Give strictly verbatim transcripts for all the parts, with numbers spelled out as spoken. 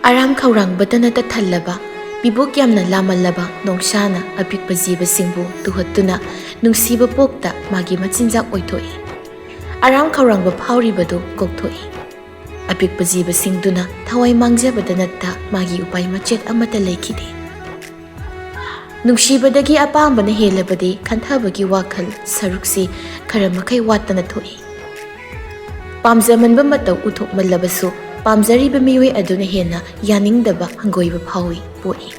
ꯑꯔꯥꯝ ꯈꯧꯔꯥꯡꯕꯇꯅꯇ ꯊꯜꯂꯕ, ꯄꯤꯕꯨꯛ ꯌꯥꯝꯅ ꯂꯥꯃꯜꯂꯕ ꯅꯣꯡꯁꯥꯅ ꯑꯄꯤꯛꯄ ꯖꯤꯕꯁꯤꯡꯕꯨ ꯇꯨꯍꯠꯇꯨꯅ ꯅꯨꯡꯁꯤꯕ ꯄꯣꯛꯇ ꯃꯥꯒꯤ ꯃꯆꯤꯟꯖꯥꯛ ꯑꯣꯏꯊꯣꯛꯏ꯫ ꯑꯔꯥꯝ ꯈꯧꯔꯥꯡꯕ ꯐꯥꯎꯔꯤꯕꯗꯨ ꯀꯣꯛꯊꯣꯛꯏ꯫ ꯑꯄꯤꯛꯄ ꯖꯤꯕꯁꯤꯡꯗꯨꯅ ꯊꯋꯥꯏ ꯃꯥꯡꯖꯕꯗ ꯅꯠꯇ ꯃꯥꯒꯤ ꯎꯄꯥꯏ ꯃꯆꯦꯠ ꯑꯃꯠꯇ ꯂꯩꯈꯤꯗꯦ꯫ ꯅꯨꯡꯁꯤꯕꯗꯒꯤ ꯑꯄꯥꯝꯕꯅ ꯍꯦꯜꯂꯕꯗꯤ ꯈꯟꯊꯕꯒꯤ ꯋꯥꯈꯜ ꯁꯔꯨꯛꯁꯤ ꯈꯔ ꯃꯈꯩ ꯋꯥꯠꯇꯅ ꯊꯣꯛꯏ꯫ ꯄꯥꯝꯖꯃꯟꯕ ꯃꯇꯧ ꯎꯊꯣꯛꯃꯜꯂꯕꯁꯨ ꯄꯥꯝꯖꯔꯤꯕ ꯃꯤꯑꯣꯏ ꯑꯗꯨꯅ ꯍꯦꯟꯅ ꯌꯥꯅꯤꯡꯗꯕ ꯍꯪꯒꯣꯏꯕ ꯐꯥꯎꯏ, ꯄꯣꯛꯏ꯫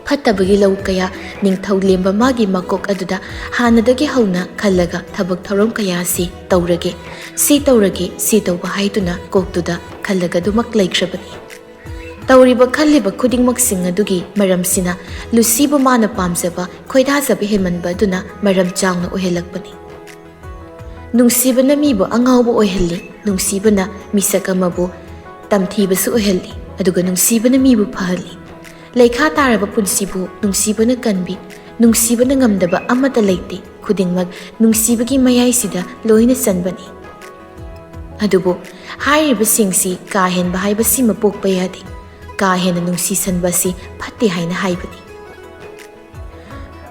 ꯐꯠꯇꯕꯒꯤ ꯂꯧ ꯀꯌꯥ ꯅꯤꯡꯊꯧ ꯂꯦꯝꯕ ꯃꯥꯒꯤ ꯃꯀꯣꯛ ꯑꯗꯨꯗ ꯍꯥꯟꯅꯗꯒꯤ ꯍꯧꯅ ꯈꯜꯂꯒ ꯊꯕꯛ ꯊꯧꯔꯝ ꯀꯌꯥ ꯑꯁꯤ ꯇꯧꯔꯒꯦ, ꯁꯤ ꯇꯧꯔꯒꯦ, ꯁꯤ ꯇꯧꯕ ꯍꯥꯏꯗꯨꯅ ꯀꯣꯛꯇꯨꯗ ꯈꯜꯂꯒ ꯑꯗꯨꯃꯛ ꯂꯩꯈ꯭ꯔꯕꯅꯤ꯫ ꯇꯧꯔꯤꯕ ꯈꯜꯂꯤꯕ ꯈꯨꯗꯤꯡꯃꯛꯁꯤꯡ ꯑꯗꯨꯒꯤ ꯃꯔꯝꯁꯤꯅ ꯂꯨꯁꯤꯕꯨ ꯃꯥꯅ ꯄꯥꯝꯖꯕ, ꯈꯣꯏꯗꯥꯖꯕ ꯍꯦꯟꯃꯟꯕ ꯑꯗꯨꯅ ꯃꯔꯝ ꯆꯥꯎꯅ ꯑꯣꯏꯍꯜꯂꯛꯄꯅꯤ꯫ ꯅꯨꯡꯁꯤꯕꯅ ꯃꯤꯕꯨ ꯑꯉꯥꯎꯕ ꯑꯣꯏꯍꯜꯂꯤ, ꯅꯨꯡꯁꯤꯕꯅ ꯃꯤꯁꯛ ꯑꯃꯕꯨ ꯇꯝꯊꯤꯕꯁꯨ ꯑꯣꯏꯍꯜꯂꯤ, ꯑꯗꯨꯒ ꯅꯨꯡꯁꯤꯕꯅ ꯃꯤꯕꯨ ꯐꯍꯜꯂꯤ꯫ ꯂꯩꯈꯥ ꯇꯥꯔꯕ ꯄꯨꯟꯁꯤꯕꯨ ꯅꯨꯡꯁꯤꯕꯅ ꯀꯟꯕꯤ, ꯅꯨꯡꯁꯤꯕꯅ ꯉꯝꯗꯕ ꯑꯃꯠꯇ ꯂꯩꯇꯦ, ꯈꯨꯗꯤꯡꯃꯛ ꯅꯨꯡꯁꯤꯕꯒꯤ ꯃꯌꯥꯏꯁꯤꯗ ꯂꯣꯏꯅ ꯆꯟꯕꯅꯤ꯫ ꯑꯗꯨꯕꯨ ꯍꯥꯏꯔꯤꯕꯁꯤꯡꯁꯤ ꯀꯥ ꯍꯦꯟꯕ ꯍꯥꯏꯕꯁꯤꯃ ꯄꯣꯛꯄ ꯌꯥꯗꯦ꯫ ꯀꯥ ꯍꯦꯟꯅ ꯅꯨꯡꯁꯤꯁꯟꯕ ꯑꯁꯤ ꯐꯠꯇꯦ ꯍꯥꯏꯅ ꯍꯥꯏꯕꯅꯤ꯫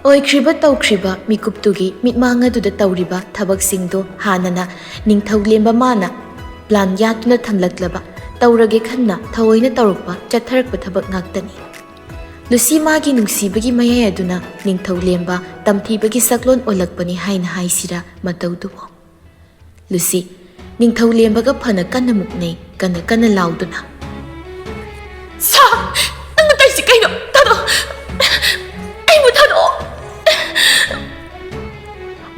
ꯑꯣꯏꯈ꯭ꯔꯤꯕ ꯇꯧꯈ꯭ꯔꯤꯕ ꯃꯤꯀꯨꯞꯇꯨꯒꯤ ꯃꯤꯠꯃꯥꯡ ꯑꯗꯨꯗ ꯇꯧꯔꯤꯕ ꯊꯕꯛꯁꯤꯡꯗꯨ ꯍꯥꯟꯅꯅ ꯅꯤꯡꯊꯧ ꯂꯦꯝꯕ ꯃꯥꯅ ꯄ꯭ꯂꯥꯟ ꯌꯥꯠꯇꯨꯅ ꯊꯝꯂꯛꯂꯕ, ꯇꯧꯔꯒꯦ ꯈꯟꯅ ꯊꯑꯣꯏꯅ ꯇꯧꯔꯛꯄ, ꯆꯠꯊꯔꯛꯄ ꯊꯕꯛ ꯉꯥꯛꯇꯅꯤ꯫ ꯂꯨꯁꯤ ꯃꯥꯒꯤ ꯅꯨꯡꯁꯤꯕꯒꯤ ꯃꯌꯥꯏ ꯑꯗꯨꯅ ꯅꯤꯡꯊꯧ ꯂꯦꯝꯕ ꯇꯝꯊꯤꯕꯒꯤ ꯁꯛꯂꯣꯟ ꯑꯣꯜꯂꯛꯄꯅꯤ ꯍꯥꯏꯅ ꯍꯥꯏꯁꯤꯔꯥ ꯃꯇꯧꯗꯨꯕꯨ꯫ ꯂꯨꯁꯤ ꯅꯤꯡꯊꯧ ꯂꯦꯝꯕꯒ ꯐꯅ ꯀꯟꯅ ꯃꯨꯛꯅꯩ, ꯀꯟꯅ ꯀꯟꯅ ꯂꯥꯎꯗꯨꯅ꯫ "ꯁꯥ! ꯅꯪꯅ ꯇꯧꯔꯤꯁꯤ ꯀꯩꯅꯣ? ꯊꯥꯗꯣꯛ! ꯑꯩꯕꯨ ꯊꯥꯗꯣꯛꯑꯣ!"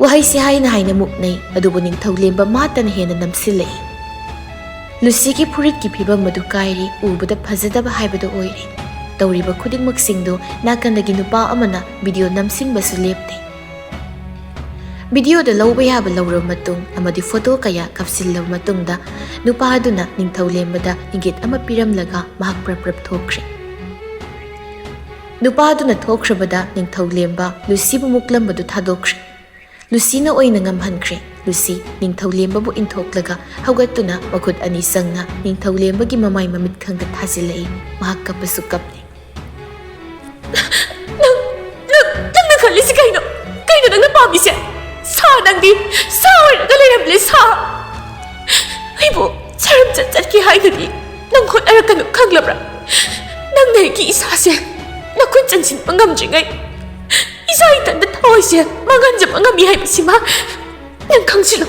ꯋꯥꯍꯩꯁꯤ ꯍꯥꯏꯅ ꯍꯥꯏꯅ ꯃꯨꯛꯅꯩ, ꯑꯗꯨꯕꯨ ꯅꯤꯡꯊꯧ ꯂꯦꯝꯕ ꯃꯥꯇꯅ ꯍꯦꯟꯅ ꯅꯝꯁꯤꯜꯂꯛꯏ꯫ ꯂꯨꯁꯤꯒꯤ ꯐꯨꯔꯤꯠꯀꯤ ꯐꯤꯕꯝ ꯑꯗꯨ ꯀꯥꯏꯔꯦ, ꯎꯕꯗ ꯐꯖꯗꯕ ꯍꯥꯏꯕꯗꯨ ꯑꯣꯏꯔꯦ꯫ ꯇꯧꯔꯤꯕ ꯈꯨꯗꯤꯡꯃꯛꯁꯤꯡꯗꯨ ꯅꯥꯀꯟꯗꯒꯤ ꯅꯨꯄꯥ ꯑꯃꯅ ꯚꯤꯗꯤꯑꯣ ꯅꯝꯁꯤꯟꯕꯁꯨ ꯂꯦꯞꯇꯦ꯫ ꯚꯤꯗꯤꯑꯣꯗ ꯂꯧꯕ ꯌꯥꯕ ꯂꯧꯔꯕ ꯃꯇꯨꯡ ꯑꯃꯗꯤ ꯐꯣꯇꯣ ꯀꯌꯥ ꯀꯥꯞꯁꯤꯜꯂꯕ ꯃꯇꯨꯡꯗ ꯅꯨꯄꯥ ꯑꯗꯨꯅ ꯅꯤꯡꯊꯧ ꯂꯦꯝꯕꯗ ꯏꯪꯒꯤꯠ ꯑꯃ ꯄꯤꯔꯝꯂꯒ ꯃꯍꯥꯛ ꯄ꯭ꯔꯞ ꯄ꯭ꯔꯞ ꯊꯣꯛꯈ꯭ꯔꯦ꯫ ꯅꯨꯄꯥ ꯑꯗꯨꯅ ꯊꯣꯛꯈ꯭ꯔꯕꯗ ꯅꯤꯡꯊꯧ ꯂꯦꯝꯕ ꯂꯨꯁꯤꯕꯨ ꯃꯨꯛꯂꯝꯕꯗꯨ ꯊꯥꯗꯣꯛꯈ꯭ꯔꯦ꯫ ꯂꯨꯁꯤꯅ ꯑꯣꯏꯅ ꯉꯝꯍꯟꯈ꯭ꯔꯦ꯫ ꯂꯨꯁꯤ ꯅꯤꯡꯊꯧꯂꯦꯝꯕꯕꯨ ꯏꯟꯊꯣꯛꯂꯒ ꯍꯧꯒꯠꯇꯨꯅ ꯃꯈꯨꯠ ꯑꯅꯤ ꯆꯪꯅ ꯅꯤꯡꯊꯧꯂꯦꯝꯕꯒꯤ ꯃꯃꯥꯏ ꯃꯃꯤꯠꯈꯪꯗ ꯊꯥꯖꯤꯜꯂꯛꯏ꯫ ꯃꯍꯥꯛ ꯀꯞꯄꯁꯨ ꯀꯞꯂꯤ꯫ "ꯅꯪ, ꯅꯪ, ꯅꯪꯅ ꯈꯜꯂꯤꯁꯤ ꯀꯩꯅꯣ? ꯀꯩꯅꯣ ꯅꯪꯅ ꯄꯥꯝꯃꯤꯁꯦ? ꯁꯥ ꯅꯪꯗꯤ, ꯁꯥ ꯑꯣꯏꯔꯒ ꯂꯩꯔꯝꯂꯦ, ꯁꯥ! ꯑꯩꯕꯨ ꯁꯔꯝ ꯆꯠ ꯆꯠꯀꯦ ꯍꯥꯏꯅꯗꯤ ꯅꯪ ꯍꯣꯠꯅꯔꯛꯀꯅꯨ, ꯈꯪꯂꯕ꯭ꯔꯥ? ꯅꯪꯅ ꯑꯩꯒꯤ ꯏꯁꯥꯁꯦ ꯅꯈꯨꯠ ꯆꯟꯁꯤꯟꯕ ꯉꯝꯗ꯭ꯔꯤꯉꯩ ꯏꯁꯥ ꯏꯊꯟꯇ ꯊꯋꯥꯏꯁꯦ ꯃꯥꯡꯍꯟꯖꯕ ꯉꯝꯃꯤ ꯍꯥꯏꯕꯁꯤꯃ ꯅꯪ ꯈꯪꯁꯤꯜꯂꯨ꯫"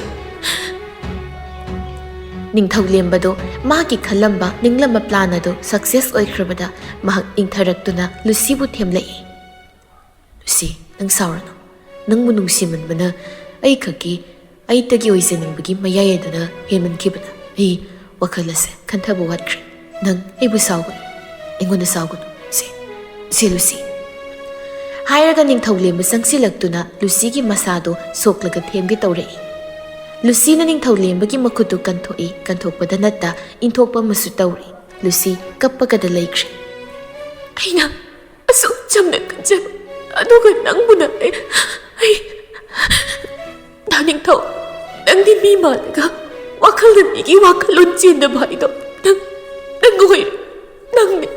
ꯅꯤꯡꯊꯧꯂꯦꯝꯕꯗꯣ ꯃꯥꯒꯤ ꯈꯜꯂꯝꯕ ꯅꯤꯡꯂꯝꯕ plan ꯑꯗꯨ success ꯑꯣꯏꯈ꯭ꯔꯕꯗ ꯃꯍꯥꯛ ꯏꯪꯊꯔꯛꯇꯨꯅ ꯂꯨꯁꯤꯕꯨ ꯊꯦꯝꯂꯛꯏ꯫ "ꯂꯨꯁꯤ, ꯅꯪ ꯁꯥꯎꯔꯅꯨ꯫ ꯅꯪꯕꯨ ꯅꯨꯡꯁꯤꯃꯟꯕꯅ ꯑꯩ ꯈꯛꯀꯤ, ꯑꯩꯇꯒꯤ ꯑꯣꯏꯖꯅꯤꯡꯕꯒꯤ ꯃꯌꯥꯏ ꯑꯗꯨꯅ ꯍꯦꯟꯃꯟꯈꯤꯕꯅ ꯑꯩ ꯋꯥꯈꯜ ꯑꯁꯦ ꯈꯟꯊꯕ ꯋꯥꯠꯈ꯭ꯔꯦ꯫ ꯅꯪ ꯑꯩꯕꯨ ꯁꯥꯎꯒꯅꯨ, ꯑꯩꯉꯣꯟꯗ ꯁꯥꯎꯒꯅꯨ꯫ ꯁꯦ, ꯁꯦ ꯂꯨꯁꯤ꯫" ꯍꯥꯏꯔꯒ ꯅꯤꯡꯊꯧꯂꯦꯝꯕ ꯆꯪꯁꯤꯜꯂꯛꯇꯨꯅ ꯂꯨꯁꯤꯒꯤ ꯃꯁꯥꯗꯣ ꯁꯣꯛꯂꯒ ꯊꯦꯝꯒꯦ ꯇꯧꯔꯛꯏ꯫ ꯂꯨꯁꯤꯅ ꯅꯤꯡꯊꯧꯂꯦꯝꯕꯒꯤ ꯃꯈꯨꯠꯇꯨ ꯀꯟꯊꯣꯛꯏ, ꯀꯟꯊꯣꯛꯄꯗ ꯅꯠꯇ ꯏꯟꯊꯣꯛꯄ ꯑꯃꯁꯨ ꯇꯧꯔꯤ꯫ ꯂꯨꯁꯤ ꯀꯞꯄꯒꯗ ꯂꯩꯈ꯭ꯔꯦ꯫ "ꯑꯩꯅ ꯑꯁꯨꯛ ꯆꯝꯅ ꯈꯟꯖꯕ, ꯑꯗꯨꯒ ꯅꯪꯕꯨꯅ ꯑꯩ, ꯑꯩ, ꯗꯥ ꯅꯤꯡꯊꯧ, ꯅꯪꯗꯤ ꯃꯤ ꯃꯥꯜꯂꯒ ꯋꯥꯈꯜꯅ ꯃꯤꯒꯤ ꯋꯥꯈꯜꯂꯣꯟ ꯆꯦꯟꯗꯕ ꯍꯥꯏꯗꯣ ꯅꯪ, ꯅꯪ ꯑꯣꯏꯔꯦ, ꯅꯪꯅꯦ꯫"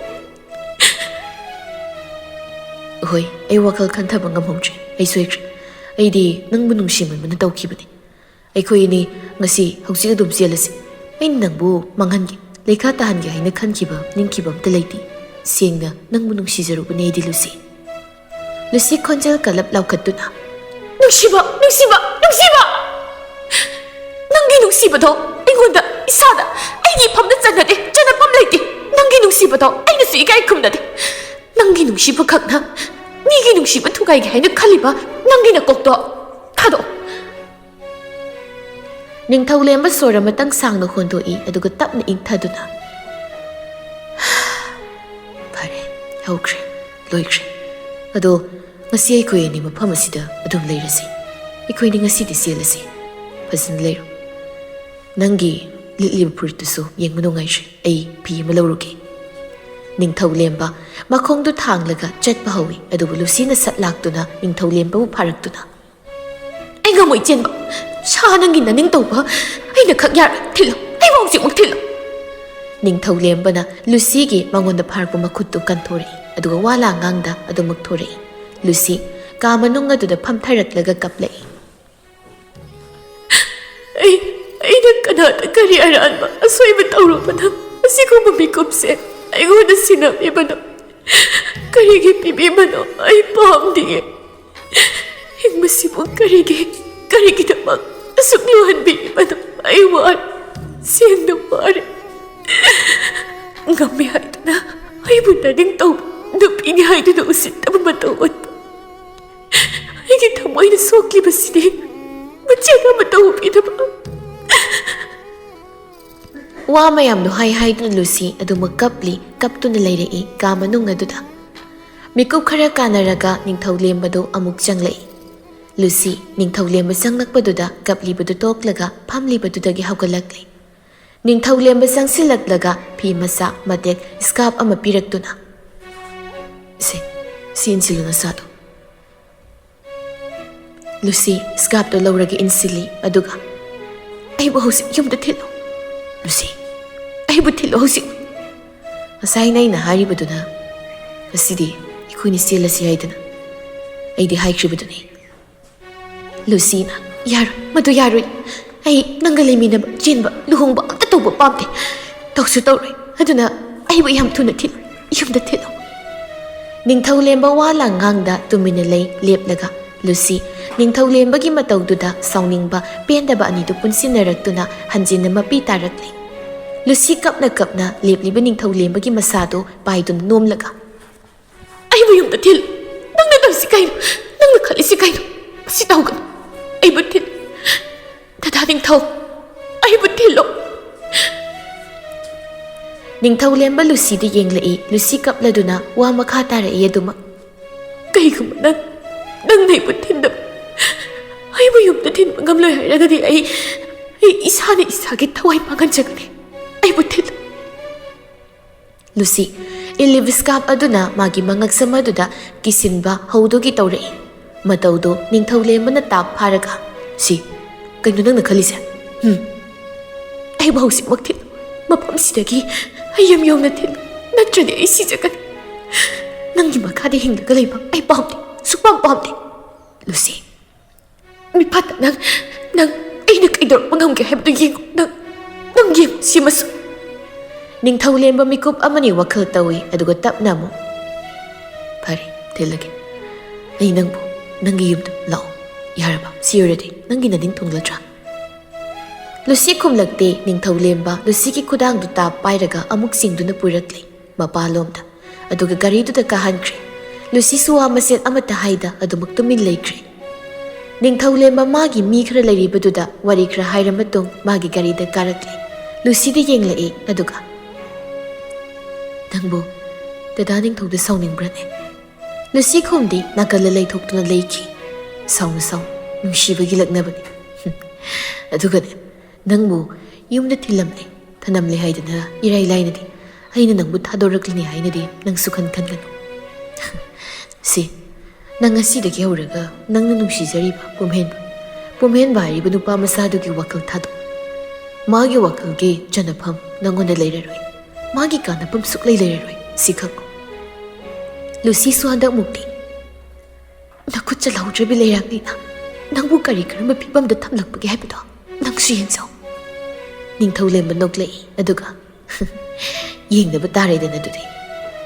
"ꯍꯣꯏ, ꯑꯩ ꯋꯥꯈꯜ ꯈꯟꯊꯕ ꯉꯝꯍꯧꯗ꯭ꯔꯦ, ꯑꯩ ꯁꯣꯏꯈ꯭ꯔꯦ꯫ ꯑꯩꯗꯤ ꯅꯪꯕꯨ ꯅꯨꯡꯁꯤꯃꯟꯕꯅ ꯇꯧꯈꯤꯕꯅꯤ꯫ ꯑꯩꯈꯣꯏ ꯑꯅꯤ ꯉꯁꯤ ꯍꯧꯖꯤꯛ ꯑꯗꯨꯝ ꯆꯦꯜꯂꯁꯤ꯫ ꯑꯩꯅ ꯅꯪꯕꯨ ꯃꯥꯡꯍꯟꯒꯦ, ꯂꯩꯈꯥ ꯇꯥꯍꯟꯒꯦ ꯍꯥꯏꯅ ꯈꯟꯈꯤꯕ, ꯅꯤꯡꯈꯤꯕ ꯑꯝꯇ ꯂꯩꯇꯦ꯫ ꯁꯦꯡꯅ ꯅꯪꯕꯨ ꯅꯨꯡꯁꯤꯖꯔꯨꯕꯅꯦ ꯑꯩꯗꯤ, ꯂꯨꯁꯤ꯫" ꯂꯨꯁꯤ ꯈꯣꯟꯖꯦꯜ ꯀꯜꯂꯞ ꯂꯥꯎꯈꯠꯇꯨꯅ, "ꯅꯨꯡꯁꯤꯕ, ꯅꯨꯡꯁꯤꯕ, ꯅꯨꯡꯁꯤꯕ! ꯅꯪꯒꯤ ꯅꯨꯡꯁꯤꯕꯗꯣ ꯑꯩꯉꯣꯟꯗ, ꯏꯁꯥꯗ, ꯑꯩꯒꯤ ꯏꯐꯝꯗ ꯆꯟꯅꯗꯦ, ꯆꯟꯅꯐꯝ ꯂꯩꯇꯦ꯫ ꯅꯪꯒꯤ ꯅꯨꯡꯁꯤꯕꯗꯣ ꯑꯩꯅꯁꯨ ꯏꯀꯥꯏ ꯈꯨꯝꯅꯗꯦ꯫ ꯅꯪꯒꯤ ꯅꯨꯡꯁꯤꯕ ꯈꯛꯅ ꯃꯤꯒꯤ ꯅꯨꯡꯁꯤꯕ ꯊꯨꯒꯥꯏꯒꯦ ꯍꯥꯏꯅ ꯈꯜꯂꯤꯕ ꯅꯪꯒꯤ ꯅꯀꯣꯛꯇꯣ ꯊꯥꯗꯣꯛꯑꯣ꯫" ꯅꯤꯡꯊꯧꯂꯦꯝꯕ ꯁꯣꯔ ꯑꯃꯇꯪ ꯁꯥꯡꯅ ꯍꯣꯟꯗꯣꯛꯏ, ꯑꯗꯨꯒ ꯇꯞꯅ ꯏꯪꯊꯗꯨꯅ, "ꯐꯔꯦ, ꯍꯧꯈ꯭ꯔꯦ, ꯂꯣꯏꯈ꯭ꯔꯦ꯫ ꯑꯗꯣ ꯉꯁꯤ ꯑꯩꯈꯣꯏ ꯑꯅꯤ ꯃꯐꯝ ꯑꯁꯤꯗ ꯑꯗꯨꯝ ꯂꯩꯔꯁꯤ꯫ ꯑꯩꯈꯣꯏꯅꯤ ꯉꯁꯤꯗꯤ ꯆꯦꯜꯂꯁꯤ꯫ ꯐꯖꯅ ꯂꯩꯔꯣ꯫ ꯅꯪꯒꯤ ꯂꯤꯠꯂꯤꯕ ꯐꯨꯔꯤꯠꯇꯨꯁꯨ ꯌꯦꯡꯕ ꯅꯨꯡꯉꯥꯏꯇ꯭ꯔꯦ꯫ ꯑꯩ ꯐꯤ ꯑꯃ ꯂꯧꯔꯨꯒꯦ꯫" ꯅꯤꯡꯊꯧꯂꯦꯝꯕ ꯃꯈꯣꯡꯗꯨ ꯊꯥꯡꯂꯒ ꯆꯠꯄ ꯍꯧꯏ, ꯑꯗꯨꯕꯨ ꯂꯨꯁꯤꯅ ꯁꯠ ꯂꯥꯛꯇꯨꯅ ꯅꯤꯡꯊꯧꯂꯦꯝꯕꯕꯨ ꯐꯥꯔꯛꯇꯨꯅ, "ꯑꯩ ꯉꯝꯃꯣꯏ ꯆꯦꯟꯕ꯫ ꯁꯥ ꯅꯪꯒꯤ ꯅꯅꯤꯡ ꯇꯧꯕ, ꯑꯩꯅ ꯈꯛ ꯌꯥꯔꯣꯏ꯫ ꯊꯤꯜꯂꯣ, ꯑꯩꯕꯨ ꯍꯧꯖꯤꯛꯃꯛ ꯊꯤꯜꯂꯣ꯫ ꯅꯤꯡꯊꯧ ꯂꯦꯝꯕꯅ ꯂꯨꯁꯤꯒꯤ ꯃꯉꯣꯟꯗ ꯐꯥꯔꯛꯄ ꯃꯈꯨꯠꯇꯨ ꯀꯟꯊꯣꯔꯛꯏ, ꯑꯗꯨꯒ ꯋꯥ ꯂꯥꯡ ꯉꯥꯡꯗ ꯑꯗꯨꯃꯛ ꯊꯣꯔꯛꯏ꯫ ꯂꯨꯁꯤ ꯀꯥ ꯃꯅꯨꯡ ꯑꯗꯨꯗ ꯐꯝꯊꯔꯛꯂꯒ ꯀꯞꯂꯛꯏ꯫ "ꯑꯩ, ꯑꯩꯅ ꯀꯅꯥꯗ ꯀꯔꯤ ꯑꯔꯥꯟꯕ ꯑꯁꯣꯏꯕ ꯇꯧꯔꯨꯕꯅꯣ? ꯑꯁꯤꯒꯨꯝꯕ ꯃꯤꯀꯨꯞꯁꯦ ꯑꯩꯉꯣꯟꯗ ꯁꯤꯟꯅꯕꯤꯕꯅꯣ? ꯀꯔꯤꯒꯤ ꯄꯤꯕꯤꯕꯅꯣ? ꯑꯩ ꯄꯥꯝꯗꯤꯌꯦ꯫ ꯍꯤꯡꯕꯁꯤꯕꯨ ꯀꯔꯤꯒꯤ, ꯀꯔꯤꯒꯤꯗꯃꯛ ꯑꯁꯨꯛ ꯌꯧꯍꯟꯕꯤꯔꯤꯕꯅꯣ? ꯑꯩ ꯋꯥꯔꯦ, ꯁꯦꯡꯅ ꯋꯥꯔꯦ꯫ ꯉꯝꯃꯤ ꯍꯥꯏꯗꯨꯅ ꯑꯩꯕꯨ ꯅꯅꯤꯡ ꯇꯧꯕ ꯅꯨꯄꯤꯅꯤ ꯍꯥꯏꯗꯨꯅ ꯎꯁꯤꯠꯇꯕ ꯃꯇꯧ ꯎꯠꯄ꯫ ꯑꯩꯒꯤ ꯊꯃꯣꯏꯅ ꯁꯣꯛꯂꯤꯕꯁꯤꯗꯤ ꯃꯆꯦꯠ ꯑꯃꯠꯇ ꯎꯕꯤꯗꯕ꯫" ꯋꯥ ꯃꯌꯥꯝꯗꯣ ꯍꯥꯏ ꯍꯥꯏꯗꯨꯅ ꯂꯨꯁꯤ ꯑꯗꯨꯃꯛ ꯀꯞꯂꯤ, ꯀꯞꯇꯨꯅ ꯂꯩꯔꯛꯏ ꯀꯥ ꯃꯅꯨꯡ ꯑꯗꯨꯗ꯫ ꯃꯤꯀꯨꯞ ꯈꯔ ꯀꯥꯟꯅꯔꯒ ꯅꯤꯡꯊꯧ ꯂꯦꯝꯕꯗꯨ ꯑꯃꯨꯛ ꯆꯪꯂꯛꯏ꯫ ꯂꯨꯁꯤ ꯅꯤꯡꯊꯧ ꯂꯦꯝꯕ ꯆꯪꯂꯛꯄꯗꯨꯗ ꯀꯞꯂꯤꯕꯗꯨ ꯇꯣꯛꯂꯒ ꯐꯝꯂꯤꯕꯗꯨꯗꯒꯤ ꯍꯧꯒꯠꯂꯛꯂꯤ꯫ ꯅꯤꯡꯊꯧ ꯂꯦꯝꯕ ꯆꯪꯁꯤꯜꯂꯛꯂꯒ ꯐꯤ ꯃꯆꯥ ꯃꯇꯦꯛ ꯁ꯭ꯀꯥꯔꯞ ꯑꯃ ꯄꯤꯔꯛꯇꯨꯅ, "ꯁꯦ, ꯁꯤ ꯏꯟꯁꯤꯜꯂꯨ ꯅꯁꯥꯗꯣ꯫" ꯂꯨꯁꯤ ꯁ꯭ꯀꯥꯔꯞꯇꯣ ꯂꯧꯔꯒ ꯏꯟꯁꯤꯜꯂꯤ, ꯑꯗꯨꯒ, "ꯑꯩꯕꯨ ꯍꯧꯖꯤꯛ ꯌꯨꯝꯗ ꯊꯤꯜꯂꯨ꯫ ꯂꯨꯁꯤ, ꯑꯩꯕꯨ ꯊꯤꯜꯂꯨ ꯍꯧꯖꯤꯛ꯫" ꯉꯁꯥꯏꯅ ꯑꯩꯅ ꯍꯥꯏꯔꯤꯕꯗꯨꯅ, "ꯉꯁꯤꯗꯤ ꯑꯩꯈꯣꯏꯅꯤ ꯆꯦꯜꯂꯁꯤ" ꯍꯥꯏꯗꯅ ꯑꯩꯗꯤ ꯍꯥꯏꯈ꯭ꯔꯤꯕꯗꯨꯅꯤ꯫ ꯂꯨꯁꯤꯅ, "ꯌꯥꯔꯣꯏ, ꯃꯗꯨ ꯌꯥꯔꯣꯏ꯫ ꯑꯩ ꯅꯪꯒ ꯂꯩꯃꯤꯟꯅꯕ, ꯆꯦꯟꯕ, ꯂꯨꯍꯣꯡꯕ ꯑꯝꯇ ꯇꯧꯕ ꯄꯥꯝꯗꯦ꯫ ꯇꯧꯁꯨ ꯇꯧꯔꯣꯏ꯫ ꯑꯗꯨꯅ ꯑꯩꯕꯨ ꯌꯥꯝ ꯊꯨꯅ ꯊꯤꯜꯂꯨ, ꯌꯨꯝꯗ ꯊꯤꯜꯂꯨ꯫" ꯅꯤꯡꯊꯧ ꯂꯦꯝꯕ ꯋꯥ ꯂꯥꯡ ꯉꯥꯡꯗ ꯇꯨꯃꯤꯟꯅ ꯂꯩ ꯂꯦꯞꯂꯒ꯫ ꯂꯨꯁꯤ ꯅꯤꯡꯊꯧ ꯂꯦꯝꯕꯒꯤ ꯃꯇꯧꯗꯨꯗ ꯁꯥꯎꯅꯤꯡꯕ, ꯄꯦꯟꯗꯕ ꯑꯅꯤꯗꯨ ꯄꯨꯟꯁꯤꯟꯅꯔꯛꯇꯨꯅ ꯍꯟꯖꯤꯟꯅ ꯃꯄꯤ ꯇꯥꯔꯛꯂꯤ꯫ ꯂꯨꯁꯤ ꯀꯞꯅ ꯀꯞꯅ ꯂꯦꯞꯂꯤꯕ ꯅꯤꯡꯊꯧ ꯂꯦꯝꯕꯒꯤ ꯃꯁꯥꯗꯨ ꯄꯥꯏꯗꯨꯅ ꯅꯣꯝꯂꯒ, "ꯑꯩꯕꯨ ꯌꯨꯝꯗ ꯊꯤꯜꯂꯨ꯫ ꯅꯪꯅ ꯇꯧꯔꯤꯁꯤ ꯀꯩꯅꯣ? ꯅꯪꯅ ꯈꯜꯂꯤꯁꯤ ꯀꯩꯅꯣ? ꯃꯁꯤ ꯇꯧꯒꯅꯨ꯫ ꯑꯩꯕꯨ ꯊꯤꯜꯂꯨ꯫ ꯗꯗꯥ ꯅꯤꯡꯊꯧ, ꯑꯩꯕꯨ ꯊꯤꯜꯂꯣ꯫" ꯅꯤꯡꯊꯧ ꯂꯦꯝꯕ ꯂꯨꯁꯤꯗ ꯌꯦꯡꯂꯛꯏ꯫ ꯂꯨꯁꯤ ꯀꯞꯂꯗꯨꯅ ꯋꯥ ꯃꯈꯥ ꯇꯥꯔꯛꯏ ꯑꯗꯨꯃꯛ꯫ "ꯀꯩꯒꯨꯝꯕ ꯅꯪ, ꯅꯪꯅ ꯑꯩꯕꯨ ꯊꯤꯟꯗꯕ, ꯑꯩꯕꯨ ꯌꯨꯝꯗ ꯊꯤꯟꯕ ꯉꯝꯂꯣꯏ ꯍꯥꯏꯔꯒꯗꯤ ꯑꯩ, ꯑꯩ ꯏꯁꯥꯅ ꯏꯁꯥꯒꯤ ꯊꯋꯥꯏ ꯃꯥꯡꯍꯟꯖꯒꯅꯤ꯫ ꯑꯩꯕꯨ ꯊꯤꯜꯂꯨ꯫" ꯂꯨꯁꯤ, ꯏꯜꯂꯤꯕ ꯁ꯭ꯀꯥꯔꯞ ꯑꯗꯨꯅ ꯃꯥꯒꯤ ꯃꯉꯛꯁꯝ ꯑꯗꯨꯗ ꯀꯤꯁꯤꯟꯕ ꯍꯧꯗꯨꯒꯤ ꯇꯧꯔꯛꯏ꯫ ꯃꯇꯧꯗꯨ ꯅꯤꯡꯊꯧ ꯂꯦꯝꯕꯅ ꯇꯥꯞ ꯐꯥꯔꯒ, "ꯁꯤ, ꯀꯩꯅꯣ ꯅꯪꯅ ꯈꯜꯂꯤꯁꯦ? ꯎꯝ꯫ ꯑꯩꯕꯨ ꯍꯧꯖꯤꯛꯃꯛ ꯊꯤꯜꯂꯨ꯫ ꯃꯐꯝꯁꯤꯗꯒꯤ ꯑꯩ ꯌꯨꯝ ꯌꯧꯅ ꯊꯤꯜꯂꯨ꯫ ꯅꯠꯇ꯭ꯔꯗꯤ ꯑꯩ ꯁꯤꯖꯒꯅꯤ꯫ ꯅꯪꯒꯤ ꯃꯈꯥꯗ ꯍꯤꯡꯂꯒ ꯂꯩꯕ ꯑꯩ ꯄꯥꯝꯗꯦ꯫ ꯁꯨꯛꯄꯥꯝ ꯄꯥꯝꯗꯦ꯫ ꯂꯨꯁꯤ, ꯃꯤꯐꯠꯇ ꯅꯪ, ꯅꯪ ꯑꯩꯅ ꯀꯩꯗꯧꯔꯛꯄ ꯉꯝꯒꯦ ꯍꯥꯏꯕꯗꯨ ꯌꯦꯡꯉꯨ꯫ ꯅꯪ, ꯅꯪ ꯌꯦꯡꯉꯨ ꯁꯤꯃꯁꯨ꯫ ꯅꯤꯡꯊꯧꯂꯦꯝꯕ ꯃꯤꯀꯨꯞ ꯑꯃꯅꯤ ꯋꯥꯈꯜ ꯇꯧꯏ, ꯑꯗꯨꯒ ꯇꯞꯅ ꯑꯃꯨꯛ, "ꯐꯔꯦ, ꯊꯤꯜꯂꯒꯦ꯫ ꯑꯩ ꯅꯪꯕꯨ ꯅꯪꯒꯤ ꯌꯨꯝꯗ ꯂꯥꯛꯑꯣ꯫ ꯌꯥꯔꯕ? ꯁꯤ ꯑꯣꯏꯔꯗꯤ ꯅꯪꯒꯤ ꯅꯅꯤꯡ ꯊꯨꯡꯂꯗ꯭ꯔꯥ?" ꯂꯨꯁꯤ ꯈꯨꯝꯂꯛꯇꯦ꯫ ꯅꯤꯡꯊꯧꯂꯦꯝꯕ ꯂꯨꯁꯤꯒꯤ ꯈꯨꯗꯥꯡꯗꯨ ꯇꯥꯞ ꯄꯥꯏꯔꯒ ꯑꯃꯨꯛ ꯆꯤꯡꯗꯨꯅ ꯄꯨꯔꯛꯂꯦ ꯃꯄꯥꯂꯣꯝꯗ, ꯑꯗꯨꯒ ꯒꯥꯔꯤꯗꯨꯗ ꯀꯥꯍꯟꯈ꯭ꯔꯦ꯫ ꯂꯨꯁꯤꯁꯨ ꯋꯥ ꯃꯆꯦꯠ ꯑꯃꯠꯇ ꯍꯥꯏꯗ ꯑꯗꯨꯃꯛ ꯇꯨꯃꯤꯟ ꯂꯩꯈ꯭ꯔꯦ꯫ ꯅꯤꯡꯊꯧꯂꯦꯝꯕ ꯃꯥꯒꯤ ꯃꯤ ꯈꯔ ꯂꯩꯔꯤꯕꯗꯨꯗ ꯋꯥꯔꯤ ꯈꯔ ꯍꯥꯏꯔ ꯃꯇꯨꯡ ꯃꯥꯒꯤ ꯒꯥꯔꯤꯗ ꯀꯥꯔꯛꯂꯦ꯫ ꯂꯨꯁꯤꯗ ꯌꯦꯡꯂꯛꯏ, ꯑꯗꯨꯒ, "ꯅꯪꯕꯨ ꯗꯗꯥ ꯅꯤꯡꯊꯧꯗ ꯁꯥꯎꯅꯤꯡꯕ꯭ꯔꯅꯦ?" ꯂꯨꯁꯤ ꯈꯨꯝꯗꯦ, ꯅꯥꯀꯜꯗ ꯂꯩꯊꯣꯛꯇꯨꯅ ꯂꯩꯈꯤ꯫ "ꯁꯥꯎꯅꯨ, ꯁꯥꯎꯅꯨ, ꯅꯨꯡꯁꯤꯕꯒꯤ ꯂꯛꯅꯕꯅꯤ꯫" "ꯑꯗꯨꯒꯅꯦ, ꯅꯪꯕꯨ ꯌꯨꯝꯗ ꯊꯤꯜꯂꯝꯂꯦ, ꯊꯅꯝꯂꯦ ꯍꯥꯏꯗꯅ ꯏꯔꯥꯏ ꯂꯥꯏꯅꯗꯤ ꯑꯩꯅ ꯅꯪꯕꯨ ꯊꯥꯗꯣꯔꯛꯂꯅꯤ ꯍꯥꯏꯅꯗꯤ ꯅꯪꯁꯨ ꯈꯟ ꯈꯟꯒꯅꯨ꯫" "ꯁꯤ, ꯅꯪ ꯉꯁꯤꯗꯒꯤ ꯍꯧꯔꯒ ꯅꯪꯅ ꯅꯨꯡꯁꯤꯖꯔꯤꯕ ꯄꯨꯝꯍꯦꯟꯕ, ꯄꯨꯝꯍꯦꯟꯕ ꯍꯥꯏꯔꯤꯕ ꯅꯨꯄꯥ ꯃꯆꯥꯗꯨꯒꯤ ꯋꯥꯈꯜ ꯊꯥꯗꯣꯛ꯫ ꯃꯥꯒꯤ ꯋꯥꯈꯜꯒꯤ ꯆꯟꯅꯐꯝ ꯅꯪꯉꯣꯟꯗ ꯂꯩꯔꯔꯣꯏ꯫ ꯃꯥꯒꯤ ꯀꯥꯟꯅꯐꯝ ꯁꯨꯛꯂꯩ ꯂꯩꯔꯔꯣꯏ, ꯁꯤ ꯈꯪꯉꯨ꯫" ꯂꯨꯁꯤꯁꯨ ꯍꯟꯗꯛꯃꯨꯛꯇꯤ ꯅꯈꯨꯠ ꯆꯠꯍꯧꯗ꯭ꯔꯕꯤ ꯂꯩꯔꯥꯛꯅꯤꯅ ꯅꯪꯕꯨ ꯀꯔꯤ ꯀꯔꯝꯕ ꯐꯤꯕꯝꯗ ꯊꯝꯂꯛꯄꯒꯦ ꯍꯥꯏꯕꯗꯣ ꯅꯪꯁꯨ ꯌꯦꯡꯖꯧ꯫ ꯅꯤꯡꯊꯧꯂꯦꯝꯕ ꯅꯣꯛꯂꯛꯏ, ꯑꯗꯨꯒ, "ꯌꯦꯡꯗꯕ ꯇꯥꯔꯦꯗꯅ ꯑꯗꯨꯗꯤ꯫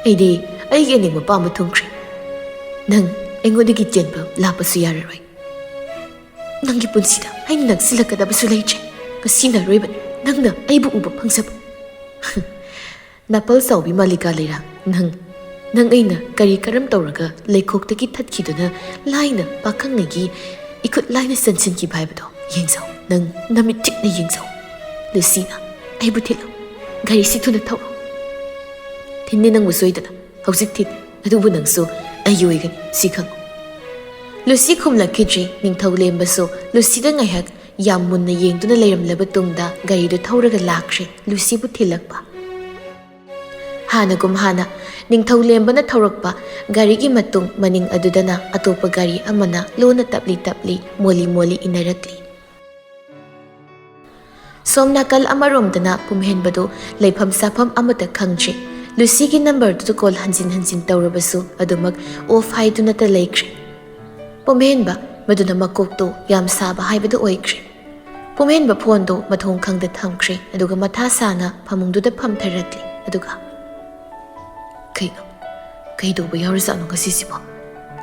ꯑꯩꯗꯤ ꯑꯩꯒꯤ ꯑꯅꯤꯡꯕ ꯄꯥꯝꯕ ꯊꯨꯡꯈ꯭ꯔꯦ꯫ ꯅꯪ ꯑꯩꯉꯣꯟꯗꯒꯤ ꯆꯦꯟꯕ ꯂꯥꯞꯄꯁꯨ ꯌꯥꯔꯔꯣꯏ꯫ ꯅꯪꯒꯤ ꯄꯨꯟꯁꯤꯗ ꯑꯩꯅ ꯅꯛꯁꯤꯜꯂꯛꯀꯗꯕꯁꯨ ꯂꯩꯇ꯭ꯔꯦ꯫ ꯉꯁꯤꯅ ꯑꯔꯣꯏꯕꯅꯤ ꯅꯪꯅ ꯑꯩꯕꯨ ꯎꯕ ꯐꯪꯖꯕ꯫" "ꯅꯥꯄꯜ ꯆꯥꯎꯕꯤ ꯃꯥꯂꯤꯀꯥ ꯂꯩꯔꯥꯡ, ꯅꯪ, ꯅꯪ ꯑꯩꯅ ꯀꯔꯤ ꯀꯔꯝ ꯇꯧꯔꯒ ꯂꯩꯈꯣꯛꯇꯒꯤ ꯊꯠꯈꯤꯗꯨꯅ ꯂꯥꯏꯅ ꯄꯥꯈꯪꯉꯩꯒꯤ ꯏꯈꯨꯠ ꯂꯥꯏꯅ ꯆꯟꯁꯤꯟꯈꯤꯕ ꯍꯥꯏꯕꯗꯣ ꯌꯦꯡꯖꯧ꯫ ꯅꯪ ꯅꯃꯤꯠ ꯆꯤꯛꯅ ꯌꯦꯡꯖꯧ꯫ ꯂꯨꯁꯤꯅ, ꯑꯩꯕꯨ ꯊꯤꯜꯂꯨ꯫ ꯒꯥꯔꯤꯁꯤ ꯊꯨꯅ ꯊꯧꯔꯣ꯫" "ꯊꯤꯟꯅꯤ ꯅꯪꯕꯨ ꯁꯣꯏꯗꯅ꯫ ꯍꯧꯖꯤꯛ ꯊꯤꯟꯅꯤ꯫ ꯑꯗꯨꯕꯨ ꯅꯪꯁꯨ ꯑꯩꯒꯤ ꯑꯣꯏꯒꯅꯤ, ꯁꯤ ꯈꯪꯉꯨ꯫" ꯂꯨꯁꯤ ꯈꯨꯝꯂꯛꯈꯤꯗ꯭ꯔꯤ꯫ ꯅꯤꯡꯊꯧꯂꯦꯝꯕꯁꯨ ꯂꯨꯁꯤꯗ ꯉꯥꯏꯍꯥꯛ ꯌꯥꯝ ꯃꯨꯟꯅ ꯌꯦꯡꯗꯨꯅ ꯂꯩꯔꯝꯂꯕ ꯇꯨꯡꯗ ꯒꯥꯔꯤꯗꯨ ꯊꯧꯔꯒ ꯂꯥꯛꯈ꯭ꯔꯦ, ꯂꯨꯁꯤꯕꯨ ꯊꯤꯜꯂꯛꯄ꯫ ꯍꯥꯟꯅꯒꯨꯝ ꯍꯥꯟꯅ ꯅꯤꯡꯊꯧꯂꯦꯝꯕꯅ ꯊꯧꯔꯛꯄ ꯒꯥꯔꯤꯒꯤ ꯃꯇꯨꯡ ꯃꯅꯤꯡ ꯑꯗꯨꯗꯅ ꯑꯇꯣꯞꯄ ꯒꯥꯔꯤ ꯑꯃꯅ ꯂꯣꯟꯅ ꯇꯞꯂꯤ ꯇꯞꯂꯤ, ꯃꯣꯜꯂꯤ ꯃꯣꯜꯂꯤ ꯏꯟꯅꯔꯛꯂꯤ꯫ ꯁꯣꯝ ꯅꯥꯀꯜ ꯑꯃꯔꯣꯝꯗꯅ ꯄꯨꯝꯍꯦꯟꯕꯗꯨ ꯂꯩꯐꯝ ꯆꯥꯐꯝ ꯑꯃꯠꯇ ꯈꯪꯗ꯭ꯔꯤ꯫ ꯂꯨꯁꯤꯒꯤ ꯅꯝꯕꯔꯗꯨꯗ ꯀꯣꯜ ꯍꯟꯖꯤꯟ ꯍꯟꯖꯤꯟ ꯇꯧꯔꯕꯁꯨ ꯑꯗꯨꯃꯛ ꯑꯣꯐ ꯍꯥꯏꯗꯨꯅꯇ ꯂꯩꯈ꯭ꯔꯦ꯫ ꯄꯨꯝꯍꯦꯟꯕ ꯃꯗꯨꯅ ꯃꯀꯣꯛꯇꯨ ꯌꯥꯝ ꯁꯥꯕ ꯍꯥꯏꯕꯗꯨ ꯑꯣꯏꯈ꯭ꯔꯦ꯫ ꯄꯨꯝꯍꯦꯟꯕ ꯐꯣꯟꯗꯨ ꯃꯊꯣꯡ ꯈꯪꯗ ꯊꯝꯈ꯭ꯔꯦ, ꯑꯗꯨꯒ ꯃꯊꯥ ꯁꯥꯅ ꯐꯃꯨꯡꯗꯨꯗ ꯐꯝꯊꯔꯛꯂꯦ꯫ ꯑꯗꯨꯒ, "ꯀꯩꯅꯣ? ꯀꯩꯗꯧꯕ ꯌꯥꯎꯔꯖꯥꯠꯅꯣ ꯉꯁꯤꯁꯤꯕꯣ?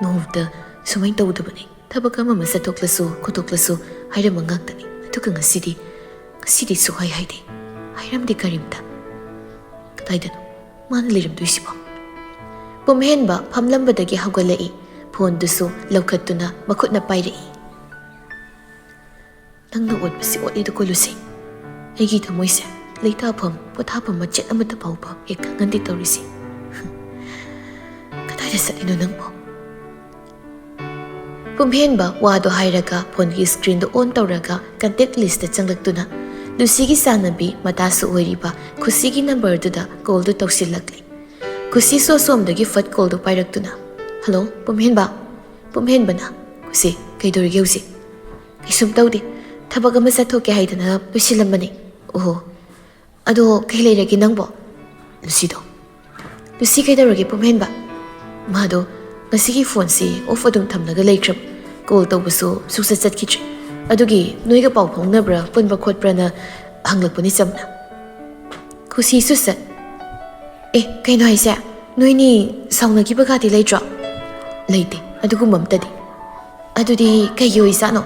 ꯅꯣꯡꯃꯇ ꯁꯨꯃꯥꯏꯅ ꯇꯧꯗꯕꯅꯤ꯫ ꯊꯕꯛ ꯑꯃ ꯑꯃ ꯆꯠꯊꯣꯛꯂꯁꯨ ꯈꯣꯠꯇꯣꯛꯂꯁꯨ ꯍꯥꯏꯔꯝꯕ ꯉꯥꯛꯇꯅꯤ꯫ ꯑꯗꯨꯒ ꯉꯁꯤꯗꯤ, ꯉꯁꯤꯗꯤ ꯁꯨꯛꯍꯥꯏ ꯍꯥꯏꯗꯦ꯫ ꯍꯥꯏꯔꯝꯗꯦ ꯀꯔꯤꯝꯇ꯫ ꯀꯗꯥꯏꯗꯅꯣ ꯃꯥꯅ ꯂꯩꯔꯝꯗꯣꯏꯁꯤꯕꯣ?" ꯄꯨꯝꯍꯦꯟꯕ ꯐꯝꯂꯝꯕꯗꯒꯤ ꯍꯧꯒꯠꯂꯛꯏ꯫ ꯐꯣꯟꯗꯨꯁꯨ ꯂꯧꯈꯠꯇꯨꯅ ꯃꯈꯨꯠꯅ ꯄꯥꯏꯔꯛꯏ꯫ "ꯅꯪꯅ ꯑꯣꯠꯄꯁꯤ ꯑꯣꯠꯂꯤꯗꯀꯣ ꯂꯨꯁꯤ꯫ ꯑꯩꯒꯤ ꯊꯃꯣꯏꯁꯦ ꯂꯩꯇꯥꯐꯝ ꯄꯣꯊꯥꯐꯝ ꯃꯆꯦꯠ ꯑꯃꯠꯇ ꯐꯥꯎꯕ ꯍꯦꯛ ꯈꯪꯍꯟꯗꯦ ꯇꯧꯔꯤꯁꯤ꯫ ꯀꯗꯥꯏꯗ ꯆꯠꯂꯤꯅꯣ ꯅꯪꯕꯣ?" ꯄꯨꯝꯍꯦꯟꯕ ꯋꯥꯗꯣ ꯍꯥꯏꯔꯒ ꯐꯣꯟꯒꯤ ꯁ꯭ꯀ꯭ꯔꯤꯟꯗꯣ ꯑꯣꯟ ꯇꯧꯔꯒ ꯀꯟꯇꯦꯛ ꯂꯤꯁꯇ ꯆꯪꯂꯛꯇꯨꯅ ꯂꯨꯁꯤꯒꯤ ꯆꯥꯟꯅꯕꯤ ꯃꯇꯥꯁꯨ ꯑꯣꯏꯔꯤꯕ ꯈꯨꯁꯤꯒꯤ ꯅꯝꯕꯔꯗꯨꯗ ꯀꯣꯜꯗꯨ ꯇꯧꯁꯤꯜꯂꯛꯂꯦ꯫ ꯈꯨꯁꯤꯁꯨ ꯑꯁꯣꯝꯗꯒꯤ ꯐꯠ ꯀꯣꯜꯗꯨ ꯄꯥꯏꯔꯛꯇꯨꯅ, "ꯍꯜꯂꯣ, ꯄꯨꯝꯍꯦꯟꯕ?" "ꯄꯨꯝꯍꯦꯟꯕꯅ?" "ꯈꯨꯁꯤ, ꯀꯩꯗꯧꯔꯤꯒꯦ ꯍꯧꯖꯤꯛ?" "ꯀꯩꯁꯨꯝ ꯇꯧꯗꯦ, ꯊꯕꯛ ꯑꯃ ꯆꯠꯊꯣꯛꯀꯦ ꯍꯥꯏꯗꯅ ꯂꯣꯏꯁꯤꯜꯂꯝꯕꯅꯦ꯫" "ꯑꯣꯍꯣ, ꯑꯗꯣ ꯀꯩ ꯂꯩꯔꯒꯦ ꯅꯪꯕꯣ?" "ꯂꯨꯁꯤꯗꯣ꯫" "ꯂꯨꯁꯤ ꯀꯩꯗꯧꯔꯒꯦ ꯄꯨꯝꯍꯦꯟꯕ?" "ꯃꯥꯗꯣ ꯉꯁꯤꯒꯤ ꯐꯣꯟꯁꯤ ꯑꯣꯐ ꯑꯗꯨꯝ ꯊꯝꯂꯒ ꯂꯩꯈ꯭ꯔꯕ, ꯀꯣꯜ ꯇꯧꯕꯁꯨ ꯁꯨꯡꯆꯠ ꯆꯠꯈꯤꯗ꯭ꯔꯦ꯫ ꯑꯗꯨꯒꯤ ꯅꯣꯏꯒ ꯄꯥꯎ ꯐꯥꯎꯅꯕ꯭ꯔꯥ, ꯄꯨꯟꯕ ꯈꯣꯠꯄ꯭ꯔꯥꯅ ꯍꯪꯂꯛꯄꯅꯤ ꯆꯝꯅ꯫" ꯈꯨꯁꯤꯁꯨ ꯆꯠ꯫ "ꯑꯦ, ꯀꯩꯅꯣ ꯍꯥꯏꯁꯦ? ꯅꯣꯏꯅꯤ ꯁꯥꯎꯅꯈꯤꯕꯒꯗꯤ ꯂꯩꯇ꯭ꯔꯣ?" "ꯂꯩꯇꯦ, ꯑꯗꯨꯒꯨꯝꯕ ꯑꯝꯇꯗꯤ꯫" "ꯑꯗꯨꯗꯤ ꯀꯩꯒꯤ ꯑꯣꯏꯖꯥꯠꯅꯣ?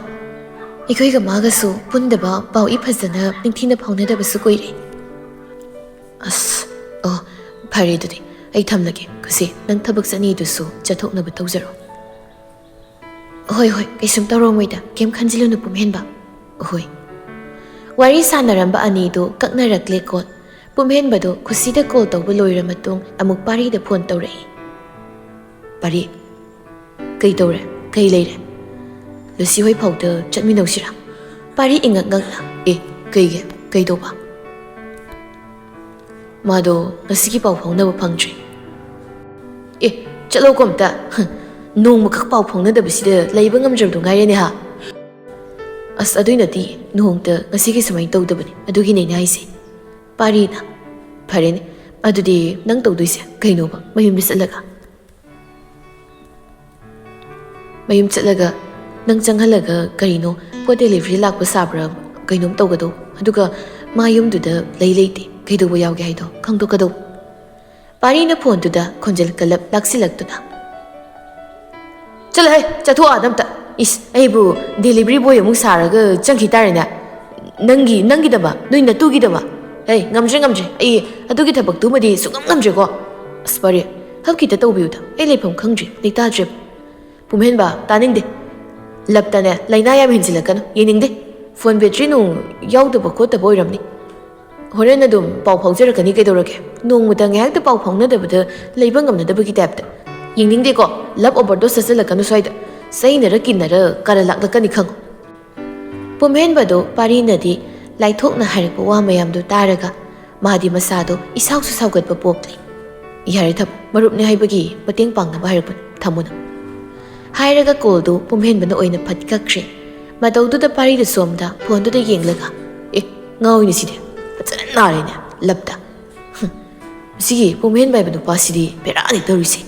ꯑꯩꯈꯣꯏꯒ ꯃꯥꯒꯁꯨ ꯄꯨꯟꯗꯕ, ꯄꯥꯎ ꯏ ꯐꯖꯅ ꯅꯤꯡꯊꯤꯅ ꯐꯥꯎꯅꯗꯕꯁꯨ ꯀꯨꯏꯔꯦ꯫" "ꯑꯁ, ꯑꯣ, ꯐꯔꯦ ꯑꯗꯨꯗꯤ꯫ ꯑꯩ ꯊꯝꯂꯒꯦ꯫ ꯈꯨꯁꯤ, ꯅꯪ ꯊꯕꯛ ꯆꯠꯅꯤꯗꯨꯁꯨ ꯆꯠꯊꯣꯛꯅꯕ ꯇꯧꯖꯔꯣ꯫" "ꯍꯣꯏ, ꯍꯣꯏ, ꯀꯩꯁꯨꯝ ꯇꯧꯔꯝꯃꯣꯏꯗ, ꯀꯩꯝ ꯈꯟꯖꯤꯜꯂꯨꯅꯨ ꯄꯨꯝꯍꯦꯟꯕ꯫" "ꯍꯣꯏ꯫" ꯋꯥꯔꯤ ꯁꯥꯟꯅꯔꯝꯕ ꯑꯅꯤꯗꯨ ꯀꯛꯅꯔꯛꯂꯦ ꯀꯣꯜ꯫ ꯄꯨꯝꯍꯦꯟꯕꯗꯨ ꯈꯨꯁꯤꯗ ꯀꯣꯜ ꯇꯧꯕ ꯂꯣꯏꯔ ꯃꯇꯨꯡ ꯑꯃꯨꯛ ꯄꯥꯔꯤꯗ ꯐꯣꯟ ꯇꯧꯔꯛꯏ꯫ "ꯄꯥꯔꯤ, ꯀꯩ ꯇꯧꯔꯦ? ꯀꯩ ꯂꯩꯔꯦ? ꯂꯨꯁꯤ ꯍꯣꯏ ꯐꯥꯎꯗ ꯆꯠꯃꯤꯟꯅꯧꯁꯤꯔꯥ?" ꯄꯥꯔꯤ ꯏꯉꯛ ꯉꯛꯅ, "ꯑꯦ, ꯀꯩꯒꯤ? ꯀꯩ ꯇꯧꯕ?" "ꯃꯥꯗꯣ ꯉꯁꯤꯒꯤ ꯄꯥꯎ ꯐꯥꯎꯅꯕ ꯐꯪꯗ꯭ꯔꯤ꯫" "ꯑꯦ, ꯆꯠꯂꯣꯀꯣ ꯑꯝꯇ꯫ ꯍꯝ, ꯅꯣꯡꯃꯈꯛ ꯄꯥꯎ ꯐꯥꯎꯅꯗꯕꯁꯤꯗ ꯂꯩꯕ ꯉꯝꯗ꯭ꯔꯕꯗꯣ ꯉꯥꯏꯔꯦꯅꯦ ꯍꯥ?" ꯑꯁ, ꯑꯗꯨꯏ ꯅꯠꯇꯦ, ꯅꯣꯡꯇ ꯉꯁꯤꯒꯤ ꯁꯨꯃꯥꯏꯅ ꯇꯧꯗꯕꯅꯤ, ꯑꯗꯨꯒꯤꯅꯦ ꯑꯩꯅ ꯍꯥꯏꯁꯦ꯫ ꯄꯥꯔꯤꯅ, "ꯐꯔꯦꯅꯦ, ꯑꯗꯨꯗꯤ ꯅꯪ ꯇꯧꯗꯣꯏꯁꯦ ꯀꯩꯅꯣꯕ? ꯃꯌꯨꯝꯗ ꯆꯠꯂꯒ, ꯃꯌꯨꯝ ꯆꯠꯂꯒ ꯅꯪ ꯆꯪꯍꯜꯂꯒ ꯀꯔꯤꯅꯣ, ꯄꯣꯠ ꯗꯦꯂꯤꯚꯔꯤ ꯂꯥꯛꯄ ꯁꯥꯕ꯭ꯔꯥ, ꯀꯩꯅꯣꯝ ꯇꯧꯒꯗꯧ꯫ ꯑꯗꯨꯒ ꯃꯥ ꯌꯨꯝꯗꯨꯗ ꯂꯩ ꯂꯩꯇꯦ, ꯀꯩꯗꯧꯕ ꯌꯥꯎꯒꯦ ꯍꯥꯏꯗꯣ ꯈꯪꯗꯣꯛꯀꯗꯧ꯫" ꯄꯥꯔꯤꯅ ꯐꯣꯟꯗꯨꯗ ꯈꯣꯟꯖꯦꯜ ꯀꯜꯂꯞ ꯂꯥꯛꯁꯤꯜꯂꯛꯇꯨꯅ, "ꯆꯠꯂꯣꯍꯦ, ꯆꯠꯊꯣꯛ ꯑꯥꯗ ꯑꯝꯇ꯫ ꯏꯁ, ꯑꯩꯕꯨ ꯗꯦꯂꯤꯚꯔꯤ ꯕꯣꯏ ꯑꯃꯨꯛ ꯁꯥꯔꯒ ꯆꯪꯈꯤ ꯇꯥꯔꯦꯅꯦ꯫ ꯅꯪꯒꯤ, ꯅꯪꯒꯤꯗꯃꯛ, ꯅꯣꯏ ꯅꯇꯨꯒꯤꯗꯃꯛ꯫ ꯍꯦ, ꯉꯝꯗ꯭ꯔꯦ, ꯉꯝꯗ꯭ꯔꯦ꯫ ꯑꯩ ꯑꯗꯨꯒꯤ ꯊꯕꯛꯇꯨꯃꯗꯤ ꯁꯨꯡꯉꯝ ꯉꯝꯗ꯭ꯔꯦꯀꯣ꯫ ꯑꯁ, ꯄꯥꯔꯤ, ꯍꯞ ꯈꯤꯇ ꯇꯧꯕꯤꯌꯨꯗ꯫ ꯑꯩ ꯂꯩꯐꯝ ꯈꯪꯗ꯭ꯔꯦ, ꯂꯩꯇꯥꯗ꯭ꯔꯦ꯫ ꯄꯨꯝꯍꯦꯟꯕ, ꯇꯥꯅꯤꯡꯗꯦ꯫ ꯂꯞꯇꯅꯦ, ꯂꯥꯏꯅꯥ ꯌꯥꯝ ꯍꯦꯟꯖꯤꯜꯂꯛꯀꯅꯨ, ꯌꯦꯡꯅꯤꯡꯗꯦ꯫ ꯐꯣꯟ ꯕꯦꯇ꯭ꯔꯤ ꯅꯨꯡ ꯌꯥꯎꯗꯕ ꯈꯣꯠꯇꯕ ꯑꯣꯏꯔꯝꯅꯤ꯫ ꯍꯣꯔꯦꯟ ꯑꯗꯨꯝ ꯄꯥꯎ ꯐꯥꯎꯖꯔꯛꯀꯅꯤ, ꯀꯩꯗꯧꯔꯒꯦ? ꯅꯣꯡꯃꯇ ꯉꯥꯏꯍꯥꯛꯇ ꯄꯥꯎ ꯐꯥꯎꯅꯗꯕꯗ ꯂꯩꯕ ꯉꯝꯅꯗꯕꯒꯤ ꯇꯥꯏꯞꯇ꯫ ꯌꯦꯡꯅꯤꯡꯗꯦꯀꯣ, ꯂꯞ ꯑꯣꯚꯔꯗꯣꯁ ꯆꯠꯁꯤꯜꯂꯛꯀꯅꯨ ꯁ꯭ꯋꯥꯏꯗ꯫ ꯆꯩꯅꯔ ꯀꯤꯟꯅꯔ ꯀꯥꯔꯟ ꯂꯥꯛꯂꯛꯀꯅꯤ ꯈꯪꯉꯨ꯫" ꯄꯨꯝꯍꯦꯟꯕꯗꯣ ꯄꯥꯔꯤꯅꯗꯤ ꯂꯥꯏꯊꯣꯛꯅ ꯍꯥꯏꯔꯛꯄ ꯋꯥ ꯃꯌꯥꯝꯗꯨ ꯇꯥꯔꯒ ꯃꯥꯗꯤ ꯃꯁꯥꯗꯣ ꯏꯁꯥꯎꯁꯨ ꯁꯥꯎꯒꯠꯄ ꯄꯣꯛꯂꯤ꯫ "ꯌꯥꯔꯦ ꯊꯝꯃꯣ, ꯃꯔꯨꯞꯅꯤ ꯍꯥꯏꯕꯒꯤ ꯃꯇꯦꯡ ꯄꯥꯡꯅꯕ ꯍꯥꯏꯔꯛꯄꯅꯤ, ꯊꯝꯃꯣ ꯅꯪ꯫" ꯍꯥꯏꯔꯒ ꯀꯣꯜꯗꯨ ꯄꯨꯝꯍꯦꯟꯕꯅ ꯑꯣꯏꯅ ꯐꯠ ꯀꯛꯈ꯭ꯔꯦ꯫ ꯃꯇꯧꯗꯨꯗ ꯄꯥꯔꯤꯗ ꯁꯣꯝꯗ ꯐꯣꯟꯗꯨꯗ ꯌꯦꯡꯂꯒ, "ꯑꯦ, ꯉꯥꯎꯏꯅꯦ ꯁꯤꯗꯤ, ꯐꯖꯅ ꯅꯥꯔꯦꯅꯦ ꯂꯞꯇ꯫ ꯍꯨꯝ, ꯃꯁꯤꯒꯤ ꯄꯨꯝꯍꯦꯟꯕ ꯍꯥꯏꯕ ꯅꯨꯄꯥꯁꯤꯗꯤ ꯕꯦꯔꯥꯅꯤ ꯇꯧꯔꯤꯁꯦ꯫"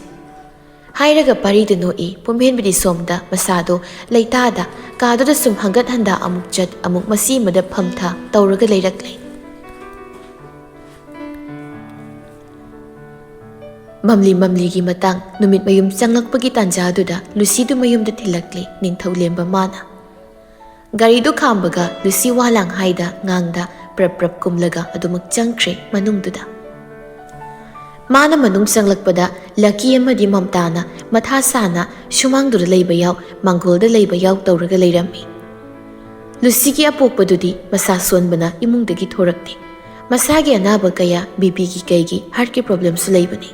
ꯍꯥꯏꯔꯒ ꯄꯥꯔꯤꯗ ꯅꯣꯛꯏ꯫ ꯄꯨꯝꯍꯦꯟꯕꯗꯤ ꯁꯣꯝꯗ ꯃꯁꯥꯗꯣ ꯂꯩꯇꯥꯗ ꯀꯥꯗꯨꯗ ꯁꯨꯝ ꯍꯪꯒꯠ ꯍꯟꯗꯥ ꯑꯃꯨꯛ ꯆꯠ ꯑꯃꯨꯛ ꯃꯁꯤ ꯑꯃꯗ ꯐꯝꯊ ꯇꯧꯔꯒ ꯂꯩꯔꯛꯂꯦ꯫ ꯃꯝꯂꯤ ꯃꯝꯂꯤꯒꯤ ꯃꯇꯥꯡ, ꯅꯨꯃꯤꯠ ꯃꯌꯨꯝ ꯆꯪꯂꯛꯄꯒꯤ ꯇꯥꯟꯖꯥꯗꯨꯗ ꯂꯨꯁꯤꯗꯨ ꯃꯌꯨꯝꯗ ꯊꯤꯜꯂꯛꯂꯦ ꯅꯤꯡꯊꯧꯂꯦꯝꯕ ꯃꯥꯅ꯫ ꯒꯥꯔꯤꯗꯨ ꯈꯥꯝꯕꯒ ꯂꯨꯁꯤ ꯋꯥ ꯂꯥꯡ ꯍꯥꯏꯗ ꯉꯥꯡꯗ ꯄ꯭ꯔꯞ ꯄ꯭ꯔꯞ ꯀꯨꯝꯂꯒ ꯑꯗꯨꯃꯛ ꯆꯪꯈ꯭ꯔꯦ ꯃꯅꯨꯡꯗꯨꯗ꯫ ꯃꯥꯅ ꯃꯅꯨꯡ ꯆꯪꯂꯛꯄꯗ ꯂꯀꯤ ꯑꯃꯗꯤ ꯃꯝꯇꯥꯅ ꯃꯊꯥ ꯁꯥꯅ ꯁꯨꯃꯥꯡꯗꯨꯗ ꯂꯩꯕ ꯌꯥꯎ, ꯃꯥꯡꯒꯣꯜꯗ ꯂꯩꯕ ꯌꯥꯎ ꯇꯧꯔꯒ ꯂꯩꯔꯝꯃꯤ꯫ ꯂꯨꯁꯤꯒꯤ ꯑꯄꯣꯛꯄꯗꯨꯗꯤ ꯃꯁꯥ ꯁꯣꯟꯕꯅ ꯏꯃꯨꯡꯗꯒꯤ ꯊꯣꯔꯛꯇꯦ꯫ ꯃꯁꯥꯒꯤ ꯑꯅꯥꯕ ꯀꯌꯥ, ꯕꯤ ꯄꯤꯒꯤ ꯀꯩꯒꯤ, ꯍꯥꯔꯠꯀꯤ ꯄ꯭ꯔꯣꯕ꯭ꯂꯦꯝꯁꯨ ꯂꯩꯕꯅꯤ꯫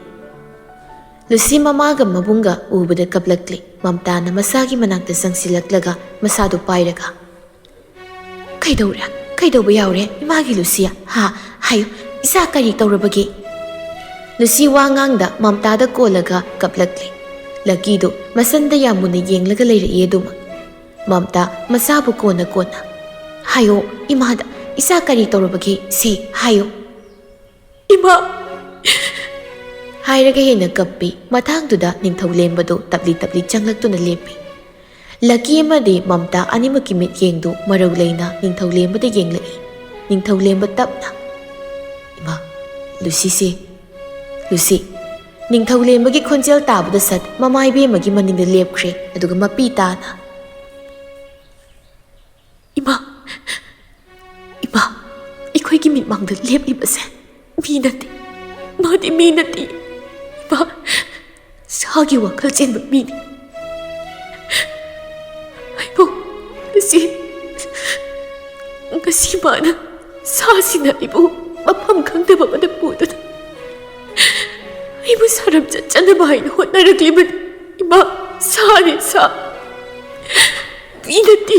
ꯂꯨꯁꯤ ꯃꯃꯥꯒ ꯃꯕꯨꯡꯒ ꯎꯕꯗ ꯀꯞꯂꯛꯂꯦ꯫ ꯃꯝꯇꯥꯅ ꯃꯁꯥꯒꯤ ꯃꯅꯥꯛꯇ ꯆꯪꯁꯤꯜꯂꯛꯂꯒ ꯃꯁꯥꯗꯨ ꯄꯥꯏꯔꯒ, "ꯀꯩꯗꯧꯔꯦ? ꯀꯩꯗꯧꯕ ꯌꯥꯎꯔꯦ ꯏꯃꯥꯒꯤ ꯂꯨꯁꯤꯌꯥ? ꯍꯥ? ꯍꯥꯏꯌꯨ, ꯏꯆꯥ ꯀꯔꯤ ꯇꯧꯔꯕꯒꯦ?" ꯂꯨꯁꯤ ꯋꯥ ꯉꯥꯡꯗ ꯃꯝꯇꯥꯗ ꯀꯣꯜꯂꯒ ꯀꯞꯂꯛꯂꯦ꯫ ꯂꯀꯤꯗꯨ ꯃꯁꯟꯗ ꯌꯥꯝ ꯃꯨꯟꯅ ꯌꯦꯡꯂꯒ ꯂꯩꯔꯛꯏ ꯑꯗꯨꯃꯛ꯫ ꯃꯝꯇꯥ ꯃꯁꯥꯕꯨ ꯀꯣꯟꯅ ꯀꯣꯟꯅ, "ꯍꯥꯏꯌꯣ ꯏꯃꯥꯗ, ꯏꯆꯥ ꯀꯔꯤ ꯇꯧꯔꯕꯒꯦ ꯁꯦ ꯍꯥꯏꯌꯣ꯫ ꯏꯃꯥ!" ꯍꯥꯏꯔꯒ ꯍꯦꯟꯅ ꯀꯞꯄꯤ꯫ ꯃꯇꯥꯡꯗꯨꯗ ꯅꯤꯡꯊꯧꯂꯦꯝꯕꯗꯨ ꯇꯞꯂꯤ ꯇꯞꯂꯤ ꯆꯪꯂꯛꯇꯨꯅ ꯂꯦꯞꯄꯤ꯫ ꯂꯛꯀꯤ ꯑꯃꯗꯤ ꯃꯝꯇꯥ ꯑꯅꯤꯃꯛꯀꯤ ꯃꯤꯠꯌꯦꯡꯗꯨ ꯃꯔꯧ ꯂꯩꯅ ꯅꯤꯡꯊꯧꯂꯦꯝꯕꯗ ꯌꯦꯡꯂꯛꯏ꯫ ꯅꯤꯡꯊꯧꯂꯦꯝꯕ ꯇꯞꯅ, "ꯏꯃꯥ, ꯂꯨꯁꯤꯁꯦ, ꯂꯨꯁꯤ!" ꯅꯤꯡꯊꯧꯂꯦꯝꯕꯒꯤ ꯈꯣꯟꯖꯦꯜ ꯇꯥꯕꯗ ꯁꯠ ꯃꯃꯥ ꯏꯕꯦꯝꯃꯒꯤ ꯃꯅꯤꯡꯗ ꯂꯦꯞꯈ꯭ꯔꯦ, ꯑꯗꯨꯒ ꯃꯄꯤ ꯇꯥꯅ, "ꯏꯃꯥ, ꯏꯃꯥ, ꯑꯩꯈꯣꯏꯒꯤ ꯃꯤꯠꯃꯥꯡꯗ ꯂꯦꯞꯂꯤꯕꯁꯦ ꯃꯤ ꯅꯠꯇꯦ, ꯃꯥꯗꯤ ꯃꯤ ꯅꯠꯇꯦ꯫ ꯏꯃꯥ, ꯁꯥꯒꯤ ꯋꯥꯈꯜ ꯆꯦꯟꯕ ꯃꯤꯅꯤ꯫ ꯑꯩꯕꯨ ꯉꯁꯤ, ꯉꯁꯤ ꯃꯥꯅ ꯁꯥꯁꯤꯅ ꯑꯩꯕꯨ ꯃꯐꯝ ꯈꯪꯗꯕ ꯑꯃꯗ ꯄꯨꯗꯨꯅ ꯑꯩꯕꯨ ꯁꯥꯔꯝ ꯆꯠꯆꯅꯕ ꯍꯥꯏꯅ ꯍꯣꯠꯅꯔꯛꯂꯤꯕꯅꯤ꯫ ꯏꯃꯥ, ꯁꯥꯅꯤ, ꯁꯥ, ꯃꯤ ꯅꯠꯇꯦ꯫"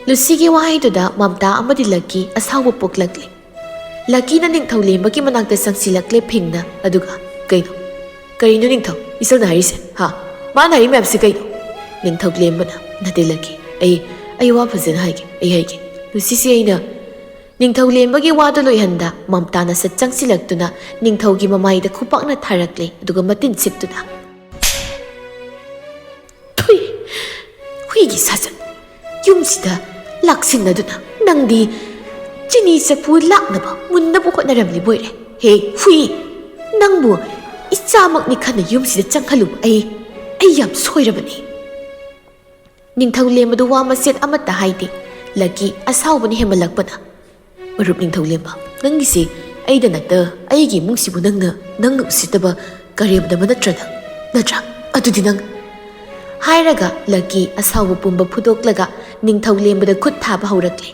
ꯂꯨꯁꯤꯒꯤ ꯋꯥꯍꯩꯗꯨꯗ ꯃꯝꯇꯥ ꯑꯃꯗꯤ ꯂꯛꯀꯤ ꯑꯁꯥꯎꯕ ꯄꯣꯛꯂꯛꯂꯤ꯫ ꯂꯛꯀꯤꯅ ꯅꯤꯡꯊꯧꯂꯦꯝꯕꯒꯤ ꯃꯅꯥꯛꯇ ꯆꯪꯁꯤꯜꯂꯛꯂꯦ ꯐꯤꯡꯅ, ꯑꯗꯨꯒ, "ꯀꯩꯅꯣ? ꯀꯔꯤꯅꯣ ꯅꯤꯡꯊꯧ, ꯏꯆꯜꯅ ꯍꯥꯏꯔꯤꯁꯦ? ꯍꯥ? ꯃꯥꯅ ꯍꯥꯏꯔꯤ ꯃꯌꯥꯝꯁꯦ ꯀꯩꯅꯣ?" ꯅꯤꯡꯊꯧꯂꯦꯝꯕꯅ, "ꯅꯠꯇꯦ ꯂꯛꯀꯤ, ꯑꯩ, ꯑꯩ ꯋꯥ ꯐꯖꯅ ꯍꯥꯏꯒꯦ, ꯑꯩ ꯍꯥꯏꯒꯦ꯫ ꯂꯨꯁꯤꯁꯦ ꯑꯩꯅ..." ꯅꯤꯡꯊꯧꯂꯦꯝꯕꯒꯤ ꯋꯥꯗꯨ ꯂꯣꯏꯍꯟꯗ ꯃꯝꯇꯥꯅ ꯁꯠ ꯆꯪꯁꯤꯜꯂꯛꯇꯨꯅ ꯅꯤꯡꯊꯧꯒꯤ ꯃꯃꯥꯏꯗ ꯈꯨꯄꯥꯛꯅ ꯊꯥꯔꯛꯂꯦ, ꯑꯗꯨꯒ ꯃꯇꯤꯟ ꯁꯤꯠꯇꯨꯅ, "ꯊꯨꯏ! ꯍꯨꯏꯒꯤ ꯁꯥꯖꯟ! ꯌꯨꯝꯁꯤꯗ ꯂꯥꯛꯁꯤꯟꯅꯗꯨꯅ ꯅꯪꯗꯤ ꯆꯤꯅꯤ ꯆꯐꯨ ꯂꯥꯛꯅꯕ ꯃꯨꯟꯅꯕ ꯍꯣꯠꯅꯔꯝꯂꯤꯕ ꯑꯣꯏꯔꯦ꯫ ꯍꯦ ꯍꯨꯏ! ꯅꯪꯕꯨ ꯏꯆꯥꯃꯛꯅꯤ ꯈꯟꯅ ꯌꯨꯝꯁꯤꯗ ꯆꯪꯍꯜꯂꯨꯕ ꯑꯩ, ꯑꯩ ꯌꯥꯝ ꯁꯣꯏꯔꯕꯅꯤ꯫" ꯅꯤꯡꯊꯧꯂꯦꯝꯕꯗꯨ ꯋꯥ ꯃꯆꯦꯠ ꯑꯃꯠꯇ ꯍꯥꯏꯗꯦ꯫ ꯂꯛꯀꯤ ꯑꯁꯥꯎꯕꯅ ꯍꯦꯟꯃꯜꯂꯛꯄꯅ, "ꯃꯔꯨꯞ ꯅꯤꯡꯊꯧꯂꯦꯝꯕ, ꯅꯪꯒꯤꯁꯦ ꯑꯩꯗ ꯅꯠꯇ ꯑꯩꯒꯤ ꯏꯃꯨꯡꯁꯤꯕꯨ ꯅꯪꯅ, ꯅꯪꯅ ꯎꯁꯤꯠꯇꯕ ꯀꯔꯦꯝꯅꯕ ꯅꯠꯇ꯭ꯔ ꯅꯪ? ꯅꯠꯇ꯭ꯔꯥ? ꯑꯗꯨꯗꯤ ꯅꯪ..." ꯍꯥꯏꯔꯒ ꯂꯛꯀꯤ ꯑꯁꯥꯎꯕ ꯄꯨꯝꯕ ꯐꯨꯗꯣꯛꯂꯒ ꯅꯤꯡꯊꯧꯂꯦꯝꯕꯗ ꯈꯨꯠ ꯊꯥꯕ ꯍꯧꯔꯛꯂꯦ꯫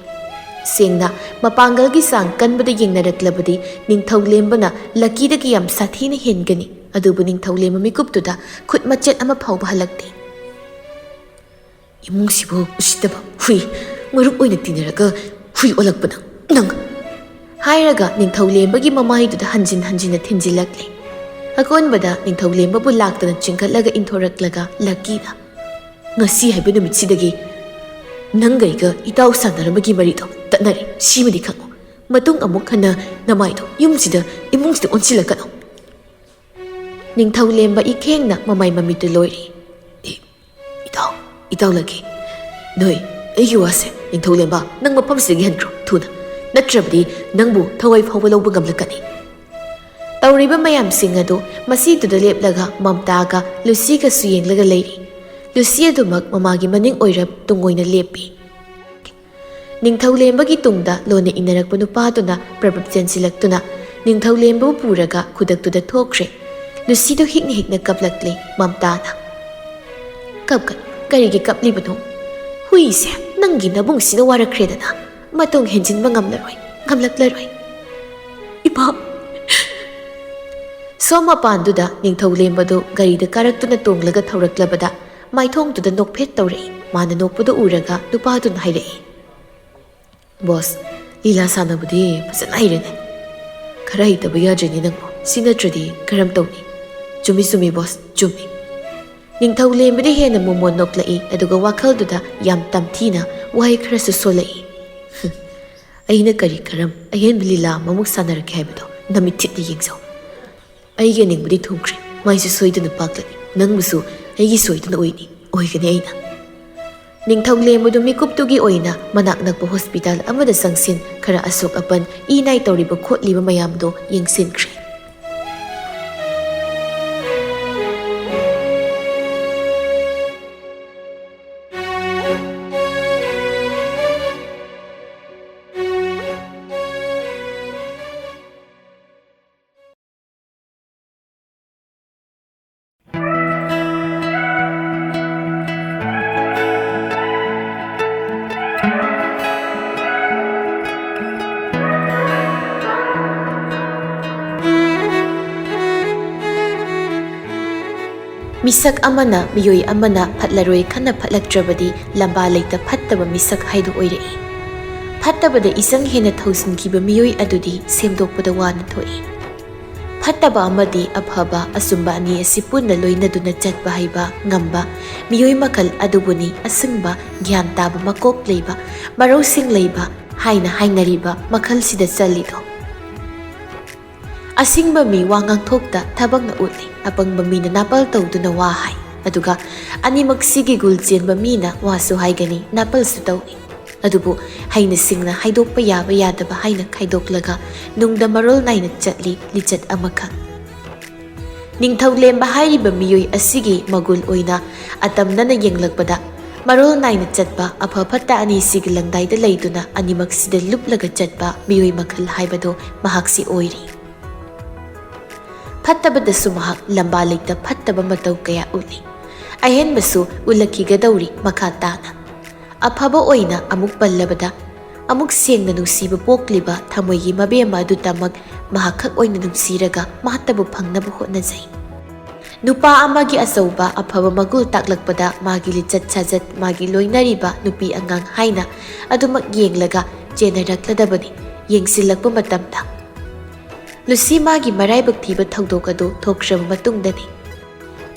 ꯁꯦꯡꯅ ꯃꯄꯥꯡꯒꯜꯒꯤ ꯆꯥꯡ ꯀꯟꯕꯗ ꯌꯦꯡꯅꯔꯛꯂꯕꯗꯤ ꯅꯤꯡꯊꯧꯂꯦꯝꯕꯅ ꯂꯛꯀꯤꯗꯒꯤ ꯌꯥꯝ ꯁꯥꯊꯤꯅ ꯍꯦꯟꯒꯅꯤ꯫ ꯑꯗꯨꯕꯨ ꯅꯤꯡꯊꯧꯂꯦꯝꯕ ꯃꯤꯀꯨꯞꯇꯨꯗ ꯈꯨꯠ ꯃꯆꯦꯠ ꯑꯃ ꯐꯥꯎꯕ ꯍꯜꯂꯛꯇꯦ꯫ "ꯏꯃꯨꯡꯁꯤꯕꯨ ꯎꯁꯤꯠꯇꯕ ꯍꯨꯏ, ꯃꯔꯨꯞ ꯑꯣꯏꯅ ꯇꯤꯟꯅꯔꯒ ꯍꯨꯏ ꯑꯣꯜꯂꯛꯄ ꯅꯪ, ꯅꯪ!" ꯍꯥꯏꯔꯒ ꯅꯤꯡꯊꯧꯂꯦꯝꯕꯒꯤ ꯃꯃꯥꯏꯗꯨꯗ ꯍꯟꯖꯤꯟ ꯍꯟꯖꯤꯟꯅ ꯊꯤꯟꯖꯤꯜꯂꯛꯂꯦ꯫ ꯑꯀꯣꯟꯕꯗ ꯅꯤꯡꯊꯧꯂꯦꯝꯕꯕꯨ ꯂꯥꯛꯇꯅ ꯆꯤꯡꯈꯠꯂꯒ ꯏꯟꯊꯣꯔꯛꯂꯒ ꯂꯛꯀꯤꯅ, ꯉꯁꯤ ꯍꯥꯏꯕ ꯅꯨꯃꯤꯠꯁꯤꯗꯒꯤ ꯅꯪꯒ ꯑꯩꯒ ꯏꯇꯥꯎ ꯁꯥꯟꯅꯔꯝꯕꯒꯤ ꯃꯔꯤꯗꯣ ꯇꯠꯅꯔꯦ, ꯁꯤꯃꯗꯤ ꯈꯪꯉꯨ꯫ ꯃꯇꯨꯡ ꯑꯃꯨꯛ ꯍꯟꯅ ꯅꯃꯥꯏꯗꯣ ꯌꯨꯝꯁꯤꯗ, ꯏꯃꯨꯡꯁꯤꯗ ꯑꯣꯟꯁꯤꯜꯂꯛꯀꯅꯨ꯫ ꯅꯤꯡꯊꯧꯂꯦꯝꯕ ꯏꯈꯦꯡꯅ ꯃꯃꯥꯏ ꯃꯃꯤꯠꯇꯨ ꯂꯣꯏꯔꯦ꯫ "ꯑꯦ, ꯏꯇꯥꯎ, ꯏꯇꯥꯎ ꯂꯛꯀꯤ, ꯅꯣꯏ, ꯑꯩꯒꯤ ꯋꯥꯁꯦ, ꯅꯤꯡꯊꯧꯂꯦꯝꯕ, ꯅꯪ ꯃꯐꯝꯁꯤꯗꯒꯤ ꯍꯟꯈ꯭ꯔꯣ, ꯊꯨꯅ꯫ ꯅꯠꯇ꯭ꯔꯕꯗꯤ ꯅꯪꯕꯨ ꯊꯋꯥꯏ ꯐꯥꯎꯕ ꯂꯧꯕ ꯉꯝꯂꯛꯀꯅꯤ꯫" ꯇꯧꯔꯤꯕ ꯃꯌꯥꯝꯁꯤꯡ ꯑꯗꯨ ꯃꯁꯤꯗꯨꯗ ꯂꯦꯞꯂꯒ ꯃꯝꯇꯥꯒ ꯂꯨꯁꯤꯒꯁꯨ ꯌꯦꯡꯂꯒ ꯂꯩꯔꯤ꯫ ꯂꯨꯁꯤ ꯑꯗꯨꯃꯛ ꯃꯃꯥꯒꯤ ꯃꯅꯤꯡ ꯑꯣꯏꯔꯞ ꯇꯨꯡ ꯑꯣꯏꯅ ꯂꯦꯞꯄꯤ꯫ ꯅꯤꯡꯊꯧꯂꯦꯝꯕꯒꯤ ꯇꯨꯡꯗ ꯂꯣꯟꯅ ꯏꯟꯅꯔꯛꯄ ꯅꯨꯄꯥꯗꯨꯅ ꯄ꯭ꯔꯞ ꯄ꯭ꯔꯞ ꯆꯦꯟꯁꯤꯜꯂꯛꯇꯨꯅ ꯅꯤꯡꯊꯧꯂꯦꯝꯕꯕꯨ ꯄꯨꯔꯒ ꯈꯨꯗꯛꯇꯨꯗ ꯊꯣꯛꯈ꯭ꯔꯦ꯫ ꯂꯨꯁꯤꯗꯨ ꯍꯤꯛꯅ ꯍꯤꯛꯅ ꯀꯞꯂꯛꯂꯦ ꯃꯝꯇꯥꯅ꯫ "ꯀꯞꯀꯅꯨ, ꯀꯔꯤꯒꯤ ꯀꯞꯂꯤꯕꯅꯣ? ꯍꯨꯏꯁꯦ, ꯅꯪꯒꯤ ꯅꯕꯨꯡꯁꯤꯅ ꯋꯥꯔꯛꯈ꯭ꯔꯦꯗꯅ, ꯃꯇꯨꯡ ꯍꯦꯟꯖꯤꯟꯕ ꯉꯝꯂꯔꯣꯏ, ꯉꯝꯂꯛꯂꯔꯣꯏ꯫" "ꯏꯄꯥ!" ꯁꯣꯝ ꯃꯄꯥꯟꯗꯨꯗ ꯅꯤꯡꯊꯧꯂꯦꯝꯕꯗꯨ ꯒꯥꯔꯤꯗ ꯀꯥꯔꯛꯇꯨꯅ ꯇꯣꯡꯂꯒ ꯊꯧꯔꯛꯂꯕꯗ ꯃꯥꯏꯊꯣꯡꯗꯨꯗ ꯅꯣꯛꯐꯦꯠ ꯇꯧꯔꯛꯏ꯫ ꯃꯥꯅ ꯅꯣꯛꯄꯗꯨ ꯎꯔꯒ ꯅꯨꯄꯥꯗꯨꯅ ꯍꯥꯏꯔꯛꯏ, "ꯕꯣꯁ, ꯂꯤꯂꯥ ꯁꯥꯟꯅꯕꯗꯤ ꯐꯖꯅ ꯍꯩꯔꯦꯅꯦ꯫ ꯈꯔ ꯍꯩꯇꯕ ꯌꯥꯗ꯭ꯔꯦꯅꯦ ꯅꯪꯕꯨ꯫ ꯁꯤ ꯅꯠꯇ꯭ꯔꯗꯤ ꯀꯔꯝ ꯇꯧꯅꯤ?" "ꯆꯨꯝꯃꯤ, ꯆꯨꯝꯃꯤ, ꯕꯣꯁ, ꯆꯨꯝꯃꯤ꯫" ꯅꯤꯡꯊꯧꯂꯦꯝꯕꯗꯤ ꯍꯦꯟꯅ ꯃꯣꯃꯣꯟ ꯅꯣꯛꯂꯛꯏ, ꯑꯗꯨꯒ ꯋꯥꯈꯜꯗꯨꯗ ꯌꯥꯝ ꯇꯝꯊꯤꯅ ꯋꯥꯍꯩ ꯈꯔꯁꯨ ꯁꯣꯜꯂꯛꯏ꯫ "ꯑꯩꯅ ꯀꯔꯤ ꯀꯔꯝ ꯑꯍꯦꯟꯕ ꯂꯤꯂꯥ ꯑꯃꯃꯨꯛ ꯁꯥꯟꯅꯔꯛꯀꯦ ꯍꯥꯏꯕꯗꯣ ꯅꯃꯤꯠ ꯊꯤꯠꯅ ꯌꯦꯡꯖꯧ꯫ ꯑꯩꯒꯤ ꯑꯅꯤꯡꯕꯗꯤ ꯊꯨꯡꯈ꯭ꯔꯦ꯫ ꯃꯥꯏꯁꯨ ꯁꯣꯏꯗꯅ ꯄꯥꯛꯂꯅꯤ꯫ ꯅꯪꯕꯨꯁꯨ ꯑꯩꯒꯤ ꯁꯣꯏꯗꯅ ꯑꯣꯏꯅꯤ, ꯑꯣꯏꯒꯅꯤ ꯑꯩꯅ꯫" ꯅꯤꯡꯊꯧꯂꯦꯝꯕꯗꯨ ꯃꯤꯀꯨꯞꯇꯨꯒꯤ ꯑꯣꯏꯅ ꯃꯅꯥꯛ ꯅꯛꯄ ꯍꯣꯁꯄꯤꯇꯥꯜ ꯑꯃꯗ ꯆꯪꯁꯤꯟ, ꯈꯔ ꯑꯁꯣꯛ ꯑꯄꯟ, ꯏ ꯅꯥꯏ ꯇꯧꯔꯤꯕ ꯈꯣꯠꯂꯤꯕ ꯃꯌꯥꯝꯗꯣ ꯌꯦꯡꯁꯤꯟꯈ꯭ꯔꯦ꯫ ꯃꯤꯁꯛ ꯑꯃꯅ, ꯃꯤꯑꯣꯏ ꯑꯃꯅ ꯐꯠꯂꯔꯣꯏ ꯈꯟꯅ ꯐꯠꯂꯛꯇ꯭ꯔꯕꯗꯤ ꯂꯝꯕꯥ ꯂꯩꯇ ꯐꯠꯇꯕ ꯃꯤꯁꯛ ꯍꯥꯏꯗꯨ ꯑꯣꯏꯔꯛꯏ꯫ ꯐꯠꯇꯕꯗ ꯏꯆꯪ ꯍꯦꯟꯅ ꯊꯧꯖꯤꯟꯈꯤꯕ ꯃꯤꯑꯣꯏ ꯑꯗꯨꯗꯤ ꯁꯦꯝꯗꯣꯛꯄꯗ ꯋꯥꯅ ꯊꯣꯛꯏ꯫ ꯐꯠꯇꯕ ꯑꯃꯗꯤ ꯑꯐꯕ ꯑꯆꯨꯝꯕ ꯑꯅꯤ ꯑꯁꯤ ꯄꯨꯟꯅ ꯂꯣꯏꯅꯗꯨꯅ ꯆꯠꯄ ꯍꯩꯕ ꯉꯝꯕ ꯃꯤꯑꯣꯏ ꯃꯈꯜ ꯑꯗꯨꯕꯨꯅꯤ ꯑꯁꯤꯡꯕ, ꯒ꯭ꯌꯥꯟ ꯇꯥꯕ, ꯃꯀꯣꯛ ꯂꯩꯕ, ꯃꯔꯧꯁꯤꯡ ꯂꯩꯕ ꯍꯥꯏꯅ ꯍꯥꯏꯅꯔꯤꯕ ꯃꯈꯜꯁꯤꯗ ꯆꯜꯂꯤꯗꯣ꯫ ꯑꯁꯤꯡꯕ ꯃꯤ ꯋꯥ ꯉꯥꯡꯊꯣꯛꯇ ꯊꯕꯛꯅ ꯎꯠꯂꯤ, ꯑꯄꯪꯕ ꯃꯤꯅ ꯅꯥꯄꯜ ꯇꯧꯗꯨꯅ ꯋꯥ ꯍꯥꯏ, ꯑꯗꯨꯒ ꯑꯅꯤꯃꯛꯁꯤꯒꯤ ꯒꯨꯜ ꯆꯦꯟꯕ ꯃꯤꯅ ꯋꯥꯁꯨ ꯍꯥꯏꯒꯅꯤ, ꯅꯥꯄꯜꯁꯨ ꯇꯧꯏ꯫ ꯑꯗꯨꯕꯨ ꯍꯩꯅ ꯁꯤꯡꯅ ꯍꯥꯏꯗꯣꯛꯄ ꯌꯥꯕ ꯌꯥꯗꯕ ꯍꯥꯏꯅ ꯈꯥꯏꯗꯣꯛꯂꯒ ꯅꯨꯡꯗ ꯃꯔꯣꯜ ꯅꯥꯏꯅ ꯆꯠꯂꯤ ꯂꯤꯆꯠ ꯑꯃꯈꯛ꯫ ꯅꯤꯡꯊꯧ ꯂꯦꯝꯕ ꯍꯥꯏꯔꯤꯕ ꯃꯤꯑꯣꯏ ꯑꯁꯤꯒꯤ ꯃꯒꯨꯜ ꯑꯣꯏꯅ ꯑꯇꯝꯅꯅ ꯌꯦꯡꯂꯛꯄꯗ ꯃꯔꯣꯜ ꯅꯥꯏꯅ ꯆꯠꯄ ꯑꯐ ꯐꯠꯇ ꯑꯅꯤꯁꯤꯒꯤ ꯂꯪꯗꯥꯏꯗ ꯂꯩꯗꯨꯅ ꯑꯅꯤꯃꯛꯁꯤꯗ ꯂꯨꯞꯂꯒ ꯆꯠꯄ ꯃꯤꯑꯣꯏ ꯃꯈꯜ ꯍꯥꯏꯕꯗꯨ ꯃꯍꯥꯛꯁꯤ ꯑꯣꯏꯔꯤ꯫ ꯐꯠꯇꯕꯗꯁꯨ ꯃꯍꯥꯛ ꯂꯝꯕꯥ ꯂꯩꯇ ꯐꯠꯇꯕ ꯃꯇꯧ ꯀꯌꯥ ꯎꯠꯂꯤ꯫ ꯑꯍꯦꯟꯕꯁꯨ ꯎꯠꯂꯛꯈꯤꯒꯗꯧꯔꯤ ꯃꯈꯥ ꯇꯥꯅ꯫ ꯑꯐꯕ ꯑꯣꯏꯅ ꯑꯃꯨꯛ ꯄꯜꯂꯕꯗ, ꯑꯃꯨꯛ ꯁꯦꯡꯅ ꯅꯨꯡꯁꯤꯕ ꯄꯣꯛꯂꯤꯕ ꯊꯃꯣꯏꯒꯤ ꯃꯕꯦꯝꯃ ꯑꯗꯨꯇꯃꯛ ꯃꯍꯥꯛꯈꯛ ꯑꯣꯏꯅ ꯅꯨꯡꯁꯤꯔꯒ ꯃꯍꯥꯛꯇꯕꯨ ꯐꯪꯅꯕ ꯍꯣꯠꯅꯖꯩ꯫ ꯅꯨꯄꯥ ꯑꯃꯒꯤ ꯑꯆꯧꯕ ꯑꯐꯕ ꯃꯒꯨꯜ ꯇꯥꯛꯂꯛꯄꯗ ꯃꯥꯒꯤ ꯂꯤꯆꯠ ꯁꯥꯖꯠ, ꯃꯥꯒꯤ ꯂꯣꯏꯅꯔꯤꯕ ꯅꯨꯄꯤ ꯑꯉꯥꯡ ꯍꯥꯏꯅ ꯑꯗꯨꯃꯛ ꯌꯦꯡꯂꯒ ꯆꯦꯟꯅꯔꯛꯂꯗꯕꯅꯤ꯫ ꯌꯦꯡꯁꯤꯜꯂꯛꯄ ꯃꯇꯝꯗ ꯂꯨꯁꯤ ꯃꯥꯒꯤ ꯃꯔꯥꯏꯕꯛ ꯊꯤꯕ ꯊꯧꯗꯣꯛ ꯑꯗꯨ ꯊꯣꯛꯈ꯭ꯔꯕ ꯃꯇꯨꯡꯗꯅꯤ꯫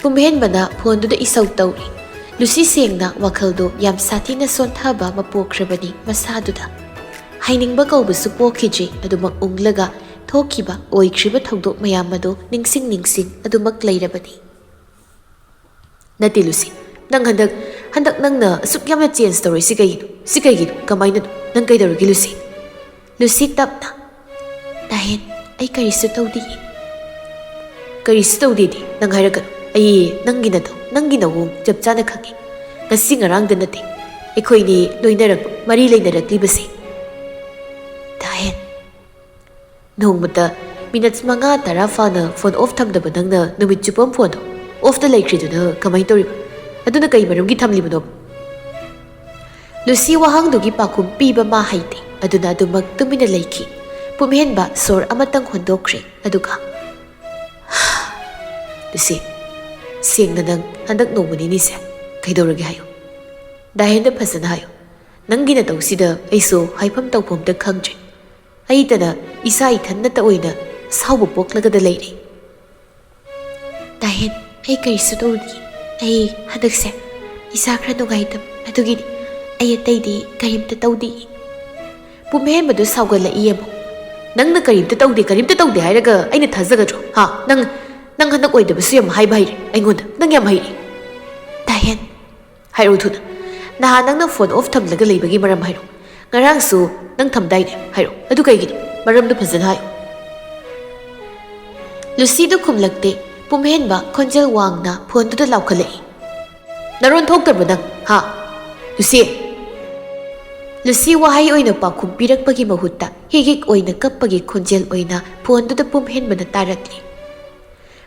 ꯄꯨꯝꯍꯦꯟꯕꯅ ꯐꯣꯟꯗꯨꯗ ꯏꯁꯧ ꯇꯧꯔꯤ꯫ ꯂꯨꯁꯤ ꯁꯦꯡꯅ ꯋꯥꯈꯜꯗꯨ ꯌꯥꯝ ꯁꯥꯊꯤꯅ ꯁꯣꯟꯊꯕ ꯑꯃ ꯄꯣꯛꯈ꯭ꯔꯕꯅꯤ ꯃꯁꯥꯗꯨꯗ꯫ ꯍꯥꯏꯅꯤꯡꯕ ꯀꯧꯕꯁꯨ ꯄꯣꯛꯈꯤꯗ꯭ꯔꯤ, ꯑꯗꯨꯃꯛ ꯎꯪꯂꯒ ꯊꯣꯛꯈꯤꯕ ꯑꯣꯏꯈ꯭ꯔꯤꯕ ꯊꯧꯗꯣꯛ ꯃꯌꯥꯝ ꯑꯗꯨ ꯅꯤꯡꯁꯤꯡ ꯅꯤꯡꯁꯤꯡ ꯑꯗꯨꯃꯛ ꯂꯩꯔꯕꯅꯤ꯫ ꯅꯠꯇꯦ ꯂꯨꯁꯤ, ꯅꯪ ꯍꯟꯗꯛ, ꯍꯟꯗꯛ ꯅꯪꯅ ꯑꯁꯨꯛ ꯌꯥꯝꯅ ꯆꯦꯟꯖ ꯇꯧꯔꯤꯁꯤ ꯀꯩꯒꯤꯅꯣ? ꯁꯤ ꯀꯩꯒꯤꯅꯣ? ꯀꯃꯥꯏꯅꯅꯣ? ꯅꯪ ꯀꯩꯗꯧꯔꯒꯦ ꯂꯨꯁꯤ? ꯂꯨꯁꯤ ꯇꯞꯅ, "ꯗꯥꯍꯦꯟ, ꯑꯩ ꯀꯔꯤꯁꯨ ꯇꯧꯗꯤꯌꯦ꯫" "ꯀꯔꯤꯁꯨ ꯇꯧꯗꯦꯗꯤ ꯅꯪ ꯍꯥꯏꯔꯛꯀꯅꯨ꯫ ꯑꯩ ꯅꯪꯒꯤ ꯅꯇꯧ, ꯅꯪꯒꯤ ꯅꯑꯣꯡ ꯆꯞ ꯆꯥꯅ ꯈꯪꯉꯤ꯫ ꯉꯁꯤ ꯉꯔꯥꯡꯗ ꯅꯠꯇꯦ ꯑꯩꯈꯣꯏꯅꯤ ꯂꯣꯏꯅꯔꯛꯄ, ꯃꯔꯤ ꯂꯩꯅꯔꯛꯂꯤꯕꯁꯦ꯫ ꯗꯥꯍꯦꯟ, ꯅꯣꯡꯃꯇ ꯃꯤꯅꯠ ꯃꯉꯥ ꯇꯔꯥ ꯐꯥꯅ ꯐꯣꯟ ꯑꯣꯐ ꯊꯝꯗꯕ ꯅꯪꯅ ꯅꯨꯃꯤꯠ ꯆꯨꯞꯄ ꯐꯣꯟꯗꯣ ꯑꯣꯐꯇ ꯂꯩꯈ꯭ꯔꯤꯗꯨꯅ ꯀꯃꯥꯏꯅ ꯇꯧꯔꯤꯕ? ꯑꯗꯨꯅ ꯀꯩ ꯃꯔꯝꯒꯤ ꯊꯝꯂꯤꯕꯅꯣ?" ꯂꯨꯁꯤ ꯋꯥꯍꯪꯗꯨꯒꯤ ꯄꯥꯎꯈꯨꯝ ꯄꯤꯕ ꯃꯥ ꯍꯩꯇꯦ꯫ ꯑꯗꯨꯅ ꯑꯗꯨꯃꯛ ꯇꯨꯃꯤꯟꯅ ꯂꯩꯈꯤ꯫ ꯄꯨꯝꯍꯦꯟꯕ ꯁꯣꯔ ꯑꯃꯇꯪ ꯍꯣꯟꯗꯣꯛꯈ꯭ꯔꯦ꯫ ꯑꯗꯨꯒ, "ꯂꯨꯁꯤ, ꯁꯦꯡꯅ ꯅꯪ ꯍꯟꯗꯛ ꯅꯣꯡꯃ ꯅꯤꯅꯤꯁꯦ ꯀꯩꯗꯧꯔꯒꯦ ꯍꯥꯏꯌꯨ꯫ ꯗꯥꯍꯦꯟꯗ ꯐꯖꯅ ꯍꯥꯏꯌꯨ꯫ ꯅꯪꯒꯤ ꯅꯇꯧꯁꯤꯗ ꯑꯩꯁꯨ ꯍꯥꯏꯐꯝ ꯇꯧꯐꯝꯗ ꯈꯪꯗ꯭ꯔꯦ꯫ ꯑꯩꯇꯅ ꯏꯁꯥ ꯏꯊꯟꯅꯇ ꯑꯣꯏꯅ ꯑꯁꯥꯎꯕ ꯄꯣꯛꯂꯒꯗ ꯂꯩꯔꯦ꯫ "ꯗꯥꯍꯦꯟ, ꯑꯩ ꯀꯔꯤꯁꯨ ꯇꯧꯗꯦ꯫ ꯑꯩ ꯍꯟꯗꯛꯁꯦ ꯏꯁꯥ ꯈꯔ ꯅꯨꯡꯉꯥꯏꯇꯕ ꯑꯗꯨꯒꯤꯅꯤ꯫ ꯑꯩ ꯑꯇꯩꯗꯤ ꯀꯔꯤꯝꯇ ꯇꯧꯗꯦ꯫" ꯄꯨꯝꯍꯦꯟꯕꯗꯨ ꯁꯥꯎꯒꯠꯂꯛꯏ ꯑꯃꯨꯛ꯫ "ꯅꯪꯅ ꯀꯔꯤꯝꯇ ꯇꯧꯗꯦ, ꯀꯔꯤꯝꯇ ꯇꯧꯗꯦ ꯍꯥꯏꯔꯒ ꯑꯩꯅ ꯊꯥꯖꯒꯗ꯭ꯔꯣ? ꯍꯥ? ꯅꯪ, ꯅꯪ ꯍꯟꯗꯛ ꯑꯣꯏꯗꯕꯁꯨ ꯌꯥꯝ ꯍꯥꯏꯕ ꯍꯩꯔꯦ ꯑꯩꯉꯣꯟꯗ꯫ ꯅꯪ ꯌꯥꯝ ꯍꯩꯔꯦ꯫" "ꯗꯥꯍꯦꯟ꯫" "ꯍꯥꯏꯔꯛꯑꯣ ꯊꯨꯅ꯫ ꯅꯍꯥꯟ ꯅꯪꯅ phone off ꯊꯝꯂꯒ ꯂꯩꯕꯒꯤ ꯃꯔꯝ ꯍꯥꯏꯔꯣ꯫ ꯉꯔꯥꯡꯁꯨ ꯅꯪ ꯊꯝꯗꯥꯏꯅꯦ? ꯍꯥꯏꯔꯣ꯫ ꯑꯗꯨ ꯀꯩꯒꯤꯅꯣ? ꯃꯔꯝꯗꯣ ꯐꯖꯅ ꯍꯥꯏꯌꯨ꯫" ꯂꯨꯁꯤꯗꯨ ꯈꯨꯝꯂꯛꯇꯦ꯫ ꯄꯨꯝꯍꯦꯟꯕ ꯈꯣꯟꯖꯦꯜ ꯋꯥꯡꯅ phoneꯗꯨꯗ ꯂꯥꯎꯈꯠꯂꯛꯏ꯫ "ꯅꯔꯣꯟ ꯊꯣꯛꯇꯕ꯭ꯔꯣ ꯅꯪ? ꯍꯥ? ꯂꯨꯁꯤ!" ꯂꯨꯁꯤ ꯋꯥꯍꯩ ꯑꯣꯏꯅ ꯄꯥꯎꯈꯨꯝ ꯄꯤꯔꯛꯄꯒꯤ ꯃꯍꯨꯠꯇ ꯍꯤꯛ ꯍꯤꯛ ꯑꯣꯏꯅ ꯀꯞꯄꯒꯤ ꯈꯣꯟꯖꯦꯜ ꯑꯣꯏꯅ phoneꯗꯨꯗ ꯄꯨꯝꯍꯦꯟꯕꯅ ꯇꯥꯔꯛꯂꯤ꯫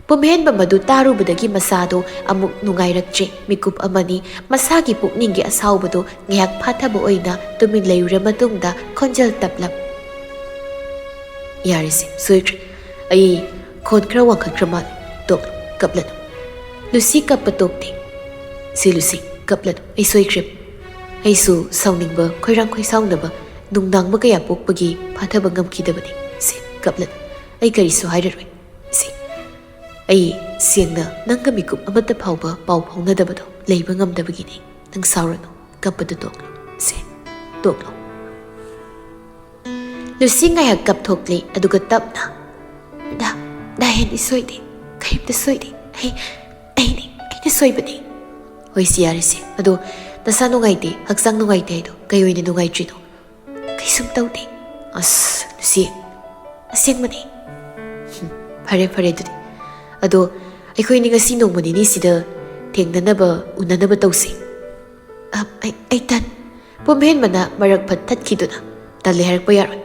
ꯄꯨꯝꯍꯦꯟꯕ ꯃꯗꯨ ꯇꯥꯔꯨꯕꯗꯒꯤ ꯃꯁꯥꯗꯣ ꯑꯃꯨꯛ ꯅꯨꯡꯉꯥꯏꯔꯛꯇ꯭ꯔꯦ꯫ ꯃꯤꯀꯨꯞ ꯑꯃꯅꯤ ꯃꯁꯥꯒꯤ ꯄꯨꯛꯅꯤꯡꯒꯤ ꯑꯁꯥꯎꯕꯗꯣ ꯉꯥꯏꯍꯥꯛ ꯐꯥꯊꯕ ꯑꯣꯏꯅ ꯇꯨꯃꯤꯟ ꯂꯩꯔꯨꯔ ꯃꯇꯨꯡꯗ ꯈꯣꯟꯖꯦꯜ ꯇꯞꯂꯞ, "ꯌꯥꯔꯦꯁꯦ, ꯁꯣꯏꯈ꯭ꯔꯦ꯫ ꯑꯩ ꯈꯣꯟ ꯈꯔ ꯋꯥꯡꯈꯠꯈ꯭ꯔ ꯃꯥꯜꯂꯦ꯫ ꯇꯣꯛꯂꯣ, ꯀꯞꯂꯅꯨ꯫" ꯂꯨꯁꯤ ꯀꯞꯄ ꯇꯣꯛꯇꯦ꯫ "ꯁꯦ ꯂꯨꯁꯤ, ꯀꯞꯂꯅꯨ꯫ ꯑꯩ ꯁꯣꯏꯈ꯭ꯔꯦ꯫ ꯑꯩꯁꯨ ꯁꯥꯎꯅꯤꯡꯕ, ꯈꯣꯏꯔꯥꯡ ꯈꯣꯏꯁꯥꯎꯅꯕ, ꯅꯨꯡꯅꯥꯡꯕ ꯀꯌꯥ ꯄꯣꯛꯄꯒꯤ ꯐꯥꯊꯕ ꯉꯝꯈꯤꯗꯕꯅꯤ꯫ ꯁꯦ, ꯀꯞꯂꯅꯨ꯫ ꯑꯩ ꯀꯔꯤꯁꯨ ꯍꯥꯏꯔꯔꯣꯏ꯫ ꯁꯦ, ꯑꯩ ꯁꯦꯡꯅ ꯅꯪꯒ ꯃꯤꯀꯨꯞ ꯑꯃꯠꯇ ꯐꯥꯎꯕ ꯄꯥꯎ ꯐꯥꯎꯅꯗꯕꯗꯣ ꯂꯩꯕ ꯉꯝꯗꯕꯒꯤꯅꯤ꯫ ꯅꯪ ꯁꯥꯎꯔꯅꯨ, ꯀꯞꯄꯗꯨ ꯇꯣꯛꯂꯣ꯫ ꯁꯦ, ꯇꯣꯛꯂꯣ꯫" ꯂꯨꯁꯤ ꯉꯥꯏꯍꯥꯛ ꯀꯞꯊꯣꯛꯂꯦ, ꯑꯗꯨꯒ ꯇꯞꯅ, "ꯗꯥ, ꯗꯥꯍꯦꯟ, ꯑꯩ ꯁꯣꯏꯗꯦ, ꯀꯔꯤꯝꯇ ꯁꯣꯏꯗꯦ꯫ ꯑꯩ, ꯑꯩꯅꯤ, ꯑꯩꯅ ꯁꯣꯏꯕꯅꯤ꯫" "ꯍꯣꯏ, ꯁꯤ ꯌꯥꯔꯦꯁꯦ꯫ ꯑꯗꯣ ꯅꯁꯥ ꯅꯨꯡꯉꯥꯏꯇꯦ, ꯍꯛꯆꯥꯡ ꯅꯨꯡꯉꯥꯏꯇꯦ ꯍꯥꯏꯗꯣ ꯀꯩ ꯑꯣꯏꯅ ꯅꯨꯡꯉꯥꯏꯇ꯭ꯔꯤꯅꯣ?" "ꯀꯩꯁꯨꯝ ꯇꯧꯗꯦ꯫" "ꯑꯁ, ꯂꯨꯁꯤ, ꯑꯁꯦꯡꯕꯅꯤ꯫" "ꯍꯨꯝ, ꯐꯔꯦ, ꯐꯔꯦ ꯑꯗꯨꯗꯤ꯫ ꯑꯗꯣ ꯑꯩꯈꯣꯏꯅꯤ ꯉꯁꯤ ꯅꯣꯡꯃ ꯅꯤꯅꯤꯁꯤꯗ ꯊꯦꯡꯅꯅꯕ, ꯎꯅꯅꯕ ꯇꯧꯁꯤ꯫" "ꯑ, ꯑꯩ, ꯑꯩ ꯇꯟ-" ꯄꯨꯝꯍꯦꯟꯕꯅ ꯃꯔꯛ ꯐꯠ ꯊꯠꯈꯤꯗꯨꯅ, "ꯇꯜꯂꯦ ꯍꯥꯏꯔꯛꯄ ꯌꯥꯔꯣꯏ꯫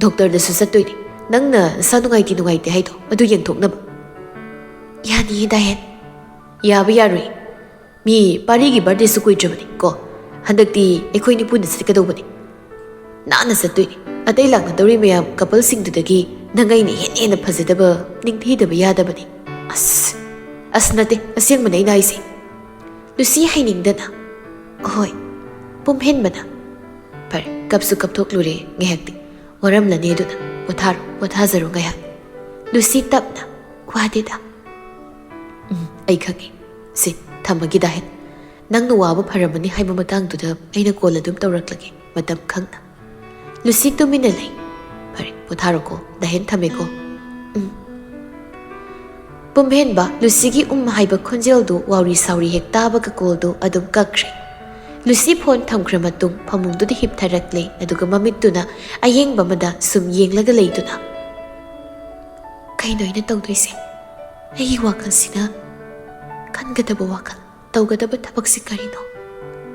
ꯗꯣꯛꯇꯔꯗꯁꯨ ꯆꯠꯇꯣꯏꯅꯤ꯫ ꯅꯪꯅ ꯅꯁꯥ ꯅꯨꯡꯉꯥꯏꯇꯦ ꯅꯨꯡꯉꯥꯏꯇꯦ ꯍꯥꯏꯗꯣ ꯑꯗꯨ ꯌꯦꯡꯊꯣꯛꯅꯕ꯫" "ꯌꯥꯅꯤꯌꯦ, ꯗꯥꯍꯦꯟ꯫" "ꯌꯥꯕ ꯌꯥꯔꯣꯏ꯫ ꯃꯤ ꯄꯥꯔꯤꯒꯤ birthdayꯁꯨ ꯀꯨꯏꯗ꯭ꯔꯕꯅꯤ ꯀꯣ꯫ ꯍꯟꯗꯛꯇꯤ ꯑꯩꯈꯣꯏꯅꯤ ꯄꯨꯟꯅ ꯆꯠꯀꯗꯧꯕꯅꯤ꯫ ꯅꯥꯟꯅ ꯆꯠꯇꯣꯏꯅꯤ꯫ ꯑꯇꯩ ꯂꯥꯛꯅꯗꯧꯔꯤ ꯃꯌꯥꯝ coupleꯁꯤꯡꯗꯨꯗꯒꯤ ꯅꯪ ꯑꯩꯅ ꯍꯦꯟꯅ ꯍꯦꯟꯅ ꯐꯖꯗꯕ, ꯅꯤꯡꯊꯤꯗꯕ ꯌꯥꯗꯕꯅꯤ꯫" "ꯑꯁ, ꯑꯁ ꯅꯠꯇꯦ, ꯑꯁꯦꯡꯕꯅꯦ ꯑꯩꯅ ꯍꯥꯏꯁꯦ꯫" ꯂꯨꯁꯤ ꯍꯩꯅꯤꯡꯗꯅ, "ꯍꯣꯏ꯫" ꯄꯨꯝꯍꯦꯟꯕꯅ, "ꯐꯔꯦ, ꯀꯞꯁꯨ ꯀꯞꯊꯣꯛꯂꯨꯔꯦ ꯉꯥꯏꯍꯥꯛꯇꯤ꯫ ꯋꯥꯔꯝꯂꯅꯤ ꯑꯗꯨꯅ꯫ ꯄꯣꯊꯥꯔꯣ, ꯄꯣꯊꯥꯖꯔꯣ ꯉꯥꯏꯍꯥꯛ꯫" ꯂꯨꯁꯤ ꯇꯞꯅ, "ꯋꯥꯗꯦꯗ꯫" "ꯎꯝ, ꯑꯩ ꯈꯪꯉꯤ꯫ ꯁꯦ, ꯊꯝꯃꯒꯦ ꯗꯥꯍꯦꯟ꯫ ꯅꯪꯅ ꯋꯥꯕ ꯐꯔꯝꯃꯅꯤ ꯍꯥꯏꯕ ꯃꯇꯥꯡꯗꯨꯗ ꯑꯩꯅ ꯀꯣꯜ ꯑꯗꯨꯝ ꯇꯧꯔꯛꯂꯒꯦ, ꯃꯇꯝ ꯈꯪꯅ꯫" ꯂꯨꯁꯤ ꯇꯨꯃꯤꯟꯅ ꯂꯩ꯫ "ꯐꯔꯦ, ꯄꯣꯊꯥꯔꯣꯀꯣ꯫ ꯗꯥꯍꯦꯟ, ꯊꯝꯃꯦꯀꯣ꯫" "ꯎꯝ꯫" ꯄꯨꯝꯍꯦꯟꯕ ꯂꯨꯁꯤꯒꯤ "ꯎꯝ" ꯍꯥꯏꯕ ꯈꯣꯟꯖꯦꯜꯗꯨ ꯋꯥꯎꯔꯤ ꯁꯥꯎꯔꯤ ꯍꯦꯛ ꯇꯥꯕꯒ ꯀꯣꯜꯗꯨ ꯑꯗꯨꯝ ꯀꯛꯈ꯭ꯔꯦ꯫ ꯂꯨꯁꯤ ꯐꯣꯟ ꯊꯝꯈ꯭ꯔ ꯃꯇꯨꯡ ꯐꯃꯨꯡꯗꯨꯗ ꯍꯤꯞꯊꯔꯛꯂꯦ, ꯑꯗꯨꯒ ꯃꯃꯤꯠꯇꯨꯅ ꯑꯌꯦꯡꯕ ꯑꯃꯗ ꯁꯨꯝ ꯌꯦꯡꯂꯒ ꯂꯩꯗꯨꯅ, "ꯀꯩꯅꯣ ꯑꯩꯅ ꯇꯧꯗꯣꯏꯁꯦ? ꯑꯩꯒꯤ ꯋꯥꯈꯜꯁꯤꯅ ꯈꯟꯒꯗꯕ ꯋꯥꯈꯜ, ꯇꯧꯒꯗꯕ ꯊꯕꯛꯁꯤ ꯀꯔꯤꯅꯣ?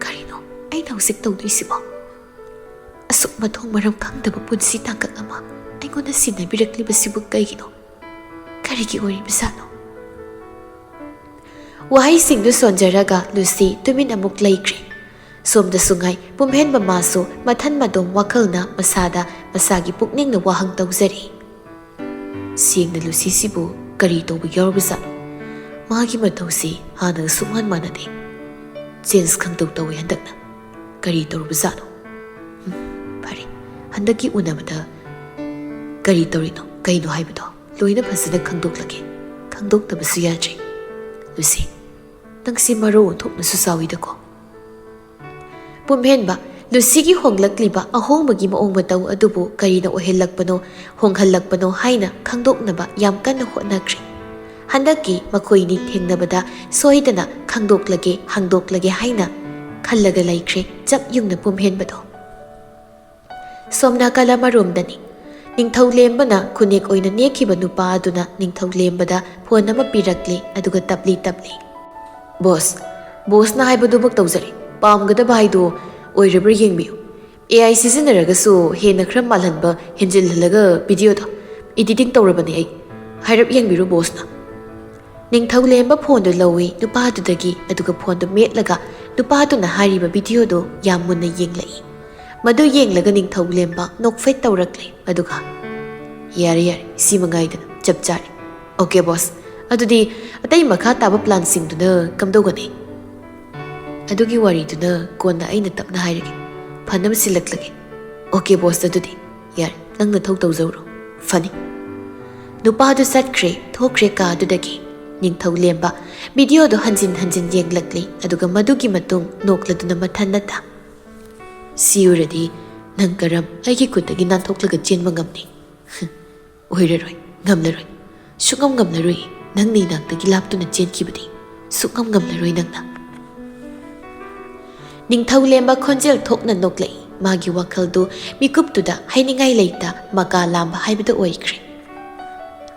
ꯀꯔꯤꯅꯣ ꯑꯩꯅ ꯍꯧꯖꯤꯛ ꯇꯧꯗꯣꯏꯁꯤꯕꯣ? ꯑꯁꯨꯛ ꯃꯊꯣꯡ ꯃꯔꯝ ꯈꯪꯗꯕ ꯄꯨꯟꯁꯤ ꯇꯥꯡꯀꯛ ꯑꯃ ꯑꯩꯉꯣꯟꯗ ꯁꯤꯟꯅꯕꯤꯔꯛꯂꯤꯕꯁꯤꯕꯨ ꯀꯩꯒꯤꯅꯣ? ꯀꯔꯤꯒꯤ ꯑꯣꯏꯔꯤꯕꯖꯥꯠꯅꯣ?" ꯋꯥꯍꯩꯁꯤꯡꯗꯨ ꯁꯣꯟꯖꯔꯒ ꯂꯨꯁꯤ ꯇꯨꯃꯤꯟ ꯑꯃꯨꯛ ꯂꯩꯈ꯭ꯔꯦ꯫ ꯁꯣꯝꯗꯁꯨ ꯉꯥꯏ, ꯄꯨꯝꯍꯦꯟꯕ ꯃꯥꯁꯨ ꯃꯊꯟ ꯃꯗꯣꯝ ꯋꯥꯈꯜꯅ ꯃꯁꯥꯗ ꯃꯁꯥꯒꯤ ꯄꯨꯛꯅꯤꯡꯅ ꯋꯥꯍꯪ ꯇꯧꯖꯔꯤ꯫ "ꯁꯦꯡꯅ ꯂꯨꯁꯤꯁꯤꯕꯨ ꯀꯔꯤ ꯇꯧꯕ ꯌꯥꯎꯔꯕꯖꯥꯠꯅꯣ? ꯃꯥꯒꯤ ꯃꯇꯧꯁꯤ ꯍꯥꯟꯅꯒ ꯁꯨꯛꯃꯥꯟ ꯃꯥꯟꯅꯗꯦ꯫ ꯆꯦꯟꯖ ꯈꯪꯇꯧ ꯇꯧꯏ ꯍꯟꯗꯛꯅ꯫ ꯀꯔꯤ ꯇꯧꯔꯕꯖꯥꯠꯅꯣ? ꯎꯝ, ꯐꯔꯦ, ꯍꯟꯗꯛꯀꯤ ꯎꯅꯕꯗ ꯀꯔꯤ ꯇꯧꯔꯤꯅꯣ, ꯀꯩꯅꯣ ꯍꯥꯏꯕꯗꯣ ꯂꯣꯏꯅ ꯐꯖꯅ ꯈꯪꯗꯣꯛꯂꯒꯦ꯫ ꯈꯪꯗꯣꯛꯇꯕꯁꯨ ꯌꯥꯗ꯭ꯔꯦ꯫ ꯂꯨꯁꯤ, ꯅꯪꯁꯤ ꯃꯔꯧ ꯑꯣꯟꯊꯣꯛꯅꯁꯨ ꯆꯥꯎꯏꯗꯀꯣ꯫" ꯄꯨꯝꯍꯦꯟꯕ ꯂꯨꯁꯤꯒꯤ ꯍꯣꯡꯂꯛꯂꯤꯕ ꯑꯍꯣꯡꯕꯒꯤ ꯃꯑꯣꯡ ꯃꯇꯧ ꯑꯗꯨꯕꯨ ꯀꯔꯤꯅ ꯑꯣꯏꯍꯜꯂꯛꯄꯅꯣ, ꯍꯣꯡꯍꯜꯂꯛꯄꯅꯣ ꯍꯥꯏꯅ ꯈꯪꯗꯣꯛꯅꯕ ꯌꯥꯝ ꯀꯟꯅ ꯍꯣꯠꯅꯈ꯭ꯔꯦ꯫ ꯍꯟꯗꯛꯀꯤ ꯃꯈꯣꯏꯅꯤ ꯊꯦꯡꯅꯕꯗ ꯁꯣꯏꯗꯅ ꯈꯪꯗꯣꯛꯂꯒꯦ, ꯍꯪꯗꯣꯛꯂꯒꯦ ꯍꯥꯏꯅ ꯈꯜꯂꯒ ꯂꯩꯈ꯭ꯔꯦ ꯆꯞ ꯌꯨꯡꯅ ꯄꯨꯝꯍꯦꯟꯕꯗꯣ꯫ ꯁꯣꯝ ꯅꯥꯀꯜ ꯑꯃꯔꯣꯝꯗꯅꯤ꯫ ꯅꯤꯡꯊꯧ ꯂꯦꯝꯕꯅ ꯈꯨꯅꯦꯛ ꯑꯣꯏꯅ ꯅꯦꯛꯈꯤꯕ ꯅꯨꯄꯥ ꯑꯗꯨꯅ ꯅꯤꯡꯊꯧ ꯂꯦꯝꯕꯗ ꯐꯣꯟ ꯑꯃ ꯄꯤꯔꯛꯂꯦ, ꯑꯗꯨꯒ ꯇꯞꯂꯤ ꯇꯞꯂꯤ, "ꯕꯣꯁ, ꯕꯣꯁꯅ ꯍꯥꯏꯕꯗꯨꯃꯛ ꯇꯧꯖꯔꯦ꯫ ꯄꯥꯝꯒꯗꯕ ꯍꯥꯏꯗꯣ ꯑꯣꯏꯔꯕ꯭ꯔꯥ ꯌꯦꯡꯕꯤꯌꯨ꯫ ꯑꯦ ꯑꯥꯏ ꯁꯤꯖꯤꯟꯅꯔꯒꯁꯨ ꯍꯦꯟꯅ ꯈꯔ ꯃꯥꯜꯍꯟꯕ ꯍꯦꯟꯖꯤꯜꯍꯜꯂꯒ ꯚꯤꯗꯤꯑꯣꯗꯣ ꯏꯗꯤꯇꯤꯡ ꯇꯧꯔꯕꯅꯦ ꯑꯩ꯫ ꯍꯥꯏꯔꯞ ꯌꯦꯡꯕꯤꯔꯣ ꯕꯣꯁꯅ꯫" ꯅꯤꯡꯊꯧ ꯂꯦꯝꯕ ꯐꯣꯟꯗꯨ ꯂꯧꯏ ꯅꯨꯄꯥꯗꯨꯗꯒꯤ, ꯑꯗꯨꯒ ꯐꯣꯟꯗꯨ ꯃꯦꯠꯂꯒ ꯅꯨꯄꯥꯗꯨꯅ ꯍꯥꯏꯔꯤꯕ ꯚꯤꯗꯤꯑꯣꯗꯨ ꯌꯥꯝ ꯃꯨꯟꯅ ꯌꯦꯡꯂꯛꯏ꯫ ꯃꯗꯨ ꯌꯦꯡꯂꯒ ꯅꯤꯡꯊꯧ ꯂꯦꯝꯕ ꯅꯣꯛꯐꯦꯠ ꯇꯧꯔꯛꯂꯦ, ꯑꯗꯨꯒ, "ꯌꯥꯔꯦ, ꯌꯥꯔꯦ, ꯁꯤ ꯃꯉꯥꯏꯗꯅ ꯆꯞ ꯆꯥꯔꯦ꯫ ꯑꯣꯀꯦ ꯕꯣꯁ, ꯑꯗꯨꯗꯤ ꯑꯇꯩ ꯃꯈꯥ ꯇꯥꯕ ꯄ꯭ꯂꯥꯟꯁꯤꯡꯗꯨꯅ ꯀꯝꯗꯧꯒꯅꯤ?" "ꯑꯗꯨꯒꯤ ꯋꯥꯔꯤꯗꯨꯅ ꯀꯣꯟꯅ ꯑꯩꯅ ꯇꯞꯅ ꯍꯥꯏꯔꯒꯦ꯫ ꯐꯅꯕ ꯁꯤꯜꯂꯛꯂꯒꯦ꯫" "ꯑꯣꯀꯦ ꯕꯣꯁ, ꯑꯗꯨꯗꯤ ꯌꯥꯔꯦ, ꯅꯪ ꯅꯊꯧ ꯇꯧꯖꯧꯔꯣ꯫ ꯐꯅꯤ꯫" ꯅꯨꯄꯥꯗꯨ ꯆꯠꯈ꯭ꯔꯦ, ꯊꯣꯛꯈ꯭ꯔꯦ ꯀꯥꯗꯨꯗꯒꯤ꯫ ꯅꯤꯡꯊꯧ ꯂꯦꯝꯕ videoꯗꯨ ꯍꯟꯖꯤꯟ ꯍꯟꯖꯤꯟ ꯌꯦꯡꯂꯛꯂꯤ, ꯑꯗꯨꯒ ꯃꯗꯨꯒꯤ ꯃꯇꯨꯡ ꯅꯣꯛꯂꯗꯨꯅ ꯃꯊꯟꯅꯇ, "ꯁꯤ ꯎꯔꯗꯤ ꯅꯪ ꯀꯔꯝ ꯑꯩꯒꯤ ꯈꯨꯠꯇꯒꯤ ꯅꯥꯟꯊꯣꯛꯂꯒ ꯆꯦꯟꯕ ꯉꯝꯅꯤ? ꯑꯣꯏꯔꯔꯣꯏ, ꯉꯝꯂꯔꯣꯏ, ꯁꯨꯛꯉꯝ ꯉꯝꯂꯔꯣꯏ꯫ ꯅꯪꯅ ꯏꯅꯥꯛꯇꯒꯤ ꯂꯥꯞꯇꯨꯅ ꯆꯦꯟꯈꯤꯕꯗꯤ ꯁꯨꯛꯉꯝ ꯉꯝꯂꯔꯣꯏ ꯅꯪꯅ꯫" ꯅꯤꯡꯊꯧ ꯂꯦꯝꯕ ꯈꯣꯟꯖꯦꯜ ꯊꯣꯛꯅ ꯅꯣꯛꯂꯛꯏ꯫ ꯃꯥꯒꯤ ꯋꯥꯈꯜꯗꯨ ꯃꯤꯀꯨꯞꯇꯨꯗ ꯍꯥꯏꯅꯤꯡꯉꯥꯏ ꯂꯩꯇ ꯃꯀꯥ ꯂꯥꯝꯕ ꯍꯥꯏꯕꯗꯨ ꯑꯣꯏꯈ꯭ꯔꯦ꯫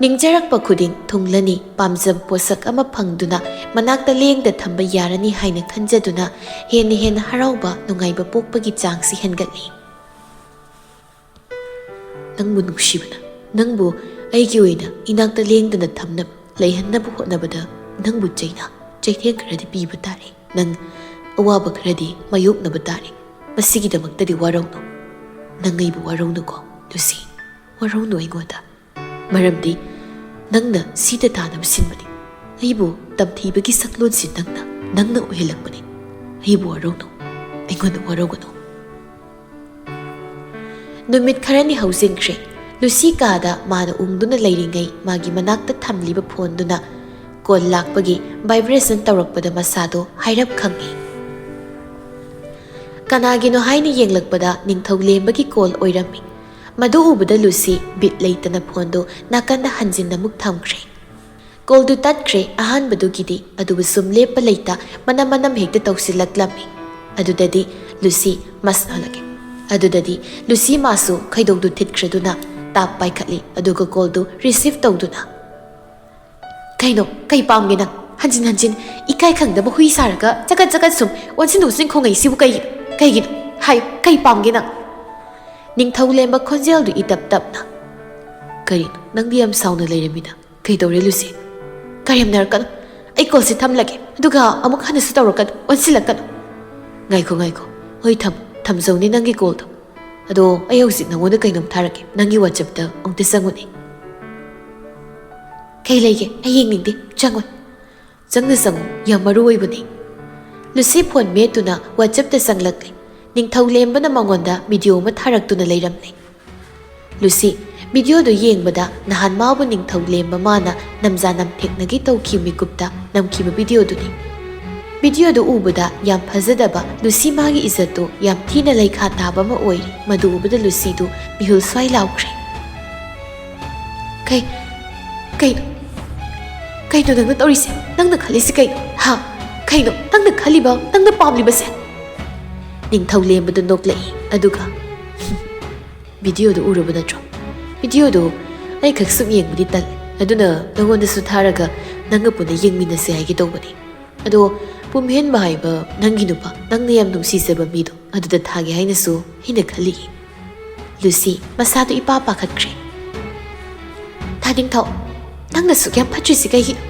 ꯅꯤꯡꯖꯔꯛꯄ ꯈꯨꯗꯤꯡ ꯊꯨꯡꯂꯅꯤ, ꯄꯥꯝꯖꯕ ꯄꯣꯠꯁꯛ ꯑꯃ ꯐꯪꯗꯨꯅ ꯃꯅꯥꯛꯇ ꯂꯦꯡꯗ ꯊꯝꯕ ꯌꯥꯔꯅꯤ ꯍꯥꯏꯅ ꯈꯟꯖꯗꯨꯅ ꯍꯦꯟꯅ ꯍꯦꯟꯅ ꯍꯔꯥꯎꯕ, ꯅꯨꯡꯉꯥꯏꯕ ꯄꯣꯛꯄꯒꯤ ꯆꯥꯡꯁꯤ ꯍꯦꯟꯒꯠꯂꯤ꯫ ꯅꯪꯕꯨ ꯅꯨꯡꯁꯤꯕꯅ, ꯅꯪꯕꯨ ꯑꯩꯒꯤ ꯑꯣꯏꯅ ꯏꯅꯥꯛꯇ ꯂꯦꯡꯗꯅ ꯊꯝꯅꯕ, ꯂꯩꯍꯟꯅꯕ ꯍꯣꯠꯅꯕꯗ ꯅꯪꯕꯨ ꯆꯩꯅ, ꯆꯩꯊꯦꯡ ꯈꯔꯗꯤ ꯄꯤꯕ ꯇꯥꯔꯦ꯫ ꯅꯪ ꯑꯋꯥꯕ ꯈꯔꯗꯤ ꯃꯥꯌꯣꯛꯅꯕ ꯇꯥꯔꯦ꯫ ꯃꯁꯤꯒꯤꯗꯃꯛꯇꯗꯤ ꯋꯥꯔꯧꯅꯨ꯫ ꯅꯪ ꯑꯩꯕꯨ ꯋꯥꯔꯧꯅꯨꯀꯣ, ꯂꯨꯁꯤ꯫ ꯋꯥꯔꯧꯅꯨ ꯑꯩꯉꯣꯟꯗ꯫ ꯃꯔꯝꯗꯤ ꯅꯪꯅ ꯁꯤꯗ ꯇꯥꯅꯕ ꯁꯤꯟꯕꯅꯤ꯫ ꯑꯩꯕꯨ ꯇꯝꯊꯤꯕꯒꯤ ꯁꯛꯂꯣꯟꯁꯤ ꯅꯪꯅ, ꯅꯪꯅ ꯑꯣꯏꯍꯜꯂꯛꯄꯅꯤ꯫ ꯑꯩꯕꯨ ꯋꯥꯔꯧꯅꯨ꯫ ꯑꯩꯉꯣꯟꯗ ꯋꯥꯔꯧꯒꯅꯨ꯫ ꯅꯨꯃꯤꯠ ꯈꯔꯅꯤ ꯍꯧꯖꯤꯟꯈ꯭ꯔꯦ꯫ ꯂꯨꯁꯤ ꯀꯥꯗ ꯃꯥꯅ ꯎꯪꯗꯨꯅ ꯂꯩꯔꯤꯉꯩ ꯃꯥꯒꯤ ꯃꯅꯥꯛꯇ ꯊꯝꯂꯤꯕ ꯐꯣꯟꯗꯨꯅ ꯀꯣꯜ ꯂꯥꯛꯄꯒꯤ vibration ꯇꯧꯔꯛꯄꯗ ꯃꯁꯥꯗꯣ ꯍꯥꯏꯔꯞ ꯈꯪꯉꯤ꯫ ꯀꯅꯥꯒꯤꯅꯣ ꯍꯥꯏꯅ ꯌꯦꯡꯂꯛꯄꯗ ꯅꯤꯡꯊꯧ ꯂꯦꯝꯕꯒꯤ ꯀꯣꯜ ꯑꯣꯏꯔꯝꯃꯤ꯫ ꯃꯗꯨ ꯎꯕꯗ ꯂꯨꯁꯤ ꯕꯤꯠ ꯂꯩꯇꯅ ꯐꯣꯟꯗꯨ ꯅꯥꯀꯟꯗ ꯍꯟꯖꯤꯟꯅ ꯑꯃꯨꯛ ꯊꯝꯈ꯭ꯔꯦ꯫ ꯀꯣꯜꯗꯨ ꯇꯠꯈ꯭ꯔꯦ ꯑꯍꯥꯟꯕꯗꯨꯒꯤꯗꯤ, ꯑꯗꯨꯕꯨ ꯁꯨꯝ ꯂꯦꯞꯄ ꯂꯩꯇ ꯃꯅꯝ ꯃꯅꯝ ꯍꯦꯛꯇ ꯇꯧꯁꯤꯜꯂꯛꯂꯝꯃꯤ꯫ ꯑꯗꯨꯗꯗꯤ ꯂꯨꯁꯤ ꯃꯁ ꯅꯥꯜꯂꯛꯑꯦ꯫ ꯑꯗꯨꯗꯗꯤ ꯂꯨꯁꯤ ꯃꯥꯁꯨ ꯈꯩꯗꯧꯗꯨ ꯊꯤꯠꯈ꯭ꯔꯗꯨꯅ ꯇꯥꯞ ꯄꯥꯏꯈꯠꯂꯤ, ꯑꯗꯨꯒ ꯀꯣꯜꯗꯨ receive ꯇꯧꯗꯨꯅ, "ꯀꯩꯅꯣ, ꯀꯩ ꯄꯥꯝꯒꯦ ꯅꯪ? ꯍꯟꯖꯤꯟ ꯍꯟꯖꯤꯟ ꯏꯀꯥꯏ ꯈꯪꯗꯕ ꯍꯨꯏ ꯁꯥꯔꯒ ꯆꯀꯠ ꯆꯀꯠ ꯁꯨꯝ ꯑꯣꯟꯁꯤꯟ ꯑꯣꯟꯁꯤꯟ ꯈꯣꯡꯉꯛꯏꯁꯤꯕꯨ ꯀꯩꯒꯤꯅꯣ? ꯀꯩꯒꯤꯅꯣ? ꯍꯥꯏꯌꯨ, ꯀꯩ ꯄꯥꯝꯒꯦ ꯅꯪ?" ꯅꯤꯡꯊꯧ ꯂꯦꯝꯕ ꯈꯣꯟꯖꯦꯜꯗꯨ ꯏꯇꯞ ꯇꯞꯅ, "ꯀꯔꯤꯅꯣ, ꯅꯪꯗꯤ ꯌꯥꯝ ꯁꯥꯎꯅ ꯂꯩꯔꯝꯃꯤꯅ? ꯀꯩꯗꯧꯔꯦ ꯂꯨꯁꯤ? ꯀꯔꯦꯝꯅꯔꯛꯀꯅꯨ꯫ ꯑꯩ ꯀꯣꯜꯁꯤ ꯊꯝꯂꯒꯦ, ꯑꯗꯨꯒ ꯑꯃꯨꯛ ꯍꯟꯅꯁꯨ ꯇꯧꯔꯛꯀꯅꯨ, ꯑꯣꯟꯁꯤꯜꯂꯛꯀꯅꯨ꯫" "ꯉꯥꯏꯈꯣ, ꯉꯥꯏꯈꯣ꯫ ꯍꯣꯏ, ꯊꯝꯃꯣ, ꯊꯝꯖꯧꯅꯦ ꯅꯪꯒꯤ ꯀꯣꯜꯗꯣ꯫ ꯑꯗꯣ ꯑꯩ ꯍꯧꯖꯤꯛ ꯅꯉꯣꯟꯗ ꯀꯩꯅꯣꯝ ꯊꯥꯔꯛꯀꯦ, ꯅꯪꯒꯤ WhatsAppꯇ ꯑꯃꯨꯛꯇ ꯆꯪꯉꯨꯅꯦ꯫" "ꯀꯩ ꯂꯩꯒꯦ? ꯑꯩ ꯌꯦꯡꯅꯤꯡꯗꯦ, ꯆꯪꯉꯣ꯫" "ꯆꯪꯅ ꯆꯪꯉꯨ, ꯌꯥꯝ ꯃꯔꯨ ꯑꯣꯏꯕꯅꯤ꯫" ꯂꯨꯁꯤ ꯐꯣꯟ ꯃꯦꯠꯇꯨꯅ WhatsAppꯇ ꯆꯪꯂꯛꯂꯦ꯫ ꯅꯤꯡꯊꯧ ꯂꯦꯝꯕꯅ ꯃꯉꯣꯟꯗ video ꯑꯃ ꯊꯥꯔꯛꯇꯨꯅ ꯂꯩꯔꯝꯂꯦ꯫ ꯂꯨꯁꯤ ꯚꯤꯗꯤꯑꯣꯗꯨ ꯌꯦꯡꯕꯗ ꯅꯍꯥꯟ ꯃꯥꯕꯨ ꯅꯤꯡꯊꯧ ꯂꯦꯝꯕ ꯃꯥꯅ ꯅꯝꯖꯥ ꯅꯝꯊꯦꯛꯅꯒꯦ ꯇꯧꯈꯤꯕ ꯃꯤꯀꯨꯞꯇ ꯅꯝꯈꯤꯕ ꯚꯤꯗꯤꯑꯣꯗꯨꯅꯤ꯫ ꯚꯤꯗꯤꯑꯣꯗꯨ ꯎꯕꯗ ꯌꯥꯝ ꯐꯖꯗꯕ ꯂꯨꯁꯤ ꯃꯥꯒꯤ ꯏꯖꯠꯇꯨ ꯌꯥꯝ ꯊꯤꯅ ꯂꯩꯈꯥ ꯇꯥꯕ ꯑꯃ ꯑꯣꯏꯔꯤ꯫ ꯃꯗꯨ ꯎꯕꯗ ꯂꯨꯁꯤꯗꯨ ꯃꯤꯍꯨꯜ ꯁ꯭ꯋꯥꯏ ꯂꯥꯎꯈ꯭ꯔꯦ꯫ "ꯀꯩ, ꯀꯩꯅꯣ, ꯀꯩꯅꯣ ꯅꯪꯅ ꯇꯧꯔꯤꯁꯦ? ꯅꯪꯅ ꯈꯜꯂꯤꯁꯤ ꯀꯩꯅꯣ? ꯍꯥ? ꯀꯩꯅꯣ ꯅꯪꯅ ꯈꯜꯂꯤꯕ, ꯅꯪꯅ ꯄꯥꯝꯂꯤꯕꯁꯦ?" ꯅꯤꯡꯊꯧ ꯂꯦꯝꯕꯗꯨ ꯅꯣꯛꯂꯛꯏ, ꯑꯗꯨꯒ, "ꯚꯤꯗꯤꯑꯣꯗꯨ ꯎꯔꯕ ꯅꯠꯇ꯭ꯔꯣ? ꯚꯤꯗꯤꯑꯣꯗꯨ ꯑꯩꯈꯛ ꯁꯨꯝ ꯌꯦꯡꯕꯗꯤ ꯇꯜꯂꯦ, ꯑꯗꯨꯅ ꯅꯉꯣꯟꯗꯁꯨ ꯊꯥꯔꯒ ꯅꯪꯒ ꯄꯨꯟꯅ ꯌꯦꯡꯃꯤꯟꯅꯁꯦ ꯍꯥꯏꯒꯦ ꯇꯧꯕꯅꯤ꯫ ꯑꯗꯣ ꯄꯨꯝꯍꯦꯟꯕ ꯍꯥꯏꯕ ꯅꯪꯒꯤ ꯅꯨꯄꯥ, ꯅꯪꯅ ꯌꯥꯝ ꯅꯨꯡꯁꯤꯖꯕ ꯃꯤꯗꯣ, ꯑꯗꯨꯗ ꯊꯥꯒꯦ ꯍꯥꯏꯅꯁꯨ ꯑꯩꯅ ꯈꯜꯂꯤ꯫" ꯂꯨꯁꯤ ꯃꯁꯥꯗꯨ ꯏꯄꯥ ꯄꯥꯈꯠꯈ꯭ꯔꯦ꯫ "ꯊꯥꯅꯤꯡꯊꯧ, ꯅꯪꯅ ꯁꯨꯛ ꯌꯥꯝ ꯐꯠꯇ꯭ꯔꯤꯁꯤ ꯀꯩꯒꯤꯅꯣ?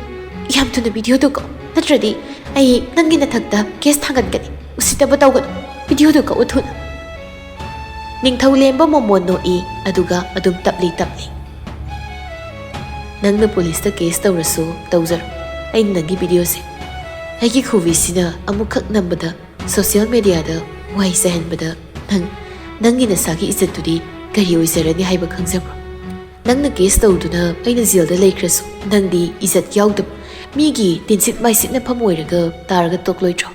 ꯌꯥꯝ ꯊꯨꯅ ꯚꯤꯗꯤꯑꯣꯗꯨ ꯀꯛꯎ, ꯅꯠꯇ꯭ꯔꯗꯤ ꯑꯩ ꯅꯪꯒꯤ ꯅꯊꯛꯇ ꯀꯦꯁ ꯊꯥꯡꯒꯠꯀꯅꯤ꯫ ꯎꯁꯤꯠꯇꯕ ꯇꯧꯒꯅꯨ, ꯚꯤꯗꯤꯑꯣꯗꯨ ꯀꯛꯎ ꯊꯨꯅ꯫" ꯅꯤꯡꯊꯧ ꯂꯦꯝꯕ ꯃꯣꯃꯣꯟ ꯅꯣꯛꯏ, ꯑꯗꯨꯒ ꯑꯗꯨꯝ ꯇꯞꯂꯤ ꯇꯞꯂꯤ꯫ "ꯅꯪꯅ ꯄꯨꯂꯤꯁꯇ ꯀꯦꯁ ꯇꯧꯔꯁꯨ ꯇꯧꯖꯔꯣ, ꯑꯩꯅ ꯅꯪꯒꯤ ꯚꯤꯗꯤꯑꯣꯁꯦ, ꯑꯩꯒꯤ ꯈꯨꯕꯤꯁꯤꯅ ꯑꯃꯨꯛꯈꯛ ꯅꯝꯕꯗ ꯁꯣꯁꯤꯌꯦꯜ ꯃꯦꯗꯤꯌꯥꯗ ꯋꯥꯍꯩ ꯆꯥꯏꯍꯟꯕꯗ ꯅꯪ, ꯅꯪꯒꯤ ꯅꯁꯥꯒꯤ ꯏꯖꯠꯇꯨꯗꯤ ꯀꯔꯤ ꯑꯣꯏꯖꯔꯅꯤ ꯍꯥꯏꯕ ꯈꯪꯖꯕ꯭ꯔꯣ? ꯅꯪꯅ ꯀꯦꯁ ꯇꯧꯗꯨꯅ ꯑꯩꯅ ꯖꯦꯜꯗ ꯂꯩꯈ꯭ꯔꯁꯨ ꯅꯪꯗꯤ ꯏꯖꯠ ꯌꯥꯎꯗꯕ ꯃꯤꯒꯤ ꯇꯤꯟꯁꯤꯠ ꯃꯥꯏꯁꯤꯠꯅꯐꯝ ꯑꯣꯏꯔꯒ ꯇꯥꯔꯒ ꯇꯣꯛꯂꯣꯏꯗ꯭ꯔꯣ?"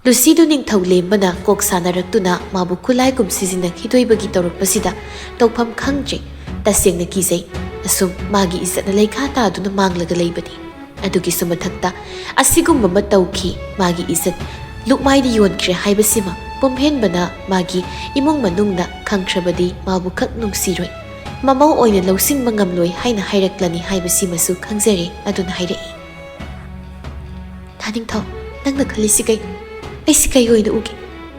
ꯂꯨꯁꯤꯗꯨ ꯅꯤꯡꯊꯧ ꯂꯦꯝꯕꯅ ꯀꯣꯛ ꯁꯥꯟꯅꯔꯛꯇꯨꯅ ꯃꯥꯕꯨ ꯈꯨꯠꯂꯥꯏꯒꯨꯝ ꯁꯤꯖꯤꯟꯅꯈꯤꯗꯣꯏꯕꯒꯤ ꯇꯧꯔꯛꯄꯁꯤꯗ ꯇꯧꯐꯝ ꯈꯪꯗ꯭ꯔꯦ꯫ ꯇꯁꯦꯡꯅ ꯀꯤꯖꯩ꯫ ꯑꯁꯨꯝ ꯃꯥꯒꯤ ꯏꯖꯠꯅ ꯂꯩꯈꯥ ꯇꯥꯗꯨꯅ ꯃꯥꯡꯂꯒ ꯂꯩꯕꯅꯤ꯫ ꯑꯗꯨꯒꯤꯁꯨ ꯃꯊꯛꯇ ꯑꯁꯤꯒꯨꯝꯕ ꯑꯃ ꯇꯧꯈꯤ, ꯃꯥꯒꯤ ꯏꯖꯠ ꯂꯨꯛꯃꯥꯏꯗ ꯌꯣꯟꯈ꯭ꯔꯦ ꯍꯥꯏꯕꯁꯤꯃ ꯄꯨꯝꯍꯦꯟꯕꯅ ꯃꯥꯒꯤ ꯏꯃꯨꯡ ꯃꯅꯨꯡꯅ ꯈꯪꯈ꯭ꯔꯕꯗꯤ ꯃꯥꯕꯨ ꯈꯛ ꯅꯨꯡꯁꯤꯔꯣꯏ, ꯃꯃꯧ ꯑꯣꯏꯅ ꯂꯧꯁꯤꯟꯕ ꯉꯝꯂꯣꯏ ꯍꯥꯏꯅ ꯍꯥꯏꯔꯛꯂꯅꯤ ꯍꯥꯏꯕꯁꯤꯃꯁꯨ ꯈꯪꯖꯔꯦ꯫ ꯑꯗꯨꯅ ꯍꯥꯏꯔꯛꯏ, "ꯊꯥꯅꯤꯡꯊꯧ, ꯅꯪꯅ ꯈꯜꯂꯤꯁꯤ ꯀꯩꯅꯣ? ꯑꯩꯁꯤ ꯀꯩ ꯑꯣꯏꯅ ꯎꯒꯦ?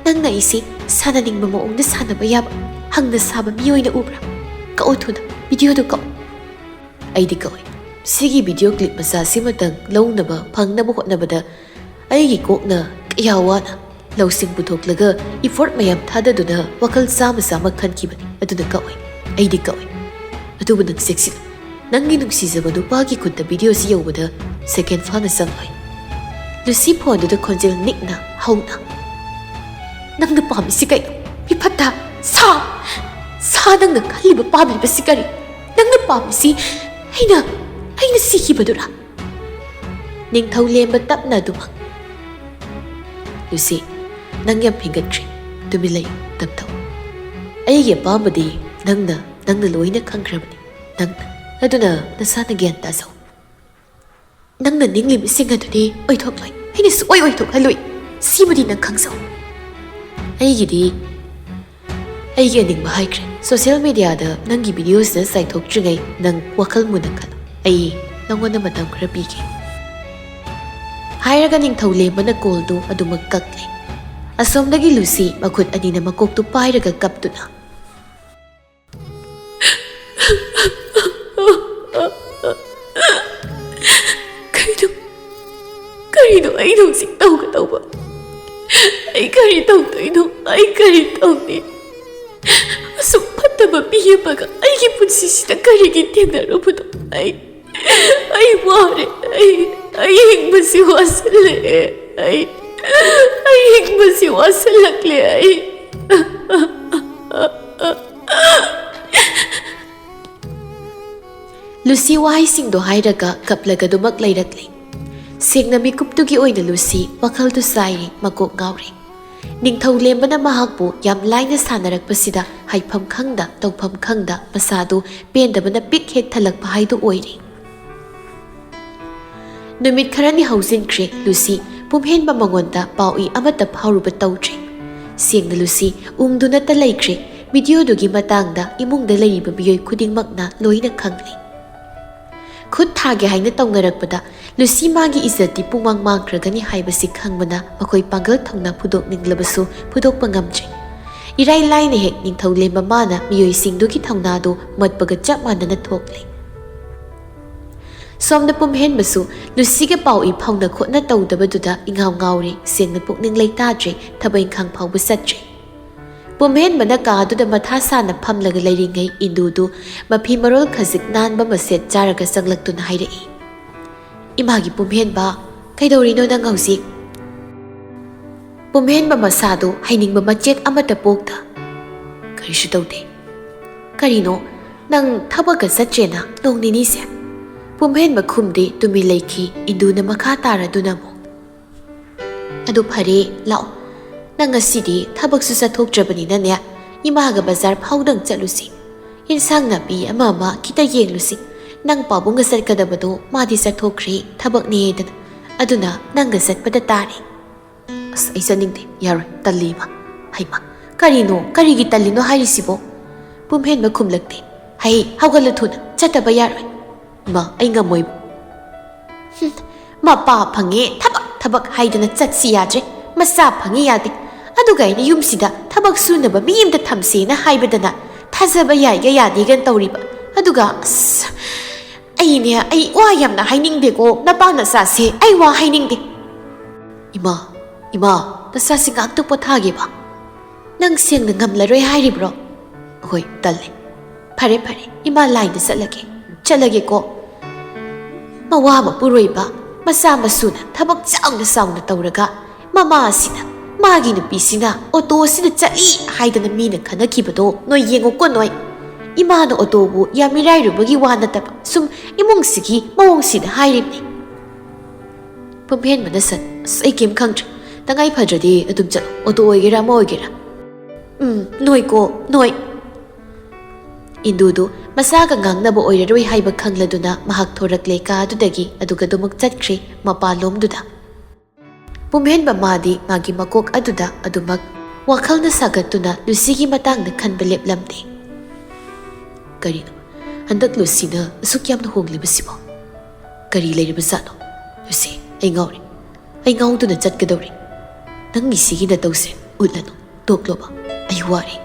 ꯅꯪꯅ ꯑꯩꯁꯤ ꯁꯥꯟꯅꯅꯤꯡꯕ ꯃꯑꯣꯡꯗ ꯁꯥꯟꯅꯕ ꯌꯥꯕ ꯍꯪꯅ ꯁꯥꯕ ꯃꯤ ꯑꯣꯏꯅ ꯎꯕ꯭ꯔꯥ? ꯀꯛꯎ ꯊꯨꯅ, ꯚꯤꯗꯤꯑꯣꯗꯨ ꯀꯛꯎ꯫" ꯑꯩꯗꯤ ꯀꯛꯑꯣꯏ꯫ ꯁꯤꯒꯤ ꯚꯤꯗꯤꯑꯣ ꯀ꯭ꯂꯤꯞ ꯃꯆꯥꯁꯤꯃꯇꯪ ꯂꯧꯅꯕ ꯐꯪꯅꯕ ꯍꯣꯠꯅꯕꯗ ꯑꯩꯒꯤ ꯀꯣꯛꯅ ꯀꯌꯥ ꯋꯥꯅ ꯂꯧꯁꯤꯡ ꯄꯨꯊꯣꯛꯂꯒ ꯏꯐꯣꯔꯠ ꯃꯌꯥꯝ ꯊꯥꯗꯗꯨꯅ ꯋꯥꯈꯜ ꯆꯥꯝꯃ ꯆꯥꯝꯃ ꯈꯟꯈꯤꯕꯅꯤ꯫ ꯑꯗꯨꯅ ꯀꯛꯑꯣꯏ, ꯑꯩꯗꯤ ꯀꯛꯑꯣꯏ꯫ ꯑꯗꯨꯕꯨ ꯅꯪ ꯆꯦꯛꯁꯤꯜꯂꯨ, ꯅꯪꯒꯤ ꯅꯨꯡꯁꯤꯖꯕ ꯅꯨꯄꯥꯒꯤ ꯈꯨꯠꯇ ꯚꯤꯗꯤꯑꯣꯁꯤ ꯌꯧꯕꯗ ꯁꯦꯀꯦꯟ ꯐꯥꯅ ꯆꯪꯂꯣꯏ꯫ ꯂꯨꯁꯤ ꯐꯣꯟꯗꯨꯗ ꯈꯣꯟꯖꯦꯜ ꯅꯤꯛꯅ ꯍꯧꯅ, "ꯅꯪꯅ ꯄꯥꯝꯃꯤꯁꯤ ꯀꯩꯅꯣ? ꯃꯤꯐꯠꯇ ꯁꯥ, ꯁꯥ ꯍꯥ, ꯅꯪꯅ ꯈꯜꯂꯤꯕ ꯄꯥꯝꯂꯤꯕꯁꯤ ꯀꯔꯤ? ꯅꯪꯅ ꯄꯥꯝꯃꯤꯁꯤ ꯑꯩꯅ, ꯑꯩꯅ ꯁꯤꯈꯤꯕꯗꯨꯔꯥ? ꯅꯤꯡꯊꯧ ꯂꯦꯝꯕ ꯇꯞꯅ ꯑꯗꯨꯃꯛ, "ꯂꯨꯁꯤ, ꯅꯪ ꯌꯥꯝ ꯐꯤꯡꯒꯠꯈ꯭ꯔꯦ꯫ ꯇꯨꯃꯤꯟ ꯂꯩꯌꯨ, ꯇꯞꯊꯧ꯫ ꯑꯩꯒꯤ ꯑꯄꯥꯝꯕꯗꯤ ꯅꯪꯅ, ꯅꯪꯅ ꯂꯣꯏꯅ ꯈꯪꯈ꯭ꯔꯕꯅꯤ꯫ ꯅꯪꯅ꯫ ꯑꯗꯨꯅ ꯅꯁꯥꯅ ꯒ꯭ꯌꯥꯟ ꯇꯥꯖꯧ꯫ ꯅꯪꯅ ꯅꯤꯡꯂꯤꯕꯁꯤꯡ ꯑꯗꯨꯗꯤ ꯑꯣꯏꯊꯣꯛꯂꯣꯏ꯫ ꯑꯩꯅ ꯁꯨꯛꯑꯣꯏ ꯑꯣꯏꯊꯣꯛꯍꯜꯂꯣꯏ꯫ ꯁꯤꯃꯗꯤ ꯅꯪ ꯈꯪꯖꯧ꯫ ꯑꯩꯒꯤꯗꯤ ꯑꯩꯒꯤ ꯑꯅꯤꯡꯕ ꯍꯥꯏꯈ꯭ꯔꯦ꯫ ꯁꯣꯁꯤꯌꯦꯜ ꯃꯦꯗꯤꯌꯥꯗ ꯅꯪꯒꯤ ꯚꯤꯗꯤꯑꯣꯁꯤꯗ ꯆꯥꯏꯊꯣꯛꯇ꯭ꯔꯤꯉꯩ ꯅꯪ ꯋꯥꯈꯜ ꯃꯨꯟꯅ ꯈꯜꯂꯨ꯫ ꯑꯩ ꯅꯪꯉꯣꯟꯗ ꯃꯇꯝ ꯈꯔ ꯄꯤꯒꯦ," ꯍꯥꯏꯔꯒ ꯅꯤꯡꯊꯧ ꯂꯦꯝꯕꯅ ꯀꯣꯜꯗꯨ ꯑꯗꯨꯃꯛ ꯀꯛꯂꯦ꯫ ꯑꯁꯣꯝꯗꯒꯤ ꯂꯨꯁꯤ ꯃꯈꯨꯠ ꯑꯅꯤꯅ ꯃꯀꯣꯛꯇꯨ ꯄꯥꯏꯔꯒ ꯀꯞꯇꯨꯅ, "ꯀꯩꯅꯣ, ꯀꯔꯤꯅꯣ ꯑꯩꯅ ꯍꯧꯖꯤꯛ ꯇꯧꯒꯗꯧꯕ? ꯑꯩ ꯀꯔꯤ ꯇꯧꯗꯣꯏꯅꯣ? ꯑꯩ ꯀꯔꯤ ꯇꯧꯅꯤ? ꯑꯁꯨꯛ ꯐꯠꯇꯕ ꯃꯤ ꯑꯃꯒ ꯑꯩꯒꯤ ꯄꯨꯟꯁꯤꯁꯤꯗ ꯀꯔꯤꯒꯤ ꯊꯦꯡꯅꯔꯨꯕꯅꯣ? ꯑꯩ, ꯑꯩ ꯋꯥꯔꯦ꯫ ꯑꯩ, ꯑꯩ ꯍꯤꯡꯕꯁꯤ ꯋꯥꯁꯤꯜꯂꯛꯑꯦ꯫ ꯑꯩ, ꯑꯩ ꯍꯤꯡꯕꯁꯤ ꯋꯥꯁꯤꯜꯂꯛꯂꯦ꯫ ꯑꯩ" ꯂꯨꯁꯤ ꯋꯥꯍꯩꯁꯤꯡꯗꯣ ꯍꯥꯏꯔꯒ ꯀꯞꯂꯒ ꯑꯗꯨꯃꯛ ꯂꯩꯔꯛꯂꯦ꯫ ꯁꯦꯡꯅ ꯃꯤꯀꯨꯞꯇꯨꯒꯤ ꯑꯣꯏꯅ ꯂꯨꯁꯤ ꯋꯥꯈꯜꯗꯨ ꯆꯥꯏꯔꯦ, ꯃꯀꯣꯛ ꯉꯥꯎꯔꯦ꯫ ꯅꯤꯡꯊꯧ ꯂꯦꯝꯕꯅ ꯃꯍꯥꯛꯄꯨ ꯌꯥꯝ ꯂꯥꯏꯅ ꯁꯥꯟꯅꯔꯛꯄꯁꯤꯗ ꯍꯥꯏꯐꯝ ꯈꯪꯗ, ꯇꯧꯐꯝ ꯈꯪꯗ ꯃꯁꯥꯗꯨ ꯄꯦꯟꯗꯕꯅ ꯄꯤꯛ ꯍꯦꯛ ꯊꯜꯂꯛꯄ ꯍꯥꯏꯗꯨ ꯑꯣꯏꯔꯦ꯫ ꯅꯨꯃꯤꯠ ꯈꯔꯅꯤ ꯍꯧꯖꯤꯟꯈ꯭ꯔꯦ꯫ ꯂꯨꯁꯤ ꯄꯨꯝꯍꯦꯟꯕ ꯃꯉꯣꯟꯗ ꯄꯥꯎ ꯏ ꯑꯃꯠꯇ ꯐꯥꯎꯔꯨꯕ ꯇꯧꯗ꯭ꯔꯦ꯫ ꯁꯦꯡꯅ ꯂꯨꯁꯤ ꯎꯪꯗꯨꯅꯇ ꯂꯩꯈ꯭ꯔꯦ꯫ ꯚꯤꯗꯤꯑꯣꯗꯨꯒꯤ ꯃꯇꯥꯡꯗ ꯏꯃꯨꯡꯗ ꯂꯩꯔꯤꯕ ꯃꯤꯑꯣꯏ ꯈꯨꯗꯤꯡꯃꯛꯅ ꯂꯣꯏꯅ ꯈꯪꯂꯦ꯫ ꯈꯨꯠ ꯊꯥꯒꯦ ꯍꯥꯏꯅ ꯇꯧꯅꯔꯛꯄꯗ ꯂꯨꯁꯤ ꯃꯥꯒꯤ ꯏꯖꯠꯇꯤ ꯄꯨꯡꯃꯥꯡ ꯃꯥꯡꯈ꯭ꯔꯒꯅꯤ ꯍꯥꯏꯕꯁꯤ ꯈꯪꯕꯅ ꯃꯈꯣꯏ ꯄꯥꯡꯒꯜ ꯊꯧꯅꯥ ꯐꯨꯗꯣꯛꯅꯤꯡꯂꯕꯁꯨ ꯐꯨꯗꯣꯛꯄ ꯉꯝꯗ꯭ꯔꯦ꯫ ꯏꯔꯥꯏ ꯂꯥꯏꯅ ꯍꯦꯛ ꯅꯤꯡꯊꯧ ꯂꯦꯝꯕ ꯃꯥꯅ ꯃꯤꯑꯣꯏꯁꯤꯡꯗꯨꯒꯤ ꯊꯧꯅꯥꯗꯨ ꯃꯠꯄꯒ ꯆꯞ ꯃꯥꯟꯅꯅ ꯊꯣꯛꯂꯦ꯫ ꯁꯣꯝꯗ ꯄꯨꯝꯍꯦꯟꯕꯁꯨ ꯂꯨꯁꯤꯒ ꯄꯥꯎ ꯏ ꯐꯥꯎꯅ ꯈꯣꯠꯅ ꯇꯧꯗꯕꯗꯨꯗ ꯏꯉꯥꯎ ꯉꯥꯎꯔꯦ꯫ ꯁꯦꯡꯅ ꯄꯨꯛꯅꯤꯡ ꯂꯩꯇꯥꯗ꯭ꯔꯦ, ꯊꯕꯛ ꯏꯪꯈꯥꯡ ꯐꯥꯎꯕ ꯆꯠꯇ꯭ꯔꯦ꯫ ꯄꯨꯝꯍꯦꯟꯕꯅ ꯀꯥ ꯑꯗꯨꯗ ꯃꯊꯥ ꯁꯥꯅ ꯐꯝꯂꯒ ꯂꯩꯔꯤꯉꯩ ꯏꯟꯗꯨꯗꯨ ꯃꯐꯤ ꯃꯔꯣꯜ ꯈꯖꯤꯛ ꯅꯥꯟꯕ ꯃꯁꯦꯠ ꯆꯥꯔꯒ ꯆꯪꯂꯛꯇꯨꯅ ꯍꯥꯏꯔꯛꯏ, "ꯏꯃꯥꯒꯤ ꯄꯨꯝꯍꯦꯟꯕ, ꯀꯩꯗꯧꯔꯤꯅꯣ ꯅꯪ ꯍꯧꯖꯤꯛ?" ꯄꯨꯝꯍꯦꯟꯕ ꯃꯁꯥꯗꯨ ꯍꯩꯅꯤꯡꯕ ꯃꯆꯦꯠ ꯑꯃꯠꯇ ꯄꯣꯛꯇ, "ꯀꯔꯤꯁꯨ ꯇꯧꯗꯦ, "ꯀꯔꯤꯅꯣ? ꯅꯪ ꯊꯕꯛꯀ ꯆꯠꯇ꯭ꯔꯦꯅ ꯅꯣꯡ ꯅꯤꯅꯤꯁꯦ?" ꯄꯨꯝꯍꯦꯟꯕ ꯈꯨꯝꯗꯦ, ꯇꯨꯃꯤꯟ ꯂꯩꯈꯤ꯫ ꯏꯟꯗꯨꯅ ꯃꯈꯥ ꯇꯥꯔꯗꯨꯅ ꯑꯃꯨꯛ, "ꯑꯗꯨ ꯐꯔꯦ, ꯂꯥꯛꯑꯣ꯫ ꯅꯪ ꯉꯁꯤꯗꯤ ꯊꯕꯛꯁꯨ ꯆꯠꯊꯣꯛꯇ꯭ꯔꯕꯅꯤꯅꯅꯦ, ꯏꯃꯥꯒ ꯕꯖꯥꯔ ꯐꯥꯎꯗꯪ ꯆꯠꯂꯨꯁꯤ꯫ ꯏꯟꯁꯥꯡ ꯅꯥꯄꯤ ꯑꯃ ꯑꯃ ꯈꯤꯇ ꯌꯦꯡꯂꯨꯁꯤ꯫ ꯅꯪ ꯄꯥꯕꯨꯡꯒ ꯆꯠꯀꯗꯕꯗꯣ ꯃꯥꯗꯤ ꯆꯠꯊꯣꯛꯈ꯭ꯔꯦ, ꯊꯕꯛꯅꯦꯗꯅ꯫ ꯑꯗꯨꯅ ꯅꯪꯒ ꯆꯠꯄꯗ ꯇꯥꯔꯦ꯫" "ꯑꯁ, ꯑꯩ ꯆꯠꯅꯤꯡꯗꯦ, ꯌꯥꯔꯣꯏ, ꯇꯜꯂꯤ ꯏꯃꯥ꯫" "ꯍꯩꯃꯥ, ꯀꯔꯤꯅꯣ? ꯀꯔꯤꯒꯤ ꯇꯜꯂꯤꯅꯣ ꯍꯥꯏꯔꯤꯁꯤꯕꯣ?" ꯄꯨꯝꯍꯦꯟꯕ ꯈꯨꯝꯂꯛꯇꯦ꯫ "ꯍꯩ, ꯍꯧꯒꯠꯂꯨ ꯊꯨꯅ, ꯆꯠꯇꯕ ꯌꯥꯔꯣꯏ꯫" "ꯏꯃꯥ, ꯑꯩ ꯉꯝꯃꯣꯏꯕ꯫" "ꯍꯨꯝ, ꯃꯄꯥ ꯐꯪꯉꯦ ꯊꯕꯛ ꯊꯕꯛ ꯍꯥꯏꯗꯅ ꯆꯠꯁꯤ ꯌꯥꯗ꯭ꯔꯦ, ꯃꯆꯥ ꯐꯪꯉꯤ ꯌꯥꯗꯦ, ꯑꯗꯨꯒ ꯑꯩꯅ ꯌꯨꯝꯁꯤꯗ ꯊꯕꯛ ꯁꯨꯅꯕ ꯃꯤ ꯑꯃꯇ ꯊꯝꯁꯦꯅ ꯍꯥꯏꯕꯗꯅ ꯊꯥꯖꯕ ꯌꯥꯏꯒ ꯌꯥꯗꯦꯒ ꯇꯧꯔꯤꯕ꯫ ꯑꯗꯨꯒ ꯑꯁ, ꯑꯩꯅꯦ, ꯑꯩ ꯋꯥ ꯌꯥꯝꯅ ꯍꯥꯏꯅꯤꯡꯗꯦꯀꯣ, ꯅꯄꯥ ꯅꯆꯥꯁꯦ ꯑꯩ ꯋꯥ ꯍꯥꯏꯅꯤꯡꯗꯦ꯫" "ꯏꯃꯥ, ꯏꯃꯥ, ꯅꯆꯥꯁꯤ ꯉꯥꯛꯇ ꯄꯣꯊꯥꯒꯦꯕ꯫ ꯅꯪ ꯁꯦꯡꯅ ꯉꯝꯂꯔꯣꯏ ꯍꯥꯏꯔꯤꯕ꯭ꯔꯣ?" "ꯍꯣꯏ, ꯇꯜꯂꯦ꯫" "ꯐꯔꯦ, ꯐꯔꯦ, ꯏꯃꯥ ꯂꯥꯏꯟꯗ ꯆꯠꯂꯒꯦ, ꯆꯠꯂꯒꯦꯀꯣ꯫" ꯃꯋꯥ ꯃꯄꯨꯔꯣꯏꯕ ꯃꯆꯥ ꯃꯁꯨꯅ ꯊꯕꯛ ꯆꯥꯎꯅ ꯆꯥꯎꯅ ꯇꯧꯔꯒ, ꯃꯃꯥ ꯑꯁꯤꯅ ꯃꯥꯒꯤ ꯅꯨꯄꯤꯁꯤꯅ ꯑꯣꯇꯣ ꯑꯁꯤꯗ ꯆꯠꯂꯤ ꯍꯥꯏꯗꯅ ꯃꯤꯅ ꯈꯟꯅꯈꯤꯕꯗꯣ ꯅꯣꯏ ꯌꯦꯡꯉꯨꯀꯣ ꯅꯣꯏ꯫ ꯏꯃꯥꯅ ꯑꯣꯇꯣꯕꯨ ꯌꯥꯝ ꯃꯤꯔꯥꯏꯔꯨꯕꯒꯤ ꯋꯥ ꯅꯠꯇꯕ, ꯁꯨꯝ ꯏꯃꯨꯡꯁꯤꯒꯤ ꯃꯑꯣꯡꯁꯤꯗ ꯍꯥꯏꯔꯤꯕꯅꯤ꯫ ꯄꯨꯝꯍꯦꯟꯕꯅ ꯁꯠ, "ꯑꯁ, ꯑꯩ ꯀꯩꯝ ꯈꯪꯗ꯭ꯔꯦ꯫ ꯇꯉꯥꯏ ꯐꯗ꯭ꯔꯗꯤ ꯑꯗꯨꯝ ꯆꯠꯂꯣ, ꯑꯣꯇꯣ ꯑꯣꯏꯒꯦꯔꯥ ꯑꯃ ꯑꯣꯏꯒꯦꯔꯥ꯫" "ꯎꯝ, ꯅꯣꯏꯀꯣ, ꯅꯣꯏ꯫" ꯏꯟꯗꯨꯗꯨ ꯃꯆꯥꯒ ꯉꯥꯡꯅꯕ ꯑꯣꯏꯔꯔꯣꯏ ꯍꯥꯏꯕ ꯈꯪꯂꯗꯨꯅ ꯃꯍꯥꯛ ꯊꯣꯔꯛꯂꯦ ꯀꯥ ꯑꯗꯨꯗꯒꯤ, ꯑꯗꯨꯒ ꯑꯗꯨꯃꯛ ꯆꯠꯈ꯭ꯔꯦ ꯃꯄꯥꯟꯂꯣꯝꯗꯨꯗ꯫ ꯄꯨꯝꯍꯦꯟꯕ ꯃꯥꯗꯤ ꯃꯥꯒꯤ ꯃꯀꯣꯛ ꯑꯗꯨꯗ ꯑꯗꯨꯃꯛ ꯋꯥꯈꯜꯅ ꯁꯥꯒꯠꯇꯨꯅ ꯂꯨꯁꯤꯒꯤ ꯃꯇꯥꯡꯗ ꯈꯟꯕ ꯂꯦꯞꯂꯝꯗꯦ꯫ "ꯀꯔꯤꯅꯣ ꯍꯟꯗꯛ ꯂꯨꯁꯤꯅ ꯑꯁꯨꯛ ꯌꯥꯝꯅ ꯍꯣꯡꯂꯤꯕꯁꯤꯕꯣ? ꯀꯔꯤ ꯂꯩꯔꯤꯕꯖꯥꯠꯅꯣ? ꯂꯨꯁꯤ, ꯑꯩ ꯉꯥꯎꯔꯦ꯫ ꯑꯩ ꯉꯥꯎꯗꯨꯅ ꯆꯠꯀꯗꯧꯔꯦ꯫ ꯅꯪꯒꯤ ꯁꯤꯒꯤ ꯅꯇꯧꯁꯦ ꯎꯠꯂꯅꯨ꯫ ꯇꯣꯛꯂꯣꯕ꯫ ꯑꯩ ꯋꯥꯔꯦ꯫"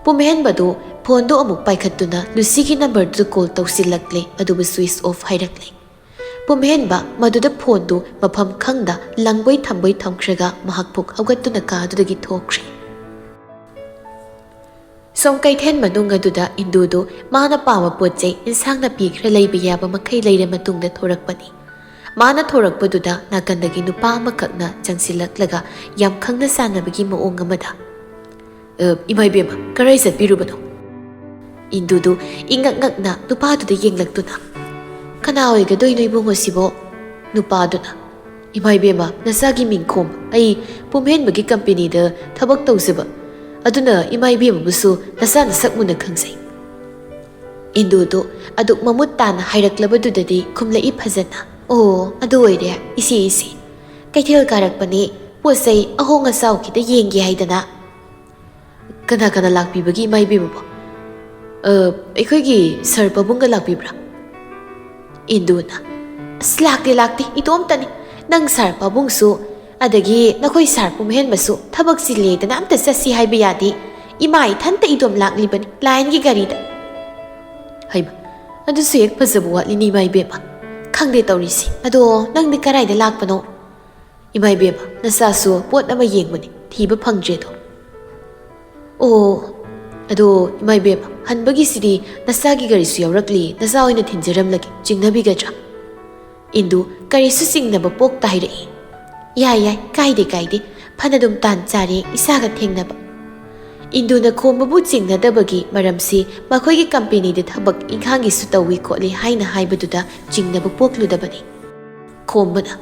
ꯄꯨꯝꯍꯦꯟꯕꯗꯨ ꯐꯣꯟꯗꯨ ꯑꯃꯨꯛ ꯄꯥꯏꯈꯠꯇꯨꯅ ꯂꯨꯁꯤꯒꯤ ꯅꯝꯕꯔꯗꯨꯗ ꯀꯣꯜ ꯇꯧꯁꯤꯜꯂꯛꯂꯦ, ꯑꯗꯨꯕꯨ ꯁ꯭ꯋꯤꯆ ꯑꯣꯐ ꯍꯥꯏꯔꯛꯂꯦ꯫ ꯄꯨꯝꯍꯦꯟꯕ ꯃꯗꯨꯗ ꯐꯣꯟꯗꯨ ꯃꯐꯝ ꯈꯪꯗ ꯂꯪꯕꯣꯏ ꯊꯝꯕꯣꯏ ꯊꯝꯈ꯭ꯔꯒ ꯃꯍꯥꯛ ꯐꯨꯛ ꯍꯧꯒꯠꯇꯨꯅ ꯀꯥꯗꯨꯗꯒꯤ ꯊꯣꯛꯈ꯭ꯔꯦ꯫ ꯁꯣꯝ ꯀꯩꯊꯦꯜ ꯃꯅꯨꯡ ꯑꯗꯨꯗ ꯏꯟꯗꯨꯗꯨ ꯃꯥꯅ ꯄꯥꯝꯕ ꯄꯣꯠ ꯆꯩ, ꯏꯟꯁꯥꯡ ꯅꯥꯄꯤ ꯈꯔ ꯂꯩꯕ ꯌꯥꯕ ꯃꯈꯩ ꯂꯩꯔ ꯃꯇꯨꯡꯗ ꯊꯣꯔꯛꯄꯅꯤ꯫ ꯃꯥꯅ ꯊꯣꯔꯛꯄꯗꯨꯗ ꯅꯥꯀꯟꯗꯒꯤ ꯅꯨꯄꯥ ꯑꯃꯈꯛꯅ ꯆꯪꯁꯤꯜꯂꯛꯂꯒ ꯌꯥꯝ ꯈꯪꯅ ꯆꯥꯟꯅꯕꯒꯤ ꯃꯑꯣꯡ ꯑꯃꯗ, "ꯑ, ꯏꯃꯥ ꯏꯕꯦꯝꯃ, ꯀꯔꯥꯏ ꯆꯠꯄꯤꯔꯨꯕꯅꯣ?" ꯏꯟꯗꯨꯗꯨ ꯏꯉꯛ ꯉꯛꯅ ꯅꯨꯄꯥꯗꯨꯗ ꯌꯦꯡꯂꯛꯇꯨꯅ, "ꯀꯅꯥ ꯑꯣꯏꯒꯗꯣꯏꯅꯣ ꯏꯕꯨꯡꯉꯣ ꯁꯤꯕꯣ?" ꯅꯨꯄꯥꯗꯨꯅ, "ꯏꯃꯥ ꯏꯕꯦꯝꯃ, ꯅꯆꯥꯒꯤ ꯃꯤꯡ ꯈꯣꯝ, ꯑꯩ ꯄꯨꯝꯍꯦꯟꯕꯒꯤ ꯀꯝꯄꯦꯅꯤꯗ ꯊꯕꯛ ꯇꯧꯖꯕ, ꯑꯗꯨꯅ ꯏꯃꯥ ꯏꯕꯦꯝꯃꯕꯨꯁꯨ ꯅꯆꯥ ꯅꯁꯛ ꯃꯨꯟꯅ ꯈꯪꯖꯩ꯫" ꯏꯟꯗꯨꯗꯨ ꯑꯗꯨꯛ ꯃꯃꯨꯠ ꯇꯥꯅ ꯍꯥꯏꯔꯛꯂꯕꯗꯨꯗꯗꯤ ꯈꯨꯝꯂꯛꯏ ꯐꯖꯅ, "ꯑꯣ, ꯑꯗꯨ ꯑꯣꯏꯔꯦ, ꯏꯆꯦ, ꯏꯆꯦ꯫ ꯀꯩꯊꯦꯜ ꯀꯥꯔꯛꯄꯅꯤ, ꯄꯣꯠ ꯆꯩ ꯑꯍꯣꯡ ꯑꯆꯥꯎ ꯈꯤꯇ ꯌꯦꯡꯒꯦ ꯍꯥꯏꯗꯅ꯫" "ꯀꯅꯥ ꯀꯅꯥ ꯂꯥꯛꯄꯤꯕꯒꯦ ꯏꯃꯥ ꯏꯕꯦꯝꯃꯕꯣ?" "ꯑ, ꯑꯩꯈꯣꯏꯒꯤ ꯁꯥꯔ ꯄꯥꯕꯨꯡꯒ ꯂꯥꯛꯄꯤꯕ꯭ꯔꯥ?" ꯏꯟꯗꯨꯅ, "ꯑꯁ, ꯂꯥꯛꯇꯦ, ꯂꯥꯛꯇꯦ, ꯏꯇꯣꯝꯇꯅꯤ꯫ ꯅꯪ ꯁꯥꯔ ꯄꯥꯕꯨꯡꯁꯨ, ꯑꯗꯒꯤ ꯅꯈꯣꯏ ꯁꯥꯔ ꯄꯨꯝꯍꯦꯟꯕꯁꯨ ꯊꯕꯛ ꯆꯤꯜꯂꯦꯗꯅ ꯑꯝꯇ ꯆꯠꯁꯤ ꯍꯥꯏꯕ ꯌꯥꯗꯦ꯫ ꯏꯃꯥ ꯏꯊꯟꯇ ꯏꯇꯣꯝ ꯂꯥꯛꯂꯤꯕꯅꯤ ꯂꯥꯏꯟꯒꯤ ꯒꯥꯔꯤꯗ꯫" ꯍꯩꯃ, ꯑꯗꯨꯁꯨ ꯍꯦꯛ ꯐꯖꯕ ꯋꯥꯠꯂꯤꯅꯤ ꯏꯃꯥ ꯏꯕꯦꯝꯃ꯫ ꯈꯪꯗꯦ ꯇꯧꯔꯤꯁꯤ꯫ ꯑꯗꯣ ꯅꯪꯗꯤ ꯀꯔꯥꯏꯗ ꯂꯥꯛꯄꯅꯣ? "ꯏꯃꯥ ꯏꯕꯦꯝꯃ, ꯅꯆꯥꯁꯨ ꯄꯣꯠ ꯑꯃ ꯌꯦꯡꯕꯅꯤ, ꯊꯤꯕ ꯐꯪꯗ꯭ꯔꯦꯗꯣ꯫" "ꯑꯣ, ꯑꯗꯣ ꯏꯃꯥ ꯏꯕꯦꯝꯃ, ꯍꯟꯕꯒꯤꯁꯤꯗꯤ ꯅꯆꯥꯒꯤ ꯒꯥꯔꯤꯁꯨ ꯌꯥꯎꯔꯛꯂꯤ, ꯅꯆꯥ ꯑꯣꯏꯅ ꯊꯤꯟꯖꯔꯝꯂꯒꯦ, ꯆꯤꯡꯅꯕꯤꯒꯗ꯭ꯔꯥ?" ꯏꯟꯗꯨ ꯀꯔꯤꯁꯨ ꯆꯤꯡꯅꯕ ꯄꯣꯛꯇ ꯍꯥꯏꯔꯛꯏ꯫ "ꯌꯥꯏ, ꯌꯥꯏ, ꯀꯥꯏꯗꯦ, ꯀꯥꯏꯗꯦ, ꯐꯅꯗꯨꯝ ꯇꯥꯟ ꯆꯥꯔꯦ ꯏꯆꯥꯒ ꯊꯦꯡꯅꯕ꯫" ꯏꯟꯗꯨꯅ ꯈꯣꯝꯕꯕꯨ ꯆꯤꯡꯅꯗꯕꯒꯤ ꯃꯔꯝꯁꯤ ꯃꯈꯣꯏꯒꯤ ꯀꯝꯄꯦꯅꯤꯗ ꯊꯕꯛ ꯏꯪꯈꯥꯡꯒꯤꯁꯨ ꯇꯧꯏ ꯈꯣꯠꯂꯤ ꯍꯥꯏꯅ ꯍꯥꯏꯕꯗꯨꯗ ꯆꯤꯡꯅꯕ ꯄꯣꯛꯂꯨꯗꯕꯅꯤ꯫ ꯈꯣꯝꯕꯅ,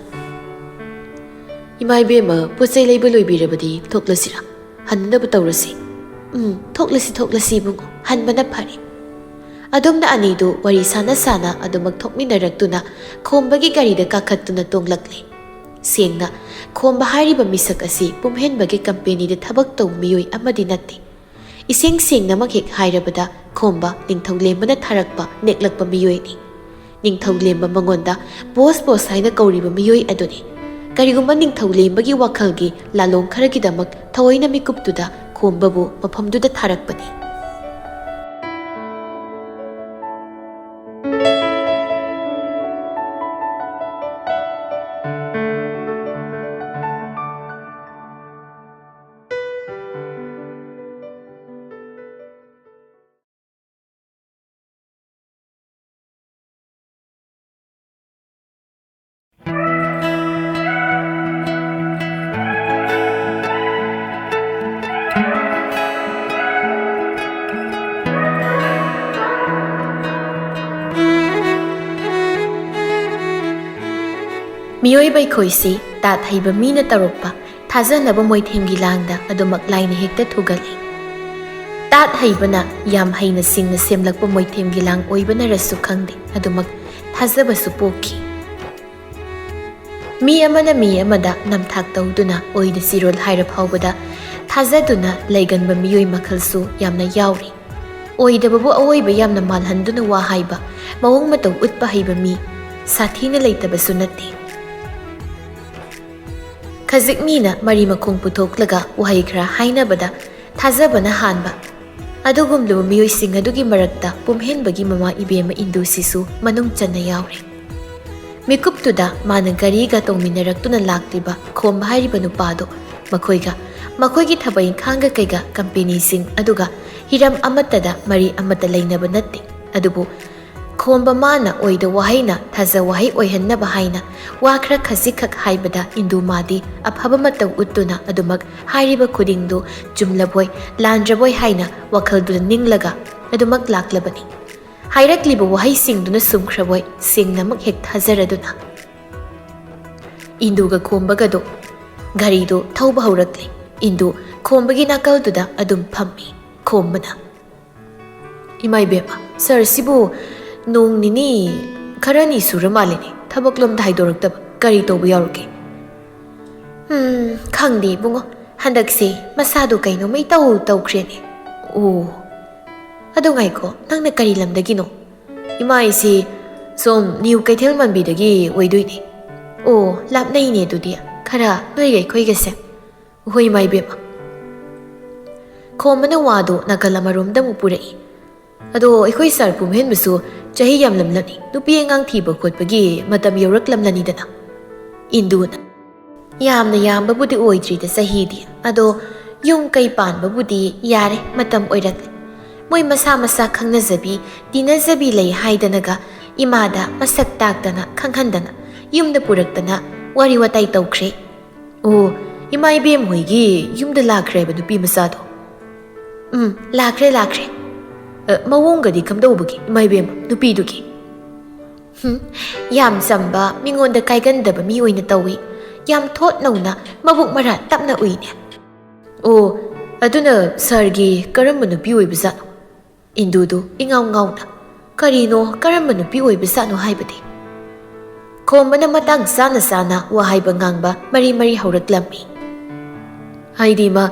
"ꯏꯃꯥ ꯏꯕꯦꯝꯃ, ꯄꯣꯠ ꯆꯩ ꯂꯩꯕ ꯂꯣꯏꯕꯤꯔꯕꯗꯤ ꯊꯣꯛꯂꯁꯤꯔꯥ? ꯍꯟꯅꯕ ꯇꯧꯔꯁꯤ꯫" "ꯎꯝ, ꯊꯣꯛꯂꯁꯤ, ꯊꯣꯛꯂꯁꯤ ꯏꯕꯨꯡꯉꯣ, ꯍꯟꯕꯅ ꯐꯔꯦ꯫" ꯑꯗꯨꯝꯅ ꯑꯅꯤꯗꯨ ꯋꯥꯔꯤ ꯁꯥꯟꯅ ꯁꯥꯟꯅ ꯑꯗꯨꯃꯛ ꯊꯣꯛꯃꯤꯟꯅꯔꯛꯇꯨꯅ ꯈꯣꯝꯕꯒꯤ ꯒꯥꯔꯤꯗ ꯀꯥꯈꯠꯇꯨꯅ ꯇꯣꯡꯂꯛꯂꯦ꯫ ꯁꯦꯡꯅ, ꯈꯣꯝꯕ ꯍꯥꯏꯔꯤꯕ ꯃꯤꯁꯛ ꯑꯁꯤ ꯄꯨꯝꯍꯦꯟꯕꯒꯤ ꯀꯝꯄꯦꯅꯤꯗ ꯊꯕꯛ ꯇꯧꯕ ꯃꯤꯑꯣꯏ ꯑꯃꯗꯤ ꯅꯠꯇꯦ꯫ ꯏꯁꯦꯡ ꯁꯦꯡꯅꯃꯛ ꯍꯦꯛ ꯍꯥꯏꯔꯕꯗ, ꯈꯣꯝꯕ ꯅꯤꯡꯊꯧꯂꯦꯝꯕꯅ ꯊꯥꯔꯛꯄ ꯅꯦꯛꯂꯛꯄ ꯃꯤꯑꯣꯏꯅꯤ꯫ ꯅꯤꯡꯊꯧꯂꯦꯝꯕ ꯃꯉꯣꯟꯗ ꯕꯣꯁ, ꯕꯣꯁ ꯍꯥꯏꯅ ꯀꯧꯔꯤꯕ ꯃꯤꯑꯣꯏ ꯑꯗꯨꯅꯤ꯫ ꯀꯔꯤꯒꯨꯝꯕ ꯅꯤꯡꯊꯧꯂꯦꯝꯕꯒꯤ ꯋꯥꯈꯜꯒꯤ ꯂꯥꯂꯣꯡ ꯈꯔꯒꯤꯗꯃꯛ ꯊꯑꯣꯏꯅ ꯃꯤꯀꯨꯞꯇꯨꯗ ꯈꯣꯝꯕꯕꯨ ꯃꯐꯝꯗꯨꯗ ꯊꯥꯔꯛꯄꯅꯤ꯫ ꯃꯤꯑꯣꯏꯕ ꯑꯩꯈꯣꯏꯁꯤ ꯇꯥꯠ ꯍꯩꯕ ꯃꯤꯅ ꯇꯧꯔꯛꯄ ꯊꯥꯖꯅꯕ ꯃꯣꯏꯊꯦꯝꯒꯤ ꯂꯥꯡꯗ ꯑꯗꯨꯃꯛ ꯂꯥꯏꯅ ꯍꯦꯛꯇ ꯊꯨꯒꯜꯂꯤ꯫ ꯇꯥꯠ ꯍꯩꯕꯅ ꯌꯥꯝ ꯍꯩꯅ ꯁꯤꯡꯅ ꯁꯦꯝꯂꯛꯄ ꯃꯣꯏꯊꯦꯝꯒꯤ ꯂꯥꯡ ꯑꯣꯏꯕꯅꯔꯁꯨ ꯈꯪꯗꯦ, ꯑꯗꯨꯃꯛ ꯊꯥꯖꯕꯁꯨ ꯄꯣꯛꯈꯤ꯫ ꯃꯤ ꯑꯃꯅ ꯃꯤ ꯑꯃꯗ ꯅꯝꯊꯥꯛ ꯇꯧꯗꯨꯅ ꯑꯣꯏꯗ ꯆꯤꯔꯣꯜ ꯍꯥꯏꯔ ꯐꯥꯎꯕꯗ ꯊꯥꯖꯗꯨꯅ ꯂꯩꯒꯟꯕ ꯃꯤꯑꯣꯏ ꯃꯈꯜꯁꯨ ꯌꯥꯝꯅ ꯌꯥꯎꯔꯤ꯫ ꯑꯣꯏꯗꯕꯕꯨ ꯑꯑꯣꯏꯕ ꯌꯥꯝꯅ ꯃꯥꯜꯍꯟꯗꯨꯅ ꯋꯥ ꯍꯥꯏꯕ, ꯃꯑꯣꯡ ꯃꯇꯧ ꯎꯠꯄ ꯍꯩꯕ ꯃꯤ ꯁꯥꯊꯤꯅ ꯂꯩꯇꯕꯁꯨ ꯅꯠꯇꯦ꯫ ꯈꯖꯤꯛ ꯃꯤꯅ ꯃꯔꯤ ꯃꯈꯣꯡ ꯄꯨꯊꯣꯛꯂꯒ ꯋꯥꯍꯩ ꯈꯔ ꯍꯥꯏꯅꯕꯗ ꯊꯥꯖꯕꯅ ꯍꯥꯟꯕ ꯑꯗꯨꯒꯨꯝꯂꯕ ꯃꯤꯑꯣꯏꯁꯤꯡ ꯑꯗꯨꯒꯤ ꯃꯔꯛꯇ ꯄꯨꯝꯍꯦꯟꯕꯒꯤ ꯃꯃꯥ ꯏꯕꯦꯝꯃ ꯏꯟꯗꯨꯁꯤꯁꯨ ꯃꯅꯨꯡ ꯆꯟꯅ ꯌꯥꯎꯔꯤ꯫ ꯃꯤꯀꯨꯞꯇꯨꯗ ꯃꯥꯅ ꯒꯥꯔꯤꯒ ꯇꯣꯡꯃꯤꯟꯅꯔꯛꯇꯨꯅ ꯂꯥꯛꯂꯤꯕ ꯈꯣꯝꯕ ꯍꯥꯏꯔꯤꯕ ꯅꯨꯄꯥꯗꯣ ꯃꯈꯣꯏꯒ ꯃꯈꯣꯏꯒꯤ ꯊꯕꯛ ꯏꯪꯈꯥꯡꯒ ꯀꯩꯒ ꯀꯝꯄꯦꯅꯤꯁꯤꯡ ꯑꯗꯨꯒ ꯍꯤꯔꯝ ꯑꯃꯠꯇꯗ ꯃꯔꯤ ꯑꯃꯠꯇ ꯂꯩꯅꯕ ꯅꯠꯇꯦ꯫ ꯑꯗꯨꯕꯨ ꯈꯣꯝꯕ ꯃꯥꯅ ꯑꯣꯏꯗ ꯋꯥꯍꯩꯅ ꯊꯥꯖ ꯋꯥꯍꯩ ꯑꯣꯏꯍꯟꯅꯕ ꯍꯥꯏꯅ ꯋꯥ ꯈꯔ ꯈꯖꯤꯛꯈꯛ ꯍꯥꯏꯕꯗ ꯏꯟꯗꯨ ꯃꯥꯗꯤ ꯑꯐꯕ ꯃꯇꯧ ꯎꯠꯇꯨꯅ ꯑꯗꯨꯃꯛ ꯍꯥꯏꯔꯤꯕ ꯈꯨꯗꯤꯡꯗꯨ ꯆꯨꯝꯂꯕꯣꯏ ꯂꯥꯟꯗ꯭ꯔꯕꯣꯏ ꯍꯥꯏꯅ ꯋꯥꯈꯜꯗꯨꯗ ꯅꯤꯡꯂꯒ ꯑꯗꯨꯃꯛ ꯂꯥꯛꯂꯕꯅꯤ꯫ ꯍꯥꯏꯔꯛꯂꯤꯕ ꯋꯥꯍꯩꯁꯤꯡꯗꯨꯅ ꯁꯨꯝꯈ꯭ꯔꯕꯣꯏ ꯁꯦꯡꯅꯃꯛ ꯍꯦꯛ ꯊꯥꯖꯔꯗꯨꯅ ꯏꯟꯗꯨꯒ ꯈꯣꯝꯕꯒꯗꯣ ꯒꯥꯔꯤꯗꯨ ꯊꯧꯕ ꯍꯧꯔꯛꯂꯦ꯫ ꯏꯟꯗꯨ ꯈꯣꯝꯕꯒꯤ ꯅꯥꯀꯜꯗꯨꯗ ꯑꯗꯨꯝ ꯐꯝꯃꯤ꯫ ꯈꯣꯝꯕꯅ, "ꯏꯃꯥ ꯏꯕꯦꯝꯃ, ꯁꯥꯔꯁꯤꯕꯨ ꯅꯣꯡ ꯅꯤꯅꯤ ꯈꯔꯅꯤ ꯁꯨꯔ ꯃꯥꯜꯂꯦꯅꯦ ꯊꯕꯛꯂꯣꯝꯗ ꯍꯥꯏꯗꯣꯔꯛꯇꯕ꯫ ꯀꯔꯤ ꯇꯧꯕ ꯌꯥꯎꯔꯒꯦ?" "ꯎꯝ, ꯈꯪꯗꯦ ꯏꯕꯨꯡꯉꯣ, ꯍꯟꯗꯛꯁꯦ ꯃꯁꯥꯗꯣ ꯀꯩꯅꯣꯝꯃ ꯏꯇꯧ ꯇꯧꯈ꯭ꯔꯦꯅꯦ꯫" "ꯑꯣ, ꯑꯗꯣ ꯉꯥꯏꯈꯣ, ꯅꯪꯅ ꯀꯔꯤ ꯂꯝꯗꯒꯤꯅꯣ?" "ꯏꯃꯥ, ꯑꯩꯁꯤ ꯁꯣꯝ ꯅ꯭ꯌꯨ ꯀꯩꯊꯦꯜ ꯃꯟꯕꯤꯗꯒꯤ ꯑꯣꯏꯗꯣꯏꯅꯦ꯫" "ꯑꯣ, ꯂꯥꯞꯅꯩꯅꯦ ꯑꯗꯨꯗꯤ ꯈꯔ ꯅꯣꯏꯒ ꯑꯩꯈꯣꯏꯒꯁꯦ꯫" "ꯍꯣꯏ ꯏꯃꯥ ꯏꯕꯦꯝꯃ, ꯈꯣꯝꯕꯅ ꯋꯥꯗꯨ ꯅꯥꯀꯜ ꯑꯃꯔꯣꯝꯗ ꯑꯃꯨꯛ ꯄꯨꯔꯛꯏ꯫ "ꯑꯗꯣ ꯑꯩꯈꯣꯏ ꯁꯥꯔ ꯄꯨꯝꯍꯦꯟꯕꯁꯨ ꯆꯍꯤ ꯌꯥꯝꯂꯝꯂꯅꯤ, ꯅꯨꯄꯤ ꯑꯉꯥꯡ ꯊꯤꯕ ꯈꯣꯠꯄꯒꯤ ꯃꯇꯝ ꯌꯧꯔꯛꯂꯝꯂꯅꯤꯗꯅ꯫" ꯏꯟꯗꯨꯅ, "ꯌꯥꯝꯅ ꯌꯥꯝꯕꯕꯨꯗꯤ ꯑꯣꯏꯗ꯭ꯔꯤꯗ ꯆꯍꯤꯗꯤ, ꯑꯗꯣ ꯌꯨꯝ ꯀꯩ ꯄꯥꯟꯕꯕꯨꯗꯤ ꯌꯥꯔꯦ, ꯃꯇꯝ ꯑꯣꯏꯔꯛꯂꯦ꯫ ꯃꯣꯏ ꯃꯁꯥ ꯃꯁꯥ ꯈꯪꯅꯖꯕꯤ, ꯇꯤꯟꯅꯖꯕꯤ ꯂꯩ ꯍꯥꯏꯗꯅꯒ ꯏꯃꯥꯗ ꯃꯁꯛ ꯇꯥꯛꯇꯅ ꯈꯪꯍꯟꯗꯅ ꯌꯨꯝꯗ ꯄꯨꯔꯛꯇꯅ ꯋꯥꯔꯤ ꯋꯥꯇꯥꯏ ꯇꯧꯈ꯭ꯔꯦ꯫" "ꯑꯣ, ꯏꯃꯥ ꯏꯕꯦꯝ ꯍꯣꯏꯒꯤ ꯌꯨꯝꯗ ꯂꯥꯛꯈ꯭ꯔꯦꯕ ꯅꯨꯄꯤ ꯃꯆꯥꯗꯣ?" "ꯎꯝ, ꯂꯥꯛꯈ꯭ꯔꯦ, ꯂꯥꯛꯈ꯭ꯔꯦ꯫" "ꯑ, ꯃꯑꯣꯡꯒꯗꯤ ꯀꯝꯗꯧꯕꯒꯤ ꯏꯃꯥ ꯏꯕꯦꯝ ꯅꯨꯄꯤꯗꯨꯒꯤ?" ꯍꯨꯝ, ꯌꯥꯝ ꯆꯝꯕ, ꯃꯤꯉꯣꯟꯗ ꯀꯥꯏꯒꯟꯗꯕ ꯃꯤ ꯑꯣꯏꯅ ꯇꯧꯏ꯫ ꯌꯥꯝ ꯊꯣꯠ ꯅꯧꯅ, ꯃꯕꯨꯛ ꯃꯔꯥ ꯇꯞꯅ ꯎꯏꯅꯦ꯫ ꯑꯣ, ꯑꯗꯨꯅ ꯁꯥꯔꯒꯤ ꯀꯔꯝꯕ ꯅꯨꯄꯤ ꯑꯣꯏꯕꯖꯥꯠꯅꯣ? ꯏꯟꯗꯨꯗꯨ ꯏꯉꯥꯎ ꯉꯥꯎꯅ, "ꯀꯔꯤꯅꯣ, ꯀꯔꯝꯕ ꯅꯨꯄꯤ ꯑꯣꯏꯕꯖꯥꯠꯅꯣ ꯍꯥꯏꯕꯗꯤ?" ꯈꯣꯝꯕꯅ ꯃꯇꯥꯡ ꯆꯥꯅ ꯆꯥꯅ ꯋꯥ ꯍꯥꯏꯕ ꯉꯥꯡꯕ ꯃꯔꯤ ꯃꯔꯤ ꯍꯧꯔꯛꯂꯝꯃꯤ꯫ ꯍꯥꯏꯗꯤ ꯃꯥ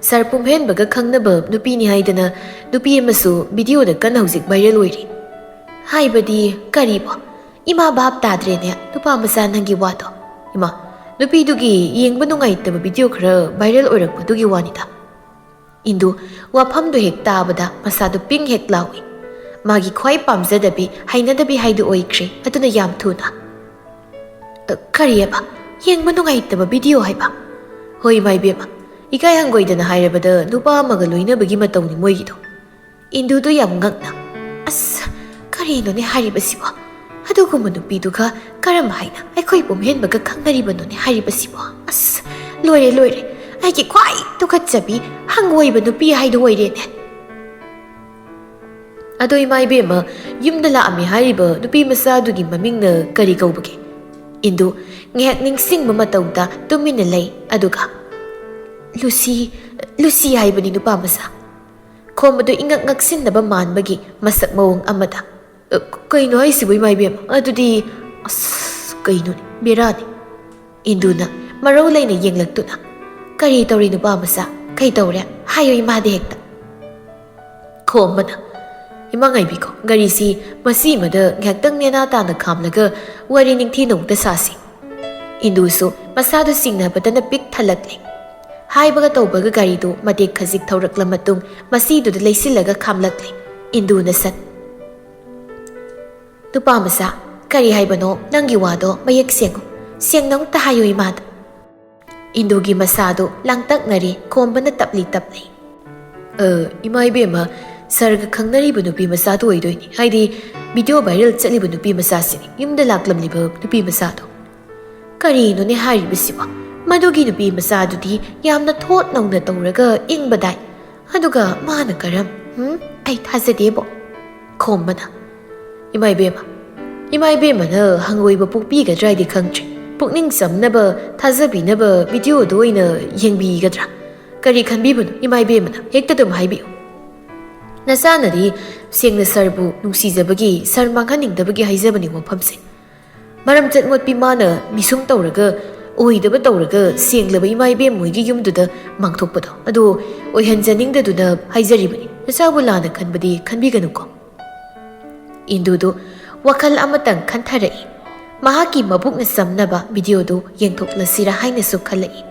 ꯁꯥꯔ ꯄꯨꯝꯍꯦꯟꯕꯒ ꯈꯪꯅꯕ ꯅꯨꯄꯤꯅꯤ ꯍꯥꯏꯗꯅ ꯅꯨꯄꯤ ꯑꯃꯁꯨ ꯚꯤꯗꯤꯑꯣꯗ ꯀꯟꯅ ꯍꯧꯖꯤꯛ ꯚꯥꯏꯔꯦꯜ ꯑꯣꯏꯔꯤ꯫ ꯍꯥꯏꯕꯗꯤ ꯀꯔꯤꯕꯣ? ꯏꯃꯥ ꯚꯥꯞ ꯇꯥꯗ꯭ꯔꯦꯅꯦ, ꯅꯨꯄꯥ ꯃꯆꯥ, ꯅꯪꯒꯤ ꯋꯥꯗꯣ꯫ ꯏꯃꯥ, ꯅꯨꯄꯤꯗꯨꯒꯤ ꯌꯦꯡꯕ ꯅꯨꯡꯉꯥꯏꯇꯕ ꯚꯤꯗꯤꯑꯣ ꯈꯔ ꯚꯥꯏꯔꯦꯜ ꯑꯣꯏꯔꯛꯄꯗꯨꯒꯤ ꯋꯥꯅꯤꯗ꯫ ꯏꯟꯗꯨ ꯋꯥꯐꯝꯗꯨ ꯍꯦꯛ ꯇꯥꯕꯗ ꯃꯁꯥꯗꯨ ꯄꯤꯡ ꯍꯦꯛ ꯂꯥꯎꯏ꯫ ꯃꯥꯒꯤ ꯈ꯭ꯋꯥꯏ ꯄꯥꯝꯖꯗꯕꯤ, ꯍꯩꯅꯗꯕꯤ ꯍꯥꯏꯗꯨ ꯑꯣꯏꯈ꯭ꯔꯦ꯫ ꯑꯗꯨꯅ ꯌꯥꯝ ꯊꯨꯅ, "ꯑ, ꯀꯔꯤꯑꯕ? ꯌꯦꯡꯕ ꯅꯨꯡꯉꯥꯏꯇꯕ ꯚꯤꯗꯤꯑꯣ ꯍꯥꯏꯕ?" "ꯍꯣꯏ, ꯏꯃꯥ ꯏꯕꯦꯝꯃ, ꯏꯀꯥꯏ ꯍꯪꯒꯣꯏꯗꯅ ꯍꯥꯏꯔꯕꯗ ꯅꯨꯄꯥ ꯑꯃꯒ ꯂꯣꯏꯅꯕꯒꯤ ꯃꯇꯧꯅꯤ ꯃꯣꯏꯒꯤꯗꯣ꯫" ꯏꯟꯗꯨꯗꯨ ꯌꯥꯝ ꯉꯛꯅ, "ꯑꯁ, ꯀꯔꯤꯅꯣꯅꯦ ꯍꯥꯏꯔꯤꯕꯁꯤꯕꯣ? ꯑꯗꯨꯒꯨꯝꯕ ꯅꯨꯄꯤꯗꯨꯒ ꯀꯔꯝ ꯍꯥꯏꯅ ꯑꯩꯈꯣꯏ ꯄꯨꯝꯍꯦꯟꯕꯒ ꯈꯪꯅꯔꯤꯕꯅꯣꯅꯦ ꯍꯥꯏꯔꯤꯕꯁꯤꯕꯣ? ꯑꯁ, ꯂꯣꯏꯔꯦ, ꯂꯣꯏꯔꯦ꯫ ꯑꯩꯒꯤ ꯈ꯭ꯋꯥꯏ ꯇꯨꯀꯠꯆꯕꯤ, ꯍꯪꯒꯣꯏꯕ ꯅꯨꯄꯤ ꯍꯥꯏꯗꯨ ꯑꯣꯏꯔꯦꯅꯦ꯫" "ꯑꯗꯣ ꯏꯃꯥ ꯏꯕꯦꯝꯃ, ꯌꯨꯝꯗ ꯂꯥꯛꯑꯝꯃꯤ ꯍꯥꯏꯔꯤꯕ ꯅꯨꯄꯤ ꯃꯆꯥꯗꯨꯒꯤ ꯃꯃꯤꯡꯅ ꯀꯔꯤ ꯀꯧꯕꯒꯦ?" ꯏꯟꯗꯨ ꯉꯥꯏꯍꯥꯛ ꯅꯤꯡꯁꯤꯡꯕ ꯃꯇꯧꯗ ꯇꯨꯃꯤꯟꯅ ꯂꯩ, ꯑꯗꯨꯒ, "ꯂꯨꯁꯤ, ꯂꯨꯁꯤ ꯍꯥꯏꯕꯅꯤ, ꯅꯨꯄꯥ ꯃꯆꯥ꯫" ꯈꯣꯝꯕꯗꯨ ꯏꯉꯛ ꯉꯛꯁꯤꯟꯅꯕ ꯃꯥꯟꯕꯒꯤ ꯃꯁꯛ ꯃꯑꯣꯡ ꯑꯃꯗ, "ꯑ, ꯀꯩꯅꯣ ꯍꯥꯏꯁꯤꯕꯨ, ꯏꯃꯥ ꯏꯕꯦꯝꯃ? ꯑꯗꯨꯗꯤ, ꯑꯁ, ꯀꯩꯅꯣꯅꯦ, ꯕꯦꯔꯥꯅꯤ꯫" ꯏꯟꯗꯨꯅ ꯃꯔꯧ ꯂꯩꯅ ꯌꯦꯡꯂꯛꯇꯨꯅ, "ꯀꯔꯤ ꯇꯧꯔꯤ, ꯅꯨꯄꯥ ꯃꯆꯥ? ꯀꯩ ꯇꯧꯔꯦ? ꯍꯥꯏꯌꯨ ꯏꯃꯥꯗ ꯍꯦꯛꯇ꯫" ꯈꯣꯝꯕꯅ, "ꯏꯃꯥ ꯉꯥꯏꯕꯤꯈꯣ, ꯒꯥꯔꯤꯁꯤ ꯃꯁꯤ ꯑꯃꯗ ꯉꯥꯏꯍꯥꯛꯇꯪ ꯅꯦꯅꯥ ꯇꯥꯅ ꯈꯥꯝꯂꯒ ꯋꯥꯔꯤ ꯅꯤꯡꯊꯤ ꯅꯧꯗ ꯁꯥꯁꯤ꯫" ꯏꯟꯗꯨꯁꯨ ꯃꯁꯥꯗꯨ ꯆꯤꯡꯅꯕꯇꯅ ꯄꯤꯛ ꯊꯜꯂꯛꯂꯦ꯫ ꯍꯥꯏꯕꯒ ꯇꯧꯕꯒ ꯒꯥꯔꯤꯗꯨ ꯃꯇꯦꯛ ꯈꯖꯤꯛ ꯊꯧꯔꯛꯂ ꯃꯇꯨꯡ ꯃꯁꯤꯗꯨꯗ ꯂꯩꯁꯤꯜꯂꯒ ꯈꯥꯝꯂꯛꯂꯦ꯫ ꯏꯟꯗꯨꯅ ꯁꯠ, "ꯅꯨꯄꯥ ꯃꯆꯥ, ꯀꯔꯤ ꯍꯥꯏꯕꯅꯣ? ꯅꯪꯒꯤ ꯋꯥꯗꯣ ꯃꯌꯦꯛ ꯁꯦꯡꯉꯨ꯫ ꯁꯦꯡꯅ ꯑꯃꯨꯛꯇ ꯍꯥꯏꯌꯨ ꯏꯃꯥꯗ꯫" ꯏꯟꯗꯨꯒꯤ ꯃꯁꯥꯗꯨ ꯂꯥꯡꯇꯛꯅꯔꯦ, ꯈꯣꯝꯕꯅ ꯇꯞꯂꯤ ꯇꯞꯂꯤ꯫ "ꯑ, ꯏꯃꯥ ꯏꯕꯦꯝꯃ, ꯁꯥꯔꯒ ꯈꯪꯅꯔꯤꯕ ꯅꯨꯄꯤ ꯃꯆꯥꯗꯨ ꯑꯣꯏꯗꯣꯏꯅꯤ꯫ ꯍꯥꯏꯗꯤ, ꯚꯤꯗꯤꯑꯣ ꯚꯥꯏꯔꯦꯜ ꯆꯠꯂꯤꯕ ꯅꯨꯄꯤ ꯃꯆꯥꯁꯤꯅꯤ, ꯌꯨꯝꯗ ꯂꯥꯛꯂꯝꯂꯤꯕ ꯅꯨꯄꯤ ꯃꯆꯥꯗꯣ꯫" "ꯀꯔꯤꯅꯣꯅꯦ ꯍꯥꯏꯔꯤꯕꯁꯤꯕꯣ? ꯃꯗꯨꯒꯤ ꯅꯨꯄꯤ ꯃꯆꯥꯗꯨꯗꯤ ꯌꯥꯝꯅ ꯊꯣꯠ ꯅꯧꯅ ꯇꯧꯔꯒ ꯏꯪꯕꯗꯥꯏ꯫ ꯑꯗꯨꯒ ꯃꯥꯅ ꯀꯔꯝ? ꯍꯨꯝ? ꯑꯩ ꯊꯥꯖꯗꯦꯕꯣ꯫" ꯈꯣꯝꯕꯅ, "ꯏꯃꯥ ꯏꯕꯦꯝꯃ, ꯏꯃꯥ ꯏꯕꯦꯝꯃꯅ ꯍꯪꯒꯣꯏꯕ ꯄꯣꯛꯄꯤꯒꯗ꯭ꯔꯥ ꯍꯥꯏꯗꯤ ꯈꯪꯗ꯭ꯔꯦ꯫ ꯄꯨꯛꯅꯤꯡ ꯆꯝꯅꯕ, ꯊꯥꯖꯕꯤꯅꯕ ꯚꯤꯗꯤꯑꯣꯗꯣ ꯑꯣꯏꯅ ꯌꯦꯡꯕꯤꯒꯗ꯭ꯔꯥ? ꯀꯔꯤ ꯈꯟꯕꯤꯕꯅꯣ? ꯏꯃꯥ ꯏꯕꯦꯝꯃꯅ ꯍꯦꯛꯇ ꯑꯗꯨꯝ ꯍꯥꯏꯕꯤꯌꯨ꯫ ꯅꯆꯥꯅꯗꯤ ꯁꯦꯡꯅ ꯁꯥꯔꯕꯨ ꯅꯨꯡꯁꯤꯖꯕꯒꯤ, ꯁꯥꯔ ꯃꯥꯡꯍꯟꯅꯤꯡꯗꯕꯒꯤ ꯍꯥꯏꯖꯕꯅꯤ ꯋꯥꯐꯝꯁꯦ꯫ ꯃꯔꯝ ꯆꯠ ꯃꯣꯠꯄꯤ ꯃꯥꯅ ꯃꯤꯁꯨꯝ ꯇꯧꯔꯒ, ꯑꯣꯏꯗꯕ ꯇꯧꯔꯒ ꯁꯦꯡꯂꯕ ꯏꯃꯥ ꯏꯕꯦꯝ ꯃꯣꯏꯒꯤ ꯌꯨꯝꯗꯨꯗ ꯃꯥꯡꯊꯣꯛꯄꯗꯣ, ꯑꯗꯨ ꯑꯣꯏꯍꯟꯖꯅꯤꯡꯗꯗꯨꯅ ꯍꯥꯏꯖꯔꯤꯕꯅꯤ꯫ ꯅꯆꯥꯕꯨ ꯂꯥꯟꯅ ꯈꯟꯕꯗꯤ ꯈꯟꯕꯤꯒꯅꯨꯀꯣ꯫ ꯏꯟꯗꯨꯗꯨ ꯋꯥꯈꯜ ꯑꯃꯇꯪ ꯈꯟꯊꯔꯛꯏ꯫ ꯃꯍꯥꯛꯀꯤ ꯃꯕꯨꯛꯅ ꯆꯝꯅꯕ ꯚꯤꯗꯤꯑꯣꯗꯨ ꯌꯦꯡꯊꯣꯛꯂꯁꯤꯔꯥ ꯍꯥꯏꯅꯁꯨ ꯈꯜꯂꯛꯏ꯫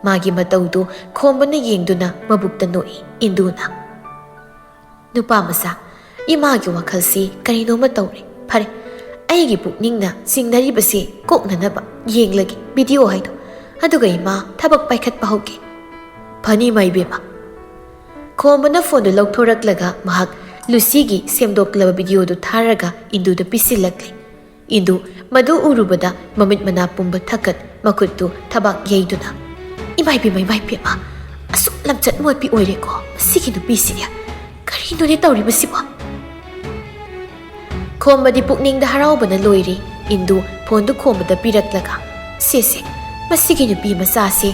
ꯃꯥꯒꯤ ꯃꯇꯧꯗꯨ ꯈꯣꯝꯕꯅ ꯌꯦꯡꯗꯨꯅ ꯃꯕꯨꯛꯇ ꯅꯣꯛꯏ꯫ ꯏꯟꯗꯨꯅ, "ꯅꯨꯄꯥ ꯃꯆꯥ, ꯏꯃꯥꯒꯤ ꯋꯥꯈꯜꯁꯤ ꯀꯔꯤꯅꯣꯃ ꯇꯧꯔꯦ꯫ ꯐꯔꯦ, ꯑꯩꯒꯤ ꯄꯨꯛꯅꯤꯡꯅ ꯆꯤꯡꯅꯔꯤꯕꯁꯤ ꯀꯣꯛꯅꯅꯕ ꯌꯦꯡꯂꯒꯦ ꯚꯤꯗꯤꯑꯣ ꯍꯥꯏꯗꯣ꯫ ꯑꯗꯨꯒ ꯏꯃꯥ ꯊꯕꯛ ꯄꯥꯏꯈꯠꯄ ꯍꯧꯒꯦ꯫" "ꯐꯅꯤ, ꯏꯃꯥ ꯏꯕꯦꯝꯃ꯫" ꯈꯣꯝꯕꯅ ꯐꯣꯟꯗꯨ ꯂꯧꯊꯣꯔꯛꯂꯒ ꯃꯍꯥꯛ ꯂꯨꯁꯤꯒꯤ ꯁꯦꯝꯗꯣꯛꯂꯕ ꯚꯤꯗꯤꯑꯣꯗꯨ ꯊꯥꯔꯒ ꯏꯟꯗꯨꯗ ꯄꯤꯁꯤꯜꯂꯛꯂꯦ꯫ ꯏꯟꯗꯨ ꯃꯗꯨ ꯎꯔꯨꯕꯗ ꯃꯃꯤꯠ ꯃꯅꯥ ꯄꯨꯝꯕ ꯊꯛꯀꯠ, ꯃꯈꯨꯠꯇꯨ ꯊꯕꯥꯛ ꯌꯩꯗꯨꯅ, "ꯏꯃꯥꯏ ꯄꯦꯝꯃ, ꯏꯃꯥꯏ ꯄꯦꯝꯃ, ꯑꯁꯨꯛ ꯂꯝꯆꯠ ꯃꯣꯠꯄꯤ ꯑꯣꯏꯔꯦꯀꯣ ꯃꯁꯤꯒꯤ ꯅꯨꯄꯤꯁꯤꯗꯤ꯫ ꯀꯔꯤꯅꯣꯅꯦ ꯇꯧꯔꯤꯕꯁꯤꯕꯣ?" ꯈꯣꯝꯕꯗꯤ ꯄꯨꯛꯅꯤꯡꯗ ꯍꯔꯥꯎꯕꯅ ꯂꯣꯏꯔꯦ꯫ ꯏꯟꯗꯨ ꯐꯣꯟꯗꯨ ꯈꯣꯝꯕꯗ ꯄꯤꯔꯛꯂꯒ, "ꯁꯦ, ꯁꯦ, ꯃꯁꯤꯒꯤ ꯅꯨꯄꯤ ꯃꯆꯥꯁꯦ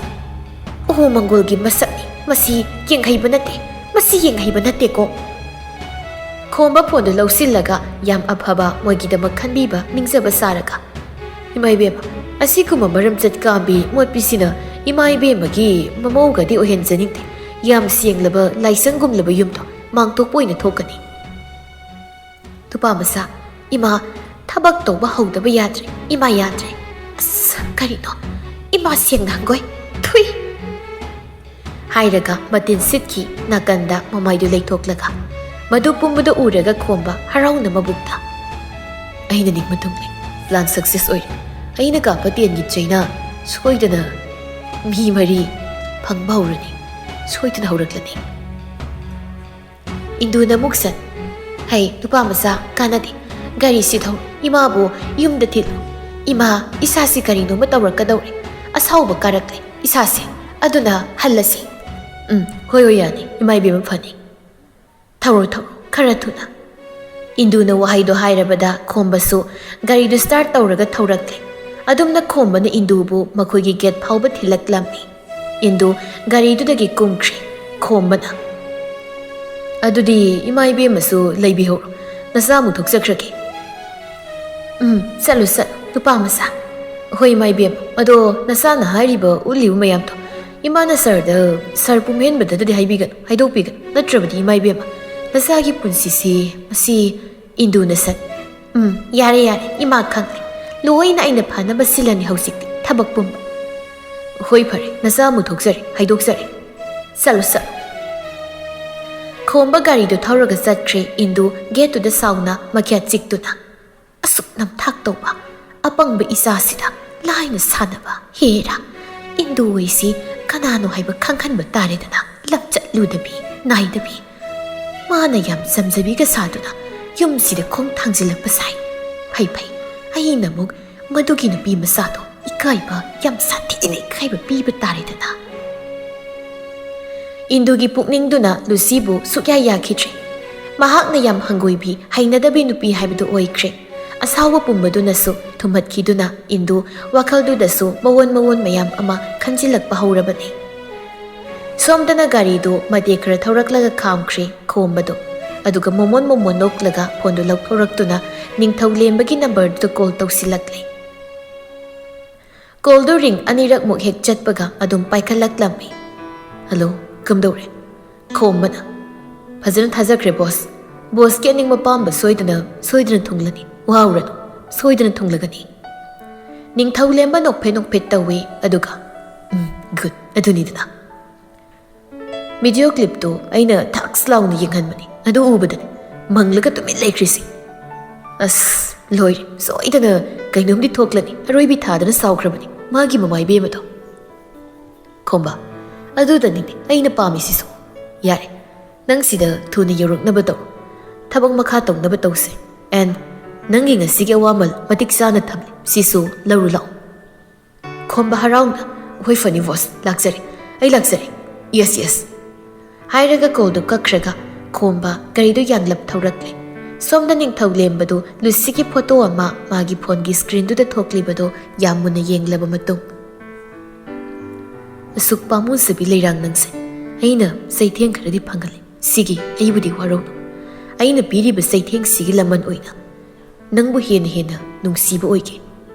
ꯎꯍꯨ ꯃꯪꯒꯣꯜꯒꯤ ꯃꯁꯛꯅꯤ꯫ ꯃꯁꯤ ꯌꯦꯡꯍꯩꯕ ꯅꯠꯇꯦ, ꯃꯁꯤ ꯌꯦꯡꯍꯩꯕ ꯅꯠꯇꯦꯀꯣ꯫" ꯈꯣꯝꯕ ꯐꯣꯟꯗꯨ ꯂꯧꯁꯤꯜꯂꯒ ꯌꯥꯝ ꯑꯐꯕ ꯃꯣꯏꯒꯤꯗꯃꯛ ꯈꯟꯕꯤꯕ ꯅꯤꯡꯖꯕ ꯁꯥꯔꯒ, "ꯏꯃꯥ ꯏꯕꯦꯝꯃ, ꯑꯁꯤꯒꯨꯝꯕ ꯃꯔꯝ ꯆꯠ ꯀꯥꯝꯕꯤ ꯃꯣꯠꯄꯤꯁꯤꯅ ꯏꯃꯥ ꯏꯕꯦꯝꯃꯒꯤ ꯃꯃꯧꯒꯗꯤ ꯑꯣꯏꯍꯟꯖꯅꯤꯡꯗꯦ꯫ ꯌꯥꯝ ꯁꯦꯡꯂꯕ ꯂꯥꯏꯁꯪꯒꯨꯝꯂꯕ ꯌꯨꯝꯗꯣ ꯃꯥꯡꯊꯣꯛꯄ ꯑꯣꯏꯅ ꯊꯣꯛꯀꯅꯤ꯫" "ꯅꯨꯄꯥ ꯃꯆꯥ, ꯏꯃꯥ ꯊꯕꯛ ꯇꯧꯕ ꯍꯧꯗꯕ ꯌꯥꯗ꯭ꯔꯦ, ꯏꯃꯥ ꯌꯥꯗ꯭ꯔꯦ꯫ ꯑꯁ, ꯀꯔꯤꯅꯣ? ꯏꯃꯥ ꯁꯦꯡꯅ ꯍꯪꯒꯣꯏ꯫ ꯊꯨꯏ!" ꯍꯥꯏꯔꯒ ꯃꯇꯤꯟ ꯁꯤꯠꯈꯤ ꯅꯥꯀꯟꯗ ꯃꯃꯥꯏꯗꯨ ꯂꯩꯊꯣꯛꯂꯒ꯫ ꯃꯗꯨ ꯄꯨꯝꯕꯗꯨ ꯎꯔꯒ ꯈꯣꯝꯕ ꯍꯔꯥꯎꯅ ꯃꯕꯨꯛꯇ, "ꯑꯩꯅ ꯅꯤꯡꯕ ꯊꯨꯡꯂꯦ꯫ ꯄ꯭ꯂꯥꯟ ꯁꯛꯁꯦꯁ ꯑꯣꯏꯔꯦ꯫ ꯑꯩꯅ ꯀꯥꯞꯄ ꯇꯦꯟꯒꯤ ꯆꯩꯅ ꯁꯣꯏꯗꯅ ꯃꯤ ꯃꯔꯤ ꯐꯪꯕ ꯍꯧꯔꯅꯤ꯫ ꯁꯣꯏꯗꯅ ꯍꯧꯔꯛꯂꯅꯤ꯫" ꯏꯟꯗꯨꯅ ꯑꯃꯨꯛ ꯁꯠ, "ꯍꯩ, ꯅꯨꯄꯥ ꯃꯆꯥ, ꯀꯥꯟꯅꯗꯦ꯫ ꯒꯥꯔꯤꯁꯤ ꯊꯧ, ꯏꯃꯥꯕꯨ ꯌꯨꯝꯗ ꯊꯤꯜꯂꯨ꯫ ꯏꯃꯥ, ꯏꯁꯥꯁꯤ ꯀꯔꯤꯅꯣꯃ ꯇꯧꯔꯛꯀꯗꯧꯔꯦ꯫ ꯑꯁꯥꯎꯕ ꯀꯥꯔꯛꯂꯦ ꯏꯁꯥꯁꯦ꯫ ꯑꯗꯨꯅ ꯍꯜꯂꯁꯤ꯫" "ꯎꯝ, ꯍꯣꯏ, ꯍꯣꯏ, ꯌꯥꯅꯤ꯫ ꯏꯃꯥ ꯏꯕꯦꯝꯃ ꯐꯅꯤ꯫ ꯊꯧꯔꯣ, ꯊꯧꯔꯣ, ꯈꯔ ꯊꯨꯅ꯫" ꯏꯟꯗꯨꯅ ꯋꯥꯍꯩꯗꯣ ꯍꯥꯏꯔꯕꯗ ꯈꯣꯝꯕꯁꯨ ꯒꯥꯔꯤꯗꯨ start ꯇꯧꯔꯒ ꯊꯧꯔꯛꯂꯦ꯫ ꯑꯗꯨꯝꯅ ꯈꯣꯝꯕꯅ ꯏꯟꯗꯨꯕꯨ ꯃꯈꯣꯏꯒꯤ gate ꯐꯥꯎꯕ ꯊꯤꯜꯂꯛꯂꯝꯃꯤ꯫ ꯏꯟꯗꯨ ꯒꯥꯔꯤꯗꯨꯗꯒꯤ ꯀꯨꯝꯈ꯭ꯔꯦ꯫ ꯈꯣꯝꯕꯅ, "ꯑꯗꯨꯗꯤ ꯏꯃꯥ ꯏꯕꯦꯝꯃꯁꯨ ꯂꯩꯕꯤꯍꯧꯔꯣ, ꯅꯆꯥ ꯑꯃꯨꯛ ꯊꯣꯛꯆꯈ꯭ꯔꯒꯦ꯫" "ꯎꯝ, ꯆꯠꯂꯨ ꯆꯠꯂꯨ ꯅꯨꯄꯥ ꯃꯆꯥ꯫ ꯍꯣꯏ ꯏꯃꯥ ꯏꯕꯦꯝꯃ, ꯑꯗꯣ ꯅꯆꯥꯅ ꯍꯥꯏꯔꯤꯕ ꯎꯠꯂꯤꯕ ꯃꯌꯥꯝꯗꯣ ꯏꯃꯥꯅ ꯁꯥꯔꯗ, ꯁꯥꯔ ꯄꯨꯝꯍꯦꯟꯕꯗꯗꯤ ꯍꯥꯏꯕꯤꯒꯅꯨ, ꯍꯥꯏꯗꯣꯛꯄꯤꯒꯅꯨ, ꯅꯠꯇ꯭ꯔꯕꯗꯤ ꯏꯃꯥ ꯏꯕꯦꯝꯃ, ꯅꯆꯥꯒꯤ ꯄꯨꯟꯁꯤꯁꯤ ꯃꯁꯤ ꯏꯟꯗꯨꯅ ꯁꯠ꯫ ꯎꯝ, ꯌꯥꯔꯦ ꯌꯥꯔꯦ, ꯏꯃꯥ ꯈꯪꯂꯦ꯫ ꯂꯣꯏꯅ ꯑꯩꯅ ꯐꯅꯕ ꯁꯤꯜꯂꯅꯤ ꯍꯧꯖꯤꯛꯇꯤ ꯊꯕꯛ ꯄꯨꯝꯕ꯫ ꯍꯣꯏ ꯐꯔꯦ, ꯅꯆꯥ ꯑꯃꯨꯛ ꯊꯣꯛꯆꯔꯦ, ꯍꯥꯏꯗꯣꯛꯆꯔꯦ꯫ ꯆꯠꯂꯨ ꯆꯠꯂꯨ꯫" ꯈꯣꯝꯕ ꯒꯥꯔꯤꯗꯨ ꯊꯧꯔꯒ ꯆꯠꯈ꯭ꯔꯦ꯫ ꯏꯟꯗꯨ gateꯇꯨꯗ ꯁꯥꯎꯅ ꯃꯈ꯭ꯌꯥꯠ ꯆꯤꯛꯇꯨꯅ, "ꯑꯁꯨꯛ ꯅꯝꯊꯥꯛ ꯇꯧꯕ ꯑꯄꯪꯕ ꯏꯆꯥꯁꯤꯗ ꯂꯥꯏꯅ ꯁꯥꯟꯅꯕ꯫ ꯍꯦꯔꯥ, ꯏꯟꯗꯨ ꯑꯣꯏꯁꯤ ꯀꯅꯥꯅꯣ ꯍꯥꯏꯕ ꯈꯪꯍꯟꯕ ꯇꯥꯔꯦꯗꯅ, ꯂꯝꯆꯠ ꯂꯨꯗꯕꯤ ꯅꯥꯏꯗꯕꯤ꯫ ꯃꯥꯅ ꯌꯥꯝ ꯆꯝꯖꯕꯤꯒ ꯁꯥꯗꯨꯅ ꯌꯨꯝꯁꯤꯗ ꯈꯣꯡ ꯊꯥꯡꯖꯤꯜꯂꯛꯄ ꯁꯥꯏ꯫ ꯐꯩ ꯐꯩ, ꯑꯩꯅ ꯑꯃꯨꯛ ꯃꯗꯨꯒꯤ ꯅꯨꯄꯤ ꯃꯆꯥꯗꯣ ꯏꯀꯥꯏꯕ, ꯌꯥꯝ ꯁꯥꯊꯤꯅ ꯏꯀꯥꯏꯕ ꯄꯤꯕ ꯇꯥꯔꯦꯗꯅ꯫" ꯏꯟꯗꯨꯒꯤ ꯄꯨꯛꯅꯤꯡꯗꯨꯅ ꯂꯨꯁꯤꯕꯨ ꯁꯨꯛꯌꯥ ꯌꯥꯈꯤꯗ꯭ꯔꯦ꯫ ꯃꯍꯥꯛꯅ ꯌꯥꯝ ꯍꯪꯒꯣꯏꯕꯤ, ꯍꯩꯅꯗꯕꯤ ꯅꯨꯄꯤ ꯍꯥꯏꯕꯗꯨ ꯑꯣꯏꯈ꯭ꯔꯦ꯫ ꯑꯁꯥꯎꯕ ꯄꯨꯝꯕꯗꯨꯅꯁꯨ ꯊꯨꯝꯍꯠꯈꯤꯗꯨꯅ ꯏꯟꯗꯨ ꯋꯥꯈꯜꯗꯨꯗꯁꯨ ꯃꯑꯣꯟ ꯃꯑꯣꯟ ꯃꯌꯥꯝ ꯑꯃ ꯈꯟꯖꯤꯜꯂꯛꯄ ꯍꯧꯔꯕꯅꯤ꯫ ꯁꯣꯝꯗꯅ ꯒꯥꯔꯤꯗꯨ ꯃꯇꯦꯛ ꯈꯔ ꯊꯧꯔꯛꯂꯒ ꯈꯥꯝꯈ꯭ꯔꯦ ꯈꯣꯝꯕꯗꯨ꯫ ꯑꯗꯨꯒ ꯃꯣꯃꯣꯟ ꯃꯣꯃꯣꯟ ꯅꯣꯛꯂꯒ phoneꯗꯨ ꯂꯧꯊꯣꯔꯛꯇꯨꯅ ꯅꯤꯡꯊꯧ ꯂꯦꯝꯕꯒꯤ numberꯗꯨꯗ call ꯇꯧꯁꯤꯜꯂꯛꯂꯦ꯫ Callꯗꯨ ring ꯑꯅꯤꯔꯛꯃꯨꯛ ꯍꯦꯛ ꯆꯠꯄꯒ ꯑꯗꯨꯝ ꯄꯥꯏꯈꯠꯂꯛꯂꯝꯃꯤ꯫ "Hello, ꯀꯝꯗꯧꯔꯦ?" ꯈꯣꯝꯕꯅ, "ꯐꯖꯅ ꯊꯥꯖꯈ꯭ꯔꯦ boss꯫ Bossꯀꯤ ꯑꯅꯤꯡꯕ ꯄꯥꯝꯕ ꯁꯣꯏꯗꯅ, ꯁꯣꯏꯗꯅ ꯊꯨꯡꯂꯅꯤ꯫ ꯋꯥꯎꯔꯅꯨ, ꯁꯣꯏꯗꯅ ꯊꯨꯡꯂꯒꯅꯤ꯫" ꯅꯤꯡꯊꯧ ꯂꯦꯝꯕ ꯅꯣꯛꯐꯦꯠ ꯅꯣꯛꯐꯦꯠ ꯇꯧꯏ, ꯑꯗꯨꯒ, "ꯎꯝ, good, ꯑꯗꯨꯅꯤꯗꯅ꯫" Video clipꯇꯨ ꯑꯩꯅ ꯊꯛꯁ ꯂꯥꯎꯅ ꯌꯦꯡꯍꯟꯕꯅꯤ꯫ ꯑꯗꯨ ꯎꯕꯗꯅꯦ ꯃꯪꯂꯒ ꯇꯨꯃꯤꯟ ꯂꯩꯈ꯭ꯔꯤꯁꯤ꯫ ꯑꯁ, ꯂꯣꯏꯔꯦ꯫ ꯁꯣꯏꯗꯅ ꯀꯩꯅꯣꯝꯗꯤ ꯊꯣꯛꯂꯅꯤ꯫ ꯑꯔꯣꯏꯕꯤ ꯊꯥꯗꯅ ꯁꯥꯎꯈ꯭ꯔꯕꯅꯤ꯫ ꯃꯥꯒꯤ ꯃꯃꯥ ꯏꯕꯦꯝꯃꯗꯣ꯫ ꯈꯣꯝꯕ, ꯑꯗꯨꯗꯅꯤꯅꯦ ꯑꯩꯅ ꯄꯥꯝꯃꯤꯁꯤꯁꯨ꯫ ꯌꯥꯔꯦ, ꯅꯪ ꯁꯤꯗ ꯊꯨꯅ ꯌꯧꯔꯛꯅꯕ ꯇꯧ꯫ ꯊꯕꯛ ꯃꯈꯥ ꯇꯧꯅꯕ ꯇꯧꯁꯦ꯫ And ꯅꯪꯒꯤ ꯉꯁꯤꯒꯤ ꯑꯋꯥꯃꯜ ꯃꯇꯤꯛ ꯆꯥꯅ ꯊꯝꯂꯦ꯫ ꯁꯤꯁꯨ ꯂꯧꯔꯨ ꯂꯥꯛꯑꯣ꯫ ꯈꯣꯝꯕ ꯍꯔꯥꯎꯅ, "ꯍꯣꯏ ꯐꯅꯤ boss, ꯂꯥꯛꯆꯔꯦ, ꯑꯩ ꯂꯥꯛꯆꯔꯦ꯫ Yes, yes꯫" ꯍꯥꯏꯔꯒ callꯗꯨ ꯀꯛꯈ꯭ꯔꯒ ꯈꯣꯝꯕ ꯒꯥꯔꯤꯗꯨ ꯌꯥꯡꯂꯞ ꯊꯧꯔꯛꯂꯦ꯫ ꯁꯣꯝꯗ ꯅꯤꯡꯊꯧ ꯂꯦꯝꯕꯗꯨ ꯂꯨꯁꯤꯒꯤ ꯐꯣꯇꯣ ꯑꯃ ꯃꯥꯒꯤ ꯐꯣꯟꯒꯤ ꯁ꯭ꯀ꯭ꯔꯤꯟꯗꯨꯗ ꯊꯣꯛꯂꯤꯕꯗꯨ ꯌꯥꯝ ꯃꯨꯟꯅ ꯌꯦꯡꯂꯕ ꯃꯇꯨꯡ, "ꯑꯁꯨꯛ ꯄꯥꯝꯃꯨꯖꯕꯤ ꯂꯩꯔꯥꯡ ꯅꯪꯁꯦ꯫ ꯑꯩꯅ ꯆꯩꯊꯦꯡ ꯈꯔꯗꯤ ꯐꯪꯍꯜꯂꯦ꯫ ꯁꯤꯒꯤ ꯑꯩꯕꯨꯗꯤ ꯋꯥꯔꯧꯅꯨ꯫ ꯑꯩꯅ ꯄꯤꯔꯤꯕ ꯆꯩꯊꯦꯡꯁꯤꯒꯤ ꯂꯃꯟ ꯑꯣꯏꯅ ꯅꯪꯕꯨ ꯍꯦꯟꯅ ꯍꯦꯟꯅ ꯅꯨꯡꯁꯤꯕ ꯑꯣꯏꯒꯦ꯫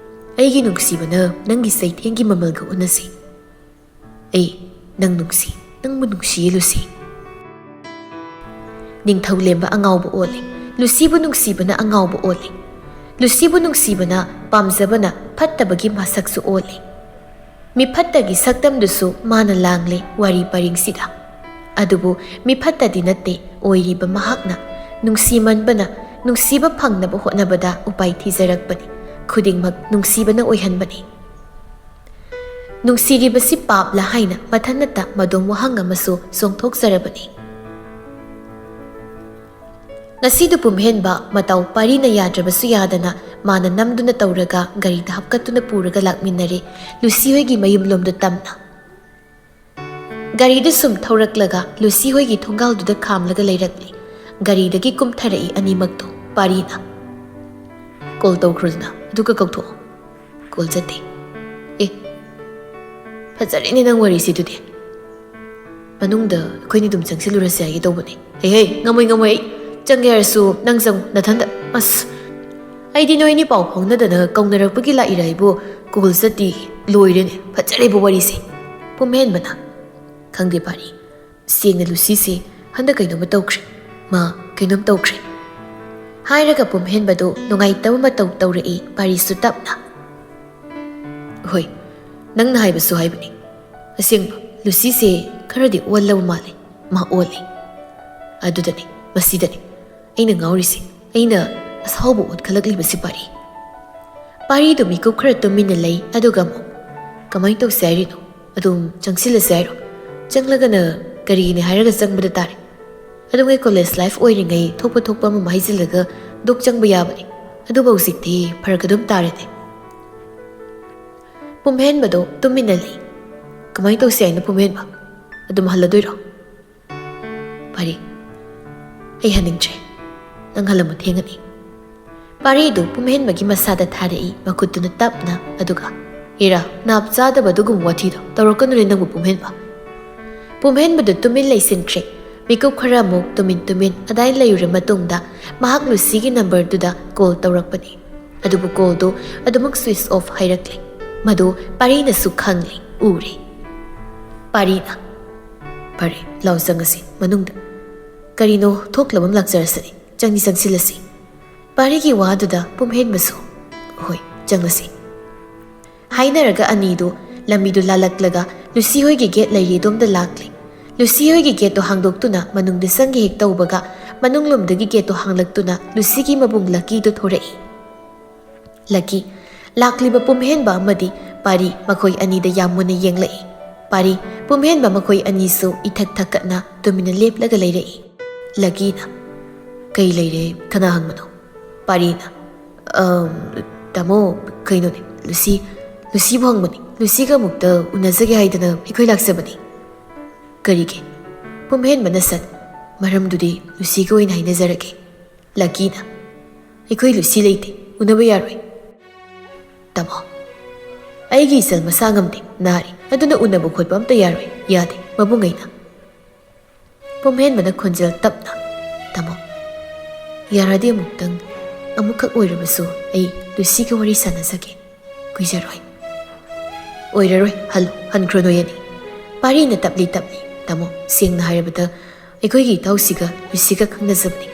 ꯑꯩꯒꯤ ꯅꯨꯡꯁꯤꯕꯅ ꯅꯪꯒꯤ ꯆꯩꯊꯦꯡꯒꯤ ꯃꯃꯜꯒ ꯑꯣꯟꯅꯁꯤ꯫ ꯑꯩ ꯅꯪ ꯅꯨꯡꯁꯤ, ꯅꯪꯕꯨ ꯅꯨꯡꯁꯤꯌꯦ ꯂꯨꯁꯤ꯫" ꯅꯤꯡꯊꯧ ꯂꯦꯝꯕ ꯑꯉꯥꯎꯕ ꯑꯣꯜꯂꯦ꯫ ꯂꯨꯁꯤꯕꯨ ꯅꯨꯡꯁꯤꯕꯅ ꯑꯉꯥꯎꯕ ꯑꯣꯜꯂꯦ꯫ ꯂꯨꯁꯤꯕꯨ ꯅꯨꯡꯁꯤꯕꯅ ꯄꯥꯝꯖꯕꯅ ꯐꯠꯇꯕꯒꯤ ꯃꯁꯛꯁꯨ ꯑꯣꯜꯂꯦ꯫ ꯃꯤꯐꯠꯇꯒꯤ ꯁꯛꯇꯝꯗꯨꯁꯨ ꯃꯥꯅ ꯂꯥꯡꯂꯦ ꯋꯥꯔꯤ ꯄꯔꯤꯡꯁꯤꯗ꯫ ꯑꯗꯨꯕꯨ ꯃꯤꯐꯠꯇꯗꯤ ꯅꯠꯇꯦ ꯑꯣꯏꯔꯤꯕ ꯃꯍꯥꯛꯅ꯫ ꯅꯨꯡꯁꯤꯃꯟꯕꯅ ꯅꯨꯡꯁꯤꯕ ꯐꯪꯅꯕ ꯍꯣꯠꯅꯕꯗ ꯎꯄꯥꯏ ꯊꯤꯖꯔꯛꯄꯅꯤ꯫ ꯈꯨꯗꯤꯡꯃꯛ ꯅꯨꯡꯁꯤꯕꯅ ꯑꯣꯏꯍꯟꯕꯅꯤ꯫ ꯅꯨꯡꯁꯤꯔꯤꯕꯁꯤ ꯄꯥꯞꯂ ꯍꯥꯏꯅ ꯃꯊꯟꯅꯇ ꯃꯗꯣꯝ ꯋꯥꯍꯪ ꯑꯃꯁꯨ ꯆꯣꯡꯊꯣꯛꯆꯔꯕꯅꯤ꯫ ꯉꯁꯤꯗꯨ ꯄꯨꯝꯍꯦꯟꯕ ꯃꯇꯧ ꯄꯥꯔꯤꯅ ꯌꯥꯗ꯭ꯔꯕꯁꯨ ꯌꯥꯗꯅ ꯃꯥꯅ ꯅꯝꯗꯨꯅ ꯇꯧꯔꯒ ꯒꯥꯔꯤꯗ ꯍꯥꯞꯀꯠꯇꯨꯅ ꯄꯨꯔꯒ ꯂꯥꯛꯃꯤꯟꯅꯔꯦ ꯂꯨꯁꯤ ꯍꯣꯏꯒꯤ ꯃꯌꯨꯝꯂꯣꯝꯗ ꯇꯝꯅ꯫ ꯒꯥꯔꯤꯗꯨ ꯁꯨꯝ ꯊꯧꯔꯛꯂꯒ ꯂꯨꯁꯤ ꯍꯣꯏꯒꯤ ꯊꯣꯡꯒꯥꯜꯗꯨꯗ ꯈꯥꯝꯂꯒ ꯂꯩꯔꯛꯂꯤ꯫ ꯒꯥꯔꯤꯗꯒꯤ ꯀꯨꯝꯊꯔꯛꯏ ꯑꯅꯤꯃꯛꯇꯣ ꯄꯥꯔꯤꯅ꯫ "ꯀꯣꯜ ꯇꯧꯈ꯭ꯔꯣꯗꯅ, ꯑꯗꯨꯒ ꯀꯧꯊꯣꯛꯑꯣ꯫" "ꯀꯣꯜ ꯆꯠꯇꯦ꯫" "ꯑꯦ, ꯐꯖꯔꯦꯅꯦ ꯅꯪ ꯋꯥꯔꯤꯁꯤꯗꯨꯗꯤ꯫ ꯃꯅꯨꯡꯗ ꯑꯩꯈꯣꯏꯅꯤ ꯑꯗꯨꯝ ꯆꯪꯁꯤꯜꯂꯨꯔꯁꯦ ꯍꯥꯏꯒꯦ ꯇꯧꯕꯅꯦ꯫" "ꯍꯦ ꯍꯦ, ꯉꯝꯃꯣꯏ ꯉꯝꯃꯣꯏ, ꯑꯩ ꯆꯪꯒꯦ ꯍꯥꯏꯔꯁꯨ ꯅꯪ ꯆꯪꯉꯨ ꯅꯊꯟꯗ꯫" "ꯑꯁ, ꯑꯩꯗꯤ ꯅꯣꯏꯅꯤ ꯄꯥꯎ ꯐꯥꯎꯅꯗꯅ ꯀꯧꯅꯔꯛꯄꯒꯤ ꯂꯥꯛꯏꯔꯥ ꯍꯥꯏꯕꯨ, ꯀꯣꯜ ꯆꯠꯇꯦ꯫ ꯂꯣꯏꯔꯦꯅꯦ, ꯐꯖꯔꯦꯕꯨ ꯋꯥꯔꯤꯁꯦ꯫" ꯄꯨꯝꯍꯦꯟꯕꯅ꯫ "ꯈꯪꯗꯦ ꯄꯥꯔꯤ, ꯁꯦꯡꯅ ꯂꯨꯁꯤꯁꯦ ꯍꯟꯗꯛ ꯀꯩꯅꯣꯝꯃ ꯇꯧꯈ꯭ꯔꯦ꯫ ꯃꯥ ꯀꯩꯅꯣꯝ ꯇꯧꯈ꯭ꯔꯦ꯫" ꯍꯥꯏꯔꯒ ꯄꯨꯝꯍꯦꯟꯕꯗꯨ ꯅꯨꯡꯉꯥꯏꯇꯕ ꯃꯇꯧ ꯇꯧꯔꯛꯏ ꯄꯥꯔꯤꯁꯨ ꯇꯞꯅ꯫ "ꯍꯣꯏ, ꯅꯪꯅ ꯍꯥꯏꯕꯁꯨ ꯍꯥꯏꯕꯅꯤ꯫ ꯑꯁꯦꯡꯕ, ꯂꯨꯁꯤꯁꯦ ꯈꯔꯗꯤ ꯑꯣꯜꯂꯕ ꯃꯥꯜꯂꯦ꯫ ꯃꯥ ꯑꯣꯜꯂꯤ꯫ ꯑꯗꯨꯗꯅꯤ, ꯃꯁꯤꯗꯅꯤ ꯑꯩꯅ ꯉꯥꯎꯔꯤꯁꯦ, ꯑꯩꯅ ꯑꯁꯥꯎꯕ ꯑꯣꯟꯈꯠꯂꯛꯂꯤꯕꯁꯤ ꯄꯥꯔꯤ꯫" ꯄꯥꯔꯤꯗꯨ ꯃꯤꯀꯨꯞ ꯈꯔ ꯇꯨꯃꯤꯟꯅ ꯂꯩ, ꯑꯗꯨꯒ ꯑꯃꯨꯛ, "ꯀꯃꯥꯏꯅ ꯇꯧꯁꯦ ꯍꯥꯏꯔꯤꯅꯣ? ꯑꯗꯨꯝ ꯆꯪꯁꯤꯜꯂꯁꯦ ꯍꯥꯏꯔꯣ? ꯆꯪꯂꯒꯅ ꯀꯔꯤꯒꯤꯅꯤ ꯍꯥꯏꯔꯒ ꯆꯪꯕꯗ ꯇꯥꯔꯦ꯫ ꯑꯗꯨꯉꯩ ꯀꯣꯂꯦꯖ ꯂꯥꯏꯐ ꯑꯣꯏꯔꯤꯉꯩ ꯊꯣꯛꯄ ꯊꯣꯛꯄ ꯑꯃ ꯍꯥꯏꯖꯤꯜꯂꯒ ꯗꯨꯛ ꯆꯪꯕ ꯌꯥꯕꯅꯤ꯫ ꯑꯗꯨꯕꯨ ꯍꯧꯖꯤꯛꯇꯤ ꯐꯔꯛ ꯑꯗꯨꯝ ꯇꯥꯔꯦꯅꯦ꯫" ꯄꯨꯝꯍꯦꯟꯕꯗꯣ ꯇꯨꯃꯤꯟꯅ ꯂꯩ꯫ "ꯀꯃꯥꯏꯅ ꯇꯧꯁꯦ ꯍꯥꯏꯅꯣ ꯄꯨꯝꯍꯦꯟꯕ? ꯑꯗꯨꯝ ꯍꯜꯂꯗꯣꯏꯔꯣ?" "ꯄꯥꯔꯤ, ꯑꯩ ꯍꯟꯅꯤꯡꯗ꯭ꯔꯦ꯫ "ꯅꯪ ꯍꯜꯂꯝꯕ ꯊꯦꯡꯉꯅꯤ꯫" ꯄꯥꯔꯤꯗꯨ ꯄꯨꯝꯍꯦꯟꯕꯒꯤ ꯃꯁꯥꯗ ꯊꯥꯔꯛꯏ, ꯃꯈꯨꯠꯇꯨꯅ ꯇꯞꯅ, ꯑꯗꯨꯒ, "ꯏꯔꯥ, ꯅꯥꯞ ꯆꯥꯗꯕ ꯑꯗꯨꯒꯨꯝꯕ ꯋꯥꯊꯤꯗꯣ ꯇꯧꯔꯛꯀꯅꯨꯅꯦ ꯅꯪꯕꯨ, ꯄꯨꯝꯍꯦꯟꯕ꯫" ꯄꯨꯝꯍꯦꯟꯕꯗꯨ ꯇꯨꯃꯤꯟ ꯂꯩꯁꯤꯟꯈ꯭ꯔꯦ꯫ ꯃꯤꯀꯨꯞ ꯈꯔ ꯑꯃꯨꯛ ꯇꯨꯃꯤꯟ ꯇꯨꯃꯤꯟ ꯑꯗꯥꯏ ꯂꯩꯔꯨꯔ ꯃꯇꯨꯡꯗ ꯃꯍꯥꯛ ꯂꯨꯁꯤꯒꯤ ꯅꯝꯕꯔꯗꯨꯗ ꯀꯣꯜ ꯇꯧꯔꯛꯄꯅꯤ꯫ ꯑꯗꯨꯕꯨ ꯀꯣꯜꯗꯨ ꯑꯗꯨꯃꯛ ꯁ꯭ꯋꯤꯆ ꯑꯣꯐ ꯍꯥꯏꯔꯛꯂꯦ꯫ ꯃꯗꯨ ꯄꯥꯔꯤꯅꯁꯨ ꯈꯪꯂꯦ, ꯎꯔꯦ꯫ ꯄꯥꯔꯤꯅ, "ꯐꯔꯦ, ꯂꯥꯎ ꯆꯪꯉꯁꯤ ꯃꯅꯨꯡꯗ꯫ ꯀꯔꯤꯅꯣ ꯊꯣꯛꯂꯕ ꯑꯃ ꯂꯥꯛꯆꯔꯁꯅꯤ꯫ ꯆꯪꯗꯤ ꯆꯪꯁꯤꯜꯂꯁꯤ꯫" ꯄꯥꯔꯤꯒꯤ ꯋꯥꯗꯨꯗ ꯄꯨꯝꯍꯦꯟꯕꯁꯨ, "ꯍꯣꯏ, ꯆꯪꯉꯁꯤ" ꯍꯥꯏꯅꯔꯒ ꯑꯅꯤꯗꯨ ꯂꯝꯕꯤꯗꯨ ꯂꯥꯜꯂꯛꯂꯒ ꯂꯨꯁꯤ ꯍꯣꯏꯒꯤ ꯒꯦꯠ ꯂꯩꯔꯤꯗꯣꯝꯗ ꯂꯥꯛꯂꯦ꯫ ꯂꯨꯁꯤ ꯍꯣꯏꯒꯤ ꯒꯦꯠꯇꯨ ꯍꯥꯡꯗꯣꯛꯇꯨꯅ ꯃꯅꯨꯡꯗ ꯆꯪꯒꯦ ꯍꯦꯛ ꯇꯧꯕꯒ ꯃꯅꯨꯡꯂꯣꯝꯗꯒꯤ ꯒꯦꯠꯇꯨ ꯍꯥꯡꯂꯛꯇꯨꯅ ꯂꯨꯁꯤꯒꯤ ꯃꯕꯨꯡ ꯂꯛꯀꯤꯗꯨ ꯊꯣꯔꯛꯏ꯫ ꯂꯛꯀꯤ, ꯂꯥꯛꯂꯤꯕ ꯄꯨꯝꯍꯦꯟꯕ ꯑꯃꯗꯤ ꯄꯥꯔꯤ ꯃꯈꯣꯏ ꯑꯅꯤꯗ ꯌꯥꯝ ꯃꯨꯟꯅ ꯌꯦꯡꯂꯛꯏ꯫ ꯄꯥꯔꯤ, ꯄꯨꯝꯍꯦꯟꯕ ꯃꯈꯣꯏ ꯑꯅꯤꯁꯨ ꯏꯊꯛ ꯊꯛꯀꯠꯅ ꯇꯨꯃꯤꯟꯅ ꯂꯦꯞꯂꯒ ꯂꯩꯔꯛꯏ꯫ ꯂꯛꯀꯤꯅ, "ꯀꯩ ꯂꯩꯔꯦ? ꯀꯅꯥ ꯍꯪꯕꯅꯣ?" ꯄꯥꯔꯤꯅ, "ꯑꯝ, ꯇꯥꯃꯣ, ꯀꯩꯅꯣꯅꯦ, ꯂꯨꯁꯤ, ꯂꯨꯁꯤꯕꯨ ꯍꯪꯕꯅꯤ꯫ ꯂꯨꯁꯤꯒ ꯑꯃꯨꯛꯇ ꯎꯅꯖꯒꯦ ꯍꯥꯏꯗꯅ ꯑꯩꯈꯣꯏ ꯂꯥꯛꯆꯕꯅꯤ꯫" "ꯀꯔꯤꯒꯤ?" ꯄꯨꯝꯍꯦꯟꯕꯅ ꯁꯠ, "ꯃꯔꯝꯗꯨꯗꯤ ꯂꯨꯁꯤꯒ ꯑꯣꯏꯅ ꯍꯥꯏꯅꯖꯔꯒꯦ꯫" ꯂꯛꯀꯤꯅ, "ꯑꯩꯈꯣꯏ ꯂꯨꯁꯤ ꯂꯩꯇꯦ, ꯎꯅꯕ ꯌꯥꯔꯣꯏ꯫" "ꯇꯥꯃꯣ, ꯑꯩꯒꯤ ꯏꯆꯜ ꯃꯁꯥ ꯉꯝꯗꯦ, ꯅꯥꯔꯤ, ꯑꯗꯨꯅ ꯎꯅꯕ ꯈꯣꯠꯄ ꯑꯝꯇ ꯌꯥꯔꯣꯏ, ꯌꯥꯗꯦ, ꯃꯕꯨꯡ ꯑꯩꯅ꯫" ꯄꯨꯝꯍꯦꯟꯕꯅ ꯈꯣꯟꯖꯦꯜ ꯇꯞꯅ, "ꯇꯥꯃꯣ, ꯌꯥꯔꯗꯤ ꯑꯃꯨꯛꯇꯪ, ꯑꯃꯨꯛꯈꯛ ꯑꯣꯏꯔꯕꯁꯨ ꯑꯩ ꯂꯨꯁꯤꯒ ꯋꯥꯔꯤ ꯁꯥꯟꯅꯖꯒꯦ꯫ ꯀꯨꯏꯖꯔꯣꯏ꯫" "ꯑꯣꯏꯔꯔꯣꯏ, ꯍꯜꯂꯨ, ꯍꯟꯈ꯭ꯔꯣ ꯅꯣꯏ ꯑꯅꯤ꯫" ꯄꯥꯔꯤꯅ ꯇꯞꯂꯤ ꯇꯞꯂꯤ, "ꯇꯥꯃꯣ, ꯁꯦꯡꯅ ꯍꯥꯏꯔꯕꯗ ꯑꯩꯈꯣꯏꯒꯤ ꯏꯇꯥꯎꯁꯤꯒ ꯂꯨꯁꯤꯒ ꯈꯪꯅꯖꯕꯅꯤ꯫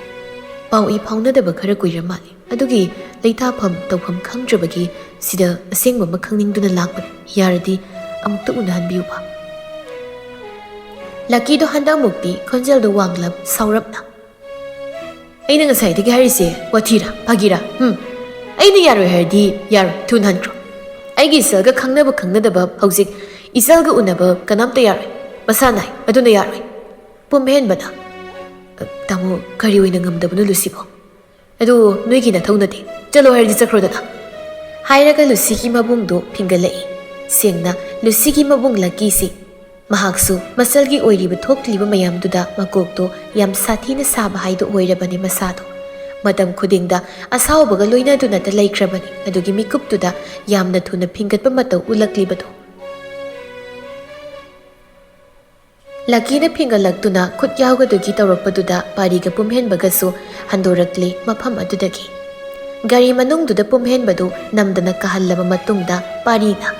ꯄꯥꯎ ꯏ ꯐꯥꯎꯅꯗꯕ ꯈꯔ ꯀꯨꯏꯔ ꯃꯥꯜꯂꯤ꯫ ꯑꯗꯨꯒꯤ ꯂꯩꯇꯥꯐꯝ ꯇꯧꯐꯝ ꯈꯪꯗ꯭ꯔꯕꯒꯤ ꯁꯤꯗ ꯑꯁꯦꯡꯕ ꯑꯃ ꯈꯪꯅꯤꯡꯗꯨꯅ ꯂꯥꯛꯄꯅꯤ꯫ ꯌꯥꯔꯗꯤ ꯑꯃꯨꯛꯇ ꯎꯅꯍꯟꯕꯤꯌꯨꯕ꯫" ꯂꯛꯀꯤꯗꯣ ꯍꯟꯗꯛꯃꯨꯛꯇꯤ ꯈꯣꯟꯖꯦꯜꯗꯣ ꯋꯥꯡꯂꯞ ꯁꯥꯎꯔꯞꯅ, "ꯑꯩꯅ ꯉꯁꯥꯏꯗꯒꯤ ꯍꯥꯏꯔꯤꯁꯦ ꯋꯥꯊꯤꯔꯥ, ꯐꯥꯒꯤꯔꯥ? ꯍꯨꯝ? ꯑꯩꯅ ꯌꯥꯔꯣꯏ ꯍꯥꯏꯔꯗꯤ ꯌꯥꯔꯣꯏ, ꯊꯨꯅ ꯍꯟꯈ꯭ꯔꯣ꯫ ꯑꯩꯒꯤ ꯏꯆꯜꯒ ꯈꯪꯅꯕ ꯈꯪꯅꯗꯕ ꯍꯧꯖꯤꯛ ꯏꯆꯜꯒ ꯎꯅꯕ ꯀꯅꯥꯝꯇ ꯌꯥꯔꯣꯏ꯫ ꯃꯁꯥ ꯅꯥꯏ, ꯑꯗꯨꯅ ꯌꯥꯔꯣꯏ꯫" ꯄꯨꯝꯍꯦꯟꯕꯅ, "ꯇꯥꯃꯣ, ꯀꯔꯤ ꯑꯣꯏꯅ ꯉꯝꯗꯕꯅꯣ ꯂꯨꯁꯤꯕꯣ? ꯑꯗꯨ ꯅꯣꯏꯒꯤ ꯅꯊꯧ ꯅꯠꯇꯦ꯫ ꯆꯠꯂꯣ ꯍꯥꯏꯔꯗꯤ ꯆꯠꯈ꯭ꯔꯣꯗꯅ꯫" ꯍꯥꯏꯔꯒ ꯂꯨꯁꯤꯒꯤ ꯃꯕꯨꯡꯗꯣ ꯐꯤꯡꯒꯠꯂꯛꯏ꯫ ꯁꯦꯡꯅ ꯂꯨꯁꯤꯒꯤ ꯃꯕꯨꯡ ꯂꯛꯀꯤꯁꯤ ꯃꯍꯥꯛꯁꯨ ꯃꯆꯜꯒꯤ ꯑꯣꯏꯔꯤꯕ ꯊꯣꯛꯂꯤꯕ ꯃꯌꯥꯝꯗꯨꯗ ꯃꯀꯣꯛꯇꯣ ꯌꯥꯝ ꯁꯥꯊꯤꯅ ꯁꯥꯕ ꯍꯥꯏꯗꯣ ꯑꯣꯏꯔꯕꯅꯤ ꯃꯁꯥꯗꯣ꯫ ꯃꯇꯝ ꯈꯨꯗꯤꯡꯗ ꯑꯁꯥꯎꯕꯒ ꯂꯣꯏꯅꯗꯨꯅꯇ ꯂꯩꯈ꯭ꯔꯕꯅꯤ꯫ ꯑꯗꯨꯒꯤ ꯃꯤꯀꯨꯞꯇꯨꯗ ꯌꯥꯝꯅ ꯊꯨꯅ ꯐꯤꯡꯒꯠꯄ ꯃꯇꯧ ꯎꯠꯂꯛꯂꯤꯕꯗꯨ꯫ ꯂꯀꯤꯅ ꯐꯤꯡꯒꯠꯂꯛꯇꯨꯅ ꯈꯨꯠ ꯌꯥꯎꯒꯗꯨꯒꯤ ꯇꯧꯔꯛꯄꯗꯨꯗ ꯄꯥꯔꯤꯒ ꯄꯨꯝꯍꯦꯟꯕꯒꯁꯨ ꯍꯟꯗꯣꯔꯛꯂꯤ ꯃꯐꯝ ꯑꯗꯨꯗꯒꯤ꯫ ꯒꯥꯔꯤ ꯃꯅꯨꯡꯗꯨꯗ ꯄꯨꯝꯍꯦꯟꯕꯗꯨ ꯅꯝꯗꯅ ꯀꯥꯍꯜꯂꯕ ꯃꯇꯨꯡꯗ ꯄꯥꯔꯤꯅ,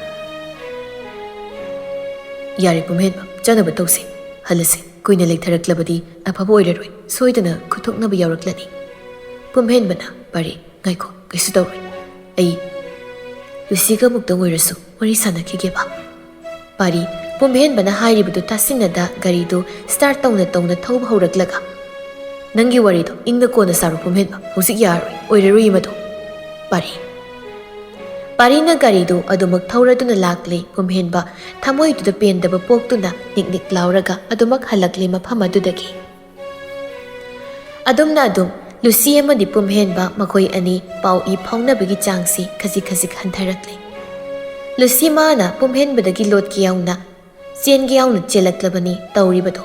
"ꯌꯥꯔꯦ ꯄꯨꯝꯍꯦꯟꯕ, ꯆꯠꯅꯕ ꯇꯧꯁꯤ, ꯍꯜꯂꯁꯤ꯫ ꯀꯨꯏꯅ ꯂꯩꯊꯔꯛꯂꯕꯗꯤ ꯑꯐꯕ ꯑꯣꯏꯔꯔꯣꯏ, ꯁꯣꯏꯗꯅ ꯈꯨꯠꯊꯣꯛꯅꯕ ꯌꯥꯎꯔꯛꯂꯅꯤ꯫" ꯄꯨꯝꯍꯦꯟꯕꯅ, "ꯄꯥꯔꯤ, ꯉꯥꯏꯈꯣ, ꯀꯩꯁꯨ ꯇꯧꯔꯣꯏ꯫ ꯑꯩ ꯂꯨꯁꯤꯒ ꯑꯃꯨꯛꯇꯪ ꯑꯣꯏꯔꯁꯨ ꯋꯥꯔꯤ ꯁꯥꯟꯅꯈꯤꯒꯦꯕ꯫" ꯄꯥꯔꯤ, ꯄꯨꯝꯍꯦꯟꯕꯅ ꯍꯥꯏꯔꯤꯕꯗꯨ ꯇꯥꯁꯤꯟꯅꯗ ꯒꯥꯔꯤꯗꯨ start ꯇꯧꯅ ꯇꯧꯅ ꯊꯧꯕ ꯍꯧꯔꯛꯂꯒ, "ꯅꯪꯒꯤ ꯋꯥꯔꯤꯗꯣ ꯏꯪꯅ ꯀꯣꯟꯅ ꯁꯥꯔꯣ ꯄꯨꯝꯍꯦꯟꯕ, ꯍꯧꯖꯤꯛ ꯌꯥꯔꯣꯏ, ꯑꯣꯏꯔꯔꯣꯏ ꯃꯗꯨ꯫" ꯄꯥꯔꯤ꯫ ꯄꯥꯔꯤꯅ ꯒꯥꯔꯤꯗꯨ ꯑꯗꯨꯃꯛ ꯊꯧꯔꯗꯨꯅ ꯂꯥꯛꯂꯤ꯫ ꯄꯨꯝꯍꯦꯟꯕ ꯊꯃꯣꯏꯗꯨꯗ ꯄꯦꯟꯗꯕ ꯄꯣꯛꯇꯨꯅ ꯅꯤꯛ ꯅꯤꯛ ꯂꯥꯎꯔꯒ ꯑꯗꯨꯃꯛ ꯍꯜꯂꯛꯂꯤ ꯃꯐꯝ ꯑꯗꯨꯗꯒꯤ꯫ ꯑꯗꯨꯝꯅ ꯑꯗꯨꯝ ꯂꯨꯁꯤ ꯑꯃꯗꯤ ꯄꯨꯝꯍꯦꯟꯕ ꯃꯈꯣꯏ ꯑꯅꯤ ꯄꯥꯎ ꯏ ꯐꯥꯎꯅꯕꯒꯤ ꯆꯥꯡꯁꯤ ꯈꯖꯤꯛ ꯈꯖꯤꯛ ꯍꯟꯊꯔꯛꯂꯤ꯫ ꯂꯨꯁꯤ ꯃꯥꯅ ꯄꯨꯝꯍꯦꯟꯕꯗꯒꯤ ꯂꯣꯠꯀꯦ ꯌꯥꯎꯅ, ꯆꯦꯟꯒꯦ ꯌꯥꯎꯅ ꯆꯦꯜꯂꯛꯂꯕꯅꯤ ꯇꯧꯔꯤꯕꯗꯣ꯫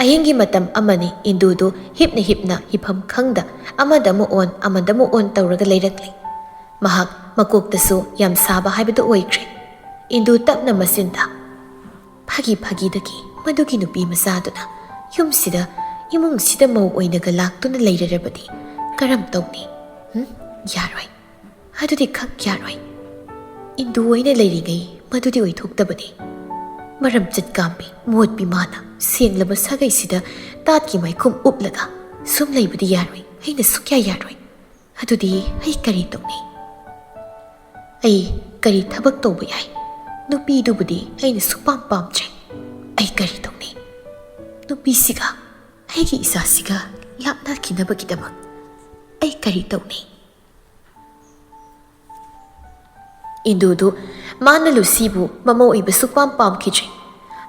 ꯑꯍꯤꯡꯒꯤ ꯃꯇꯝ ꯑꯃꯅꯤ꯫ ꯏꯟꯗꯨꯗꯨ ꯍꯤꯞꯅ ꯍꯤꯞꯅ ꯍꯤꯞꯐꯝ ꯈꯪꯗ ꯑꯃꯗ ꯑꯃꯨꯛ ꯑꯣꯟ, ꯑꯃꯗ ꯑꯃꯨꯛ ꯑꯣꯟ ꯇꯧꯔꯒ ꯂꯩꯔꯛꯂꯤ꯫ ꯃꯍꯥꯛ ꯃꯀꯣꯛꯇꯁꯨ ꯌꯥꯝ ꯁꯥꯕ ꯍꯥꯏꯕꯗꯨ ꯑꯣꯏꯈ꯭ꯔꯦ꯫ ꯏꯟꯗꯨ ꯇꯞꯅ ꯃꯆꯤꯟꯗ, "ꯐꯥꯒꯤ ꯐꯥꯒꯤꯗꯒꯤ ꯃꯗꯨꯒꯤ ꯅꯨꯄꯤ ꯃꯆꯥꯗꯨꯅ ꯌꯨꯝꯁꯤꯗ, ꯏꯃꯨꯡꯁꯤꯗ ꯃꯧ ꯑꯣꯏꯅꯒ ꯂꯥꯛꯇꯨꯅ ꯂꯩꯔꯔꯕꯗꯤ ꯀꯔꯝ ꯇꯧꯅꯤ? ꯎꯝ? ꯌꯥꯔꯣꯏ꯫ ꯑꯗꯨꯗꯤ ꯈꯛ ꯌꯥꯔꯣꯏ꯫ ꯏꯟꯗꯨ ꯑꯣꯏꯅ ꯂꯩꯔꯤꯉꯩ ꯃꯗꯨꯗꯤ ꯑꯣꯏꯊꯣꯛꯇꯕꯅꯤ꯫ ꯃꯔꯝ ꯆꯠꯀꯥꯝꯕꯤ, ꯃꯣꯠꯄꯤ ꯃꯥꯅ ꯁꯦꯡꯂꯕ ꯁꯥꯒꯩꯁꯤꯗ ꯇꯥꯠꯀꯤ ꯃꯥꯏꯈꯨꯝ ꯎꯞꯂꯒ ꯁꯨꯝ ꯂꯩꯕꯗꯤ ꯌꯥꯔꯣꯏ, ꯑꯩꯅ ꯁꯨꯛꯌꯥ ꯌꯥꯔꯣꯏ꯫ ꯑꯗꯨꯗꯤ ꯑꯩ ꯀꯔꯤ ꯇꯧꯅꯤ? ꯑꯩ ꯀꯔꯤ ꯊꯕꯛ ꯇꯧꯕ ꯌꯥꯏ? ꯅꯨꯄꯤꯗꯨꯕꯨꯗꯤ ꯑꯩꯅ ꯁꯨꯛꯄꯥꯝ ꯄꯥꯝꯗ꯭ꯔꯦ꯫ ꯑꯩ ꯀꯔꯤ ꯇꯧꯅꯤ? ꯅꯨꯄꯤꯁꯤꯒ, ꯑꯩꯒꯤ ꯏꯆꯥꯁꯤꯒ ꯂꯥꯞꯅꯈꯤꯅꯕꯒꯤꯗꯃꯛ ꯑꯩ ꯀꯔꯤ ꯇꯧꯅꯤ?" ꯏꯟꯗꯨꯗꯨ ꯃꯥꯅ ꯂꯨꯁꯤꯕꯨ ꯃꯃꯧ ꯑꯣꯏꯕ ꯁꯨꯛꯄꯥꯝ ꯄꯥꯝꯈꯤꯗ꯭ꯔꯦ꯫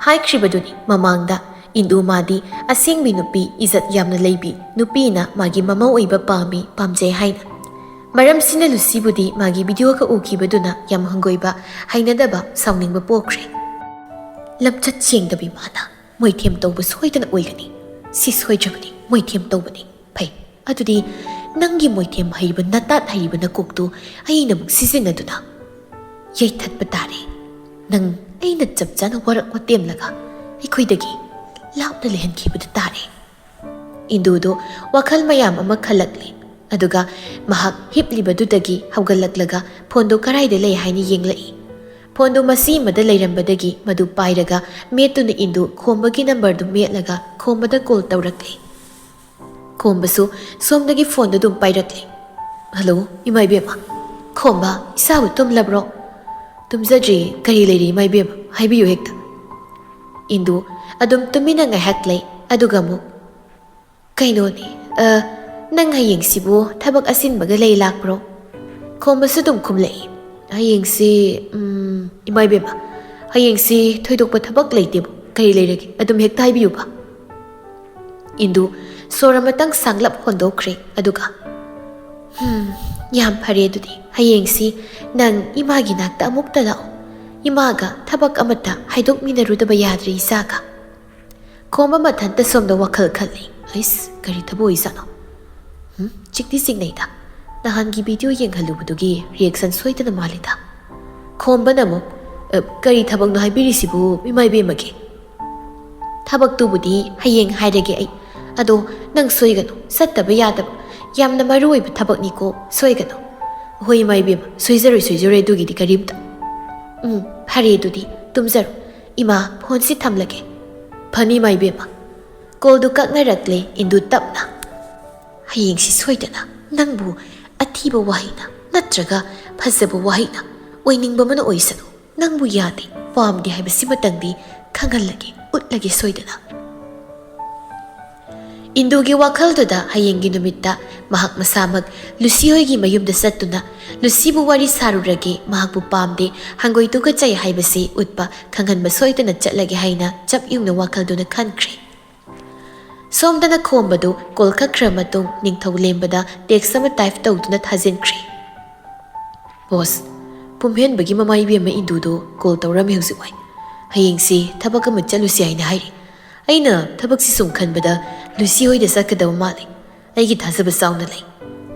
ꯍꯥꯏꯈ꯭ꯔꯤꯕꯗꯨꯅꯤ ꯃꯃꯥꯡꯗ, ꯏꯟꯗꯨ ꯃꯥꯗꯤ ꯑꯁꯦꯡꯕꯤ ꯅꯨꯄꯤ, ꯏꯖꯠ ꯌꯥꯝꯅ ꯂꯩꯕꯤ ꯅꯨꯄꯤꯅ ꯃꯥꯒꯤ ꯃꯃꯧ ꯑꯣꯏꯕ ꯄꯥꯝꯃꯤ, ꯄꯥꯝꯖꯩ ꯍꯥꯏꯅ꯫ ꯃꯔꯝꯁꯤꯅ ꯂꯨꯁꯤꯕꯨꯗꯤ ꯃꯥꯒꯤ videoꯒ ꯎꯈꯤꯕꯗꯨꯅ ꯌꯥꯝ ꯍꯪꯒꯣꯏꯕ, ꯍꯩꯅꯗꯕ, ꯁꯥꯎꯅꯤꯡꯕ ꯄꯣꯛꯈ꯭ꯔꯦ꯫ ꯂꯝꯆꯠ ꯁꯦꯡꯗꯕꯤ ꯃꯥꯅ ꯃꯣꯏꯊꯦꯝ ꯇꯧꯕ ꯁꯣꯏꯗꯅ ꯑꯣꯏꯒꯅꯤ꯫ ꯁꯤ ꯁꯣꯏꯗ꯭ꯔꯕꯅꯤ꯫ ꯃꯣꯏꯊꯦꯝ ꯇꯧꯕꯅꯤ꯫ ꯐꯩ, ꯑꯗꯨꯗꯤ ꯅꯪꯒꯤ ꯃꯣꯏꯊꯦꯝ ꯍꯩꯕ, ꯅꯇꯥꯠ ꯍꯩꯔꯤꯕ ꯅꯀꯣꯛꯇꯨ ꯑꯩꯅ ꯑꯃꯨꯛ ꯁꯤꯖꯤꯟꯅꯗꯨꯅ ꯌꯩꯊꯠꯄ ꯇꯥꯔꯦ꯫ ꯅꯪ ꯑꯩꯅ ꯆꯞ ꯆꯥꯅ ꯋꯥꯔꯛ ꯋꯥꯇꯦꯝꯂꯒ ꯑꯩꯈꯣꯏꯗꯒꯤ ꯂꯥꯞꯅ ꯂꯩꯍꯟꯈꯤꯕꯗ ꯇꯥꯔꯦ꯫ ꯏꯟꯗꯨꯗꯨ ꯋꯥꯈꯜ ꯃꯌꯥꯝ ꯑꯃ ꯈꯜꯂꯛꯂꯦ꯫ ꯑꯗꯨꯒ ꯃꯍꯥꯛ ꯍꯤꯞꯂꯤꯕꯗꯨꯗꯒꯤ ꯍꯧꯒꯠꯂꯛꯂꯒ ꯐꯣꯟꯗꯨ ꯀꯔꯥꯏꯗ ꯂꯩ ꯍꯥꯏꯅ ꯌꯦꯡꯂꯛꯏ꯫ ꯐꯣꯟꯗꯨ ꯃꯆꯤ ꯑꯃꯗ ꯂꯩꯔꯝꯕꯗꯒꯤ ꯃꯗꯨ ꯄꯥꯏꯔꯒ ꯃꯦꯠꯇꯨꯅ ꯏꯟꯗꯨ ꯈꯣꯝꯕꯒꯤ ꯅꯝꯕꯔꯗꯨ ꯃꯦꯠꯂꯒ ꯈꯣꯝꯕꯗ ꯀꯣꯜ ꯇꯧꯔꯛꯂꯦ꯫ ꯈꯣꯝꯕꯁꯨ ꯁꯣꯝꯗꯒꯤ ꯐꯣꯟꯗꯨ ꯑꯗꯨꯝ ꯄꯥꯏꯔꯛꯂꯦ꯫ "ꯍꯜꯂꯣ, ꯏꯃꯥ ꯏꯕꯦꯝꯃ꯫ ꯈꯣꯝꯕ, ꯏꯆꯥꯕꯨ ꯇꯨꯝꯂꯕ꯭ꯔꯣ?" "ꯇꯨꯝꯖꯗ꯭ꯔꯤ꯫ ꯀꯔꯤ ꯂꯩꯔꯦ ꯏꯃꯥ ꯏꯕꯦꯝꯃ? ꯍꯥꯏꯕꯤꯌꯨ ꯍꯦꯛꯇ꯫" ꯏꯟꯗꯨ ꯑꯗꯨꯝ ꯇꯨꯃꯤꯟꯅ ꯉꯥꯏꯍꯥꯛ ꯂꯩ, ꯑꯗꯨꯒ ꯑꯃꯨꯛ, "ꯀꯩꯅꯣꯅꯦ, ꯑ, ꯅꯪ ꯍꯌꯦꯡꯁꯤꯕꯨ ꯊꯕꯛ ꯑꯆꯤꯟꯕꯒ ꯂꯩ ꯂꯥꯛꯄ꯭ꯔꯣ?" ꯈꯣꯝꯕꯁꯨ ꯑꯗꯨꯝ ꯈꯨꯝꯂꯛꯏ꯫ "ꯍꯌꯦꯡꯁꯤ, ꯎꯝ, ꯏꯃꯥ ꯏꯕꯦꯝꯃ, ꯍꯌꯦꯡꯁꯤ ꯊꯣꯏꯗꯣꯛꯄ ꯊꯕꯛ ꯂꯩꯇꯦꯕꯨ꯫ ꯀꯔꯤ ꯂꯩꯔꯒꯦ? ꯑꯗꯨꯝ ꯍꯦꯛꯇ ꯍꯥꯏꯕꯤꯌꯨꯕ꯫" ꯏꯟꯗꯨ ꯁꯣꯔ ꯑꯃꯇꯪ ꯁꯥꯡꯂꯞ ꯍꯣꯟꯗꯣꯛꯈ꯭ꯔꯦ, ꯑꯗꯨꯒ, "ꯍꯝ, ꯌꯥꯝ ꯐꯔꯦ꯫ ꯑꯗꯨꯗꯤ ꯍꯌꯦꯡꯁꯤ ꯅꯪ ꯏꯃꯥꯒꯤ ꯅꯥꯛꯇ ꯑꯃꯨꯛꯇ ꯂꯥꯛꯑꯣ꯫ ꯏꯃꯥꯒ ꯊꯕꯛ ꯑꯃꯠꯇ ꯍꯥꯏꯗꯣꯛꯃꯤꯟꯅꯔꯨꯗꯕ ꯌꯥꯗ꯭ꯔꯦ ꯏꯆꯥꯒ꯫" ꯈꯣꯝꯕ ꯃꯊꯟꯇ ꯁꯣꯝꯗ ꯋꯥꯈꯜ ꯈꯜꯂꯤ꯫ "ꯑꯩꯁ, ꯀꯔꯤ ꯊꯕꯛ ꯑꯣꯏꯖꯥꯠꯅꯣ? ꯍꯝ, ꯆꯤꯛꯇꯤ ꯆꯤꯛꯅꯩꯗ꯫ ꯅꯍꯥꯟꯒꯤ ꯚꯤꯗꯤꯑꯣ ꯌꯦꯡꯍꯜꯂꯨꯕꯗꯨꯒꯤ ꯔꯤꯌꯦꯛꯁꯟ ꯁꯣꯏꯗꯅ ꯃꯥꯜꯂꯤꯗ꯫" ꯈꯣꯝꯕꯅ ꯑꯃꯨꯛ, "ꯑ, ꯀꯔꯤ ꯊꯕꯛꯅꯣ ꯍꯥꯏꯕꯤꯔꯤꯁꯤꯕꯨ, ꯏꯃꯥ ꯏꯕꯦꯝꯃꯒꯤ?" "ꯊꯕꯛꯇꯨꯕꯨꯗꯤ ꯍꯌꯦꯡ ꯍꯥꯏꯔꯒꯦ ꯑꯩ꯫ ꯑꯗꯣ ꯅꯪ ꯁꯣꯏꯒꯅꯨ, ꯆꯠꯇꯕ ꯌꯥꯗꯕ ꯌꯥꯝꯅ ꯃꯔꯨ ꯑꯣꯏꯕ ꯊꯕꯛꯅꯤꯀꯣ, ꯁꯣꯏꯒꯅꯨ꯫" "ꯍꯣꯏ ꯏꯃꯥ ꯏꯕꯦꯝꯃ, ꯁꯣꯏꯖꯔꯣꯏ, ꯁꯣꯏꯖꯔꯣꯏ ꯑꯗꯨꯒꯤꯗꯤ ꯀꯔꯤꯝꯇ꯫" "ꯎꯝ, ꯐꯔꯦ ꯑꯗꯨꯗꯤ, ꯇꯨꯝꯖꯔꯣ꯫ ꯏꯃꯥ, ꯐꯣꯟꯁꯤ ꯊꯝꯂꯒꯦ꯫" "ꯐꯅꯤ ꯏꯃꯥ ꯏꯕꯦꯝꯃ꯫" ꯀꯣꯜꯗꯨ ꯀꯛꯅꯔꯛꯂꯦ ꯏꯟꯗꯨ ꯇꯞꯅ꯫ "ꯍꯌꯦꯡꯁꯤ ꯁꯣꯏꯗꯅ ꯅꯪꯕꯨ ꯑꯊꯤꯕ ꯋꯥꯍꯩꯅ ꯅꯠꯇ꯭ꯔꯒ ꯐꯖꯕ ꯋꯥꯍꯩꯅ ꯑꯣꯏꯅꯤꯡꯕ ꯑꯃꯅ ꯑꯣꯏꯁꯅꯨ, ꯅꯪꯕꯨ ꯌꯥꯗꯦ, ꯄꯥꯝꯗꯦ ꯍꯥꯏꯕꯁꯤꯃꯇꯪꯗꯤ ꯈꯪꯍꯜꯂꯒꯦ, ꯎꯠꯂꯒꯦ ꯁꯣꯏꯗꯅ꯫" ꯏꯟꯗꯨꯒꯤ ꯋꯥꯈꯜꯗꯨꯗ ꯍꯌꯦꯡꯒꯤ ꯅꯨꯃꯤꯠꯇ ꯃꯍꯥꯛ ꯃꯁꯥꯃꯛ ꯂꯨꯁꯤ ꯍꯣꯏꯒꯤ ꯃꯌꯨꯝꯗ ꯆꯠꯇꯨꯅ ꯂꯨꯁꯤꯕꯨ ꯋꯥꯔꯤ ꯁꯥꯔꯨꯔꯒꯦ, ꯃꯍꯥꯛꯄꯨ ꯄꯥꯝꯗꯦ, ꯍꯪꯒꯣꯏ ꯇꯨꯀꯠꯆꯩ ꯍꯥꯏꯕꯁꯤ ꯎꯠꯄ ꯈꯪꯍꯟꯕ ꯁꯣꯏꯗꯅ ꯆꯠꯂꯒꯦ ꯍꯥꯏꯅ ꯆꯞ ꯌꯨꯡꯅ ꯋꯥꯈꯜꯗꯨꯅ ꯈꯟꯈ꯭ꯔꯦ꯫ ꯁꯣꯝꯗꯅ ꯈꯣꯝꯕꯗꯨ ꯀꯣꯜ ꯀꯛꯈ꯭ꯔ ꯃꯇꯨꯡ ꯅꯤꯡꯊꯧ ꯂꯦꯝꯕꯗ ꯇꯦꯛꯁ ꯑꯃ ꯇꯥꯏꯞ ꯇꯧꯗꯨꯅ ꯊꯥꯖꯤꯟꯈ꯭ꯔꯦ꯫ "ꯕꯣꯁ, ꯄꯨꯝꯍꯦꯟꯕꯒꯤ ꯃꯃꯥ ꯏꯕꯦꯝꯃ ꯏꯟꯗꯨꯗꯨ ꯀꯣꯜ ꯇꯧꯔꯝꯃꯤ ꯍꯧꯖꯤꯛ ꯋꯥꯏ꯫ ꯍꯌꯦꯡꯁꯤ ꯊꯕꯛ ꯑꯃ ꯆꯠꯂꯨꯁꯤ ꯍꯥꯏꯅ ꯍꯥꯏꯔꯤ꯫ ꯑꯩꯅ ꯊꯕꯛꯁꯤ ꯁꯨꯝ ꯈꯟꯕꯗ ꯂꯨꯁꯤ ꯍꯣꯏꯗ ꯆꯠꯀꯗꯕ ꯃꯥꯜꯂꯤ꯫ ꯑꯩꯒꯤ ꯊꯥꯖꯕ ꯆꯥꯎꯅ ꯂꯩ꯫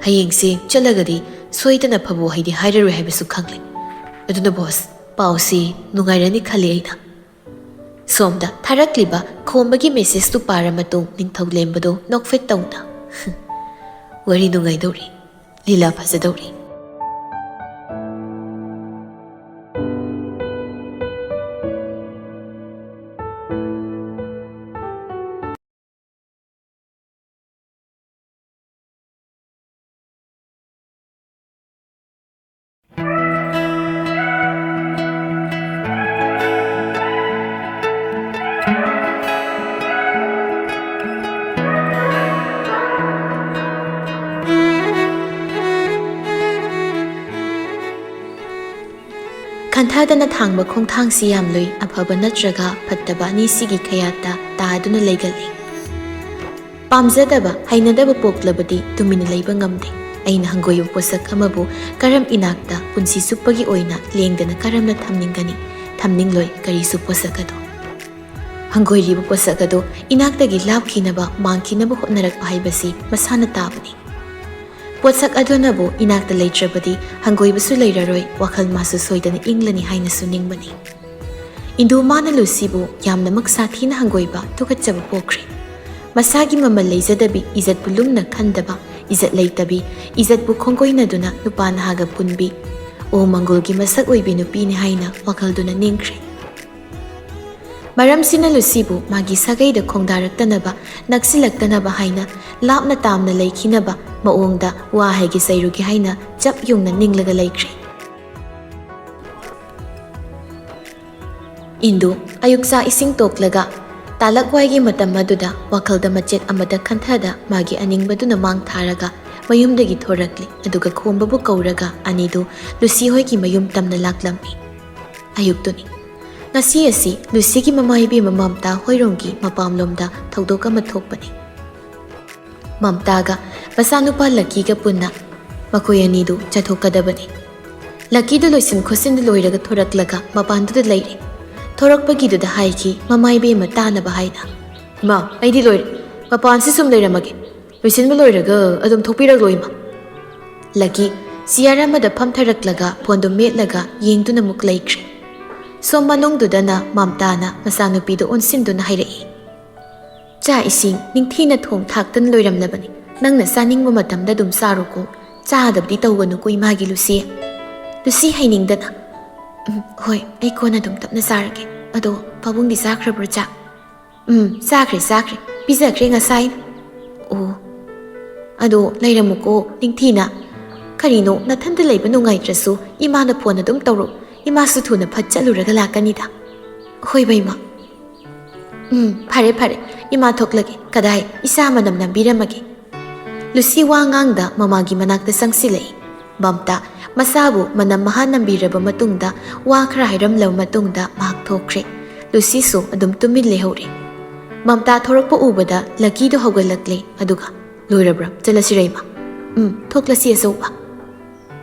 ꯍꯌꯦꯡꯁꯤ ꯆꯠꯂꯒꯗꯤ ꯁꯣꯏꯗꯅ ꯐꯕꯨ ꯍꯩꯗꯤ ꯍꯥꯏꯔꯔꯣꯏ ꯍꯥꯏꯕꯁꯨ ꯈꯪꯂꯦ꯫ ꯑꯗꯨꯅ ꯕꯣꯁ, ꯄꯥꯎꯁꯤ ꯅꯨꯡꯉꯥꯏꯔꯅꯤ ꯈꯜꯂꯤ ꯑꯩꯅ꯫ ꯁꯣꯝꯗ ꯊꯥꯔꯛꯂꯤꯕ ꯈꯣꯝꯕꯒꯤ ꯃꯦꯁꯦꯖꯇꯨ ꯄꯥꯔ ꯃꯇꯨꯡ ꯅꯤꯡꯊꯧ ꯂꯦꯝꯕꯗꯨ ꯅꯣꯛꯐꯦꯠ ꯇꯧꯅ, "ꯋꯥꯔꯤ ꯅꯨꯡꯉꯥꯏꯗꯧꯔꯤ, ꯂꯤꯂꯥ ꯐꯖꯗꯧꯔꯤ"꯫ ꯈꯟꯊꯗꯅ ꯊꯥꯡꯕ ꯈꯣꯡꯊꯥꯡꯁꯤ ꯌꯥꯝꯂꯨꯏ꯫ ꯑꯐꯕ ꯅꯠꯇ꯭ꯔꯒ ꯐꯠꯇꯕ ꯑꯅꯤꯁꯤꯒꯤ ꯈꯌꯥꯠꯇ ꯇꯥꯗꯨꯅ ꯂꯩꯒꯜꯂꯤ꯫ ꯄꯥꯝꯖꯗꯕ, ꯍꯩꯅꯗꯕ ꯄꯣꯛꯂꯕꯗꯤ ꯇꯨꯃꯤꯟꯅ ꯂꯩꯕ ꯉꯝꯗꯦ꯫ ꯑꯩꯅ ꯍꯪꯒꯣꯏꯕ ꯄꯣꯠꯁꯛ ꯑꯃꯕꯨ ꯀꯔꯝ ꯏꯅꯥꯛꯇ ꯄꯨꯟꯁꯤ ꯆꯨꯞꯄꯒꯤ ꯑꯣꯏꯅ ꯂꯦꯡꯗꯅ ꯀꯔꯝꯅ ꯊꯝꯅꯤꯡꯒꯅꯤ? ꯊꯝꯅꯤꯡꯂꯣꯏ ꯀꯔꯤꯁꯨ ꯄꯣꯠꯁꯛ ꯑꯗꯨ꯫ ꯍꯪꯒꯣꯏꯔꯤꯕ ꯄꯣꯠꯁꯛ ꯑꯗꯨ ꯏꯅꯥꯛꯇꯒꯤ ꯂꯥꯞꯈꯤꯅꯕ, ꯃꯥꯡꯈꯤꯅꯕ ꯍꯣꯠꯅꯔꯛꯄ ꯍꯥꯏꯕꯁꯤ ꯃꯁꯥꯅ ꯇꯥꯕꯅꯤ꯫ ꯄꯣꯠꯁꯛ ꯑꯗꯨꯅꯕꯨ ꯏꯅꯥꯛꯇ ꯂꯩꯇ꯭ꯔꯕꯗꯤ ꯍꯪꯒꯣꯏꯕꯁꯨ ꯂꯩꯔꯔꯣꯏ, ꯋꯥꯈꯜ ꯃꯥꯁꯨ ꯁꯣꯏꯗꯅ ꯏꯪꯂꯅꯤ ꯍꯥꯏꯅꯁꯨ ꯅꯤꯡꯕꯅꯤ꯫ ꯏꯟꯗꯨ ꯃꯥꯅ ꯂꯨꯁꯤꯕꯨ ꯌꯥꯝꯅꯃꯛ ꯁꯥꯊꯤꯅ ꯍꯪꯒꯣꯏꯕ, ꯊꯨꯀꯠꯆꯕ ꯄꯣꯛꯈ꯭ꯔꯦ꯫ ꯃꯁꯥꯒꯤ ꯃꯃꯜ ꯂꯩꯖꯗꯕꯤ, ꯏꯖꯠꯄꯨ ꯂꯨꯝꯅ ꯈꯟꯗꯕ, ꯏꯖꯠ ꯂꯩꯇꯕꯤ, ꯏꯖꯠꯄꯨ ꯈꯣꯡꯒꯣꯏꯅꯗꯨꯅ ꯅꯨꯄꯥ ꯅꯍꯥꯒ ꯄꯨꯟꯕꯤ, ꯑꯣ ꯃꯪꯒꯣꯜꯒꯤ ꯃꯁꯛ ꯑꯣꯏꯕꯤ ꯅꯨꯄꯤꯅꯤ ꯍꯥꯏꯅ ꯋꯥꯈꯜꯗꯨꯅ ꯅꯤꯡꯈ꯭ꯔꯦ꯫ ꯃꯔꯝꯁꯤꯅ ꯂꯨꯁꯤꯕꯨ ꯃꯥꯒꯤ ꯁꯥꯒꯩꯗ ꯈꯣꯡꯗꯥꯔꯛꯇꯅꯕ, ꯅꯛꯁꯤꯜꯂꯛꯇꯅꯕ ꯍꯥꯏꯅ ꯂꯥꯞꯅ ꯇꯥꯝꯅ ꯂꯩꯈꯤꯅꯕ ꯃꯑꯣꯡꯗ ꯋꯥ ꯍꯥꯏꯒꯦ ꯆꯩꯔꯨꯒꯦ ꯍꯥꯏꯅ ꯆꯞ ꯌꯨꯡꯅ ꯅꯤꯡꯂꯒ ꯂꯩꯈ꯭ꯔꯦ꯫ ꯏꯟꯗꯨ ꯑꯌꯨꯛ ꯆꯥꯛ ꯏꯁꯤꯡ ꯇꯣꯛꯂꯒ ꯇꯥꯂꯛꯋꯥꯏꯒꯤ ꯃꯇꯝ ꯑꯗꯨꯗ ꯋꯥꯈꯜꯗ ꯃꯆꯦꯠ ꯑꯃꯗ ꯈꯟꯊꯗ ꯃꯥꯒꯤ ꯑꯅꯤꯡꯕꯗꯨꯅ ꯃꯥꯡ ꯊꯥꯔꯒ ꯃꯌꯨꯝꯗꯒꯤ ꯊꯣꯔꯛꯂꯤ꯫ ꯑꯗꯨꯒ ꯈꯣꯝꯕꯕꯨ ꯀꯧꯔꯒ ꯑꯅꯤꯗꯨ ꯂꯨꯁꯤ ꯍꯣꯏꯒꯤ ꯃꯌꯨꯝ ꯇꯝꯅ ꯂꯥꯛꯂꯝꯃꯤ꯫ ꯑꯌꯨꯛꯇꯨꯅꯤ꯫ ꯉꯁꯤ ꯑꯁꯤ ꯂꯨꯁꯤꯒꯤ ꯃꯃꯥ ꯏꯕꯦꯝꯃ ꯃꯝꯇꯥ ꯍꯣꯏꯔꯣꯝꯒꯤ ꯃꯄꯥꯝꯂꯣꯝꯗ ꯊꯧꯗꯣꯛ ꯑꯃ ꯊꯣꯛꯄꯅꯤ꯫ ꯃꯝꯇꯥꯒ ꯃꯆꯥꯅꯨꯄꯥ ꯂꯛꯀꯤꯒ ꯄꯨꯟꯅ ꯃꯈꯣꯏ ꯑꯅꯤꯗꯨ ꯆꯠꯊꯣꯛꯀꯗꯕꯅꯤ꯫ ꯂꯛꯀꯤꯗꯨ ꯂꯣꯏꯁꯤꯟ ꯈꯣꯠꯆꯤꯟ ꯂꯣꯏꯔꯒ ꯊꯣꯔꯛꯂꯒ ꯃꯄꯥꯟꯗꯨꯗ ꯂꯩꯔꯦ꯫ ꯊꯣꯔꯛꯄꯒꯤꯗꯨꯗ ꯍꯥꯏꯈꯤ, ꯃꯃꯥ ꯏꯕꯦꯝꯃ ꯇꯥꯅꯕ ꯍꯥꯏꯅ꯫ ꯏꯃꯥ, ꯑꯩꯗꯤ ꯂꯣꯏꯔꯦ꯫ ꯃꯄꯥꯟꯁꯤ ꯁꯨꯝ ꯂꯩꯔꯝꯃꯒꯦ꯫ ꯂꯣꯏꯁꯤꯟꯕ ꯂꯣꯏꯔꯒ ꯑꯗꯨꯝ ꯊꯣꯛꯄꯤꯔꯛꯂꯣ, ꯏꯃꯥ꯫ ꯂꯒꯤ ꯆꯤꯌꯔ ꯑꯃꯗ ꯐꯝꯊꯔꯛꯂꯒ ꯐꯣꯟꯗꯨ ꯃꯦꯠꯂꯒ ꯌꯦꯡꯗꯨꯅ ꯑꯃꯨꯛ ꯂꯩꯈ꯭ꯔꯦ꯫ ꯁꯣꯝ ꯃꯅꯨꯡꯗꯨꯗꯅ ꯃꯝꯇꯥꯅ ꯃꯆꯥꯅꯨꯄꯤꯗꯨ ꯑꯣꯟꯁꯤꯟꯗꯨꯅ ꯍꯥꯏꯔꯛꯏ, "ꯆꯥꯛ ꯏꯁꯤꯡ ꯅꯤꯡꯊꯤꯅ ꯊꯣꯡ ꯊꯥꯛꯇꯨꯅ ꯂꯣꯏꯔꯝꯂꯕꯅꯤ꯫ ꯅꯪꯅ ꯆꯥꯅꯤꯡꯕ ꯃꯇꯝꯗ ꯑꯗꯨꯝ ꯆꯥꯔꯣꯀꯣ꯫ ꯆꯥꯗꯕꯗꯤ ꯇꯧꯒꯅꯨꯀꯣ ꯏꯃꯥꯒꯤ ꯂꯨꯁꯤ꯫" ꯂꯨꯁꯤ ꯍꯩꯅꯤꯡꯗꯅ, "ꯎꯝ, ꯍꯣꯏ, ꯑꯩ ꯀꯣꯟꯅ ꯑꯗꯨꯝ ꯇꯞꯅ ꯆꯥꯔꯒꯦ꯫ ꯑꯗꯣ ꯄꯥꯕꯨꯡꯗꯤ ꯆꯥꯈ꯭ꯔꯕ꯭ꯔꯣ ꯆꯥꯛ?" "ꯎꯝ, ꯆꯥꯈ꯭ꯔꯦ, ꯆꯥꯈ꯭ꯔꯦ꯫ ꯄꯤꯖꯈ꯭ꯔꯦ ꯉꯁꯥꯏ꯫" "ꯑꯣ, ꯑꯗꯣ ꯂꯩꯔꯝꯃꯨꯀꯣ ꯅꯤꯡꯊꯤꯅ꯫ ꯀꯔꯤꯅꯣ, ꯅꯊꯟꯇ ꯂꯩꯕ ꯅꯨꯡꯉꯥꯏꯇ꯭ꯔꯁꯨ ꯏꯃꯥꯗ ꯐꯣꯟ ꯑꯗꯨꯝ ꯇꯧꯔꯣ꯫ ꯏꯃꯥꯁꯨ ꯊꯨꯅ ꯐꯠ ꯆꯠꯂꯨꯔꯒ ꯂꯥꯛꯀꯅꯤꯗ꯫" "ꯍꯣꯏ, ꯕꯦꯝꯃ꯫" "ꯎꯝ, ꯐꯔꯦ, ꯐꯔꯦ꯫ ꯏꯃꯥ ꯊꯣꯛꯂꯒꯦ꯫ ꯀꯗꯥꯏ, ꯏꯆꯥ ꯃꯅꯝ ꯅꯝꯕꯤꯔꯝꯃꯒꯦ꯫" ꯂꯨꯁꯤ ꯋꯥ ꯉꯥꯡꯗ ꯃꯃꯥꯒꯤ ꯃꯅꯥꯛꯇ ꯆꯪꯁꯤꯜꯂꯛꯏ꯫ ꯃꯝꯇꯥ ꯃꯁꯥꯕꯨ ꯃꯅꯝ ꯃꯍꯥ ꯅꯝꯕꯤꯔꯕ ꯃꯇꯨꯡꯗ ꯋꯥ ꯈꯔ ꯍꯥꯏꯔꯝꯂꯕ ꯃꯇꯨꯡꯗ ꯃꯍꯥꯛ ꯊꯣꯛꯈ꯭ꯔꯦ꯫ ꯂꯨꯁꯤꯁꯨ ꯑꯗꯨꯝ ꯇꯨꯃꯤꯟ ꯂꯩꯍꯧꯔꯦ꯫ ꯃꯝꯇꯥ ꯊꯣꯔꯛꯄ ꯎꯕꯗ ꯂꯀꯤꯗꯣ ꯍꯧꯒꯠꯂꯛꯂꯦ, ꯑꯗꯨꯒ, "ꯂꯣꯏꯔꯕ꯭ꯔꯥ? ꯆꯠꯂꯁꯤꯔ, ꯏꯃꯥ?" "ꯎꯝ, ꯊꯣꯛꯂꯁꯤ ꯑꯆꯧꯕ꯫"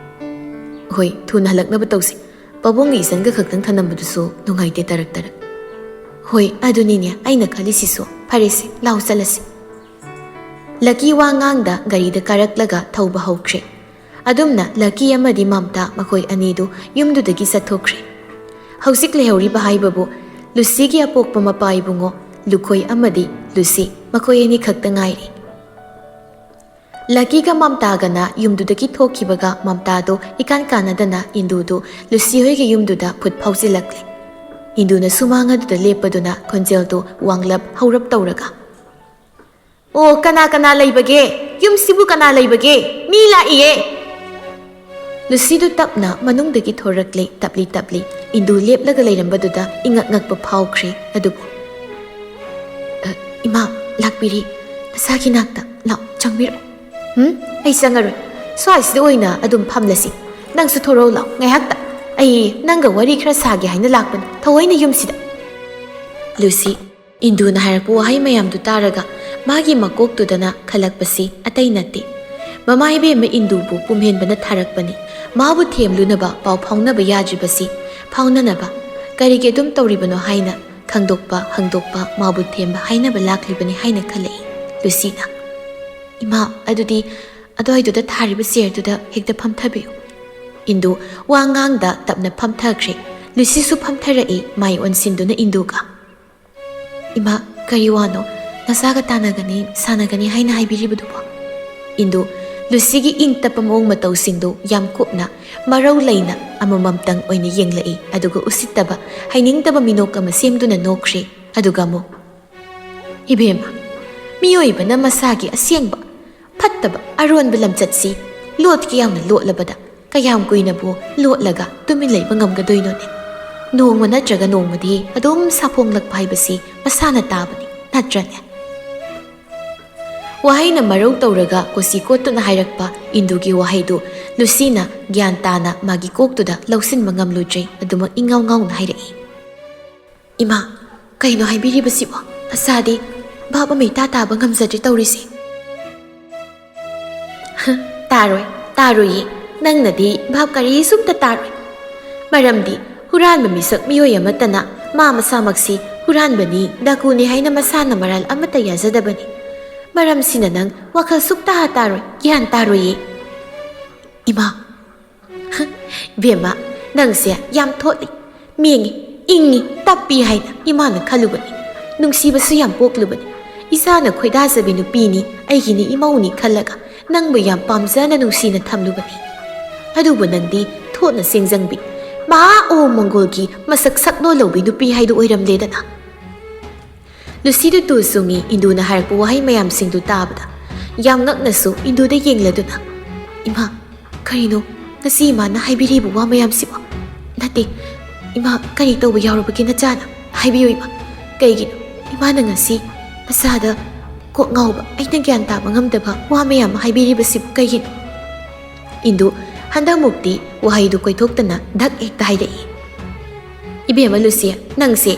"ꯍꯣꯏ, ꯊꯨꯅ ꯍꯜꯂꯛꯅꯕ ꯇꯧꯁꯤ꯫ ꯄꯥꯕꯨꯡꯒꯤ ꯏꯆꯟꯒ ꯈꯛꯇꯪ ꯊꯅꯝꯕꯗꯨꯁꯨ ꯅꯨꯡꯉꯥꯏꯇꯦ ꯇꯔꯛ ꯇꯔꯛ꯫" "ꯍꯣꯏ, ꯑꯗꯨꯅꯤꯅꯦ ꯑꯩꯅ ꯈꯜꯂꯤꯁꯤꯁꯨ꯫ ꯐꯔꯦꯁꯦ, ꯂꯥꯎ ꯆꯠꯂꯁꯤ꯫" ꯂꯀꯤ ꯋꯥ ꯉꯥꯡꯗ ꯒꯥꯔꯤꯗ ꯀꯥꯔꯛꯂꯒ ꯊꯧꯕ ꯍꯧꯈ꯭ꯔꯦ꯫ ꯑꯗꯨꯝꯅ ꯂꯀꯤ ꯑꯃꯗꯤ ꯃꯝꯇꯥ ꯃꯈꯣꯏ ꯑꯅꯤꯗꯨ ꯌꯨꯝꯗꯨꯗꯒꯤ ꯆꯠꯊꯣꯛꯈ꯭ꯔꯦ꯫ ꯍꯧꯖꯤꯛ ꯂꯩꯍꯧꯔꯤꯕ ꯍꯥꯏꯕꯕꯨ ꯂꯨꯁꯤꯒꯤ ꯑꯄꯣꯛꯄ ꯃꯄꯥ ꯏꯕꯨꯡꯉꯣ ꯂꯨꯈꯣꯏ ꯑꯃꯗꯤ ꯂꯨꯁꯤ, ꯃꯈꯣꯏ ꯑꯅꯤ ꯈꯛꯇ ꯉꯥꯏꯔꯤ꯫ ꯂꯀꯤꯒ ꯃꯝꯇꯥꯒꯅ ꯌꯨꯝꯗꯨꯗꯒꯤ ꯊꯣꯛꯈꯤꯕꯒ ꯃꯝꯇꯥꯗꯨ ꯏꯀꯥꯟ ꯀꯥꯟꯅꯗꯅ ꯏꯟꯗꯨꯗꯨ ꯂꯨꯁꯤ ꯍꯣꯏꯒꯤ ꯌꯨꯝꯗꯨꯗ ꯐꯨꯠ ꯐꯥꯎꯖꯤꯜꯂꯛꯂꯦ꯫ ꯏꯟꯗꯨꯅ ꯁꯨꯃꯥꯡ ꯑꯗꯨꯗ ꯂꯦꯞꯄꯗꯨꯅ ꯈꯣꯟꯖꯦꯜꯗꯨ ꯋꯥꯡꯂꯞ ꯍꯧꯔꯞ ꯇꯧꯔꯒ, "ꯑꯣ, ꯀꯅꯥ ꯀꯅꯥ ꯂꯩꯕꯒꯦ? ꯌꯨꯝꯁꯤꯕꯨ ꯀꯅꯥ ꯂꯩꯕꯒꯦ? ꯃꯤ ꯂꯥꯛꯏꯌꯦ!" ꯂꯨꯁꯤꯗꯨ ꯇꯞꯅ ꯃꯅꯨꯡꯗꯒꯤ ꯊꯣꯔꯛꯂꯦ, ꯇꯞꯂꯤ ꯇꯞꯂꯤ꯫ ꯏꯟꯗꯨ ꯂꯦꯞꯂꯒ ꯂꯩꯔꯝꯕꯗꯨꯗ ꯏꯉꯛ ꯉꯛꯄ ꯐꯥꯎꯈ꯭ꯔꯦ꯫ ꯑꯗꯨꯕꯨ, "ꯑ, ꯏꯃꯥ, ꯂꯥꯛꯄꯤꯔꯤ꯫ ꯅꯁꯥꯒꯤ ꯅꯥꯛꯇ꯫ ꯂꯥꯛ, ꯆꯪꯕꯤꯔꯛꯑꯣ꯫" "ꯍꯨꯝ? ꯑꯩ ꯆꯪꯉꯔꯣꯏ꯫ ꯁ꯭ꯋꯥꯏꯁꯤꯗ ꯑꯣꯏꯅ ꯑꯗꯨꯝ ꯐꯝꯂꯁꯤ꯫ ꯅꯪꯁꯨ ꯊꯣꯔꯛꯎ ꯂꯥꯎ, ꯉꯥꯏꯍꯥꯛꯇ꯫ ꯑꯩ ꯅꯪꯒ ꯋꯥꯔꯤ ꯈꯔ ꯁꯥꯒꯦ ꯍꯥꯏꯅ ꯂꯥꯛꯄꯅꯤ, ꯊꯑꯣꯏꯅ ꯌꯨꯝꯁꯤꯗ꯫" ꯂꯨꯁꯤ, ꯏꯟꯗꯨꯅ ꯍꯥꯏꯔꯛꯄ ꯋꯥꯍꯩ ꯃꯌꯥꯝꯗꯨ ꯇꯥꯔꯒ ꯃꯥꯒꯤ ꯃꯀꯣꯛꯇꯨꯗꯅ ꯈꯜꯂꯛꯄꯁꯤ ꯑꯇꯩ ꯅꯠꯇꯦ꯫ ꯃꯃꯥ ꯏꯕꯦꯝꯃ ꯏꯟꯗꯨꯕꯨ ꯄꯨꯝꯍꯦꯟꯕꯅ ꯊꯥꯔꯛꯄꯅꯤ꯫ ꯃꯥꯕꯨ ꯊꯦꯝꯂꯨꯅꯕ ꯄꯥꯎ ꯐꯥꯎꯅꯕ ꯌꯥꯗ꯭ꯔꯤꯕꯁꯤ ꯐꯥꯎꯅꯅꯕ ꯀꯔꯤꯒꯤ ꯑꯗꯨꯝ ꯇꯧꯔꯤꯕꯅꯣ ꯍꯥꯏꯅ ꯈꯪꯗꯣꯛꯄ ꯍꯪꯗꯣꯛꯄ ꯃꯥꯕꯨ ꯊꯦꯝꯕ ꯍꯥꯏꯅꯕ ꯂꯥꯛꯂꯤꯕꯅꯤ ꯍꯥꯏꯅ ꯈꯜꯂꯛꯏ ꯂꯨꯁꯤꯅ꯫ "ꯏꯃꯥ, ꯑꯗꯨꯗꯤ ꯑꯗꯨꯋꯥꯏꯗꯨꯗ ꯊꯥꯔꯤꯕ ꯆꯤꯌꯔꯗꯨꯗ ꯍꯦꯛꯇ ꯐꯝꯊꯕꯤꯌꯨ꯫" ꯏꯟꯗꯨ ꯋꯥ ꯉꯥꯡꯗ ꯇꯞꯅ ꯐꯝꯊꯈ꯭ꯔꯦ꯫ ꯂꯨꯁꯤꯁꯨ ꯐꯝꯊꯔꯛꯏ, ꯃꯥꯏ ꯑꯣꯟꯁꯤꯟꯗꯨꯅ ꯏꯟꯗꯨꯒ꯫ "ꯏꯃꯥ, ꯀꯔꯤ ꯋꯥꯅꯣ? ꯅꯆꯥꯒ ꯇꯥꯟꯅꯒꯅꯤ, ꯁꯥꯟꯅꯒꯅꯤ ꯍꯥꯏꯅ ꯍꯥꯏꯕꯤꯔꯤꯕꯗꯨꯕꯣ?" ꯏꯟꯗꯨ ꯂꯨꯁꯤꯒꯤ ꯏꯪ ꯇꯞꯄ ꯃꯑꯣꯡ ꯃꯇꯧꯁꯤꯡꯗꯨ ꯌꯥꯝ ꯀꯨꯞꯅ, ꯃꯔꯧ ꯂꯩꯅ ꯑꯃꯃꯝꯇꯪ ꯑꯣꯏꯅ ꯌꯦꯡꯂꯛꯏ, ꯑꯗꯨꯒ ꯎꯁꯤꯠꯇꯕ, ꯍꯩꯅꯤꯡꯗꯕ ꯃꯤꯅꯣꯛ ꯑꯃ ꯁꯦꯝꯗꯨꯅ ꯅꯣꯛꯈ꯭ꯔꯦ꯫ ꯑꯗꯨꯒ ꯑꯃꯨꯛ, "ꯏꯕꯦꯝꯃ, ꯃꯤꯑꯣꯏꯕꯅ ꯃꯁꯥꯒꯤ ꯑꯁꯦꯡꯕ ꯐꯠꯇꯕ ꯑꯔꯣꯟꯕ ꯂꯝꯆꯠꯁꯤ ꯂꯣꯠꯀꯦ ꯌꯥꯎꯅ ꯂꯣꯠꯂꯕꯗ ꯀꯌꯥꯝ ꯀꯨꯏꯅꯕꯨ ꯂꯣꯠꯂꯒ ꯇꯨꯃꯤꯟ ꯂꯩꯕ ꯉꯝꯒꯗꯣꯏꯅꯣꯅꯦ? ꯅꯣꯡꯃ ꯅꯠꯇ꯭ꯔꯒ ꯅꯣꯡꯃꯗꯤ ꯑꯗꯨꯝ ꯁꯥꯐꯣꯡꯂꯛꯄ ꯍꯥꯏꯕꯁꯤ ꯃꯁꯥꯅ ꯇꯥꯕꯅꯤ, ꯅꯠꯇ꯭ꯔꯅꯦ?" ꯋꯥꯍꯩꯅ ꯃꯔꯧ ꯇꯧꯔꯒ ꯀꯣꯁꯤ ꯀꯣꯠꯇꯨꯅ ꯍꯥꯏꯔꯛꯄ ꯏꯟꯗꯨꯒꯤ ꯋꯥꯍꯩꯗꯨ ꯂꯨꯁꯤꯅ ꯒ꯭ꯌꯥꯟ ꯇꯥꯅ ꯃꯥꯒꯤ ꯀꯣꯛꯇꯨꯗ ꯂꯧꯁꯤꯟꯕ ꯉꯝꯂꯨꯗ꯭ꯔꯦ꯫ ꯑꯗꯨꯃꯛ ꯏꯉꯥꯎ ꯉꯥꯎꯅ ꯍꯥꯏꯔꯛꯏ, "ꯏꯃꯥ, ꯀꯩꯅꯣ ꯍꯥꯏꯕꯤꯔꯤꯕꯁꯤꯕꯣ? ꯃꯁꯥꯗꯤ ꯚꯥꯞ ꯑꯃ ꯏꯇꯥ ꯇꯥꯕ ꯉꯝꯖꯗ꯭ꯔꯦ ꯇꯧꯔꯤꯁꯦ꯫" "ꯇꯥꯔꯣꯏ, ꯇꯥꯔꯣꯏꯌꯦ꯫ ꯅꯪꯅꯗꯤ ꯚꯥꯞ ꯀꯔꯤꯁꯨꯝꯇ ꯇꯥꯔꯣꯏ꯫ ꯃꯔꯝꯗꯤ ꯍꯨꯔꯥꯟꯕ ꯃꯤꯁꯛ ꯃꯤꯑꯣꯏ ꯑꯃꯠꯇꯅ ꯃꯥ ꯃꯁꯥꯃꯛꯁꯤ ꯍꯨꯔꯥꯟꯕꯅꯤ, ꯗꯥꯀꯨꯅꯤ ꯍꯥꯏꯅ ꯃꯁꯥꯅ ꯃꯔꯥꯜ ꯑꯃꯠꯇ ꯌꯥꯖꯗꯕꯅꯤ꯫ ꯃꯔꯝꯁꯤꯅ ꯅꯪ ꯋꯥꯈꯜ ꯁꯨꯛꯇꯥ ꯇꯥꯔꯣꯏ, ꯒ꯭ꯌꯥꯟ ꯇꯥꯔꯣꯏꯌꯦ꯫" "ꯏꯃꯥ, ꯏꯕꯦꯝꯃ, ꯅꯪꯁꯦ ꯌꯥꯝ ꯊꯣꯠꯂꯤ, ꯃꯦꯡꯉꯤ, ꯏꯪꯉꯤ, ꯇꯞꯄꯤ ꯍꯥꯏꯅ ꯏꯃꯥꯅ ꯈꯜꯂꯨꯕꯅꯤ꯫ ꯅꯨꯡꯁꯤꯕꯁꯨ ꯌꯥꯝ ꯄꯣꯛꯂꯨꯕꯅꯤ꯫ ꯏꯆꯥꯅ ꯈꯣꯏꯗꯥꯖꯕꯤ ꯅꯨꯄꯤꯅꯤ, ꯑꯩꯒꯤꯅꯤ ꯏꯃꯧꯅꯤ ꯈꯜꯂꯒ ꯅꯪꯕꯨ ꯌꯥꯝ ꯄꯥꯝꯖꯅ ꯅꯨꯡꯁꯤꯅ ꯊꯝꯂꯨꯕꯅꯤ꯫ ꯑꯗꯨꯕꯨ ꯅꯪꯗꯤ ꯊꯣꯠꯅ ꯁꯦꯡꯖꯪꯕꯤ, ꯃꯍꯥ ꯑꯣ ꯃꯪꯒꯣꯜꯒꯤ ꯃꯁꯛ ꯁꯛꯅꯣ ꯂꯧꯕꯤ ꯅꯨꯄꯤ ꯍꯥꯏꯗꯨ ꯑꯣꯏꯔꯝꯂꯦꯗꯅ꯫" ꯂꯨꯁꯤꯗꯨ ꯇꯨ ꯆꯨꯡꯉꯤ ꯏꯟꯗꯨꯅ ꯍꯥꯏꯔꯛꯄ ꯋꯥꯍꯩ ꯃꯌꯥꯝꯁꯤꯡꯗꯨ ꯇꯥꯕꯗ꯫ ꯌꯥꯝ ꯉꯛꯅꯁꯨ ꯏꯟꯗꯨꯗ ꯌꯦꯡꯂꯗꯨꯅ, "ꯏꯃꯥ, ꯀꯔꯤꯅꯣ ꯉꯁꯤ ꯏꯃꯥꯅ ꯍꯥꯏꯕꯤꯔꯤꯕ ꯋꯥ ꯃꯌꯥꯝꯁꯤꯕꯣ? ꯅꯠꯇꯦ, ꯏꯃꯥ, ꯀꯔꯤ ꯇꯧꯕ ꯌꯥꯎꯔꯕꯒꯦ ꯅꯆꯥꯅ? ꯍꯥꯏꯕꯤꯌꯨ ꯏꯃꯥ, ꯀꯩꯒꯤꯅꯣ ꯏꯃꯥꯅ ꯉꯁꯤ ꯃꯁꯥꯗ ꯀꯣꯛ ꯉꯥꯎꯕ, ꯑꯩꯅ ꯒ꯭ꯌꯥꯟ ꯇꯥꯕ ꯉꯝꯗꯕ ꯋꯥ ꯃꯌꯥꯝ ꯍꯥꯏꯕꯤꯔꯤꯕꯁꯤꯕꯨ ꯀꯩꯒꯤꯅꯣ?" ꯏꯟꯗꯨ ꯍꯟꯗꯛꯃꯨꯛꯇꯤ ꯋꯥꯍꯩꯗꯨ ꯀꯣꯏꯊꯣꯛꯇꯅ ꯙꯛ ꯍꯦꯛꯇ ꯍꯥꯏꯔꯛꯏ꯫ "ꯏꯕꯦꯝꯃ ꯂꯨꯁꯤ, ꯅꯪꯁꯦ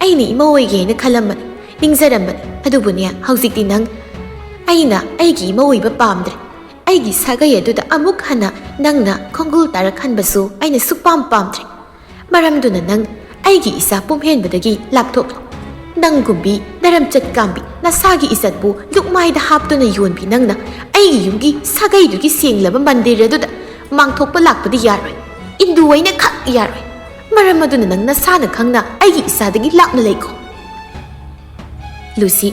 ꯑꯩꯅ ꯏꯃꯧ ꯑꯣꯏꯒꯦ ꯍꯥꯏꯅ ꯈꯜꯂꯝꯕꯅꯤ, ꯅꯤꯡꯖꯔꯝꯕꯅꯤ꯫ ꯑꯗꯨꯕꯨꯅꯦ, ꯍꯧꯖꯤꯛꯇꯤ ꯅꯪ, ꯑꯩꯅ ꯑꯩꯒꯤ ꯏꯃꯧ ꯑꯣꯏꯕ ꯄꯥꯝꯗ꯭ꯔꯦ꯫ ꯑꯩꯒꯤ ꯁꯥꯒꯩ ꯑꯗꯨꯗ ꯑꯃꯨꯛ ꯍꯟꯅ ꯅꯪꯅ ꯈꯣꯡꯒꯨꯜ ꯇꯥꯔꯛꯍꯟꯕꯁꯨ ꯑꯩꯅ ꯁꯨꯛꯄꯥꯝ ꯄꯥꯝꯗ꯭ꯔꯦ꯫ ꯃꯔꯝꯗꯨꯅ ꯅꯪ ꯑꯩꯒꯤ ꯏꯆꯥ ꯄꯨꯝꯍꯦꯟꯕꯗꯒꯤ ꯂꯥꯞꯊꯣꯛꯂꯣ꯫ ꯅꯪꯒꯨꯝꯕꯤ ꯅꯔꯝꯆꯠ ꯀꯥꯝꯕꯤ, ꯅꯁꯥꯒꯤ ꯏꯖꯠꯄꯨ ꯂꯨꯛꯃꯥꯏꯗ ꯍꯥꯞꯇꯨꯅ ꯌꯣꯟꯕꯤ ꯅꯪꯅ ꯑꯩꯒꯤ ꯌꯨꯝꯒꯤ ꯁꯥꯒꯩꯗꯨꯒꯤ ꯁꯦꯡꯂꯕ ꯃꯟꯗꯤꯔ ꯑꯗꯨꯗ ꯃꯥꯡꯊꯣꯛꯄ ꯂꯥꯛꯄꯗꯤ ꯌꯥꯔꯣꯏ꯫ ꯏꯟꯗꯨ ꯑꯩꯅ ꯈꯛ ꯌꯥꯔꯣꯏ꯫ ꯃꯔꯝ ꯑꯗꯨꯅ ꯅꯪ ꯅꯁꯥꯅ ꯈꯪꯅ ꯑꯩꯒꯤ ꯏꯆꯥꯗꯒꯤ ꯂꯥꯞꯅ ꯂꯩꯈꯣ꯫ ꯂꯨꯁꯤ,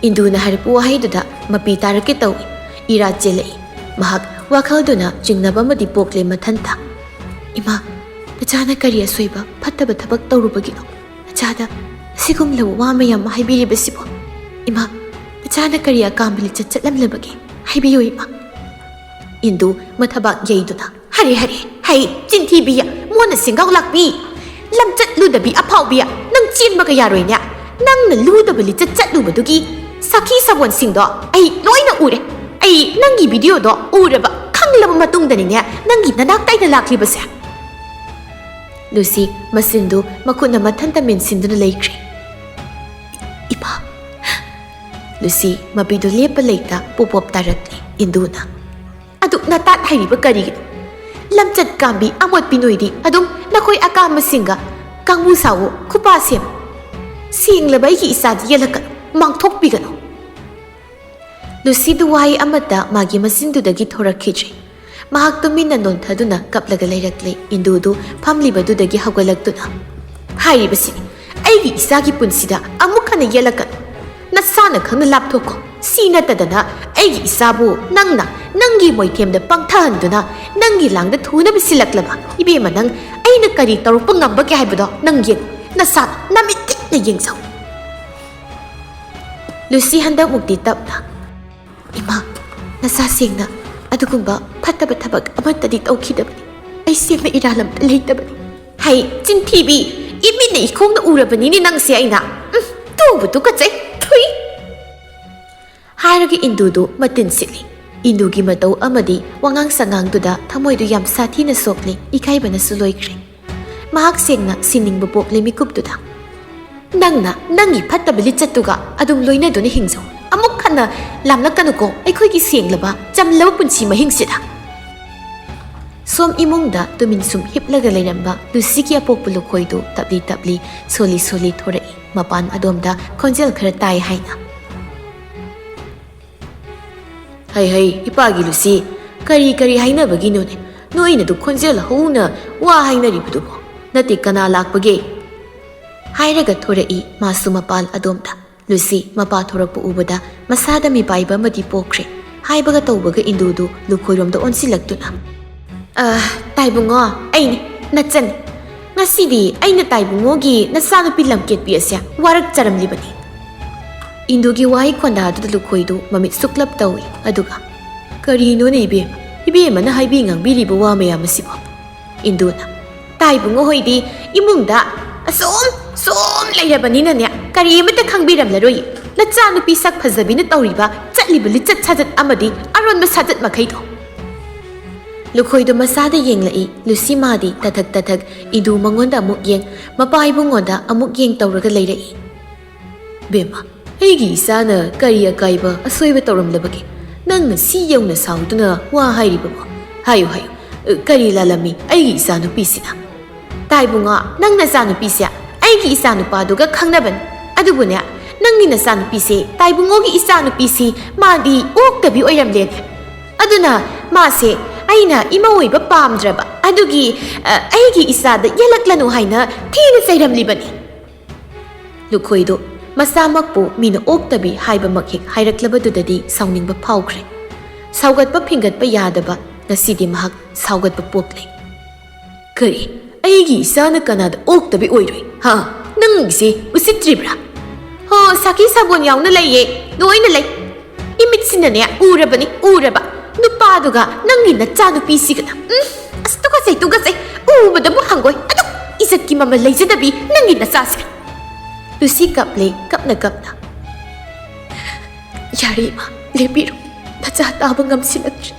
ꯏꯟꯗꯨꯅ ꯍꯥꯏꯔꯛꯄ ꯋꯥꯍꯩꯗꯨꯗ ꯃꯄꯤ ꯇꯥꯔꯛꯀꯦ ꯇꯧꯏ꯫ ꯏꯔꯥ ꯆꯦꯜꯂꯛꯏ꯫ ꯃꯍꯥꯛ ꯋꯥꯈꯜꯗꯨꯅ ꯆꯤꯡꯅꯕ ꯑꯃꯗꯤ ꯄꯣꯛꯂꯦ ꯃꯊꯟꯇ꯫ "ꯏꯃꯥ, ꯅꯆꯥꯅ ꯀꯔꯤ ꯑꯁꯣꯏꯕ ꯐꯠꯇꯕ ꯊꯕꯛ ꯇꯧꯔꯨꯕꯒꯤꯅꯣ? ꯅꯆꯥꯗ ꯑꯁꯤꯒꯨꯝꯂꯕ ꯋꯥ ꯃꯌꯥꯝ ꯑꯃ ꯍꯥꯏꯕꯤꯔꯤꯕꯁꯤꯕꯣ? ꯏꯃꯥ, ꯅꯆꯥꯅ ꯀꯔꯤ ꯑꯀꯥꯝꯕ ꯂꯤꯆꯠ ꯆꯠꯂꯝꯂꯕꯒꯦ? ꯍꯥꯏꯕꯤꯌꯨ ꯏꯃꯥ꯫" ꯏꯟꯗꯨ ꯃꯊꯕꯥꯛ ꯌꯩꯗꯨꯅ, "ꯍꯔꯦ, ꯍꯔꯦ, ꯍꯩ, ꯆꯤꯟꯊꯤꯕꯤ, ꯃꯣꯟꯅ ꯁꯦꯡꯒꯥꯎ ꯂꯥꯛꯄꯤ, ꯂꯝꯆꯠ ꯂꯨꯗꯕꯤ ꯑꯐꯥꯎꯕꯤ, ꯅꯪ ꯆꯦꯟꯕꯒ ꯌꯥꯔꯣꯏꯅꯦ꯫ ꯅꯪꯅ ꯂꯨꯗꯕ ꯂꯤꯆꯠ ꯆꯠꯂꯨꯕꯗꯨꯒꯤ ꯁꯥꯈꯤ ꯁꯥꯕꯣꯟꯁꯤꯡꯗꯣ ꯑꯩ ꯂꯣꯏꯅ ꯎꯔꯦ꯫ ꯑꯩ ꯅꯪꯒꯤ ꯚꯤꯗꯤꯑꯣꯗꯣ ꯎꯔꯕ ꯈꯪꯂꯕ ꯃꯇꯨꯡꯗꯅꯤꯅꯦ ꯅꯪꯒꯤ ꯅꯅꯥꯛꯇ ꯑꯩꯅ ꯂꯥꯛꯂꯤꯕꯁꯦ꯫" ꯂꯨꯁꯤ ꯃꯆꯤꯟꯗꯨ ꯃꯈꯨꯠꯅ ꯃꯊꯟꯇ ꯃꯦꯟꯁꯤꯟꯗꯨꯅ ꯂꯩꯈ꯭ꯔꯦ꯫ "ꯏꯃꯥ!" ꯂꯨꯁꯤ ꯃꯄꯤꯗꯨ ꯂꯦꯞꯄ ꯂꯩꯇ ꯄꯣꯞ ꯄꯣꯞ ꯇꯥꯔꯛꯂꯦ꯫ ꯏꯟꯗꯨꯅ, "ꯑꯗꯨꯛ ꯅꯇꯥꯠ ꯍꯩꯔꯤꯕ ꯀꯔꯤꯒꯤꯅꯣ? ꯂꯝꯆꯠ ꯀꯥꯝꯕꯤ ꯑꯃꯣꯠꯄꯤ ꯅꯣꯏꯗꯤ ꯑꯗꯨꯝ ꯅꯈꯣꯏ ꯑꯀꯥꯝꯕꯁꯤꯡꯒ ꯀꯥꯡꯕꯨ ꯁꯥꯎꯋꯣ, ꯈꯨꯄꯥ ꯁꯦꯝꯃꯨ꯫ ꯁꯦꯡꯂꯕ ꯑꯩꯒꯤ ꯏꯆꯥꯗꯤ ꯌꯦꯜꯂꯛꯀꯅꯨ, ꯃꯥꯡꯊꯣꯛꯄꯤꯒꯅꯨ꯫" ꯂꯨꯁꯤꯗꯨ ꯋꯥꯍꯩ ꯑꯃꯠꯇ ꯃꯥꯒꯤ ꯃꯆꯤꯟꯗꯨꯗꯒꯤ ꯊꯣꯔꯛꯈꯤꯗ꯭ꯔꯦ꯫ ꯃꯍꯥꯛ ꯇꯨꯃꯤꯟꯅ ꯅꯣꯟꯊꯗꯨꯅ ꯀꯞꯂꯒ ꯂꯩꯔꯛꯂꯦ꯫ ꯏꯟꯗꯨꯗꯨ ꯐꯝꯂꯤꯕꯗꯨꯗꯒꯤ ꯍꯧꯒꯠꯂꯛꯇꯨꯅ, "ꯍꯥꯏꯔꯤꯕꯁꯤꯅꯤ, ꯑꯩꯒꯤ ꯏꯆꯥꯒꯤ ꯄꯨꯟꯁꯤꯗ ꯑꯃꯨꯛ ꯍꯟꯅ ꯌꯦꯠꯂꯛꯀꯅꯨ꯫ ꯅꯁꯥꯅ ꯈꯪꯅ ꯂꯥꯞꯊꯣꯛꯈꯣ꯫ ꯁꯤ ꯅꯠꯇꯗꯅ ꯑꯩꯒꯤ ꯏꯆꯥꯕꯨ ꯅꯪꯅ ꯅꯪꯒꯤ ꯃꯣꯏꯊꯦꯝꯗ ꯄꯪꯊꯍꯟꯗꯨꯅ ꯅꯪꯒꯤ ꯂꯥꯡꯗ ꯊꯨꯅꯕ ꯁꯤꯜꯂꯛꯂꯕ꯫ ꯏꯕꯦꯝꯃ, ꯅꯪ ꯑꯩꯅ ꯀꯔꯤ ꯇꯧꯔꯛꯄ ꯉꯝꯕꯒꯦ ꯍꯥꯏꯕꯗꯣ ꯅꯪ ꯌꯦꯡꯉꯨ, ꯅꯁꯥꯅ ꯅꯃꯤꯠ ꯇꯤꯛꯅ ꯌꯦꯡꯖꯧ꯫" ꯂꯨꯁꯤ ꯍꯟꯗꯛꯃꯨꯛꯇꯤ ꯇꯞꯅ, "ꯏꯃꯥ, ꯅꯁꯥ ꯁꯦꯡꯅ ꯑꯗꯨꯒꯨꯝꯕ ꯐꯠꯇꯕ ꯊꯕꯛ ꯑꯃꯠꯇꯗꯤ ꯇꯧꯈꯤꯗꯕꯅꯤ꯫ ꯑꯩ ꯁꯦꯡꯅ ꯏꯔꯥꯜ ꯑꯃꯠꯇ ꯂꯩꯇꯕꯅꯤ꯫" "ꯍꯩ, ꯆꯤꯟꯊꯤꯕꯤ! ꯏꯃꯤꯠꯅ ꯏꯈꯣꯡꯅ ꯎꯔꯕꯅꯤꯅꯦ ꯅꯪꯁꯦ ꯑꯩꯅ꯫ ꯎꯝ, ꯇꯨꯕꯨ ꯇꯨꯀꯠꯆꯩ꯫ ꯊꯨꯏ!" ꯍꯥꯏꯔꯒ ꯏꯟꯗꯨꯗꯨ ꯃꯇꯤꯟ ꯁꯤꯠꯂꯤ꯫ ꯏꯟꯗꯨꯒꯤ ꯃꯇꯧ ꯑꯃꯗꯤ ꯋꯥꯉꯥꯡ ꯁꯉꯥꯡꯗꯨꯗ ꯊꯃꯣꯏꯗꯨ ꯌꯥꯝ ꯁꯥꯊꯤꯅ ꯁꯣꯛꯂꯦ, ꯏꯀꯥꯏꯕꯅꯁꯨ ꯂꯣꯏꯈ꯭ꯔꯦ꯫ ꯃꯍꯥꯛ ꯁꯦꯡꯅ ꯁꯤꯅꯤꯡꯕ ꯄꯣꯛꯂꯦ ꯃꯤꯀꯨꯞꯇꯨꯗ꯫ "ꯅꯪꯅ ꯅꯪꯒꯤ ꯐꯠꯇꯕ ꯂꯤꯆꯠꯇꯨꯒ ꯑꯗꯨꯝ ꯂꯣꯏꯅꯗꯨꯅ ꯍꯤꯡꯖꯧ꯫ ꯑꯃꯨꯛ ꯍꯟꯅ ꯂꯥꯝꯂꯛꯀꯅꯨꯀꯣ ꯑꯩꯈꯣꯏꯒꯤ ꯁꯦꯡꯂꯕ, ꯆꯝꯂꯕ ꯄꯨꯟꯁꯤ ꯃꯍꯤꯡꯁꯤꯗ꯫" ꯁꯣꯝ ꯏꯃꯨꯡꯗ ꯇꯨꯃꯤꯟ ꯁꯨꯝ ꯍꯤꯞꯂꯒ ꯂꯩꯔꯝꯕ ꯂꯨꯁꯤꯒꯤ ꯑꯄꯣꯛꯄ ꯂꯨꯈꯣꯏꯗꯨ ꯇꯞꯂꯤ ꯇꯞꯂꯤ, ꯁꯣꯜꯂꯤ ꯁꯣꯜꯂꯤ ꯊꯣꯔꯛꯏ, ꯃꯄꯥꯟ ꯑꯗꯣꯝꯗ ꯈꯣꯟꯖꯦꯜ ꯈꯔ ꯇꯥꯏ ꯍꯥꯏꯅ꯫ "ꯍꯩ ꯍꯩ, ꯏꯄꯥꯒꯤ ꯂꯨꯁꯤ, ꯀꯔꯤ ꯀꯔꯤ ꯍꯥꯏꯅꯕꯒꯤꯅꯣꯅꯦ? ꯅꯣꯏꯅꯗꯨ ꯈꯣꯟꯖꯦꯜ ꯍꯧꯅ ꯋꯥ ꯍꯥꯏꯅꯔꯤꯕꯗꯨꯕꯣ? ꯅꯠꯇꯦ, ꯀꯅꯥ ꯂꯥꯛꯄꯒꯦ?" ꯍꯥꯏꯔꯒ ꯊꯣꯔꯛꯏ ꯃꯥꯁꯨ ꯃꯄꯥꯜ ꯑꯗꯣꯝꯗ꯫ ꯂꯨꯁꯤ ꯃꯄꯥ ꯊꯣꯔꯛꯄ ꯎꯕꯗ ꯃꯁꯥꯗ ꯃꯤꯄꯥꯏꯕ ꯑꯃꯗꯤ ꯄꯣꯛꯈ꯭ꯔꯦ꯫ ꯍꯥꯏꯕꯒ ꯇꯧꯕꯒ ꯏꯟꯗꯨꯗꯨ ꯂꯨꯈꯣꯏꯔꯣꯝꯗ ꯑꯣꯟꯁꯤꯜꯂꯛꯇꯨꯅ, "ꯑ, ꯇꯥꯏꯕꯨꯡꯉꯣ, ꯑꯩꯅꯤ, ꯅꯆꯟꯅꯤ꯫ ꯉꯁꯤꯗꯤ ꯑꯩꯅ ꯇꯥꯏꯕꯨꯡꯉꯣꯒꯤ ꯅꯆꯥꯅꯨꯄꯤ ꯂꯝꯀꯦꯠꯄꯤ ꯑꯁꯦ ꯋꯥꯔꯛꯆꯔꯝꯂꯤꯕꯅꯤ꯫" ꯏꯟꯗꯨꯒꯤ ꯋꯥꯍꯩ ꯈꯣꯟꯗꯥꯗꯨꯗ ꯂꯨꯈꯣꯏꯗꯨ ꯃꯃꯤꯠ ꯁꯨꯛꯂꯞ ꯇꯧꯏ꯫ ꯑꯗꯨꯒ, "ꯀꯔꯤꯅꯣꯅꯦ ꯏꯕꯦꯝꯃ? ꯏꯕꯦꯝꯃꯅ ꯍꯥꯏꯕꯤ ꯉꯥꯡꯕꯤꯔꯤꯕ ꯋꯥ ꯃꯌꯥꯝ ꯑꯁꯤꯕꯣ?" ꯏꯟꯗꯨꯅ, "ꯇꯥꯏꯕꯨꯡꯉꯣ ꯍꯣꯏꯗꯤ ꯏꯃꯨꯡꯗ ꯑꯁꯨꯝ ꯁꯨꯝ ꯂꯩꯔꯕꯅꯤꯅꯅꯦ, ꯀꯔꯤ ꯑꯃꯠꯇ ꯈꯪꯕꯤꯔꯝꯂꯔꯣꯏ꯫ ꯅꯆꯥꯅꯨꯄꯤ ꯁꯛ ꯐꯖꯕꯤꯅ ꯇꯧꯔꯤꯕ, ꯆꯠꯂꯤꯕ ꯂꯤꯆꯠ ꯁꯥꯖꯠ ꯑꯃꯗꯤ ꯑꯔꯣꯟꯕ ꯁꯥꯖꯠ ꯃꯈꯩꯗꯣ꯫" ꯂꯨꯈꯣꯏꯗꯣ ꯃꯁꯥꯗ ꯌꯦꯡꯂꯛꯏ꯫ ꯂꯨꯁꯤ ꯃꯥꯗꯤ ꯇꯊꯛ ꯇꯊꯛ ꯏꯟꯗꯨ ꯃꯉꯣꯟꯗ ꯑꯃꯨꯛ ꯌꯦꯡ, ꯃꯄꯥ ꯏꯕꯨꯡꯉꯣꯟꯗ ꯑꯃꯨꯛ ꯌꯦꯡ ꯇꯧꯔꯒ ꯂꯩꯔꯛꯏ꯫ "ꯕꯦꯝꯃ, ꯑꯩꯒꯤ ꯏꯆꯥꯅ ꯀꯔꯤ ꯑꯀꯥꯏꯕ ꯑꯁꯣꯏꯕ ꯇꯧꯔꯝꯂꯕꯒꯦ? ꯅꯪꯅ ꯁꯤ ꯌꯧꯅ ꯁꯥꯎꯗꯨꯅ ꯋꯥ ꯍꯥꯏꯔꯤꯕꯕꯨ? ꯍꯥꯏꯌꯨ, ꯍꯥꯏꯌꯨ, ꯀꯔꯤ ꯂꯥꯜꯂꯝꯃꯤ ꯑꯩꯒꯤ ꯏꯆꯥꯅꯨꯄꯤꯁꯤꯅ?" "ꯇꯥꯏꯕꯨꯡꯉꯣ, ꯅꯪ ꯅꯆꯥꯅꯨꯄꯤꯁꯦ ꯑꯩꯒꯤ ꯏꯆꯥꯅꯨꯄꯥꯗꯨꯒ ꯈꯪꯅꯕꯅꯤ꯫ ꯑꯗꯨꯕꯨꯅꯦ, ꯅꯪꯒꯤ ꯅꯆꯥꯅꯨꯄꯤꯁꯦ ꯇꯥꯏꯕꯨꯡꯉꯣꯒꯤ ꯏꯆꯥꯅꯨꯄꯤꯁꯤ ꯃꯥꯗꯤ ꯑꯣꯛꯇꯕꯤ ꯑꯣꯏꯔꯝꯂꯦꯅꯦ꯫ ꯑꯗꯨꯅ ꯃꯥꯁꯦ ꯑꯩꯅ ꯏꯃꯧ ꯑꯣꯏꯕ ꯄꯥꯝꯗ꯭ꯔꯕ ꯑꯗꯨꯒꯤ, ꯑ, ꯑꯩꯒꯤ ꯏꯆꯥꯗ ꯌꯦꯜꯂꯛꯂꯅꯨ ꯍꯥꯏꯅ ꯊꯤꯅ ꯆꯩꯔꯝꯂꯤꯕꯅꯤ꯫" ꯂꯨꯈꯣꯏꯗꯣ ꯃꯁꯥꯃꯛꯄꯨ ꯃꯤꯅ ꯑꯣꯛꯇꯕꯤ ꯍꯥꯏꯕꯃꯛ ꯍꯦꯛ ꯍꯥꯏꯔꯛꯂꯕꯗꯨꯗꯗꯤ ꯁꯥꯎꯅꯤꯡꯕ ꯐꯥꯎꯈ꯭ꯔꯦ꯫ ꯁꯥꯎꯒꯠꯄ ꯐꯤꯡꯒꯠꯄ ꯌꯥꯗꯕ, ꯉꯁꯤꯗꯤ ꯃꯍꯥꯛ ꯁꯥꯎꯒꯠꯄ ꯄꯣꯛꯂꯦ꯫ "ꯀꯔꯤ? ꯑꯩꯒꯤ ꯏꯆꯥꯅ ꯀꯅꯥꯗ ꯑꯣꯛꯇꯕꯤ ꯑꯣꯏꯔꯣꯏ? ꯍꯥ? ꯅꯪꯒꯤꯁꯦ ꯎꯁꯤꯠꯇ꯭ꯔꯤꯕ꯭ꯔꯥ?" "ꯍꯣ, ꯁꯥꯈꯤ ꯁꯥꯕꯣꯟ ꯌꯥꯎꯅ ꯂꯩꯌꯦ, ꯂꯣꯏꯅ ꯂꯩ꯫ ꯏꯃꯤꯠꯁꯤꯅꯅꯦ ꯎꯔꯕꯅꯤ, ꯎꯔꯕ꯫ ꯅꯨꯄꯥꯗꯨꯒ ꯅꯪꯒꯤ ꯅꯆꯥꯅꯨꯄꯤꯁꯤꯒꯅ, ꯎꯝ, ꯑꯁ, ꯇꯨꯀꯠꯆꯩ, ꯇꯨꯀꯠꯆꯩ꯫ ꯎꯕꯗꯕꯨ ꯍꯪꯒꯣꯏ꯫ ꯑꯗꯨꯛ ꯏꯖꯠꯀꯤ ꯃꯃꯜ ꯂꯩꯖꯗꯕꯤ ꯅꯪꯒꯤ ꯅꯆꯥꯁꯦ꯫" ꯂꯨꯁꯤ ꯀꯞꯂꯦ, ꯀꯞꯅ ꯀꯞꯅ꯫ "ꯌꯥꯔꯦ ꯏꯃꯥ, ꯂꯦꯞꯄꯤꯔꯣ꯫ ꯅꯆꯥ ꯇꯥꯕ ꯉꯝꯁꯤꯜꯂꯛꯇ꯭ꯔꯦ꯫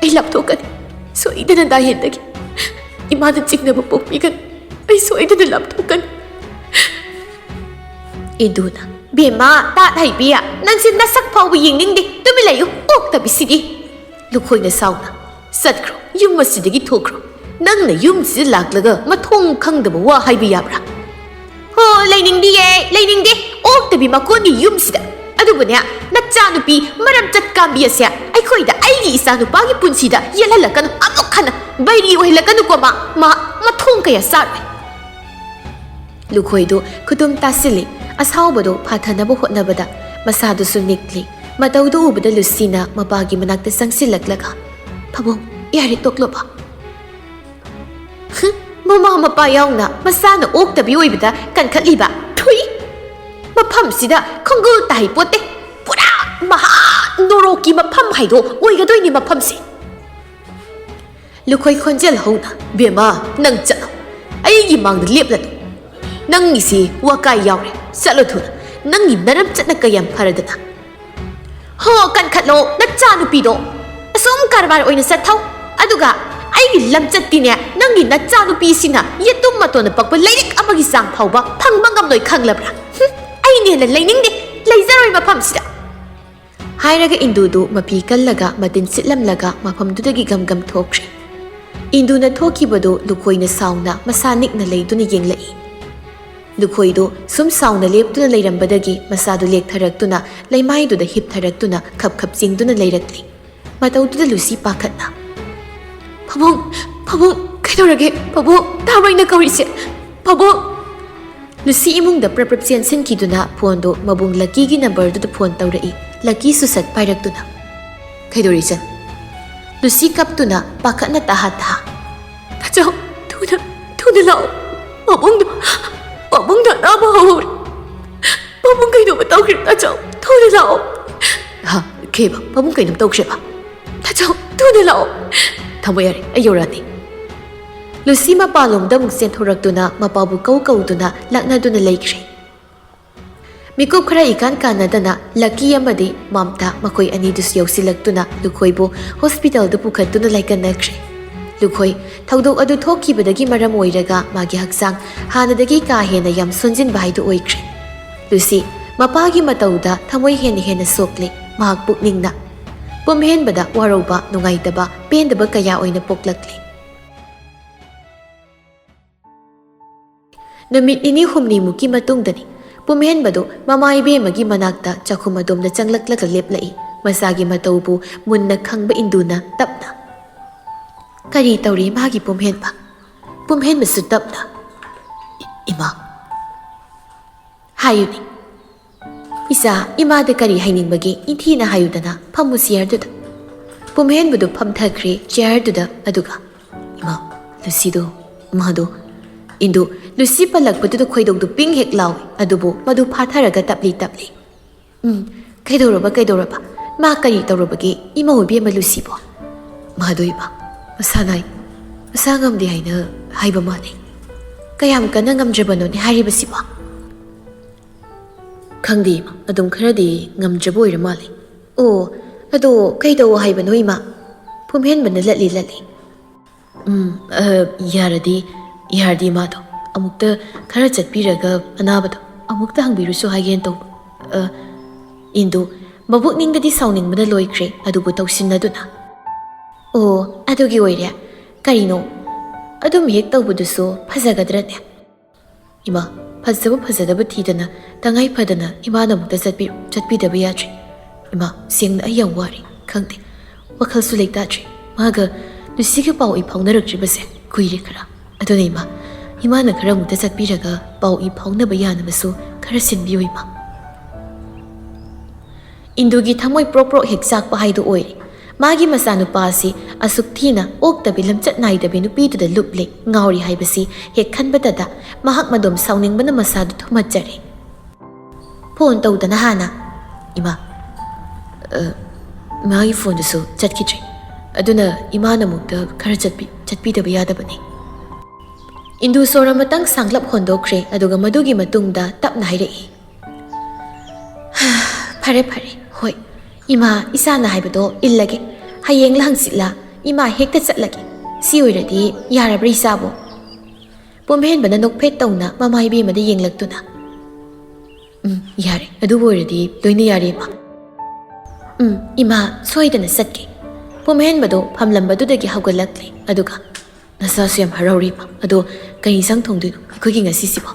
ꯑꯩ ꯂꯥꯞꯊꯣꯛꯀꯅꯤ꯫ ꯁꯣꯏꯗꯅ ꯗꯥꯍꯦꯟꯗꯒꯤ ꯏꯃꯥꯅ ꯆꯤꯡꯅꯕ ꯄꯣꯛꯄꯤꯒꯅꯤ꯫ ꯑꯩ ꯁꯣꯏꯗꯅ ꯂꯥꯞꯊꯣꯛꯀꯅꯤ꯫" ꯏꯟꯗꯨꯅ, "ꯕꯦꯝꯃ, ꯇꯥꯠ ꯍꯩꯕꯤ, ꯅꯪꯁꯦ ꯅꯁꯛ ꯐꯥꯎꯕ ꯌꯦꯡꯅꯤꯡꯗꯦ꯫ ꯇꯨꯃꯤꯟ ꯂꯩꯌꯨ, ꯑꯣꯛꯇꯕꯤꯁꯤꯗꯤ꯫" ꯂꯨꯈꯣꯏꯅ ꯁꯥꯎꯅ, "ꯆꯠꯈ꯭ꯔꯣ, ꯌꯨꯝ ꯑꯁꯤꯗꯒꯤ ꯊꯣꯛꯈ꯭ꯔꯣ꯫ ꯅꯪꯅ ꯌꯨꯝꯁꯤꯗ ꯂꯥꯛꯂꯒ ꯃꯊꯣꯡ ꯈꯪꯗꯕ ꯋꯥ ꯍꯥꯏꯕ ꯌꯥꯕ꯭ꯔꯥ? ꯍꯣ, ꯂꯩꯅꯤꯡꯗꯤꯌꯦ, ꯂꯩꯅꯤꯡꯗꯦ꯫ ꯑꯣꯛꯇꯕꯤ ꯃꯀꯣꯟꯒꯤ ꯌꯨꯝꯁꯤꯗ꯫ ꯑꯗꯨꯕꯨꯅꯦ, ꯅꯆꯥꯅꯨꯄꯤ ꯃꯔꯝ ꯆꯠ ꯀꯥꯝꯕꯤ ꯑꯁꯦ ꯑꯩꯈꯣꯏꯗ, ꯑꯩꯒꯤ ꯏꯆꯥꯅꯨꯄꯥꯒꯤ ꯄꯨꯟꯁꯤꯗ ꯌꯦꯜꯍꯜꯂꯛꯀꯅꯨ꯫ ꯑꯃꯨꯛ ꯍꯟꯅ ꯕꯩꯔꯤ ꯑꯣꯏꯍꯜꯂꯛꯀꯅꯨꯀꯣ꯫ ꯃꯥ, ꯃꯥ ꯃꯊꯣꯡ ꯀꯌꯥ ꯆꯥꯔꯣꯏ꯫ ꯂꯨꯈꯣꯏꯗꯨ ꯈꯨꯇꯨꯝ ꯇꯥꯁꯤꯜꯂꯤ꯫ ꯑꯁꯥꯎꯕꯗꯨ ꯐꯥꯊꯅꯕ ꯍꯣꯠꯅꯕꯗ ꯃꯁꯥꯗꯨꯁꯨ ꯅꯤꯛꯂꯤ꯫ ꯃꯇꯧꯗꯨ ꯎꯕꯗ ꯂꯨꯁꯤꯅ ꯃꯄꯥꯒꯤ ꯃꯅꯥꯛꯇ ꯆꯪꯁꯤꯜꯂꯛꯂꯒ, "ꯄꯥꯕꯨꯡ, ꯌꯥꯔꯦ, ꯇꯣꯛꯂꯣꯕ꯫" ꯍꯨꯝ, ꯃꯃꯥ ꯃꯄꯥ ꯌꯥꯎꯅ ꯃꯆꯥꯅ ꯑꯣꯛꯇꯕꯤ ꯑꯣꯏꯕꯗ ꯀꯟꯈꯠꯂꯤꯕ꯫ ꯊꯨꯏ! ꯃꯐꯝꯁꯤꯗ ꯈꯣꯡꯒꯨꯜ ꯇꯥꯍꯩ ꯄꯣꯠꯇꯦ꯫ ꯄꯨꯔꯥ ꯃꯍꯥ ꯅꯣꯔꯣꯛꯀꯤ ꯃꯐꯝ ꯍꯥꯏꯗꯣ ꯑꯣꯏꯒꯗꯣꯏꯅꯤ ꯃꯐꯝꯁꯦ꯫ ꯂꯨꯈꯣꯏ ꯈꯣꯟꯖꯦꯜ ꯍꯧꯅ, "ꯕꯦꯝꯃ, ꯅꯪ ꯆꯠꯂꯣ꯫ ꯑꯩꯒꯤ ꯃꯥꯡꯗ ꯂꯦꯞꯂꯅꯨ꯫ ꯅꯪꯒꯤꯁꯤ ꯋꯥꯀꯥꯏ ꯌꯥꯎꯔꯦ꯫ ꯆꯠꯂꯣ ꯊꯨꯅ꯫ ꯅꯪꯒꯤ ꯅꯔꯝ ꯆꯠꯅ ꯀꯌꯥꯝ ꯐꯔꯗꯅ꯫" "ꯍꯣ, ꯀꯟꯈꯠꯂꯣ, ꯅꯆꯥꯅꯨꯄꯤꯗꯣ꯫ ꯑꯁꯨꯝ ꯀꯔꯕꯥꯔ ꯑꯣꯏꯅ ꯆꯠꯊꯧ꯫ ꯑꯗꯨꯒ ꯑꯩꯒꯤ ꯂꯝꯆꯠꯇꯤꯅꯦ, ꯅꯪꯒꯤ ꯅꯆꯥꯅꯨꯄꯤꯁꯤꯅ ꯌꯦꯇꯨꯝ ꯃꯇꯣꯟꯗ ꯄꯛꯄ ꯂꯩꯔꯤꯛ ꯑꯃꯒꯤ ꯆꯥꯡ ꯐꯥꯎꯕ ꯐꯪꯕ ꯉꯝꯂꯣꯏ, ꯈꯪꯂꯕ꯭ꯔꯥ? ꯍꯨꯝ, ꯑꯩꯅ ꯍꯦꯟꯅ ꯂꯩꯅꯤꯡꯗꯦ, ꯂꯩꯖꯔꯣꯏ ꯃꯐꯝꯁꯤꯗ꯫" ꯍꯥꯏꯔꯒ ꯏꯟꯗꯨꯗꯨ ꯃꯄꯤ ꯀꯜꯂꯒ ꯃꯇꯤꯟ ꯁꯤꯠꯂꯝꯂꯒ ꯃꯐꯝꯗꯨꯗꯒꯤ ꯒꯝ ꯒꯝ ꯊꯣꯛꯈ꯭ꯔꯦ꯫ ꯏꯟꯗꯨꯅ ꯊꯣꯛꯈꯤꯕꯗꯨ ꯂꯨꯈꯣꯏꯅ ꯁꯥꯎꯅ ꯃꯁꯥ ꯅꯤꯛꯅ ꯂꯩꯗꯨꯅ ꯌꯦꯡꯂꯛꯏ꯫ ꯂꯨꯈꯣꯏꯗꯨ ꯁꯨꯝ ꯁꯥꯎꯅ ꯂꯦꯞꯇꯨꯅ ꯂꯩꯔꯝꯕꯗꯒꯤ ꯃꯁꯥꯗꯨ ꯂꯦꯛꯊꯔꯛꯇꯨꯅ ꯂꯩꯃꯥꯏꯗꯨꯗ ꯍꯤꯞꯊꯔꯛꯇꯨꯅ ꯈꯞ ꯈꯞ ꯆꯤꯡꯗꯨꯅ ꯂꯩꯔꯛꯂꯤ꯫ ꯃꯇꯧꯗꯨꯗ ꯂꯨꯁꯤ ꯄꯥꯈꯠꯅ, "ꯄꯥꯕꯨꯡ, ꯄꯥꯕꯨꯡ, ꯀꯩꯗꯧꯔꯒꯦ? ꯄꯥꯕꯨꯡ, ꯇꯥꯕ꯭ꯔꯣ ꯑꯩꯅ ꯀꯧꯔꯤꯁꯦ? ꯄꯥꯕꯨꯡ!" ꯂꯨꯁꯤ ꯏꯃꯨꯡꯗ ꯄ꯭ꯔꯞ ꯄ꯭ꯔꯞ ꯆꯦꯟꯁꯤꯟꯈꯤꯗꯨꯅ ꯐꯣꯟꯗꯨ ꯃꯕꯨꯡ ꯂꯛꯀꯤꯒꯤ ꯅꯝꯕꯔꯗꯨꯗ ꯐꯣꯟ ꯇꯧꯔꯛꯏ꯫ ꯂꯛꯀꯤꯁꯨ ꯁꯠ ꯄꯥꯏꯔꯛꯇꯨꯅ, "ꯀꯩꯗꯧꯔꯤ ꯏꯆꯟ?" ꯂꯨꯁꯤ ꯀꯞꯇꯨꯅ ꯄꯥꯈꯠꯅ ꯇꯍꯥ ꯇꯍꯥ, "ꯇꯥꯆꯧ, ꯊꯨꯅ, ꯊꯨꯅ ꯂꯥꯛꯑꯣ꯫ ꯄꯥꯕꯨꯡꯗꯣ, ꯄꯥꯕꯨꯡꯗꯣ ꯑꯅꯥꯕ ꯍꯧꯔꯦ꯫ ꯄꯥꯕꯨꯡ ꯀꯩꯅꯣꯝꯃ ꯇꯧꯈ꯭ꯔꯦ, ꯇꯥꯆꯧ꯫ ꯊꯨꯅ ꯂꯥꯛꯑꯣ꯫" "ꯍꯥ? ꯀꯩꯕ? ꯄꯥꯕꯨꯡ ꯀꯩꯅꯣꯝ ꯇꯧꯈ꯭ꯔꯦꯕ?" "ꯇꯥꯆꯧ, ꯊꯨꯅ ꯂꯥꯛꯑꯣ꯫" "ꯊꯝꯃꯣ ꯌꯥꯔꯦ, ꯑꯩ ꯌꯧꯔꯛꯑꯅꯤ꯫" ꯂꯨꯁꯤ ꯃꯄꯥꯟꯂꯣꯝꯗ ꯑꯃꯨꯛ ꯆꯦꯟꯊꯣꯔꯛꯇꯨꯅ ꯃꯄꯥꯕꯨ ꯀꯧ ꯀꯧꯗꯨꯅ ꯂꯛꯅꯗꯨꯅ ꯂꯩꯈ꯭ꯔꯦ꯫ ꯃꯤꯀꯨꯞ ꯈꯔ ꯏꯀꯥꯟ ꯀꯥꯟꯅꯗꯅ ꯂꯛꯀꯤ ꯑꯃꯗꯤ ꯃꯝꯇꯥ ꯃꯈꯣꯏ ꯑꯅꯤꯗꯨꯁꯨ ꯌꯧꯁꯤꯜꯂꯛꯇꯨꯅ ꯂꯨꯈꯣꯏꯕꯨ ꯍꯣꯁꯄꯤꯇꯥꯜꯗ ꯄꯨꯈꯠꯇꯨꯅ ꯂꯥꯏꯀꯠꯅꯈ꯭ꯔꯦ꯫ ꯂꯨꯈꯣꯏ ꯊꯧꯗꯣꯛ ꯑꯗꯨ ꯊꯣꯛꯈꯤꯕꯗꯒꯤ ꯃꯔꯝ ꯑꯣꯏꯔꯒ ꯃꯥꯒꯤ ꯍꯛꯆꯥꯡ ꯍꯥꯟꯅꯗꯒꯤ ꯀꯥ ꯍꯦꯟꯅ ꯌꯥꯝ ꯁꯣꯟꯖꯤꯟꯕ ꯍꯥꯏꯗꯨ ꯑꯣꯏꯈ꯭ꯔꯦ꯫ ꯂꯨꯁꯤ ꯃꯄꯥꯒꯤ ꯃꯇꯧꯗ ꯊꯃꯣꯏ ꯍꯦꯟꯅ ꯍꯦꯟꯅ ꯁꯣꯛꯂꯦ꯫ ꯃꯍꯥꯛ ꯄꯨꯛꯅꯤꯡꯅ, ꯄꯨꯝꯍꯦꯟꯕꯗ ꯋꯥꯔꯧꯕ, ꯅꯨꯡꯉꯥꯏꯇꯕ, ꯄꯦꯟꯗꯕ ꯀꯌꯥ ꯑꯣꯏꯅ ꯄꯣꯛꯂꯛꯂꯦ꯫ ꯅꯨꯃꯤꯠ ꯅꯤꯅꯤ ꯍꯨꯝꯅꯤꯃꯨꯛꯀꯤ ꯃꯇꯨꯡꯗꯅꯤ꯫ ꯄꯨꯝꯍꯦꯟꯕꯗꯨ ꯃꯃꯥ ꯏꯕꯦꯝꯃꯒꯤ ꯃꯅꯥꯛꯇ ꯆꯥꯛꯈꯨꯝ ꯑꯗꯣꯝꯗ ꯆꯪꯂꯛꯂꯒ ꯂꯦꯞꯂꯛꯏ꯫ ꯃꯁꯥꯒꯤ ꯃꯇꯧꯕꯨ ꯃꯨꯟꯅ ꯈꯪꯕ ꯏꯟꯗꯨꯅ ꯇꯞꯅ, "ꯀꯔꯤ ꯇꯧꯔꯤ ꯃꯥꯒꯤ ꯄꯨꯝꯍꯦꯟꯕ?" ꯄꯨꯝꯍꯦꯟꯕꯁꯨ ꯇꯞꯅ, "ꯏ-, ꯏꯃꯥ, ꯍꯥꯏꯌꯨꯅꯦ꯫ ꯏꯆꯥ, ꯏꯃꯥꯗ ꯀꯔꯤ ꯍꯥꯏꯅꯤꯡꯕꯒꯦ? ꯅꯤꯡꯊꯤꯅ ꯍꯥꯏꯌꯨꯗꯅ꯫ ꯐꯝꯃꯨ ꯆꯤꯌꯔꯗꯨꯗ꯫" ꯄꯨꯝꯍꯦꯟꯕꯗꯨ ꯐꯝꯊꯈ꯭ꯔꯦ ꯆꯤꯌꯔꯗꯨꯗ꯫ ꯑꯗꯨꯒ, "ꯏꯃꯥ, ꯂꯨꯁꯤꯗꯣ, ꯃꯥꯗꯣ꯫" ꯏꯟꯗꯨ ꯂꯨꯁꯤ ꯄꯜꯂꯛꯄꯗꯨꯗ ꯈꯣꯏꯗꯧꯗꯨ ꯄꯤꯡ ꯍꯦꯛ ꯂꯥꯎꯏ꯫ ꯑꯗꯨꯕꯨ ꯃꯗꯨ ꯐꯥꯊꯔꯒ ꯇꯞꯂꯤ ꯇꯞꯂꯤ, "ꯎꯝ, ꯀꯩꯗꯧꯔꯕ, ꯀꯩꯗꯧꯔꯕ? ꯃꯥ ꯀꯔꯤ ꯇꯧꯔꯕꯒꯦ? ꯏꯃꯧ ꯏꯕꯦꯝꯃ ꯂꯨꯁꯤꯕꯣ?" "ꯃꯥꯗꯣ ꯏꯃꯥ, ꯃꯁꯥ ꯅꯥꯏ, ꯃꯁꯥ ꯉꯝꯗꯦ ꯍꯥꯏꯅ ꯍꯥꯏꯕ ꯃꯥꯜꯂꯦ꯫ ꯀꯌꯥꯝ ꯀꯟꯅ ꯉꯝꯗ꯭ꯔꯕꯅꯣꯅꯦ ꯍꯥꯏꯔꯤꯕꯁꯤꯕꯣ?" "ꯈꯪꯗꯦ ꯏꯃꯥ, ꯑꯗꯨꯝ ꯈꯔꯗꯤ ꯉꯝꯗ꯭ꯔꯕ ꯑꯣꯏꯔ ꯃꯥꯜꯂꯦ꯫" "ꯑꯣ, ꯑꯗꯣ ꯀꯩꯗꯧ ꯍꯥꯏꯕꯅꯣ ꯏꯃꯥ?" ꯄꯨꯝꯍꯦꯟꯕꯅ ꯂꯠꯂꯤ ꯂꯠꯂꯤ꯫ "ꯎꯝ, ꯑ, ꯌꯥꯔꯗꯤ, ꯌꯥꯔꯗꯤ ꯏꯃꯥꯗꯣ ꯑꯃꯨꯛꯇ ꯈꯔ ꯆꯠꯄꯤꯔꯒ ꯑꯅꯥꯕꯗꯣ ꯑꯃꯨꯛꯇ ꯍꯪꯕꯤꯔꯨꯁꯨ ꯍꯥꯏꯒꯦꯅ ꯇꯧꯕ꯫" ꯑ, ꯏꯟꯗꯨ ꯃꯕꯨꯛꯅꯤꯡꯗꯗꯤ ꯁꯥꯎꯅꯤꯡꯕꯅ ꯂꯣꯏꯈ꯭ꯔꯦ, ꯑꯗꯨꯕꯨ ꯇꯧꯁꯤꯟꯅꯗꯨꯅ, "ꯑꯣ, ꯑꯗꯨꯒꯤ ꯑꯣꯏꯔꯦ꯫ ꯀꯔꯤꯅꯣ? ꯑꯗꯨꯝ ꯍꯦꯛ ꯇꯧꯕꯗꯨꯁꯨ ꯐꯖꯒꯗ꯭ꯔꯅꯦ?" "ꯏꯃꯥ, ꯐꯖꯕ ꯐꯖꯗꯕ ꯊꯤꯗꯅ ꯇꯉꯥꯏ ꯐꯗꯅ ꯏꯃꯥꯅ ꯑꯃꯨꯛꯇ ꯆꯠꯄꯤ-, ꯆꯠꯄꯤꯗꯕ ꯌꯥꯗ꯭ꯔꯦ꯫ ꯏꯃꯥ, ꯁꯦꯡꯅ ꯑꯩ ꯌꯥꯝ ꯋꯥꯔꯦ, ꯈꯪꯗꯦ꯫ ꯋꯥꯈꯜꯁꯨ ꯂꯩꯇꯥꯗ꯭ꯔꯦ꯫ ꯃꯥꯒ ꯂꯨꯁꯤꯒ ꯄꯥꯎ ꯏ ꯐꯥꯎꯅꯔꯛꯇ꯭ꯔꯤꯕꯁꯦ ꯀꯨꯏꯔꯦ ꯈꯔ꯫ ꯑꯗꯨꯅ ꯏꯃꯥ, ꯏꯃꯥꯅ ꯈꯔ ꯑꯃꯨꯛꯇ ꯆꯠꯄꯤꯔꯒ ꯄꯥꯎ ꯏ ꯐꯥꯎꯅꯕ ꯌꯥꯅꯕꯁꯨ ꯈꯔ ꯁꯤꯟꯕꯤꯌꯨ ꯏꯃꯥ꯫" ꯏꯟꯗꯨꯒꯤ ꯊꯃꯣꯏ ꯄ꯭ꯔꯣꯛ ꯄ꯭ꯔꯣꯛ ꯍꯦꯛ ꯆꯥꯛꯄ ꯍꯥꯏꯗꯨ ꯑꯣꯏꯔꯦ꯫ ꯃꯥꯒꯤ ꯃꯆꯥꯅꯨꯄꯥ ꯑꯁꯤ ꯑꯁꯨꯛ ꯊꯤꯅ ꯑꯣꯛꯇꯕꯤ ꯂꯝꯆꯠ ꯅꯥꯏꯗꯕꯤ ꯅꯨꯄꯤꯗꯨꯗ ꯂꯨꯞꯂꯦ, ꯉꯥꯎꯔꯤ ꯍꯥꯏꯕꯁꯤ ꯍꯦꯛ ꯈꯟꯕꯗꯗ ꯃꯍꯥꯛ ꯃꯗꯣꯝ ꯁꯥꯎꯅꯤꯡꯕꯅ ꯃꯁꯥꯗꯨ ꯊꯨꯝꯍꯠꯆꯔꯦ꯫ "ꯐꯣꯟ ꯇꯧꯗꯅ ꯍꯥꯟꯅ꯫" "ꯏꯃꯥ, ꯑ, ꯃꯥꯒꯤ ꯐꯣꯟꯗꯨꯁꯨ ꯆꯠꯈꯤꯗ꯭ꯔꯦ꯫ ꯑꯗꯨꯅ ꯏꯃꯥꯅ ꯑꯃꯨꯛꯇ ꯈꯔ ꯆꯠꯄꯤ-, ꯆꯠꯄꯤꯗꯕ ꯌꯥꯗꯕꯅꯤ꯫" ꯏꯟꯗꯨ ꯁꯣꯔ ꯑꯃꯇꯪ ꯁꯥꯡꯂꯞ ꯍꯣꯟꯗꯣꯛꯈ꯭ꯔꯦ, ꯑꯗꯨꯒ ꯃꯗꯨꯒꯤ ꯃꯇꯨꯡꯗ ꯇꯞꯅ ꯍꯥꯏꯔꯛꯏ, "ꯐꯔꯦ, ꯐꯔꯦ꯫ ꯍꯣꯏ, ꯏꯃꯥ, ꯏꯆꯥꯅ ꯍꯥꯏꯕꯗꯣ ꯏꯜꯂꯒꯦ꯫ ꯍꯌꯦꯡꯂ ꯍꯪꯆꯤꯠꯂ ꯏꯃꯥ ꯍꯦꯛꯇ ꯆꯠꯂꯒꯦ꯫ ꯁꯤ ꯑꯣꯏꯔꯗꯤ ꯌꯥꯔꯕ꯭ꯔꯥ ꯏꯆꯥꯕꯣ?" ꯄꯨꯝꯍꯦꯟꯕꯅ ꯅꯣꯛꯐꯦꯠ ꯇꯧꯅ ꯃꯃꯥ ꯏꯕꯦꯝꯃꯗ ꯌꯦꯡꯂꯛꯇꯨꯅ, "ꯎꯝ, ꯌꯥꯔꯦ꯫ ꯑꯗꯨꯕꯨ ꯑꯣꯏꯔꯗꯤ ꯂꯣꯏꯅ ꯌꯥꯔꯦ, ꯏꯃꯥ꯫" "ꯎꯝ, ꯏꯃꯥ, ꯁꯣꯏꯗꯅ ꯆꯠꯀꯦ꯫" ꯄꯨꯝꯍꯦꯟꯕꯗꯣ ꯐꯝꯂꯝꯕꯗꯨꯗꯒꯤ ꯍꯧꯒꯠꯂꯛꯂꯦ꯫ ꯑꯗꯨꯒ, "ꯅꯁꯥꯁꯨ ꯌꯥꯝ ꯍꯔꯥꯎꯔꯤꯕ꯫ ꯑꯗꯣ ꯀꯩ ꯏꯟꯁꯥꯡ ꯊꯣꯡꯗꯣꯏꯅꯣ ꯑꯩꯈꯣꯏꯒꯤ ꯉꯁꯤꯁꯤꯕꯣ?"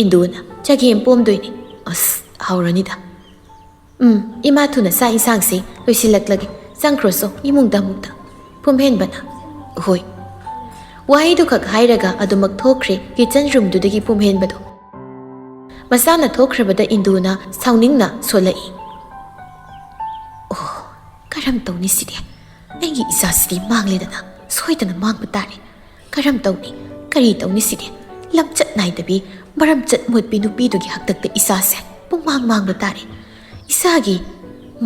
ꯏꯟꯗꯨꯅ, "ꯆꯒꯦꯝ ꯄꯣꯝꯗꯣꯏꯅꯦ꯫" "ꯑꯁ, ꯍꯥꯎꯔꯅꯤꯗ꯫" "ꯎꯝ, ꯏꯃꯥ, ꯊꯨꯅ ꯆꯥꯛ ꯏꯟꯁꯥꯡꯁꯦ ꯂꯣꯏꯁꯤꯜꯂꯛꯂꯒꯦ꯫ ꯆꯪꯈ꯭ꯔꯣꯁꯣ ꯏꯃꯨꯡꯗ ꯑꯃꯨꯛꯇ꯫" ꯄꯨꯝꯍꯦꯟꯕꯅ, "ꯍꯣꯏ꯫" ꯋꯥꯍꯩꯗꯨꯈꯛ ꯍꯥꯏꯔꯒ ꯑꯗꯨꯃꯛ ꯊꯣꯛꯈ꯭ꯔꯦ ꯀꯤꯆꯟ ꯔꯨꯝꯗꯨꯗꯒꯤ ꯄꯨꯝꯍꯦꯟꯕꯗꯣ꯫ ꯃꯁꯥꯅ ꯊꯣꯛꯈ꯭ꯔꯕꯗ ꯏꯟꯗꯨꯅ ꯁꯥꯎꯅꯤꯡꯅ ꯁꯣꯜꯂꯛꯏ꯫ "ꯑꯣ, ꯀꯔꯝ ꯇꯧꯅꯤ ꯁꯤꯗꯤ? ꯑꯩꯒꯤ ꯏꯆꯥꯁꯤꯗꯤ ꯃꯥꯡꯂꯦꯗꯅ, ꯁꯣꯏꯗꯅ ꯃꯥꯡꯕ ꯇꯥꯔꯦ꯫ ꯀꯔꯝ ꯇꯧꯅꯤ? ꯀꯔꯤ ꯇꯧꯅꯤ ꯁꯤꯗꯤ? ꯂꯝꯆꯠ ꯅꯥꯏꯗꯕꯤ, ꯃꯔꯝꯆꯠ ꯃꯣꯠꯄꯤ ꯅꯨꯄꯤꯗꯨꯒꯤ ꯍꯥꯛꯇꯛꯇ ꯏꯆꯥꯁꯦ ꯄꯨꯡꯃꯥꯡ ꯃꯥꯡꯕ ꯇꯥꯔꯦ꯫ ꯏꯆꯥꯒꯤ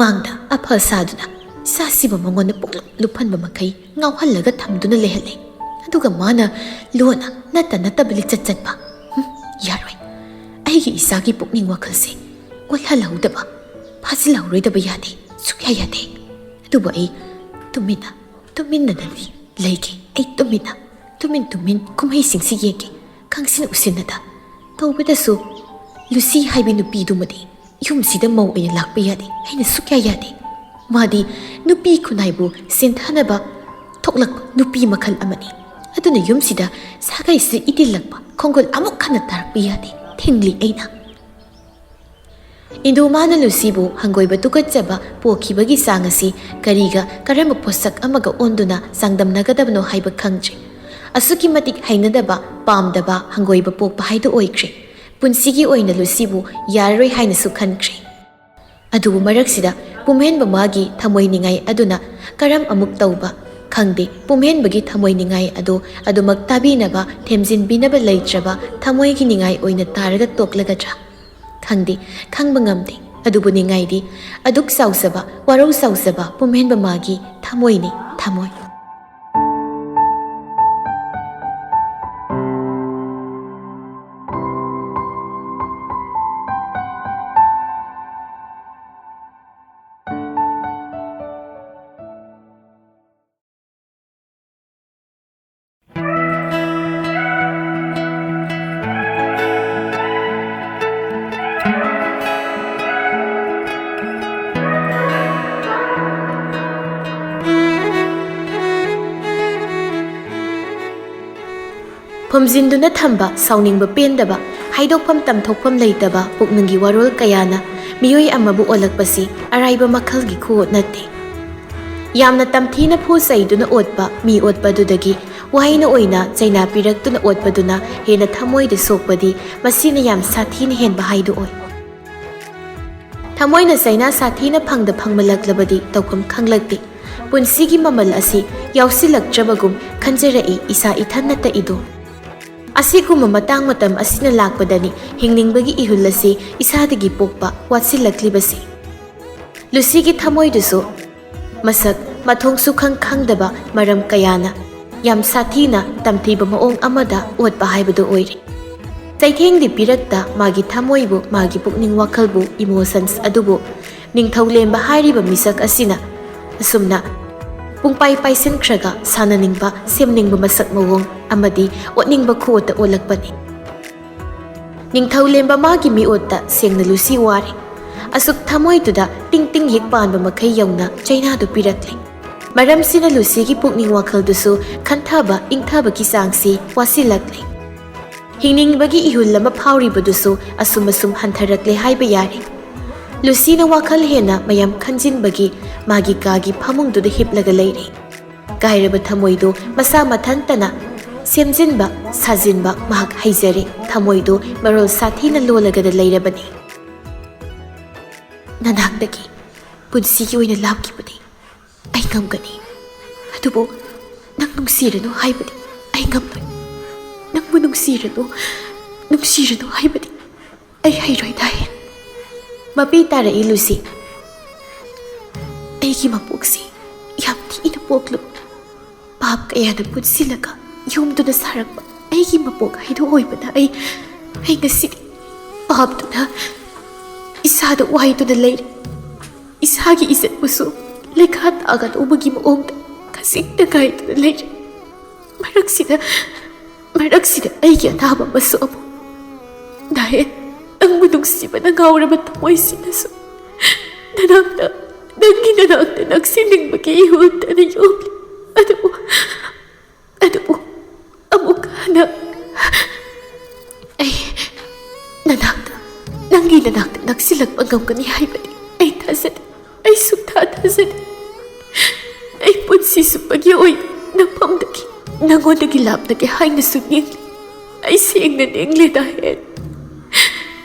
ꯃꯥꯡꯗ ꯑꯐ ꯁꯥꯗꯨꯅ ꯏꯆꯥꯁꯤꯕꯨ ꯃꯉꯣꯟꯗ ꯄꯨꯡꯂꯨꯞ ꯂꯨꯞꯍꯟꯕ ꯃꯈꯩ ꯉꯥꯎꯍꯜꯂꯒ ꯊꯝꯗꯨꯅ ꯂꯩꯍꯜꯂꯦ꯫ ꯑꯗꯨꯒ ꯃꯥꯅ ꯂꯣꯟꯅ ꯅꯠꯇ ꯅꯠꯇꯕ ꯂꯤꯆꯠ ꯆꯠꯄ꯫ ꯍꯨꯝ, ꯌꯥꯔꯣꯏ꯫ ꯑꯩꯒꯤ ꯏꯆꯥꯒꯤ ꯄꯨꯛꯅꯤꯡ ꯋꯥꯈꯜꯁꯦ ꯑꯣꯜꯍꯜꯍꯧꯗꯕ, ꯐꯥꯖꯤꯜꯍꯧꯔꯣꯏꯗꯕ ꯌꯥꯗꯦ꯫ ꯁꯨꯛꯌꯥ ꯌꯥꯗꯦ꯫ ꯑꯗꯨꯕꯨ ꯑꯩ ꯇꯨꯃꯤꯟꯅ, ꯇꯨꯃꯤꯟꯅꯗꯤ ꯂꯩꯒꯦ꯫ ꯑꯩ ꯇꯨꯃꯤꯟꯅ, ꯇꯨꯃꯤꯟ ꯇꯨꯃꯤꯟ ꯀꯨꯝꯍꯩꯁꯤꯡꯁꯤ ꯌꯦꯡꯒꯦ, ꯈꯪꯁꯤꯟ ꯎꯁꯤꯟꯅꯗ꯫ ꯇꯧꯕꯗꯁꯨ ꯂꯨꯁꯤ ꯍꯥꯏꯕꯤ ꯅꯨꯄꯤꯗꯨꯃꯗꯤ ꯌꯨꯝꯁꯤꯗ ꯃꯧ ꯑꯣꯏꯅ ꯂꯥꯛꯄ ꯌꯥꯗꯦ, ꯑꯩꯅ ꯁꯨꯛꯌꯥ ꯌꯥꯗꯦ꯫ ꯃꯥꯗꯤ ꯅꯨꯄꯤ ꯈꯨꯟꯅꯥꯏꯕꯨ ꯁꯦꯟꯊꯅꯕ ꯊꯣꯛꯂꯛꯄ ꯅꯨꯄꯤ ꯃꯈꯜ ꯑꯃꯅꯤ꯫ ꯑꯗꯨꯅ ꯌꯨꯝꯁꯤꯗ ꯁꯥꯒꯩꯁꯤꯗ ꯏꯇꯤꯜꯂꯛꯄ ꯈꯣꯡꯒꯨꯜ ꯑꯃꯨꯛ ꯍꯟꯅ ꯇꯥꯔꯛꯄ ꯌꯥꯗꯦ, ꯊꯤꯡꯂꯤ ꯑꯩꯅ꯫" ꯏꯟꯗꯨ ꯃꯥꯅ ꯂꯨꯁꯤꯕꯨ ꯍꯪꯒꯣꯏꯕ ꯇꯨꯀꯠꯆꯕ ꯄꯣꯛꯈꯤꯕꯒꯤ ꯆꯥꯡ ꯑꯁꯤ ꯀꯔꯤꯒ ꯀꯔꯝꯕ ꯄꯣꯠꯁꯛ ꯑꯃꯒ ꯑꯣꯟꯗꯨꯅ ꯆꯥꯡꯗꯝꯅꯒꯗꯕꯅꯣ ꯍꯥꯏꯕ ꯈꯪꯗ꯭ꯔꯦ꯫ ꯑꯁꯨꯛꯀꯤ ꯃꯇꯤꯛ ꯍꯩꯅꯗꯕ, ꯄꯥꯝꯗꯕ, ꯍꯪꯒꯣꯏꯕ ꯄꯣꯛꯄ ꯍꯥꯏꯗꯨ ꯑꯣꯏꯈ꯭ꯔꯦ꯫ ꯄꯨꯟꯁꯤꯒꯤ ꯑꯣꯏꯅ ꯂꯨꯁꯤꯕꯨ ꯌꯥꯔꯔꯣꯏ ꯍꯥꯏꯅꯁꯨ ꯈꯟꯈ꯭ꯔꯦ꯫ ꯑꯗꯨꯕꯨ ꯃꯔꯛꯁꯤꯗ ꯄꯨꯝꯍꯦꯟꯕ ꯃꯥꯒꯤ ꯊꯃꯣꯏ ꯅꯤꯡꯉꯥꯏ ꯑꯗꯨꯅ ꯀꯔꯝ ꯑꯃꯨꯛ ꯇꯧꯕ ꯈꯪꯗꯦ꯫ ꯄꯨꯝꯍꯦꯟꯕꯒꯤ ꯊꯃꯣꯏ ꯅꯤꯡꯉꯥꯏ ꯑꯗꯨ ꯑꯗꯨꯃꯛ ꯇꯥꯕꯤꯅꯕ, ꯊꯦꯝꯖꯤꯟꯕꯤꯅꯕ ꯂꯩꯇ꯭ꯔꯕ ꯊꯃꯣꯏꯒꯤ ꯅꯤꯡꯉꯥꯏ ꯑꯣꯏꯅ ꯇꯥꯔꯒ ꯇꯣꯛꯂꯒꯗ꯭ꯔꯥ? ꯈꯪꯗꯦ, ꯈꯪꯕ ꯉꯝꯗꯦ꯫ ꯑꯗꯨꯕꯨ ꯅꯤꯡꯉꯥꯏꯗꯤ ꯑꯗꯨꯛ ꯆꯥꯎꯖꯕ, ꯋꯥꯔꯧ ꯆꯥꯎꯖꯕ ꯄꯨꯝꯍꯦꯟꯕ ꯃꯥꯒꯤ ꯊꯃꯣꯏꯅꯤ, ꯊꯃꯣꯏ꯫ ꯐꯨꯝꯖꯤꯟꯗꯨꯅ ꯊꯝꯕ ꯁꯥꯎꯅꯤꯡꯕ ꯄꯦꯟꯗꯕ, ꯍꯥꯏꯗꯣꯛꯐꯝ ꯇꯝꯊꯣꯛꯐꯝ ꯂꯩꯇꯕ ꯄꯨꯛꯅꯤꯡꯒꯤ ꯋꯥꯔꯣꯜ ꯀꯌꯥꯅ ꯃꯤꯑꯣꯏ ꯑꯃꯕꯨ ꯑꯣꯜꯂꯛꯄꯁꯤ ꯑꯔꯥꯏꯕ ꯃꯈꯜꯒꯤ ꯈꯨꯑꯣꯠ ꯅꯠꯇꯦ꯫ ꯌꯥꯝꯅ ꯇꯝꯊꯤꯅ ꯐꯨ ꯆꯩꯗꯨꯅ ꯑꯣꯠꯄ ꯃꯤ ꯑꯣꯠꯄꯗꯨꯗꯒꯤ ꯋꯥꯍꯩꯅ ꯑꯣꯏꯅ ꯆꯩꯅꯥ ꯄꯤꯔꯛꯇꯨꯅ ꯑꯣꯠꯄꯗꯨꯅ ꯍꯦꯟꯅ ꯊꯃꯣꯏꯗ ꯁꯣꯛꯄꯗꯤ ꯃꯁꯤꯅ ꯌꯥꯝ ꯁꯥꯊꯤꯅ ꯍꯦꯟꯕ ꯍꯥꯏꯗꯨ ꯑꯣꯏ꯫ ꯊꯃꯣꯏꯅ ꯆꯩꯅꯥ ꯁꯥꯊꯤꯅ ꯐꯪꯗ ꯐꯪꯃꯜꯂꯛꯂꯕꯗꯤ ꯇꯧꯐꯝ ꯈꯪꯂꯛꯇꯦ꯫ ꯄꯨꯟꯁꯤꯒꯤ ꯃꯃꯜ ꯑꯁꯤ ꯌꯥꯎꯁꯤꯜꯂꯛꯇ꯭ꯔꯕꯒꯨꯝ ꯈꯟꯖꯔꯛꯏ ꯏꯁꯥ ꯏꯊꯟꯅꯇ ꯏꯗꯣ꯫ ꯑꯁꯤꯒꯨꯝꯕ ꯃꯇꯥꯡ ꯃꯇꯝ ꯑꯁꯤꯅ ꯂꯥꯛꯄꯗꯅꯤ ꯍꯤꯡꯅꯤꯡꯕꯒꯤ ꯏꯍꯨꯜ ꯑꯁꯤ ꯏꯁꯥꯗꯒꯤ ꯄꯣꯛꯄ ꯋꯥꯠꯁꯤꯜꯂꯛꯂꯤꯕꯁꯤ꯫ ꯂꯨꯁꯤꯒꯤ ꯊꯃꯣꯏꯗꯨꯁꯨ ꯃꯁꯛ ꯃꯊꯣꯡ ꯁꯨꯈꯪ ꯈꯪꯗꯕ ꯃꯔꯝ ꯀꯌꯥꯅ ꯌꯥꯝ ꯁꯥꯊꯤꯅ ꯇꯝꯊꯤꯕ ꯃꯑꯣꯡ ꯑꯃꯗ ꯑꯣꯠꯄ ꯍꯥꯏꯕꯗꯨ ꯑꯣꯏꯔꯦ꯫ ꯆꯩꯊꯦꯡꯗꯤ ꯄꯤꯔꯛꯇ ꯃꯥꯒꯤ ꯊꯃꯣꯏꯕꯨ, ꯃꯥꯒꯤ ꯄꯨꯛꯅꯤꯡ ꯋꯥꯈꯜꯕꯨ, emotions ꯑꯗꯨꯕꯨ ꯅꯤꯡꯊꯧ ꯂꯦꯝꯕ ꯍꯥꯏꯔꯤꯕ ꯃꯤꯁꯛ ꯑꯁꯤꯅ ꯑꯁꯨꯝꯅ ꯄꯨꯡꯄꯥꯏ ꯄꯥꯏꯁꯤꯟꯈ꯭ꯔꯒ ꯁꯥꯟꯅꯅꯤꯡꯕ, ꯁꯦꯝꯅꯤꯡꯕ ꯃꯁꯛ ꯃꯑꯣꯡ ꯑꯃꯗꯤ ꯑꯣꯠꯅꯤꯡꯕ ꯈꯨꯑꯣꯠꯇ ꯑꯣꯜꯂꯛꯄꯅꯤ꯫ ꯅꯤꯡꯊꯧ ꯂꯦꯝꯕ ꯃꯥꯒꯤ ꯃꯤꯑꯣꯠꯇ ꯁꯦꯡꯅ ꯂꯨꯁꯤ ꯋꯥꯔꯦ꯫ ꯑꯁꯨꯛ ꯊꯃꯣꯏꯗꯨꯗ ꯇꯤꯡ ꯇꯤꯡ ꯌꯦꯛ ꯄꯥꯟꯕ ꯃꯈꯩ ꯌꯧꯅ ꯆꯩꯅꯥꯗꯨ ꯄꯤꯔꯛꯂꯦ꯫ ꯃꯔꯝꯁꯤꯅ ꯂꯨꯁꯤꯒꯤ ꯄꯨꯛꯅꯤꯡ ꯋꯥꯈꯜꯗꯨꯁꯨ ꯈꯟꯊꯕ ꯏꯪꯊꯕꯒꯤ ꯆꯥꯡꯁꯤ ꯋꯥꯁꯤꯜꯂꯛꯂꯦ꯫ ꯍꯤꯡꯅꯤꯡꯕꯒꯤ ꯏꯍꯨꯜ ꯑꯃ ꯐꯥꯎꯔꯤꯕꯗꯨꯁꯨ ꯑꯁꯨꯝ ꯑꯁꯨꯝ ꯍꯟꯊꯔꯛꯂꯦ ꯍꯥꯏꯕ ꯌꯥꯔꯦ꯫ ꯂꯨꯁꯤꯅ ꯋꯥꯈꯜ ꯍꯦꯟꯅ ꯃꯌꯥꯝ ꯈꯟꯖꯤꯟꯕꯒꯤ ꯃꯥꯒꯤ ꯀꯥꯒꯤ ꯐꯃꯨꯡꯗꯨꯗ ꯍꯤꯞꯂꯒ ꯂꯩꯔꯦ꯫ ꯀꯥꯏꯔꯕ ꯊꯃꯣꯏꯗꯨ ꯃꯁꯥ ꯃꯊꯟꯇꯅ ꯁꯦꯝꯖꯤꯟꯕ ꯁꯥꯖꯤꯟꯕ ꯃꯍꯥꯛ ꯍꯩꯖꯔꯦ꯫ ꯊꯃꯣꯏꯗꯨ ꯃꯔꯣꯜ ꯁꯥꯊꯤꯅ ꯂꯣꯜꯂꯒꯗ ꯂꯩꯔꯕꯅꯤ꯫ "ꯅꯅꯥꯛꯇꯒꯤ ꯄꯨꯟꯁꯤꯒꯤ ꯑꯣꯏꯅ ꯂꯥꯞꯈꯤꯕꯗꯤ ꯑꯩ ꯉꯝꯒꯅꯤ, ꯑꯗꯨꯕꯨ ꯅꯪ ꯅꯨꯡꯁꯤꯔꯅꯨ ꯍꯥꯏꯕꯗꯤ ꯑꯩ ꯉꯝꯂꯣꯏ꯫ ꯅꯪꯕꯨ ꯅꯨꯡꯁꯤꯔꯅꯨ, ꯅꯨꯡꯁꯤꯔꯅꯨ ꯍꯥꯏꯕꯗꯤ ꯑꯩ ꯍꯩꯔꯣꯏ ꯗꯥꯏ꯫" ꯃꯄꯤ ꯇꯥꯔꯛꯏ ꯂꯨꯁꯤ꯫ "ꯑꯩꯒꯤ ꯃꯄꯣꯛꯁꯤ ꯌꯥꯝ ꯊꯤꯅ ꯄꯣꯛꯂꯨ꯫ ꯄꯥꯞ ꯀꯌꯥꯅ ꯄꯨꯟꯁꯤꯜꯂꯒ ꯌꯣꯝꯗꯨꯅ ꯁꯥꯔꯛꯄ ꯑꯩꯒꯤ ꯃꯄꯣꯛ ꯍꯥꯏꯗꯨ ꯑꯣꯏꯕꯅ ꯑꯩ, ꯑꯩ ꯉꯁꯤꯗꯤ ꯄꯥꯞꯇꯨꯅ ꯏꯁꯥꯗ ꯋꯥꯏꯗꯨꯅ ꯂꯩꯔꯦ꯫ ꯏꯁꯥꯒꯤ ꯏꯖꯠꯄꯨꯁꯨ ꯂꯩꯈꯥ ꯇꯥꯒꯗꯧꯕꯒꯤ ꯃꯑꯣꯡꯗ ꯈꯖꯤꯛꯇ ꯉꯥꯏꯗꯨꯅ ꯂꯩꯔꯦ꯫ ꯃꯔꯛꯁꯤꯗ, ꯃꯔꯛꯁꯤꯗ ꯑꯩꯒꯤ ꯑꯅꯥꯕ ꯑꯃꯁꯨ ꯑꯃꯨꯛ ꯅꯥꯍꯦꯟ, ꯅꯪꯕꯨ ꯅꯨꯡꯁꯤꯕꯅ ꯉꯥꯎꯔꯕ ꯊꯃꯣꯏꯁꯤꯅꯁꯨ ꯅꯅꯥꯛꯇ, ꯅꯪꯒꯤ ꯅꯅꯥꯛꯇ ꯅꯛꯁꯤꯟꯅꯤꯡꯕꯒꯤ ꯏꯍꯨꯜꯇꯅ ꯌꯣꯝꯂꯤ꯫ ꯑꯗꯨꯕꯨ, ꯑꯗꯨꯕꯨ ꯑꯃꯨꯛ ꯍꯟꯅ ꯅꯅꯥꯛꯇ ꯅꯛꯁꯤꯜꯂꯛꯄ ꯉꯝꯒꯅꯤ ꯍꯥꯏꯕꯗꯤ ꯑꯩ ꯊꯥꯖꯗꯦ꯫ ꯑꯩ ꯁꯨꯛꯊꯥ ꯊꯥꯖꯗꯦ꯫ ꯑꯩ ꯄꯨꯟꯁꯤ ꯆꯨꯞꯄꯒꯤ ꯑꯣꯏꯅ ꯅꯐꯝꯗꯒꯤ, ꯅꯉꯣꯟꯗꯒꯤ ꯂꯥꯞꯅꯒꯦ ꯍꯥꯏꯅꯁꯨ ꯅꯤꯡꯂꯤ꯫ ꯑꯩ ꯁꯦꯡꯅ ꯅꯤꯡꯂꯦ, ꯗꯥꯍꯦꯟ꯫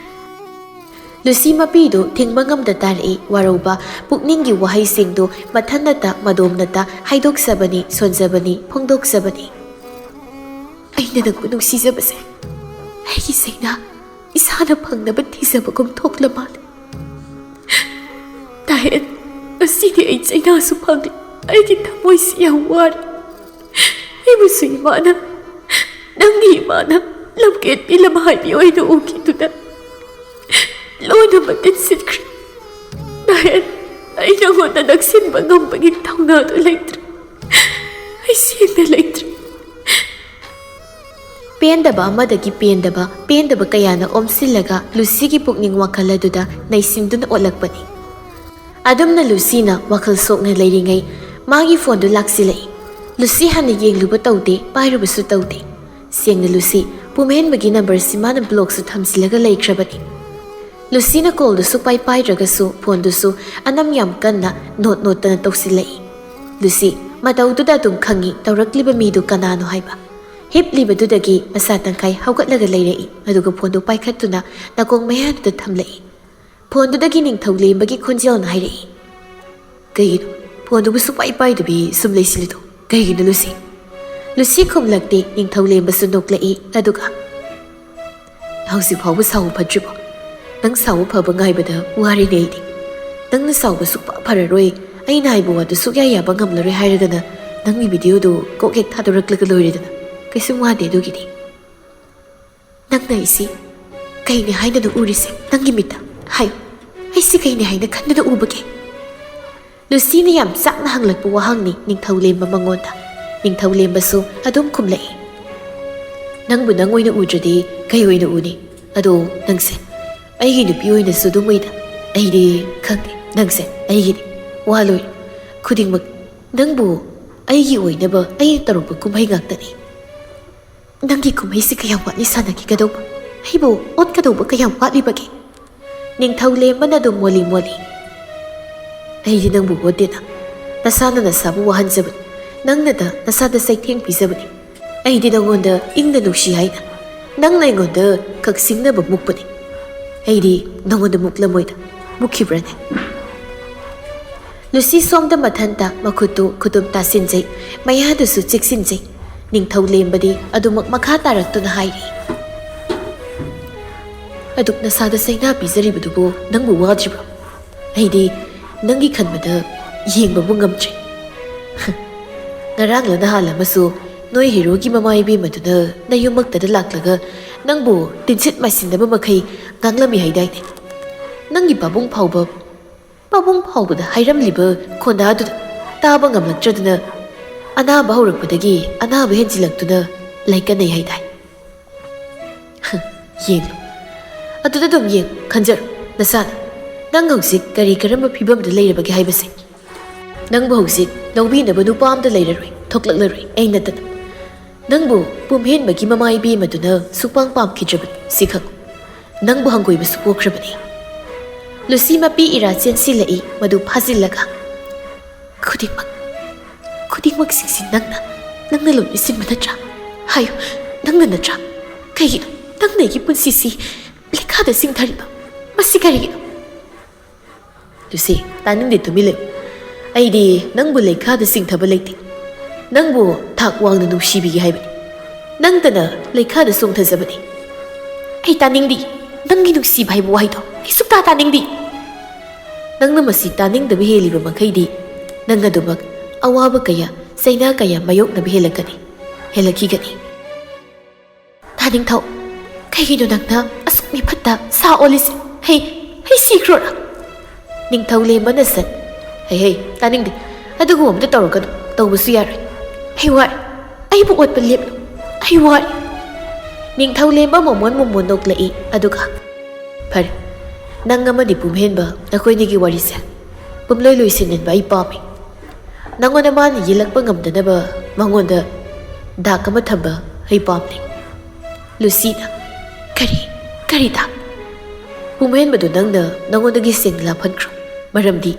ꯂꯨꯁꯤ ꯃꯄꯤꯗꯨ ꯊꯤꯡꯕ ꯉꯝꯗ ꯇꯥꯔꯛꯏ꯫ ꯋꯥꯔꯧꯕ ꯄꯨꯛꯅꯤꯡꯒꯤ ꯋꯥꯍꯩꯁꯤꯡꯗꯨ ꯃꯊꯟꯅꯇ ꯃꯗꯣꯝꯅꯇ ꯍꯥꯏꯗꯣꯛꯆꯕꯅꯤ, ꯁꯣꯟꯖꯕꯅꯤ, ꯐꯣꯡꯗꯣꯛꯆꯕꯅꯤ꯫ ꯑꯩꯅ ꯅꯪꯕꯨ ꯅꯨꯡꯁꯤꯖꯕꯁꯦ ꯑꯩꯒꯤ ꯆꯩꯅꯥ ꯏꯁꯥꯅ ꯐꯪꯅꯕ ꯊꯤꯖꯕꯒꯨꯝ ꯊꯣꯛꯂ ꯃꯥꯜꯂꯦ꯫ ꯗꯥꯍꯦꯟ, ꯉꯁꯤꯗꯤ ꯑꯩ ꯆꯩꯅꯥꯁꯨ ꯐꯪꯂꯦ꯫ ꯑꯩꯒꯤ ꯊꯃꯣꯏꯁꯤ ꯌꯥꯝ ꯋꯥꯔꯦ꯫ ꯑꯩꯕꯨꯁꯨ ꯏꯃꯥꯅ, ꯅꯪꯒꯤ ꯏꯃꯥꯅ ꯂꯝꯀꯦꯠꯄꯤ ꯂꯝꯍꯥꯏꯕꯤ ꯑꯣꯏꯅ ꯎꯈꯤꯗꯨꯅ ꯂꯣꯏꯅ ꯃꯇꯤꯟ ꯁꯤꯠꯈ꯭ꯔꯦ꯫ ꯗꯥꯍꯦꯟ, ꯑꯩ ꯅꯉꯣꯟꯗ ꯅꯛꯁꯤꯟꯕ ꯉꯝꯕꯒꯤ ꯊꯧꯅꯥꯗꯨ ꯂꯩꯇ꯭ꯔꯦ꯫ ꯑꯩ ꯁꯦꯡꯅ ꯂꯩꯇ꯭ꯔꯦ꯫ ꯄꯦꯟꯗꯕ ꯑꯃꯗꯒꯤ ꯄꯦꯟꯗꯕ, ꯄꯦꯟꯗꯕ ꯀꯌꯥꯅ ꯑꯣꯝꯁꯤꯜꯂꯒ ꯂꯨꯁꯤꯒꯤ ꯄꯨꯛꯅꯤꯡ ꯋꯥꯈꯜ ꯑꯗꯨꯗ ꯅꯩꯁꯤꯟꯗꯨꯅ ꯑꯣꯠꯂꯛꯄꯅꯤ꯫ ꯑꯗꯨꯝꯅ ꯂꯨꯁꯤꯅ ꯋꯥꯈꯜ ꯁꯣꯛꯅ ꯂꯩꯔꯤꯉꯩ ꯃꯥꯒꯤ ꯐꯣꯟꯗꯨ ꯂꯥꯛꯁꯤꯜꯂꯛꯏ꯫ ꯂꯨꯁꯤ ꯍꯥꯟꯅ ꯌꯦꯡꯂꯨꯕ ꯇꯧꯗꯦ, ꯄꯥꯏꯔꯨꯕꯁꯨ ꯇꯧꯗꯦ꯫ ꯁꯦꯡꯅ ꯂꯨꯁꯤ ꯄꯨꯝꯍꯦꯟꯕꯒꯤ ꯅꯝꯕꯔꯁꯤ ꯃꯥꯅ ꯕ꯭ꯂꯣꯛꯁꯨ ꯊꯝꯖꯤꯜꯂꯒ ꯂꯩꯈ꯭ꯔꯕꯅꯤ꯫ ꯂꯨꯁꯤꯅ ꯀꯣꯜꯗꯨ ꯁꯨꯛꯄꯥꯏ ꯄꯥꯏꯗ꯭ꯔꯒꯁꯨ ꯐꯣꯟꯗꯨꯁꯨ ꯑꯅꯝ ꯌꯥꯝ ꯀꯟꯅ ꯅꯣꯠ ꯅꯣꯠꯇꯅ ꯇꯧꯁꯤꯜꯂꯛꯏ꯫ ꯂꯨꯁꯤ ꯃꯇꯧꯗꯨꯗ ꯑꯗꯨꯝ ꯈꯪꯏ ꯇꯧꯔꯛꯂꯤꯕ ꯃꯤꯗꯨ ꯀꯅꯥꯅꯣ ꯍꯥꯏꯕ꯫ ꯍꯤꯞꯂꯤꯕꯗꯨꯗꯒꯤ ꯃꯁꯥ ꯇꯪꯈꯥꯏ ꯍꯧꯒꯠꯂꯒ ꯂꯩꯔꯛꯏ, ꯑꯗꯨꯒ ꯐꯣꯟꯗꯨ ꯄꯥꯏꯈꯠꯇꯨꯅ ꯅꯥꯀꯣꯡ ꯃꯌꯥꯗꯨꯗ ꯊꯝꯂꯛꯏ꯫ ꯐꯣꯟꯗꯨꯗꯒꯤ ꯅꯤꯡꯊꯧ ꯂꯦꯝꯕꯒꯤ ꯈꯣꯟꯖꯦꯜꯅ ꯍꯥꯏꯔꯛꯏ, "ꯀꯩꯒꯤꯅꯣ ꯐꯣꯟꯗꯨꯕꯨ ꯁꯨꯛꯄꯥꯏ ꯄꯥꯏꯗꯕꯤ ꯁꯨꯝ ꯂꯩꯁꯤꯜꯂꯤꯗꯣ? ꯀꯩꯒꯤꯅꯣ, ꯂꯨꯁꯤ?" ꯂꯨꯁꯤ ꯈꯨꯝꯂꯛꯇꯦ꯫ ꯅꯤꯡꯊꯧ ꯂꯦꯝꯕꯁꯨ ꯅꯣꯛꯂꯛꯏ, ꯑꯗꯨꯒ, "ꯍꯧꯖꯤꯛ ꯐꯥꯎꯕ ꯁꯥꯎꯕ ꯐꯠꯇ꯭ꯔꯤꯕꯣ? ꯅꯪ ꯁꯥꯎꯕ ꯐꯕ ꯉꯥꯏꯕꯗ ꯋꯥꯔꯦꯅꯦ ꯑꯩꯗꯤ꯫ ꯅꯪꯅ ꯁꯥꯎꯕ ꯁꯨꯛꯐ ꯐꯔꯔꯣꯏ꯫ ꯑꯩꯅ ꯍꯥꯏꯕ ꯋꯥꯗꯨ ꯁꯨꯛꯌꯥ ꯌꯥꯕ ꯉꯝꯂꯔꯣꯏ ꯍꯥꯏꯔꯒꯅ ꯅꯪꯒꯤ ꯚꯤꯗꯤꯑꯣꯗꯨ ꯀꯣꯛ ꯍꯦꯛ ꯊꯥꯗꯣꯔꯛꯂꯒ ꯂꯣꯏꯔꯦꯗꯅ꯫ ꯀꯩꯁꯨꯝ ꯋꯥꯗꯦ ꯑꯗꯨꯒꯤꯗꯤ꯫ ꯅꯪꯅ ꯑꯩꯁꯤ ꯀꯩꯅꯦ ꯍꯥꯏꯅꯅꯣ ꯎꯔꯤꯁꯦ? ꯅꯪꯒꯤ ꯃꯤꯠꯇ ꯍꯥꯏꯌꯨ, ꯑꯩꯁꯤ ꯀꯩꯅꯦ ꯍꯥꯏꯅ ꯈꯟꯗꯨꯅ ꯎꯕꯒꯦ?" ꯂꯨꯁꯤꯅ ꯌꯥꯝ ꯆꯥꯛꯅ ꯍꯪꯂꯛꯄ ꯋꯥꯍꯪꯅꯤ ꯅꯤꯡꯊꯧ ꯂꯦꯝꯕ ꯃꯉꯣꯟꯗ꯫ ꯅꯤꯡꯊꯧ ꯂꯦꯝꯕꯁꯨ ꯑꯗꯨꯝ ꯈꯨꯝꯂꯛꯏ, "ꯅꯪꯕꯨ ꯅꯪ ꯑꯣꯏꯅ ꯎꯗ꯭ꯔꯗꯤ ꯀꯩ ꯑꯣꯏꯅ ꯎꯅꯤ? ꯑꯗꯣ ꯅꯪꯁꯦ ꯑꯩꯒꯤ ꯅꯨꯄꯤ ꯑꯣꯏꯅꯁꯨ ꯑꯗꯨꯝ ꯎꯏꯗ꯫ ꯑꯩꯗꯤ ꯈꯪꯗꯦ, ꯅꯪꯁꯦ ꯑꯩꯒꯤꯅꯤ꯫ ꯋꯥ ꯂꯣꯏꯔꯦ꯫ ꯈꯨꯗꯤꯡꯃꯛ ꯅꯪꯕꯨ ꯑꯩꯒꯤ ꯑꯣꯏꯅꯕ ꯑꯩꯅ ꯇꯧꯔꯛꯄ ꯀꯨꯝꯍꯩ ꯉꯥꯛꯇꯅꯤ꯫ ꯅꯪꯒꯤ ꯀꯨꯝꯍꯩꯁꯤ ꯀꯌꯥꯝ ꯋꯥꯠꯂꯤ ꯁꯥꯟꯅꯈꯤꯒꯗꯧꯕ? ꯑꯩꯕꯨ ꯑꯣꯠꯀꯗꯧꯕ ꯀꯌꯥꯝ ꯋꯥꯠꯂꯤꯕꯒꯦ?" ꯅꯤꯡꯊꯧ ꯂꯦꯝꯕꯅ ꯑꯗꯨꯝ ꯃꯣꯜꯂꯤ ꯃꯣꯜꯂꯤ, "ꯑꯩꯗꯤ ꯅꯪꯕꯨ ꯑꯣꯠꯇꯦꯅ, ꯅꯁꯥꯅ ꯅꯁꯥꯕꯨ ꯋꯥꯍꯟꯖꯕꯅꯤ, ꯅꯪꯅꯗ ꯅꯁꯥꯗ ꯆꯩꯊꯦꯡ ꯄꯤꯖꯕꯅꯤ꯫ ꯑꯩꯗꯤ ꯅꯉꯣꯟꯗ ꯏꯪꯅ ꯅꯨꯡꯁꯤ ꯍꯥꯏꯅ, ꯅꯪꯅ ꯑꯩꯉꯣꯟꯗ ꯀꯛꯁꯤꯡꯅꯕ ꯃꯨꯛꯄꯅꯤ꯫ ꯑꯩꯗꯤ ꯅꯉꯣꯟꯗ ꯃꯨꯛꯂꯝꯃꯣꯏꯗ, ꯃꯨꯛꯈꯤꯕ꯭ꯔꯅꯦ?" ꯂꯨꯁꯤ ꯁꯣꯝꯗ ꯃꯊꯟꯇ ꯃꯈꯨꯠꯇꯨ ꯈꯨꯗꯨꯝ ꯇꯥꯁꯤꯟꯖꯩ, ꯃꯌꯥꯗꯨꯁꯨ ꯆꯤꯛꯁꯤꯟꯖꯩ꯫ ꯅꯤꯡꯊꯧ ꯂꯦꯝꯕꯗꯤ ꯑꯗꯨꯃꯛ ꯃꯈꯥ ꯇꯥꯔꯛꯇꯨꯅ ꯍꯥꯏꯔꯤ, "ꯑꯗꯨꯛ ꯅꯁꯥꯗ ꯆꯩꯅꯥ ꯄꯤꯖꯔꯤꯕꯗꯨꯕꯨ ꯅꯪꯕꯨ ꯋꯥꯗ꯭ꯔꯤꯕ꯭ꯔꯣ? ꯑꯩꯗꯤ ꯅꯪꯒꯤ ꯈꯟꯕꯗ ꯌꯦꯡꯕꯕꯨ ꯉꯝꯗ꯭ꯔꯦ꯫ ꯉꯔꯥꯡꯂ ꯅꯍꯥꯟ ꯑꯃꯁꯨ ꯅꯣꯏ ꯍꯦꯔꯣꯒꯤ ꯃꯃꯥ ꯏꯕꯦꯝꯃꯗꯨꯅ ꯅꯌꯨꯝꯃꯛꯇꯗ ꯂꯥꯛꯂꯒ ꯅꯪꯕꯨ ꯇꯤꯟꯁꯤꯠ ꯃꯥꯏꯁꯤꯟꯅꯕ ꯃꯈꯩ ꯉꯥꯡꯂꯝꯃꯤ ꯍꯥꯏꯗꯥꯏꯅꯦ? ꯅꯪꯒꯤ ꯄꯥꯕꯨꯡ ꯐꯥꯎꯕ, ꯄꯥꯕꯨꯡ ꯐꯥꯎꯕꯗ ꯍꯥꯏꯔꯝꯂꯤꯕ ꯈꯣꯟꯗꯥꯗꯨꯗ ꯇꯥꯕ ꯉꯝꯂꯛꯇ꯭ꯔꯗꯨꯅ ꯑꯅꯥꯕ ꯍꯧꯔꯛꯄꯗꯒꯤ ꯑꯅꯥꯕ ꯍꯦꯟꯖꯤꯜꯂꯛꯇꯨꯅ ꯂꯩꯀꯟꯅꯩ ꯍꯥꯏꯗꯥꯏ? ꯌꯦꯡꯂꯨ, ꯑꯗꯨꯗ ꯑꯗꯨꯝ ꯌꯦꯡ, ꯈꯟꯖꯔꯣ ꯅꯁꯥꯅ꯫ ꯅꯪ ꯍꯧꯖꯤꯛ ꯀꯔꯤ ꯀꯔꯝꯕ ꯐꯤꯕꯝꯗ ꯂꯩꯔꯕꯒꯦ ꯍꯥꯏꯕꯁꯦ꯫ ꯅꯪꯕꯨ ꯍꯧꯖꯤꯛ ꯂꯧꯕꯤꯅꯕ ꯅꯨꯄꯥ ꯑꯝꯇ ꯂꯩꯔꯔꯣꯏ, ꯊꯣꯛꯂꯛꯂꯔꯣꯏ ꯑꯩ ꯅꯠꯇꯅ꯫ ꯅꯪꯕꯨ ꯄꯨꯝꯍꯦꯟꯕꯒꯤ ꯃꯃꯥ ꯏꯕꯦꯝꯃꯗꯨꯅ ꯁꯨꯛꯄꯥꯝ ꯄꯥꯝꯈꯤꯗ꯭ꯔꯕꯅꯤ, ꯁꯤ ꯈꯪꯉꯨ꯫ ꯅꯪꯕꯨ ꯍꯪꯒꯣꯏꯕꯁꯨ ꯄꯣꯛꯈ꯭ꯔꯕꯅꯤ꯫" ꯂꯨꯁꯤ ꯃꯄꯤ ꯏꯔꯥ ꯆꯦꯟꯁꯤꯜꯂꯛꯏ, ꯃꯗꯨ ꯐꯥꯖꯤꯜꯂꯒ, "ꯈꯨꯗꯤꯡꯃꯛ, ꯈꯨꯗꯤꯡꯃꯛꯁꯤꯡꯁꯤ ꯅꯪꯅ, ꯅꯪꯅ ꯂꯣꯏꯅ ꯁꯤꯟꯕ ꯅꯠꯇ꯭ꯔꯥ? ꯍꯥꯏꯌꯨ, ꯅꯪꯅ ꯅꯠꯇ꯭ꯔꯥ? ꯀꯩꯒꯤꯅꯣ ꯅꯪꯅ ꯑꯩꯒꯤ ꯄꯨꯟꯁꯤꯁꯤ ꯂꯩꯈꯥꯗ ꯆꯤꯡꯊꯔꯤꯕ? ꯃꯁꯤ ꯀꯔꯤꯒꯤꯅꯣ?" "ꯂꯨꯁꯤ, ꯇꯥꯅꯤꯡꯗꯦ, ꯇꯨꯃꯤꯟ ꯂꯩꯌꯨ꯫ ꯑꯩꯗꯤ ꯅꯪꯕꯨ ꯂꯩꯈꯥꯗ ꯆꯤꯡꯊꯕ ꯂꯩꯇꯦ꯫ ꯅꯪꯕꯨ ꯊꯥꯛ ꯋꯥꯡꯅ ꯅꯨꯡꯁꯤꯕꯤꯒꯦ ꯍꯥꯏꯕꯅꯤ꯫ ꯅꯪꯇꯅ ꯂꯩꯈꯥꯗ ꯆꯣꯡꯊꯖꯕꯅꯤ꯫" "ꯑꯩ ꯇꯥꯅꯤꯡꯗꯦ꯫ ꯅꯪꯒꯤ ꯅꯨꯡꯁꯤꯕ ꯍꯥꯏꯕ ꯋꯥꯍꯩꯗꯣ ꯑꯩ ꯁꯨꯛꯇꯥ ꯇꯥꯅꯤꯡꯗꯦ꯫" "ꯅꯪꯅ ꯃꯁꯤ ꯇꯥꯅꯤꯡꯗꯕ ꯍꯦꯜꯂꯤꯕ ꯃꯈꯩꯗꯤ ꯅꯪ ꯑꯗꯨꯃꯛ ꯑꯋꯥꯕ ꯀꯌꯥ, ꯆꯩꯅꯥ ꯀꯌꯥ ꯃꯥꯌꯣꯛꯅꯕ ꯍꯦꯜꯂꯛꯀꯅꯤ, ꯍꯦꯜꯂꯛꯈꯤꯒꯅꯤ꯫" "ꯇꯥꯅꯤꯡꯊꯧ, ꯀꯩꯒꯤꯅꯣ ꯅꯪꯅ ꯑꯁꯨꯛ ꯃꯤꯐꯠꯇ ꯁꯥ ꯑꯣꯜꯂꯤꯁꯦ? ꯍꯩ, ꯍꯩ ꯁꯤꯈ꯭ꯔꯣꯔꯥ?" ꯅꯤꯡꯊꯧ ꯂꯦꯝꯕꯅ ꯁꯠ, "ꯍꯩ, ꯍꯩ, ꯇꯥꯅꯤꯡꯗꯦ꯫ ꯑꯗꯨꯒꯨꯝꯕ ꯑꯝꯇ ꯇꯧꯔꯛꯀꯅꯨ, ꯇꯧꯕꯁꯨ ꯌꯥꯔꯣꯏ꯫ ꯑꯩ ꯋꯥꯔꯦ, ꯑꯩꯕꯨ ꯑꯣꯠꯄ ꯂꯦꯞꯂꯨ, ꯑꯩ ꯋꯥꯔꯦ꯫" ꯅꯤꯡꯊꯧ ꯂꯦꯝꯕ ꯃꯣꯃꯣꯟ ꯃꯣꯃꯣꯟ ꯅꯣꯛꯂꯛꯏ, ꯑꯗꯨꯒ, "ꯐꯔꯦ, ꯅꯪ ꯑꯃꯗꯤ ꯄꯨꯝꯍꯦꯟꯕ, ꯅꯈꯣꯏꯅꯤꯒꯤ ꯋꯥꯔꯤꯁꯦ ꯄꯨꯝꯂꯣꯏ ꯂꯣꯏꯁꯤꯟꯍꯟꯕ ꯑꯩ ꯄꯥꯝꯃꯤ꯫ ꯅꯉꯣꯟꯗ ꯃꯥꯅ ꯌꯦꯜꯂꯛꯄ ꯉꯝꯗꯅꯕ ꯃꯉꯣꯟꯗ ꯗꯥꯛ ꯑꯃ ꯊꯝꯕ ꯑꯩ ꯄꯥꯝꯂꯦ꯫" ꯂꯨꯁꯤꯅ, "ꯀꯔꯤ, ꯀꯔꯤ ꯗꯥꯛ?" ꯄꯨꯝꯍꯦꯟꯕꯗꯨ ꯅꯪꯅ ꯅꯉꯣꯟꯗꯒꯤ ꯁꯦꯡꯅ ꯂꯥꯞꯍꯟꯈ꯭ꯔꯣ꯫ ꯃꯔꯝꯗꯤ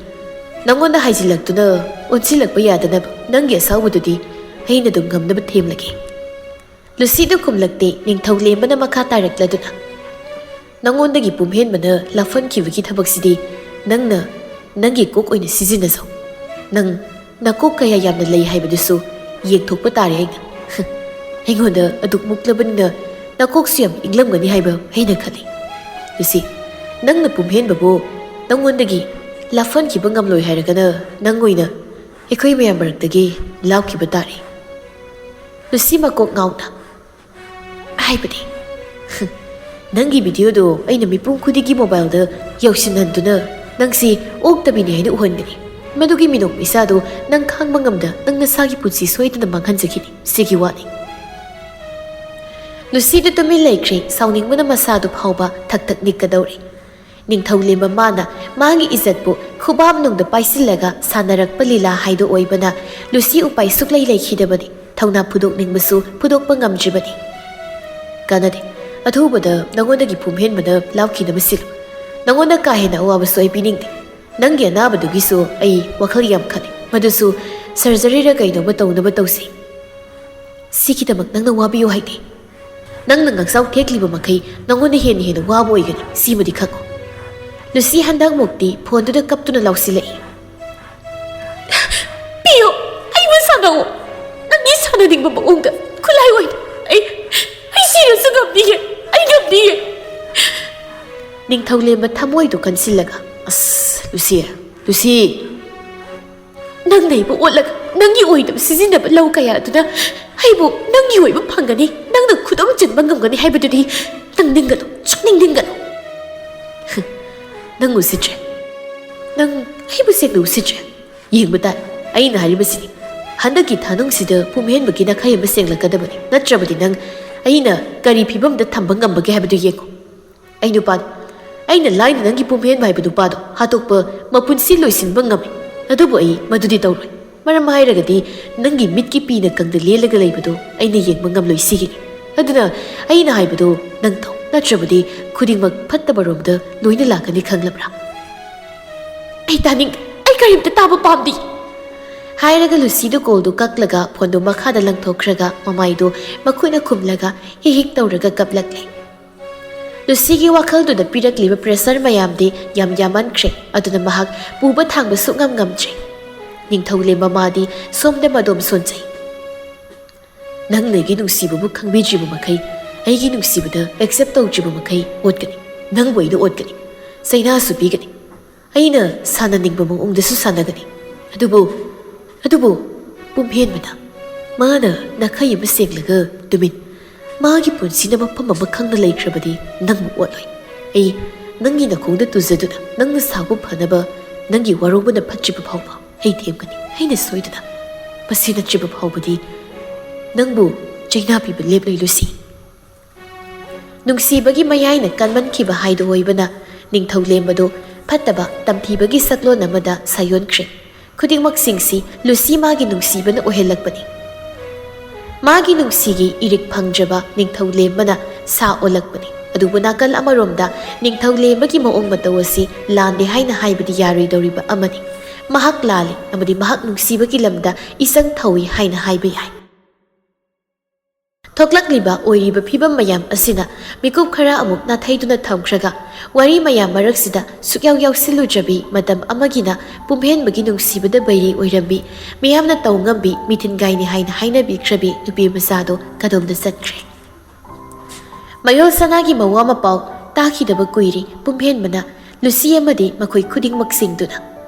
ꯅꯉꯣꯟꯗ ꯍꯥꯏꯖꯤꯜꯂꯛꯇꯨꯅ ꯑꯣꯟꯁꯤꯜꯂꯛꯄ ꯌꯥꯗꯅꯕ ꯅꯪꯒꯤ ꯑꯁꯥꯎꯕꯗꯨꯗꯤ ꯑꯩꯅ ꯑꯗꯨꯝ ꯉꯝꯅꯕ ꯊꯦꯝꯂꯒꯦ꯫ ꯂꯨꯁꯤꯗꯨ ꯈꯨꯝꯂꯛꯇꯦ꯫ ꯅꯤꯡꯊꯧ ꯂꯦꯝꯕꯅ ꯃꯈꯥ ꯇꯥꯔꯛꯂꯗꯨꯅ, "ꯅꯉꯣꯟꯗꯒꯤ ꯄꯨꯝꯍꯦꯟꯕꯅ ꯂꯥꯞꯍꯟꯈꯤꯕꯒꯤ ꯊꯕꯛꯁꯤꯗꯤ ꯅꯪꯅ ꯅꯪꯒꯤ ꯀꯣꯛ ꯑꯣꯏꯅ ꯁꯤꯖꯤꯟꯅꯖꯧ꯫ ꯅꯪ ꯅꯀꯣꯛ ꯀꯌꯥ ꯌꯥꯝꯅ ꯂꯩ ꯍꯥꯏꯕꯗꯨꯁꯨ ꯌꯦꯡꯊꯣꯛꯄ ꯇꯥꯔꯦ ꯑꯩꯅ꯫" "ꯑꯩꯉꯣꯟꯗ ꯑꯗꯨꯛ ꯃꯨꯛꯂꯕꯅꯤꯅ ꯅꯀꯣꯛꯁꯨ ꯌꯥꯝ ꯏꯪꯂꯝꯒꯅꯤ ꯍꯥꯏꯕ ꯑꯩꯅ ꯈꯜꯂꯤ꯫ ꯂꯨꯁꯤ, ꯅꯪꯅ ꯄꯨꯝꯍꯦꯟꯕꯕꯨ ꯅꯉꯣꯟꯗꯒꯤ ꯂꯥꯞꯍꯟꯈꯤꯕ ꯉꯝꯂꯣꯏ ꯍꯥꯏꯔꯒꯅ ꯅꯪ ꯑꯣꯏꯅ ꯑꯩꯈꯣꯏ ꯃꯌꯥꯝ ꯃꯔꯛꯇꯒꯤ ꯂꯥꯞꯈꯤꯕ ꯇꯥꯔꯦ꯫" ꯂꯨꯁꯤ ꯃꯀꯣꯛ ꯉꯥꯎꯅ, "ꯍꯥꯏꯕꯗꯤ, ꯅꯪꯒꯤ ꯚꯤꯗꯤꯑꯣꯗꯣ ꯑꯩꯅ ꯃꯤꯄꯨꯝ ꯈꯨꯗꯤꯡꯒꯤ ꯃꯣꯕꯥꯏꯜꯗ ꯌꯧꯁꯤꯟꯍꯟꯗꯨꯅ ꯅꯪꯁꯤ ꯑꯣꯛꯇꯕꯤꯅꯤ ꯍꯥꯏꯅ ꯎꯍꯟꯒꯅꯤ꯫ ꯃꯗꯨꯒꯤ ꯃꯤꯅꯣꯛ ꯃꯩꯁꯥꯗꯣ ꯅꯪ ꯈꯥꯡꯕ ꯉꯝꯗ ꯅꯪ ꯅꯁꯥꯒꯤ ꯄꯨꯟꯁꯤ ꯁꯣꯏꯗꯅ ꯃꯥꯡꯍꯟꯖꯈꯤꯅꯤ꯫ ꯁꯤꯒꯤ ꯋꯥꯅꯤ꯫" ꯂꯨꯁꯤꯗꯨ ꯇꯨꯃꯤꯟ ꯂꯩꯈ꯭ꯔꯦ꯫ ꯁꯥꯎꯅꯤꯡꯕꯅ ꯃꯁꯥꯗꯨ ꯐꯥꯎꯕ ꯊꯛ ꯊꯛ ꯅꯤꯛꯀꯗꯧꯔꯦ꯫ ꯅꯤꯡꯊꯧ ꯂꯦꯝꯕ ꯃꯥꯅ ꯃꯥꯒꯤ ꯏꯖꯠꯄꯨ ꯈꯨꯕꯥꯛꯅꯨꯡꯗ ꯄꯥꯏꯁꯤꯜꯂꯒ ꯁꯥꯟꯅꯔꯛꯄ ꯂꯤꯂꯥ ꯍꯥꯏꯗꯣ ꯑꯣꯏꯕꯅ ꯂꯨꯁꯤ ꯎꯄꯥꯏ ꯁꯨꯛꯂꯩ ꯂꯩꯈꯤꯗꯕꯅꯤ꯫ ꯊꯧꯅꯥ ꯐꯨꯗꯣꯛꯅꯤꯡꯕꯁꯨ ꯐꯨꯗꯣꯛꯄ ꯉꯝꯗ꯭ꯔꯤꯕꯅꯤ꯫ "ꯀꯥꯟꯅꯗꯦ꯫ ꯑꯊꯨꯕꯗ ꯅꯉꯣꯟꯗꯒꯤ ꯄꯨꯝꯍꯦꯟꯕꯅ ꯂꯥꯞꯈꯤꯅꯕ ꯁꯤꯜꯂꯨ꯫ ꯅꯉꯣꯟꯗ ꯀꯥ ꯍꯦꯟꯅ ꯑꯋꯥꯕꯁꯨ ꯑꯩ ꯄꯤꯅꯤꯡꯗꯦ꯫ ꯅꯪꯒꯤ ꯑꯅꯥꯕꯗꯨꯒꯤꯁꯨ ꯑꯩ ꯋꯥꯈꯜ ꯌꯥꯝ ꯈꯜꯂꯤ꯫ ꯃꯗꯨꯁꯨ ꯁꯔꯖꯔꯤꯔ ꯀꯩꯅꯣꯃ ꯇꯧꯅꯕ ꯇꯧꯁꯤ꯫ ꯁꯤꯒꯤꯗꯃꯛ ꯅꯪꯅ ꯋꯥꯕꯤꯌꯨ ꯍꯥꯏꯗꯦ꯫ ꯅꯪꯅ ꯉꯛꯆꯥꯎ ꯊꯦꯛꯂꯤꯕ ꯃꯈꯩ ꯅꯉꯣꯟꯗ ꯍꯦꯟꯅ ꯍꯦꯟꯅ ꯋꯥꯕ ꯑꯣꯏꯒꯅꯤ, ꯁꯤꯃꯗꯤ ꯈꯪꯉꯨ꯫" ꯂꯨꯁꯤ ꯍꯟꯗꯛꯃꯨꯛꯇꯤ ꯐꯣꯟꯗꯨꯗ ꯀꯞꯇꯨꯅ ꯂꯥꯎꯁꯤꯜꯂꯛꯏ꯫ "ꯄꯤꯌꯨ, ꯑꯩꯕꯨ ꯁꯥꯟꯅꯧ꯫ ꯅꯪꯒꯤ ꯁꯥꯟꯅꯅꯤꯡꯕ ꯃꯑꯣꯡꯗ ꯈꯨꯠꯂꯥꯏ ꯑꯣꯏꯅ꯫ ꯑꯩ, ꯑꯩ ꯁꯤꯔꯁꯨ ꯉꯝꯅꯤꯌꯦ꯫ ꯑꯩ ꯉꯝꯅꯤꯌꯦ꯫" ꯅꯤꯡꯊꯧ ꯂꯦꯝꯕ ꯊꯃꯣꯏꯗꯨ ꯀꯟꯁꯤꯜꯂꯒ, "ꯑꯁ, ꯂꯨꯁꯤ, ꯂꯨꯁꯤ, ꯅꯪꯅ ꯑꯩꯕꯨ ꯑꯣꯠꯂꯒ ꯅꯪꯒꯤ ꯑꯣꯏꯗꯕ ꯁꯤꯖꯤꯟꯅꯕ ꯂꯧ ꯀꯌꯥ ꯑꯗꯨꯅ ꯑꯩꯕꯨ ꯅꯪꯒꯤ ꯑꯣꯏꯕ ꯐꯪꯒꯅꯤ, ꯅꯪꯅ ꯈꯨꯗꯨꯝ ꯆꯟꯕ ꯉꯝꯒꯅꯤ ꯍꯥꯏꯕꯗꯨꯗꯤ ꯅꯪ ꯅꯤꯡꯒꯅꯨ, ꯁꯨꯛꯅꯤꯡ ꯅꯤꯡꯒꯅꯨ꯫" "ꯅꯪ ꯎꯁꯤꯠꯇ꯭ꯔꯦ꯫ ꯅꯪ ꯑꯩꯕꯨ ꯁꯦꯡꯅ ꯎꯁꯤꯠꯇ꯭ꯔꯦ꯫ ꯌꯦꯡꯕ ꯇꯥꯏ, ꯑꯩꯅ ꯍꯥꯏꯔꯤꯕꯁꯤꯅꯤ꯫ ꯍꯟꯗꯛꯀꯤ ꯊꯥꯅꯨꯡꯁꯤꯗ ꯄꯨꯝꯍꯦꯟꯕꯒꯤ ꯅꯥꯈꯩ ꯑꯃ ꯁꯦꯡꯂꯛꯀꯗꯕꯅꯤ, ꯅꯠꯇ꯭ꯔꯕꯗꯤ ꯅꯪ ꯑꯩꯅ ꯀꯔꯤ ꯐꯤꯕꯝꯗ ꯊꯝꯕ ꯉꯝꯕꯒꯦ ꯍꯥꯏꯕꯗꯨ ꯌꯦꯡꯉꯨ꯫" "ꯑꯩ ꯅꯨꯄꯥꯗꯣ, ꯑꯩꯅ ꯂꯥꯏꯅ ꯅꯪꯒꯤ ꯄꯨꯝꯍꯦꯟꯕ ꯍꯥꯏꯕ ꯅꯨꯄꯥꯗꯣ ꯍꯥꯠꯇꯣꯛꯄ ꯃꯄꯨꯟꯁꯤ ꯂꯣꯏꯁꯤꯟꯕ ꯉꯝꯃꯤ, ꯑꯗꯨꯕꯨ ꯑꯩ ꯃꯗꯨꯗꯤ ꯇꯧꯔꯣꯏ꯫ ꯃꯔꯝ ꯍꯥꯏꯔꯒꯗꯤ ꯅꯪꯒꯤ ꯃꯤꯠꯀꯤ ꯄꯤꯅ ꯀꯪꯗ ꯂꯦꯜꯂꯒ ꯂꯩꯕꯗꯣ ꯑꯩꯅ ꯌꯦꯡꯕ ꯉꯝꯂꯣꯏ ꯁꯤꯒꯤꯅꯤ꯫ ꯑꯗꯨꯅ ꯑꯩꯅ ꯍꯥꯏꯕꯗꯣ ꯅꯪ ꯇꯧ꯫ ꯅꯠꯇ꯭ꯔꯕꯗꯤ ꯈꯨꯗꯤꯡꯃꯛ ꯐꯠꯇꯕꯔꯣꯝꯗ ꯂꯣꯏꯅ ꯂꯥꯛꯀꯅꯤ, ꯈꯪꯂꯕ꯭ꯔꯥ? ꯑꯩ ꯇꯥꯅꯤꯡ ꯑꯩ ꯀꯔꯤꯝꯇ ꯇꯥꯕ ꯄꯥꯝꯗꯦ꯫ ꯍꯥꯏꯔꯒ ꯂꯨꯁꯤꯗ ꯀꯣꯜꯗꯨ ꯀꯛꯂꯒ ꯐꯣꯟꯗꯨ ꯃꯈꯥꯗ ꯂꯪꯊꯣꯛꯈ꯭ꯔꯒ ꯃꯃꯥꯏꯗꯨ ꯃꯈꯨꯠꯅ ꯈꯨꯝꯂꯒ ꯍꯤꯛ ꯍꯤꯛ ꯇꯧꯔꯒ ꯀꯞꯂꯛꯂꯦ꯫ ꯂꯨꯁꯤꯒꯤ ꯋꯥꯈꯜꯗꯨꯗ ꯄꯤꯔꯛꯂꯤꯕ ꯄ꯭ꯔꯦꯁꯔ ꯃꯌꯥꯝꯗꯤ ꯌꯥꯝ ꯌꯥꯝꯃꯟꯈ꯭ꯔꯦ꯫ ꯑꯗꯨꯅ ꯃꯍꯥꯛ ꯄꯨꯕ ꯊꯥꯡꯕ ꯁꯨꯛꯉꯝ ꯉꯝꯗ꯭ꯔꯦ꯫ ꯅꯤꯡꯊꯧ ꯂꯦꯝꯕ ꯃꯥꯗꯤ ꯁꯣꯝꯗ ꯃꯗꯣꯝ ꯁꯣꯟꯖꯩ꯫ ꯅꯪꯅ ꯑꯩꯒꯤ ꯅꯨꯡꯁꯤꯕꯕꯨ ꯈꯪꯕꯤꯗ꯭ꯔꯤꯕ ꯃꯈꯩ, ꯑꯩꯒꯤ ꯅꯨꯡꯁꯤꯕꯗ ꯑꯦꯛꯁꯦꯞ ꯇꯧꯗ꯭ꯔꯤꯕ ꯃꯈꯩ ꯑꯣꯠꯀꯅꯤ꯫ ꯅꯪꯕꯨ ꯑꯩꯅ ꯑꯣꯠꯀꯅꯤ꯫ ꯆꯩꯅꯥꯁꯨ ꯄꯤꯒꯅꯤ꯫ ꯑꯩꯅ ꯁꯥꯟꯅꯅꯤꯡꯕ ꯃꯑꯣꯡꯗꯁꯨ ꯁꯥꯟꯅꯒꯅꯤ꯫ ꯑꯗꯨꯕꯨ, ꯑꯗꯨꯕꯨ ꯄꯨꯝꯍꯦꯟꯕꯅ, ꯃꯥꯅ ꯅꯥꯈꯩ ꯑꯃ ꯁꯦꯡꯂꯒ ꯇꯨꯃꯤꯟ, ꯃꯥꯒꯤ ꯄꯨꯟꯁꯤꯅ ꯃꯐꯝ ꯑꯃ ꯈꯪꯅ ꯂꯩꯈ꯭ꯔꯕꯗꯤ ꯅꯪꯕꯨ ꯑꯣꯠꯂꯣꯏ꯫ ꯑꯩ ꯅꯪꯒꯤ ꯅꯈꯣꯡꯗ ꯇꯨꯖꯗꯨꯅ ꯅꯪꯅ ꯁꯥꯎꯕ ꯐꯅꯕ ꯅꯪꯒꯤ ꯋꯥꯔꯧꯕꯅ ꯐꯠꯇ꯭ꯔꯤꯕ ꯐꯥꯎꯕ ꯑꯩ ꯊꯦꯝꯒꯅꯤ꯫ ꯑꯩꯅ ꯁꯣꯏꯗꯅ ꯃꯁꯤ ꯅꯠꯇ꯭ꯔꯤꯕ ꯐꯥꯎꯕꯗꯤ ꯅꯪꯕꯨ ꯆꯩꯅꯥ ꯄꯤꯕ ꯂꯦꯞꯂꯣꯏ, ꯂꯨꯁꯤ꯫ ꯅꯨꯡꯁꯤꯕꯒꯤ ꯃꯌꯥꯏꯅ ꯀꯟꯃꯟꯈꯤꯕ ꯍꯥꯏꯗꯨ ꯑꯣꯏꯕꯅ ꯅꯤꯡꯊꯧ ꯂꯦꯝꯕꯗꯨ ꯐꯠꯇꯕ ꯇꯝꯊꯤꯕꯒꯤ ꯁꯛꯂꯣꯟ ꯑꯃꯗ ꯁꯥꯏꯌꯣꯟꯈ꯭ꯔꯦ꯫ ꯈꯨꯗꯤꯡꯃꯛꯁꯤꯡꯁꯤ ꯂꯨꯁꯤ ꯃꯥꯒꯤ ꯅꯨꯡꯁꯤꯕꯅ ꯑꯣꯏꯍꯜꯂꯛꯄꯅꯤ꯫ ꯃꯥꯒꯤ ꯅꯨꯡꯁꯤꯒꯤ ꯏꯔꯤꯛ ꯐꯪꯗ꯭ꯔꯕ ꯅꯤꯡꯊꯧ ꯂꯦꯝꯕꯅ ꯁꯥ ꯑꯣꯜꯂꯛꯄꯅꯤ꯫ ꯑꯗꯨꯕꯨ ꯅꯥꯀꯜ ꯑꯃꯔꯣꯝꯗ ꯅꯤꯡꯊꯧ ꯂꯦꯝꯕꯒꯤ ꯃꯑꯣꯡ ꯃꯇꯧ ꯑꯁꯤ ꯂꯥꯟꯗꯦ ꯍꯥꯏꯅ ꯍꯥꯏꯕꯗꯤ ꯌꯥꯔꯣꯏꯗꯧꯔꯤꯕ ꯑꯃꯅꯤ꯫ ꯃꯍꯥꯛ ꯂꯥꯜꯂꯤ ꯑꯃꯗꯤ ꯃꯍꯥꯛ ꯅꯨꯡꯁꯤꯕꯒꯤ ꯂꯝꯗ ꯏꯆꯪ ꯊꯧꯏ ꯍꯥꯏꯅ ꯍꯥꯏꯕ ꯌꯥꯏ꯫ ꯊꯣꯛꯂꯛꯂꯤꯕ ꯑꯣꯏꯔꯤꯕ ꯐꯤꯕꯝ ꯃꯌꯥꯝ ꯑꯁꯤꯅ ꯃꯤꯀꯨꯞ ꯈꯔ ꯑꯃꯨꯛ ꯅꯥꯊꯩꯗꯨꯅ ꯊꯝꯈ꯭ꯔꯒ, ꯋꯥꯔꯤ ꯃꯌꯥꯝ ꯃꯔꯛꯁꯤꯗ ꯁꯨꯛꯌꯥꯎ ꯌꯥꯎꯁꯤꯜꯂꯨꯗ꯭ꯔꯕꯤ ꯃꯇꯝ ꯑꯃꯒꯤꯅ ꯄꯨꯝꯍꯦꯟꯕꯒꯤ ꯅꯨꯡꯁꯤꯕꯗ ꯕꯩꯔꯤ ꯑꯣꯏꯔꯝꯕꯤ, ꯃꯤꯌꯥꯝꯅ ꯇꯧ ꯉꯝꯕꯤ ꯃꯤꯊꯤꯟꯒꯥꯏꯅꯤ ꯍꯥꯏꯅ ꯍꯥꯏꯅꯕꯤꯈ꯭ꯔꯕꯤ ꯅꯨꯄꯤ ꯃꯆꯥꯗꯣ ꯀꯗꯣꯝꯗ ꯆꯠꯈ꯭ꯔꯦ? ꯃꯌꯣꯜ ꯁꯅꯥꯒꯤ ꯃꯋꯥ ꯃꯄꯥꯎ ꯇꯥꯈꯤꯗꯕ ꯀꯨꯏꯔꯦ꯫ ꯄꯨꯝꯍꯦꯟꯕꯅ ꯂꯨꯁꯤ ꯑꯃꯗꯤ ꯃꯈꯣꯏ ꯈꯨꯗꯤꯡꯃꯛꯁꯤꯡꯗꯨꯅ꯫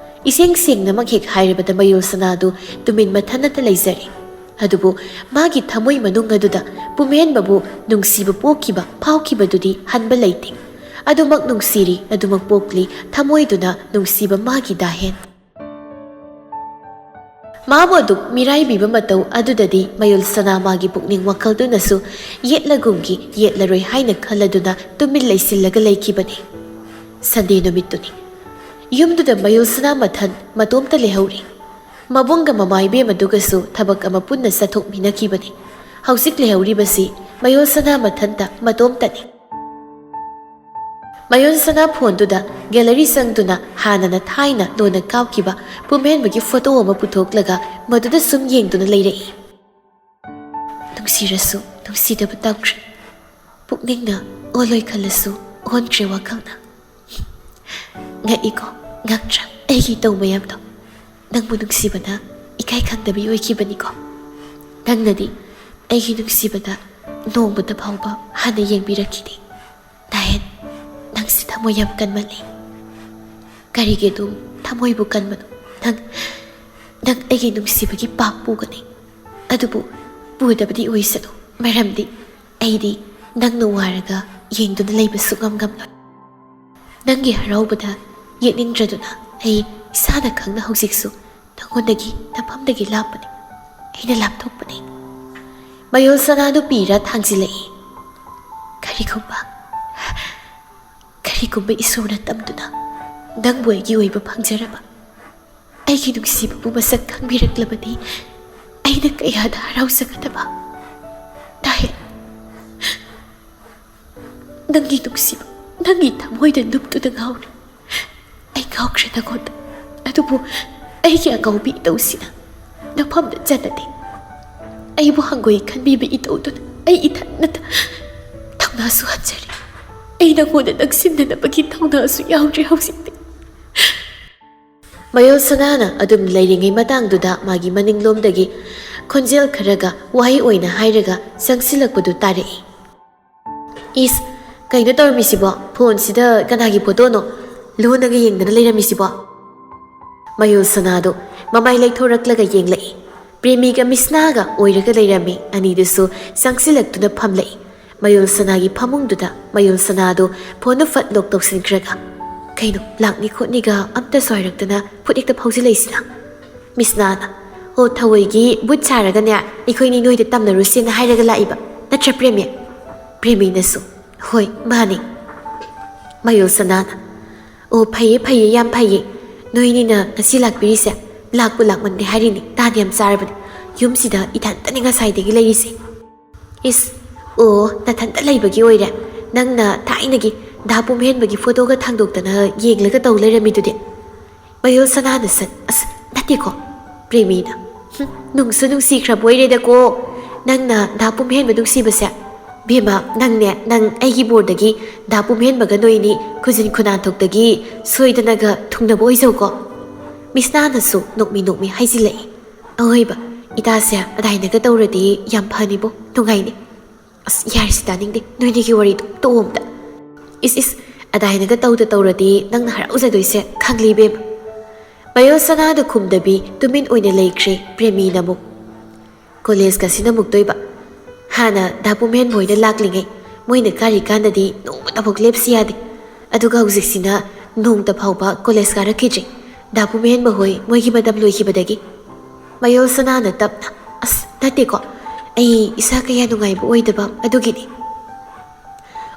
ꯏꯁꯦꯡ ꯁꯦꯡꯅꯃꯛ ꯍꯦꯛ ꯍꯥꯏꯔꯕꯗ ꯃꯌꯣꯜ ꯁꯅꯥꯗꯨ ꯇꯨꯃꯤꯟ ꯃꯊꯟꯅꯇ ꯂꯩꯖꯔꯦ꯫ ꯑꯗꯨꯕꯨ ꯃꯥꯒꯤ ꯊꯃꯣꯏ ꯃꯅꯨꯡ ꯑꯗꯨꯗ ꯄꯨꯝꯍꯦꯟꯕꯕꯨ ꯅꯨꯡꯁꯤꯕ ꯄꯣꯛꯈꯤꯕ, ꯐꯥꯎꯈꯤꯕꯗꯨꯗꯤ ꯍꯟꯕ ꯂꯩꯇꯦ꯫ ꯑꯗꯨꯃꯛ ꯅꯨꯡꯁꯤꯔꯤ, ꯑꯗꯨꯃꯛ ꯄꯣꯛꯂꯤ, ꯊꯃꯣꯏꯗꯨꯅ ꯅꯨꯡꯁꯤꯕ ꯃꯥꯒꯤ ꯗꯥꯍꯦꯟ꯫ ꯃꯥꯕꯨ ꯑꯗꯨꯛ ꯃꯤꯔꯥꯏꯕꯤꯕ ꯃꯇꯧ ꯑꯗꯨꯗꯗꯤ ꯃꯌꯣꯜ ꯁꯅꯥ ꯃꯥꯒꯤ ꯄꯨꯛꯅꯤꯡ ꯋꯥꯈꯜꯗꯨꯅꯁꯨ ꯌꯦꯠꯂꯒꯨꯝꯒꯤ ꯌꯦꯠꯂꯔꯣꯏ ꯍꯥꯏꯅ ꯈꯜꯂꯗꯨꯅ ꯇꯨꯃꯤꯟ ꯂꯩꯁꯤꯜꯂꯒ ꯂꯩꯈꯤꯕꯅꯤ꯫ ꯁꯟꯗꯦ ꯅꯨꯃꯤꯠꯇꯨꯅꯤ꯫ ꯌꯨꯝꯗꯨꯗ ꯃꯌꯣꯜ ꯁꯅꯥ ꯃꯊꯟ ꯃꯇꯣꯝꯇ ꯂꯩꯍꯧꯔꯤ꯫ ꯃꯕꯨꯡꯒ ꯃꯃꯥ ꯏꯕꯦꯝ ꯑꯗꯨꯒꯁꯨ ꯊꯕꯛ ꯑꯃ ꯄꯨꯟꯅ ꯆꯠꯊꯣꯛꯃꯤꯟꯅꯈꯤꯕꯅꯤ꯫ ꯍꯧꯖꯤꯛ ꯂꯩꯍꯧꯔꯤꯕꯁꯤ ꯃꯌꯣꯜ ꯁꯅꯥ ꯃꯊꯟꯇ ꯃꯇꯣꯝꯇꯅꯤ꯫ ꯃꯌꯣꯜ ꯁꯅꯥ ꯐꯣꯟꯗꯨꯗ ꯒꯦꯂꯔꯤ ꯆꯪꯗꯨꯅ ꯍꯥꯟꯅꯅ ꯊꯥꯏꯅ ꯂꯣꯟꯅ ꯀꯥꯞꯈꯤꯕ ꯄꯨꯝꯍꯦꯟꯕꯒꯤ ꯐꯣꯇꯣ ꯑꯃ ꯄꯨꯊꯣꯛꯂꯒ ꯃꯗꯨꯗ ꯁꯨꯝ ꯌꯦꯡꯗꯨꯅ ꯂꯩꯔꯛꯏ꯫ ꯅꯨꯡꯁꯤꯔꯁꯨ ꯅꯨꯡꯁꯤꯗꯕ ꯇꯝꯈ꯭ꯔꯦ꯫ ꯄꯨꯛꯅꯤꯡꯅ ꯑꯣꯜꯂꯣꯏ ꯈꯜꯂꯁꯨ ꯑꯣꯟꯈ꯭ꯔꯦ ꯋꯥꯈꯜꯅ꯫ ꯉꯛꯏꯀꯣ, ꯉꯛꯇ꯭ꯔꯥ ꯑꯩꯒꯤ ꯏꯇꯧ ꯃꯌꯥꯝꯗꯣ? ꯅꯪꯕꯨ ꯅꯨꯡꯁꯤꯕꯅ ꯏꯀꯥꯏ ꯈꯪꯗꯕꯤ ꯑꯣꯏꯈꯤꯕꯅꯤꯀꯣ꯫ ꯅꯪꯅꯗꯤ ꯑꯩꯒꯤ ꯅꯨꯡꯁꯤꯕꯗ ꯅꯣꯡꯃꯇ ꯐꯥꯎꯕ ꯍꯥꯟꯅ ꯌꯦꯡꯕꯤꯔꯛꯈꯤꯗꯦ꯫ ꯅꯥꯍꯦꯟ, ꯅꯪꯁꯦ ꯊꯃꯣꯏ ꯌꯥꯝ ꯀꯟꯃꯜꯂꯤ꯫ ꯀꯔꯤꯒꯤ ꯑꯗꯨꯝ ꯊꯃꯣꯏꯕꯨ ꯀꯟꯕꯅꯣ? ꯅꯪ, ꯅꯪ ꯑꯩꯒꯤ ꯅꯨꯡꯁꯤꯕꯒꯤ ꯄꯥꯞ ꯄꯨꯒꯅꯤ꯫ ꯑꯗꯨꯕꯨ ꯄꯨꯗꯕꯗꯤ ꯑꯣꯏꯁꯅꯨ, ꯃꯔꯝꯗꯤ ꯑꯩꯗꯤ ꯅꯪꯅ ꯋꯥꯔꯒ ꯌꯦꯡꯗꯨꯅ ꯂꯩꯕ ꯁꯨꯛꯉꯝ ꯉꯝꯂꯣꯏ꯫ ꯅꯪꯒꯤ ꯍꯔꯥꯎꯕꯗ ꯌꯦꯠꯅꯤꯡꯗ꯭ꯔꯗꯨꯅ ꯑꯩ ꯏꯁꯥꯅ ꯈꯪꯅ ꯍꯧꯖꯤꯛꯁꯨ ꯅꯉꯣꯟꯗꯒꯤ ꯅꯐꯝꯗꯒꯤ ꯂꯥꯞꯄꯅꯤ꯫ ꯑꯩꯅ ꯂꯥꯞꯊꯣꯛꯄꯅꯤ꯫ ꯃꯌꯣꯜ ꯁꯅꯥꯗꯨ ꯄꯤꯔ ꯊꯥꯡꯖꯤꯜꯂꯛꯏ꯫ ꯀꯔꯤꯒꯨꯝꯕ, ꯀꯔꯤꯒꯨꯝꯕ ꯏꯁꯣꯔꯅ ꯇꯝꯗꯨꯅ ꯅꯪꯕꯨ ꯑꯩꯒꯤ ꯑꯣꯏꯕ ꯐꯪꯖꯔꯕ, ꯑꯩꯒꯤ ꯅꯨꯡꯁꯤꯕꯕꯨ ꯃꯁꯛ ꯈꯪꯕꯤꯔꯛꯂꯕꯗꯤ ꯑꯩꯅ ꯀꯌꯥꯗ ꯍꯔꯥꯎꯖꯒꯗꯕ꯫ ꯅꯥꯍꯦꯟ, ꯅꯪꯒꯤ ꯅꯨꯡꯁꯤꯕ, ꯅꯪꯒꯤ ꯊꯃꯣꯏꯗ ꯅꯨꯞꯇꯨꯅ ꯉꯥꯎꯔꯤ꯫ ꯑꯩ ꯉꯥꯎꯈ꯭ꯔꯦ ꯅꯉꯣꯟꯗ꯫ ꯑꯗꯨꯕꯨ ꯑꯩꯒꯤ ꯑꯉꯥꯎꯕꯤ ꯏꯇꯧꯁꯤꯅ ꯅꯐꯝꯗ ꯆꯟꯅꯗꯦ꯫ ꯑꯩꯕꯨ ꯍꯪꯒꯣꯏ ꯈꯟꯕꯤꯕ ꯏꯇꯧꯗꯨꯅ ꯑꯩ ꯏꯊꯟꯇ ꯊꯧꯅꯥꯁꯨ ꯍꯟꯖꯔꯦ꯫ ꯑꯩ ꯅꯉꯣꯟꯗ ꯅꯛꯁꯤꯟꯅꯅꯕꯒꯤ ꯊꯧꯅꯥꯁꯨ ꯌꯥꯎꯗ꯭ꯔꯦ ꯍꯧꯖꯤꯛꯇꯤ꯫ ꯃꯌꯣꯜ ꯁꯅꯥꯅ ꯑꯗꯨꯝ ꯂꯩꯔꯤꯉꯩ ꯃꯇꯥꯡꯗꯨꯗ ꯃꯥꯒꯤ ꯃꯅꯤꯡꯂꯣꯝꯗꯒꯤ ꯈꯣꯟꯖꯦꯜ ꯈꯔꯒ ꯋꯥꯍꯩ ꯑꯣꯏꯅ ꯍꯥꯏꯔꯒ ꯆꯪꯁꯤꯜꯂꯛꯄꯗꯨ ꯇꯥꯔꯛꯏ꯫ ꯏꯁ, ꯀꯩꯅꯣ ꯇꯧꯔꯝꯃꯤꯁꯤꯕꯣ? ꯐꯣꯟꯁꯤꯗ ꯀꯅꯥꯒꯤ ꯐꯣꯇꯣꯅꯣ ꯂꯣꯟꯅꯒ ꯌꯦꯡꯗꯅ ꯂꯩꯔꯝꯃꯤꯁꯤꯕꯣ? ꯃꯌꯣꯜ ꯁꯅꯥꯗꯣ ꯃꯃꯥꯏ ꯂꯩꯊꯣꯔꯛꯂꯒ ꯌꯦꯡꯂꯛꯏ꯫ ꯄ꯭ꯔꯦꯃꯤꯒ ꯃꯤꯁꯅꯥꯒ ꯑꯣꯏꯔꯒ ꯂꯩꯔꯝꯃꯤ꯫ ꯑꯅꯤꯗꯨꯁꯨ ꯆꯪꯁꯤꯜꯂꯛꯇꯨꯅ ꯐꯝꯂꯛꯏ꯫ ꯃꯌꯣꯜ ꯁꯅꯥꯒꯤ ꯐꯃꯨꯡꯗꯨꯗ ꯃꯌꯣꯜ ꯁꯅꯥꯗꯣ ꯐꯣꯟꯗꯨ ꯐꯠ ꯂꯣꯛ ꯇꯧꯁꯤꯟꯈ꯭ꯔꯒ, "ꯀꯩꯅꯣ, ꯂꯥꯛꯅꯤ ꯈꯣꯠꯅꯤꯒ ꯑꯝꯇꯁꯨ ꯍꯥꯏꯔꯛꯇꯅ ꯐꯨꯠ ꯍꯦꯛꯇ ꯐꯥꯎꯖꯤꯜꯂꯛꯏꯁꯤꯅ?" ꯃꯤꯁꯅꯥꯅ, "ꯑꯣ, ꯊꯑꯣꯏꯒꯤ ꯕꯨꯠ ꯁꯥꯔꯒꯅꯦ, ꯑꯩꯈꯣꯏꯅꯤ ꯅꯣꯏꯗ ꯇꯝꯅꯔꯨꯁꯦꯅ ꯍꯥꯏꯔꯒ ꯂꯥꯛꯏꯕ, ꯅꯠꯇ꯭ꯔ ꯄ꯭ꯔꯦꯃꯤ?" ꯄ꯭ꯔꯦꯃꯤꯅꯁꯨ, "ꯍꯣꯏ, ꯃꯥꯅꯤ꯫" ꯃꯌꯣꯜ ꯁꯅꯥꯅ, "ꯑꯣ, ꯐꯩꯌꯦ, ꯐꯩꯌꯦ, ꯌꯥꯝ ꯐꯩꯌꯦ ꯅꯣꯏꯅꯤꯅ ꯉꯁꯤ ꯂꯥꯛꯄꯤꯔꯤꯁꯦ꯫ ꯂꯥꯛꯄꯨ ꯂꯥꯛꯃꯟꯗꯦ ꯍꯥꯏꯔꯤꯅꯤ, ꯇꯥꯟ ꯌꯥꯝ ꯆꯥꯔꯕꯅꯤ꯫ ꯌꯨꯝꯁꯤꯗ ꯏꯊꯟꯇꯅꯤ ꯉꯁꯥꯏꯗꯒꯤ ꯂꯩꯔꯤꯁꯦ꯫" "ꯏꯁ, ꯑꯣ, ꯅꯊꯟꯇ ꯂꯩꯕꯒꯤ ꯑꯣꯏꯔꯦ꯫ ꯅꯪꯅ ꯊꯥꯏꯅꯒꯤ ꯗꯥ ꯄꯨꯝꯍꯦꯟꯕꯒꯤ ꯐꯣꯇꯣꯒ ꯊꯥꯡꯗꯣꯛꯇꯅ ꯌꯦꯡꯂꯒ ꯇꯧ ꯂꯩꯔꯝꯃꯤꯗꯨꯗꯤ? ꯃꯌꯣꯜ ꯁꯅꯥꯅ ꯁꯠ ꯑꯁ ꯅꯠꯇꯦꯀꯣ, ꯄ꯭ꯔꯦꯃꯤꯅ꯫ "ꯍꯨꯝ, ꯅꯨꯡꯁꯨ ꯅꯨꯡꯁꯤꯈ꯭ꯔꯕ ꯑꯣꯏꯔꯦꯗꯀꯣ꯫ ꯅꯪꯅ ꯗꯥ ꯄꯨꯝꯍꯦꯟꯕ ꯅꯨꯡꯁꯤꯕꯁꯦ꯫ ꯕꯦꯝꯃ, ꯅꯪꯅꯦ, ꯅꯪ ꯑꯩꯒꯤ ꯕꯣꯔꯗꯒꯤ ꯗꯥ ꯄꯨꯝꯍꯦꯟꯕꯒ ꯅꯣꯏꯅꯤ ꯈꯨꯖꯤꯟ ꯈꯨꯅꯥꯟꯊꯣꯛꯇꯒꯤ ꯁꯣꯏꯗꯅꯒ ꯊꯨꯡꯅꯕ ꯑꯣꯏꯖꯧꯀꯣ꯫" ꯃꯤꯁꯅꯥꯅꯁꯨ ꯅꯣꯛꯃꯤ ꯅꯣꯛꯃꯤ ꯍꯥꯏꯖꯤꯜꯂꯛꯏ꯫ "ꯑꯍꯣꯏꯕ, ꯏꯇꯥꯁꯦ ꯑꯗꯥꯏꯅꯒ ꯇꯧꯔꯗꯤ ꯌꯥꯝ ꯐꯅꯤꯕꯣ, ꯅꯨꯡꯉꯥꯏꯅꯤ꯫" "ꯑꯁ, ꯌꯥꯔꯦꯁꯦ, ꯇꯥꯅꯤꯡꯗꯦ ꯅꯣꯏꯅꯤꯒꯤ ꯋꯥꯔꯤꯗꯣ, ꯇꯣꯛꯑꯣ ꯑꯝꯇ꯫" "ꯏꯁ ꯏꯁ, ꯑꯗꯥꯏꯅꯒ ꯇꯧꯗ ꯇꯧꯔꯗꯤ ꯅꯪꯅ ꯍꯔꯥꯎꯖꯗꯣꯏꯁꯦ ꯈꯪꯂꯤ ꯏꯕꯦꯝꯃ꯫" ꯃꯌꯣꯜ ꯁꯅꯥꯗ ꯈꯨꯝꯗꯕꯤ ꯇꯨꯃꯤꯟ ꯑꯣꯏꯅ ꯂꯩꯈ꯭ꯔꯦ ꯄ꯭ꯔꯦꯃꯤꯅ ꯑꯃꯨꯛ꯫ ꯀꯣꯂꯦꯖꯀꯁꯤꯅ ꯑꯃꯨꯛꯇꯣꯏꯕ꯫ ꯍꯥꯟꯅ ꯗꯥ ꯄꯨꯝꯍꯦꯟꯕ ꯍꯣꯏꯅ ꯂꯥꯛꯂꯤꯉꯩ ꯃꯣꯏꯅ ꯀꯥꯔꯤꯀꯥꯟꯗꯗꯤ ꯅꯣꯡꯃꯇꯐꯥꯎ ꯂꯦꯞꯁꯤ ꯌꯥꯗꯦ꯫ ꯑꯗꯨꯒ ꯍꯧꯖꯤꯛꯁꯤꯅ ꯅꯣꯡꯃꯇ ꯐꯥꯎꯕ ꯀꯣꯂꯦꯖ ꯀꯥꯔꯛꯈꯤꯗ꯭ꯔꯤ꯫ ꯗꯥ ꯄꯨꯝꯍꯦꯟꯕ ꯍꯣꯏ ꯃꯣꯏꯒꯤ ꯃꯇꯝ ꯂꯣꯏꯈꯤꯕꯗꯒꯤ꯫ ꯃꯌꯣꯜ ꯁꯅꯥꯅ ꯇꯞꯅ, "ꯑꯁ, ꯅꯠꯇꯦꯀꯣ, ꯑꯩ ꯏꯁꯥ ꯀꯌꯥ ꯅꯨꯡꯉꯥꯏꯕ ꯑꯣꯏꯗꯕ ꯑꯗꯨꯒꯤꯅꯤ꯫"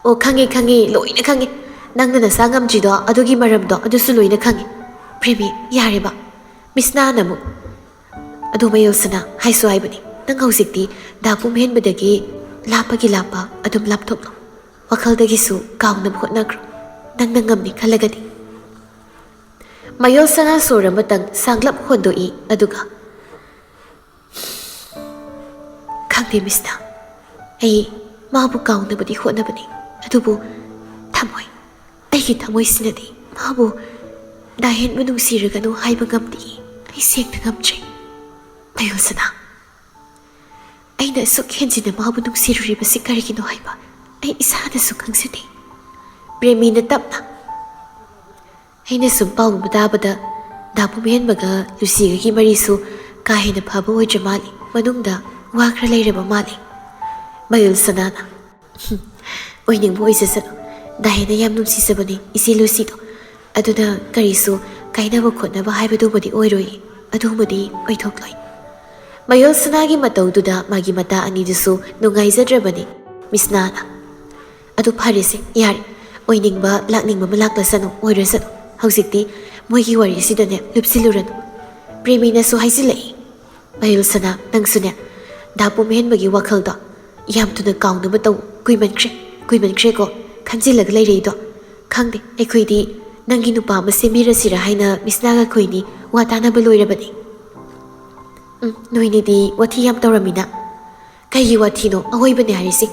"ꯑꯣ, ꯈꯪꯉꯦ, ꯈꯪꯉꯦ, ꯂꯣꯏꯅ ꯈꯪꯉꯦ꯫ ꯅꯪꯅ ꯅꯁꯥ ꯉꯝꯗ꯭ꯔꯤꯗꯣ ꯑꯗꯨꯒꯤ ꯃꯔꯝꯗꯣ ꯑꯗꯨꯁꯨ ꯂꯣꯏꯅ ꯈꯪꯉꯦ꯫" "ꯄ꯭ꯔꯦꯃꯤ, ꯌꯥꯔꯦꯕ꯫" ꯃꯤꯁꯅꯥꯅ ꯑꯃꯨꯛ, "ꯑꯗꯣ ꯃꯌꯣꯜ ꯁꯅꯥ, ꯍꯥꯏꯁꯨ ꯍꯥꯏꯕꯅꯤ, ꯅꯪ ꯍꯧꯖꯤꯛꯇꯤ ꯗꯥ ꯄꯨꯝꯍꯦꯟꯕꯗꯒꯤ ꯂꯥꯞꯄꯒꯤ ꯂꯥꯞꯄ ꯑꯗꯨꯝ ꯂꯥꯞꯊꯣꯛꯂꯣ꯫ ꯋꯥꯈꯜꯗꯒꯤꯁꯨ ꯀꯥꯎꯅꯕ ꯍꯣꯠꯅꯈ꯭ꯔꯣ, ꯅꯪꯅ ꯉꯝꯅꯤ ꯈꯜꯂꯒꯗꯤ꯫" ꯃꯌꯣꯜ ꯁꯅꯥ ꯁꯣꯔ ꯑꯃꯇꯪ ꯁꯥꯡꯂꯞ ꯍꯣꯟꯗꯣꯛꯏ, ꯑꯗꯨꯒ, "ꯈꯪꯗꯦ ꯃꯤꯁꯅꯥ, ꯑꯩ ꯃꯥꯕꯨ ꯀꯥꯎꯅꯕꯗꯤ ꯍꯣꯠꯅꯕꯅꯤ, ꯑꯗꯨꯕꯨ ꯊꯃꯣꯏ, ꯑꯩꯒꯤ ꯊꯃꯣꯏꯁꯤꯅꯗꯤ ꯃꯥꯕꯨ ꯗꯥ ꯍꯦꯟꯕ ꯅꯨꯡꯁꯤꯔꯒꯅꯨ ꯍꯥꯏꯕ ꯉꯝꯗꯦ꯫ ꯑꯩ ꯁꯦꯡꯅ ꯉꯝꯗ꯭ꯔꯦ꯫ ꯃꯌꯣꯜ ꯁꯅꯥ, ꯑꯩꯅ ꯑꯁꯨꯛ ꯍꯦꯟꯖꯤꯟꯅ ꯃꯥꯕꯨ ꯅꯨꯡꯁꯤꯔꯨꯔꯤꯕꯁꯤ ꯀꯔꯤꯒꯤꯅꯣ ꯍꯥꯏꯕ ꯑꯩ ꯏꯁꯥꯅꯁꯨ ꯈꯪꯖꯗꯦ꯫" ꯄ꯭ꯔꯦꯃꯤꯅ ꯇꯞꯅ, "ꯑꯩꯅ ꯁꯨꯝ ꯄꯥꯎ ꯑꯃ ꯇꯥꯕꯗ ꯗꯥ ꯄꯨꯝꯍꯦꯟꯕꯒ ꯂꯨꯁꯤꯒꯒꯤ ꯃꯔꯤꯁꯨ ꯀꯥ ꯍꯦꯟꯅ ꯐꯕ ꯑꯣꯏꯗ꯭ꯔ ꯃꯥꯜꯂꯤ, ꯃꯅꯨꯡꯗ ꯋꯥ ꯈꯔ ꯂꯩꯔꯕ ꯃꯥꯜꯂꯤ꯫" ꯃꯌꯣꯜ ꯁꯅꯥꯅ, "ꯍꯨꯝ, ꯑꯣꯏꯅꯤꯡꯕ ꯑꯣꯏꯖꯁꯅꯨ, ꯗꯥ ꯍꯦꯟꯅ ꯌꯥꯝ ꯅꯨꯡꯁꯤꯖꯕꯅꯤ ꯏꯆꯦ ꯂꯨꯁꯤꯗꯣ꯫ ꯑꯗꯨꯅ ꯀꯔꯤꯁꯨ ꯀꯥꯏꯅꯕ ꯈꯣꯠꯅꯕ ꯍꯥꯏꯕꯗꯨꯃꯗꯤ ꯑꯣꯏꯔꯣꯏ, ꯑꯗꯨꯃꯗꯤ ꯑꯣꯏꯊꯣꯛꯂꯣꯏ꯫" ꯃꯌꯣꯜ ꯁꯅꯥꯒꯤ ꯃꯇꯧꯗꯨꯗ ꯃꯥꯒꯤ ꯃꯇꯥ ꯑꯅꯤꯗꯨꯁꯨ ꯅꯨꯡꯉꯥꯏꯖꯗ꯭ꯔꯕꯅꯤ꯫ ꯃꯤꯁꯅꯥꯅ, "ꯑꯗꯨ ꯐꯔꯦꯁꯦ, ꯌꯥꯔꯦ, ꯑꯣꯏꯅꯤꯡꯕ ꯂꯥꯛꯅꯤꯡꯕ ꯑꯃ ꯂꯥꯛꯂꯁꯅꯨ, ꯑꯣꯏꯔꯁꯅꯨ, ꯍꯧꯖꯤꯛꯇꯤ ꯃꯣꯏꯒꯤ ꯋꯥꯔꯤꯁꯤꯗꯅꯦ ꯂꯨꯞꯁꯤꯜꯂꯨꯔꯅꯨ꯫" ꯄ꯭ꯔꯦꯃꯤꯅꯁꯨ ꯍꯥꯏꯖꯤꯜꯂꯛꯏ, "ꯃꯌꯣꯜ ꯁꯅꯥ, ꯅꯪꯁꯨꯅꯦ ꯗꯥ ꯄꯨꯝꯍꯦꯟꯕꯒꯤ ꯋꯥꯈꯜꯗꯣ ꯌꯥꯝ ꯊꯨꯅ ꯀꯥꯎꯅꯕ ꯇꯧ꯫ ꯀꯨꯏꯃꯟꯈ꯭ꯔꯦ, ꯀꯨꯏꯃꯟꯈ꯭ꯔꯦꯀꯣ, ꯈꯟꯖꯤꯜꯂꯒ ꯂꯩꯔꯛꯏꯗꯣ? ꯈꯪꯗꯦ, ꯑꯩꯈꯣꯏꯗꯤ ꯅꯪꯒꯤ ꯅꯨꯄꯥ ꯑꯃ ꯁꯦꯝꯕꯤꯔꯁꯤꯔꯥ ꯍꯥꯏꯅ ꯃꯤꯁꯅꯥꯒ ꯑꯩꯈꯣꯏꯅꯤ ꯋꯥ ꯇꯥꯅꯕ ꯂꯣꯏꯔꯕꯅꯤ꯫ ꯎꯝ, ꯅꯣꯏꯅꯤꯗꯤ ꯋꯥꯊꯤ ꯌꯥꯝ ꯇꯧꯔꯝꯃꯤꯅ꯫ ꯀꯩꯒꯤ ꯋꯥꯊꯤꯅꯣ? ꯑꯍꯣꯏꯕꯅꯦ ꯍꯥꯏꯔꯤꯁꯤ꯫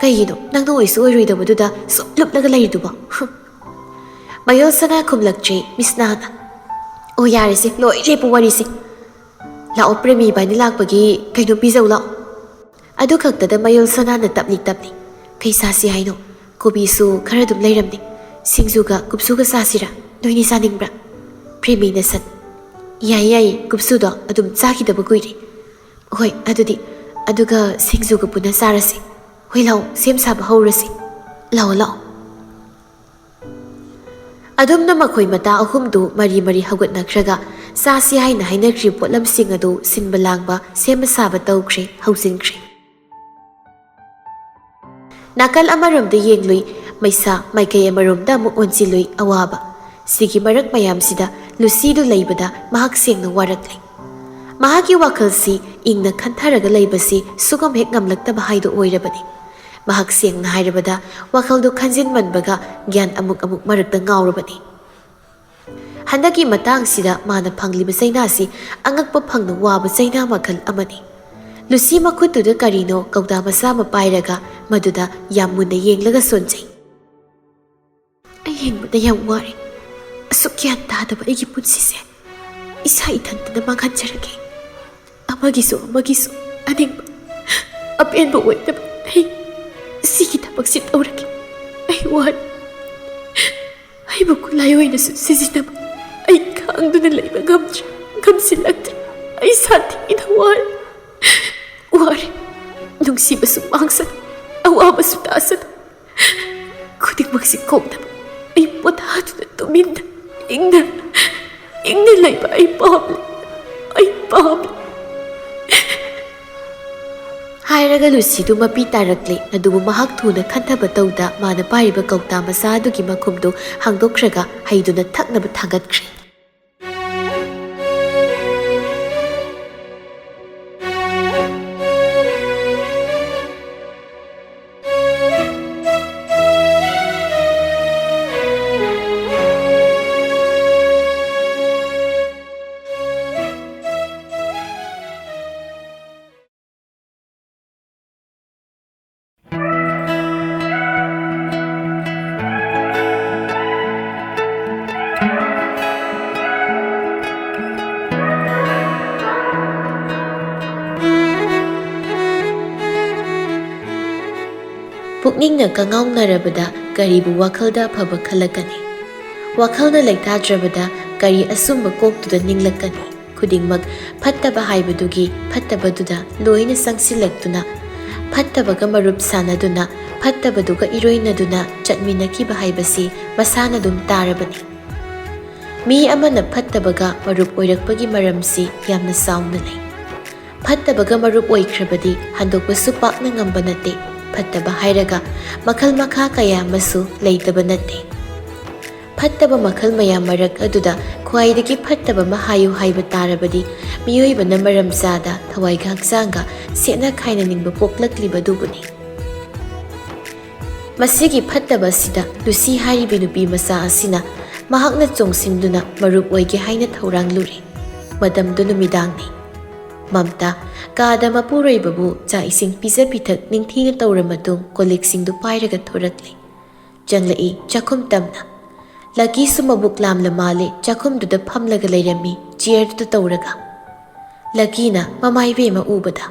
ꯀꯩꯒꯤꯅꯣ ꯅꯪꯅ ꯑꯣꯏꯁꯨ ꯑꯣꯏꯔꯣꯏꯗꯕꯗꯨꯗ ꯁꯨꯝ ꯂꯨꯞꯂꯒ ꯂꯩꯔꯤꯗꯨꯕꯣ? ꯍꯨꯝ꯫ ꯃꯌꯣꯜ ꯁꯅꯥ ꯈꯨꯝꯂꯛꯇ꯭ꯔꯦ ꯃꯤꯁꯅꯥꯅ꯫ ꯑꯣ, ꯌꯥꯔꯦꯁꯦ, ꯂꯣꯏ ꯂꯦꯞꯄꯨ ꯋꯥꯔꯤꯁꯦ꯫ ꯂꯥꯛꯑꯣ, ꯄ꯭ꯔꯦꯃꯤ ꯏꯕꯥꯅꯤ ꯂꯥꯛꯄꯒꯤ ꯀꯩꯅꯣ ꯄꯤꯖꯧ ꯂꯥꯛꯑꯣ꯫ ꯑꯗꯨ ꯈꯛꯇꯗ ꯃꯌꯣꯜ ꯁꯅꯥꯅ ꯇꯞꯂꯤ ꯇꯞꯂꯤ, "ꯀꯩ ꯆꯥꯁꯤ ꯍꯥꯏꯅꯣ? ꯀꯣꯕꯤꯁꯨ ꯈꯔ ꯑꯗꯨꯝ ꯂꯩꯔꯝꯅꯤ꯫ ꯁꯤꯡꯖꯨꯒ ꯀꯨꯞꯁꯨꯒ ꯆꯥꯁꯤꯔꯥ? ꯅꯣꯏꯅꯤ ꯆꯥꯅꯤꯡꯕ꯭ꯔꯥ?" ꯄ꯭ꯔꯦꯃꯤꯅ ꯁꯠ, "ꯌꯥꯏꯌꯦ, ꯌꯥꯏꯌꯦ, ꯀꯨꯞꯁꯨꯗꯣ ꯑꯗꯨꯝ ꯆꯥꯈꯤꯗꯕ ꯀꯨꯏꯔꯦ꯫ ꯍꯣꯏ, ꯑꯗꯨꯗꯤ, ꯑꯗꯨꯒ ꯁꯤꯡꯖꯨꯒ ꯄꯨꯟꯅ ꯆꯥꯔꯁꯤ꯫ ꯍꯣꯏ, ꯂꯥꯛꯑꯣ, ꯁꯦꯝ ꯁꯥꯕ ꯍꯧꯔꯁꯤ꯫ ꯂꯥꯛꯑꯣ, ꯂꯥꯛꯑꯣ꯫" ꯑꯗꯨꯝꯅ ꯃꯈꯣꯏ ꯃꯇꯥ ꯑꯍꯨꯝꯗꯨ ꯃꯔꯤ ꯃꯔꯤ ꯍꯧꯒꯠꯅꯈ꯭ꯔꯒ ꯆꯥꯁꯤ ꯍꯥꯏꯅ ꯍꯥꯏꯅꯈ꯭ꯔꯤꯕ ꯄꯣꯠꯂꯝꯁꯤꯡ ꯑꯗꯨ ꯁꯤꯟꯕ ꯂꯥꯡꯕ, ꯁꯦꯝꯕ ꯁꯥꯕ ꯇꯧꯈ꯭ꯔꯦ, ꯍꯧꯖꯤꯟꯈ꯭ꯔꯦ꯫ ꯅꯥꯀꯜ ꯑꯃꯔꯣꯝꯗ ꯌꯦꯡꯂꯨꯏ ꯃꯩꯁꯥ, ꯃꯥꯏꯀꯩ ꯑꯃꯔꯣꯝꯗ ꯑꯃꯨꯛ ꯑꯣꯟꯁꯤꯜꯂꯨꯏ ꯑꯋꯥꯕ꯫ ꯁꯤꯒꯤ ꯃꯔꯛ ꯃꯌꯥꯝꯁꯤꯗ ꯂꯨꯁꯤꯗꯨ ꯂꯩꯕꯗ ꯃꯍꯥꯛ ꯁꯦꯡꯅ ꯋꯥꯔꯛꯂꯦ꯫ ꯃꯍꯥꯛꯀꯤ ꯋꯥꯈꯜꯁꯤ ꯏꯪꯅ ꯈꯟꯊꯔꯒ ꯂꯩꯕꯁꯤ ꯁꯨꯒꯝ ꯍꯦꯛ ꯉꯝꯂꯛꯇꯕ ꯍꯥꯏꯗꯨ ꯑꯣꯏꯔꯕꯅꯤ꯫ ꯃꯍꯥꯛ ꯁꯦꯡꯅ ꯍꯥꯏꯔꯕꯗ ꯋꯥꯈꯜꯗꯨ ꯈꯟꯖꯤꯟꯃꯟꯕꯒ ꯒ꯭ꯌꯥꯟ ꯑꯃꯨꯛ ꯑꯃꯨꯛ ꯃꯔꯛꯇ ꯉꯥꯎꯔꯕꯅꯤ꯫ ꯍꯟꯗꯛꯀꯤ ꯃꯇꯥꯡꯁꯤꯗ ꯃꯥꯅ ꯐꯪꯂꯤꯕ ꯆꯩꯅꯥꯁꯤ ꯑꯉꯛꯄ ꯐꯪꯅ ꯋꯥꯕ ꯆꯩꯅꯥ ꯃꯈꯜ ꯑꯃꯅꯤ꯫ ꯂꯨꯁꯤ ꯃꯈꯨꯠꯇꯨꯗ ꯀꯔꯤꯅꯣ ꯀꯧꯇꯥ ꯃꯆꯥ ꯑꯃ ꯄꯥꯏꯔꯒ ꯃꯗꯨꯗ ꯌꯥꯝ ꯃꯨꯟꯅ ꯌꯦꯡꯂꯒ ꯁꯣꯟꯖꯩ꯫ "ꯑꯩ ꯍꯤꯡꯕꯗ ꯌꯥꯝ ꯋꯥꯔꯦ꯫ ꯑꯁꯨꯛ ꯒ꯭ꯌꯥꯟ ꯇꯥꯗꯕ ꯑꯩꯒꯤ ꯄꯨꯟꯁꯤꯁꯦ ꯏꯁꯥ ꯏꯊꯟꯇꯅ ꯃꯥꯡꯍꯟꯖꯔꯒꯦ꯫ ꯑꯃꯒꯤꯁꯨ ꯑꯃꯒꯤꯁꯨ ꯑꯅꯤꯡꯕ, ꯑꯄꯦꯟꯕ ꯑꯣꯏꯗꯕ ꯑꯩ ꯁꯤꯒꯤ ꯊꯕꯛꯁꯤ ꯇꯧꯔꯒꯦ꯫ ꯑꯩ ꯋꯥꯔꯦ꯫ ꯑꯩꯕꯨ ꯈꯨꯠꯂꯥꯏ ꯑꯣꯏꯅꯁꯨ ꯁꯤꯖꯤꯟꯅꯕ ꯑꯩ ꯈꯥꯡꯗꯨꯅ ꯂꯩꯕ ꯉꯝꯗ꯭ꯔꯦ, ꯉꯝꯁꯤꯜꯂꯛꯇ꯭ꯔꯦ꯫ ꯑꯩ ꯁꯥꯊꯤꯅ ꯋꯥꯔꯦ, ꯋꯥꯔꯦ꯫ ꯅꯨꯡꯁꯤꯕꯁꯨ ꯃꯥꯡꯁꯅꯨ, ꯑꯋꯥꯕꯁꯨ ꯇꯥꯁꯅꯨ꯫ ꯈꯨꯗꯤꯡꯃꯛꯁꯤ ꯀꯣꯛꯅꯕ ꯑꯩ ꯄꯣꯊꯥꯗꯨꯅ ꯇꯨꯃꯤꯟꯅ ꯏꯪꯅ, ꯏꯪꯅ ꯂꯩꯕ ꯑꯩ ꯄꯥꯝꯂꯦ, ꯑꯩ ꯄꯥꯝꯂꯦ꯫" ꯍꯥꯏꯔꯒ ꯂꯨꯁꯤꯗꯨ ꯃꯄꯤ ꯇꯥꯔꯛꯂꯦ꯫ ꯑꯗꯨꯕꯨ ꯃꯍꯥꯛ ꯊꯨꯅ ꯈꯟꯊꯕ ꯇꯧꯗ ꯃꯥꯅ ꯄꯥꯏꯔꯤꯕ ꯀꯧꯇꯥ ꯃꯆꯥ ꯑꯗꯨꯒꯤ ꯃꯈꯨꯝꯗꯨ ꯍꯥꯡꯗꯣꯛꯈ꯭ꯔꯒ ꯍꯩꯗꯨꯅ ꯊꯛꯅꯕ ꯊꯥꯡꯒꯠꯈ꯭ꯔꯦ꯫ ꯄꯨꯛꯅꯤꯡꯅ ꯀꯉꯥꯎꯅꯔꯕꯗ ꯀꯔꯤꯕꯨ ꯋꯥꯈꯜꯗ ꯑꯐꯕ ꯈꯜꯂꯛꯀꯅꯤ? ꯋꯥꯈꯜꯅ ꯂꯩꯇꯥꯗ꯭ꯔꯕꯗ ꯀꯔꯤ ꯑꯆꯨꯝꯕ ꯀꯣꯛꯇꯨꯗ ꯅꯤꯡꯂꯛꯀꯅꯤ? ꯈꯨꯗꯤꯡꯃꯛ ꯐꯠꯇꯕ ꯍꯥꯏꯕꯗꯨꯒꯤ ꯐꯠꯇꯕꯗꯨꯗ ꯂꯣꯏꯅ ꯆꯪꯁꯤꯜꯂꯛꯇꯨꯅ, ꯐꯠꯇꯕꯒ ꯃꯔꯨꯞ ꯁꯥꯟꯅꯗꯨꯅ, ꯐꯠꯇꯕꯗꯨꯒ ꯏꯔꯣꯏꯅꯗꯨꯅ ꯆꯠꯃꯤꯟꯅꯈꯤꯕ ꯍꯥꯏꯕꯁꯤ ꯃꯁꯥꯅ ꯑꯗꯨꯝ ꯇꯥꯔꯕꯅꯤ꯫ ꯃꯤ ꯑꯃꯅ ꯐꯠꯇꯕꯒ ꯃꯔꯨꯞ ꯑꯣꯏꯔꯛꯄꯒꯤ ꯃꯔꯝꯁꯤ ꯌꯥꯝꯅ ꯆꯥꯎꯅ ꯂꯩ꯫ ꯐꯠꯇꯕꯒ ꯃꯔꯨꯞ ꯑꯣꯏꯈ꯭ꯔꯕꯗꯤ ꯍꯟꯗꯣꯛꯄꯁꯨ ꯄꯥꯛꯅ ꯉꯝꯕ ꯅꯠꯇꯦ꯫ ꯐꯠꯇꯕ ꯍꯥꯏꯔꯒ ꯃꯈꯜ ꯃꯈꯥ ꯀꯌꯥ ꯑꯃꯁꯨ ꯂꯩꯇꯕ ꯅꯠꯇꯦ꯫ ꯐꯠꯇꯕ ꯃꯈꯜ ꯃꯌꯥꯝ ꯃꯔꯛ ꯑꯗꯨꯗ ꯈ꯭ꯋꯥꯏꯗꯒꯤ ꯐꯠꯇꯕ ꯑꯃ ꯍꯥꯏꯌꯨ ꯍꯥꯏꯕ ꯇꯥꯔꯕꯗꯤ, ꯃꯤꯑꯣꯏꯕꯅ ꯃꯔꯝ ꯆꯥꯗ ꯊꯋꯥꯏꯒ ꯍꯛꯆꯥꯡꯒ ꯁꯦꯠꯅ ꯈꯥꯏꯅꯅꯤꯡꯕ ꯄꯣꯛꯂꯛꯂꯤꯕꯗꯨꯕꯨꯅꯤ꯫ ꯃꯁꯤꯒꯤ ꯐꯠꯇꯕ ꯑꯁꯤꯗ ꯂꯨꯁꯤ ꯍꯥꯏꯔꯤꯕꯤ ꯅꯨꯄꯤ ꯃꯆꯥ ꯑꯁꯤꯅ ꯃꯍꯥꯛꯅ ꯆꯣꯡꯁꯤꯟꯗꯨꯅ ꯃꯔꯨꯞ ꯑꯣꯏꯒꯦ ꯍꯥꯏꯅ ꯊꯧꯔꯥꯡꯂꯨꯔꯦ꯫ ꯃꯇꯝꯗꯨ ꯅꯨꯃꯤꯗꯥꯡꯅꯤ꯫ ꯃꯝꯇꯥ ꯀꯥꯗ ꯃꯄꯨꯔꯣꯏꯕꯕꯨ ꯆꯥꯛ ꯏꯁꯤꯡ ꯄꯤꯖ ꯄꯤꯊꯛ ꯅꯤꯡꯊꯤꯅ ꯇꯧꯔ ꯃꯇꯨꯡ ꯀꯣꯜꯂꯤꯛꯁꯤꯡꯗꯨ ꯄꯥꯏꯔꯒ ꯊꯣꯔꯛꯂꯦ꯫ ꯆꯪꯂꯛꯏ ꯆꯥꯛꯈꯨꯝ ꯇꯝꯅ꯫ ꯂꯀꯤꯁꯨ ꯃꯕꯨꯛ ꯂꯥꯝꯂ ꯃꯥꯜꯂꯦ, ꯆꯥꯛꯈꯨꯝꯗꯨꯗ ꯐꯝꯂꯒ ꯂꯩꯔꯝꯃꯤ ꯆꯤꯌꯔꯗꯨꯗ ꯇꯧꯔꯒ꯫ ꯂꯀꯤꯅ ꯃꯃꯥꯏꯕꯦꯝꯃ ꯎꯕꯗ,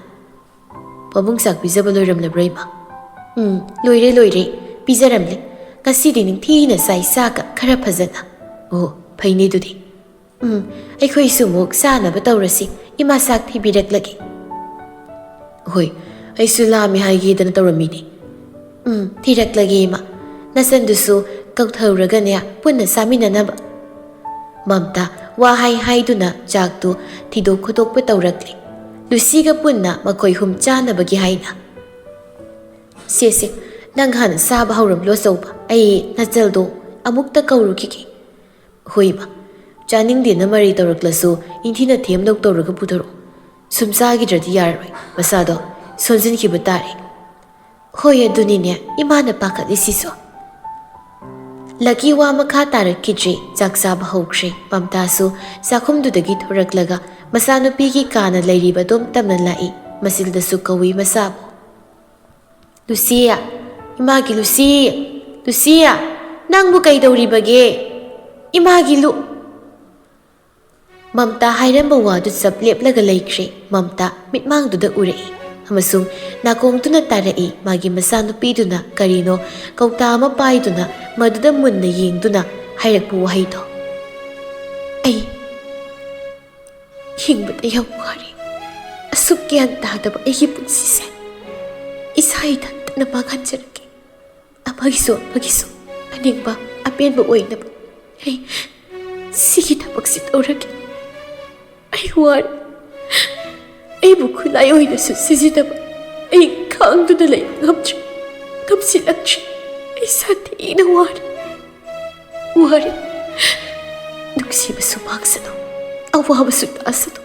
"ꯄꯥꯕꯨꯡ ꯆꯥꯛ ꯄꯤꯖꯕ ꯂꯣꯏꯔꯝꯂꯕ꯭ꯔꯣ ꯏꯃꯥ?" "ꯎꯝ, ꯂꯣꯏꯔꯦ, ꯂꯣꯏꯔꯦ꯫ ꯄꯤꯖꯔꯝꯂꯦ꯫ ꯉꯁꯤꯗꯤ ꯅꯤꯡꯊꯤꯅ ꯆꯥꯏ ꯆꯥꯒ ꯈꯔ ꯐꯖꯅ꯫" "ꯑꯣ, ꯐꯩꯅꯦ ꯑꯗꯨꯗꯤ꯫" "ꯎꯝ, ꯑꯩꯈꯣꯏꯁꯨ ꯑꯃꯨꯛ ꯆꯥꯅꯕ ꯇꯧꯔꯁꯤ꯫ ꯏꯃꯥ ꯆꯥꯛ ꯊꯤꯕꯤꯔꯛꯂꯒꯦ꯫" "ꯍꯣꯏ, ꯑꯩꯁꯨ ꯂꯥꯝꯃꯤ ꯍꯥꯏꯒꯦꯗꯅ ꯇꯧꯔꯝꯃꯤꯅꯦ꯫" "ꯎꯝ, ꯊꯤꯔꯛꯂꯒꯦ ꯏꯃꯥ꯫ ꯅꯆꯟꯗꯨꯁꯨ ꯀꯧꯊꯔꯨꯔꯒꯅꯦ ꯄꯨꯟꯅ ꯆꯥꯃꯤꯟꯅꯅꯕ꯫" ꯃꯝꯇꯥ ꯋꯥ ꯍꯥꯏ ꯍꯥꯏꯗꯨꯅ ꯆꯥꯛꯇꯨ ꯊꯤꯗꯣꯛ ꯈꯣꯠꯇꯣꯛꯄ ꯇꯧꯔꯛꯂꯤ꯫ ꯂꯨꯁꯤꯒ ꯄꯨꯟꯅ ꯃꯈꯣꯏ ꯍꯨꯝ ꯆꯥꯅꯕꯒꯤ ꯍꯥꯏꯅ꯫ "ꯁꯦ, ꯁꯦ, ꯅꯪ ꯍꯥꯟꯅ ꯆꯥꯕ ꯍꯧꯔꯝꯂꯣ ꯑꯆꯧꯕ, ꯑꯩ ꯅꯆꯜꯗꯣ ꯑꯃꯨꯛꯇ ꯀꯧꯔꯨꯈꯤꯒꯦ꯫" "ꯍꯣꯏ ꯏꯃꯥ, ꯆꯥꯅꯤꯡꯗꯦꯅ ꯃꯔꯩ ꯇꯧꯔꯛꯂꯁꯨ ꯏꯟꯊꯤꯅ ꯊꯦꯝꯗꯧ ꯇꯧꯔꯒ ꯄꯨꯊꯔꯛꯑꯣ꯫ ꯁꯨꯝ ꯆꯥꯈꯤꯗ꯭ꯔꯗꯤ ꯌꯥꯔꯔꯣꯏ, ꯃꯁꯥꯗꯣ ꯁꯣꯟꯖꯤꯟꯈꯤꯕ ꯇꯥꯔꯦ꯫" "ꯍꯣꯏ, ꯑꯗꯨꯅꯤꯅꯦ ꯏꯃꯥꯅ ꯄꯥꯈꯠꯂꯤꯁꯤꯁꯨ꯫" ꯂꯀꯤ ꯋꯥ ꯃꯈꯥ ꯇꯥꯔꯛꯈꯤꯗ꯭ꯔꯦ꯫ ꯆꯥꯛ ꯆꯥꯕ ꯍꯧꯈ꯭ꯔꯦ꯫ ꯃꯝꯇꯥꯁꯨ ꯆꯥꯛꯈꯨꯝꯗꯨꯗꯒꯤ ꯊꯣꯔꯛꯂꯒ ꯃꯆꯥꯅꯨꯄꯤꯒꯤ ꯀꯥꯅ ꯂꯩꯔꯤꯕ ꯑꯗꯣꯝ ꯇꯝꯅ ꯂꯥꯛꯏ꯫ ꯃꯆꯤꯜꯗꯁꯨ ꯀꯧꯏ ꯃꯆꯥꯕꯨ꯫ "ꯂꯨꯁꯤ! ꯏꯃꯥꯒꯤ ꯂꯨꯁꯤ! ꯂꯨꯁꯤ! ꯅꯪꯕꯨ ꯀꯩꯗꯧꯔꯤꯕꯒꯦ? ꯏꯃꯥꯒꯤ ꯂꯨ-" ꯃꯝꯇꯥ ꯍꯥꯏꯔꯝꯕ ꯋꯥꯗꯨ ꯆꯞ ꯂꯦꯞꯂꯒ ꯂꯩꯈ꯭ꯔꯦ꯫ ꯃꯝꯇꯥ ꯃꯤꯠꯃꯥꯡꯗꯨꯗ ꯎꯔꯛꯏ꯫ ꯑꯃꯁꯨꯡ ꯅꯥꯀꯣꯡꯗꯨꯅ ꯇꯥꯔꯛꯏ ꯃꯥꯒꯤ ꯃꯆꯥꯅꯨꯄꯤꯗꯨꯅ ꯀꯔꯤꯅꯣ ꯀꯧꯇꯥ ꯑꯃ ꯄꯥꯏꯗꯨꯅ ꯃꯗꯨꯗ ꯃꯨꯟꯅ ꯌꯦꯡꯗꯨꯅ ꯍꯥꯏꯔꯛꯄ ꯋꯥꯍꯩꯗꯣ꯫ "ꯑꯩ ꯍꯤꯡꯕꯗ ꯌꯥꯝ ꯋꯥꯔꯦ꯫ ꯑꯁꯨꯛ ꯒ꯭ꯌꯥꯟ ꯇꯥꯗꯕ ꯑꯩꯒꯤ ꯄꯨꯟꯁꯤꯁꯦ ꯏꯁꯥ ꯏꯊꯟꯇꯅ ꯃꯥꯡꯍꯟꯖꯔꯒꯦ꯫ ꯑꯃꯒꯤꯁꯨ ꯑꯃꯒꯤꯁꯨ ꯑꯅꯤꯡꯕ ꯑꯄꯦꯟꯕ ꯑꯣꯏꯅꯕ ꯑꯩ ꯁꯤꯒꯤ ꯊꯕꯛꯁꯤ ꯇꯧꯔꯒꯦ꯫ ꯑꯩ ꯋꯥꯔꯦ꯫ ꯑꯩꯕꯨ ꯈꯨꯠꯂꯥꯏ ꯑꯣꯏꯅꯁꯨ ꯁꯤꯖꯤꯟꯅꯕ ꯑꯩ ꯈꯥꯡꯗꯨꯅ ꯂꯩꯕ ꯉꯝꯗ꯭ꯔꯦ, ꯉꯝꯁꯤꯜꯂꯛꯇ꯭ꯔꯦ꯫ ꯑꯩ ꯁꯥꯊꯤꯅ ꯋꯥꯔꯦ, ꯋꯥꯔꯦ꯫ ꯅꯨꯡꯁꯤꯕꯁꯨ ꯃꯥꯡꯁꯅꯨ, ꯑꯋꯥꯕꯁꯨ ꯇꯥꯁꯅꯨ,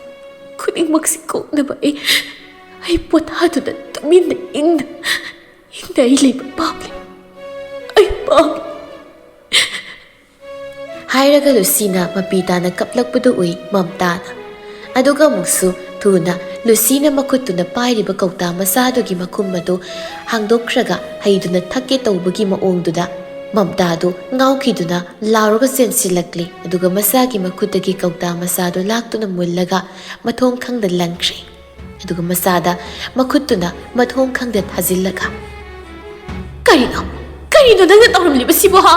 ꯈꯨꯗꯤꯡꯃꯛꯁꯤ ꯀꯣꯛꯅꯕ ꯑꯩ, ꯑꯩ ꯄꯣꯊꯥꯗꯨꯅ ꯇꯨꯃꯤꯟꯅ ꯏꯪꯅ, ꯏꯪꯅ ꯑꯩ ꯂꯩꯕ ꯄꯥꯝꯂꯦ꯫ ꯑꯩ ꯄꯥꯝꯃꯤ꯫" ꯍꯥꯏꯔꯒ ꯂꯨꯁꯤꯅ ꯃꯄꯤ ꯇꯥꯅ ꯀꯞꯂꯛꯄꯗꯨ ꯎꯏ ꯃꯝꯇꯥꯅ꯫ ꯑꯗꯨꯒ ꯑꯃꯨꯛꯁꯨ ꯊꯨꯅ ꯂꯨꯁꯤꯅ ꯃꯈꯨꯠꯇꯨꯅ ꯄꯥꯏꯔꯤꯕ ꯀꯧꯇꯥ ꯃꯆꯥꯗꯨꯒꯤ ꯃꯈꯨꯝ ꯑꯗꯨ ꯍꯥꯡꯗꯣꯛꯈ꯭ꯔꯒ ꯍꯩꯗꯨꯅ ꯊꯛꯀꯦ ꯇꯧꯕꯒꯤ ꯃꯑꯣꯡꯗꯨꯗ ꯃꯝꯇꯥꯗꯨ ꯉꯥꯎꯈꯤꯗꯨꯅ ꯂꯥꯎꯔꯒ ꯆꯦꯟꯁꯤꯜꯂꯛꯂꯤ꯫ ꯑꯗꯨꯒ ꯃꯆꯥꯒꯤ ꯃꯈꯨꯠꯇꯒꯤ ꯀꯧꯇꯥ ꯃꯆꯥꯗꯨ ꯂꯥꯛꯇꯨꯅ ꯃꯨꯜꯂꯒ ꯃꯊꯣꯡ ꯈꯪꯗ ꯂꯪꯈ꯭ꯔꯦ꯫ ꯑꯗꯨꯒ ꯃꯆꯥꯗ ꯃꯈꯨꯠꯇꯨꯅ ꯃꯊꯣꯡ ꯈꯪꯗ ꯊꯥꯖꯤꯜꯂꯒ, "ꯀꯔꯤꯅꯣ? ꯀꯔꯤꯅꯣ ꯅꯪꯅ ꯇꯧꯔꯝꯂꯤꯕꯁꯤꯕꯨ, ꯍꯥ?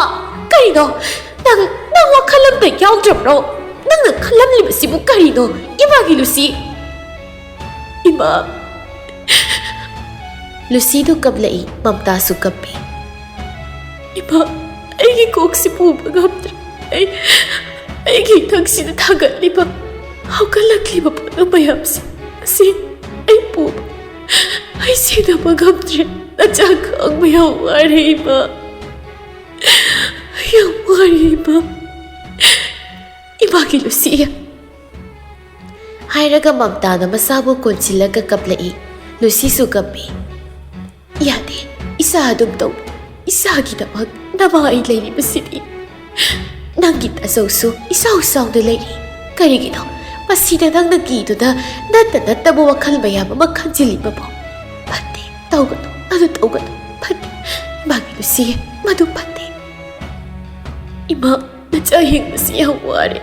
ꯀꯔꯤꯅꯣ? ꯅꯪ, ꯅꯪ ꯋꯥꯈꯜ ꯑꯝꯇ ꯌꯥꯎꯗ꯭ꯔꯕ꯭ꯔꯣ? ꯅꯪꯅ ꯈꯜꯂꯝꯂꯤꯕꯁꯤꯕꯨ ꯀꯔꯤꯅꯣ? ꯏꯃꯥꯒꯤ ꯂꯨꯁꯤ!" "ꯏꯃꯥ!" ꯂꯨꯁꯤꯗꯨ ꯀꯞꯂꯛꯏ, ꯃꯝꯇꯥꯁꯨ ꯀꯞꯄꯤ꯫ "ꯏꯃꯥ, ꯑꯩꯒꯤ ꯀꯣꯛꯁꯤ ꯄꯨꯕ ꯉꯝꯗ꯭ꯔꯦ꯫ ꯑꯩ, ꯑꯩꯒꯤ ꯏꯊꯛꯁꯤꯗ ꯊꯥꯡꯒꯠꯂꯤꯕ, ꯍꯧꯒꯠꯂꯛꯂꯤꯕ ꯄꯣꯠꯂꯨꯝ ꯃꯌꯥꯝꯁꯦ, ꯑꯁꯤ ꯑꯩ ꯄꯨꯕ, ꯑꯩ ꯁꯦꯟꯅꯕ ꯉꯝꯗ꯭ꯔꯦ꯫ ꯅꯆꯥ ꯈꯥꯡꯕ ꯌꯥꯝ ꯋꯥꯔꯦ, ꯏꯃꯥ꯫ ꯌꯥꯝ ꯋꯥꯔꯦ, ꯏꯃꯥ꯫ ꯏꯃꯥꯒꯤ ꯂꯨꯁꯤ!" ꯍꯥꯏꯔꯒ ꯃꯝꯇꯥꯅ ꯃꯁꯥꯕꯨ ꯀꯣꯟꯁꯤꯜꯂꯒ ꯀꯞꯂꯛꯏ꯫ ꯂꯨꯁꯤꯁꯨ ꯀꯞꯄꯤ꯫ "ꯌꯥꯗꯦ, ꯏꯆꯥ ꯑꯗꯨꯝ ꯇꯧ꯫ ꯏꯆꯥꯒꯤꯗꯃꯛ ꯅꯃꯥ ꯑꯩ ꯂꯩꯔꯤꯕꯁꯤꯗꯤ꯫ ꯅꯪꯒꯤ ꯇꯥꯖꯧꯁꯨ ꯏꯆꯥꯎ ꯆꯥꯎꯅ ꯂꯩꯔꯤ꯫ ꯀꯔꯤꯒꯤꯅꯣ ꯃꯁꯤꯗ ꯅꯪꯅ ꯀꯤꯗꯨꯅ ꯅꯠꯇ ꯅꯠꯇꯕ ꯋꯥꯈꯜ ꯃꯌꯥꯝ ꯑꯃ ꯈꯟꯖꯤꯜꯂꯤꯕꯕꯨ? ꯐꯠꯇꯦ, ꯇꯧꯒꯅꯨ, ꯑꯗꯨ ꯇꯧꯒꯅꯨ꯫ ꯐꯠꯇꯦ, ꯏꯃꯥꯒꯤ ꯂꯨꯁꯤ, ꯃꯗꯨ ꯐꯠꯇꯦ꯫ ꯏꯃꯥ, ꯅꯆꯥ ꯌꯦꯡꯕꯁꯤ ꯌꯥꯝ ꯋꯥꯔꯦ꯫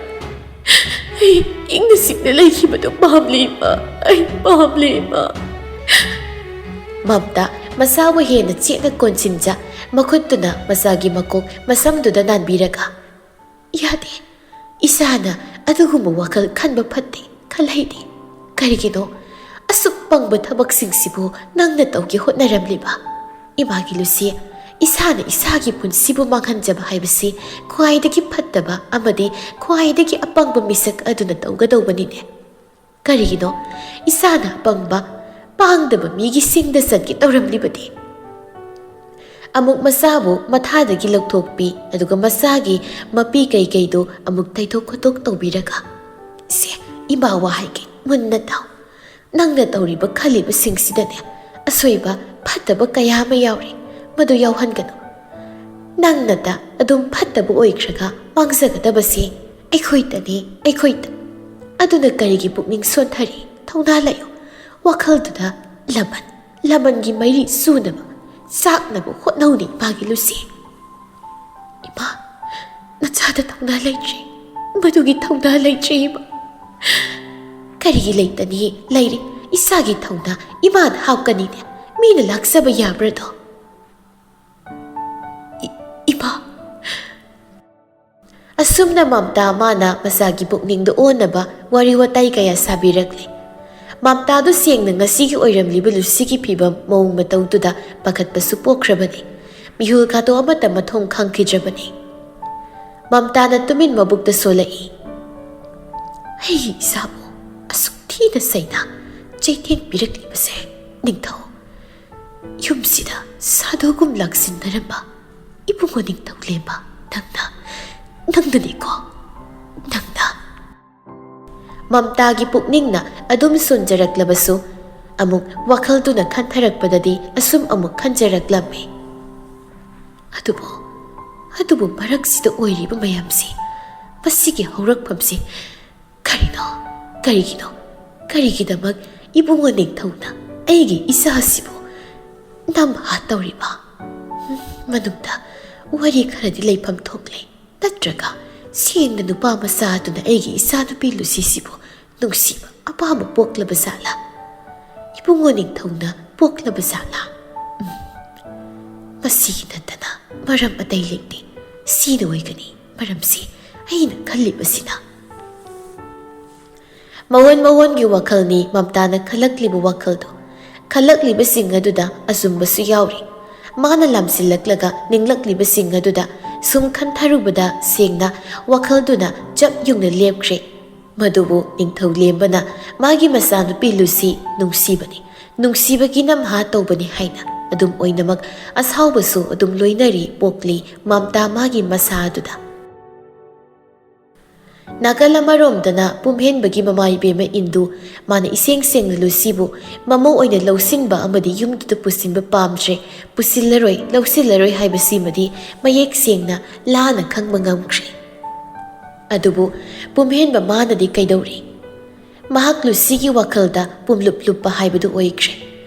ꯑꯩ ꯏꯪꯅ ꯆꯤꯛꯅ ꯂꯩꯈꯤꯕꯗꯨ ꯄꯥꯝꯂꯦ, ꯏꯃꯥ꯫ ꯑꯩ ꯄꯥꯝꯂꯦ, ꯏꯃꯥ꯫ ꯃꯝꯇꯥ ꯃꯆꯥꯕꯨ ꯍꯦꯟꯅ ꯆꯦꯠꯅ ꯀꯣꯟꯁꯤꯟꯖ, ꯃꯈꯨꯠꯇꯨꯅ ꯃꯆꯥꯒꯤ ꯃꯀꯣꯛ ꯃꯁꯝꯗꯨꯗ ꯅꯥꯟꯕꯤꯔꯒ, "ꯌꯥꯗꯦ, ꯏꯁꯥꯅ ꯑꯗꯨꯒꯨꯝꯕ ꯋꯥꯈꯜ ꯈꯟꯕ ꯐꯠꯇꯦ, ꯈꯜꯍꯩꯗꯦ꯫ ꯀꯔꯤꯒꯤꯅꯣ ꯑꯁꯨꯛ ꯄꯪꯕ ꯊꯕꯛꯁꯤꯡꯁꯤꯕꯨ ꯅꯪꯅ ꯇꯧꯒꯦ ꯍꯣꯠꯅꯔꯝꯂꯤꯕ? ꯏꯃꯥꯒꯤ ꯂꯨꯁꯤ, ꯏꯁꯥꯅ ꯏꯁꯥꯒꯤ ꯄꯨꯟꯁꯤꯕꯨ ꯃꯥꯡꯍꯟꯖꯕ ꯍꯥꯏꯕꯁꯤ ꯈ꯭ꯋꯥꯏꯗꯒꯤ ꯐꯠꯇꯕ ꯑꯃꯗꯤ ꯈ꯭ꯋꯥꯏꯗꯒꯤ ꯑꯄꯪꯕ ꯃꯤꯁꯛ ꯑꯗꯨꯅ ꯇꯧꯒꯗꯧꯕꯅꯤꯅꯦ꯫ ꯀꯔꯤꯒꯤꯅꯣ ꯏꯁꯥꯅ ꯑꯄꯪꯕ, ꯄꯥꯡꯗꯕ ꯃꯤꯒꯤ ꯁꯤꯡꯗ ꯆꯠꯀꯦ ꯇꯧꯔꯝꯂꯤꯕꯗꯤ?" ꯑꯃꯨꯛ ꯃꯆꯥꯕꯨ ꯃꯊꯥꯗꯒꯤ ꯂꯧꯊꯣꯛꯄꯤ, ꯑꯗꯨꯒ ꯃꯆꯥꯒꯤ ꯃꯄꯤ ꯀꯩꯀꯩꯗꯨ ꯑꯃꯨꯛ ꯇꯩꯊꯣꯛ ꯈꯣꯠꯇꯣꯛ ꯇꯧꯕꯤꯔꯒ, "ꯁꯦ, ꯏꯃꯥ ꯋꯥ ꯍꯥꯏꯒꯦ, ꯃꯨꯟꯅ ꯇꯥꯎ꯫ ꯅꯪꯅ ꯇꯧꯔꯤꯕ ꯈꯜꯂꯤꯕꯁꯤꯡꯁꯤꯗꯅꯦ, ꯑꯁꯣꯏꯕ ꯐꯠꯇꯕ ꯀꯌꯥ ꯑꯃ ꯌꯥꯎꯔꯤ꯫ ꯃꯗꯨ ꯌꯥꯎꯍꯟꯒꯅꯨ꯫ ꯅꯪꯅꯇ ꯑꯗꯨꯝ ꯐꯠꯇꯕ ꯑꯣꯏꯈ꯭ꯔꯒ ꯃꯥꯡꯖꯒꯗꯕꯁꯦ ꯑꯩꯈꯣꯏꯇꯅꯤ, ꯑꯩꯈꯣꯏꯇ꯫ ꯑꯗꯨꯅ ꯀꯔꯤꯒꯤ ꯄꯨꯛꯅꯤꯡ ꯁꯣꯟꯊꯔꯤ? ꯊꯧꯅꯥ ꯂꯩꯌꯨ꯫ ꯋꯥꯈꯜꯗꯨꯗ ꯂꯃꯟ, ꯂꯃꯟꯒꯤ ꯃꯩꯔꯤ ꯆꯨꯅꯕ, ꯆꯥꯛꯅꯕ ꯍꯣꯠꯅꯧꯅꯦ, ꯏꯃꯥꯒꯤ ꯂꯨꯁꯤ꯫" "ꯏꯃꯥ, ꯅꯆꯥꯗ ꯊꯧꯅꯥ ꯂꯩꯇ꯭ꯔꯦ꯫ ꯃꯗꯨꯒꯤ ꯊꯧꯅꯥ ꯂꯩꯇ꯭ꯔꯦ, ꯏꯃꯥ꯫" "ꯀꯔꯤꯒꯤ ꯂꯩꯇꯅꯤ? ꯂꯩꯔꯤ꯫ ꯏꯁꯥꯒꯤ ꯊꯧꯅꯥ ꯏꯃꯥꯅ ꯍꯥꯞꯀꯅꯤꯅꯦ꯫ ꯃꯤꯅ ꯂꯥꯛꯆꯕ ꯌꯥꯕ꯭ꯔꯗꯣ?" "ꯏ-, ꯏꯃꯥ꯫" ꯑꯁꯨꯝꯅ ꯃꯝꯇꯥ ꯃꯥꯅ ꯃꯆꯥꯒꯤ ꯄꯨꯛꯅꯤꯡꯗ ꯑꯣꯟꯅꯕ ꯋꯥꯔꯤ ꯋꯥꯇꯥꯏ ꯀꯌꯥ ꯁꯥꯕꯤꯔꯛꯂꯦ꯫ ꯃꯝꯇꯥꯗꯨ ꯁꯦꯡꯅ ꯉꯁꯤꯒꯤ ꯑꯣꯏꯔꯝꯂꯤꯕ ꯂꯨꯁꯤꯒꯤ ꯐꯤꯕꯝ ꯃꯑꯣꯡ ꯃꯇꯧꯗꯨꯗ ꯄꯥꯈꯠꯄꯁꯨ ꯄꯣꯛꯈ꯭ꯔꯕꯅꯤ꯫ ꯃꯤꯍꯨꯜ ꯀꯥꯗꯣ ꯑꯃꯠꯇ ꯃꯊꯣꯡ ꯈꯪꯈꯤꯗ꯭ꯔꯕꯅꯤ꯫ ꯃꯝꯇꯥꯅ ꯇꯨꯃꯤꯟ ꯃꯕꯨꯛꯇ ꯁꯣꯜꯂꯛꯏ꯫ "ꯑꯩꯒꯤ ꯏꯆꯥꯕꯨ ꯑꯁꯨꯛ ꯊꯤꯅ ꯆꯩꯅ ꯆꯩꯊꯦꯡ ꯄꯤꯔꯛꯂꯤꯕꯁꯦ, ꯅꯤꯡꯊꯧ, ꯌꯨꯝꯁꯤꯗ ꯁꯥꯗꯨꯒꯨꯝ ꯂꯥꯛꯁꯤꯟꯅꯔꯝꯕ ꯏꯕꯨꯡꯉꯣ ꯅꯤꯡꯊꯧ ꯂꯦꯝꯕ, ꯅꯪꯅ, ꯅꯪꯅꯅꯤꯀꯣ, ꯅꯪꯅ꯫" ꯃꯝꯇꯥꯒꯤ ꯄꯨꯛꯅꯤꯡꯅ ꯑꯗꯨꯝ ꯁꯣꯟꯖꯔꯛꯂꯕꯁꯨ, ꯑꯃꯨꯛ ꯋꯥꯈꯜꯗꯨꯅ ꯈꯟꯊꯔꯛꯄꯗꯗꯤ ꯑꯁꯨꯝ ꯑꯃꯨꯛ ꯈꯟꯖꯔꯛꯂꯝꯃꯤ꯫ "ꯑꯗꯨꯕꯨ, ꯑꯗꯨꯕꯨ ꯃꯔꯛꯁꯤꯗ ꯑꯣꯏꯔꯤꯕ ꯃꯌꯥꯝꯁꯤ, ꯃꯁꯤꯒꯤ ꯍꯧꯔꯛꯐꯝꯁꯤ ꯀꯔꯤꯅꯣ? ꯀꯔꯤꯒꯤꯅꯣ? ꯀꯔꯤꯒꯤꯗꯃꯛ ꯏꯕꯨꯡꯉꯣ ꯅꯤꯡꯊꯧꯅ ꯑꯩꯒꯤ ꯏꯆꯥꯁꯤꯕꯨ ꯅꯝꯍꯥ ꯇꯧꯔꯤꯕ? ꯎꯝ, ꯃꯅꯨꯡꯗ ꯋꯥꯔꯤ ꯈꯔꯗꯤ ꯂꯩꯐꯝ ꯊꯣꯛꯂꯦ꯫ ꯅꯠꯇ꯭ꯔꯒ ꯁꯦꯡꯅ ꯅꯨꯄꯥ ꯃꯆꯥ ꯑꯗꯨꯅ ꯑꯩꯒꯤ ꯏꯆꯥꯅꯨꯄꯤ ꯂꯨꯁꯤꯁꯤꯕꯨ ꯅꯨꯡꯁꯤꯕ ꯑꯄꯥꯝꯕ ꯄꯣꯛꯂꯕ ꯖꯥꯠꯂꯥ? ꯏꯕꯨꯡꯉꯣ ꯅꯤꯡꯊꯧꯅ ꯄꯣꯛꯂꯕ ꯖꯥꯠꯂꯥ? ꯎꯝ, ꯃꯁꯤ ꯅꯠꯇꯅ ꯃꯔꯝ ꯑꯇꯩ ꯂꯩꯇꯦ꯫ ꯁꯤꯅ ꯑꯣꯏꯒꯅꯤ ꯃꯔꯝꯁꯤ, ꯑꯩꯅ ꯈꯜꯂꯤꯕꯁꯤꯅ꯫ ꯃꯋꯣꯟ ꯃꯋꯣꯟꯒꯤ ꯋꯥꯈꯜꯅꯤ ꯃꯝꯇꯥꯅ ꯈꯜꯂꯛꯂꯤꯕ ꯋꯥꯈꯜꯗꯨ꯫ ꯈꯜꯂꯛꯂꯤꯕꯁꯤꯡ ꯑꯗꯨꯗ ꯑꯆꯨꯝꯕꯁꯨ ꯌꯥꯎꯔꯤ꯫ ꯃꯥꯅ ꯂꯥꯝꯁꯤꯜꯂꯛꯂꯒ ꯅꯤꯡꯂꯛꯂꯤꯕꯁꯤꯡ ꯑꯗꯨꯗ ꯁꯨꯝ ꯈꯟꯊꯔꯨꯕꯗ ꯁꯦꯡꯅ ꯋꯥꯈꯜꯗꯨꯅ ꯆꯞ ꯌꯨꯡꯅ ꯂꯦꯞꯈ꯭ꯔꯦ꯫ ꯃꯗꯨꯕꯨ ꯅꯤꯡꯊꯧ ꯂꯦꯝꯕꯅ ꯃꯥꯒꯤ ꯃꯆꯥꯅꯨꯄꯤ ꯂꯨꯁꯤ ꯅꯨꯡꯁꯤꯕꯅꯤ꯫ ꯅꯨꯡꯁꯤꯕꯒꯤ ꯅꯝꯍꯥ ꯇꯧꯕꯅꯤ ꯍꯥꯏꯅ꯫ ꯑꯗꯨꯝ ꯑꯣꯏꯅꯃꯛ ꯑꯁꯥꯎꯕꯁꯨ ꯑꯗꯨꯝ ꯂꯣꯏꯅꯔꯤ ꯄꯣꯛꯂꯤ ꯃꯝꯇꯥ ꯃꯥꯒꯤ ꯃꯁꯥ ꯑꯗꯨꯗ꯫ ꯅꯥꯀꯜ ꯑꯃꯔꯣꯝꯗꯅ ꯄꯨꯝꯍꯦꯟꯕꯒꯤ ꯃꯃꯥ ꯏꯕꯦꯝꯃ ꯏꯟꯗꯨ, ꯃꯥꯅ ꯏꯁꯦꯡ ꯁꯦꯡꯅ ꯂꯨꯁꯤꯕꯨ ꯃꯃꯧ ꯑꯣꯏꯅ ꯂꯧꯁꯤꯟꯕ ꯑꯃꯗꯤ ꯌꯨꯝꯗꯨꯗ ꯄꯨꯁꯤꯟꯕ ꯄꯥꯝꯗ꯭ꯔꯦ, ꯄꯨꯁꯤꯜꯂꯔꯣꯏ, ꯂꯧꯁꯤꯜꯂꯔꯣꯏ ꯍꯥꯏꯕꯁꯤꯃꯗꯤ ꯃꯌꯦꯛ ꯁꯦꯡꯅ ꯂꯥꯅ ꯈꯪꯕ ꯉꯝꯈ꯭ꯔꯦ꯫ ꯑꯗꯨꯕꯨ ꯄꯨꯝꯍꯦꯟꯕ ꯃꯥꯅꯗꯤ ꯀꯩꯗꯧꯔꯤ? ꯃꯍꯥꯛ ꯂꯨꯁꯤꯒꯤ ꯋꯥꯈꯜꯗ ꯄꯨꯝꯂꯨꯞ ꯂꯨꯞꯄ ꯍꯥꯏꯕꯗꯨ ꯑꯣꯏꯈ꯭ꯔꯦ꯫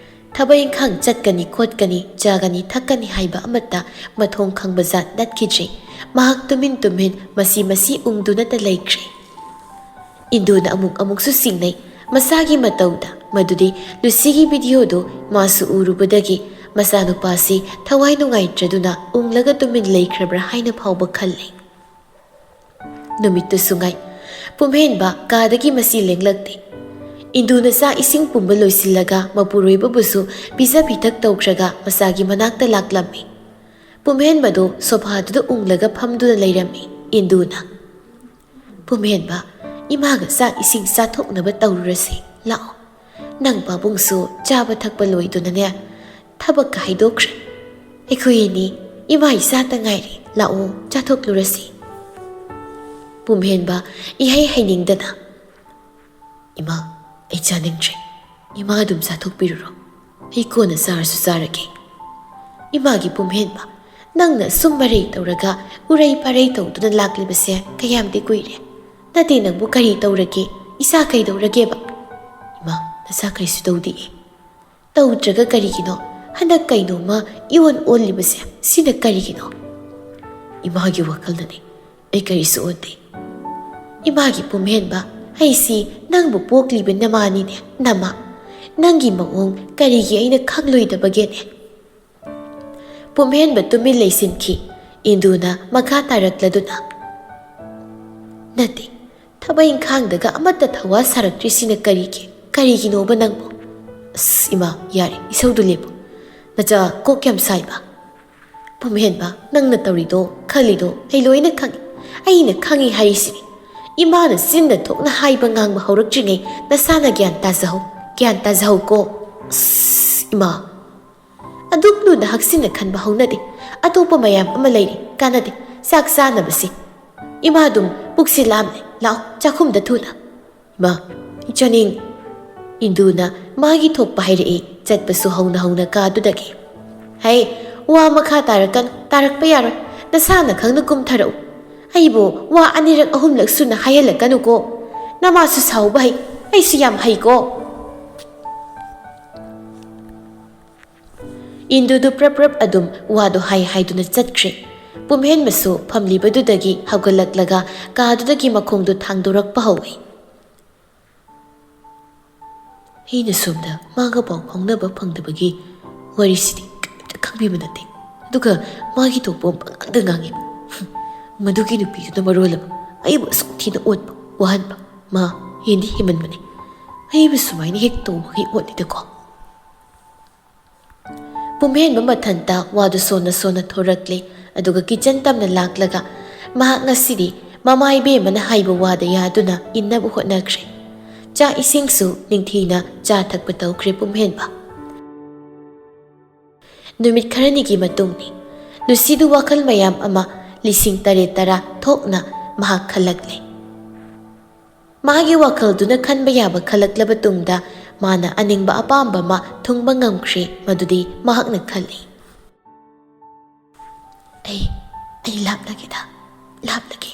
ꯊꯕꯛ ꯏꯪꯈꯥꯡ ꯆꯠꯀꯅꯤ ꯈꯣꯠꯀꯅꯤ, ꯆꯥꯒꯅꯤ ꯊꯛꯀꯅꯤ ꯍꯥꯏꯕ ꯑꯃꯠꯇ ꯃꯊꯣꯡ ꯈꯪꯕ ꯖꯥꯠ ꯅꯠꯈꯤꯗ꯭ꯔꯦ꯫ ꯃꯍꯥꯛ ꯇꯨꯃꯤꯟ ꯇꯨꯃꯤꯟ ꯃꯁꯤ ꯃꯁꯤ ꯎꯪꯗꯨꯅꯇ ꯂꯩꯈ꯭ꯔꯦ꯫ ꯏꯟꯗꯨꯅ ꯑꯃꯨꯛ ꯑꯃꯨꯛꯁꯨ ꯆꯤꯡꯅꯩ ꯃꯁꯥꯒꯤ ꯃꯇꯧꯗ, ꯃꯗꯨꯗꯤ ꯂꯨꯁꯤꯒꯤ ꯚꯤꯗꯤꯑꯣꯗꯨ ꯃꯥꯁꯨ ꯎꯔꯨꯕꯗꯒꯤ ꯃꯆꯥꯅꯨꯄꯥꯁꯤ ꯊꯋꯥꯏ ꯅꯨꯡꯉꯥꯏꯇ꯭ꯔꯗꯨꯅ ꯎꯪꯂꯒ ꯇꯨꯃꯤꯟ ꯂꯩꯈ꯭ꯔꯕ꯭ꯔꯥ ꯍꯥꯏꯅ ꯐꯥꯎꯕ ꯈꯜꯂꯤ꯫ ꯅꯨꯃꯤꯠꯇꯨꯁꯨ ꯉꯥꯏ꯫ ꯄꯨꯝꯍꯦꯟꯕ ꯀꯥꯗꯒꯤ ꯃꯁꯤ ꯂꯦꯡꯂꯛꯇꯦ꯫ ꯏꯟꯗꯨꯅ ꯆꯥꯛ ꯏꯁꯤꯡ ꯄꯨꯝꯕ ꯂꯣꯏꯁꯤꯜꯂꯒ ꯃꯄꯨꯔꯣꯏꯕꯕꯨꯁꯨ ꯄꯤꯖ ꯄꯤꯊꯛ ꯇꯧꯈ꯭ꯔꯒ ꯃꯆꯥꯒꯤ ꯃꯅꯥꯛꯇ ꯂꯥꯛꯂꯝꯃꯤ꯫ ꯄꯨꯝꯍꯦꯟꯕꯗꯨ ꯁꯣꯐꯥꯗꯨꯗ ꯎꯪꯂꯒ ꯐꯝꯗꯨꯅ ꯂꯩꯔꯝꯃꯤ꯫ ꯏꯟꯗꯨꯅ, "ꯄꯨꯝꯍꯦꯟꯕ, ꯏꯃꯥꯒ ꯆꯥꯛ ꯏꯁꯤꯡ ꯆꯥꯊꯣꯛꯅꯕ ꯇꯧꯔꯨꯔꯁꯤ꯫ ꯂꯥꯛꯑꯣ꯫ ꯅꯪ ꯄꯥꯕꯨꯡꯁꯨ ꯆꯥꯕ ꯊꯛꯄ ꯂꯣꯏꯗꯨꯅꯅꯦ ꯊꯕꯛꯀ ꯍꯥꯏꯗꯣꯛꯈ꯭ꯔꯦ꯫ ꯑꯩꯈꯣꯏ ꯑꯅꯤ ꯏꯃꯥ ꯏꯆꯥꯇ ꯉꯥꯏꯔꯦ꯫ ꯂꯥꯛꯑꯣ, ꯆꯥꯊꯣꯛꯂꯨꯔꯁꯤ꯫" ꯄꯨꯝꯍꯦꯟꯕ ꯏꯍꯩ ꯍꯩꯅꯤꯡꯗꯅ, "ꯏꯃꯥ, ꯑꯩ ꯆꯥꯅꯤꯡꯗ꯭ꯔꯦ꯫ ꯏꯃꯥ ꯑꯗꯨꯝ ꯆꯥꯊꯣꯛꯄꯤꯔꯨꯔꯣ꯫ ꯑꯩ ꯀꯣꯟꯅ ꯆꯥꯔꯁꯨ ꯆꯥꯔꯒꯦ꯫" "ꯏꯃꯥꯒꯤ ꯄꯨꯝꯍꯦꯟꯕ, ꯅꯪꯅ ꯁꯨꯝ ꯃꯔꯩ ꯇꯧꯔꯒ ꯎꯔꯩ ꯄꯥꯔꯩ ꯇꯧꯗꯨꯅ ꯂꯥꯛꯂꯤꯕꯁꯦ ꯀꯌꯥꯝꯗꯤ ꯀꯨꯏꯔꯦ? ꯅꯠꯇꯦ, ꯅꯪꯕꯨ ꯀꯔꯤ ꯇꯧꯔꯒꯦ? ꯏꯆꯥ ꯀꯩꯗꯧꯔꯒꯦꯕ?" "ꯏꯃꯥ, ꯅꯆꯥ ꯀꯔꯤꯁꯨ ꯇꯧꯗꯤꯌꯦ꯫" "ꯇꯧꯗ꯭ꯔꯒ ꯀꯔꯤꯒꯤꯅꯣ? ꯍꯟꯗꯛ ꯀꯩꯅꯣꯝꯃ ꯏꯑꯣꯟ ꯑꯣꯜꯂꯤꯕꯁꯦ, ꯁꯤꯅ ꯀꯔꯤꯒꯤꯅꯣ?" "ꯏꯃꯥꯒꯤ ꯋꯥꯈꯜꯅꯅꯦ, ꯑꯩ ꯀꯔꯤꯁꯨ ꯑꯣꯟꯗꯦ꯫" "ꯏꯃꯥꯒꯤ ꯄꯨꯝꯍꯦꯟꯕ, ꯑꯩꯁꯤ ꯅꯪꯕꯨ ꯄꯣꯛꯂꯤꯕ ꯅꯃꯥꯅꯤꯅꯦ, ꯅꯃꯥ꯫ "ꯅꯪꯒꯤ ꯃꯑꯣꯡ ꯀꯔꯤꯒꯤ ꯑꯩꯅ ꯈꯪꯂꯣꯏꯗꯕꯒꯦꯅꯦ?" ꯄꯨꯝꯍꯦꯟꯕ ꯇꯨꯃꯤꯟ ꯂꯩꯁꯤꯟꯈꯤ꯫ ꯏꯟꯗꯨꯅ ꯃꯈꯥ ꯇꯥꯔꯛꯂꯗꯨꯅ, "ꯅꯠꯇꯦ, ꯊꯕꯛ ꯏꯪꯈꯥꯡꯗꯒ ꯑꯃꯠꯇ ꯊꯋꯥ ꯁꯥꯔꯛꯇ꯭ꯔꯤꯁꯤꯅ ꯀꯔꯤꯒꯤ? ꯀꯔꯤꯒꯤꯅꯣꯕ ꯅꯪꯕꯨ?" "ꯑꯁ, ꯏꯃꯥ, ꯌꯥꯔꯦ, ꯏꯁꯧꯗꯨ ꯂꯦꯞꯄꯨ꯫ ꯅꯆꯥ ꯀꯣꯛ ꯌꯥꯝ ꯁꯥꯏꯕ?" "ꯄꯨꯝꯍꯦꯟꯕ, ꯅꯪꯅ ꯇꯧꯔꯤꯗꯣ, ꯈꯜꯂꯤꯗꯣ ꯑꯩ ꯂꯣꯏꯅ ꯈꯪꯏ꯫ ꯑꯩꯅ ꯈꯪꯏ ꯍꯥꯏꯔꯤꯁꯤꯅꯤ꯫ ꯏꯃꯥꯅ ꯆꯤꯟꯅ ꯊꯣꯛꯅ ꯍꯥꯏꯕ ꯉꯥꯡꯕ ꯍꯧꯔꯛꯇ꯭ꯔꯤꯉꯩ ꯅꯁꯥꯅ ꯒ꯭ꯌꯥꯟ ꯇꯥꯖꯍꯧ, ꯒ꯭ꯌꯥꯟ ꯇꯥꯖꯍꯧꯀꯣ꯫" "ꯑꯁ, ꯏꯃꯥ!" "ꯑꯗꯨꯛ ꯂꯨꯅ ꯍꯛꯆꯤꯟꯅ ꯈꯟꯕ ꯍꯧꯅꯗꯦ꯫ ꯑꯇꯣꯞꯄ ꯃꯌꯥꯝ ꯑꯃ ꯂꯩꯔꯤ, ꯀꯥꯟꯅꯗꯦ꯫ ꯆꯥꯛ ꯆꯥꯅꯕꯁꯤ꯫ ꯏꯃꯥ ꯑꯗꯨꯝ ꯄꯨꯛꯁꯤ ꯂꯥꯝꯂꯦ꯫ ꯂꯥꯛꯑꯣ, ꯆꯥꯛꯈꯨꯝꯗ ꯊꯨꯅ꯫" "ꯏꯃꯥ, ꯑꯩ ꯆꯥꯅꯤꯡ꯫" ꯏꯟꯗꯨꯅ ꯃꯥꯒꯤ ꯊꯣꯛꯄ ꯍꯥꯏꯔꯛꯏ, ꯆꯠꯄꯁꯨ ꯍꯧꯅ ꯍꯧꯅ ꯀꯥꯗꯨꯗꯒꯤ꯫ "ꯍꯩ, ꯋꯥ ꯃꯈꯥ ꯇꯥꯔꯛꯀꯅꯨ, ꯇꯥꯔꯛꯄ ꯌꯥꯔꯣꯏ꯫ ꯅꯁꯥꯅ ꯈꯪꯅ ꯀꯨꯝꯊꯔꯛꯎ꯫ ꯑꯩꯕꯨ ꯋꯥ ꯑꯅꯤꯔꯛ ꯑꯍꯨꯝꯂꯛ ꯁꯨꯅ ꯍꯥꯏꯍꯜꯂꯛꯀꯅꯨꯀꯣ꯫ ꯅꯃꯥꯁꯨ ꯁꯥꯎꯕ ꯍꯩ, ꯑꯩꯁꯨ ꯌꯥꯝ ꯍꯩꯀꯣ꯫" ꯏꯟꯗꯨꯗꯨ ꯄ꯭ꯔꯞ ꯄ꯭ꯔꯞ ꯑꯗꯨꯝ ꯋꯥꯗꯨ ꯍꯥꯏ ꯍꯥꯏꯗꯨꯅ ꯆꯠꯈ꯭ꯔꯦ꯫ ꯄꯨꯝꯍꯦꯟꯕꯁꯨ ꯐꯝꯂꯤꯕꯗꯨꯗꯒꯤ ꯍꯧꯒꯠꯂꯛꯂꯒ ꯀꯥꯗꯨꯗꯒꯤ ꯃꯈꯣꯡꯗꯨ ꯊꯥꯡꯗꯣꯔꯛꯄ ꯍꯧꯏ꯫ "ꯑꯩꯅ ꯁꯣꯝꯗ ꯃꯥꯒ ꯄꯥꯎ ꯐꯥꯎꯅꯕ ꯐꯪꯗꯕꯒꯤ ꯋꯥꯔꯤꯁꯤꯗꯤ ꯀꯔꯤꯝꯇ ꯈꯪꯕꯤꯕ ꯅꯠꯇꯦ꯫ ꯑꯗꯨꯒ ꯃꯥꯒꯤ ꯊꯣꯛꯄ ꯄꯉꯥꯡꯗ ꯉꯥꯡꯉꯤ꯫ ꯃꯗꯨꯒꯤ ꯅꯨꯄꯤꯗꯨꯅ ꯃꯔꯣꯜ ꯑꯃ ꯑꯩꯕꯨ ꯑꯁꯨꯛ ꯊꯤꯅ ꯑꯣꯠꯄ, ꯋꯥꯍꯟꯕ꯫ ꯃꯥ ꯍꯦꯟꯗꯤ ꯍꯦꯟꯃꯟꯕꯅꯤ꯫ ꯑꯩꯕꯨ ꯁꯨꯃꯥꯏꯅ ꯍꯦꯛ ꯇꯧꯕꯒꯤ ꯑꯣꯠꯂꯤꯗꯀꯣ꯫" ꯄꯨꯝꯍꯦꯟꯕ ꯃꯊꯟꯇ ꯋꯥꯗꯨ ꯁꯣꯟꯅ ꯁꯣꯟꯅ ꯊꯣꯔꯛꯂꯦ꯫ ꯑꯗꯨꯒ ꯀꯤꯆꯟ ꯇꯝꯅ ꯂꯥꯛꯂꯒ ꯃꯍꯥꯛ ꯉꯁꯤꯗꯤ ꯃꯃꯥ ꯏꯕꯦꯝꯃꯅ ꯍꯥꯏꯕ ꯋꯥꯗ ꯌꯥꯗꯨꯅ ꯏꯟꯅꯕ ꯍꯣꯠꯅꯈ꯭ꯔꯦ꯫ ꯆꯥꯛ ꯏꯁꯤꯡꯁꯨ ꯅꯤꯡꯊꯤꯅ ꯆꯥ ꯊꯛꯄ ꯇꯧꯈ꯭ꯔꯦ ꯄꯨꯝꯍꯦꯟꯕ꯫ ꯅꯨꯃꯤꯠ ꯈꯔꯅꯤꯒꯤ ꯃꯇꯨꯡꯅꯤ꯫ ꯂꯨꯁꯤꯗꯨ ꯋꯥꯈꯜ ꯃꯌꯥꯝ ꯑꯃ ꯂꯤꯁꯤꯡ ꯇꯔꯦꯠ ꯇꯔꯥ ꯊꯣꯛꯅ ꯃꯍꯥꯛ ꯈꯜꯂꯛꯂꯦ꯫ ꯃꯥꯒꯤ ꯋꯥꯈꯜꯗꯨꯅ ꯈꯟꯕ ꯌꯥꯕ ꯈꯜꯂꯛꯂꯕ ꯇꯨꯡꯗ ꯃꯥꯅ ꯑꯅꯤꯡꯕ ꯑꯄꯥꯝꯕ ꯑꯃ ꯊꯨꯡꯕ ꯉꯝꯈ꯭ꯔꯦ, ꯃꯗꯨꯗꯤ ꯃꯍꯥꯛꯅ ꯈꯜꯂꯤ, "ꯑꯩ, ꯑꯩ ꯂꯥꯞꯂꯒꯦꯗ, ꯂꯥꯞꯂꯒꯦ꯫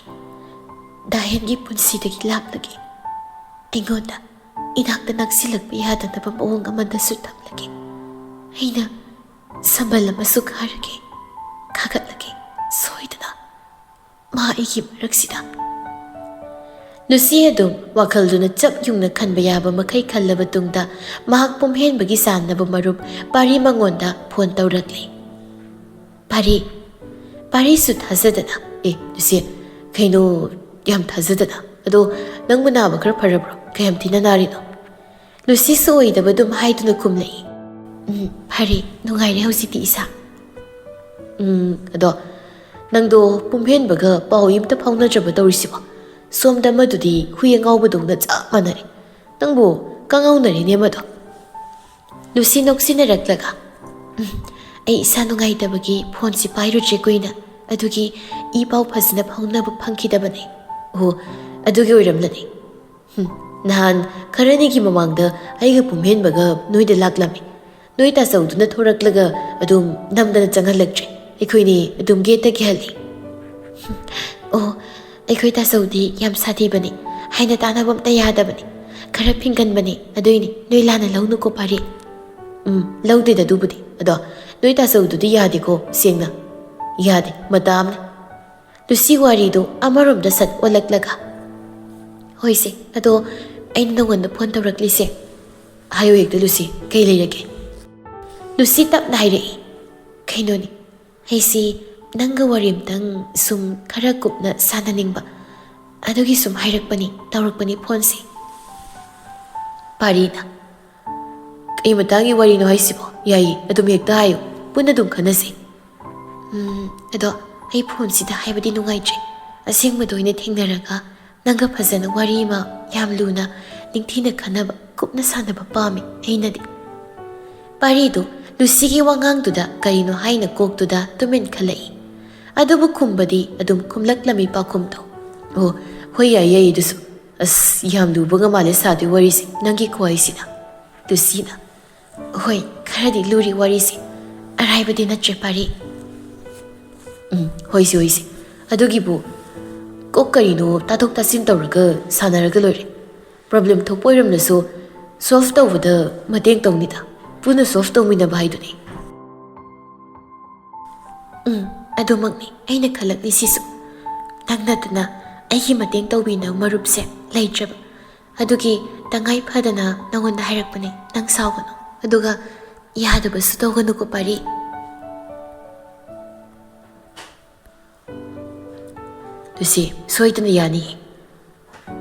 ꯗꯥꯍꯦꯟꯒꯤ ꯄꯨꯟꯁꯤꯗꯒꯤ ꯂꯥꯞꯂꯒꯦ꯫ ꯑꯩꯉꯣꯟꯗ ꯏꯅꯥꯛꯇ ꯅꯛꯁꯤꯜꯂꯛꯄ ꯌꯥꯗꯅꯕ ꯃꯑꯣꯡ ꯑꯃꯗꯁꯨ ꯊꯝꯂꯒꯦ꯫ ꯑꯩꯅ ꯁꯝꯕꯜ ꯑꯃꯁꯨ ꯈꯥꯔꯒꯦ, ꯈꯥꯒꯠꯂꯒꯦ, ꯁꯣꯏꯗꯅ꯫ ꯃꯥ ꯑꯩꯒꯤ ꯃꯔꯛꯁꯤꯗ꯫" ꯂꯨꯁꯤ ꯑꯗꯨꯝ ꯋꯥꯈꯜꯗꯨꯅ ꯆꯞ ꯌꯨꯡꯅ ꯈꯟꯕ ꯌꯥꯕ ꯃꯈꯩ ꯈꯜꯂꯕ ꯇꯨꯡꯗ ꯃꯍꯥꯛ ꯄꯨꯝꯍꯦꯟꯕꯒꯤ ꯆꯥꯟꯅꯕ ꯃꯔꯨꯞ ꯄꯥꯔꯤ ꯃꯉꯣꯟꯗ ꯐꯣꯟ ꯇꯧꯔꯛꯂꯦ꯫ "ꯄꯥꯔꯤ, ꯄꯥꯔꯤꯁꯨ ꯊꯥꯖꯗꯅ, ꯑꯦ, ꯂꯨꯁꯤ, ꯀꯩꯅꯣ, ꯌꯥꯝ ꯊꯥꯖꯗꯅ꯫ ꯑꯗꯣ ꯅꯪꯕꯨ ꯅꯥꯕ ꯈꯔ ꯐꯔꯕ꯭ꯔꯣ? ꯀꯌꯥꯝ ꯊꯤꯅ ꯅꯥꯔꯤꯅꯣ?" ꯂꯨꯁꯤꯁꯨ ꯑꯣꯏꯗꯕ ꯑꯗꯨꯝ ꯍꯥꯏꯗꯨꯅ ꯈꯨꯝꯂꯛꯏ꯫ "ꯎꯝ, ꯐꯔꯦ, ꯅꯨꯡꯉꯥꯏꯔꯦ ꯍꯧꯖꯤꯛꯇꯤ ꯏꯁꯥ꯫" "ꯎꯝ, ꯑꯗꯣ ꯅꯪꯗꯣ ꯄꯨꯝꯍꯦꯟꯕꯒ ꯄꯥꯎ ꯑꯝꯇ ꯐꯥꯎꯅꯗ꯭ꯔꯕ ꯇꯧꯔꯤꯁꯤꯕꯣ? ꯁꯣꯝꯗ ꯑꯃꯗꯨꯗꯤ ꯍꯨꯏ ꯑꯉꯥꯎꯕꯗꯧꯅ ꯆꯞ ꯃꯥꯟꯅꯔꯦ꯫ ꯅꯪꯕꯨ ꯀꯉꯥꯎꯅꯔꯦꯅꯦ ꯑꯃꯗꯣ꯫" ꯂꯨꯁꯤ ꯅꯣꯛꯁꯤꯟꯅꯔꯛꯂꯒ, "ꯎꯝ, ꯑꯩ ꯏꯁꯥ ꯅꯨꯡꯉꯥꯏꯇꯕꯒꯤ ꯐꯣꯟꯁꯤ ꯄꯥꯏꯔꯨꯗ꯭ꯔꯦ ꯀꯨꯏꯅ, ꯑꯗꯨꯒꯤ ꯏ ꯄꯥꯎ ꯐꯖꯅ ꯐꯥꯎꯅꯕ ꯐꯪꯈꯤꯗꯕꯅꯦ꯫" "ꯑꯣ, ꯑꯗꯨꯒꯤ ꯑꯣꯏꯔꯝꯂꯅꯤ꯫ ꯍꯨꯝ, ꯅꯍꯥꯟ ꯈꯔꯅꯤꯒꯤ ꯃꯃꯥꯡꯗ ꯑꯩꯒ ꯄꯨꯝꯍꯦꯟꯕꯒ ꯅꯣꯏꯗ ꯂꯥꯛꯂꯝꯃꯤ꯫ ꯅꯣꯏ ꯇꯥꯆꯧꯗꯨꯅ ꯊꯣꯔꯛꯂꯒ ꯑꯗꯨꯝ ꯅꯝꯗꯅ ꯆꯪꯍꯜꯂꯛꯇ꯭ꯔꯦ꯫ ꯑꯩꯈꯣꯏꯅꯤ ꯑꯗꯨꯝ ꯒꯦꯠꯇ ꯀꯤꯍꯜꯂꯤ꯫" "ꯑꯣ, ꯑꯩꯈꯣꯏ ꯇꯥꯆꯧꯗꯤ ꯌꯥꯝ ꯁꯥꯊꯤꯕꯅꯤ, ꯍꯥꯏꯅ ꯇꯥꯅꯕ ꯑꯝꯇ ꯌꯥꯗꯕꯅꯤ, ꯈꯔ ꯐꯤꯡꯒꯟꯕꯅꯤ, ꯑꯗꯨꯏꯅꯤ꯫ ꯅꯣꯏ ꯂꯥꯟꯅ ꯂꯧꯅꯨꯀꯣ ꯄꯥꯔꯤ꯫" "ꯎꯝ, ꯂꯧꯗꯦꯗ ꯑꯗꯨꯕꯨꯗꯤ꯫ ꯑꯗꯣ ꯅꯣꯏ ꯇꯥꯆꯧꯗꯨꯗꯤ ꯌꯥꯗꯦꯀꯣ, ꯁꯦꯡꯅ ꯌꯥꯗꯦ, ꯃꯇꯥ ꯑꯃꯅꯤ꯫" ꯂꯨꯁꯤ ꯋꯥꯔꯤꯗꯨ ꯑꯃꯔꯣꯝꯗ ꯁꯠ ꯑꯣꯜꯂꯛꯂꯒ, "ꯍꯣꯏꯁꯦ, ꯑꯗꯣ ꯑꯩꯅ ꯅꯉꯣꯟꯗ ꯐꯣꯟ ꯇꯧꯔꯛꯂꯤꯁꯦ꯫" "ꯍꯥꯏꯌꯨ ꯍꯦꯛꯇ ꯂꯨꯁꯤ, ꯀꯩ ꯂꯩꯔꯒꯦ?" ꯂꯨꯁꯤ ꯇꯞꯅ ꯍꯥꯏꯔꯛꯏ, "ꯀꯩꯅꯣꯅꯤ, ꯑꯩꯁꯤ ꯅꯪꯒ ꯋꯥꯔꯤ ꯑꯝꯇꯪ ꯁꯨꯝ ꯈꯔ ꯀꯨꯞꯅ ꯁꯥꯟꯅꯅꯤꯡꯕ, ꯑꯗꯨꯒꯤ ꯁꯨꯝ ꯍꯥꯏꯔꯛꯄꯅꯤ, ꯇꯧꯔꯛꯄꯅꯤ ꯐꯣꯟꯁꯦ꯫" ꯄꯥꯔꯤꯅ, "ꯀꯩ ꯃꯇꯥꯡꯒꯤ ꯋꯥꯔꯤꯅꯣ ꯍꯥꯏꯁꯤꯕꯣ? ꯌꯥꯏꯌꯦ, ꯑꯗꯨꯝ ꯍꯦꯛꯇ ꯍꯥꯏꯌꯨ, ꯄꯨꯟꯅ ꯑꯗꯨꯝ ꯈꯟꯅꯁꯤ꯫" "ꯎꯝ, ꯑꯗꯣ ꯑꯩ ꯐꯣꯟꯁꯤꯗ ꯍꯥꯏꯕꯗꯤ ꯅꯨꯡꯉꯥꯏꯇ꯭ꯔꯦ꯫ ꯑꯁꯦꯡꯕꯗ ꯑꯣꯏꯅ ꯊꯦꯡꯅꯔꯒ ꯅꯪꯒ ꯐꯖꯅ ꯋꯥꯔꯤ ꯑꯃ ꯌꯥꯝ ꯂꯨꯅ, ꯅꯤꯡꯊꯤꯅ ꯈꯟꯅꯕ, ꯀꯨꯞꯅ ꯁꯥꯟꯅꯕ ꯄꯥꯝꯃꯤ ꯑꯩꯅꯗꯤ꯫" ꯄꯥꯔꯤꯗꯨ ꯂꯨꯁꯤꯒꯤ ꯋꯥꯉꯥꯡꯗꯨꯗ ꯀꯔꯤꯅꯣ ꯍꯥꯏꯅ ꯀꯣꯛꯇꯨꯗ ꯇꯨꯃꯤꯟ ꯈꯜꯂꯛꯏ꯫ ꯑꯗꯨꯕꯨ ꯈꯨꯝꯕꯗꯤ ꯑꯗꯨꯝ ꯈꯨꯝꯂꯛꯂꯝꯃꯤ ꯄꯥꯎꯈꯨꯝꯗꯣ꯫ "ꯑꯣ, ꯍꯣꯏ, ꯌꯥꯏ, ꯌꯥꯏ, ꯑꯗꯨꯁꯨ꯫ ꯑꯁ, ꯌꯥꯝ ꯂꯨꯕꯒ ꯃꯥꯜꯂꯦ ꯁꯥꯗꯣꯏ ꯋꯥꯔꯤꯁꯦ, ꯅꯪꯒꯤ ꯈꯨꯍꯥꯏꯁꯤꯅ꯫" ꯂꯨꯁꯤꯅ, "ꯍꯣꯏ, ꯈꯔꯗꯤ ꯂꯨꯔꯤ ꯋꯥꯔꯤꯁꯦ, ꯑꯔꯥꯏꯕꯗꯤ ꯅꯠꯇ꯭ꯔꯦ ꯄꯥꯔꯤ꯫" "ꯎꯝ, ꯍꯣꯏꯁꯦ, ꯍꯣꯏꯁꯦ꯫ ꯑꯗꯨꯒꯤꯕꯨ ꯀꯣꯛ ꯀꯔꯤꯅꯣ ꯇꯥꯊꯣꯛ ꯇꯥꯁꯤꯟ ꯇꯧꯔꯒ ꯁꯥꯟꯅꯔꯒ ꯂꯣꯏꯔꯦ꯫ ꯄ꯭ꯔꯣꯕ꯭ꯂꯦꯝ ꯊꯣꯛꯄ ꯑꯣꯏꯔꯝꯂꯁꯨ ꯁꯣꯜꯚ ꯇꯧꯕꯗ ꯃꯇꯦꯡ ꯇꯧꯅꯤꯗ꯫ ꯄꯨꯟꯅ ꯁꯣꯜꯚ ꯇꯧꯃꯤꯟꯅꯕ ꯍꯥꯏꯗꯨꯅꯤ꯫" "ꯎꯝ, ꯑꯗꯨꯃꯛꯅꯤ ꯑꯩꯅ ꯈꯜꯂꯛꯂꯤꯁꯤꯁꯨ꯫ ꯅꯪ ꯅꯠꯇꯅ ꯑꯩꯒꯤ ꯃꯇꯦꯡ ꯇꯧꯕꯤꯅꯕ ꯃꯔꯨꯞꯁꯦ ꯂꯩꯇ꯭ꯔꯕ꯫ ꯑꯗꯨꯒꯤ ꯇꯉꯥꯏ ꯐꯗꯅ ꯅꯉꯣꯟꯗ ꯍꯥꯏꯔꯛꯄꯅꯦ꯫ ꯅꯪ ꯁꯥꯎꯒꯅꯨ꯫ ꯑꯗꯨꯒ ꯌꯥꯗꯕꯁꯨ ꯇꯧꯒꯅꯨꯀꯣ, ꯄꯥꯔꯤ꯫ ꯂꯨꯁꯤ, ꯁꯣꯏꯗꯅ ꯌꯥꯅꯤꯌꯦ꯫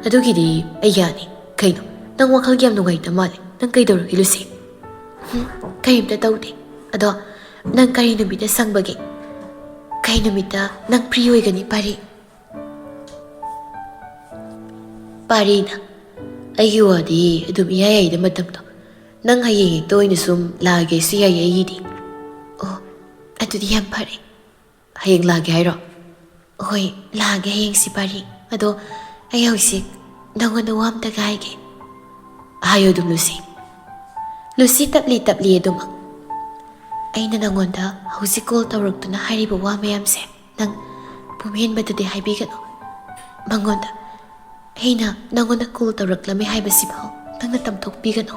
ꯑꯗꯨꯒꯤꯗꯤ ꯑꯩ ꯌꯥꯅꯤ꯫ ꯀꯩꯅꯣ, ꯅꯪ ꯋꯥꯈꯜ ꯌꯥꯝ ꯅꯨꯡꯉꯥꯏꯇ ꯃꯥꯜꯂꯦ꯫ ꯅꯪ ꯀꯩꯗꯧꯔꯒꯦ, ꯂꯨꯁꯤ? ꯍꯨꯝ, ꯀꯔꯤꯝꯇ ꯇꯧꯗꯦ꯫ ꯑꯗꯣ ꯅꯪ ꯀꯔꯤ ꯅꯨꯃꯤꯠꯇ ꯁꯪꯕꯒꯦ? ꯀꯩ ꯅꯨꯃꯤꯠꯇ ꯅꯪ ꯐ꯭ꯔꯤ ꯑꯣꯏꯒꯅꯤ, ꯄꯥꯔꯤ? ꯄꯥꯔꯤꯅ, ꯑꯩꯒꯤ ꯋꯥꯗꯤ ꯑꯗꯨꯝ ꯏꯌꯥ ꯌꯥꯏꯗ ꯃꯇꯝꯗꯣ꯫ ꯅꯪ ꯍꯌꯦꯡ ꯍꯦꯛꯇ ꯑꯣꯏꯅ ꯁꯨꯝ ꯂꯥꯛꯑꯒꯦꯁꯨ ꯌꯥꯏꯌꯦ ꯑꯩꯒꯤꯗꯤ꯫ ꯑꯣ, ꯑꯗꯨꯗꯤ ꯌꯥꯝ ꯐꯔꯦ꯫ ꯍꯌꯦꯡ ꯂꯥꯛꯑꯒꯦ ꯍꯥꯏꯔꯣ? ꯍꯣꯏ, ꯂꯥꯛꯑꯒꯦ ꯍꯌꯦꯡꯁꯤ, ꯄꯥꯔꯤ꯫ ꯑꯗꯣ ꯑꯩ ꯍꯧꯖꯤꯛ ꯅꯪꯉꯣꯟꯗ ꯋꯥ ꯑꯝꯇꯒ ꯍꯥꯏꯒꯦ꯫ ꯍꯥꯏꯌꯣ ꯑꯗꯨꯝ, ꯂꯨꯁꯤ꯫ ꯂꯨꯁꯤ ꯇꯞꯂꯤ ꯇꯞꯂꯤ ꯑꯗꯨꯃꯛ꯫ ꯑꯩꯅ ꯅꯪꯉꯣꯟꯗ ꯍꯧꯖꯤꯛ ꯀꯣꯜ ꯇꯧꯔꯛꯇꯨꯅ ꯍꯥꯏꯔꯤꯕ ꯋꯥ ꯃꯌꯥꯝꯁꯦ ꯅꯪ ꯄꯨꯝꯍꯦꯟꯕꯗꯗꯤ ꯍꯥꯏꯕꯤꯒꯅꯨ꯫ ꯃꯉꯣꯟꯗ, ꯑꯩꯅ ꯅꯪꯉꯣꯟꯗ ꯀꯣꯜ ꯇꯧꯔꯛꯂꯝꯃꯦ ꯍꯥꯏꯕꯁꯤꯐꯥꯎ ꯅꯪꯅ ꯇꯝꯊꯣꯛꯄꯤꯒꯅꯨ꯫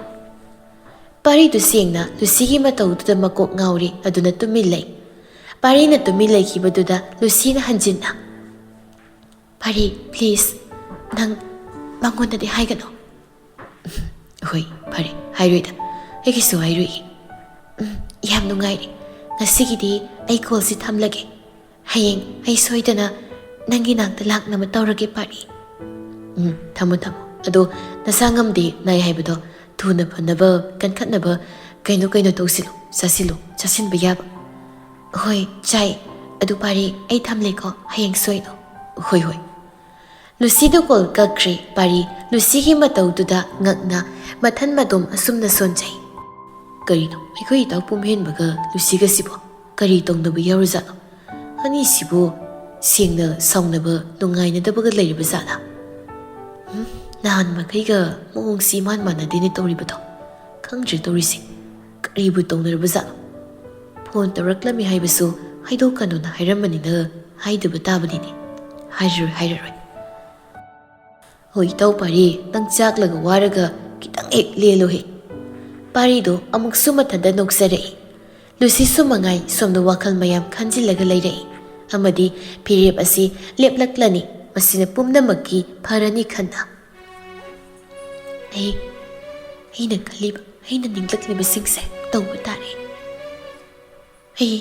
ꯄꯥꯔꯤꯗꯨ ꯁꯦꯡꯅ ꯂꯨꯁꯤꯒꯤ ꯃꯇꯧꯗꯨꯗ ꯃꯀꯣꯛ ꯉꯥꯎꯔꯤ, ꯑꯗꯨꯅ ꯇꯨꯃꯤꯟ ꯂꯩ꯫ ꯄꯥꯔꯤꯅ ꯇꯨꯃꯤꯟ ꯂꯩꯈꯤꯕꯗꯨꯗ ꯂꯨꯁꯤꯅ ꯍꯟꯖꯤꯟꯅ, "ꯄꯥꯔꯤ, please, ꯅꯪ ꯃꯉꯣꯟꯗꯗꯤ ꯍꯥꯏꯒꯅꯨ꯫" "ꯍꯣꯏ, ꯐꯔꯦ, ꯍꯥꯏꯔꯣꯏꯗ꯫ ꯑꯩꯒꯤꯁꯨ ꯍꯥꯏꯔꯣꯏꯒꯦ꯫ ꯎꯝ, ꯌꯥꯝ ꯅꯨꯡꯉꯥꯏꯔꯦ꯫ ꯉꯁꯤꯒꯤꯗꯤ ꯑꯩ ꯀꯣꯜꯁꯤ ꯊꯝꯂꯒꯦ꯫ ꯍꯌꯦꯡ ꯑꯩ ꯁꯣꯏꯗꯅ ꯅꯪꯒꯤ ꯅꯥꯛꯇ ꯂꯥꯛꯅꯕ ꯇꯧꯔꯒꯦ, ꯄꯥꯔꯤ꯫" "ꯎꯝ, ꯊꯝꯃꯣ, ꯊꯝꯃꯣ꯫ ꯑꯗꯣ ꯅꯁꯥ ꯉꯝꯗꯦ, ꯅꯥꯏ ꯍꯥꯏꯕꯗꯣ ꯊꯨꯅ ꯐꯅꯕ, ꯀꯟꯈꯠꯅꯕ ꯀꯩꯅꯣ ꯀꯩꯅꯣ ꯇꯧꯁꯤꯜꯂꯨ, ꯆꯥꯁꯤꯜꯂꯨ, ꯆꯥꯁꯤꯟꯕ ꯌꯥꯕ꯫" "ꯍꯣꯏ, ꯆꯥꯏ꯫ ꯑꯗꯨ ꯄꯥꯔꯤ, ꯑꯩ ꯊꯝꯂꯦꯀꯣ, ꯍꯌꯦꯡ ꯁꯣꯏꯅꯣ꯫" "ꯍꯣꯏ, ꯍꯣꯏ꯫" ꯂꯨꯁꯤꯗꯨ ꯀꯣꯜ ꯀꯛꯈ꯭ꯔꯦ꯫ ꯄꯥꯔꯤ ꯂꯨꯁꯤꯒꯤ ꯃꯇꯧꯗꯨꯗ ꯉꯛꯅ ꯃꯊꯟ ꯃꯇꯣꯝ ꯑꯁꯨꯝꯅ ꯁꯣꯟꯖꯩ꯫ ꯀꯔꯤꯅꯣ, ꯑꯩꯈꯣꯏ ꯏꯇꯥꯎ ꯄꯨꯝꯍꯦꯟꯕꯒ ꯂꯨꯁꯤꯒꯁꯤꯕꯣ ꯀꯔꯤ ꯇꯧꯅꯕ ꯌꯥꯎꯔꯖꯥꯠꯅꯣ? ꯑꯅꯤꯁꯤꯕꯨ ꯁꯦꯡꯅ ꯁꯥꯎꯅꯕ, ꯅꯨꯡꯉꯥꯏꯅꯗꯕꯒ ꯂꯩꯔꯕ ꯖꯥꯠꯂꯥ? ꯍꯨꯝ, ꯅꯍꯥꯟ ꯃꯈꯩꯒ ꯃꯑꯣꯡꯁꯤ ꯏꯃꯥꯟ ꯃꯥꯟꯅꯗꯦꯅꯦ ꯇꯧꯔꯤꯕꯗꯣ꯫ ꯈꯪꯗ꯭ꯔꯦ ꯇꯧꯔꯤꯁꯦ, ꯀꯔꯤꯕꯨ ꯇꯧꯅꯔꯕ ꯖꯥꯠꯅꯣ? ꯐꯣꯟ ꯇꯧꯔꯛꯂꯝꯃꯤ ꯍꯥꯏꯕꯁꯨ ꯍꯥꯏꯗꯣꯛꯀꯅꯨꯅ ꯍꯥꯏꯔꯝꯕꯅꯤꯅ ꯍꯥꯏꯗꯕ ꯇꯥꯕꯅꯤꯅꯦ꯫ ꯍꯥꯏꯔꯔꯣꯏ, ꯍꯥꯏꯔꯔꯣꯏ꯫ ꯍꯣꯏ, ꯏꯇꯥꯎ ꯄꯥꯔꯤ, ꯅꯪ ꯆꯥꯛꯂꯒ ꯋꯥꯔꯒ ꯈꯤꯇꯪ ꯍꯦꯛ ꯂꯦꯜꯂꯨꯍꯦ꯫ ꯄꯥꯔꯤꯗꯣ ꯑꯃꯨꯛꯁꯨ ꯃꯊꯟꯇ ꯅꯣꯛꯆꯔꯛꯏ꯫ ꯂꯨꯁꯤꯁꯨ ꯃꯉꯥꯏ ꯁꯣꯝꯗ ꯋꯥꯈꯜ ꯃꯌꯥꯝ ꯈꯟꯖꯤꯜꯂꯒ ꯂꯩꯔꯛꯏ꯫ ꯑꯃꯗꯤ ꯐꯤꯔꯦꯞ ꯑꯁꯤ ꯂꯦꯞꯂꯛꯂꯅꯤ꯫ ꯃꯁꯤꯅ ꯄꯨꯝꯅꯃꯛꯀꯤ ꯐꯔꯅꯤ ꯈꯟꯅ꯫ ꯑꯩ, ꯑꯩꯅ ꯈꯜꯂꯤꯕ, ꯑꯩꯅ ꯅꯤꯡꯂꯛꯂꯤꯕꯁꯤꯡꯁꯦ ꯇꯧꯕ ꯇꯥꯔꯦ꯫ ꯑꯩ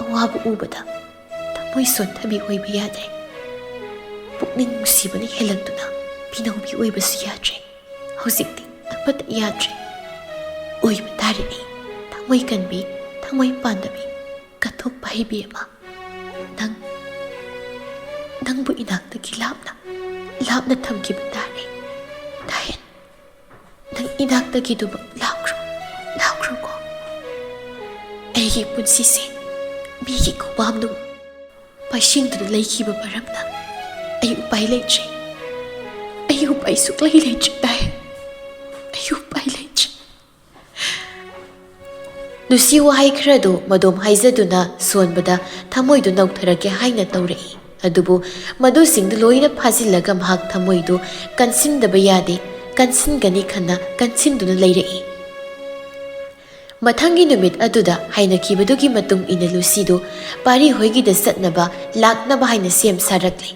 ꯑꯋꯥꯕ ꯎꯕꯗ ꯊꯃꯣꯏ ꯁꯣꯟꯊꯕꯤ ꯑꯣꯏꯕ ꯌꯥꯗ꯭ꯔꯦ꯫ ꯄꯨꯛꯅꯤꯡ ꯅꯨꯡꯁꯤꯕꯅ ꯍꯦꯜꯂꯛꯇꯨꯅ ꯄꯤꯅꯧꯕꯤ ꯑꯣꯏꯕꯁꯨ ꯌꯥꯗ꯭ꯔꯦ꯫ ꯍꯧꯖꯤꯛꯇꯤ ꯑꯃꯠꯇ ꯌꯥꯗ꯭ꯔꯦ꯫ ꯑꯣꯏꯕ ꯇꯥꯔꯦ ꯑꯩ ꯊꯃꯣꯏ ꯀꯟꯕꯤ, ꯊꯃꯣꯏ ꯄꯥꯟꯗꯕꯤ, ꯀꯠꯊꯣꯛꯄ ꯍꯩꯕꯤ ꯑꯃ꯫ ꯅꯪ, ꯅꯪꯕꯨ ꯏꯅꯥꯛꯇꯒꯤ ꯂꯥꯞꯅ, ꯂꯥꯞꯅ ꯊꯝꯈꯤꯕ ꯇꯥꯔꯦ꯫ ꯗꯥꯏꯌꯟ, ꯅꯪ ꯏꯅꯥꯛꯇꯒꯤ ꯑꯗꯨꯃꯛ ꯂꯥꯞꯈ꯭ꯔꯣ, ꯂꯥꯞꯈ꯭ꯔꯣꯀꯣ꯫ ꯑꯩꯒꯤ ꯄꯨꯟꯁꯤꯁꯦ ꯃꯤꯒꯤ ꯈꯨꯄꯥꯝꯅꯨꯡ ꯄꯥꯏꯁꯤꯟꯗꯨꯅ ꯂꯩꯈꯤꯕ ꯃꯔꯝꯅ ꯑꯩ ꯎꯄꯥꯏ ꯂꯩꯇ꯭ꯔꯦ꯫ ꯑꯩ ꯎꯄꯥꯏ ꯁꯨꯛꯂꯩ ꯂꯩꯇ꯭ꯔꯦ ꯗꯥꯏꯌꯟ꯫ ꯑꯩ ꯎꯄꯥꯏ ꯂꯩꯇ꯭ꯔꯦ꯫ ꯂꯨꯁꯤ ꯋꯥꯍꯩ ꯈꯔꯗꯨ ꯃꯗꯣꯝ ꯍꯥꯏꯖꯗꯨꯅ ꯁꯣꯟꯕꯗ ꯊꯃꯣꯏꯗꯨ ꯅꯧꯊꯔꯛꯀꯦ ꯍꯥꯏꯅ ꯇꯧꯔꯛꯏ꯫ ꯑꯗꯨꯕꯨ ꯃꯗꯨꯁꯤꯡꯗꯨ ꯂꯣꯏꯅ ꯐꯥꯖꯤꯜꯂꯒ ꯃꯍꯥꯛ ꯊꯃꯣꯏꯗꯨ ꯀꯟꯁꯤꯟꯗꯕ ꯌꯥꯗꯦ, ꯀꯟꯁꯤꯟꯒꯅꯤ ꯈꯟꯅ ꯀꯟꯁꯤꯟꯗꯨꯅ ꯂꯩꯔꯛꯏ꯫ ꯃꯊꯪꯒꯤ ꯅꯨꯃꯤꯠ ꯑꯗꯨꯗ ꯍꯥꯏꯅꯈꯤꯕꯗꯨꯒꯤ ꯃꯇꯨꯡ ꯏꯟꯅ ꯂꯨꯁꯤꯗꯨ ꯄꯥꯔꯤ ꯍꯣꯏꯒꯤꯗ ꯆꯠꯅꯕ ꯂꯥꯛꯅꯕ ꯍꯥꯏꯅ ꯁꯦꯝ ꯁꯥꯔꯛꯂꯤ꯫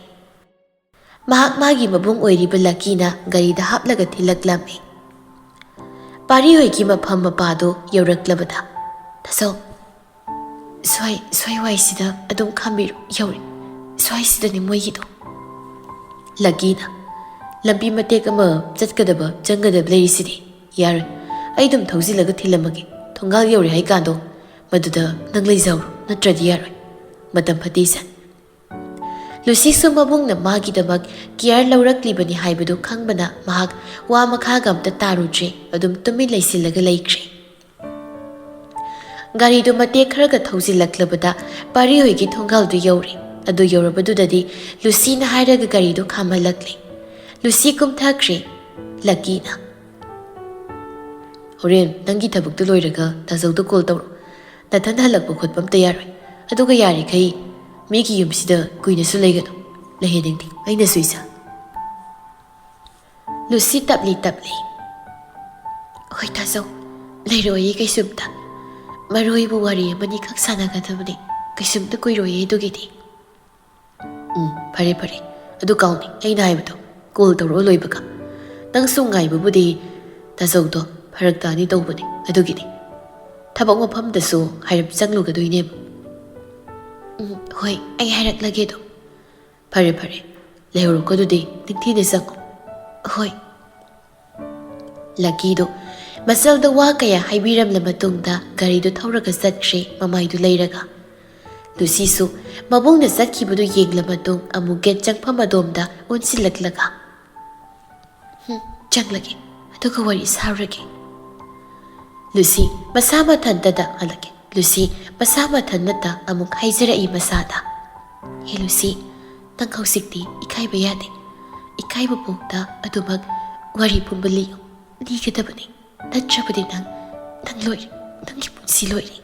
ꯃꯍꯥꯛ ꯃꯥꯒꯤ ꯃꯕꯨꯡ ꯑꯣꯏꯔꯤꯕ ꯂꯀꯤꯅ ꯒꯥꯔꯤꯗ ꯍꯥꯞꯂꯒ ꯊꯤꯜꯂꯛꯂꯝꯃꯤ꯫ ꯄꯥꯔꯤ ꯍꯣꯏꯒꯤ ꯃꯐꯝ ꯃꯄꯥꯗꯨ ꯌꯧꯔꯛꯂꯕꯗ, "ꯇꯥꯆꯧ, ꯁ꯭ꯋꯥꯏ, ꯁ꯭ꯋꯥꯏ ꯋꯥꯏꯁꯤꯗ ꯑꯗꯨꯝ ꯈꯥꯝꯕꯤꯔꯣ, ꯌꯧꯔꯦ꯫ ꯁ꯭ꯋꯥꯏꯁꯤꯗꯅꯤ ꯃꯣꯏꯒꯤꯗꯣ꯫" ꯂꯀꯤꯅ, "ꯂꯝꯕꯤ ꯃꯇꯦꯛ ꯑꯃ ꯆꯠꯀꯗꯕ, ꯆꯪꯒꯗꯕ ꯂꯩꯔꯤꯁꯤꯗꯤ꯫ ꯌꯥꯔꯣꯏ, ꯑꯩ ꯑꯗꯨꯝ ꯊꯧꯖꯤꯜꯂꯒ ꯊꯤꯜꯂꯝꯃꯒꯦ꯫ ꯊꯣꯡꯒꯥꯜ ꯌꯧꯔꯦ ꯍꯥꯏꯀꯥꯟꯗꯣ, ꯃꯗꯨꯗ ꯅꯪ ꯂꯩꯖꯍꯧꯔꯣ, ꯅꯠꯇ꯭ꯔꯗꯤ ꯌꯥꯔꯣꯏ꯫ ꯃꯇꯝ ꯐꯠꯇꯦ ꯏꯆꯟ꯫" ꯂꯨꯁꯤꯁꯨ ꯃꯕꯨꯡꯅ ꯃꯥꯒꯤꯗꯃꯛ ꯀꯤꯌꯔ ꯂꯧꯔꯛꯂꯤꯕꯅꯤ ꯍꯥꯏꯕꯗꯨ ꯈꯪꯕꯅ ꯃꯍꯥꯛ ꯋꯥ ꯃꯈꯥꯒ ꯑꯝꯇ ꯇꯥꯔꯨꯗ꯭ꯔꯦ, ꯑꯗꯨꯝ ꯇꯨꯃꯤꯟ ꯂꯩꯁꯤꯜꯂꯒ ꯂꯩꯈ꯭ꯔꯦ꯫ ꯒꯥꯔꯤꯗꯨ ꯃꯇꯦꯛ ꯈꯔꯒ ꯊꯧꯖꯤꯜꯂꯛꯂꯕꯗ ꯄꯥꯔꯤ ꯍꯣꯏꯒꯤ ꯊꯣꯡꯒꯥꯜꯗꯨ ꯌꯧꯔꯦ꯫ ꯑꯗꯨ ꯌꯧꯔꯕꯗꯨꯗꯗꯤ ꯂꯨꯁꯤꯅ ꯍꯥꯏꯔꯒ ꯒꯥꯔꯤꯗꯨ ꯈꯥꯝꯍꯜꯂꯛꯂꯦ꯫ ꯂꯨꯁꯤ ꯀꯨꯝꯊꯈ꯭ꯔꯦ꯫ ꯂꯀꯤꯅ, "ꯍꯣꯔꯦꯟ ꯅꯪꯒꯤ ꯊꯕꯛꯇꯨ ꯂꯣꯏꯔꯒ ꯇꯥꯆꯧꯗ ꯀꯣꯜ ꯇꯧꯔꯣ꯫ ꯅꯊꯟ ꯍꯜꯂꯛꯄ ꯈꯣꯠꯄ ꯑꯝꯇ ꯌꯥꯔꯣꯏ꯫ ꯑꯗꯨꯒ ꯌꯥꯔꯤꯈꯩ ꯃꯤꯒꯤ ꯌꯨꯝꯁꯤꯗ ꯀꯨꯏꯅꯁꯨ ꯂꯩꯒꯅꯨ꯫ ꯂꯩꯍꯟꯅꯤꯡꯗꯦ ꯑꯩꯅꯁꯨ ꯏꯆꯥ꯫" ꯂꯨꯁꯤ ꯇꯞꯂꯤ ꯇꯞꯂꯤ, "ꯍꯣꯏ ꯇꯥꯆꯧ, ꯂꯩꯔꯣꯏꯌꯦ ꯀꯩꯁꯨꯝꯇ꯫ ꯃꯔꯨ ꯑꯣꯏꯕ ꯋꯥꯔꯤ ꯑꯃꯅꯤꯈꯛ ꯁꯥꯟꯅꯒꯗꯕꯅꯤ꯫ ꯀꯩꯁꯨꯝꯇ ꯀꯨꯏꯔꯣꯏꯌꯦ ꯑꯗꯨꯒꯤꯗꯤ꯫" "ꯎꯝ, ꯐꯔꯦ ꯐꯔꯦ꯫ ꯑꯗꯨ ꯀꯥꯎꯅꯤ ꯑꯩꯅ ꯍꯥꯏꯕꯗꯣ, ꯀꯣꯜ ꯇꯧꯔꯛꯑꯣ ꯂꯣꯏꯕꯒ꯫ ꯅꯪꯁꯨ ꯉꯥꯏꯕꯕꯨꯗꯤ ꯇꯥꯖꯧꯗꯣ ꯐꯔꯛ ꯇꯥꯅꯤ ꯇꯧꯕꯅꯦ, ꯑꯗꯨꯒꯤꯅꯤ꯫ ꯊꯕꯛ ꯃꯐꯝꯗꯁꯨ ꯍꯥꯏꯔꯞ ꯆꯪꯂꯨꯒꯗꯣꯏꯅꯦꯕ꯫ "ꯎꯝ, ꯍꯣꯏ, ꯑꯩ ꯍꯥꯏꯔꯛꯂꯒꯦ ꯑꯗꯨꯝ꯫ ꯐꯔꯦ, ꯐꯔꯦ, ꯂꯩꯍꯧꯔꯣꯀꯣ ꯑꯗꯨꯗꯤ, ꯅꯤꯡꯊꯤꯅ ꯆꯪꯉꯣ꯫" "ꯍꯣꯏ꯫" ꯂꯛꯀꯤꯗꯣ ꯃꯆꯜꯗ ꯋꯥ ꯀꯌꯥ ꯍꯥꯏꯕꯤꯔꯝꯂ ꯃꯇꯨꯡꯗ ꯒꯥꯔꯤꯗꯨ ꯊꯧꯔꯒ ꯆꯠꯈ꯭ꯔꯦ, ꯃꯃꯥꯏꯗꯨ ꯂꯩꯔꯒ꯫ ꯂꯨꯁꯤꯁꯨ ꯃꯕꯨꯡꯅ ꯆꯠꯈꯤꯕꯗꯨ ꯌꯦꯡꯂ ꯃꯇꯨꯡ ꯑꯃꯨꯛ ꯒꯦꯠ ꯆꯪꯐꯝ ꯑꯗꯣꯝꯗ ꯑꯣꯟꯁꯤꯜꯂꯛꯂꯒ, "ꯍꯨꯝ, ꯆꯪꯂꯒꯦ, ꯑꯗꯨꯒ ꯋꯥꯔꯤ ꯁꯥꯔꯨꯔꯒꯦ꯫" ꯂꯨꯁꯤ ꯃꯁꯥ ꯃꯊꯟꯇꯗ ꯍꯜꯂꯛꯀꯦ꯫ ꯂꯨꯁꯤ ꯃꯁꯥ ꯃꯊꯟꯇ ꯑꯃꯨꯛ ꯍꯥꯏꯖꯔꯛꯏ ꯃꯁꯥꯗ, "ꯍꯦ ꯂꯨꯁꯤ, ꯅꯪ ꯍꯧꯖꯤꯛꯇꯤ ꯏꯀꯥꯏꯕ ꯌꯥꯗꯦ꯫ ꯏꯀꯥꯏꯕ ꯄꯣꯛꯇ ꯑꯗꯨꯃꯛ ꯋꯥꯔꯤ ꯄꯨꯝꯕ ꯂꯤꯌꯨ꯫ ꯂꯤꯒꯗꯕꯅꯤ꯫ ꯅꯠꯇ꯭ꯔꯕꯗꯤ ꯅꯪ, ꯅꯪ ꯂꯣꯏꯔꯦ꯫ ꯅꯪꯒꯤ ꯄꯨꯟꯁꯤ ꯂꯣꯏꯔꯦ꯫"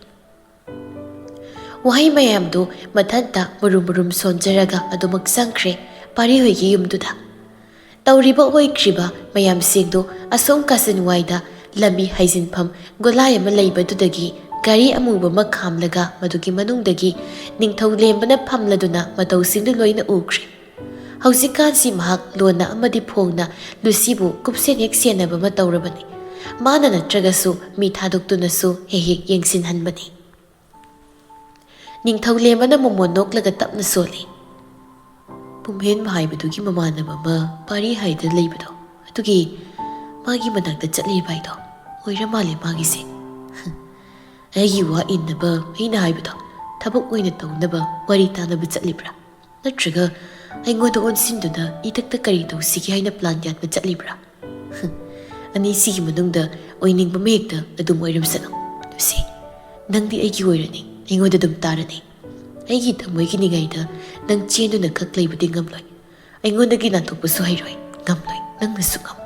ꯋꯥꯍꯩ ꯃꯌꯥꯝꯗꯨ ꯃꯊꯟꯇ ꯃꯔꯨꯝ ꯃꯔꯨꯝ ꯁꯣꯟꯖꯔꯒ ꯑꯗꯨꯃꯛ ꯆꯪꯈ꯭ꯔꯦ ꯄꯥꯔꯤ ꯍꯣꯏꯒꯤ ꯌꯨꯝꯗꯨꯗ꯫ ꯇꯧꯔꯤꯕ ꯑꯣꯏꯈ꯭ꯔꯤꯕ ꯃꯌꯥꯝꯁꯤꯡꯗꯨ ꯑꯁꯣꯝ ꯀꯥꯆꯤꯟꯋꯥꯏꯗ ꯂꯝꯕꯤ ꯍꯥꯏꯖꯤꯟꯐꯝ ꯒꯣꯂꯥꯏ ꯑꯃ ꯂꯩꯕꯗꯨꯗꯒꯤ ꯒꯥꯔꯤ ꯑꯃꯨꯕ ꯑꯃ ꯈꯥꯝꯂꯒ ꯃꯗꯨꯒꯤ ꯃꯅꯨꯡꯗꯒꯤ ꯅꯤꯡꯊꯧ ꯂꯦꯝꯕꯅ ꯐꯝꯂꯗꯨꯅ ꯃꯇꯧꯁꯤꯡꯗꯨ ꯂꯣꯏꯅ ꯎꯈ꯭ꯔꯦ꯫ ꯍꯧꯖꯤꯛꯀꯥꯟꯁꯤ ꯃꯍꯥꯛ ꯂꯣꯟꯅ ꯑꯃꯗꯤ ꯐꯣꯡꯅ ꯂꯨꯁꯤꯕꯨ ꯀꯨꯞꯁꯦꯟ ꯍꯦꯛ ꯁꯦꯟꯅꯕ ꯑꯃ ꯇꯧꯔꯕꯅꯤ꯫ ꯃꯥꯅ ꯅꯠꯇ꯭ꯔꯒꯁꯨ ꯃꯤ ꯊꯥꯗꯣꯛꯇꯨꯅꯁꯨ ꯍꯦꯛ ꯍꯦꯛ ꯌꯦꯡꯁꯤꯟꯍꯟꯕꯅꯤ꯫ ꯅꯤꯡꯊꯧ ꯂꯦꯝꯕꯅ ꯃꯣꯃꯣꯟ ꯅꯣꯛꯂꯒ ꯇꯞꯅ ꯁꯣꯜꯂꯤ꯫ "ꯄꯨꯝꯍꯦꯟꯕ ꯍꯥꯏꯕꯗꯨꯒꯤ ꯃꯃꯥꯟꯅꯕ ꯑꯃ ꯄꯥꯔꯤ ꯍꯥꯏꯗ ꯂꯩꯕꯗꯣ, ꯑꯗꯨꯒꯤ ꯃꯥꯒꯤ ꯃꯅꯥꯛꯇ ꯆꯠꯂꯤꯕ ꯍꯥꯏꯗꯣ ꯑꯣꯏꯔ ꯃꯥꯜꯂꯦ ꯃꯥꯒꯤꯁꯦ꯫" "ꯑꯩꯒꯤ ꯋꯥ ꯏꯟꯅꯕ ꯑꯩꯅ ꯍꯥꯏꯕꯗꯣ ꯊꯕꯛ ꯑꯣꯏꯅ ꯇꯧꯅꯕ ꯋꯥꯔꯤ ꯇꯥꯅꯕ ꯆꯠꯂꯤꯕ꯭ꯔꯥ? ꯅꯠꯇ꯭ꯔꯒ ꯑꯩꯉꯣꯟꯗ ꯑꯣꯟꯁꯤꯟꯗꯨꯅ ꯏꯊꯛꯇ ꯀꯔꯤ ꯇꯧꯁꯤꯒꯦ ꯍꯥꯏꯅ ꯄ꯭ꯂꯥꯟ ꯌꯥꯠꯄ ꯆꯠꯂꯤꯕ꯭ꯔꯥ? ꯑꯅꯤꯁꯤꯒꯤ ꯃꯅꯨꯡꯗ ꯑꯣꯏꯅꯤꯡꯕ ꯑꯃ ꯍꯦꯛꯇ ꯑꯗꯨꯝ ꯑꯣꯏꯔꯝꯁꯅꯨ꯫ ꯂꯨꯁꯤ, ꯅꯪꯗꯤ ꯑꯩꯒꯤ ꯑꯣꯏꯔꯅꯤ, ꯑꯩꯉꯣꯟꯗ ꯑꯗꯨꯝ ꯇꯥꯔꯅꯤ꯫ ꯑꯩꯒꯤ ꯊꯃꯣꯏꯒꯤ ꯅꯤꯡꯉꯥꯏꯗ ꯅꯪ ꯆꯦꯟꯗꯨꯅ ꯈꯛ ꯂꯩꯕꯗꯤ ꯉꯝꯂꯣꯏ꯫ ꯑꯩꯉꯣꯟꯗꯒꯤ ꯅꯥꯟꯊꯣꯛꯄꯁꯨ ꯍꯩꯔꯣꯏ, ꯉꯝꯂꯣꯏ, ꯅꯪꯅꯁꯨ ꯉꯝ꯫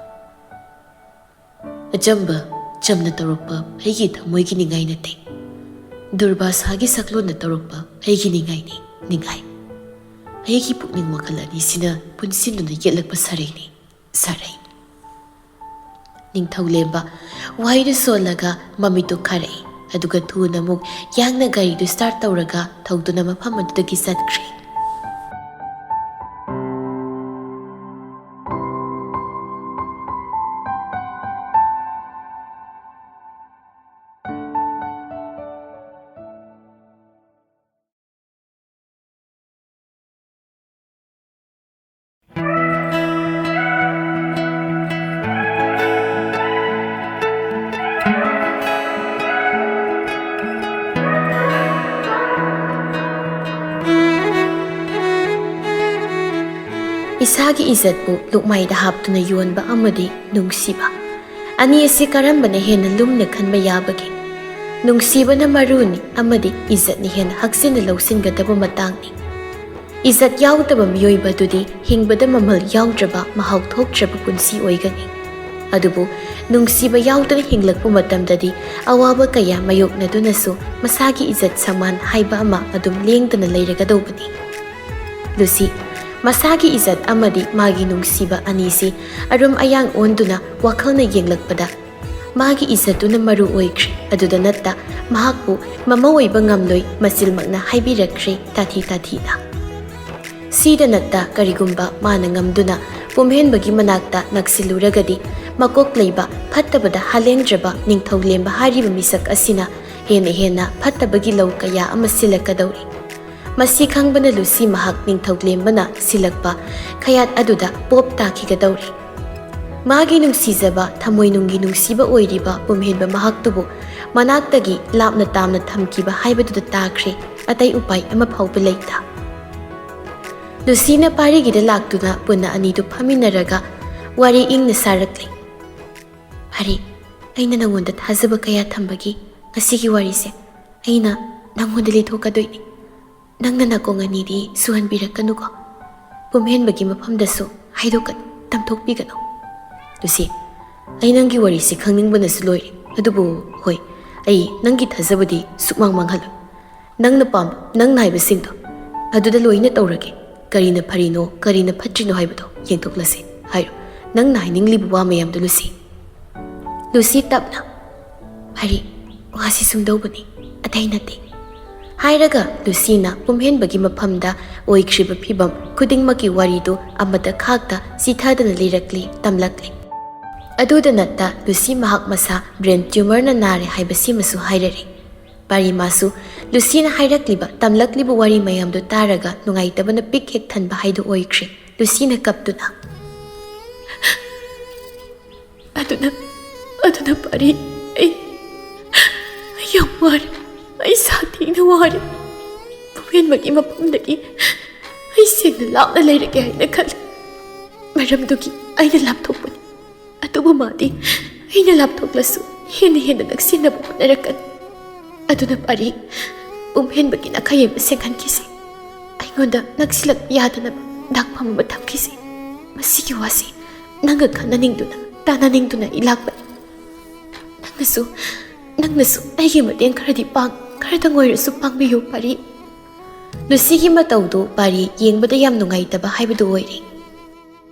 ꯑꯆꯝꯕ, ꯆꯝꯅ ꯇꯧꯔꯛꯄ ꯑꯩꯒꯤ ꯊꯃꯣꯏꯒꯤ ꯅꯤꯡꯉꯥꯏ ꯅꯠꯇꯦ꯫ ꯗꯨꯔꯕꯥꯁꯥꯒꯤ ꯁꯛꯂꯣꯟꯅ ꯇꯧꯔꯛꯄ ꯑꯩꯒꯤ ꯅꯤꯡꯉꯥꯏꯅꯤ, ꯅꯤꯡꯉꯥꯏ꯫ ꯑꯩꯒꯤ ꯄꯨꯛꯅꯤꯡ ꯋꯥꯈꯜ ꯑꯅꯤꯁꯤꯅ ꯄꯨꯟꯁꯤꯟꯗꯨꯅ ꯌꯦꯠꯂꯛꯄ ꯁꯥꯔꯩꯅꯤ, ꯁꯥꯔꯩ꯫" ꯅꯤꯡꯊꯧ ꯂꯦꯝꯕ ꯋꯥꯍꯩꯗꯨ ꯁꯣꯜꯂꯒ ꯃꯃꯤꯠꯇꯨ ꯈꯥꯔꯛꯏ, ꯑꯗꯨꯒ ꯊꯨꯅ ꯑꯃꯨꯛ ꯌꯥꯡꯅ ꯒꯥꯔꯤꯗꯨ ꯁ꯭ꯇꯥꯔꯠ ꯇꯧꯔꯒ ꯊꯧꯗꯨꯅ ꯃꯐꯝ ꯑꯗꯨꯗꯒꯤ ꯆꯠꯈ꯭ꯔꯦ꯫ ꯏꯁꯥꯒꯤ ꯏꯖꯠꯄꯨ ꯂꯨꯛꯃꯥꯏꯗ ꯍꯥꯞꯇꯨꯅ ꯌꯣꯟꯕ ꯑꯃꯗꯤ ꯅꯨꯡꯁꯤꯕ, ꯑꯅꯤ ꯑꯁꯤ ꯀꯔꯝꯕꯅ ꯍꯦꯟꯅ ꯂꯨꯝꯅ ꯈꯟꯕ ꯌꯥꯕꯒꯦ? ꯅꯨꯡꯁꯤꯕꯅ ꯃꯔꯨꯅꯤ ꯑꯃꯗꯤ ꯏꯖꯠꯅ ꯍꯦꯟꯅ ꯍꯛꯆꯤꯟꯅ ꯂꯧꯁꯤꯟꯒꯗꯕ ꯃꯇꯥꯡꯅꯤ꯫ ꯏꯖꯠ ꯌꯥꯎꯗꯕ ꯃꯤꯑꯣꯏꯕ ꯑꯗꯨꯗꯤ ꯍꯤꯡꯕꯗ ꯃꯃꯜ ꯌꯥꯎꯗ꯭ꯔꯕ, ꯃꯍꯥꯎ ꯊꯣꯛꯇ꯭ꯔꯕ ꯄꯨꯟꯁꯤ ꯑꯣꯏꯒꯅꯤ꯫ ꯑꯗꯨꯕꯨ ꯅꯨꯡꯁꯤꯕ ꯌꯥꯎꯗꯅ ꯍꯤꯡꯂꯛꯄ ꯃꯇꯝꯗꯗꯤ ꯑꯋꯥꯕ ꯀꯌꯥ ꯃꯥꯌꯣꯛꯅꯗꯨꯅꯁꯨ ꯃꯁꯥꯒꯤ ꯏꯖꯠ ꯁꯃꯥꯟ ꯍꯥꯏꯕ ꯑꯃ ꯑꯗꯨꯝ ꯂꯦꯡꯗꯅ ꯂꯩꯔꯒꯗꯧꯕꯅꯤ꯫ ꯂꯨꯁꯤ, ꯃꯁꯥꯒꯤ ꯏꯖꯠ ꯑꯃꯗꯤ ꯃꯥꯒꯤ ꯅꯨꯡꯁꯤꯕ ꯑꯅꯤꯁꯤ ꯑꯔꯨꯝ ꯑꯌꯥꯡ ꯑꯣꯟꯗꯨꯅ ꯋꯥꯈꯜꯅ ꯌꯦꯡꯂꯛꯄꯗ ꯃꯥꯒꯤ ꯏꯖꯠꯇꯨꯅ ꯃꯔꯨ ꯑꯣꯏꯈ꯭ꯔꯦ꯫ ꯑꯗꯨꯗ ꯅꯠꯇ ꯃꯍꯥꯛꯄꯨ ꯃꯃꯧ ꯑꯣꯏꯕ ꯉꯝꯂꯣꯏ ꯃꯆꯤꯜꯃꯛꯅ ꯍꯥꯏꯕꯤꯔꯛꯈ꯭ꯔꯦ ꯇꯥꯊꯤ ꯇꯥꯊꯤꯅ꯫ ꯁꯤꯗ ꯅꯠꯇ ꯀꯔꯤꯒꯨꯝꯕ ꯃꯥꯅ ꯉꯝꯗꯨꯅ ꯄꯨꯝꯍꯦꯟꯕꯒꯤ ꯃꯅꯥꯛꯇ ꯅꯛꯁꯤꯜꯂꯨꯔꯒꯗꯤ ꯃꯀꯣꯛ ꯂꯩꯕ ꯐꯠꯇꯕꯗ ꯍꯥꯂꯦꯡꯗ꯭ꯔꯕ ꯅꯤꯡꯊꯧ ꯂꯦꯝꯕ ꯍꯥꯏꯔꯤꯕ ꯃꯤꯁꯛ ꯑꯁꯤꯅ ꯍꯦꯟꯅ ꯍꯦꯟꯅ ꯐꯠꯇꯕꯒꯤ ꯂꯧ ꯀꯌꯥ ꯑꯃ ꯁꯤꯜꯂꯛꯀꯗꯧꯔꯤ꯫ ꯃꯁꯤ ꯈꯪꯕꯅ ꯂꯨꯁꯤ ꯃꯍꯥꯛ ꯅꯤꯡꯊꯧ ꯂꯦꯝꯕꯅ ꯁꯤꯜꯂꯛꯄ ꯈꯌꯥꯠ ꯑꯗꯨꯗ ꯄꯣꯞ ꯇꯥꯈꯤꯒꯗꯧꯔꯤ꯫ ꯃꯥꯒꯤ ꯅꯨꯡꯁꯤꯖꯕ ꯊꯃꯣꯏꯅꯨꯡꯒꯤ ꯅꯨꯡꯁꯤꯕ ꯑꯣꯏꯔꯤꯕ ꯄꯨꯝꯍꯦꯟꯕ ꯃꯍꯥꯛꯇꯨꯕꯨ ꯃꯅꯥꯛꯇꯒꯤ ꯂꯥꯞꯅ ꯇꯥꯝꯅ ꯊꯝꯈꯤꯕ ꯍꯥꯏꯕꯗꯨꯗ ꯇꯥꯈ꯭ꯔꯦ꯫ ꯑꯇꯩ ꯎꯄꯥꯏ ꯑꯃ ꯐꯥꯎꯕ ꯂꯩꯇ꯫ ꯂꯨꯁꯤꯅ ꯄꯥꯔꯤꯒꯤꯗ ꯂꯥꯛꯇꯨꯅ ꯄꯨꯟꯅ ꯑꯅꯤꯗꯨ ꯐꯝꯃꯤꯟꯅꯔꯒ ꯋꯥꯔꯤ ꯏꯪꯅ ꯁꯥꯔꯛꯂꯤ꯫ ꯄꯥꯔꯤ, ꯑꯩꯅ ꯅꯪꯉꯣꯟꯗ ꯊꯥꯖꯕ ꯀꯌꯥ ꯊꯝꯕꯒꯤ ꯉꯁꯤꯒꯤ ꯋꯥꯔꯤꯁꯦ ꯑꯩꯅ ꯅꯪꯉꯣꯟꯗ ꯂꯤꯊꯣꯛꯀꯗꯣꯏꯅꯤ꯫ ꯅꯪꯅ ꯅꯥꯀꯣꯡ ꯑꯅꯤꯗꯤ ꯁꯨꯍꯟꯕꯤꯔꯛꯀꯅꯨꯀꯣ꯫ ꯄꯨꯝꯍꯦꯟꯕꯒꯤ ꯃꯐꯝꯗꯁꯨ ꯍꯥꯏꯗꯣꯛꯀꯅꯨ, ꯇꯝꯊꯣꯛꯄꯤꯒꯅꯨ꯫ ꯂꯨꯁꯤ, ꯑꯩ ꯅꯪꯒꯤ ꯋꯥꯔꯤꯁꯤ ꯈꯪꯅꯤꯡꯕꯅꯁꯨ ꯂꯣꯏꯔꯦ꯫ ꯑꯗꯨꯕꯨ ꯍꯣꯏ, ꯑꯩ ꯅꯪꯒꯤ ꯊꯥꯖꯕꯗꯤ ꯁꯨꯛꯃꯥꯡ ꯃꯥꯡꯍꯜꯂꯣꯏ꯫ ꯅꯪꯅ ꯄꯥꯝꯕ, ꯅꯪꯅ ꯍꯥꯏꯕꯁꯤꯡꯗꯣ ꯑꯗꯨꯗ ꯂꯣꯏꯅ ꯇꯧꯔꯒꯦ꯫ ꯀꯔꯤꯅ ꯐꯔꯤꯅꯣ, ꯀꯔꯤꯅ ꯐꯠꯇ꯭ꯔꯤꯅꯣ ꯍꯥꯏꯕꯗꯣ ꯌꯦꯡꯊꯣꯛꯂꯁꯦ꯫ ꯍꯥꯏꯔꯣ, ꯅꯪꯅ ꯍꯥꯏꯅꯤꯡꯂꯤꯕ ꯋꯥ ꯃꯌꯥꯝꯗꯣ, ꯂꯨꯁꯤ꯫ ꯂꯨꯁꯤ ꯇꯞꯅ, "ꯄꯥꯔꯤ, ꯋꯥꯁꯤ ꯁꯨꯝꯗꯧꯕꯅꯤ, ꯑꯇꯩ ꯅꯠꯇꯦ," ꯍꯥꯏꯔꯒ ꯂꯨꯁꯤꯅ ꯄꯨꯝꯍꯦꯟꯕꯒꯤ ꯃꯐꯝꯗ ꯑꯣꯏꯈ꯭ꯔꯤꯕ ꯐꯤꯕꯝ ꯈꯨꯗꯤꯡꯃꯛꯀꯤ ꯋꯥꯔꯤꯗꯨ ꯑꯃꯗ ꯈꯥꯛꯇ ꯆꯤꯊꯗꯅ ꯂꯤꯔꯛꯂꯤ, ꯇꯝꯂꯛꯂꯤ꯫ ꯑꯗꯨꯗ ꯅꯠꯇ ꯂꯨꯁꯤ ꯃꯍꯥꯛ ꯃꯁꯥ ꯕ꯭ꯔꯦꯟ ꯇ꯭ꯌꯨꯃꯔꯅ ꯅꯥꯔꯦ ꯍꯥꯏꯕꯁꯤꯃꯁꯨ ꯍꯥꯏꯔꯛꯏ꯫ ꯄꯥꯔꯤ ꯃꯥꯁꯨ ꯂꯨꯁꯤꯅ ꯍꯥꯏꯔꯛꯂꯤꯕ, ꯇꯝꯂꯛꯂꯤꯕ ꯋꯥꯔꯤ ꯃꯌꯥꯝꯗꯨ ꯇꯥꯔꯒ ꯅꯨꯡꯉꯥꯏꯇꯕꯅ ꯄꯤꯛ ꯍꯦꯛ ꯊꯟꯕ ꯍꯥꯏꯗꯨ ꯑꯣꯏꯈ꯭ꯔꯦ꯫ ꯂꯨꯁꯤꯅ ꯀꯞꯇꯨꯅ, "ꯑꯗꯨꯅ, ꯑꯗꯨꯅ ꯄꯥꯔꯤ, ꯑꯩ, ꯑꯩ ꯌꯥꯝ ꯋꯥꯔꯦ꯫ ꯑꯩ ꯁꯥꯊꯤꯅ ꯋꯥꯔꯦ꯫ ꯄꯨꯝꯍꯦꯟꯕꯒꯤ ꯃꯐꯝꯗꯒꯤ ꯑꯩ ꯁꯦꯡꯅ ꯂꯥꯞꯅ ꯂꯩꯔꯒꯦ ꯍꯥꯏꯅ ꯈꯜꯂꯤ꯫ ꯃꯔꯝꯗꯨꯒꯤ ꯑꯩꯅ ꯂꯥꯞꯊꯣꯛꯄꯅꯤ꯫ ꯑꯗꯨꯕꯨ ꯃꯥꯗꯤ ꯑꯩꯅ ꯂꯥꯞꯊꯣꯛꯂꯁꯨ ꯍꯦꯟꯅ ꯍꯦꯟꯅ ꯅꯛꯁꯤꯟꯅꯕ ꯍꯣꯠꯅꯔꯛꯀꯅꯤ꯫ ꯑꯗꯨꯅ ꯄꯥꯔꯤ, ꯄꯨꯝꯍꯦꯟꯕꯒꯤ ꯅꯥꯈꯩ ꯑꯃ ꯁꯦꯡꯍꯟꯈꯤꯁꯤ꯫ ꯑꯩꯉꯣꯟꯗ ꯅꯛꯁꯤꯜꯂꯛꯄ ꯌꯥꯗꯅꯕ ꯗꯥꯛꯐꯝ ꯑꯃ ꯊꯝꯈꯤꯁꯤ꯫ ꯃꯁꯤꯒꯤ ꯋꯥꯁꯤ ꯅꯪꯒ ꯈꯟꯅꯅꯤꯡꯗꯨꯅ, ꯇꯥꯟꯅꯅꯤꯡꯗꯨꯅ ꯑꯩ ꯂꯥꯛꯄꯅꯤ꯫ ꯅꯪꯅꯁꯨ, ꯅꯪꯅꯁꯨ ꯑꯩꯒꯤ ꯃꯇꯦꯡ ꯈꯔꯗꯤ ꯄꯥꯡ, ꯈꯔꯗꯪ ꯑꯣꯏꯔꯁꯨ ꯄꯥꯡꯕꯤꯌꯨ ꯄꯥꯔꯤ꯫ ꯂꯨꯁꯤꯒꯤ ꯃꯇꯧꯗꯨ ꯄꯥꯔꯤ ꯌꯦꯡꯕꯗ ꯌꯥꯝ ꯅꯨꯡꯉꯥꯏꯇꯕ ꯍꯥꯏꯕꯗꯨ ꯑꯣꯏꯔꯦ꯫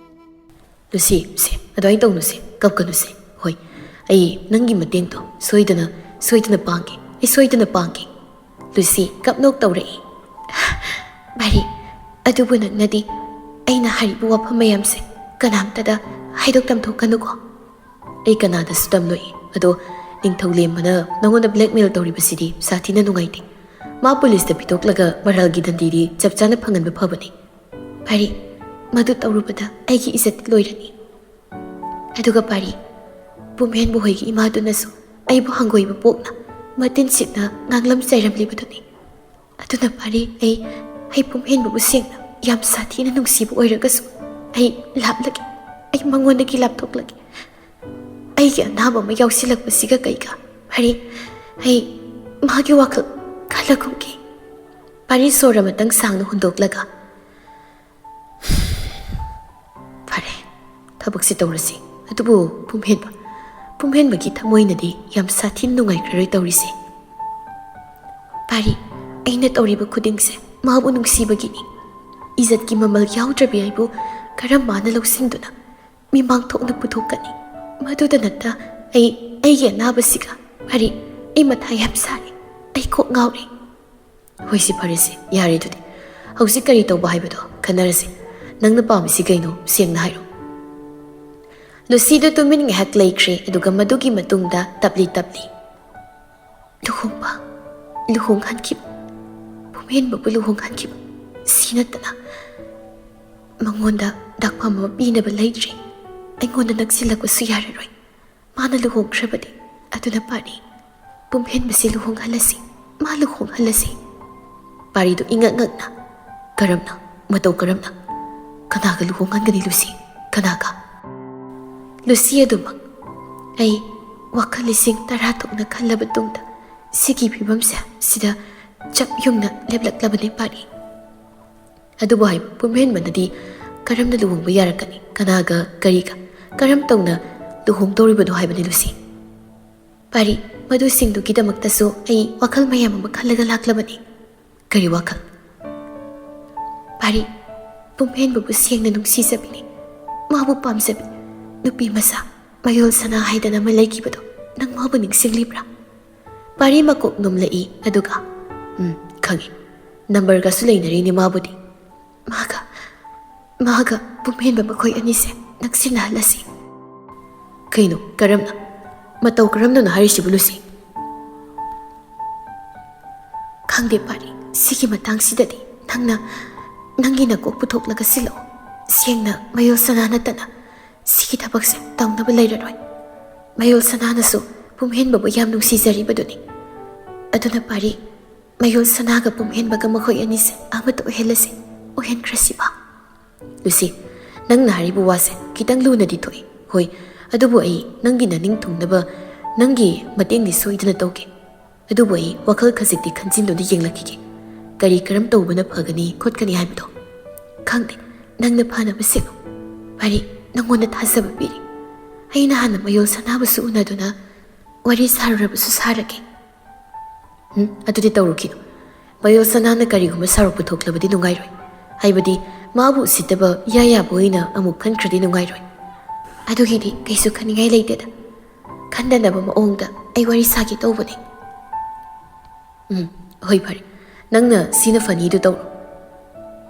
ꯂꯨꯁꯤ, ꯁꯦ, ꯑꯗꯨꯃꯥꯏꯅ ꯇꯧꯅꯨꯁꯦ, ꯀꯞꯀꯅꯨꯁꯦ꯫ ꯍꯣꯏ, ꯑꯩ ꯅꯪꯒꯤ ꯃꯇꯦꯡꯗꯣ ꯁꯣꯏꯗꯅ, ꯁꯣꯏꯗꯅ ꯄꯥꯡꯒꯦ, ꯑꯩ ꯁꯣꯏꯗꯅ ꯄꯥꯡꯒꯦ꯫ ꯂꯨꯁꯤ ꯀꯞꯅꯣꯛ ꯇꯧꯔꯛꯏ꯫ ꯄꯥꯔꯤ, ꯑꯗꯨꯕꯨ ꯅꯪꯅꯗꯤ ꯑꯩꯅ ꯍꯥꯏꯔꯤꯕ ꯋꯥꯐꯝ ꯃꯌꯥꯝꯁꯦ ꯀꯅꯥꯝꯇꯗ ꯍꯥꯏꯗꯣꯛ ꯇꯝꯊꯣꯛꯀꯅꯨꯀꯣ꯫ ꯑꯩ ꯀꯅꯥꯗꯁꯨ ꯇꯝꯂꯣꯏ꯫ ꯑꯗꯣ ꯅꯤꯡꯊꯧ ꯂꯦꯝꯕꯅ ꯅꯉꯣꯟꯗ blackmail ꯇꯧꯔꯤꯕꯁꯤꯗꯤ ꯁꯥꯊꯤꯅ ꯅꯨꯡꯉꯥꯏꯇꯦ꯫ ꯃꯥ ꯄꯨꯂꯤꯁꯇ ꯄꯤꯊꯣꯛꯂꯒ ꯃꯔꯥꯜꯒꯤ ꯗꯟꯗꯤꯗꯤ ꯆꯞ ꯆꯥꯅ ꯐꯪꯍꯟꯕ ꯐꯕꯅꯤ꯫ ꯄꯥꯔꯤ, ꯃꯗꯨ ꯇꯧꯔꯨꯕꯗ ꯑꯩꯒꯤ ꯏꯖꯠ ꯂꯣꯏꯔꯅꯤ꯫ ꯑꯗꯨꯒ ꯄꯥꯔꯤ, ꯄꯨꯝꯍꯦꯟꯕ ꯍꯣꯏꯒꯤ ꯏꯃꯥꯗꯨꯅꯁꯨ ꯑꯩꯕꯨ ꯍꯪꯒꯣꯏꯕ ꯄꯣꯛꯅ ꯃꯇꯤꯟ ꯁꯤꯠꯅ ꯉꯥꯡꯂꯝ ꯆꯩꯔꯝꯂꯤꯕꯗꯨꯅꯤ꯫ ꯑꯗꯨꯅ ꯄꯥꯔꯤ, ꯑꯩ, ꯑꯩ ꯄꯨꯝꯍꯦꯟꯕꯕꯨ ꯁꯦꯡꯅ ꯌꯥꯝ ꯁꯥꯊꯤꯅ ꯅꯨꯡꯁꯤꯕ ꯑꯣꯏꯔꯒꯁꯨ ꯑꯩ ꯂꯥꯞꯂꯒꯦ, ꯑꯩ ꯃꯉꯣꯟꯗꯒꯤ ꯂꯥꯞꯊꯣꯛꯂꯒꯦ꯫ ꯑꯩꯒꯤ ꯑꯅꯥꯕ ꯑꯃ ꯌꯥꯎꯁꯤꯜꯂꯛꯄꯁꯤꯒ ꯀꯩꯒ, ꯄꯥꯔꯤ, ꯑꯩ ꯃꯥꯒꯤ ꯋꯥꯈꯜ ꯈꯜꯂꯒꯨꯝꯒꯦ꯫ ꯄꯥꯔꯤ ꯁꯣꯔ ꯑꯃꯇꯪ ꯁꯥꯡꯅ ꯍꯣꯟꯗꯣꯛꯂꯒ, "ꯐꯔꯦ, ꯊꯕꯛꯁꯤ ꯇꯧꯔꯁꯤ꯫ ꯑꯗꯨꯕꯨ ꯄꯨꯝꯍꯦꯟꯕ, ꯄꯨꯝꯍꯦꯟꯕꯒꯤ ꯊꯃꯣꯏꯅꯗꯤ ꯌꯥꯝ ꯁꯥꯊꯤꯅ ꯅꯨꯡꯉꯥꯏꯈ꯭ꯔꯔꯣꯏ ꯇꯧꯔꯤꯁꯦ꯫ ꯄꯥꯔꯤ, ꯑꯩꯅ ꯇꯧꯔꯤꯕ ꯈꯨꯗꯤꯡꯁꯦ ꯃꯥꯕꯨ ꯅꯨꯡꯁꯤꯕꯒꯤꯅꯤ꯫ ꯏꯖꯠꯀꯤ ꯃꯃꯜ ꯌꯥꯎꯗ꯭ꯔꯕꯤ ꯑꯩꯕꯨ ꯀꯔꯝ ꯃꯥꯅ ꯂꯧꯁꯤꯟꯗꯨꯅ ꯃꯤꯃꯥꯡ ꯊꯣꯛꯅ ꯄꯨꯊꯣꯛꯀꯅꯤ? ꯃꯗꯨꯗ ꯅꯠꯇ ꯑꯩ, ꯑꯩꯒꯤ ꯑꯅꯥꯕꯁꯤꯒ, ꯄꯥꯔꯤ, ꯑꯩ ꯃꯊꯥ ꯌꯥꯝ ꯁꯥꯔꯦ꯫ ꯑꯩ ꯀꯣꯛ ꯉꯥꯎꯔꯦ꯫" "ꯍꯣꯏꯁꯦ, ꯐꯔꯦꯁꯦ, ꯌꯥꯔꯦ꯫ ꯑꯗꯨꯗꯤ ꯍꯧꯖꯤꯛ ꯀꯔꯤ ꯇꯧꯕ ꯍꯥꯏꯕꯗꯣ ꯈꯟꯅꯔꯁꯤ꯫ ꯅꯪꯅ ꯄꯥꯝꯃꯤꯁꯤ ꯀꯩꯅꯣ, ꯁꯦꯡꯅ ꯍꯥꯏꯔꯣ?" ꯂꯨꯁꯤꯗꯨ ꯇꯨꯃꯤꯟ ꯉꯥꯏꯍꯥꯛ ꯂꯩꯈ꯭ꯔꯦ, ꯑꯗꯨꯒ ꯃꯗꯨꯒꯤ ꯃꯇꯨꯡꯗ ꯇꯞꯂꯤ ꯇꯞꯂꯤ, "ꯂꯨꯍꯣꯡꯕ, ꯂꯨꯍꯣꯡꯍꯟꯈꯤꯕ, ꯄꯨꯝꯍꯦꯟꯕꯕꯨ ꯂꯨꯍꯣꯡꯍꯟꯈꯤꯕ, ꯁꯤ ꯅꯠꯇꯅ ꯃꯉꯣꯟꯗ ꯗꯥꯛꯐꯝ ꯑꯃ ꯄꯤꯅꯕ ꯂꯩꯇ꯭ꯔꯦ꯫ ꯑꯩꯉꯣꯟꯗ ꯅꯛꯁꯤꯜꯂꯛꯄꯁꯨ ꯌꯥꯔꯔꯣꯏ꯫ ꯃꯥꯅ ꯂꯨꯍꯣꯡꯈ꯭ꯔꯕꯗꯤ꯫ ꯑꯗꯨꯅ ꯄꯥꯔꯤ, ꯄꯨꯝꯍꯦꯟꯕꯁꯤ ꯂꯨꯍꯣꯡꯍꯜꯂꯁꯤ, ꯃꯥ ꯂꯨꯍꯣꯡꯍꯜꯂꯁꯤ꯫" ꯄꯥꯔꯤꯗꯨ ꯏꯉꯛ ꯉꯛꯅ, "ꯀꯔꯝꯅ? ꯃꯇꯧ ꯀꯔꯝꯅ? ꯀꯅꯥꯒ ꯂꯨꯍꯣꯡꯍꯟꯒꯅꯤ ꯂꯨꯁꯤ?" "ꯀꯅꯥꯒ?" "ꯂꯨꯁꯤ ꯑꯗꯨꯃꯛ꯫ ꯑꯩ ꯋꯥꯈꯜ ꯂꯤꯁꯤꯡ ꯇꯔꯥ ꯊꯣꯛꯅ ꯈꯜꯂꯕ ꯇꯨꯡꯗ ꯁꯤꯒꯤ ꯐꯤꯕꯝꯁꯦ ꯁꯤꯗ ꯆꯞ ꯌꯨꯡꯅ ꯂꯦꯞꯂꯛꯂꯕꯅꯤ ꯄꯥꯔꯤ꯫ ꯑꯗꯨꯕꯨ ꯍꯥꯏꯕ ꯄꯨꯝꯍꯦꯟꯕꯅꯗꯤ ꯀꯔꯝꯅ ꯂꯨꯍꯣꯡꯕ ꯌꯥꯔꯛꯀꯅꯤ? ꯀꯅꯥꯒ, ꯀꯔꯤꯒ, ꯀꯔꯝ ꯇꯧꯅ ꯂꯨꯍꯣꯡꯗꯧꯔꯤꯕꯅꯣ ꯍꯥꯏꯕꯅꯤ ꯂꯨꯁꯤ?" "ꯄꯥꯔꯤ, ꯃꯗꯨꯁꯤꯡꯗꯨꯒꯤꯗꯃꯛꯇꯁꯨ ꯑꯩ ꯋꯥꯈꯜ ꯃꯌꯥꯝ ꯑꯃ ꯈꯜꯂꯒ ꯂꯥꯛꯂꯕꯅꯤ꯫" "ꯀꯔꯤ ꯋꯥꯈꯜ?" "ꯄꯥꯔꯤ, ꯄꯨꯝꯍꯦꯟꯕꯕꯨ ꯁꯦꯡꯅ ꯅꯨꯡꯁꯤꯖꯕꯤꯅꯤ꯫ ꯃꯥꯕꯨ ꯄꯥꯝꯖꯕꯤ꯫ ꯅꯨꯄꯤ ꯃꯆꯥ, ꯃꯌꯣꯜ ꯁꯅꯥ ꯍꯥꯏꯗꯅ ꯑꯃ ꯂꯩꯈꯤꯕꯗꯣ, ꯅꯪ ꯃꯥꯕꯨ ꯅꯤꯡꯁꯤꯡꯂꯤꯕ꯭ꯔꯥ?" ꯄꯥꯔꯤ ꯃꯀꯣꯛ ꯅꯣꯝꯂꯛꯏ, ꯑꯗꯨꯒ, "ꯎꯝ, ꯈꯪꯏ꯫ ꯅꯝꯕꯔꯒꯁꯨ ꯂꯩꯅꯔꯤꯅꯦ ꯃꯥꯕꯨꯗꯤ꯫" "ꯃꯥꯒ, ꯃꯥꯒ ꯄꯨꯝꯍꯦꯟꯕ ꯃꯈꯣꯏ ꯑꯅꯤꯁꯦ ꯅꯛꯁꯤꯟꯅꯍꯜꯂꯁꯤ꯫" "ꯀꯩꯅꯣ, ꯀꯔꯝꯅ? ꯃꯇꯧ ꯀꯔꯝꯅꯅꯣ ꯍꯥꯏꯔꯤꯁꯤꯕꯨ ꯂꯨꯁꯤ?" "ꯈꯪꯗꯦ ꯄꯥꯔꯤ, ꯁꯤꯒꯤ ꯃꯇꯥꯡꯁꯤꯗꯗꯤ ꯅꯪꯅ ꯅꯪꯒꯤ ꯅꯀꯣꯛ ꯄꯨꯊꯣꯛꯂꯒ ꯁꯤꯜꯂꯛꯑꯣ꯫ ꯁꯦꯡꯅ ꯃꯌꯣꯜ ꯁꯅꯥ ꯅꯠꯇꯅ ꯁꯤꯒꯤ ꯊꯕꯛꯁꯦ ꯇꯧꯅꯕ ꯂꯩꯔꯔꯣꯏ꯫ ꯃꯌꯣꯜ ꯁꯅꯥꯅꯁꯨ ꯄꯨꯝꯍꯦꯟꯕꯕꯨ ꯌꯥꯝ ꯅꯨꯡꯁꯤꯖꯔꯤꯕꯗꯨꯅꯤ꯫ ꯑꯗꯨꯅ ꯄꯥꯔꯤ, ꯃꯌꯣꯜ ꯁꯅꯥꯒ ꯄꯨꯝꯍꯦꯟꯕꯒ ꯃꯈꯣꯏ ꯑꯅꯤꯁꯦ ꯑꯃꯠꯇ ꯑꯣꯏꯍꯜꯂꯁꯤ, ꯑꯣꯏꯍꯟꯈ꯭ꯔꯁꯤꯕ꯫" "ꯂꯨꯁꯤ, ꯅꯪꯅ ꯍꯥꯏꯔꯤꯕ ꯋꯥꯁꯦ ꯈꯤꯇꯪ ꯂꯨꯅꯗꯤ ꯊꯣꯛꯏ꯫ ꯍꯣꯏ, ꯑꯗꯨꯕꯨ ꯑꯩ ꯅꯪꯒꯤ ꯅꯅꯤꯡ ꯊꯨꯡꯅꯕ ꯅꯪꯒꯤ ꯃꯇꯦꯡꯗꯤ ꯁꯣꯏꯗꯅ ꯇꯧꯒꯦ꯫ ꯑꯗꯨꯕꯨ ꯑꯩ ꯋꯥꯈꯜ ꯈꯖꯤꯛꯇꯤ ꯈꯟꯖꯤꯟꯗꯨꯅ ꯌꯦꯡꯂꯛꯈꯤꯒꯦ꯫ ꯀꯔꯤ ꯀꯔꯝ ꯇꯧꯕꯅ ꯐꯒꯅꯤ ꯈꯣꯠꯀꯅꯤ ꯍꯥꯏꯕꯗꯣ꯫ ꯈꯪꯗꯦ, ꯅꯪꯅ ꯐꯅꯕ ꯁꯤꯜꯂꯨ꯫ ꯄꯥꯔꯤ, ꯅꯪꯉꯣꯟꯗ ꯊꯥꯖꯕ ꯄꯤꯔꯤ꯫ ꯑꯩꯅ ꯍꯥꯟꯅ ꯃꯌꯣꯜ ꯁꯅꯥꯕꯨꯁꯨ ꯎꯅꯗꯨꯅ ꯋꯥꯔꯤ ꯁꯥꯔꯨꯔꯕꯁꯨ ꯁꯥꯔꯒꯦ꯫" "ꯎꯝ, ꯑꯗꯨꯗꯤ ꯇꯧꯔꯨꯈꯤꯅꯨ꯫ ꯃꯌꯣꯜ ꯁꯅꯥꯅ ꯀꯔꯤꯒꯨꯝꯕ ꯁꯥꯎꯔꯛꯄ ꯊꯣꯛꯂꯕꯗꯤ ꯅꯨꯡꯉꯥꯏꯔꯣꯏ꯫ ꯍꯥꯏꯕꯗꯤ ꯃꯥꯕꯨ ꯎꯁꯤꯠꯇꯕ ꯏꯌꯥ ꯌꯥꯕ ꯑꯣꯏꯅ ꯑꯃꯨꯛ ꯈꯟꯈ꯭ꯔꯗꯤ ꯅꯨꯡꯉꯥꯏꯔꯣꯏ꯫ ꯑꯗꯨꯒꯤꯗꯤ ꯀꯩꯁꯨ ꯈꯟꯅꯤꯡꯉꯥꯏ ꯂꯩꯇꯦꯗ꯫ ꯈꯟꯗꯅꯕ ꯃꯑꯣꯡꯗ ꯑꯩ ꯋꯥꯔꯤ ꯁꯥꯒꯦ ꯇꯧꯕꯅꯦ꯫" "ꯎꯝ, ꯍꯣꯏ, ꯐꯔꯦ꯫ ꯅꯪꯅ ꯁꯤꯅ ꯐꯅꯤꯗꯨ ꯇꯧꯔꯣ꯫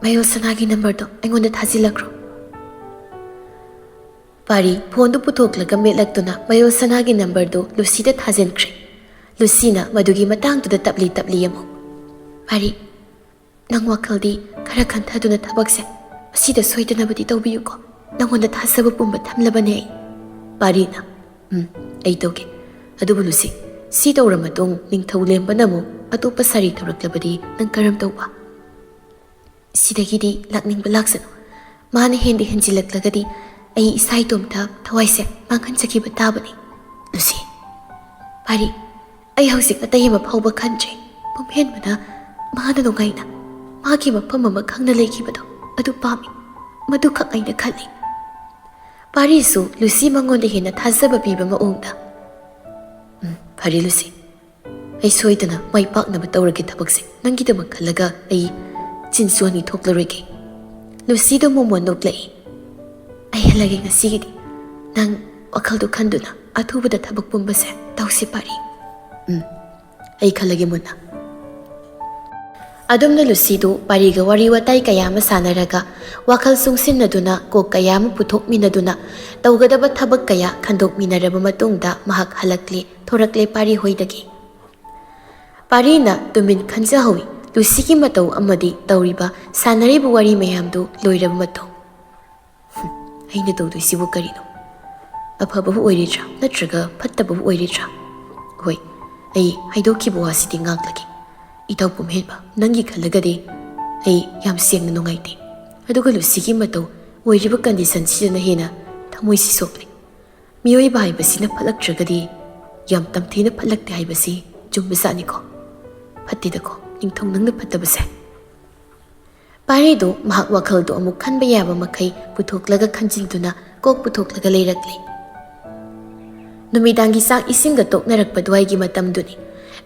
ꯃꯌꯣꯜ ꯁꯅꯥꯒꯤ ꯅꯝꯕꯔꯗꯣ ꯑꯩꯉꯣꯟꯗ ꯊꯥꯖꯤꯜꯂꯛꯈ꯭ꯔꯣ꯫" ꯄꯥꯔꯤ ꯐꯣꯟꯗꯨ ꯄꯨꯊꯣꯛꯂꯒ ꯃꯦꯠꯂꯛꯇꯨꯅ ꯃꯌꯣꯜ ꯁꯅꯥꯒꯤ ꯅꯝꯕꯔꯗꯨ ꯂꯨꯁꯤꯗ ꯊꯥꯖꯤꯟꯈ꯭ꯔꯦ꯫ ꯂꯨꯁꯤꯅ ꯃꯗꯨꯒꯤ ꯃꯇꯥꯡꯗꯨꯗ ꯇꯞꯂꯤ ꯇꯞꯂꯤ ꯑꯃꯨꯛ, "ꯄꯥꯔꯤ, ꯅꯪ ꯋꯥꯈꯜꯗꯤ ꯈꯔ ꯈꯟꯊꯗꯨꯅ ꯊꯕꯛꯁꯦ ꯃꯁꯤꯗ ꯁꯣꯏꯗꯅꯕꯗꯤ ꯇꯧꯕꯤꯌꯨꯀꯣ꯫ ꯅꯪꯉꯣꯟꯗ ꯊꯥꯖꯕ ꯄꯨꯝꯕ ꯊꯝꯂꯕꯅꯦ ꯑꯩ꯫" ꯄꯥꯔꯤꯅ, "ꯎꯝ, ꯑꯩ ꯇꯧꯒꯦ꯫ ꯑꯗꯨꯕꯨ ꯂꯨꯁꯤ, ꯁꯤ ꯇꯧꯔ ꯃꯇꯨꯡ ꯅꯤꯡꯊꯧ ꯂꯦꯝꯕꯅ ꯑꯃꯨꯛ ꯑꯇꯣꯞꯄ ꯁꯥꯔꯤ ꯇꯧꯔꯛꯂꯕꯗꯤ ꯅꯪ ꯀꯔꯝ ꯇꯧꯕ?" "ꯁꯤꯗꯒꯤꯗꯤ ꯂꯥꯛꯅꯤꯡꯕ ꯂꯥꯛꯁꯅꯨ꯫ ꯃꯥꯅ ꯍꯦꯟꯗꯤ ꯍꯦꯟꯖꯤꯜꯂꯛꯂꯒꯗꯤ ꯑꯩ ꯏꯁꯥ ꯏꯇꯣꯝꯇ ꯊꯋꯥꯏꯁꯦ ꯃꯥꯡꯍꯟꯖꯈꯤꯕ ꯇꯥꯕꯅꯤ꯫ ꯂꯨꯁꯤ, ꯄꯥꯔꯤ, ꯑꯩ ꯍꯧꯖꯤꯛ ꯑꯇꯩ ꯑꯃ ꯐꯥꯎꯕ ꯈꯟꯗ꯭ꯔꯦ꯫ ꯄꯨꯝꯍꯦꯟꯕꯅ ꯃꯥꯅ ꯅꯨꯡꯉꯥꯏꯅ ꯃꯥꯒꯤ ꯃꯐꯝ ꯑꯃ ꯈꯪꯅ ꯂꯩꯈꯤꯕꯗꯣ ꯑꯗꯨ ꯄꯥꯝꯃꯤ꯫ ꯃꯗꯨꯈꯛ ꯑꯩꯅ ꯈꯜꯂꯤ꯫ ꯄꯥꯔꯤꯁꯨ ꯂꯨꯁꯤ ꯃꯉꯣꯟꯗ ꯍꯦꯟꯅ ꯊꯥꯖꯕ ꯄꯤꯕ ꯃꯑꯣꯡꯗ, "ꯎꯝ, ꯐꯔꯦ ꯂꯨꯁꯤ, ꯑꯩ ꯁꯣꯏꯗꯅ ꯃꯥꯏ ꯄꯥꯛꯅꯕ ꯇꯧꯔꯒꯦ ꯊꯕꯛꯁꯦ꯫ ꯅꯪꯒꯤꯗꯃꯛ ꯈꯜꯂꯒ ꯑꯩ ꯆꯤꯟꯁꯨ ꯑꯅꯤ ꯊꯣꯛꯂꯔꯣꯏꯒꯦ꯫" ꯂꯨꯁꯤꯗꯣ ꯃꯣꯃꯣꯟ ꯅꯣꯛꯂꯛꯏ꯫ "ꯑꯩ ꯍꯜꯂꯒꯦ ꯉꯁꯤꯒꯤꯗꯤ꯫ ꯅꯪ ꯋꯥꯈꯜꯗꯣ ꯈꯟꯗꯨꯅ ꯑꯊꯨꯕꯗ ꯊꯕꯛ ꯄꯨꯝꯕꯁꯦ ꯇꯧꯁꯤ ꯄꯥꯔꯤ꯫" "ꯎꯝ, ꯑꯩ ꯈꯜꯂꯒꯦ ꯃꯨꯟꯅ꯫" ꯑꯗꯨꯝꯅ ꯂꯨꯁꯤꯗꯨ ꯄꯥꯔꯤꯒ ꯋꯥꯔꯤ ꯋꯥꯇꯥꯏ ꯀꯌꯥ ꯑꯃ ꯁꯥꯟꯅꯔꯒ, ꯋꯥꯈꯜ ꯆꯨꯡꯁꯤꯟꯅꯗꯨꯅ, ꯀꯣꯛ ꯀꯌꯥ ꯑꯃ ꯄꯨꯊꯣꯛꯃꯤꯟꯅꯗꯨꯅ, ꯇꯧꯒꯗꯕ ꯊꯕꯛ ꯀꯌꯥ ꯈꯟꯗꯣꯛꯃꯤꯟꯅꯔꯕ ꯃꯇꯨꯡꯗ ꯃꯍꯥꯛ ꯍꯜꯂꯛꯂꯦ, ꯊꯣꯔꯛꯂꯦ ꯄꯥꯔꯤ ꯍꯣꯏꯗꯒꯤ꯫ ꯄꯥꯔꯤꯅ ꯇꯨꯃꯤꯟ ꯈꯟꯖꯍꯧꯏ, ꯂꯨꯁꯤꯒꯤ ꯃꯇꯧ ꯑꯃꯗꯤ ꯇꯧꯔꯤꯕ, ꯁꯥꯟꯅꯔꯤꯕ ꯋꯥꯔꯤ ꯃꯌꯥꯝꯗꯨ ꯂꯣꯏꯔꯕ ꯃꯇꯨꯡ꯫ "ꯍꯨꯝ, ꯑꯩꯅ ꯇꯧꯗꯣꯏꯁꯤꯕꯨ ꯀꯔꯤꯅꯣ? ꯑꯐꯕꯕꯨ ꯑꯣꯏꯔꯤꯗ꯭ꯔꯥ ꯅꯠꯇ꯭ꯔꯒ ꯐꯠꯇꯕꯕꯨ ꯑꯣꯏꯔꯤꯗ꯭ꯔꯥ? ꯍꯣꯏ, ꯑꯩ ꯍꯥꯏꯗꯣꯛꯈꯤꯕ ꯋꯥꯁꯤꯗꯤ ꯉꯥꯛꯂꯒꯦ꯫ ꯏꯇꯥꯎ ꯄꯨꯝꯍꯦꯟꯕ, ꯅꯪꯒꯤ ꯈꯜꯂꯒꯗꯤ ꯑꯩ ꯌꯥꯝ ꯁꯦꯡꯅ ꯅꯨꯡꯉꯥꯏꯇꯦ꯫ ꯑꯗꯨꯒ ꯂꯨꯁꯤꯒꯤ ꯃꯇꯧ ꯑꯣꯏꯔꯤꯕ ꯀꯟꯗꯤꯁꯟꯁꯤꯗꯅ ꯍꯦꯟꯅ ꯊꯃꯣꯏꯁꯤ ꯁꯣꯛꯂꯦ꯫ ꯃꯤꯑꯣꯏꯕ ꯍꯥꯏꯕꯁꯤꯅ ꯐꯠꯂꯛꯇ꯭ꯔꯒꯗꯤ ꯌꯥꯝ ꯇꯝꯊꯤꯅ ꯐꯠꯂꯛꯇꯦ ꯍꯥꯏꯕꯁꯤ ꯆꯨꯝꯕꯖꯥꯠꯅꯤꯀꯣ꯫ ꯐꯠꯇꯦꯗꯀꯣ, ꯅꯤꯡꯊꯧ ꯅꯪꯅ ꯐꯠꯇꯕꯁꯦ꯫" ꯄꯥꯔꯤꯗꯨ ꯃꯍꯥꯛ ꯋꯥꯈꯜꯗꯨ ꯑꯃꯨꯛ ꯈꯟꯕ ꯌꯥꯕ ꯃꯈꯩ ꯄꯨꯊꯣꯛꯂꯒ ꯈꯟꯖꯤꯟꯗꯨꯅ ꯀꯣꯛ ꯄꯨꯊꯣꯛꯂꯒ ꯂꯩꯔꯛꯂꯤ꯫ ꯅꯨꯃꯤꯗꯥꯡꯒꯤ ꯆꯥꯛ ꯏꯁꯤꯡꯒ ꯇꯣꯛꯅꯔꯛꯄ ꯑꯗꯨꯋꯥꯏꯒꯤ ꯃꯇꯝꯗꯨꯅꯤ꯫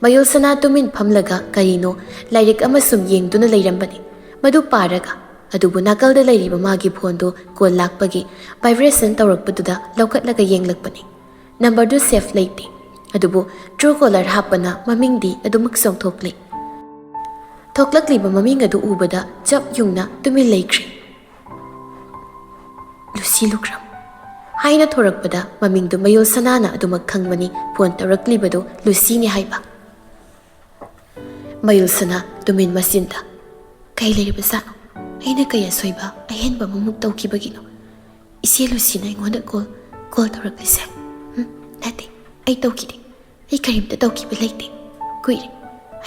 ꯃꯌꯨꯜꯁꯅꯥ ꯇꯨꯃꯤꯟ ꯐꯝꯂꯒ ꯀꯔꯤꯅꯣ ꯂꯥꯏꯔꯤꯛ ꯑꯃ ꯁꯨꯝ ꯌꯦꯡꯗꯨꯅ ꯂꯩꯔꯝꯕꯅꯤ꯫ ꯃꯗꯨ ꯄꯥꯔꯒ, ꯑꯗꯨꯕꯨ ꯅꯥꯀꯜꯗ ꯂꯩꯔꯤꯕ ꯃꯥꯒꯤ ꯐꯣꯟꯗꯨ ꯀꯣꯜ ꯂꯥꯛꯄꯒꯤ ꯚꯥꯏꯕ꯭ꯔꯦꯁꯟ ꯇꯧꯔꯛꯄꯗꯨꯗ ꯂꯧꯈꯠꯂꯒ ꯌꯦꯡꯂꯛꯄꯅꯤ꯫ ꯅꯝꯕꯔꯗꯨ ꯁꯦꯐ ꯂꯩꯇꯦ, ꯑꯗꯨꯕꯨ ꯇ꯭ꯔꯨ ꯀꯣꯂꯔ ꯍꯥꯞꯄꯅ ꯃꯃꯤꯡꯗꯤ ꯑꯗꯨꯃꯛ ꯆꯣꯡꯊꯣꯛꯂꯤ꯫ ꯊꯣꯛꯂꯛꯂꯤꯕ ꯃꯃꯤꯡ ꯑꯗꯨ ꯎꯕꯗ ꯆꯞ ꯌꯨꯡꯅ ꯇꯨꯃꯤꯟ ꯂꯩꯈ꯭ꯔꯦ꯫ "ꯂꯨꯁꯤ ꯂꯨꯈ꯭ꯔꯝ" ꯍꯥꯏꯅ ꯊꯣꯔꯛꯄꯗ ꯃꯃꯤꯡꯗꯨ ꯃꯌꯨꯜꯁꯅꯥꯅ ꯑꯗꯨꯃꯛ ꯈꯪꯕꯅꯤ, ꯐꯣꯟ ꯇꯧꯔꯛꯂꯤꯕꯗꯨ ꯂꯨꯁꯤꯅꯤ ꯍꯥꯏꯕ꯫ ꯃꯌꯨꯜꯁꯅꯥ ꯇꯨꯃꯤꯟ ꯃꯆꯤꯟꯗ, "ꯀꯩ ꯂꯩꯔꯤꯕꯖꯥꯠꯅꯣ? ꯑꯩꯅ ꯀꯩ ꯑꯁꯣꯏꯕ ꯑꯍꯦꯟꯕ ꯑꯃꯃꯨꯛ ꯇꯧꯈꯤꯕꯒꯤꯅꯣ ꯏꯆꯦ ꯂꯨꯁꯤꯅ ꯑꯩꯉꯣꯟꯗ ꯀꯣꯜ, ꯀꯣꯜ ꯇꯧꯔꯛꯂꯤꯁꯦ? ꯎꯝ, ꯅꯠꯇꯦ, ꯑꯩ ꯇꯧꯈꯤꯗꯦ꯫ ꯑꯩ ꯀꯔꯤꯝꯇ ꯇꯧꯈꯤꯕ ꯂꯩꯇꯦ꯫ ꯀꯨꯏꯔꯦ,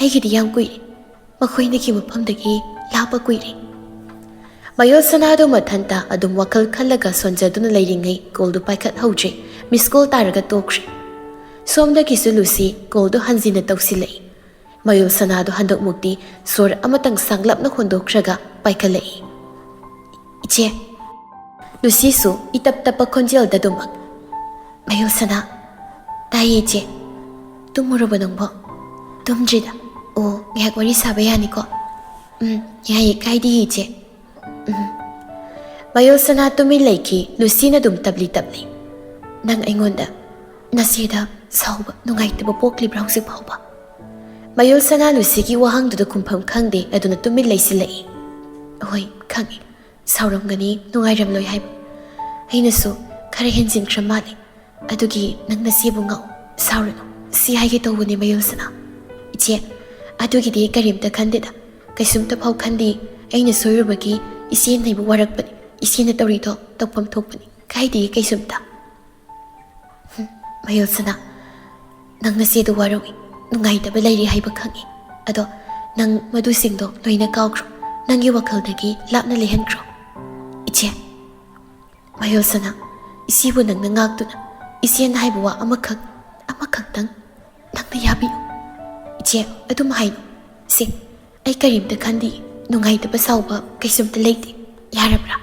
ꯑꯩꯒꯤꯗꯤ ꯌꯥꯝ ꯀꯨꯏꯔꯦ꯫ ꯃꯈꯣꯏꯅꯤꯒꯤ ꯃꯐꯝꯗꯒꯤ ꯂꯥꯞꯄ ꯀꯨꯏꯔꯦ꯫" ꯃꯌꯣꯜ ꯁꯅꯥꯗꯣ ꯃꯊꯟꯇ ꯑꯗꯨꯝ ꯋꯥꯈꯜ ꯈꯜꯂꯒ ꯁꯣꯟꯖꯗꯨꯅ ꯂꯩꯔꯤꯉꯩ ꯀꯣꯜꯗꯨ ꯄꯥꯏꯈꯠꯍꯧꯗ꯭ꯔꯦ꯫ ꯃꯤꯁ ꯀꯣꯜ ꯇꯥꯔꯒ ꯇꯣꯛꯈ꯭ꯔꯦ꯫ ꯁꯣꯝꯗꯒꯤꯁꯨ ꯂꯨꯁꯤ ꯀꯣꯜꯗꯨ ꯍꯟꯖꯤꯟꯅ ꯇꯧꯁꯤꯜꯂꯛꯏ꯫ ꯃꯌꯣꯜ ꯁꯅꯥꯗꯣ ꯍꯟꯗꯛꯃꯨꯛꯇꯤ ꯁꯣꯔ ꯑꯃꯇꯪ ꯁꯥꯡꯂꯞꯅ ꯍꯣꯟꯗꯣꯛꯈ꯭ꯔꯒ ꯄꯥꯏꯈꯠꯂꯛꯏ꯫ "ꯏꯆꯦ!" ꯂꯨꯁꯤꯁꯨ ꯏꯇꯞ ꯇꯞꯄ ꯈꯣꯟꯖꯦꯜꯗ ꯑꯗꯨꯃꯛ, "ꯃꯌꯣꯜ ꯁꯅꯥ!" "ꯇꯥꯏꯌꯦ, ꯏꯆꯦ꯫ ꯇꯨꯝꯃꯨꯔꯕꯣ ꯅꯪꯕꯣ?" "ꯇꯨꯝꯗ꯭ꯔꯤꯗ꯫ ꯑꯣ, ꯉꯥꯏꯍꯥꯛ ꯋꯥꯔꯤ ꯁꯥꯕ ꯌꯥꯅꯤꯀꯣ?" "ꯎꯝ, ꯌꯥꯏꯌꯦ, ꯀꯥꯏꯗꯤꯌꯦ, ꯏꯆꯦ꯫" "ꯎꯝ꯫" ꯃꯌꯣꯜ ꯁꯅꯥ ꯇꯨꯃꯤꯟ ꯂꯩꯈꯤ꯫ ꯂꯨꯁꯤꯅ ꯑꯗꯨꯝ ꯇꯞꯂꯤ ꯇꯞꯂꯤ, "ꯅꯪ ꯑꯩꯉꯣꯟꯗ ꯅꯆꯦꯗ ꯁꯥꯎꯕ, ꯅꯨꯡꯉꯥꯏꯇꯕ ꯄꯣꯛꯂꯤꯕ꯭ꯔꯥ ꯍꯧꯖꯤꯛ ꯐꯥꯎꯕ?" ꯃꯌꯣꯜ ꯁꯅꯥ ꯂꯨꯁꯤꯒꯤ ꯋꯥꯍꯪꯗꯨꯗ ꯈꯨꯝꯐꯝ ꯈꯪꯗꯦ, ꯑꯗꯨꯅ ꯇꯨꯃꯤꯟ ꯂꯩꯁꯤꯜꯂꯛꯏ꯫ "ꯍꯣꯏ, ꯈꯪꯉꯤ꯫ ꯁꯥꯎꯔꯝꯒꯅꯤ, ꯅꯨꯡꯉꯥꯏꯔꯝꯂꯣꯏ ꯍꯥꯏꯕ꯫ ꯑꯩꯅꯁꯨ ꯈꯔ ꯍꯦꯟꯖꯤꯟꯈ꯭ꯔ ꯃꯥꯜꯂꯦ꯫ ꯑꯗꯨꯒꯤ ꯅꯪ ꯅꯆꯦꯕꯨ ꯉꯥꯛꯑꯣ, ꯁꯥꯎꯔꯅꯨ꯫ ꯁꯤ ꯍꯥꯏꯒꯦ ꯇꯧꯕꯅꯦ ꯃꯌꯣꯜ ꯁꯅꯥ꯫" "ꯏꯆꯦ, ꯑꯗꯨꯒꯤꯗꯤ ꯀꯔꯤꯝꯇ ꯈꯟꯗꯦꯗ꯫ ꯀꯩꯁꯨꯝꯇ ꯐꯥꯎ ꯈꯟꯗꯦ꯫ ꯑꯩꯅ ꯁꯣꯏꯔꯨꯕꯒꯤ ꯏꯆꯦ ꯅꯩꯕ ꯋꯥꯔꯛꯄꯅꯤ꯫ ꯏꯆꯦꯅ ꯇꯧꯔꯤꯗꯣ ꯇꯧꯐꯝ ꯊꯣꯛꯄꯅꯤ꯫ ꯀꯥꯏꯗꯦ ꯀꯩꯁꯨꯝꯇ꯫" "ꯍꯨꯝ, ꯃꯌꯣꯜ ꯁꯅꯥ, ꯅꯪ ꯅꯆꯦꯗꯨ ꯋꯥꯔꯧꯏ, ꯅꯨꯡꯉꯥꯏꯇꯕ ꯂꯩꯔꯤ ꯍꯥꯏꯕ ꯈꯪꯏ꯫ ꯑꯗꯣ ꯅꯪ ꯃꯗꯨꯁꯤꯡꯗꯣ ꯂꯣꯏꯅ ꯀꯥꯎꯈ꯭ꯔꯣ, ꯅꯪꯒꯤ ꯋꯥꯈꯜꯗꯒꯤ ꯂꯥꯞꯅ ꯂꯩꯍꯟꯈ꯭ꯔꯣ꯫" "ꯏꯆꯦ꯫" "ꯃꯌꯣꯜ ꯁꯅꯥ, ꯏꯆꯦꯕꯨ ꯅꯪꯅ ꯉꯥꯛꯇꯨꯅ, ꯏꯆꯦꯅ ꯍꯥꯏꯕ ꯋꯥ ꯑꯃꯈꯛ, ꯑꯃꯈꯛꯇꯪ ꯅꯪꯅ ꯌꯥꯕꯤꯌꯨ꯫" "ꯏꯆꯦ, ꯑꯗꯨꯝ ꯍꯥꯏꯅꯨ꯫ ꯁꯦ, ꯑꯩ ꯀꯔꯤꯝꯇ ꯈꯟꯗꯦ, ꯅꯨꯡꯉꯥꯏꯇꯕ ꯁꯥꯎꯕ ꯀꯩꯁꯨꯝꯇ ꯂꯩꯇꯦ꯫ ꯌꯥꯔꯕ꯭ꯔꯥ?"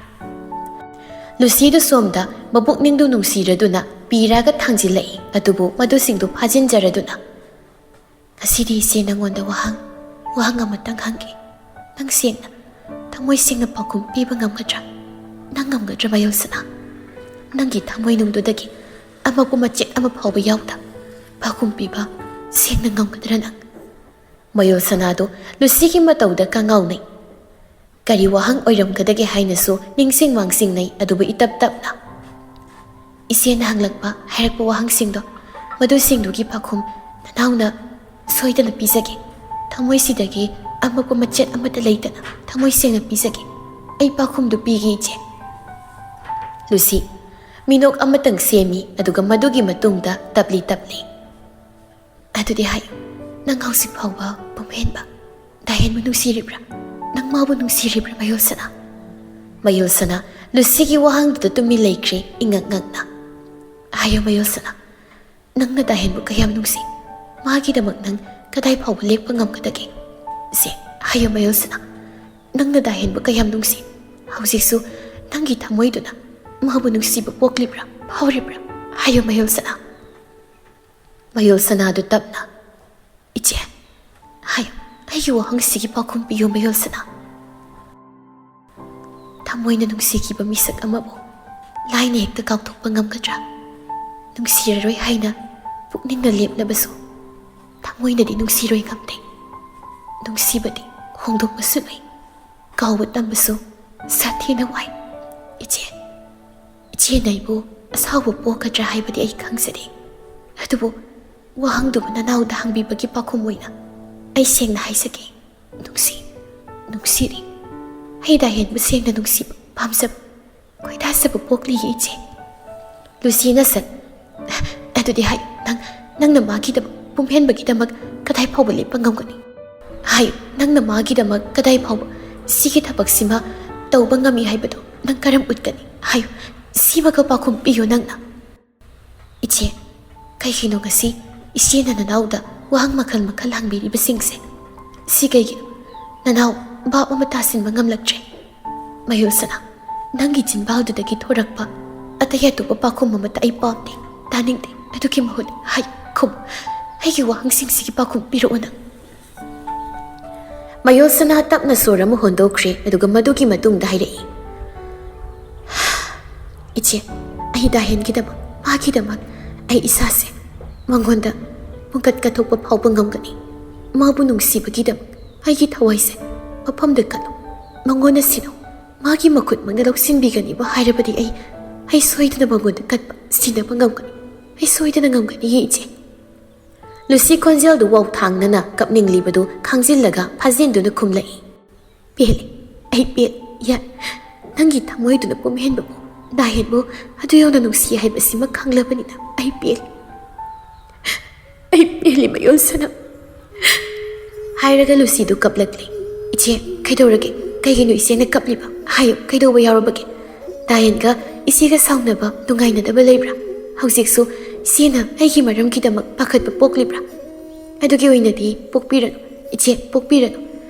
ꯂꯨꯁꯤꯗꯨ ꯁꯣꯝꯗ ꯃꯕꯨꯛꯅꯤꯡꯗꯨ ꯅꯨꯡꯁꯤꯔꯗꯨꯅ ꯄꯤꯔꯒ ꯊꯥꯡꯖꯤꯜꯂꯛꯏ, ꯑꯗꯨꯕꯨ ꯃꯗꯨꯁꯤꯡꯗꯨ ꯐꯥꯖꯤꯟꯖꯔꯗꯨꯅ, "ꯉꯁꯤꯗꯤ ꯏꯆꯦ ꯅꯪꯉꯣꯟꯗ ꯋꯥꯍꯪ, ꯋꯥꯍꯪ ꯑꯃꯇꯪ ꯍꯪꯒꯦ꯫ ꯅꯪ ꯁꯦꯡꯅ, ꯊꯃꯣꯏ ꯁꯦꯡꯅ ꯄꯥꯎꯈꯨꯝ ꯄꯤꯕ ꯉꯝꯒꯗ꯭ꯔꯥ? ꯅꯪ ꯉꯝꯒꯗ꯭ꯔꯥ ꯃꯌꯣꯜ ꯁꯅꯥ? ꯅꯪꯒꯤ ꯊꯃꯣꯏꯅꯨꯡꯗꯨꯗꯒꯤ ꯑꯃꯣꯠꯄ ꯃꯆꯦꯠ ꯑꯃ ꯐꯥꯎꯕ ꯌꯥꯎꯗ ꯄꯥꯎꯈꯨꯝ ꯄꯤꯕ ꯁꯦꯡꯅ ꯉꯝꯒꯗ꯭ꯔꯥ ꯅꯪ?" ꯃꯌꯣꯜ ꯁꯅꯥꯗꯨ ꯂꯨꯁꯤꯒꯤ ꯃꯇꯧꯗ ꯀꯉꯥꯎꯅꯩ꯫ ꯀꯔꯤ ꯋꯥꯍꯪ ꯑꯣꯏꯔꯝꯒꯗꯒꯦ ꯍꯥꯏꯅꯁꯨ ꯅꯤꯡꯁꯤꯡ ꯃꯥꯡꯁꯤꯡꯅꯩ, ꯑꯗꯨꯕꯨ ꯏꯇꯞ ꯇꯞꯅ, "ꯏꯆꯦꯅ ꯍꯪꯂꯛꯄ, ꯍꯥꯏꯔꯛꯄ ꯋꯥꯍꯪꯁꯤꯡꯗꯣ, ꯃꯗꯨꯁꯤꯡꯗꯨꯒꯤ ꯄꯥꯎꯈꯨꯝ ꯅꯅꯥꯎꯅ ꯁꯣꯏꯗꯅ ꯄꯤꯖꯒꯦ꯫ ꯊꯃꯣꯏꯁꯤꯗꯒꯤ ꯑꯃꯣꯠꯄ ꯃꯆꯦꯠ ꯑꯃꯠꯇ ꯂꯩꯇꯅ ꯊꯃꯣꯏ ꯁꯦꯡꯅ ꯄꯤꯖꯒꯦ꯫ ꯑꯩ ꯄꯥꯎꯈꯨꯝꯗꯨ ꯄꯤꯒꯦ, ꯏꯆꯦ꯫" ꯂꯨꯁꯤ ꯃꯤꯅꯣꯛ ꯑꯃꯇꯪ ꯁꯦꯝꯃꯤ, ꯑꯗꯨꯒ ꯃꯗꯨꯒꯤ ꯃꯇꯨꯡꯗ ꯇꯞꯂꯤ ꯇꯞꯂꯤ, "ꯑꯗꯨꯗꯤ ꯍꯥꯏꯌꯨ, ꯅꯪ ꯍꯧꯖꯤꯛ ꯐꯥꯎꯕ ꯄꯨꯝꯍꯦꯟꯕ, ꯗꯥꯍꯦꯟꯕꯨ ꯅꯨꯡꯁꯤꯔꯤꯕ꯭ꯔꯥ? ꯅꯪ ꯃꯥꯕꯨ ꯅꯨꯡꯁꯤꯔꯤꯕ꯭ꯔꯥ, ꯃꯌꯣꯜ ꯁꯅꯥ?" ꯃꯌꯣꯜ ꯁꯅꯥ ꯂꯨꯁꯤꯒꯤ ꯋꯥꯍꯪꯗꯨꯗ ꯇꯨꯃꯤꯟ ꯂꯩꯈ꯭ꯔꯦ, ꯏꯉꯛ ꯉꯛꯅ꯫ "ꯍꯥꯏꯌꯨ ꯃꯌꯣꯜ ꯁꯅꯥ, ꯅꯪꯅ ꯗꯥꯍꯦꯟꯕꯨ ꯀꯌꯥꯝ ꯅꯨꯡꯁꯤ? ꯃꯥꯒꯤꯗꯃꯛ ꯅꯪ ꯀꯗꯥꯏ ꯐꯥꯎꯕ ꯂꯦꯞꯄ ꯉꯝꯒꯗꯒꯦ? ꯁꯦ, ꯍꯥꯏꯌꯨ ꯃꯌꯣꯜ ꯁꯅꯥ, ꯅꯪꯅ ꯗꯥꯍꯦꯟꯕꯨ ꯀꯌꯥꯝ ꯅꯨꯡꯁꯤ? ꯍꯧꯖꯤꯛꯁꯨ ꯅꯪꯒꯤ ꯊꯃꯣꯏꯗꯨꯅ ꯃꯥꯕꯨ ꯅꯨꯡꯁꯤꯕ ꯄꯣꯛꯂꯤꯕ꯭ꯔꯥ, ꯐꯥꯎꯔꯤꯕ꯭ꯔꯥ? ꯍꯥꯏꯌꯨ ꯃꯌꯣꯜ ꯁꯅꯥ꯫" ꯃꯌꯣꯜ ꯁꯅꯥꯗꯨ ꯇꯞꯅ, "ꯏꯆꯦ, ꯍꯥꯏꯌꯨ, ꯑꯩꯒꯤ ꯋꯥꯍꯪꯁꯤꯒꯤ ꯄꯥꯎꯈꯨꯝ ꯄꯤꯌꯨ ꯃꯌꯣꯜ ꯁꯅꯥ꯫ ꯊꯃꯣꯏꯅ ꯅꯨꯡꯁꯤꯈꯤꯕ ꯃꯤꯁꯛ ꯑꯃꯕꯨ ꯂꯥꯏꯅ ꯍꯦꯛꯇ ꯀꯥꯎꯊꯣꯛꯄ ꯉꯝꯒꯗ꯭ꯔꯥ? ꯅꯨꯡꯁꯤꯔꯔꯣꯏ ꯍꯥꯏꯅ ꯄꯨꯛꯅꯤꯡꯅ ꯂꯦꯞꯂꯕꯁꯨ ꯊꯃꯣꯏꯅꯗꯤ ꯅꯨꯡꯁꯤꯔꯣꯏ ꯉꯝꯗꯦ꯫ ꯅꯨꯡꯁꯤꯕꯗꯤ ꯍꯣꯡꯗꯣꯛꯄꯁꯨ ꯂꯩ, ꯀꯥꯎꯕ ꯇꯝꯕꯁꯨ ꯁꯥꯊꯤꯅ ꯋꯥꯏ꯫ ꯏꯆꯦ, ꯏꯆꯦꯅ ꯑꯩꯕꯨ ꯑꯁꯥꯎꯕ ꯄꯣꯛꯀꯗ꯭ꯔꯥ ꯍꯥꯏꯕꯗꯤ ꯑꯩ ꯈꯪꯖꯗꯦ꯫ ꯑꯗꯨꯕꯨ ꯋꯥꯍꯪꯗꯨꯕꯨ ꯅꯅꯥꯎꯗ ꯍꯪꯕꯤꯕꯒꯤ ꯄꯥꯎꯈꯨꯝ ꯑꯣꯏꯅ ꯑꯩ ꯁꯦꯡꯅ ꯍꯥꯏꯖꯒꯦ꯫ ꯅꯨꯡꯁꯤ, ꯅꯨꯡꯁꯤꯔꯤ꯫ ꯑꯩ ꯗꯥꯍꯦꯟꯕꯨ ꯁꯦꯡꯅ ꯅꯨꯡꯁꯤꯕ, ꯄꯥꯝꯖꯕ, ꯈꯣꯏꯗꯥꯖꯕ ꯄꯣꯛꯂꯤꯌꯦ ꯏꯆꯦ꯫" ꯂꯨꯁꯤꯅ ꯁꯠ, "ꯑꯗꯨꯗꯤ ꯍꯥꯏ, ꯅꯪ, ꯅꯪꯅ ꯃꯥꯒꯤꯗꯃꯛ ꯄꯨꯝꯍꯦꯟꯕꯒꯤꯗꯃꯛ ꯀꯗꯥꯏ ꯐꯥꯎꯕ ꯂꯦꯞꯄ ꯉꯝꯒꯅꯤ? ꯍꯥꯏ, ꯅꯪꯅ ꯃꯥꯒꯤꯗꯃꯛ ꯀꯗꯥꯏ ꯐꯥꯎꯕ ꯁꯤꯒꯤ ꯊꯕꯛꯁꯤꯃ ꯇꯧꯕ ꯉꯝꯃꯤ ꯍꯥꯏꯕꯗꯨ ꯅꯪ ꯀꯔꯝ ꯎꯠꯀꯅꯤ? ꯍꯥꯏꯌꯨ, ꯁꯤꯃꯒ ꯄꯥꯎꯈꯨꯝ ꯄꯤꯌꯨ ꯅꯪꯅ꯫" "ꯏꯆꯦ, ꯀꯩꯒꯤꯅꯣ ꯉꯁꯤ ꯏꯆꯦꯅ ꯅꯅꯥꯎꯗ ꯋꯥꯍꯪ ꯃꯈꯜ ꯃꯈꯜ ꯍꯪꯕꯤꯔꯤꯕꯁꯤꯡꯁꯦ? ꯁꯤ ꯀꯩꯒꯤꯅꯣ? ꯅꯅꯥꯎ ꯚꯥꯞ ꯑꯃ ꯇꯥꯁꯤꯟꯕ ꯉꯝꯂꯛꯇ꯭ꯔꯦ꯫" "ꯃꯌꯣꯜ ꯁꯅꯥ, ꯅꯪꯒꯤ ꯆꯤꯟꯕꯥꯜꯗꯨꯗꯒꯤ ꯊꯣꯔꯛꯄ ꯑꯇꯩ ꯑꯇꯣꯞꯄ ꯄꯥꯎꯈꯨꯝ ꯑꯃꯠꯇ ꯑꯩ ꯄꯥꯝꯗꯦ, ꯇꯥꯅꯤꯡꯗꯦ꯫ ꯑꯗꯨꯒꯤ ꯃꯍꯨꯠ ꯍꯥꯏ, ꯈꯨꯝ, ꯑꯩꯒꯤ ꯋꯥꯍꯪꯁꯤꯡꯁꯤꯒꯤ ꯄꯥꯎꯈꯨꯝ ꯄꯤꯔꯛꯑꯣ ꯅꯪ꯫" ꯃꯌꯣꯜ ꯁꯅꯥ ꯇꯞꯅ ꯁꯣꯔ ꯑꯃ ꯍꯣꯟꯗꯣꯛꯈ꯭ꯔꯦ, ꯑꯗꯨꯒ ꯃꯗꯨꯒꯤ ꯃꯇꯨꯡꯗ ꯍꯥꯏꯔꯛꯏ, "ꯏꯆꯦ, ꯑꯩ ꯗꯥꯍꯦꯟꯒꯤꯗꯃꯛ, ꯃꯥꯒꯤꯗꯃꯛ ꯑꯩ ꯏꯁꯥꯁꯦ ꯃꯉꯣꯟꯗ ꯄꯨꯡꯀꯠ ꯀꯠꯊꯣꯛꯄ ꯐꯥꯎꯕ ꯉꯝꯒꯅꯤ꯫ ꯃꯥꯕꯨ ꯅꯨꯡꯁꯤꯕꯒꯤꯗꯃꯛ ꯑꯩꯒꯤ ꯊꯋꯥꯏꯁꯦ ꯃꯐꯝꯗ ꯀꯠꯂꯨ, ꯃꯉꯣꯟꯗ ꯁꯤꯟꯅꯧ꯫ ꯃꯥꯒꯤ ꯃꯈꯨꯠꯃꯛꯅ ꯂꯧꯁꯤꯟꯕꯤꯒꯅꯤꯕꯨ ꯍꯥꯏꯔꯕꯗꯤ ꯑꯩ, ꯑꯩ ꯁꯣꯏꯗꯅ ꯃꯉꯣꯟꯗ ꯀꯠꯄ, ꯁꯤꯟꯅꯕ ꯉꯝꯒꯅꯤ꯫ ꯑꯩ ꯁꯣꯏꯗꯅ ꯉꯝꯒꯅꯤꯌꯦ ꯏꯆꯦ꯫" ꯂꯨꯁꯤ ꯈꯣꯟꯖꯦꯜꯗꯨ ꯋꯥꯎꯊꯥꯡꯅꯅ ꯀꯞꯅꯤꯡꯂꯤꯕꯗꯨ ꯈꯥꯡꯖꯤꯜꯂꯒ ꯐꯥꯖꯤꯟꯗꯨꯅ ꯈꯨꯝꯂꯛꯏ, "ꯄꯦꯜꯂꯦ, ꯑꯩ ꯄꯦꯜꯂꯦ꯫ ꯌꯥꯔꯦ, ꯅꯪꯒꯤ ꯊꯃꯣꯏꯗꯨꯅ ꯄꯨꯝꯍꯦꯟꯕꯕꯨ, ꯗꯥꯍꯦꯟꯕꯨ ꯑꯗꯨ ꯌꯧꯅ ꯅꯨꯡꯁꯤ ꯍꯥꯏꯕꯁꯤꯃ ꯈꯪꯂꯕꯅꯤꯅ ꯑꯩ ꯄꯦꯜꯂꯦ꯫ ꯑꯩ ꯄꯦꯜꯂꯦ ꯃꯌꯣꯜ ꯁꯅꯥ꯫" ꯍꯥꯏꯔꯒ ꯂꯨꯁꯤꯗꯨ ꯀꯞꯂꯛꯂꯦ꯫ "ꯏꯆꯦ, ꯀꯩꯗꯧꯔꯒꯦ? ꯀꯩꯒꯤꯅꯣ ꯏꯆꯦꯅ ꯀꯞꯂꯤꯕ? ꯍꯥꯏꯌꯨ, ꯀꯩꯗꯧꯕ ꯌꯥꯎꯔꯕꯒꯦ? ꯗꯥꯌꯟꯒ ꯏꯆꯦꯒ ꯁꯥꯎꯅꯕ, ꯅꯨꯡꯉꯥꯏꯅꯗꯕ ꯂꯩꯕ꯭ꯔꯥ? ꯍꯧꯖꯤꯛꯁꯨ ꯏꯆꯦꯅ ꯑꯩꯒꯤ ꯃꯔꯝꯒꯤꯗꯃꯛ ꯄꯥꯈꯠꯄ ꯄꯣꯛꯂꯤꯕ꯭ꯔꯥ? ꯑꯗꯨꯒꯤ ꯑꯣꯏꯅꯗꯤ ꯄꯣꯛꯄꯤꯔꯅꯨ, ꯏꯆꯦ, ꯄꯣꯛꯄꯤꯔꯅꯨ꯫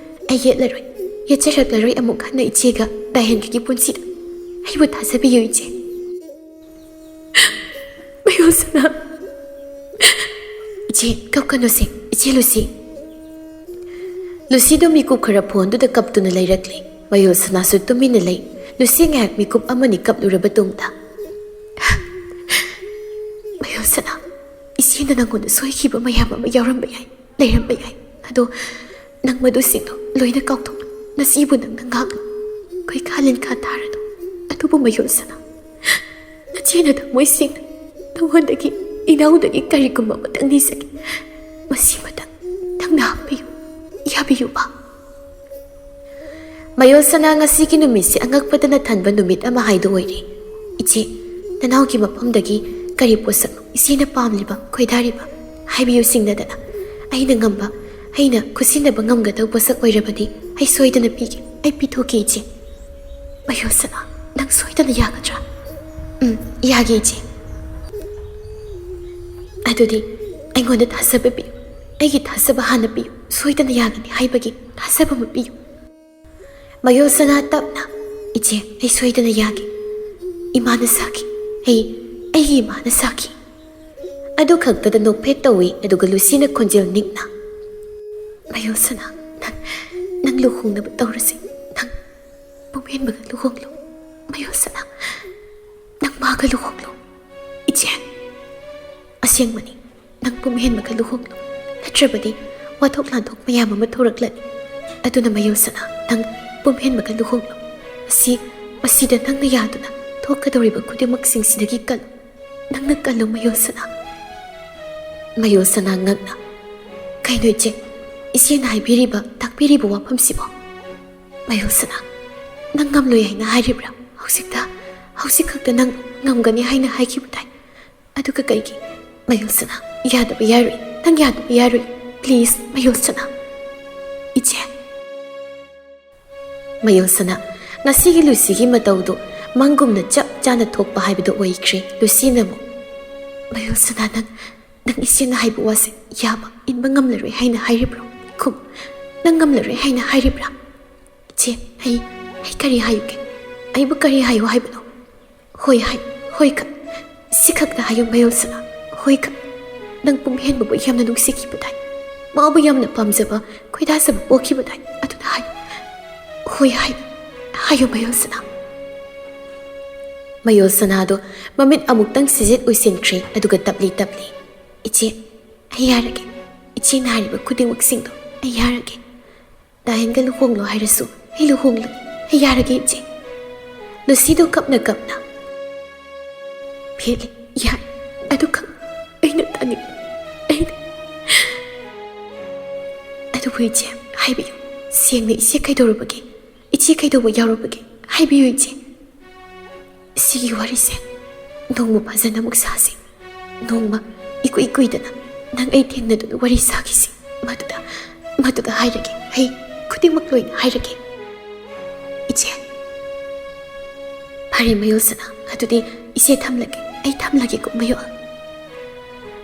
ꯑꯩ ꯌꯦꯠꯂꯔꯣꯏ, ꯌꯦꯠꯆꯔꯛꯂꯔꯣꯏ ꯑꯃꯨꯛ ꯍꯟꯅ ꯏꯆꯦꯒ ꯗꯥꯌꯟꯒꯒꯤ ꯄꯨꯟꯁꯤꯗ꯫ ꯑꯩꯕꯨ ꯊꯥꯖꯕꯤꯌꯨ, ꯏꯆꯦ꯫ ꯃꯌꯣꯜꯁꯅꯥ꯫ ꯏꯆꯦ, ꯀꯞꯀꯅꯨꯁꯦ, ꯏꯆꯦ ꯂꯨꯁꯤ꯫ ꯂꯨꯁꯤꯗꯨ ꯃꯤꯀꯨꯞ ꯈꯔ ꯐꯣꯟꯗꯨꯗ ꯀꯞꯇꯨꯅ ꯂꯩꯔꯛꯂꯦ꯫ ꯃꯌꯣꯜꯁꯅꯥꯁꯨ ꯇꯨꯃꯤꯟꯅ ꯂꯩ꯫ ꯂꯨꯁꯤ ꯉꯥꯏꯍꯥꯛ ꯃꯤꯀꯨꯞ ꯑꯃꯅꯤ ꯀꯞꯂꯨꯔꯕ ꯇꯨꯡꯗ, "ꯃꯌꯣꯜꯁꯅꯥ, ꯏꯆꯦꯅ ꯅꯪꯉꯣꯟꯗ ꯁꯣꯏꯈꯤꯕ ꯃꯌꯥꯝ ꯑꯃ ꯌꯥꯎꯔꯝꯕ ꯌꯥꯏ, ꯂꯩꯔꯝꯕ ꯌꯥꯏ꯫ ꯑꯗꯣ ꯅꯪ ꯃꯗꯨꯁꯤꯡꯗꯣ ꯂꯣꯏꯅ ꯀꯥꯎꯊꯣꯛꯂꯣ꯫ ꯅꯆꯦꯕꯨ ꯅꯪꯅ ꯉꯥꯛꯂꯣ꯫ ꯀꯣꯏꯈꯥ ꯂꯤꯟꯈꯥ ꯊꯥꯔꯅꯨ꯫ ꯑꯗꯨꯕꯨ ꯃꯌꯣꯜꯁꯅꯥ, ꯅꯆꯦꯅ ꯊꯃꯣꯏ ꯁꯦꯡꯅ ꯅꯉꯣꯟꯗꯒꯤ, ꯏꯅꯥꯎꯗꯒꯤ ꯀꯔꯤꯒꯨꯝꯕ ꯑꯃꯇꯪ ꯅꯤꯖꯒꯦ꯫ ꯃꯁꯤꯃꯇꯪ ꯅꯪꯅ ꯍꯥꯞꯄꯤꯌꯨ, ꯌꯥꯕꯤꯌꯨꯕ?" ꯃꯌꯣꯜꯁꯅꯥ, ꯉꯁꯤꯒꯤ ꯅꯨꯃꯤꯠꯁꯦ ꯑꯉꯛꯄꯗꯅ ꯊꯟꯕ ꯅꯨꯃꯤꯠ ꯑꯃ ꯍꯥꯏꯗꯨ ꯑꯣꯏꯔꯦ꯫ ꯏꯆꯦ, ꯅꯅꯥꯎꯒꯤ ꯃꯐꯝꯗꯒꯤ ꯀꯔꯤ ꯄꯣꯠꯁꯛꯅꯣ ꯏꯆꯦꯅ ꯄꯥꯝꯂꯤꯕ, ꯈꯣꯏꯗꯥꯔꯤꯕ? ꯍꯥꯏꯕꯤꯌꯨ ꯁꯤꯡꯅꯗꯅ꯫ ꯑꯩꯅ ꯉꯝꯕ, ꯑꯩꯅ ꯈꯨꯠꯁꯤꯟꯅꯕ ꯉꯝꯒꯗꯕ ꯄꯣꯠꯁꯛ ꯑꯣꯏꯔꯕꯗꯤ ꯑꯩ ꯁꯣꯏꯗꯅ ꯄꯤꯒꯦ, ꯑꯩ ꯄꯤꯊꯣꯛꯀꯦ, ꯏꯆꯦ꯫ ꯃꯌꯣꯜꯁꯅꯥ, ꯅꯪ ꯁꯣꯏꯗꯅ ꯌꯥꯒꯗ꯭ꯔꯥ? ꯎꯝ, ꯌꯥꯒꯦ, ꯏꯆꯦ꯫ ꯑꯗꯨꯗꯤ ꯑꯩꯉꯣꯟꯗ ꯊꯥꯖꯕ ꯄꯤꯌꯨ, ꯑꯩꯒꯤ ꯊꯥꯖꯕ ꯍꯥꯟꯅ ꯄꯤꯌꯨ, ꯁꯣꯏꯗꯅ ꯌꯥꯒꯅꯤ ꯍꯥꯏꯕꯒꯤ ꯊꯥꯖꯕ ꯑꯃ ꯄꯤꯌꯨ꯫ ꯃꯌꯣꯜꯁꯅꯥ ꯇꯞꯅ, "ꯏꯆꯦ, ꯑꯩ ꯁꯣꯏꯗꯅ ꯌꯥꯒꯦ꯫ ꯏꯃꯥꯅ ꯁꯥꯈꯤ, ꯑꯩ, ꯑꯩꯒꯤ ꯏꯃꯥꯅ ꯁꯥꯈꯤ꯫" ꯑꯗꯨ ꯈꯛꯇꯗ ꯅꯣꯛꯐꯦꯠ ꯇꯧꯏ, ꯑꯗꯨꯒ ꯂꯨꯁꯤꯅ ꯈꯣꯟꯖꯦꯜ ꯅꯤꯛꯅ, "ꯃꯌꯣꯜꯁꯅꯥ, ꯅꯪ, ꯅꯪ ꯂꯨꯍꯣꯡꯅꯕ ꯇꯧꯔꯁꯤ꯫ ꯅꯪ ꯄꯨꯝꯍꯦꯟꯕꯒ ꯂꯨꯍꯣꯡꯂꯣ꯫ ꯃꯌꯣꯜꯁꯅꯥ, ꯅꯪ ꯃꯥꯒ ꯂꯨꯍꯣꯡꯂꯣ꯫ ꯏꯆꯦ, ꯑꯁꯦꯡꯕꯅꯤ, ꯅꯪ ꯄꯨꯝꯍꯦꯟꯕꯒ ꯂꯨꯍꯣꯡꯂꯣ꯫ ꯅꯠꯇ꯭ꯔꯕꯗꯤ ꯋꯥꯊꯣꯛ ꯂꯥꯟꯊꯣꯛ ꯃꯌꯥꯝ ꯑꯃ ꯊꯣꯔꯛꯂꯅꯤ꯫ ꯑꯗꯨꯅ ꯃꯌꯣꯜꯁꯅꯥ, ꯅꯪ ꯄꯨꯝꯍꯦꯟꯕꯒ ꯂꯨꯍꯣꯡꯂꯣ꯫ ꯃꯁꯤ, ꯃꯁꯤꯗ ꯅꯪꯅ ꯌꯥꯗꯨꯅ ꯊꯣꯛꯀꯗꯧꯔꯤꯕ ꯈꯨꯗꯤꯡꯃꯛꯁꯤꯡꯁꯤꯗꯒꯤ ꯀꯜꯂꯨ꯫ ꯅꯪꯅ ꯀꯜꯂꯨ, ꯃꯌꯣꯜꯁꯅꯥ꯫" ꯃꯌꯣꯜꯁꯅꯥ ꯉꯛꯅ, "ꯀꯩꯅꯣ ꯏꯆꯦ, ꯏꯆꯦꯅ ꯍꯥꯏꯕꯤꯔꯤꯕ, ꯇꯥꯛꯄꯤꯔꯤꯕ ꯋꯥꯐꯝꯁꯤꯕꯣ? ꯃꯌꯣꯜꯁꯅꯥ, ꯅꯪ ꯉꯝꯂꯣꯏ ꯍꯥꯏꯅ ꯍꯥꯏꯔꯤꯕ꯭ꯔꯥ? ꯍꯧꯖꯤꯛꯇ, ꯍꯧꯖꯤꯛ ꯈꯛꯇ ꯅꯪ ꯉꯝꯒꯅꯤ ꯍꯥꯏꯅ ꯍꯥꯏꯈꯤꯕꯗꯥꯏ? ꯑꯗꯨꯒ ꯀꯩꯒꯤ? ꯃꯌꯣꯜꯁꯅꯥ, ꯌꯥꯗꯕ ꯌꯥꯔꯣꯏ, ꯅꯪ ꯌꯥꯗꯕ ꯌꯥꯔꯣꯏ꯫ Please, ꯃꯌꯣꯜꯁꯅꯥ꯫" "ꯏꯆꯦ꯫" ꯃꯌꯣꯜꯁꯅꯥ, ꯉꯁꯤꯒꯤ ꯂꯨꯁꯤꯒꯤ ꯃꯇꯧꯗꯨ ꯃꯪꯒꯨꯝꯅ ꯆꯞ ꯆꯥꯅ ꯊꯣꯛꯄ ꯍꯥꯏꯕꯗꯨ ꯑꯣꯏꯈ꯭ꯔꯦ꯫ ꯂꯨꯁꯤꯅꯕꯨ, "ꯃꯌꯣꯜꯁꯅꯥ, ꯅꯪ, ꯅꯪ ꯏꯆꯦꯅ ꯍꯥꯏꯕ ꯋꯥꯁꯦ ꯌꯥꯕ ꯏꯟꯕ ꯉꯝꯂꯔꯣꯏ ꯍꯥꯏꯅ ꯍꯥꯏꯔꯤꯕ꯭ꯔꯣ? ꯈꯨꯝ, ꯅꯪ ꯉꯝꯂꯔꯣꯏ ꯍꯥꯏꯅ ꯍꯥꯏꯔꯤꯕ꯭ꯔꯥ?" "ꯏꯆꯦ, ꯑꯩ, ꯑꯩ ꯀꯔꯤ ꯍꯥꯏꯌꯨꯒꯦ? ꯑꯩꯕꯨ ꯀꯔꯤ ꯍꯥꯏꯌꯨ ꯍꯥꯏꯕꯅꯣ?" "ꯍꯣꯏ ꯍꯥꯏ, ꯍꯣꯏ ꯈꯛ, ꯁꯤ ꯈꯛꯇ ꯍꯥꯏꯌꯨ ꯃꯌꯣꯜꯁꯅꯥ, ꯍꯣꯏ ꯈꯛ꯫ ꯅꯪ ꯄꯨꯝꯍꯦꯟꯕꯕꯨ ꯌꯥꯝꯅ ꯅꯨꯡꯁꯤꯈꯤꯕꯗꯥꯏ? ꯃꯥꯕꯨ ꯌꯥꯝꯅ ꯄꯥꯝꯖꯕ, ꯈꯣꯏꯗꯥꯖꯕ ꯄꯣꯛꯈꯤꯕꯗꯥꯏ? ꯑꯗꯨꯅ ꯍꯥꯏꯌꯨ, ꯍꯣꯏ ꯍꯥꯏ, ꯍꯥꯏꯌꯨ ꯃꯌꯣꯜꯁꯅꯥ꯫" ꯃꯌꯣꯜꯁꯅꯥꯗꯣ ꯃꯃꯤꯠ ꯑꯃꯨꯛꯇꯪ ꯁꯤꯖꯤꯠ ꯎꯏꯁꯤꯟꯈ꯭ꯔꯦ, ꯑꯗꯨꯒ ꯇꯞꯂꯤ ꯇꯞꯂꯤ, "ꯏꯆꯦ, ꯑꯩ ꯌꯥꯔꯒꯦ꯫ ꯏꯆꯦꯅ ꯍꯥꯏꯔꯤꯕ ꯈꯨꯗꯤꯡꯃꯛꯁꯤꯡꯗꯣ ꯑꯩ ꯌꯥꯔꯒꯦ꯫ ꯗꯥꯍꯦꯟꯒ ꯂꯨꯍꯣꯡꯂꯣ ꯍꯥꯏꯔꯁꯨ ꯑꯩ ꯂꯨꯍꯣꯡꯂꯒꯦ꯫ ꯑꯩ ꯌꯥꯔꯒꯦ, ꯏꯆꯦ꯫" ꯂꯨꯁꯤꯗꯨ ꯀꯞꯅ ꯀꯞꯅ, "ꯐꯦꯠꯂꯦ, ꯌꯥꯔꯦ, ꯑꯗꯨꯈꯛ ꯑꯩꯅ ꯇꯥꯅꯤꯡ, ꯑꯩꯅ꯫" "ꯑꯗꯨꯕꯨ ꯏꯆꯦ, ꯍꯥꯏꯕꯤꯌꯨ, ꯁꯦꯡꯅ ꯏꯆꯦ ꯀꯩꯗꯧꯔꯕꯒꯦ? ꯏꯆꯦ ꯀꯩꯗꯧꯕ ꯌꯥꯎꯔꯕꯒꯦ? ꯍꯥꯏꯕꯤꯌꯨ, ꯏꯆꯦ꯫ ꯁꯤꯒꯤ ꯋꯥꯔꯤꯁꯦ ꯅꯣꯡꯃ ꯐꯖꯅ ꯑꯃꯨꯛ ꯁꯥꯁꯤ꯫ ꯅꯣꯡꯃ ꯏꯀꯨꯏ ꯀꯨꯏꯗꯅ ꯅꯪ ꯑꯩ ꯊꯦꯡꯅꯗꯨꯅ ꯋꯥꯔꯤ ꯁꯥꯈꯤꯁꯤ꯫ ꯃꯗꯨꯗ, ꯃꯗꯨꯗ ꯍꯥꯏꯔꯒꯦ꯫ ꯑꯩ ꯈꯨꯗꯤꯡꯃꯛ ꯂꯣꯏꯅ ꯍꯥꯏꯔꯒꯦ, ꯏꯆꯦ꯫" "ꯐꯔꯦ ꯃꯌꯣꯜꯁꯅꯥ, ꯑꯗꯨꯗꯤ ꯏꯆꯦ ꯊꯝꯂꯒꯦ꯫ ꯑꯩ ꯊꯝꯂꯒꯦꯀꯣ ꯃꯌꯣꯜ꯫"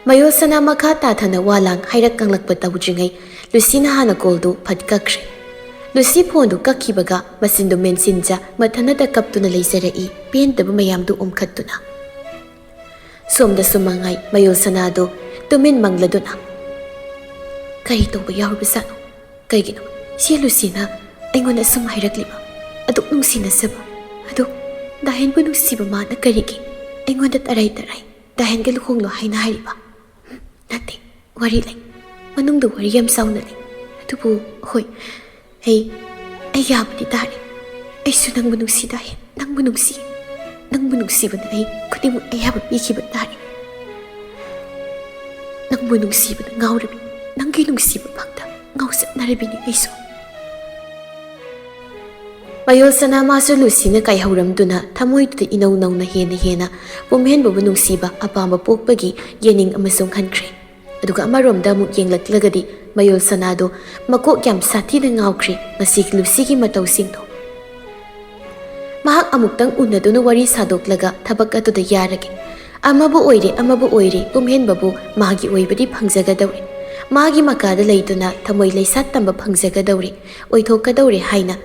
ꯃꯌꯣꯜꯁꯅꯥ ꯃꯈꯥ ꯇꯥꯊꯅ ꯋꯥ ꯂꯥꯡ ꯍꯥꯏꯔꯛ ꯀꯪꯂꯛꯄ ꯇꯧꯗ꯭ꯔꯤꯉꯩ ꯂꯨꯁꯤꯅ ꯍꯥꯟꯅ ꯀꯣꯜꯗꯨ ꯐꯠ ꯀꯛꯈ꯭ꯔꯦ꯫ ꯂꯨꯁꯤ ꯐꯣꯟꯗꯨ ꯀꯛꯈꯤꯕꯒ ꯃꯆꯤꯟꯗꯨ ꯃꯦꯟꯁꯤꯟꯖ ꯃꯊꯟꯇ ꯀꯞꯇꯨꯅ ꯂꯩꯖꯔꯛꯏ, ꯄꯦꯟꯗꯕ ꯃꯌꯥꯝꯗꯨ ꯎꯝꯈꯠꯇꯨꯅ꯫ ꯁꯣꯝꯗꯁꯨ ꯃꯉꯥꯏ ꯃꯌꯣꯜꯁꯅꯥꯗꯨ ꯇꯨꯃꯤꯟ ꯃꯪꯂꯗꯨꯅ, "ꯀꯔꯤ ꯇꯧꯕ ꯌꯥꯎꯔꯕꯖꯥꯠꯅꯣ? ꯀꯩꯒꯤꯅꯣ ꯏꯆꯦ ꯂꯨꯁꯤꯅ ꯑꯩꯉꯣꯟꯗ ꯑꯁꯨꯝ ꯍꯥꯏꯔꯛꯂꯤꯕ? ꯑꯗꯨꯛ ꯅꯨꯡꯁꯤꯅꯖꯕ, ꯑꯗꯨ ꯗꯥꯍꯦꯟꯕꯨ ꯅꯨꯡꯁꯤꯕ ꯃꯥꯅ ꯀꯔꯤꯒꯤ ꯑꯩꯉꯣꯟꯗ ꯇꯔꯥꯏ ꯇꯔꯥꯏ ꯗꯥꯍꯦꯟꯒ ꯂꯨꯍꯣꯡꯂꯣ ꯍꯥꯏꯅ ꯍꯥꯏꯔꯤꯕ?" "ꯅꯠꯇꯦ, ꯋꯥꯔꯤ ꯂꯩ꯫ ꯃꯅꯨꯡꯗ ꯋꯥꯔꯤ ꯌꯥꯝ ꯆꯥꯎꯅ ꯂꯩ꯫ ꯑꯗꯨꯕꯨ ꯍꯣꯏ, ꯑꯩ, ꯑꯩ ꯌꯥꯕꯗꯤ ꯇꯥꯔꯦ꯫ ꯑꯩꯁꯨ ꯅꯪꯕꯨ ꯅꯨꯡꯁꯤ ꯗꯥꯍꯦꯟ, ꯅꯪꯕꯨ ꯅꯨꯡꯁꯤ꯫ ꯅꯪꯕꯨ ꯅꯨꯡꯁꯤꯕꯅ ꯑꯩ ꯈꯨꯗꯤꯡꯃꯛ ꯑꯌꯥꯕ ꯄꯤꯈꯤꯕ ꯇꯥꯔꯦ꯫ ꯅꯪꯕꯨ ꯅꯨꯡꯁꯤꯕꯗ ꯉꯥꯎꯔꯤꯕ, ꯅꯪꯒꯤ ꯅꯨꯡꯁꯤꯕ ꯐꯪꯗ ꯉꯥꯎꯆꯠꯅꯔꯕꯤꯅꯤ ꯑꯩꯁꯨ꯫" ꯃꯌꯣꯜꯁꯅꯥ ꯃꯥꯁꯨ ꯂꯨꯁꯤꯅ ꯀꯥꯏꯍꯧꯔꯝꯗꯨꯅ ꯊꯃꯣꯏꯗꯨꯗ ꯏꯅꯧ ꯅꯧꯅ ꯍꯦꯟꯅ ꯍꯦꯟꯅ ꯄꯨꯝꯍꯦꯟꯕꯕꯨ ꯅꯨꯡꯁꯤꯕ ꯑꯄꯥꯝꯕ ꯄꯣꯛꯄꯒꯤ ꯌꯦꯅꯤꯡ ꯑꯃ ꯆꯣꯡꯍꯟꯈ꯭ꯔꯦ꯫ ꯑꯗꯨꯒ ꯑꯃꯔꯣꯝꯗ ꯑꯃꯨꯛ ꯌꯦꯡꯂꯛꯂꯒꯗꯤ ꯃꯌꯣꯜꯁꯅꯥꯗꯣ ꯃꯀꯣꯛ ꯌꯥꯝ ꯁꯥꯊꯤꯅ ꯉꯥꯎꯈ꯭ꯔꯦ ꯉꯁꯤ ꯂꯨꯁꯤꯒꯤ ꯃꯇꯧꯁꯤꯡꯗꯣ꯫ ꯃꯍꯥꯛ ꯑꯃꯨꯛꯇꯪ ꯎꯅꯗꯨꯅ ꯋꯥꯔꯤ ꯁꯥꯗꯣꯛꯂꯒ ꯊꯕꯛ ꯑꯗꯨꯗ ꯌꯥꯔꯒꯦ꯫ ꯑꯃꯕꯨ ꯑꯣꯏꯔꯦ, ꯑꯃꯕꯨ ꯑꯣꯏꯔꯦ, ꯄꯨꯝꯍꯦꯟꯕꯕꯨ ꯃꯥꯒꯤ ꯑꯣꯏꯕꯗꯤ ꯐꯪꯖꯒꯗꯧꯔꯦ꯫ ꯃꯥꯒꯤ ꯃꯀꯥꯗ ꯂꯩꯗꯨꯅ ꯊꯃꯣꯏ ꯂꯩꯁꯥꯠ ꯇꯝꯕ ꯐꯪꯖꯒꯗꯧꯔꯦ, ꯑꯣꯏꯊꯣꯛꯀꯗꯧꯔꯦ ꯍꯥꯏꯅ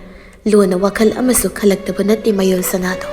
ꯂꯣꯟꯅ ꯋꯥꯈꯜ ꯑꯃꯁꯨ ꯈꯜꯂꯛꯇꯕ ꯅꯠꯇꯦ ꯃꯌꯣꯜ ꯁꯅꯥꯗꯣ꯫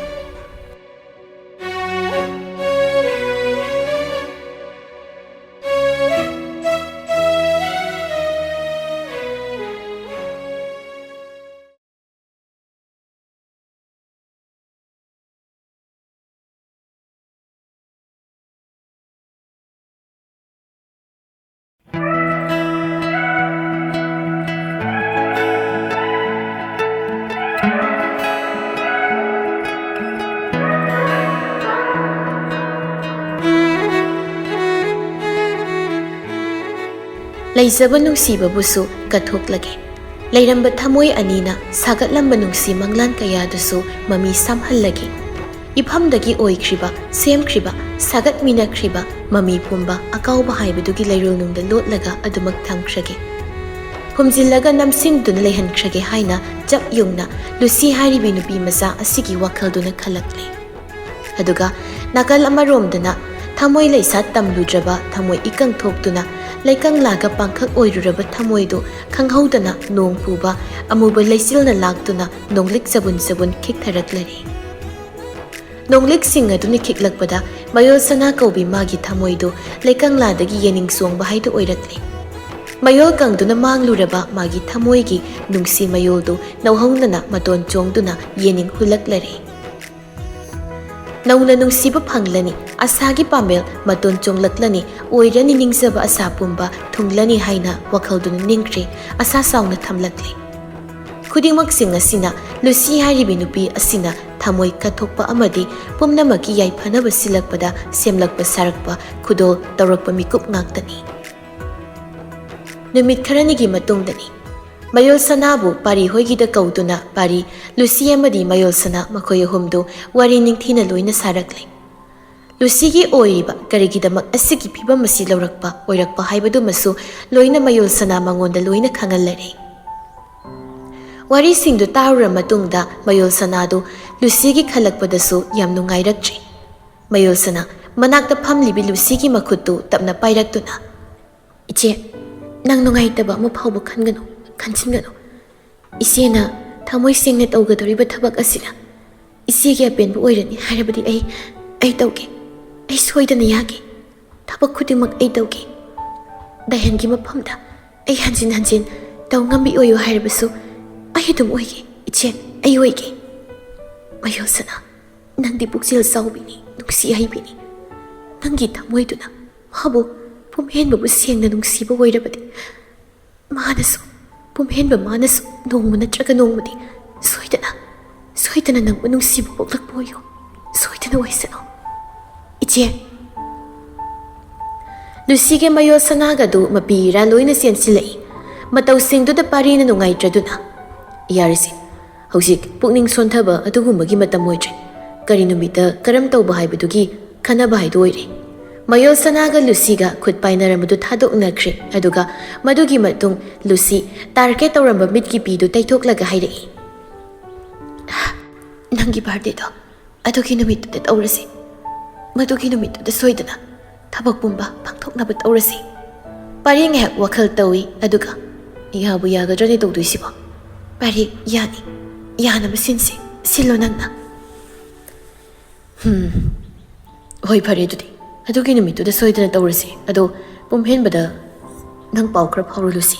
ꯂꯩꯖꯕ ꯅꯨꯡꯁꯤꯕꯕꯨꯁꯨ ꯀꯠꯊꯣꯛꯂꯒꯦ꯫ ꯂꯩꯔꯝꯕ ꯊꯃꯣꯏ ꯑꯅꯤꯅ ꯁꯥꯒꯠꯂꯝꯕ ꯅꯨꯡꯁꯤ ꯃꯪꯂꯥꯟ ꯀꯌꯥꯗꯨꯁꯨ ꯃꯃꯤ ꯁꯥꯝꯍꯜꯂꯒꯦ꯫ ꯏꯐꯝꯗꯒꯤ ꯑꯣꯏꯈ꯭ꯔꯤꯕ, ꯁꯦꯝꯈ꯭ꯔꯤꯕ, ꯁꯥꯒꯠꯃꯤꯟꯅꯈ꯭ꯔꯤꯕ ꯃꯃꯤ ꯄꯨꯝꯕ ꯑꯀꯥꯎꯕ ꯍꯥꯏꯕꯗꯨꯒꯤ ꯂꯩꯔꯣꯜꯅꯨꯡꯗ ꯂꯣꯠꯂꯒ ꯑꯗꯨꯃꯛ ꯊꯝꯈ꯭ꯔꯒꯦ꯫ ꯐꯨꯝꯖꯤꯜꯂꯒ ꯅꯝꯁꯤꯟꯗꯨꯅ ꯂꯩꯍꯟꯈ꯭ꯔꯒꯦ ꯍꯥꯏꯅ ꯆꯞ ꯌꯨꯡꯅ ꯂꯨꯁꯤ ꯍꯥꯏꯔꯤꯕꯤ ꯅꯨꯄꯤ ꯃꯆꯥ ꯑꯁꯤꯒꯤ ꯋꯥꯈꯜꯗꯨꯅ ꯈꯜꯂꯛꯂꯦ꯫ ꯑꯗꯨꯒ ꯅꯥꯀꯜ ꯑꯃꯔꯣꯝꯗꯅ ꯊꯃꯣꯏ ꯂꯩꯁꯥꯠ ꯇꯝꯂꯨꯗ꯭ꯔꯕ ꯊꯃꯣꯏ ꯏꯀꯪ ꯊꯣꯛꯇꯨꯅ ꯂꯩꯀꯪꯂꯥꯒ ꯄꯥꯡꯈꯛ ꯑꯣꯏꯔꯨꯔꯕ ꯊꯃꯣꯏꯗꯨ ꯈꯪꯍꯧꯗꯅ ꯅꯣꯡ ꯄꯨꯕ ꯑꯃꯨꯕ ꯂꯩꯆꯤꯜꯅ ꯂꯥꯛꯇꯨꯅ ꯅꯣꯡꯂꯤꯛ ꯆꯕꯨꯟ ꯆꯕꯨꯟ ꯈꯤꯛꯊꯔꯛꯂꯔꯦ꯫ ꯅꯣꯡꯂꯤꯛꯁꯤꯡ ꯑꯗꯨꯅ ꯈꯤꯛꯂꯛꯄꯗ ꯃꯌꯣꯜ ꯁꯅꯥ ꯀꯧꯕꯤ ꯃꯥꯒꯤ ꯊꯃꯣꯏꯗꯨ ꯂꯩꯀꯪꯂꯥꯗꯒꯤ ꯌꯦꯅꯤꯡ ꯆꯣꯡꯕ ꯍꯥꯏꯗꯨ ꯑꯣꯏꯔꯛꯂꯦ꯫ ꯃꯌꯣꯜ ꯀꯪꯗꯨꯅ ꯃꯥꯡꯂꯨꯔꯕ ꯃꯥꯒꯤ ꯊꯃꯣꯏꯒꯤ ꯅꯨꯡꯁꯤ ꯃꯌꯣꯜꯗꯨ ꯅꯧꯍꯧꯅꯅ ꯃꯇꯣꯟ ꯆꯣꯡꯗꯨꯅ ꯌꯦꯅꯤꯡ ꯍꯨꯜꯂꯛꯂꯔꯦ꯫ ꯅꯧꯅ ꯅꯨꯡꯁꯤꯕ ꯐꯪꯂꯅꯤ, ꯑꯁꯥꯒꯤ ꯄꯥꯝꯕꯦꯜ ꯃꯇꯣꯟ ꯆꯣꯡꯂꯛꯂꯅꯤ, ꯑꯣꯏꯔꯅꯤ ꯅꯤꯡꯖꯕ ꯑꯁꯥ ꯄꯨꯝꯕ ꯊꯨꯡꯂꯅꯤ ꯍꯥꯏꯅ ꯋꯥꯈꯜꯗꯨꯅ ꯅꯤꯡꯈ꯭ꯔꯦ, ꯑꯁꯥ ꯆꯥꯎꯅ ꯊꯝꯂꯛꯂꯦ꯫ ꯈꯨꯗꯤꯡꯃꯛꯁꯤꯡ ꯑꯁꯤꯅ ꯂꯨꯁꯤ ꯍꯥꯏꯔꯤꯕꯤ ꯅꯨꯄꯤ ꯑꯁꯤꯅ ꯊꯃꯣꯏ ꯀꯠꯊꯣꯛꯄ ꯑꯃꯗꯤ ꯄꯨꯝꯅꯃꯛꯀꯤ ꯌꯥꯏꯐꯅꯕ ꯁꯤꯜꯂꯛꯄꯗ ꯁꯦꯝꯂꯛꯄ ꯁꯥꯔꯛꯄ ꯈꯨꯗꯣꯜ ꯇꯧꯔꯛꯄ ꯃꯤꯀꯨꯞ ꯉꯥꯛꯇꯅꯤ꯫ ꯅꯨꯃꯤꯠ ꯈꯔꯅꯤꯒꯤ ꯃꯇꯨꯡꯗꯅꯤ꯫ ꯃꯌꯣꯜ ꯁꯅꯥꯕꯨ ꯄꯥꯔꯤ ꯍꯣꯏꯒꯤꯗ ꯀꯧꯗꯨꯅ ꯄꯥꯔꯤ ꯂꯨꯁꯤ ꯑꯃꯗꯤ ꯃꯌꯣꯜ ꯁꯅꯥ ꯃꯈꯣꯏ ꯑꯍꯨꯝꯗꯨ ꯋꯥꯔꯤ ꯅꯤꯡꯊꯤꯅ ꯂꯣꯏꯅ ꯁꯥꯔꯛꯂꯦ꯫ ꯂꯨꯁꯤꯒꯤ ꯑꯣꯏꯔꯤꯕ ꯀꯔꯤꯒꯤꯗꯃꯛ ꯑꯁꯤꯒꯤ ꯐꯤꯕꯝ ꯑꯁꯤ ꯂꯧꯔꯛꯄ ꯑꯣꯏꯔꯛꯄ ꯍꯥꯏꯕꯗꯨꯃꯁꯨ ꯂꯣꯏꯅ ꯃꯌꯣꯜ ꯁꯅꯥ ꯃꯉꯣꯟꯗ ꯂꯣꯏꯅ ꯈꯪꯍꯜꯂꯔꯦ꯫ ꯋꯥꯔꯤꯁꯤꯡꯗꯨ ꯇꯥꯔꯨꯔ ꯃꯇꯨꯡꯗ ꯃꯌꯣꯜ ꯁꯅꯥꯗꯨ ꯂꯨꯁꯤꯒꯤ ꯈꯜꯂꯛꯄꯗꯁꯨ ꯌꯥꯝ ꯅꯨꯡꯉꯥꯏꯔꯛꯇ꯭ꯔꯦ꯫ ꯃꯌꯣꯜꯁꯅꯥ ꯃꯅꯥꯛꯇ ꯐꯝꯂꯤꯕꯤ ꯂꯨꯁꯤꯒꯤ ꯃꯈꯨꯠꯇꯨ ꯇꯞꯅ ꯄꯥꯏꯔꯛꯇꯨꯅ, "ꯏꯆꯦ, ꯅꯪ ꯅꯨꯡꯉꯥꯏꯇꯕ ꯑꯃ ꯐꯥꯎꯕ ꯈꯟꯒꯅꯨ, ꯈꯟꯖꯤꯟꯒꯅꯨ꯫ ꯏꯆꯦꯅ ꯊꯃꯣꯏ ꯁꯦꯡꯅ ꯇꯧꯒꯗꯧꯔꯤꯕ ꯊꯕꯛ ꯑꯁꯤꯅ ꯏꯆꯦꯒꯤ ꯑꯄꯦꯟꯕ ꯑꯣꯏꯔꯅꯤ ꯍꯥꯏꯔꯕꯗꯤ ꯑꯩ, ꯑꯩ ꯇꯧꯒꯦ꯫ ꯑꯩ ꯁꯣꯏꯗꯅ ꯌꯥꯒꯦ꯫ ꯊꯕꯛ ꯈꯨꯗꯤꯡꯃꯛ ꯑꯩ ꯇꯧꯒꯦ꯫ ꯗꯥꯏꯍꯟꯒꯤ ꯃꯐꯝꯗ ꯑꯩ ꯍꯟꯖꯤꯟ ꯍꯟꯖꯤꯟ ꯇꯧ ꯉꯝꯕꯤ ꯑꯣꯏꯌꯨ ꯍꯥꯏꯔꯕꯁꯨ ꯑꯩ ꯑꯗꯨꯝ ꯑꯣꯏꯒꯦ, ꯏꯆꯦ, ꯑꯩ ꯑꯣꯏꯒꯦ꯫" "ꯃꯌꯣꯜꯁꯅꯥ, ꯅꯪꯗꯤ ꯄꯨꯛꯆꯦꯜ ꯆꯥꯎꯕꯤꯅꯤ, ꯅꯨꯡꯁꯤ ꯍꯩꯕꯤꯅꯤ꯫ ꯅꯪꯒꯤ ꯊꯃꯣꯏꯗꯨꯅ ꯃꯥꯕꯨ, ꯄꯨꯝꯍꯦꯟꯕꯕꯨ ꯁꯦꯡꯅ ꯅꯨꯡꯁꯤꯕ ꯑꯣꯏꯔꯕꯗꯤ ꯃꯥꯅꯁꯨ, ꯄꯨꯝꯍꯦꯟꯕ ꯃꯥꯅꯁꯨ ꯅꯣꯡꯃ ꯅꯠꯇ꯭ꯔꯒ ꯅꯣꯡꯃꯗꯤ ꯁꯣꯏꯗꯅ, ꯁꯣꯏꯗꯅ ꯅꯪꯕꯨ ꯅꯨꯡꯁꯤꯕ ꯄꯣꯛꯂꯛꯄ ꯑꯣꯏꯌꯨ꯫ ꯁꯣꯏꯗꯅ ꯑꯣꯏꯁꯅꯨ, ꯏꯆꯦ꯫" ꯂꯨꯁꯤꯒꯤ ꯃꯌꯣꯜꯁꯅꯥꯒꯗꯨ ꯃꯄꯤ ꯏꯔꯥ ꯂꯣꯏꯅ ꯆꯦꯟꯁꯤꯜꯂꯛꯏ꯫ ꯃꯇꯧꯁꯤꯡꯗꯨꯗ ꯄꯥꯔꯤꯅ ꯅꯨꯡꯉꯥꯏꯇ꯭ꯔꯗꯨꯅ, "ꯌꯥꯔꯦꯁꯦ, ꯍꯧꯖꯤꯛ ꯄꯨꯛꯅꯤꯡ ꯁꯣꯟꯊꯕ ꯑꯗꯨꯒꯨꯝꯕꯒꯤ ꯃꯇꯝ ꯑꯣꯏꯗ꯭ꯔꯦ꯫ ꯀꯔꯤ ꯅꯨꯃꯤꯠꯇ ꯀꯔꯝ ꯇꯧꯕ ꯍꯥꯏꯕꯗꯨꯒꯤ ꯈꯟꯅꯕ ꯍꯥꯏꯗꯨ ꯑꯣꯏꯔꯦ꯫" ꯃꯌꯣꯜꯁꯅꯥꯒ ꯂꯨꯁꯤꯒ ꯈꯨꯠ ꯄꯥꯏꯅꯔꯝꯕꯗꯨ ꯊꯥꯗꯣꯛꯅꯈ꯭ꯔꯦ꯫ ꯑꯗꯨꯒ ꯃꯗꯨꯒꯤ ꯃꯇꯨꯡ ꯂꯨꯁꯤ ꯇꯥꯔꯒꯦꯠ ꯇꯧꯔꯝꯕ ꯃꯤꯠꯀꯤ ꯄꯤꯗꯨ ꯇꯩꯊꯣꯛꯂꯒ ꯍꯥꯏꯔꯛꯏ, "ꯅꯪꯒꯤ ꯕꯥꯔꯗꯦꯗꯣ ꯑꯗꯨꯒꯤ ꯅꯨꯃꯤꯠꯇꯨꯗ ꯇꯧꯔꯁꯤ꯫ ꯃꯗꯨꯒꯤ ꯅꯨꯃꯤꯠꯇꯨꯗ ꯁꯣꯏꯗꯅ ꯊꯕꯛ ꯄꯨꯝꯕ ꯄꯥꯡꯊꯣꯛꯅꯕ ꯇꯧꯔꯁꯤ꯫" ꯄꯥꯔꯤ ꯉꯥꯏꯍꯥꯛ ꯋꯥꯈꯜ ꯇꯧꯏ, ꯑꯗꯨꯒ, "ꯌꯥꯕꯨ ꯌꯥꯒꯗ꯭ꯔꯅꯦ ꯇꯧꯗꯣꯏꯁꯤꯕꯣ?" "ꯄꯥꯔꯤ, ꯌꯥꯅꯤ꯫ ꯌꯥꯅꯕ ꯁꯤꯟꯁꯤ꯫ ꯁꯤꯜꯂꯣ ꯅꯪꯅ꯫" "ꯍꯝ꯫ ꯍꯣꯏ, ꯐꯔꯦ ꯑꯗꯨꯗꯤ꯫ ꯑꯗꯨꯒꯤ ꯅꯨꯃꯤꯠꯇꯨꯗ ꯁꯣꯏꯗꯅ ꯇꯧꯔꯁꯤ꯫ ꯑꯗꯣ ꯄꯨꯝꯍꯦꯟꯕꯗ ꯅꯪ ꯄꯥꯎ ꯈꯔ ꯐꯥꯎꯔꯨ, ꯂꯨꯁꯤ꯫"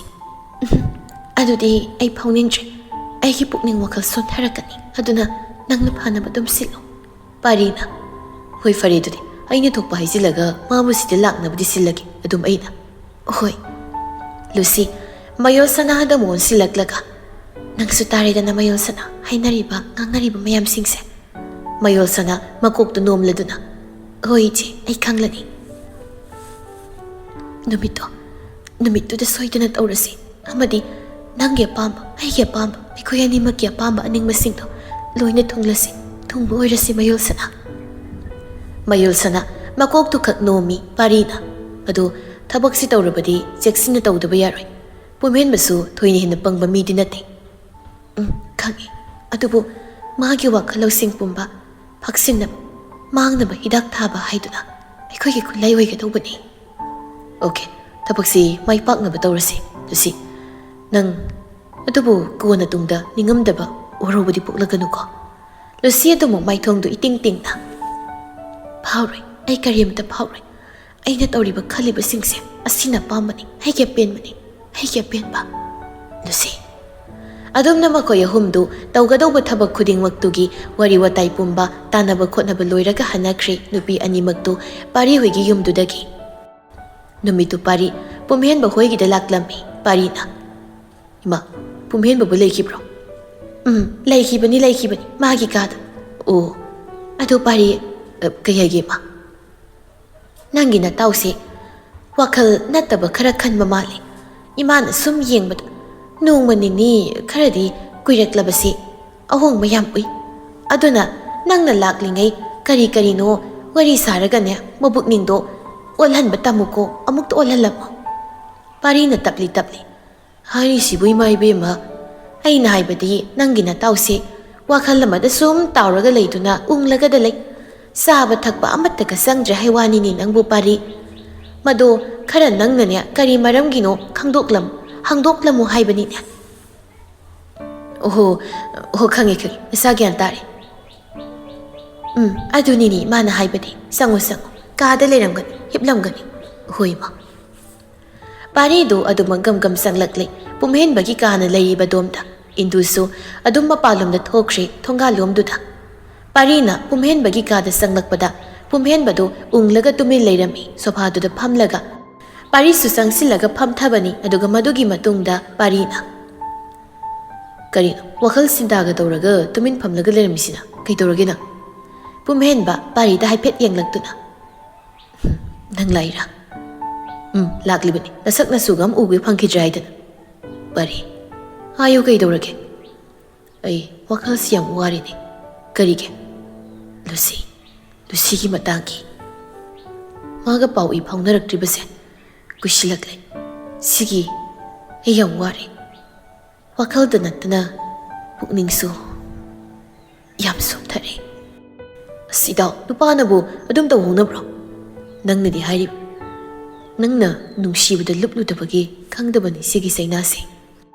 "ꯎꯝ, ꯑꯗꯨꯗꯤ ꯑꯩ ꯐꯥꯎꯅꯤꯡꯗ꯭ꯔꯦ꯫ ꯑꯩꯒꯤ ꯄꯨꯛꯅꯤꯡ ꯋꯥꯈꯜ ꯁꯣꯟꯊꯔꯛꯀꯅꯤ꯫ ꯑꯗꯨꯅ ꯅꯪꯅ ꯐꯅꯕ ꯑꯗꯨꯝ ꯁꯤꯜꯂꯨ꯫" ꯄꯥꯔꯤꯅ, "ꯍꯣꯏ, ꯐꯔꯦ ꯑꯗꯨꯗꯤ꯫ ꯑꯩꯅ ꯊꯣꯛꯄ ꯍꯥꯏꯖꯤꯜꯂꯒ ꯃꯥꯕꯨ ꯁꯤꯗ ꯂꯥꯛꯅꯕꯗꯤ ꯁꯤꯜꯂꯒꯦ꯫ ꯑꯗꯨꯝ ꯑꯩꯅ꯫" "ꯍꯣꯏ꯫" ꯂꯨꯁꯤ ꯃꯌꯣꯜꯁꯅꯥꯗ ꯑꯃꯨꯛ ꯑꯣꯟꯁꯤꯜꯂꯛꯂꯒ, "ꯅꯪꯁꯨ ꯇꯥꯔꯦꯗꯅ, ꯃꯌꯣꯜꯁꯅꯥ, ꯍꯥꯏꯅꯔꯤꯕ ꯉꯥꯡꯅꯔꯤꯕ ꯃꯌꯥꯝꯁꯤꯡꯁꯦ?" ꯃꯌꯣꯜꯁꯅꯥ ꯃꯀꯣꯛꯇꯨ ꯅꯣꯝꯂꯗꯨꯅ, "ꯍꯣꯏ ꯏꯆꯦ, ꯑꯩ ꯈꯪꯂꯅꯤ꯫ ꯅꯨꯃꯤꯠꯇꯣ, ꯅꯨꯃꯤꯠꯇꯨꯗ ꯁꯣꯏꯗꯅ ꯇꯧꯔꯁꯤ꯫ ꯑꯃꯗꯤ ꯅꯪꯒꯤ ꯑꯄꯥꯝꯕ, ꯑꯩꯒꯤ ꯑꯄꯥꯝꯕ, ꯑꯩꯈꯣꯏ ꯑꯅꯤꯃꯛꯀꯤ ꯑꯄꯥꯝꯕ ꯑꯅꯤꯡꯕꯁꯤꯡꯗꯣ ꯂꯣꯏꯅ ꯊꯨꯡꯂꯁꯤ, ꯊꯨꯡꯕ ꯑꯣꯏꯔꯁꯤ, ꯃꯌꯣꯜꯁꯅꯥ꯫" ꯃꯌꯣꯜꯁꯅꯥ ꯃꯀꯣꯛꯇꯨ ꯈꯛ ꯅꯣꯝꯃꯤ ꯄꯥꯔꯤꯅ꯫ "ꯑꯗꯨ ꯊꯕꯛꯁꯤ ꯇꯧꯔꯕꯗꯤ ꯆꯦꯛꯁꯤꯟꯅ ꯇꯧꯗꯕ ꯌꯥꯔꯣꯏ꯫ ꯄꯨꯝꯍꯦꯟꯕꯁꯨ ꯊꯣꯏꯅ ꯍꯦꯟꯅ ꯄꯪꯕ ꯃꯤꯗꯤ ꯅꯠꯇꯦ꯫" "ꯎꯝ, ꯈꯪꯉꯤ꯫ ꯑꯗꯨꯕꯨ ꯃꯥꯒꯤ ꯋꯥꯈꯜ ꯂꯧꯁꯤꯡ ꯄꯨꯝꯕ ꯐꯛꯁꯤꯟꯅꯕ, ꯃꯥꯡꯅꯕ ꯍꯤꯗꯥꯛ ꯊꯥꯕ ꯍꯥꯏꯗꯨꯅ ꯑꯩꯈꯣꯏꯒꯤ ꯈꯨꯠꯂꯥꯏ ꯑꯣꯏꯒꯗꯧꯕꯅꯤ꯫ ꯑꯣꯀꯦ, ꯊꯕꯛꯁꯤ ꯃꯥꯏ ꯄꯥꯛꯅꯕ ꯇꯧꯔꯁꯤ, ꯂꯨꯁꯤ꯫ ꯅꯪ ꯑꯗꯨꯕꯨ ꯀꯣꯟꯅ ꯇꯨꯡꯗ ꯅꯤꯡꯉꯝꯗꯕ ꯋꯥꯔꯧꯕꯗꯤ ꯄꯣꯛꯂꯒꯅꯨꯀꯣ꯫ ꯂꯨꯁꯤ ꯑꯗꯨꯃꯛ ꯃꯥꯏꯊꯣꯡꯗꯨ ꯏꯇꯤꯡ ꯇꯤꯡꯅ, "ꯐꯥꯎꯔꯣꯏ, ꯑꯩ ꯀꯔꯤꯃꯇ ꯐꯥꯎꯔꯣꯏ꯫ ꯑꯩꯅ ꯇꯧꯔꯤꯕ ꯈꯜꯂꯤꯕꯁꯤꯡꯁꯦ ꯑꯁꯤꯅ ꯑꯄꯥꯝꯕꯅꯤ, ꯑꯩꯒꯤ ꯑꯄꯦꯟꯕꯅꯤ, ꯑꯩꯒꯤ ꯑꯄꯦꯟꯕ, ꯂꯨꯁꯤ꯫" ꯑꯗꯨꯝꯅ ꯃꯈꯣꯏ ꯑꯍꯨꯝꯗꯨ ꯇꯧꯒꯗꯧꯕ ꯊꯕꯛ ꯈꯨꯗꯤꯡꯃꯛꯇꯨꯒꯤ ꯋꯥꯔꯤ ꯋꯥꯇꯥꯏ ꯄꯨꯝꯕ, ꯇꯥꯟꯅꯕ ꯈꯣꯠꯅꯕ ꯂꯣꯏꯔꯒ ꯍꯟꯅꯈ꯭ꯔꯦ ꯅꯨꯄꯤ ꯑꯅꯤꯃꯛꯇꯨ ꯄꯥꯔꯤ ꯍꯣꯏꯒꯤ ꯌꯨꯝꯗꯨꯗꯒꯤ꯫ ꯅꯨꯃꯤꯠꯇꯨ ꯄꯥꯔꯤ ꯄꯨꯝꯍꯦꯟꯕ ꯍꯣꯏꯒꯤꯗ ꯂꯥꯛꯂꯝꯃꯤ꯫ ꯄꯥꯔꯤꯅ, "ꯏꯃꯥ, ꯄꯨꯝꯍꯦꯟꯕꯕꯨ ꯂꯩꯈꯤꯕ꯭ꯔꯣ?" "ꯎꯝ, ꯂꯩꯈꯤꯕꯅꯤ, ꯂꯩꯈꯤꯕꯅꯤ, ꯃꯥꯒꯤ ꯀꯥꯗ꯫" "ꯑꯣ, ꯑꯗꯨ ꯄꯥꯔꯤ, ꯑ, ꯀꯩ ꯍꯥꯏꯒꯦ, ꯏꯃꯥ?" "ꯅꯪꯒꯤ ꯅꯇꯥꯎꯁꯦ ꯋꯥꯈꯜ ꯅꯠꯇꯕ ꯈꯔ ꯈꯟꯕ ꯃꯥꯜꯂꯤ꯫ ꯏꯃꯥꯅ ꯁꯨꯝ ꯌꯦꯡꯕꯗ ꯅꯣꯡꯃ ꯅꯤꯅꯤ ꯈꯔꯗꯤ ꯀꯨꯏꯔꯛꯂꯕꯁꯤ ꯑꯍꯣꯡꯕ ꯌꯥꯝ ꯎꯏ꯫ ꯑꯗꯨꯅ ꯅꯪꯅ ꯂꯥꯛꯂꯤꯉꯩ ꯀꯔꯤ ꯀꯔꯤꯅꯣ ꯋꯥꯔꯤ ꯁꯥꯔꯒꯅꯦ, ꯃꯕꯨꯛꯅꯤꯡꯗꯣ ꯑꯣꯜꯍꯟꯕ ꯇꯝꯃꯨꯀꯣ, ꯑꯃꯨꯛꯇ ꯑꯣꯜꯍꯜꯂꯝꯃꯣ꯫" ꯄꯥꯔꯤꯅ ꯇꯞꯂꯤ ꯇꯞꯂꯤ, "ꯍꯥꯏꯔꯤꯁꯤꯕꯨ, ꯏꯃꯥ ꯏꯕꯦꯝꯃ, ꯑꯩꯅ ꯍꯥꯏꯕꯗꯤ ꯅꯪꯒꯤ ꯅꯇꯥꯎꯁꯦ ꯋꯥꯈꯜ ꯑꯃꯗ ꯁꯨꯝ ꯇꯥꯎꯔꯒ ꯂꯩꯗꯨꯅ ꯎꯪꯂꯒꯗ ꯂꯩ꯫ ꯆꯥꯕ ꯊꯛꯄ ꯑꯃꯠꯇꯒ ꯆꯪꯗ꯭ꯔꯦ ꯍꯥꯏ ꯋꯥꯅꯤꯅꯦ ꯅꯪꯕꯨ, ꯄꯥꯔꯤ꯫ ꯃꯗꯣ ꯈꯔ ꯅꯪꯅꯅꯦ ꯀꯔꯤ ꯃꯔꯝꯒꯤꯅꯣ ꯈꯪꯗꯣꯛꯂꯝ-, ꯍꯪꯗꯣꯛꯂꯝꯃꯨ ꯍꯥꯏꯕꯅꯤꯅꯦ꯫" "ꯑꯣꯍꯣ, ꯑꯣꯍꯣ, ꯈꯪꯉꯦ, ꯈꯪꯉꯦ, ꯅꯁꯥ ꯒ꯭ꯌꯥꯟ ꯇꯥꯔꯦ꯫" "ꯎꯝ, ꯑꯗꯨꯅꯤꯅꯦ ꯃꯥꯅ ꯍꯥꯏꯕꯗꯤ꯫ ꯆꯪꯉꯨ, ꯆꯪꯉꯨ, ꯀꯥꯗ ꯂꯩꯔꯝꯒꯅꯤ, ꯍꯤꯞꯂꯝꯒꯅꯤ꯫" "ꯍꯣꯏ, ꯏꯃꯥ꯫" ꯄꯥꯔꯤꯗꯨ ꯑꯗꯨꯃꯛ ꯒꯝ ꯒꯝ ꯆꯪꯂꯛꯂꯦ ꯄꯨꯝꯍꯦꯟꯕꯒꯤ ꯀꯥꯅ ꯂꯩꯔꯤꯕ ꯗꯣꯝꯗ꯫ ꯏꯟꯗꯨꯁꯨ ꯑꯗꯨꯝ ꯃꯄꯥꯟꯂꯣꯝꯗ ꯊꯣꯛꯈ꯭ꯔꯦ ꯊꯣꯡꯒꯥꯜꯂꯣꯝꯗꯨꯗ꯫ ꯄꯥꯔꯤꯅ ꯄꯨꯝꯍꯦꯟꯕꯒꯤ ꯀꯥꯗ ꯆꯪꯂꯛꯄꯗ ꯄꯨꯝꯍꯦꯟꯕꯗꯨ ꯎꯪꯂꯒ ꯇꯨꯃꯤꯟ ꯂꯩꯔꯝꯃꯤ ꯁꯣꯐꯥꯗꯨꯗ ꯐꯝꯂꯒ꯫ ꯄꯥꯔꯤꯁꯨ ꯆꯪꯁꯤꯜꯂꯒ ꯐꯝꯊꯕꯅꯤ꯫ ꯑꯗꯨꯒ ꯃꯗꯨꯒꯤ ꯃꯇꯨꯡꯗ ꯄꯥꯔꯤꯅ, "ꯀꯔꯤꯅꯣ, ꯋꯥꯈꯜ ꯁꯤꯟꯇꯥꯒ ꯇꯧꯔꯒ ꯇꯨꯃꯤꯟ ꯐꯝꯂꯒ ꯂꯩꯔꯝꯃꯤꯁꯤꯅ ꯀꯩꯗꯧꯔꯒꯦ ꯅꯪ?" ꯄꯨꯝꯍꯦꯟꯕ ꯄꯥꯔꯤꯗ ꯍꯥꯏꯐꯦꯠ ꯌꯦꯡꯂꯛꯇꯨꯅ, "ꯅꯪ ꯂꯥꯛꯏꯔꯥ?" "ꯎꯝ, ꯂꯥꯛꯂꯤꯕꯅꯤ꯫ ꯅꯁꯛ ꯅꯁꯨꯒ ꯑꯃ ꯎꯒꯦ ꯐꯪꯈꯤꯗ꯭ꯔꯦ ꯍꯥꯏꯗꯅ꯫" "ꯄꯥꯔꯤ, ꯍꯥꯏꯌꯨ, ꯀꯩꯗꯧꯔꯒꯦ?" "ꯑꯩ ꯋꯥꯈꯜꯁꯤ ꯌꯥꯝ ꯋꯥꯔꯤꯅꯦ꯫" "ꯀꯔꯤꯒꯤ?" "ꯂꯨꯁꯤ, ꯂꯨꯁꯤꯒꯤ ꯃꯇꯥꯡꯒꯤ꯫ ꯃꯥꯒ ꯄꯥꯎ ꯏ ꯐꯥꯎꯅꯔꯛꯇ꯭ꯔꯤꯕꯁꯦ ꯀꯨꯏꯁꯤꯜꯂꯛꯂꯦ꯫ ꯁꯤꯒꯤ ꯑꯩ ꯌꯥꯝ ꯋꯥꯔꯦ꯫ ꯋꯥꯈꯜꯗ ꯅꯠꯇꯅ ꯄꯨꯛꯅꯤꯡꯁꯨ꯫" ꯌꯥꯝ ꯁꯣꯟꯊꯔꯦ꯫ ꯑꯁ ꯏꯇꯥꯎ, ꯅꯨꯄꯥꯅꯕꯨ ꯑꯗꯨꯝ ꯇꯧꯍꯧꯅꯕ꯭ꯔꯣ? ꯅꯪꯅꯗꯤ ꯍꯥꯏꯔꯤꯕ, ꯅꯪꯅ ꯅꯨꯡꯁꯤꯕꯗ ꯂꯨꯞꯂꯨꯗꯕꯒꯤ ꯈꯪꯗꯕꯅꯤ ꯁꯤꯒꯤ ꯆꯩꯅꯥꯁꯦ꯫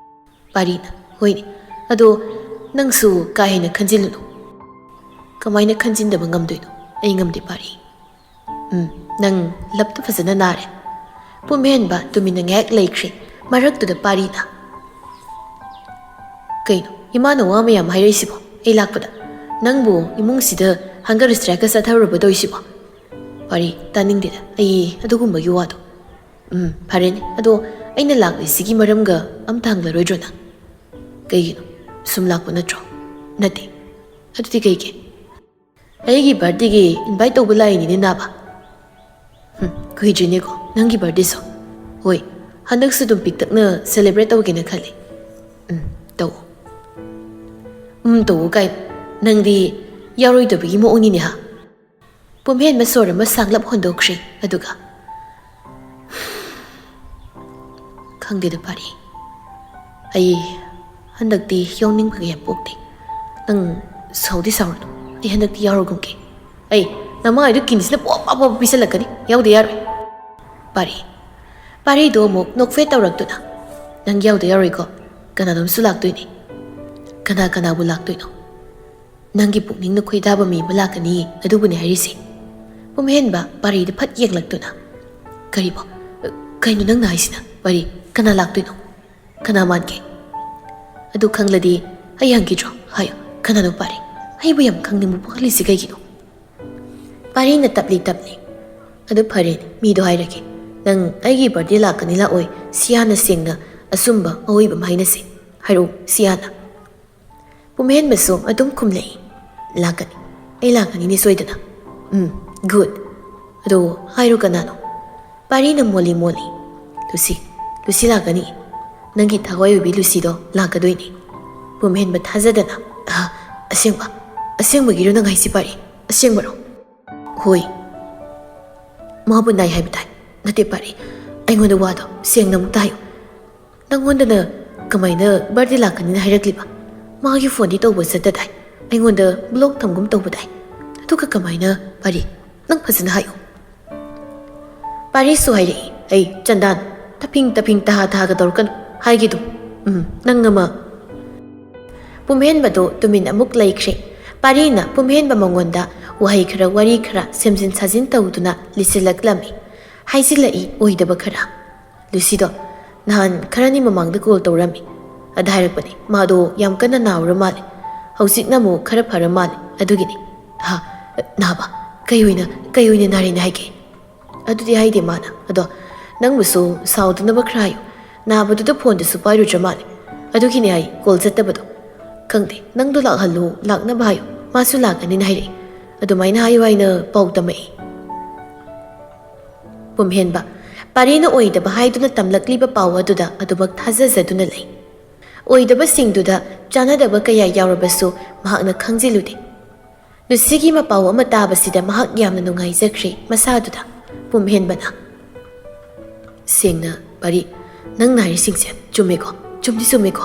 ꯄꯥꯔꯤꯅ, ꯍꯣꯏꯅꯦ, ꯑꯗꯣ ꯅꯪꯁꯨ ꯀꯥ ꯍꯦꯟꯅ ꯈꯟꯖꯤꯜꯂꯨꯅꯨ꯫ ꯀꯃꯥꯏꯅ ꯈꯟꯖꯤꯟꯗꯕ ꯉꯝꯗꯣꯏꯅꯣ? ꯑꯩ ꯉꯝꯗꯦ ꯄꯥꯔꯤ꯫ ꯎꯝ, ꯅꯪ ꯂꯞꯇꯨ ꯐꯖꯅ ꯅꯥꯔꯦ꯫ ꯄꯨꯝꯍꯦꯟꯕ ꯇꯨꯃꯤꯟꯅ ꯉꯥꯏꯍꯥꯛ ꯂꯩꯈ꯭ꯔꯦ꯫ ꯃꯔꯛꯇꯨꯗ ꯄꯥꯔꯤꯅ, ꯀꯩꯅꯣ ꯏꯃꯥꯅ ꯋꯥ ꯃꯌꯥꯝ ꯍꯥꯏꯔꯛꯏꯁꯤꯕꯣ? ꯑꯩ ꯂꯥꯛꯄꯗ ꯅꯪꯕꯨ ꯏꯃꯨꯡꯁꯤꯗ hunger strike ꯆꯠꯊꯔꯨꯕ ꯇꯧꯔꯤꯁꯤꯕꯣ? ꯄꯥꯔꯤ, ꯇꯥꯅꯤꯡꯗꯦꯗ ꯑꯩ ꯑꯗꯨꯒꯨꯝꯕꯒꯤ ꯋꯥꯗꯣ꯫ ꯎꯝ, ꯐꯔꯦꯅꯦ꯫ ꯑꯗꯣ ꯑꯩꯅ ꯂꯥꯛꯂꯤꯁꯤꯒꯤ ꯃꯔꯝꯒ ꯑꯝꯇ ꯍꯪꯂꯔꯣꯏꯗ꯭ꯔꯣ ꯅꯪ? ꯀꯩꯒꯤꯅꯣ? ꯁꯨꯝ ꯂꯥꯛꯄ ꯅꯠꯇ꯭ꯔꯣ? ꯅꯠꯇꯦ꯫ ꯑꯗꯨꯗꯤ ꯀꯩꯒꯤ? ꯑꯩꯒꯤ birthdayꯒꯤ invite ꯇꯧꯕ ꯂꯥꯛꯏꯅꯤꯅꯦ ꯅꯥꯕ꯫ ꯍꯨꯝ, ꯀꯨꯏꯗ꯭ꯔꯤꯅꯦꯀꯣ ꯅꯪꯒꯤ birthdayꯁꯨ꯫ ꯍꯣꯏ, ꯍꯟꯗꯛꯁꯨ ꯑꯗꯨꯝ ꯄꯤꯛꯇꯛꯅ celebrate ꯇꯧꯒꯦꯅ ꯈꯜꯂꯤ꯫ ꯎꯝ, ꯇꯧ꯫ ꯎꯝ, ꯇꯧ ꯀꯥꯏꯅ꯫ ꯅꯪꯗꯤ ꯌꯥꯎꯔꯣꯏꯗꯕꯒꯤ ꯃꯑꯣꯡꯅꯤꯅꯦ ꯍꯥ? ꯄꯨꯝꯍꯦꯟꯕ ꯁꯣꯔ ꯑꯃ ꯁꯥꯡꯂꯞ ꯍꯣꯟꯗꯣꯛꯈ꯭ꯔꯦ, ꯑꯗꯨꯒ, ꯈꯪꯗꯦꯗ ꯄꯥꯔꯤ, ꯑꯩ ꯍꯟꯗꯛꯇꯤ ꯌꯥꯎꯅꯤꯡꯕꯒ ꯌꯥꯝ ꯄꯣꯛꯇꯦ꯫ ꯅꯪ ꯁꯥꯎꯗꯤ ꯁꯥꯎꯔꯅꯨ, ꯑꯩ ꯍꯟꯗꯛꯇꯤ ꯌꯥꯎꯔꯒꯨꯝꯒꯦ꯫ ꯑꯩ ꯅꯃꯥꯏꯗꯨ ꯀꯤꯟꯁꯤꯅ ꯄꯣꯞ ꯄꯣꯞ ꯄꯣꯞ ꯄꯤꯁꯜꯂꯛꯀꯅꯤ, ꯌꯥꯎꯗ ꯌꯥꯔꯣꯏ꯫ ꯄꯥꯔꯤ, ꯄꯥꯔꯤꯗꯣ ꯑꯃꯨꯛ ꯅꯣꯛꯐꯦꯠ ꯇꯧꯔꯛꯇꯨꯅ, ꯅꯪ ꯌꯥꯎꯗ ꯌꯥꯔꯣꯏꯀꯣ, ꯀꯅꯥꯅꯣꯝꯁꯨ ꯂꯥꯛꯇꯣꯏꯅꯦ꯫ ꯀꯅꯥ ꯀꯅꯥꯕꯨ ꯂꯥꯛꯇꯣꯏꯅꯣ? ꯅꯪꯒꯤ ꯄꯨꯛꯅꯤꯡꯅ ꯈꯣꯏꯗꯥꯕ ꯃꯤ ꯑꯃ ꯂꯥꯛꯀꯅꯤ, ꯑꯗꯨꯕꯨꯅꯦ ꯍꯥꯏꯔꯤꯁꯦ꯫ ꯄꯨꯝꯍꯦꯟꯕ ꯄꯥꯔꯤꯗ ꯐꯠ ꯌꯦꯡꯂꯛꯇꯨꯅ, ꯀꯔꯤꯕꯣ? ꯀꯩꯅꯣ ꯅꯪꯅ ꯍꯥꯏꯁꯤꯅ? ꯄꯥꯔꯤ, ꯀꯅꯥ ꯂꯥꯛꯇꯣꯏꯅꯣ? ꯀꯅꯥ ꯃꯥꯟꯒꯦ? ꯑꯗꯨ ꯈꯪꯂꯗꯤ ꯑꯩ ꯍꯪꯈꯤꯗ꯭ꯔꯣ? ꯍꯥꯏꯌꯨ, ꯀꯅꯥꯅꯣ ꯄꯥꯔꯤ? ꯑꯩꯕꯨ ꯌꯥꯝ ꯈꯪꯅꯤꯡꯕ ꯄꯣꯛꯍꯜꯂꯤꯁꯤ ꯀꯩꯒꯤꯅꯣ? ꯄꯥꯔꯤꯅ ꯇꯞꯂꯤ ꯇꯞꯂꯤ, ꯑꯗꯨ ꯐꯔꯦꯅꯦ, ꯃꯤꯗꯣ ꯍꯥꯏꯔꯒꯦ꯫ ꯅꯪ ꯑꯩꯒꯤ birthday ꯂꯥꯛꯀꯅꯤ ꯂꯥꯛꯑꯣꯏ, ꯁꯤꯌꯥꯅ ꯁꯦꯡꯅ ꯑꯆꯨꯝꯕ ꯑꯋꯣꯏꯕ ꯑꯃ ꯍꯥꯏꯅꯁꯦ꯫ ꯍꯥꯏꯔꯛꯎ, ꯁꯤꯌꯥꯅ꯫ ꯄꯨꯝꯍꯦꯟꯕꯁꯨ ꯑꯗꯨꯝ ꯈꯨꯝꯂꯛꯏ, "ꯂꯥꯛꯀꯅꯤ, ꯑꯩ ꯂꯥꯛꯀꯅꯤꯅꯦ ꯁꯣꯏꯗꯅ꯫" "ꯎꯝ, good꯫ ꯑꯗꯣ ꯍꯥꯏꯔꯣ ꯀꯅꯥꯅꯣ?" ꯄꯥꯔꯤꯅ ꯃꯣꯜꯂꯤ ꯃꯣꯜꯂꯤ, "ꯂꯨꯁꯤ, ꯂꯨꯁꯤ ꯂꯥꯛꯀꯅꯤ꯫ ꯅꯪꯒꯤ ꯊꯋꯥꯏ ꯑꯣꯏꯕꯤ ꯂꯨꯁꯤꯗꯣ ꯂꯥꯛꯀꯗꯣꯏꯅꯤ꯫" ꯄꯨꯝꯍꯦꯟꯕ ꯊꯥꯖꯗꯅ, "ꯑꯍ, ꯑꯁꯦꯡꯕ? ꯑꯁꯦꯡꯕꯒꯤꯔꯣ ꯅꯪ ꯍꯥꯏꯁꯤ ꯄꯥꯔꯤ? ꯑꯁꯦꯡꯕꯔꯣ?" "ꯍꯣꯏ꯫" "ꯃꯥꯕꯨ ꯅꯥꯏ ꯍꯥꯏꯕ ꯇꯥꯏ꯫" "ꯅꯠꯇꯦ ꯄꯥꯔꯤ, ꯑꯩꯉꯣꯟꯗ ꯋꯥꯗꯣ ꯁꯦꯡꯅ ꯑꯃꯨꯛꯇ ꯍꯥꯏꯌꯨ꯫ ꯅꯪꯉꯣꯟꯗꯅ ꯀꯃꯥꯏꯅ birthday ꯂꯥꯛꯀꯅꯤꯅ ꯍꯥꯏꯔꯛꯂꯤꯕ? ꯃꯥꯒꯤ phoneꯗꯤ ꯇꯧꯕ ꯆꯠꯇꯗꯥꯏ?" ꯑꯩꯉꯣꯟꯗ ꯕ꯭ꯂꯣꯛ ꯊꯝꯒꯨꯝ ꯇꯧꯕꯗꯥꯏ? ꯑꯗꯨꯒ ꯀꯃꯥꯏꯅ? ꯄꯥꯔꯤ, ꯅꯪ ꯐꯖꯅ ꯍꯥꯏꯌꯨ꯫ ꯄꯥꯔꯤꯁꯨ ꯍꯥꯏꯔꯛꯏ, "ꯑꯩ ꯆꯟꯗꯥꯟ, ꯇꯞꯐꯤꯡ ꯇꯞꯐꯤꯡ ꯇꯍꯥ ꯇꯍꯥꯒ ꯇꯧꯔꯛꯀꯅꯨ ꯍꯥꯏꯒꯤꯗꯨ꯫ ꯎꯝ, ꯅꯪ ꯑꯃ꯫" ꯄꯨꯝꯍꯦꯟꯕꯗꯨ ꯇꯨꯃꯤꯟ ꯑꯃꯨꯛ ꯂꯩꯈ꯭ꯔꯦ꯫ ꯄꯥꯔꯤꯅ ꯄꯨꯝꯍꯦꯟꯕ ꯃꯉꯣꯟꯗ ꯋꯥꯍꯩ ꯈꯔ, ꯋꯥꯔꯤ ꯈꯔ ꯁꯦꯝꯖꯤꯟ ꯁꯥꯖꯤꯟ ꯇꯧꯗꯨꯅ ꯂꯤꯁꯤꯜꯂꯛꯂꯝꯃꯤ꯫ ꯍꯥꯏꯖꯤꯜꯂꯛꯏ ꯑꯣꯏꯗꯕ ꯈꯔ꯫ ꯂꯨꯁꯤꯗꯣ ꯅꯍꯥꯟ ꯈꯔꯅꯤ ꯃꯃꯥꯡꯗ ꯀꯣꯜ ꯇꯧꯔꯝꯃꯤ꯫ ꯑꯗ ꯍꯥꯏꯔꯛꯄꯅꯦ, ꯃꯥꯗꯣ ꯌꯥꯝ ꯀꯟꯅ ꯅꯥꯔꯨꯔ ꯃꯥꯜꯂꯦ꯫ ꯍꯧꯖꯤꯛꯅ ꯑꯃꯨꯛ ꯈꯔ ꯐꯔ ꯃꯥꯜꯂꯦ꯫ ꯑꯗꯨꯒꯤꯅꯤ꯫ ꯍꯥ? ꯅꯥꯕ? ꯀꯩ ꯑꯣꯏꯅ, ꯀꯩ ꯑꯣꯏꯅ ꯅꯥꯔꯤꯅꯦ ꯍꯥꯏꯒꯦ? ꯑꯗꯨꯗꯤ ꯍꯥꯏꯗꯦ ꯃꯥꯅ꯫ ꯑꯗꯣ ꯅꯪꯕꯨꯁꯨ ꯁꯥꯎꯗꯅꯕ ꯈꯔ ꯍꯥꯏꯌꯨ꯫ ꯅꯥꯕꯗꯨꯗ ꯐꯣꯟꯗꯨꯁꯨ ꯄꯥꯏꯔꯨꯗ꯭ꯔ ꯃꯥꯜꯂꯦ꯫ ꯑꯗꯨꯒꯤꯅꯦ ꯑꯩ ꯀꯣꯜ ꯆꯠꯇꯕꯗꯣ꯫ ꯈꯪꯗꯦ, ꯅꯪꯗꯣ ꯂꯥꯛꯍꯜꯂꯨ, ꯂꯥꯛꯅꯕ ꯍꯥꯏꯌꯨ꯫ ꯃꯥꯁꯨ ꯂꯥꯛꯀꯅꯤꯅ ꯍꯥꯏꯔꯛꯏ꯫ ꯑꯗꯨꯃꯥꯏꯅ ꯍꯥꯏꯌꯨ ꯍꯥꯏꯅ ꯄꯥꯎ ꯇꯝꯃꯛꯏ꯫ ꯄꯨꯝꯍꯦꯟꯕ꯫ ꯄꯥꯔꯤꯅ ꯑꯣꯏꯗꯕ ꯍꯥꯏꯗꯨꯅ ꯇꯝꯂꯛꯂꯤꯕ ꯄꯥꯎ ꯑꯗꯨꯗ ꯑꯗꯨꯃꯛ ꯊꯥꯖꯖꯗꯨꯅ ꯂꯩ꯫ ꯑꯣꯏꯗꯕꯁꯤꯡꯗꯨꯗ ꯆꯥꯟꯅꯗꯕ ꯀꯌꯥ ꯌꯥꯎꯔꯕꯁꯨ ꯃꯍꯥꯛꯅ ꯈꯪꯖꯤꯜꯂꯨꯗꯦ꯫ ꯂꯨꯁꯤꯒꯤ ꯃꯄꯥꯎ ꯑꯃ ꯇꯥꯕꯁꯤꯗ ꯃꯍꯥꯛ ꯌꯥꯝꯅ ꯅꯨꯡꯉꯥꯏꯖꯈ꯭ꯔꯦ ꯃꯁꯥꯗꯨꯗ꯫ ꯄꯨꯝꯍꯦꯟꯕꯅ, "ꯁꯦꯡꯅ, ꯄꯥꯔꯤ, ꯅꯪ ꯅꯥꯔꯤꯁꯤꯡꯁꯦ ꯆꯨꯝꯃꯦꯀꯣ? ꯆꯨꯝꯗꯤ ꯆꯨꯝꯃꯦꯀꯣ?"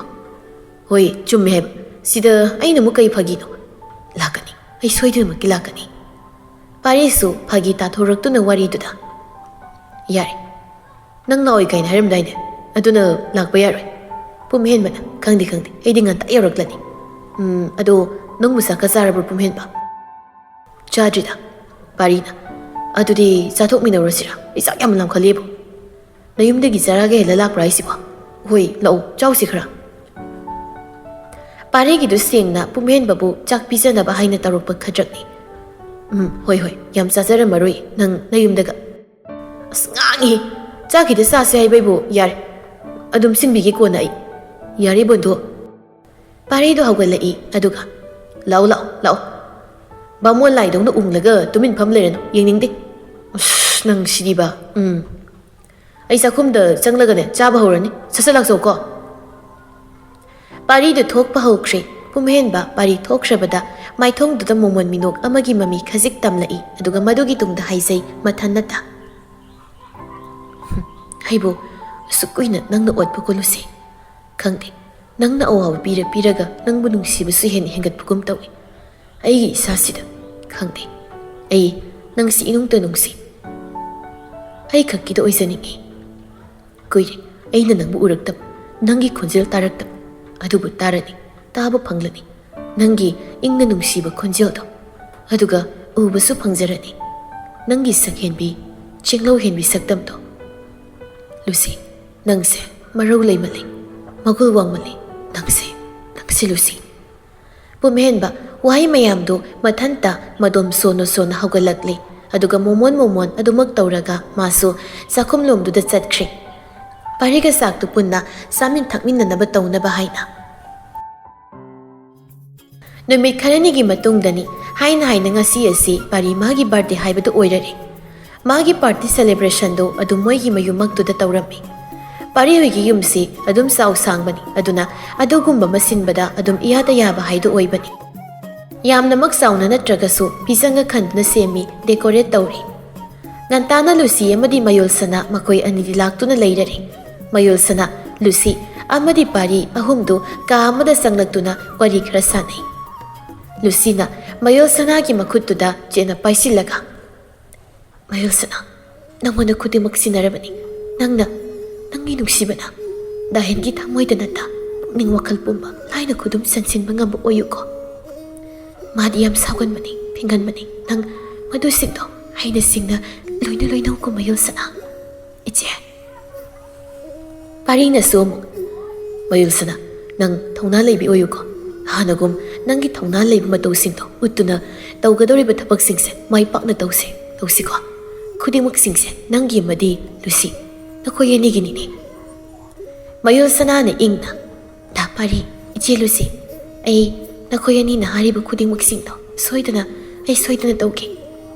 "ꯍꯣꯏ, ꯆꯨꯝꯃꯦ ꯍꯥꯏꯕ꯫ ꯁꯤꯗ ꯑꯩꯅ ꯑꯃꯨꯛ ꯀꯩ ꯐꯥꯒꯤꯅꯣ? ꯂꯥꯛꯀꯅꯤ, ꯑꯩ ꯁꯣꯏꯗꯅꯃꯛꯀꯤ ꯂꯥꯛꯀꯅꯤ꯫" ꯄꯥꯔꯤꯁꯨ ꯐꯥꯒꯤ ꯇꯥꯊꯣꯔꯛꯇꯨꯅ ꯋꯥꯔꯤꯗꯨꯗ, "ꯌꯥꯔꯦ, ꯅꯪ ꯂꯥꯛꯑꯣꯏ ꯀꯥꯏꯅ ꯍꯥꯏꯔꯝꯗꯥꯏꯅꯦ? ꯑꯗꯨꯅ ꯂꯥꯛꯄ ꯌꯥꯔꯣꯏ꯫" ꯄꯨꯝꯍꯦꯟꯕꯅ, "ꯈꯪꯗꯦ, ꯈꯪꯗꯦ, ꯑꯩꯗꯤ ꯉꯟꯇꯥ ꯌꯧꯔꯛꯂꯅꯤ꯫ ꯎꯝ, ꯑꯗꯣ ꯅꯪꯕꯨ ꯆꯥꯛꯀ ꯆꯥꯔꯕ꯭ꯔꯣ, ꯄꯨꯝꯍꯦꯟꯕ?" "ꯆꯥꯗ꯭ꯔꯤꯗ꯫" ꯄꯥꯔꯤꯅ, "ꯑꯗꯨꯗꯤ ꯆꯥꯊꯣꯛꯃꯤꯟꯅꯔꯨꯔꯁꯤꯔꯥ? ꯑꯩ ꯆꯥꯛ ꯌꯥꯝ ꯂꯥꯝꯈꯠꯂꯦꯕꯨ꯫ ꯅꯌꯨꯝꯗꯒꯤ ꯆꯔꯥꯒ ꯍꯦꯜꯂ ꯂꯥꯛꯄ꯭ꯔꯥ ꯍꯥꯏꯁꯤꯕꯣ?" "ꯍꯣꯏ, ꯂꯥꯛꯑꯣ, ꯆꯥꯎꯁꯤ ꯈꯔ꯫" ꯄꯥꯔꯤꯒꯤꯗꯨ ꯁꯦꯡꯅ ꯄꯨꯝꯍꯦꯟꯕꯕꯨ ꯆꯥꯛ ꯄꯤꯖꯅꯕ ꯍꯥꯏꯅ ꯇꯧꯔꯛꯄ ꯈꯗ꯭ꯔꯛꯅꯤ꯫ "ꯎꯝ, ꯍꯣꯏ, ꯍꯣꯏ, ꯌꯥꯝ ꯆꯥꯖꯔꯝꯃꯔꯣꯏ ꯅꯪ ꯅꯌꯨꯝꯗꯒ꯫" "ꯑꯁ, ꯉꯥꯡꯉꯤ! ꯆꯥꯛ ꯈꯤꯇ ꯆꯥꯁꯦ ꯍꯥꯏꯕꯩꯕꯨ ꯌꯥꯔꯦ꯫ ꯑꯗꯨꯝ ꯁꯤꯟꯕꯤꯒꯦ ꯀꯣꯟꯅ ꯑꯩ꯫" "ꯌꯥꯔꯦ, ꯕꯣꯟꯗꯨ꯫" ꯄꯥꯔꯤꯗꯣ ꯍꯧꯒꯠꯂꯛꯏ, ꯑꯗꯨꯒ, "ꯂꯥꯛꯑꯣ, ꯂꯥꯛꯑꯣ, ꯂꯥꯛꯑꯣ꯫ ꯕꯥꯃꯣꯟ ꯂꯥꯏꯗꯧꯅ ꯎꯪꯂꯒ ꯇꯨꯃꯤꯟ ꯐꯝ ꯂꯩꯔꯅꯨ, ꯌꯦꯡꯅꯤꯡꯗꯦ꯫ ꯑꯁ, ꯅꯪ ꯁꯤꯗꯤꯕ꯫ ꯎꯝ꯫ ꯑꯩ ꯆꯥꯛꯈꯨꯝꯗ ꯆꯪꯂꯒꯅꯦ, ꯆꯥꯕ ꯍꯧꯔꯅꯤ꯫ ꯁꯠ ꯁꯠ ꯂꯥꯛꯆꯧꯀꯣ꯫" ꯄꯥꯔꯤꯗꯨ ꯊꯣꯛꯄ ꯍꯧꯈ꯭ꯔꯦ꯫ ꯄꯨꯝꯍꯦꯟꯕ ꯄꯥꯔꯤ ꯊꯣꯛꯈ꯭ꯔꯕꯗ ꯃꯥꯏꯊꯣꯡꯗꯨꯗ ꯃꯣꯃꯣꯟ ꯃꯤꯅꯣꯛ ꯑꯃꯒꯤ ꯃꯃꯤ ꯈꯖꯤꯛ ꯇꯝꯂꯛꯏ, ꯑꯗꯨꯒ ꯃꯗꯨꯒꯤ ꯇꯨꯡꯗ ꯍꯥꯏꯖꯩ ꯃꯊꯟꯅꯇ, "ꯍꯩꯕꯣ, ꯑꯁꯨꯛ ꯀꯨꯏꯅ ꯅꯪꯅ ꯑꯣꯠꯄ ꯀꯣꯜꯂꯨꯁꯦ꯫ ꯈꯪꯗꯦ, ꯅꯪꯅ ꯑꯋꯥꯕ ꯄꯤꯔ ꯄꯤꯔꯒ ꯅꯪꯕꯨ ꯅꯨꯡꯁꯤꯕꯁꯨ ꯍꯦꯟꯅ ꯍꯦꯟꯒꯠꯄꯒꯨꯝ ꯇꯧꯏ꯫ ꯑꯩꯒꯤ ꯏꯁꯥꯁꯤꯗ ꯈꯪꯗꯦ꯫ ꯑꯩ ꯅꯪꯁꯤ ꯏꯅꯨꯡꯇ ꯅꯨꯡꯁꯤ꯫ ꯑꯩ ꯈꯛꯀꯤꯗ ꯑꯣꯏꯖꯅꯤꯡꯉꯤ꯫ ꯀꯨꯏꯔꯦ ꯑꯩꯅ ꯅꯪꯕꯨ ꯎꯔꯛꯇꯕ, ꯅꯪꯒꯤ ꯈꯣꯟꯖꯦꯜ ꯇꯥꯔꯛꯇꯕ꯫ ꯑꯗꯨꯕꯨ ꯇꯥꯔꯅꯤ, ꯇꯥꯕ ꯐꯪꯂꯅꯤ꯫ ꯅꯪꯒꯤ ꯏꯪꯅ ꯅꯨꯡꯁꯤꯕ ꯈꯣꯟꯖꯦꯜꯗꯣ, ꯑꯗꯨꯒ ꯎꯕꯁꯨ ꯐꯪꯖꯔꯅꯤ꯫ ꯅꯪꯒꯤ ꯁꯛꯍꯦꯟꯕꯤ, ꯆꯦꯡꯂꯧ ꯍꯦꯟꯕꯤ ꯁꯛꯇꯝꯗꯣ꯫ ꯂꯨꯁꯤ, ꯅꯪꯁꯦ ꯃꯔꯧ ꯂꯩꯃꯜꯂꯤ, ꯃꯒꯨꯜ ꯋꯥꯡꯃꯜꯂꯤ꯫ ꯅꯪꯁꯦ, ꯅꯪꯁꯦ ꯂꯨꯁꯤ꯫ ꯄꯨꯝꯍꯦꯟꯕ ꯋꯥꯍꯩ ꯃꯌꯥꯝꯗꯨ ꯃꯊꯟꯇ ꯃꯗꯣꯝ ꯁꯣꯟꯅ ꯁꯣꯟꯅ ꯍꯧꯒꯠꯂꯛꯂꯤ꯫ ꯑꯗꯨꯒ ꯃꯣꯃꯣꯟ ꯃꯣꯃꯣꯟ ꯑꯗꯨꯃꯛ ꯇꯧꯔꯒ ꯃꯥꯁꯨ ꯆꯥꯛꯈꯨꯝꯂꯣꯝꯗꯨꯗ ꯆꯠꯈ꯭ꯔꯦ꯫ ꯄꯥꯔꯤꯒ ꯆꯥꯛꯇꯨ ꯄꯨꯟꯅ ꯆꯥꯃꯤꯟ ꯊꯛꯃꯤꯟꯅꯅꯕ ꯇꯧꯅꯕ ꯍꯥꯏꯅ꯫ ꯅꯨꯃꯤꯠ ꯈꯔꯅꯤꯒꯤ ꯃꯇꯨꯡꯗꯅꯤ ꯍꯥꯏꯅ ꯍꯥꯏꯅ ꯉꯁꯤ ꯑꯁꯤ ꯄꯥꯔꯤ ꯃꯥꯒꯤ ꯕꯥꯔꯗꯦ ꯍꯥꯏꯕꯗꯨ ꯑꯣꯏꯔꯔꯦ꯫ ꯃꯥꯒꯤ ꯄꯥꯔꯇꯤ ꯁꯦꯂꯦꯕ꯭ꯔꯦꯁꯟꯗꯨ ꯑꯗꯨꯝ ꯃꯣꯏꯒꯤ ꯃꯌꯨꯝꯃꯛꯇꯨꯗ ꯇꯧꯔꯝꯃꯤ꯫ ꯄꯥꯔꯤ ꯍꯣꯏꯒꯤ ꯌꯨꯝꯁꯤ ꯑꯗꯨꯝ ꯆꯥꯎ ꯁꯥꯡꯕꯅꯤ, ꯑꯗꯨꯅ ꯑꯗꯨꯒꯨꯝꯕ ꯑꯃ ꯁꯤꯟꯕꯗ ꯑꯗꯨꯝ ꯏꯌꯥꯗ ꯌꯥꯕ ꯍꯥꯏꯗꯨ ꯑꯣꯏꯕꯅꯤ꯫ ꯌꯥꯝꯅꯃꯛ ꯆꯥꯎꯅ ꯅꯠꯇ꯭ꯔꯒꯁꯨ ꯐꯤꯖꯪꯒ ꯈꯟꯗꯨꯅ ꯁꯦꯝꯃꯤ, ꯗꯦꯀꯣꯔꯦꯠ ꯇꯧꯔꯤ꯫ ꯉꯟꯇꯥꯅ ꯂꯨꯁꯤ ꯑꯃꯗꯤ ꯃꯌꯣꯜꯁꯅꯥ ꯃꯈꯣꯏ ꯑꯅꯤꯗꯤ ꯂꯥꯛꯇꯨꯅ ꯂꯩꯔꯔꯦ꯫ ꯃꯌꯣꯜꯁꯅꯥ, ꯂꯨꯁꯤ ꯑꯃꯗꯤ ꯄꯥꯔꯤ ꯑꯍꯨꯝꯗꯨ ꯀꯥ ꯑꯃꯗ ꯆꯪꯂꯛꯇꯨꯅ ꯋꯥꯔꯤ ꯈꯔ ꯁꯥꯟꯅꯩ꯫ ꯂꯨꯁꯤꯅ ꯃꯌꯣꯜꯁꯅꯥꯒꯤ ꯃꯈꯨꯠꯇꯨꯗ ꯆꯦꯠꯅ ꯄꯥꯏꯁꯤꯜꯂꯒ, "ꯃꯌꯣꯜꯁꯅꯥ, ꯅꯪꯉꯣꯟꯗ ꯈꯨꯗꯤꯡꯃꯛ ꯁꯤꯟꯅꯔꯕꯅꯤ꯫ ꯅꯪꯅ, ꯅꯪꯒꯤ ꯅꯨꯡꯁꯤꯕꯅ ꯗꯥꯍꯦꯟꯒꯤ ꯊꯃꯣꯏꯗ ꯅꯠꯇ ꯄꯨꯛꯅꯤꯡ ꯋꯥꯈꯜ ꯄꯨꯝꯕ ꯂꯥꯏꯅ ꯈꯨꯗꯨꯝ ꯆꯟꯁꯤꯟꯕ ꯉꯝꯕ ꯑꯣꯏꯌꯨꯀꯣ꯫ ꯃꯥꯗꯤ ꯌꯥꯝ ꯁꯥꯎꯒꯟꯕꯅꯤ, ꯐꯤꯡꯒꯟꯕꯅꯤ꯫ ꯅꯪ ꯃꯗꯨꯁꯤꯡꯗꯣ ꯍꯩꯅ ꯁꯤꯡꯅ ꯂꯣꯏꯅ ꯂꯣꯏꯅꯧꯀꯣ ꯃꯌꯣꯜꯁꯅꯥ꯫ ꯏꯆꯦ꯫" ꯄꯥꯔꯤꯅꯁꯨ ꯑꯃꯨꯛ, "ꯃꯌꯣꯜꯁꯅꯥ, ꯅꯪ ꯊꯧꯅꯥ ꯂꯩꯕꯤ ꯑꯣꯏꯌꯨꯀꯣ꯫ ꯍꯥꯟꯅꯒꯨꯝ ꯅꯪꯒꯤ ꯊꯧꯅꯥ ꯂꯩꯕ ꯃꯇꯧꯁꯤꯡꯗꯣ ꯎꯠꯇꯨꯅ ꯇꯧꯒꯗꯧꯔꯤꯕ ꯊꯕꯛꯁꯤꯡꯁꯦ ꯃꯥꯏ ꯄꯥꯛꯅ ꯇꯧꯁꯦ, ꯇꯧꯁꯤꯀꯣ꯫ ꯈꯨꯗꯤꯡꯃꯛꯁꯤꯡꯁꯦ ꯅꯪꯒꯤ ꯑꯃꯗꯤ ꯂꯨꯁꯤ, ꯅꯈꯣꯏ ꯑꯅꯤꯒꯤꯅꯤꯅꯦ꯫" ꯃꯌꯣꯜꯁꯅꯥꯅ ꯏꯪꯅ, "ꯗꯥ ꯄꯥꯔꯤ, ꯏꯆꯦ ꯂꯨꯁꯤ, ꯑꯩ ꯅꯈꯣꯏ ꯑꯅꯤꯅ ꯍꯥꯏꯔꯤꯕ ꯈꯨꯗꯤꯡꯃꯛꯁꯤꯡꯗꯣ ꯁꯣꯏꯗꯅ, ꯑꯩ ꯁꯣꯏꯗꯅ ꯇꯧꯒꯦ꯫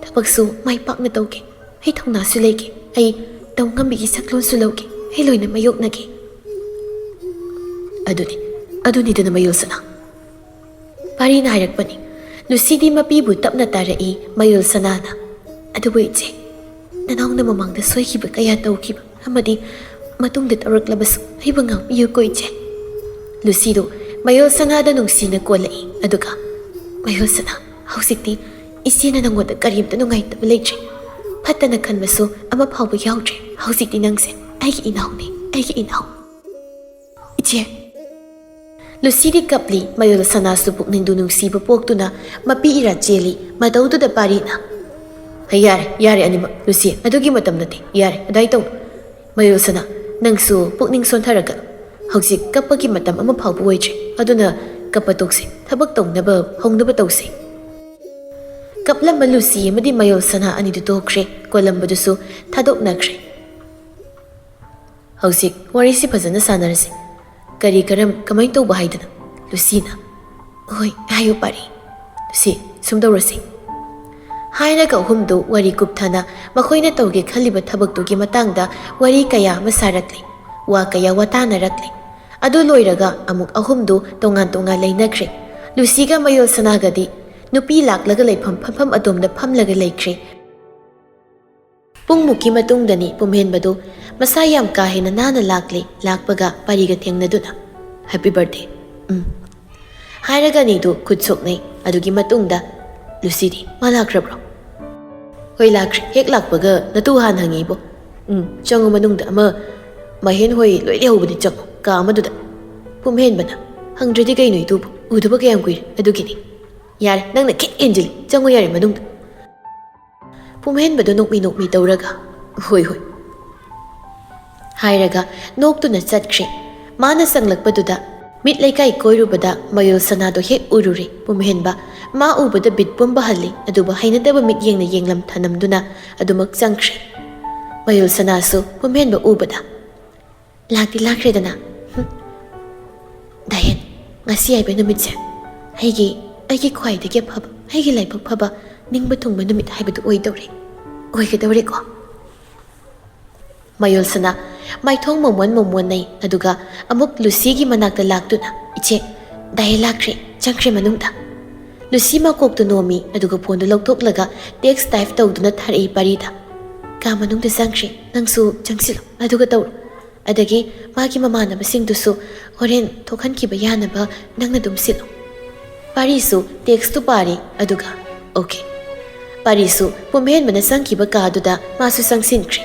ꯊꯕꯛꯁꯨ ꯃꯥꯏ ꯄꯥꯛꯅ ꯇꯧꯒꯦ꯫ ꯑꯩ ꯊꯧꯅꯥꯁꯨ ꯂꯩꯒꯦ꯫ ꯑꯩ ꯇꯧ ꯉꯝꯕꯤꯒꯤ ꯁꯛꯂꯣꯟꯁꯨ ꯂꯧꯒꯦ꯫ ꯑꯩ ꯂꯣꯏꯅ ꯃꯥꯌꯣꯛꯅꯒꯦ꯫" "ꯑꯗꯨꯅꯤ, ꯑꯗꯨꯅꯤꯗꯅ ꯃꯌꯣꯜꯁꯅꯥ꯫" ꯄꯥꯔꯤꯅ ꯍꯥꯏꯔꯛꯄꯅꯤ꯫ ꯂꯨꯁꯤꯗꯤ ꯃꯄꯤꯕꯨ ꯇꯞꯅ ꯇꯥꯔꯛꯏ, ꯃꯌꯣꯜꯁꯅꯥꯅ, "ꯑꯗꯨꯕꯨ ꯏꯆꯦ, ꯅꯅꯥꯎꯅ ꯃꯃꯥꯡꯗ ꯁꯣꯏꯈꯤꯕ ꯀꯌꯥ ꯇꯧꯈꯤꯕ ꯑꯃꯗꯤ ꯃꯇꯨꯡꯗ ꯇꯧꯔꯛꯂꯕꯁꯨ ꯑꯩꯕꯨ ꯉꯥꯛꯄꯤꯌꯨꯀꯣ ꯏꯆꯦ꯫ ꯂꯨꯁꯤꯗꯨ ꯃꯌꯣꯜ ꯁꯅꯥꯗ ꯅꯨꯡꯁꯤꯅ ꯀꯣꯜꯂꯛꯏ꯫ ꯑꯗꯨꯒ, "ꯃꯌꯣꯜ ꯁꯅꯥ, ꯍꯧꯖꯤꯛꯇꯤ ꯏꯆꯦꯅ ꯅꯉꯣꯟꯗ ꯀꯔꯤꯝꯇ ꯅꯨꯡꯉꯥꯏꯇꯕ ꯂꯩꯇ꯭ꯔꯦ꯫ ꯐꯠꯇꯅ ꯈꯟꯕꯁꯨ ꯑꯃ ꯐꯥꯎꯕ ꯌꯥꯎꯗ꯭ꯔꯦ꯫ ꯍꯧꯖꯤꯛꯇꯤ ꯅꯪꯁꯦ ꯑꯩꯒꯤ ꯏꯅꯥꯎꯅꯦ, ꯑꯩꯒꯤ ꯏꯅꯥꯎ꯫ ꯏꯆꯦ!" ꯂꯨꯁꯤꯗꯤ ꯀꯞꯂꯤ꯫ ꯃꯌꯣꯜ ꯁꯅꯥꯁꯨ ꯄꯨꯛꯅꯤꯡꯗꯨ ꯅꯨꯡꯁꯤꯕ ꯄꯣꯛꯇꯨꯅ ꯃꯄꯤ ꯏꯔꯥ ꯆꯦꯜꯂꯤ꯫ ꯃꯇꯧꯗꯨꯗ ꯄꯥꯔꯤꯅ, "ꯌꯥꯔꯦ, ꯌꯥꯔꯦ ꯑꯅꯤꯃꯛ꯫ ꯂꯨꯁꯤ, ꯑꯗꯨꯒꯤ ꯃꯇꯝ ꯅꯠꯇꯦ꯫ ꯌꯥꯔꯦ, ꯑꯗꯥꯏ ꯇꯧꯅꯨ꯫ ꯃꯌꯣꯜ ꯁꯅꯥ, ꯅꯪꯁꯨ ꯄꯨꯛꯅꯤꯡ ꯁꯣꯟꯊꯔꯒ ꯍꯧꯖꯤꯛ ꯀꯞꯄꯒꯤ ꯃꯇꯝ ꯑꯃ ꯐꯥꯎꯕ ꯑꯣꯏꯗ꯭ꯔꯦ꯫ ꯑꯗꯨꯅ ꯀꯞꯄ ꯇꯣꯛꯁꯤ꯫ ꯊꯕꯛ ꯇꯧꯅꯕ ꯍꯧꯅꯕ ꯇꯧꯁꯤ꯫" ꯀꯞꯂꯝꯕ ꯂꯨꯁꯤ ꯑꯃꯗꯤ ꯃꯌꯣꯜ ꯁꯅꯥ ꯑꯅꯤꯗꯨ ꯇꯣꯛꯈ꯭ꯔꯦ꯫ ꯀꯣꯜꯂꯝꯕꯗꯨꯁꯨ ꯊꯥꯗꯣꯛꯅꯈ꯭ꯔꯦ꯫ "ꯍꯧꯖꯤꯛ ꯋꯥꯔꯤꯁꯤ ꯐꯖꯅ ꯁꯥꯟꯅꯔꯁꯤ꯫ ꯀꯔꯤ ꯀꯔꯝ ꯀꯃꯥꯏꯅ ꯇꯧꯕ ꯍꯥꯏꯗꯅ?" ꯂꯨꯁꯤꯅ, "ꯍꯣꯏ, ꯍꯥꯏꯌꯨ ꯄꯥꯔꯤ꯫" "ꯂꯨꯁꯤ, ꯁꯨꯝ ꯇꯧꯔꯁꯤ꯫" ꯍꯥꯏꯔꯒ ꯑꯍꯨꯝꯗꯨ ꯋꯥꯔꯤ ꯀꯨꯞꯊꯅ ꯃꯈꯣꯏꯅ ꯇꯧꯒꯦ ꯈꯜꯂꯤꯕ ꯊꯕꯛꯇꯨꯒꯤ ꯃꯇꯥꯡꯗ ꯋꯥꯔꯤ ꯀꯌꯥ ꯑꯃ ꯁꯥꯔꯛꯂꯤ꯫ ꯋꯥ ꯀꯌꯥ ꯋꯥꯇꯥꯅꯔꯛꯂꯤ꯫ ꯑꯗꯨ ꯂꯣꯏꯔꯒ ꯑꯃꯨꯛ ꯑꯍꯨꯝꯗꯨ ꯇꯣꯉꯥꯟ ꯇꯣꯉꯥꯟ ꯂꯩꯅꯈ꯭ꯔꯦ꯫ ꯂꯨꯁꯤꯒ ꯃꯌꯣꯜ ꯁꯅꯥꯒꯗꯤ ꯅꯨꯄꯤ ꯂꯥꯛꯂꯒ ꯂꯩꯐꯝ ꯐꯝꯐꯝ ꯑꯗꯣꯝꯗ ꯐꯝꯂꯒ ꯂꯩꯈ꯭ꯔꯦ꯫ ꯄꯨꯡꯃꯨꯛꯀꯤ ꯃꯇꯨꯡꯗꯅꯤ ꯄꯨꯝꯍꯦꯟꯕꯗꯨ ꯃꯁꯥ ꯌꯥꯝ ꯀꯥ ꯍꯦꯟꯅ ꯅꯥꯟꯅ ꯂꯥꯛꯂꯦ꯫ ꯂꯥꯛꯄꯒ ꯄꯥꯔꯤꯒ ꯊꯦꯡꯅꯗꯨꯅ, "Happy birthday꯫ ꯎꯝ꯫" ꯍꯥꯏꯔꯒ ꯑꯅꯤꯗꯨ ꯈꯨꯠ ꯁꯣꯛꯅꯩ꯫ ꯑꯗꯨꯒꯤ ꯃꯇꯨꯡꯗ ꯂꯨꯁꯤꯗꯤ, "ꯃꯥ ꯂꯥꯛꯈ꯭ꯔꯕ꯭ꯔꯣ?" "ꯍꯣꯏ, ꯂꯥꯛꯈ꯭ꯔꯦ꯫ ꯍꯦꯛ ꯂꯥꯛꯄꯒ ꯅꯇꯨ ꯍꯥꯟꯅ ꯍꯪꯉꯤꯕꯣ꯫ ꯎꯝ, ꯆꯪꯉꯨ ꯃꯅꯨꯡꯗ꯫ ꯑꯃ ꯃꯍꯦꯟ ꯍꯣꯏ ꯂꯣꯏ ꯂꯩꯍꯧꯕꯅꯤ꯫ ꯆꯪꯉꯨ, ꯀꯥ ꯑꯃꯗꯨꯗ꯫" ꯄꯨꯝꯍꯦꯟꯕꯅ, "ꯍꯪꯗ꯭ꯔꯗꯤ ꯀꯩꯅꯣ ꯏꯇꯨꯕꯨ? ꯎꯗꯕ ꯀꯌꯥꯝ ꯀꯨꯏꯔꯦ꯫ ꯑꯗꯨꯒꯤꯅꯤ꯫" "ꯌꯥꯔꯦ, ꯅꯪꯅ ꯈꯤꯠ ꯍꯦꯟꯖꯤꯜꯂꯤ꯫ ꯆꯪꯉꯨ ꯌꯥꯔꯦ ꯃꯅꯨꯡꯗ꯫" ꯄꯨꯝꯍꯦꯟꯕꯗꯨ ꯅꯣꯛꯃꯤ ꯅꯣꯛꯃꯤ ꯇꯧꯔꯒ, "ꯍꯣꯏ, ꯍꯣꯏ꯫" ꯍꯥꯏꯔꯒ ꯅꯣꯛꯇꯨꯅ ꯆꯠꯈ꯭ꯔꯦ꯫ ꯃꯥꯅ ꯆꯪꯂꯛꯄꯗꯨꯗ ꯃꯤꯠ ꯂꯩꯀꯥꯏ ꯀꯣꯏꯔꯨꯕꯗ ꯃꯌꯣꯜ ꯁꯅꯥꯗꯣ ꯍꯦꯛ ꯎꯔꯨꯔꯦ꯫ ꯄꯨꯝꯍꯦꯟꯕ ꯃꯥ ꯎꯕꯗ ꯕꯤꯠ ꯄꯨꯝꯕ ꯍꯜꯂꯤ, ꯑꯗꯨꯕꯨ ꯍꯩꯅꯗꯕ ꯃꯤꯠꯌꯦꯡꯅ ꯌꯦꯡꯂꯝ ꯊꯅꯝꯗꯨꯅ ꯑꯗꯨꯃꯛ ꯆꯪꯈ꯭ꯔꯦ꯫ ꯃꯌꯣꯜ ꯁꯅꯥꯁꯨ ꯄꯨꯝꯍꯦꯟꯕ ꯎꯕꯗ, "ꯂꯥꯛꯇꯤ ꯂꯥꯛꯈ꯭ꯔꯦꯗꯅ꯫ ꯍꯨꯝ꯫ ꯗꯥꯍꯦꯟ, ꯉꯁꯤ ꯍꯥꯏꯕ ꯅꯨꯃꯤꯠꯁꯦ ꯑꯩꯒꯤ, ꯑꯩꯒꯤ ꯈ꯭ꯋꯥꯏꯗꯒꯤ ꯑꯐꯕ, ꯑꯩꯒꯤ ꯂꯥꯏꯕꯛ ꯐꯕ, ꯅꯤꯡꯕ ꯊꯨꯡꯕ ꯅꯨꯃꯤꯠ ꯍꯥꯏꯕꯗꯨ ꯑꯣꯏꯗꯧꯔꯦ꯫ ꯑꯣꯏꯒꯗꯧꯔꯦꯀꯣ?" ꯃꯌꯣꯜ ꯁꯅꯥ ꯃꯥꯏꯊꯣꯡ ꯃꯣꯃꯣꯟ ꯃꯣꯃꯣꯟꯅꯩ, ꯑꯗꯨꯒ ꯑꯃꯨꯛ ꯂꯨꯁꯤꯒꯤ ꯃꯅꯥꯛꯇ ꯂꯥꯛꯇꯨꯅ, "ꯏꯆꯦ, ꯗꯥꯍꯦꯟ ꯂꯥꯛꯈ꯭ꯔꯦ, ꯆꯪꯈ꯭ꯔꯦ ꯃꯅꯨꯡꯗ꯫" ꯂꯨꯁꯤ ꯃꯀꯣꯛꯇꯨ ꯅꯣꯝꯃꯤ, ꯑꯗꯨꯒ ꯐꯣꯟꯗꯨ ꯂꯧꯊꯣꯛꯂꯒ text type ꯇꯧꯗꯨꯅ ꯊꯥꯔꯛꯏ ꯄꯥꯔꯤꯗ꯫ "ꯀꯥ ꯃꯅꯨꯡꯗ ꯆꯪꯈ꯭ꯔꯦ, ꯅꯪꯁꯨ ꯆꯪꯁꯤꯜꯂꯨ, ꯑꯗꯨꯒ ꯇꯧꯔꯣ꯫" ꯑꯗꯒꯤ ꯃꯥꯒꯤ ꯃꯃꯥꯟꯅꯕꯁꯤꯡꯗꯨꯁꯨ ꯍꯣꯔꯦꯟ ꯊꯣꯛꯍꯟꯈꯤꯕ ꯌꯥꯅꯕ ꯅꯪꯅ ꯑꯗꯨꯝ ꯁꯤꯜꯂꯨ꯫ ꯄꯥꯔꯤꯁꯨ ꯇꯦꯛꯁꯇꯨ ꯄꯥꯔꯤ, ꯑꯗꯨꯒ "ꯑꯣꯀꯦ"꯫ ꯄꯥꯔꯤꯁꯨ ꯄꯨꯝꯍꯦꯟꯕꯅ ꯆꯪꯈꯤꯕ ꯀꯥꯗꯨꯗ ꯃꯥꯁꯨ ꯆꯪꯁꯤꯟꯈ꯭ꯔꯦ꯫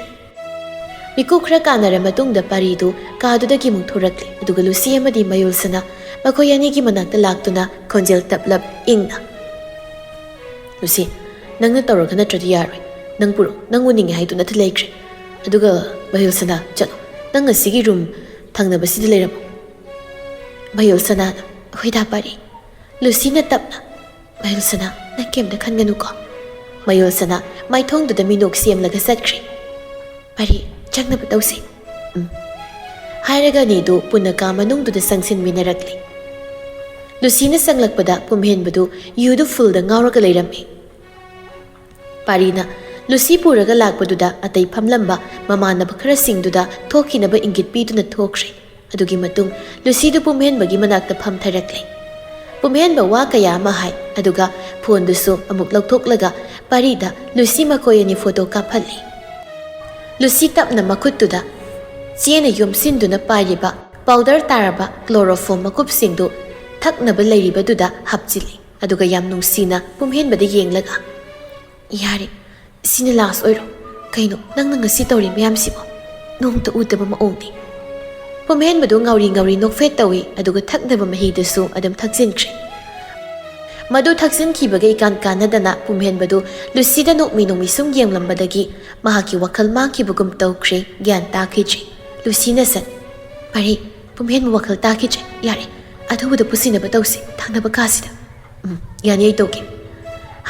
ꯃꯤꯀꯨꯞ ꯈꯔ ꯀꯥꯟꯅꯔ ꯃꯇꯨꯡꯗ ꯄꯥꯔꯤꯗꯨ ꯀꯥꯗꯨꯗꯒꯤ ꯑꯃꯨꯛ ꯊꯣꯔꯛꯂꯦ, ꯑꯗꯨꯒ ꯂꯨꯁꯤ ꯑꯃꯗꯤ ꯃꯌꯨꯜꯁꯅꯥ ꯃꯈꯣꯏ ꯑꯅꯤꯒꯤ ꯃꯅꯥꯛꯇ ꯂꯥꯛꯇꯨꯅ ꯈꯣꯟꯖꯦꯜ ꯇꯞꯂꯞ ꯏꯪꯅ, "ꯂꯨꯁꯤ, ꯅꯪꯅ ꯇꯧꯔꯒ ꯅꯠꯇ꯭ꯔꯗꯤ ꯌꯥꯔꯣꯏ꯫ ꯅꯪ ꯄꯨꯔꯛꯑꯣ, ꯅꯪ ꯎꯅꯤꯡꯉꯦ ꯍꯥꯏꯗꯨ ꯅꯠꯇ ꯂꯩꯈ꯭ꯔꯦ꯫ ꯑꯗꯨꯒ ꯃꯌꯨꯜꯁꯅꯥ, ꯆꯠꯂꯣ, ꯅꯪ ꯉꯁꯤꯒꯤ ꯔꯨꯝ ꯊꯪꯅꯕꯁꯤꯗ ꯂꯩꯔꯝꯃꯣ"꯫ ꯃꯌꯨꯜꯁꯅꯥꯅ, "ꯍꯣꯏꯗ ꯄꯥꯔꯤ"꯫ ꯂꯨꯁꯤꯅ ꯇꯞꯅ, "ꯃꯌꯨꯜꯁꯅꯥ, ꯅꯪ ꯀꯩꯝꯇ ꯈꯟꯒꯅꯨꯀꯣ"꯫ ꯃꯌꯨꯜꯁꯅꯥ ꯃꯥꯏꯊꯣꯡꯗꯨꯗ ꯃꯤꯅꯣꯛ ꯁꯦꯝꯂꯒ ꯆꯠꯈ꯭ꯔꯦ꯫ "ꯄꯥꯔꯤ, ꯆꯪꯅꯕ ꯇꯧꯁꯤ"꯫ "ꯎꯝ"꯫ ꯍꯥꯏꯔꯒ ꯑꯅꯤꯗꯨ ꯄꯨꯟꯅ ꯀꯥ ꯃꯅꯨꯡꯗꯨꯗ ꯆꯪꯁꯤꯟꯃꯤꯟꯅꯔꯛꯂꯦ꯫ ꯂꯨꯁꯤꯅ ꯆꯪꯂꯛꯄꯗ ꯄꯨꯝꯍꯦꯟꯕꯗꯨ ꯌꯨꯗꯨ ꯐꯨꯜꯗ ꯉꯥꯎꯔꯒ ꯂꯩꯔꯝꯃꯤ꯫ ꯄꯥꯔꯤꯅ ꯂꯨꯁꯤ ꯄꯨꯔꯒ ꯂꯥꯛꯄꯗꯨꯗ ꯑꯇꯩ ꯐꯝꯂꯝꯕ ꯃꯃꯥꯟꯅꯕ ꯈꯔꯁꯤꯡꯗꯨꯗ ꯊꯣꯛꯈꯤꯅꯕ ꯏꯪꯒꯤꯠ ꯄꯤꯗꯨꯅ ꯊꯣꯛꯈ꯭ꯔꯦ꯫ ꯑꯗꯨꯒꯤ ꯃꯇꯨꯡ ꯂꯨꯁꯤꯗꯨ ꯄꯨꯝꯍꯦꯟꯕꯒꯤ ꯃꯅꯥꯛꯇ ꯐꯝꯊꯔꯛꯂꯦ꯫ ꯄꯨꯝꯍꯦꯟꯕ ꯋꯥ ꯀꯌꯥ ꯑꯃ ꯍꯥꯏ, ꯑꯗꯨꯒ ꯐꯣꯟꯗꯨꯁꯨ ꯑꯃꯨꯛ ꯂꯧꯊꯣꯛꯂꯒ ꯄꯥꯔꯤꯗ ꯂꯨꯁꯤ ꯃꯈꯣꯏ ꯑꯅꯤ ꯐꯣꯇꯣ ꯀꯥꯞꯍꯜꯂꯤ꯫ ꯂꯨꯁꯤ ꯇꯞꯅ ꯃꯈꯨꯠꯇꯨꯗ ꯆꯦꯅ ꯌꯣꯝꯁꯤꯟꯗꯨꯅ ꯄꯥꯏꯔꯤꯕ ꯄꯥꯎꯗꯔ ꯇꯥꯔꯕ ꯀ꯭ꯂꯣꯔꯣꯐꯣꯝ ꯃꯀꯨꯞꯁꯤꯡꯗꯨ ꯊꯛꯅꯕ ꯂꯩꯔꯤꯕꯗꯨꯗ ꯍꯥꯞꯆꯤꯜꯂꯤ꯫ ꯑꯗꯨꯒ ꯌꯥꯝ ꯅꯨꯡꯁꯤꯅ ꯄꯨꯝꯍꯦꯟꯕꯗ ꯌꯦꯡꯂꯒ, "ꯌꯥꯔꯦ, ꯁꯤꯅ ꯂꯥꯁ ꯑꯣꯏꯔꯣ꯫ ꯀꯩꯅꯣ ꯅꯪꯅ ꯉꯁꯤ ꯇꯧꯔꯤ ꯃꯌꯥꯝꯁꯤꯕꯣ? ꯅꯣꯡꯇ ꯎꯗꯕ ꯃꯑꯣꯡꯅꯤ"꯫ ꯄꯨꯝꯍꯦꯟꯕꯗꯨ ꯉꯥꯎꯔꯤ ꯉꯥꯎꯔꯤ ꯅꯣꯛꯐꯦꯠ ꯇꯧꯏ, ꯑꯗꯨꯒ ꯊꯛꯅꯕ ꯃꯍꯤꯗꯨꯁꯨ ꯑꯗꯨꯝ ꯊꯛꯆꯤꯟꯈ꯭ꯔꯦ꯫ ꯃꯗꯨ ꯊꯛꯆꯤꯟꯈꯤꯕꯒ ꯏꯀꯥꯟ ꯀꯥꯟꯅꯗꯅ ꯄꯨꯝꯍꯦꯟꯕꯗꯨ ꯂꯨꯁꯤꯗ ꯅꯣꯛꯃꯤ ꯅꯣꯛꯃꯤ ꯁꯨꯝ ꯌꯦꯡꯂꯝꯕꯗꯒꯤ ꯃꯍꯥꯛꯀꯤ ꯋꯥꯈꯜ ꯃꯥꯡꯈꯤꯕꯒꯨꯝ ꯇꯧꯈ꯭ꯔꯦ, ꯒ꯭ꯌꯥꯟ ꯇꯥꯈꯤꯗ꯭ꯔꯦ꯫ ꯂꯨꯁꯤꯅ ꯁꯠ, "ꯄꯥꯔꯤ, ꯄꯨꯝꯍꯦꯟꯕ ꯋꯥꯈꯜ ꯇꯥꯈꯤꯗ꯭ꯔꯦ, ꯌꯥꯔꯦ, ꯑꯊꯨꯕꯗ ꯄꯨꯁꯤꯟꯅꯕ ꯇꯧꯁꯤ ꯊꯪꯅꯕ ꯀꯥꯁꯤꯗ"꯫ "ꯎꯝ, ꯌꯥꯅꯤ, ꯑꯩ ꯇꯧꯒꯦ"꯫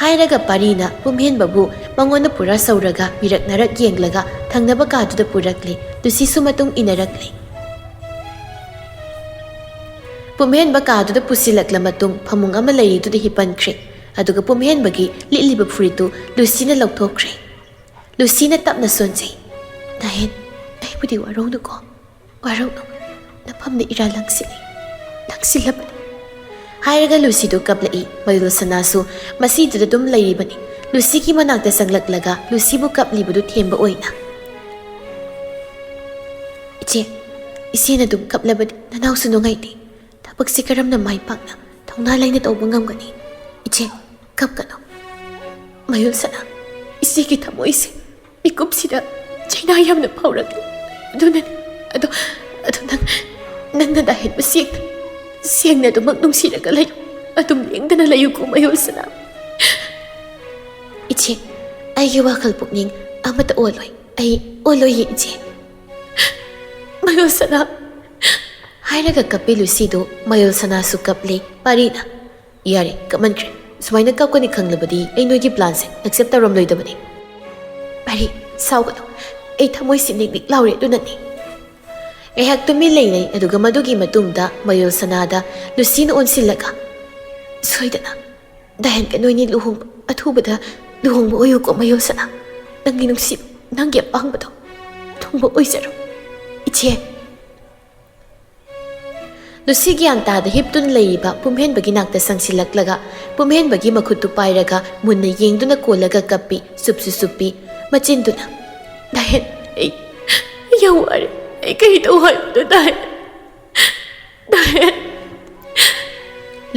ꯍꯥꯏꯔꯒ ꯄꯥꯔꯤꯅ ꯄꯨꯝꯍꯦꯟꯕꯕꯨ ꯃꯉꯣꯟꯗ ꯄꯨꯔꯥ ꯁꯧꯔꯒ ꯃꯤꯔꯛ ꯅꯥꯔꯛ ꯌꯦꯡꯂꯒ ꯊꯪꯅꯕ ꯀꯥꯗꯨꯗ ꯄꯨꯔꯛꯂꯦ꯫ ꯂꯨꯁꯤꯁꯨ ꯃꯇꯨꯡ ꯏꯟꯅꯔꯛꯂꯦ꯫ ꯄꯨꯝꯍꯦꯟꯕ ꯀꯥꯗꯨꯗ ꯄꯨꯁꯤꯜꯂꯛꯂ ꯃꯇꯨꯡ ꯐꯃꯨꯡ ꯑꯃ ꯂꯩꯔꯤꯗꯨꯗ ꯍꯤꯞꯄꯟꯈ꯭ꯔꯦ꯫ ꯑꯗꯨꯒ ꯄꯨꯝꯍꯦꯟꯕꯒꯤ ꯂꯤꯠꯂꯤꯕ ꯐꯨꯔꯤꯠꯇꯨ ꯂꯨꯁꯤꯅ ꯂꯧꯊꯣꯛꯈ꯭ꯔꯦ꯫ ꯂꯨꯁꯤꯅ ꯇꯞꯅ ꯁꯣꯟꯖꯩ, "ꯅꯍꯦꯟ, ꯑꯩꯕꯨꯗꯤ ꯋꯥꯔꯧꯅꯨꯀꯣ, ꯋꯥꯔꯧꯅꯨ꯫ ꯅꯐꯝꯗ ꯏꯔꯥ ꯂꯪꯁꯤꯜꯂꯤ, ꯂꯪꯁꯤꯜꯂꯕꯅꯤ"꯫ ꯍꯥꯏꯔꯒ ꯂꯨꯁꯤꯗꯨ ꯀꯞꯂꯛꯏ꯫ ꯃꯌꯨꯜꯁꯅꯥꯁꯨ ꯃꯁꯤꯗꯨꯗ ꯑꯗꯨꯝ ꯂꯩꯔꯤꯕꯅꯤ꯫ ꯂꯨꯁꯤꯒꯤ ꯃꯅꯥꯛꯇ ꯆꯪꯂꯛꯂꯒ ꯂꯨꯁꯤꯕꯨ ꯀꯞꯂꯤꯕꯗꯨ ꯊꯦꯝꯕ ꯑꯣꯏꯅ, "ꯏꯆꯦ, ꯏꯆꯦꯅ ꯑꯗꯨꯝ ꯀꯞꯂꯕꯗꯤ ꯅꯅꯥꯎꯁꯨ ꯅꯨꯡꯉꯥꯏꯇꯦ꯫ ꯊꯕꯛꯁꯤ ꯀꯔꯝꯅ ꯃꯥꯏ ꯄꯥꯛꯅ ꯊꯧꯅꯥ ꯂꯩꯅ ꯇꯧꯕ ꯉꯝꯒꯅꯤ? ꯏꯆꯦ, ꯀꯞꯀꯅꯨ꯫ ꯃꯌꯨꯜ ꯁꯅꯥ, ꯏꯆꯦꯒꯤ ꯊꯃꯣꯏꯁꯦ ꯃꯤꯀꯨꯞꯁꯤꯗ ꯆꯩꯅꯥ ꯌꯥꯝꯅ ꯐꯥꯎꯔꯛꯂꯤ꯫ ꯑꯗꯨꯅꯅꯤ꯫ ꯑꯗꯣ, ꯑꯗꯣ ꯅꯪ, ꯅꯪꯅ ꯗꯥꯍꯦꯟꯕꯨ ꯁꯦꯡꯅ, ꯁꯦꯡꯅ ꯑꯗꯨꯃꯛ ꯅꯨꯡꯁꯤꯔꯒ ꯂꯩꯌꯨ꯫ ꯑꯗꯨꯝ ꯂꯦꯡꯗꯅ ꯂꯩꯌꯨꯀꯣ, ꯃꯌꯨꯜ ꯁꯅꯥ꯫" "ꯏꯆꯦ, ꯑꯩꯒꯤ ꯋꯥꯈꯜ ꯄꯨꯛꯅꯤꯡ ꯑꯃꯠꯇ ꯑꯣꯜꯂꯣꯏ꯫ ꯑꯩ ꯑꯣꯜꯂꯣꯏꯌꯦ, ꯏꯆꯦ꯫" "ꯃꯌꯨꯜ ꯁꯅꯥ!" ꯍꯥꯏꯔꯒ ꯀꯞꯄꯤ ꯂꯨꯁꯤꯗꯨ꯫ ꯃꯌꯨꯜ ꯁꯅꯥꯁꯨ ꯀꯞꯂꯦ꯫ ꯄꯥꯔꯤꯅ, "ꯌꯥꯔꯦ, ꯀꯞꯃꯟꯈ꯭ꯔꯦ꯫ ꯁꯨꯃꯥꯏꯅ ꯀꯞꯀꯅꯤ ꯈꯪꯂꯕꯗꯤ ꯑꯩ ꯅꯣꯏꯒꯤ plan ꯁꯦ accept ꯇꯧꯔꯝꯂꯣꯏꯗꯕꯅꯤ꯫" "ꯄꯥꯔꯤ, ꯁꯥꯎꯒꯅꯨ꯫ ꯑꯩ ꯊꯃꯣꯏꯁꯤ ꯅꯤꯛ ꯅꯤꯛ ꯂꯥꯎꯔꯦ, ꯑꯗꯨꯅꯅꯤ꯫" ꯉꯥꯏꯍꯥꯛ ꯇꯨꯃꯤꯟ ꯂꯩꯅꯩ, ꯑꯗꯨꯒ ꯃꯗꯨꯒꯤ ꯃꯇꯨꯡꯗ ꯃꯌꯨꯜ ꯁꯅꯥꯗ ꯂꯨꯁꯤꯅ ꯑꯣꯟꯁꯤꯜꯂꯒ, "ꯁꯣꯏꯗꯅ ꯗꯥꯍꯦꯟꯒ ꯅꯣꯏꯅꯤ ꯂꯨꯍꯣꯡꯕ, ꯑꯊꯨꯕꯗ ꯂꯨꯍꯣꯡꯕ ꯑꯣꯏꯌꯨꯀꯣ, ꯃꯌꯨꯜ ꯁꯅꯥ꯫ ꯅꯪꯒꯤ ꯅꯨꯡꯁꯤꯕ, ꯅꯪꯒꯤ ꯑꯄꯥꯝꯕꯗꯣ ꯊꯨꯡꯕ ꯑꯣꯏꯖꯔꯣ, ꯏꯆꯦ꯫" ꯂꯨꯁꯤ ꯒ꯭ꯌꯥꯟ ꯇꯥꯗ ꯍꯤꯞꯇꯨꯅ ꯂꯩꯔꯤꯕ ꯄꯨꯝꯍꯦꯟꯕꯒꯤ ꯅꯥꯛꯇ ꯆꯪꯁꯤꯜꯂꯛꯂꯒ, ꯄꯨꯝꯍꯦꯟꯕꯒꯤ ꯃꯈꯨꯠꯇꯨ ꯄꯥꯏꯔꯒ ꯃꯨꯟꯅ ꯌꯦꯡꯗꯨꯅ ꯀꯣꯜꯂꯒ ꯀꯞꯄꯤ, ꯆꯨꯞꯁꯨ ꯆꯨꯞꯄꯤ꯫ ꯃꯆꯤꯟꯗꯨꯅ, "ꯗꯥꯍꯦꯟ, ꯑꯩ, ꯑꯩ ꯌꯥꯝ ꯋꯥꯔꯦ꯫ ꯑꯩ ꯀꯔꯤ ꯇꯧ ꯍꯥꯏꯕꯅꯣ, ꯗꯥꯍꯦꯟ? ꯗꯥꯍꯦꯟ!"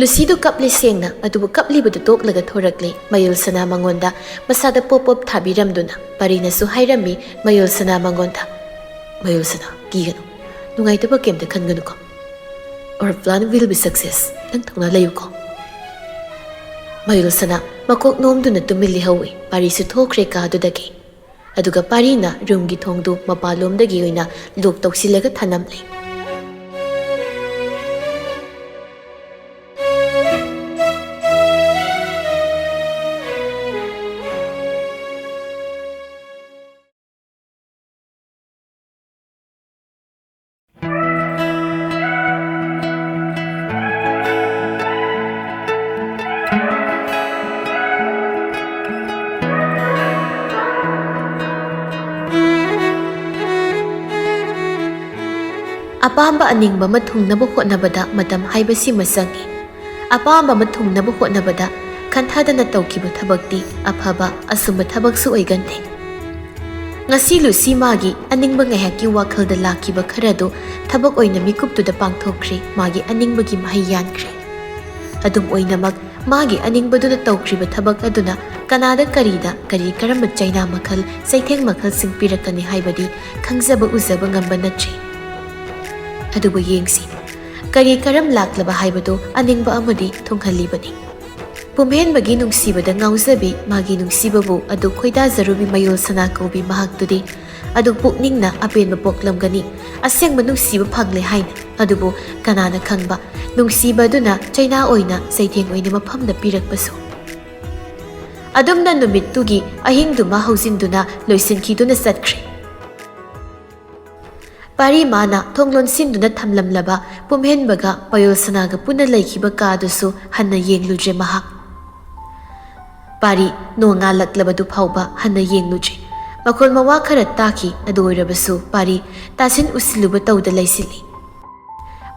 ꯂꯨꯁꯤꯗꯨ ꯀꯞꯂꯤ ꯁꯦꯡꯅ, ꯑꯗꯨꯕꯨ ꯀꯞꯂꯤꯕꯗꯨ ꯇꯣꯛꯂꯒ ꯊꯣꯔꯛꯂꯦ꯫ ꯃꯌꯨꯜ ꯁꯅꯥ ꯃꯉꯣꯟꯗ ꯃꯁꯥꯗ ꯄꯣꯞ ꯄꯣꯞ ꯊꯥꯕꯤꯔꯝꯗꯨꯅ ꯄꯔꯤꯅꯁꯨ ꯍꯥꯏꯔꯝꯃꯤ ꯃꯌꯨꯜ ꯁꯅꯥ ꯃꯉꯣꯟꯗ, "ꯃꯌꯨꯜ ꯁꯅꯥ, ꯀꯤꯒꯅꯨ, ꯅꯨꯡꯉꯥꯏꯇꯕ ꯀꯩꯝꯇ ꯈꯟꯒꯅꯨꯀꯣ꯫ Our plan will be success꯫ ꯅꯪ ꯊꯧꯅꯥ ꯂꯩꯌꯨꯀꯣ꯫" ꯃꯌꯨꯜ ꯁꯅꯥ ꯃꯀꯣꯛ ꯅꯣꯝꯗꯨꯅ ꯇꯨꯃꯤꯟ ꯂꯩꯍꯧꯏ꯫ ꯄꯥꯔꯤꯁꯨ ꯊꯣꯛꯈ꯭ꯔꯦ ꯀꯥꯗꯨꯗꯒꯤ꯫ ꯑꯗꯨꯒ ꯄꯥꯔꯤꯅ ꯔꯨꯝꯒꯤ ꯊꯣꯡꯗꯨ ꯃꯄꯥꯟꯂꯣꯝꯗꯒꯤ ꯑꯣꯏꯅ ꯂꯣꯛ ꯇꯧꯁꯤꯜꯂꯒ ꯊꯅꯝꯂꯦ꯫ ꯑꯄꯥꯝꯕ ꯑꯅꯤꯡꯕ ꯑꯃ ꯊꯨꯡꯅꯕ ꯍꯣꯠꯅꯕꯗ ꯃꯇꯝ ꯍꯥꯏꯕꯁꯤꯃ ꯆꯪꯏ꯫ ꯑꯄꯥꯝꯕ ꯑꯃ ꯊꯨꯡꯅꯕ ꯍꯣꯠꯅꯕꯗ ꯈꯟꯊꯗꯅ ꯇꯧꯈꯤꯕ ꯊꯕꯛꯇꯤ ꯑꯐꯕ, ꯑꯆꯨꯝꯕ ꯊꯕꯛꯁꯨ ꯑꯣꯏꯒꯟꯗꯦ꯫ ꯉꯁꯤ ꯂꯨꯁꯤ ꯃꯥꯒꯤ ꯑꯅꯤꯡꯕ ꯉꯥꯏꯍꯥꯛꯀꯤ ꯋꯥꯈꯜꯗ ꯂꯥꯛꯈꯤꯕ ꯈꯔꯗꯨ ꯊꯕꯛ ꯑꯣꯏꯅ ꯃꯤꯀꯨꯞꯇꯨꯗ ꯄꯥꯡꯊꯣꯛꯈ꯭ꯔꯦ꯫ ꯃꯥꯒꯤ ꯑꯅꯤꯡꯕꯒꯤ ꯃꯍꯩ ꯌꯥꯟꯈ꯭ꯔꯦ꯫ ꯑꯗꯨꯝ ꯑꯣꯏꯅꯃꯛ, ꯃꯥꯒꯤ ꯑꯅꯤꯡꯕꯗꯨꯅ ꯇꯧꯈ꯭ꯔꯤꯕ ꯊꯕꯛ ꯑꯗꯨꯅ ꯀꯅꯥꯗ, ꯀꯔꯤꯗ, ꯀꯔꯤ ꯀꯔꯝꯕ ꯆꯩꯅꯥ ꯃꯈꯜ, ꯆꯩꯊꯦꯡ ꯃꯈꯜꯁꯤꯡ ꯄꯤꯔꯛꯀꯅꯤ ꯍꯥꯏꯕꯗꯤ ꯈꯪꯖꯕ ꯎꯖꯕ ꯉꯝꯕ ꯅꯠꯇ꯭ꯔꯤ꯫ ꯑꯗꯨꯕꯨ ꯌꯦꯡꯁꯤ, ꯀꯔꯤ ꯀꯔꯝ ꯂꯥꯛꯂꯕ ꯍꯥꯏꯕꯗꯨ ꯑꯅꯤꯡꯕ ꯑꯃꯗꯤ ꯊꯨꯡꯍꯜꯂꯤꯕꯅꯤ꯫ ꯄꯨꯝꯍꯦꯟꯕꯒꯤ ꯅꯨꯡꯁꯤꯕꯗ ꯉꯥꯎꯖꯕꯤ ꯃꯥꯒꯤ ꯅꯨꯡꯁꯤꯕꯕꯨ ꯑꯗꯨ ꯈꯣꯏꯗꯥꯖꯔꯨꯕꯤ ꯃꯌꯣꯜ ꯁꯅꯥ ꯀꯧꯕꯤ ꯃꯍꯥꯛꯇꯨꯗꯤ ꯑꯗꯨ ꯄꯨꯛꯅꯤꯡꯅ ꯑꯄꯦꯟꯕ ꯄꯣꯛꯂꯝꯒꯅꯤ, ꯑꯁꯦꯡꯕ ꯅꯨꯡꯁꯤꯕ ꯐꯪꯂꯦ ꯍꯥꯏꯅ꯫ ꯑꯗꯨꯕꯨ ꯀꯅꯥꯅ ꯈꯪꯕ, ꯅꯨꯡꯁꯤꯕ ꯑꯗꯨꯅ ꯆꯩꯅꯥ ꯑꯣꯏꯅ, ꯆꯩꯊꯦꯡ ꯑꯣꯏꯅ ꯃꯐꯝꯗ ꯄꯤꯔꯛꯄꯁꯨ꯫ ꯑꯗꯨꯝꯅ ꯅꯨꯃꯤꯠꯇꯨꯒꯤ ꯑꯍꯤꯡꯗꯨꯃ ꯍꯧꯖꯤꯟꯗꯨꯅ ꯂꯣꯏꯁꯤꯟꯈꯤꯗꯨꯅ ꯆꯠꯈ꯭ꯔꯦ꯫ ꯄꯥꯔꯤ ꯃꯥꯅ ꯊꯣꯡ ꯂꯣꯟꯁꯤꯟꯗꯨꯅ ꯊꯝꯂꯝꯂꯕ ꯄꯨꯝꯍꯦꯟꯕꯒ ꯃꯌꯣꯜ ꯁꯅꯥꯒ ꯄꯨꯟꯅ ꯂꯩꯈꯤꯕ ꯀꯥꯗꯨꯁꯨ ꯍꯟꯅ ꯌꯦꯡꯂꯨꯗ꯭ꯔꯦ ꯃꯍꯥꯛ꯫ ꯄꯥꯔꯤ ꯅꯣꯡꯉꯥꯜꯂꯛꯂꯕꯗꯨ ꯐꯥꯎꯕ ꯍꯟꯅ ꯌꯦꯡꯂꯨꯗ꯭ꯔꯦ꯫ ꯃꯈꯣꯜ ꯃꯋꯥ ꯈꯔ ꯇꯥꯈꯤ, ꯑꯗꯨ ꯑꯣꯏꯔꯕꯁꯨ ꯄꯥꯔꯤ ꯇꯥꯁꯤꯟ ꯎꯁꯤꯜꯂꯨꯕ ꯇꯧꯗ ꯂꯩꯁꯤꯜꯂꯤ꯫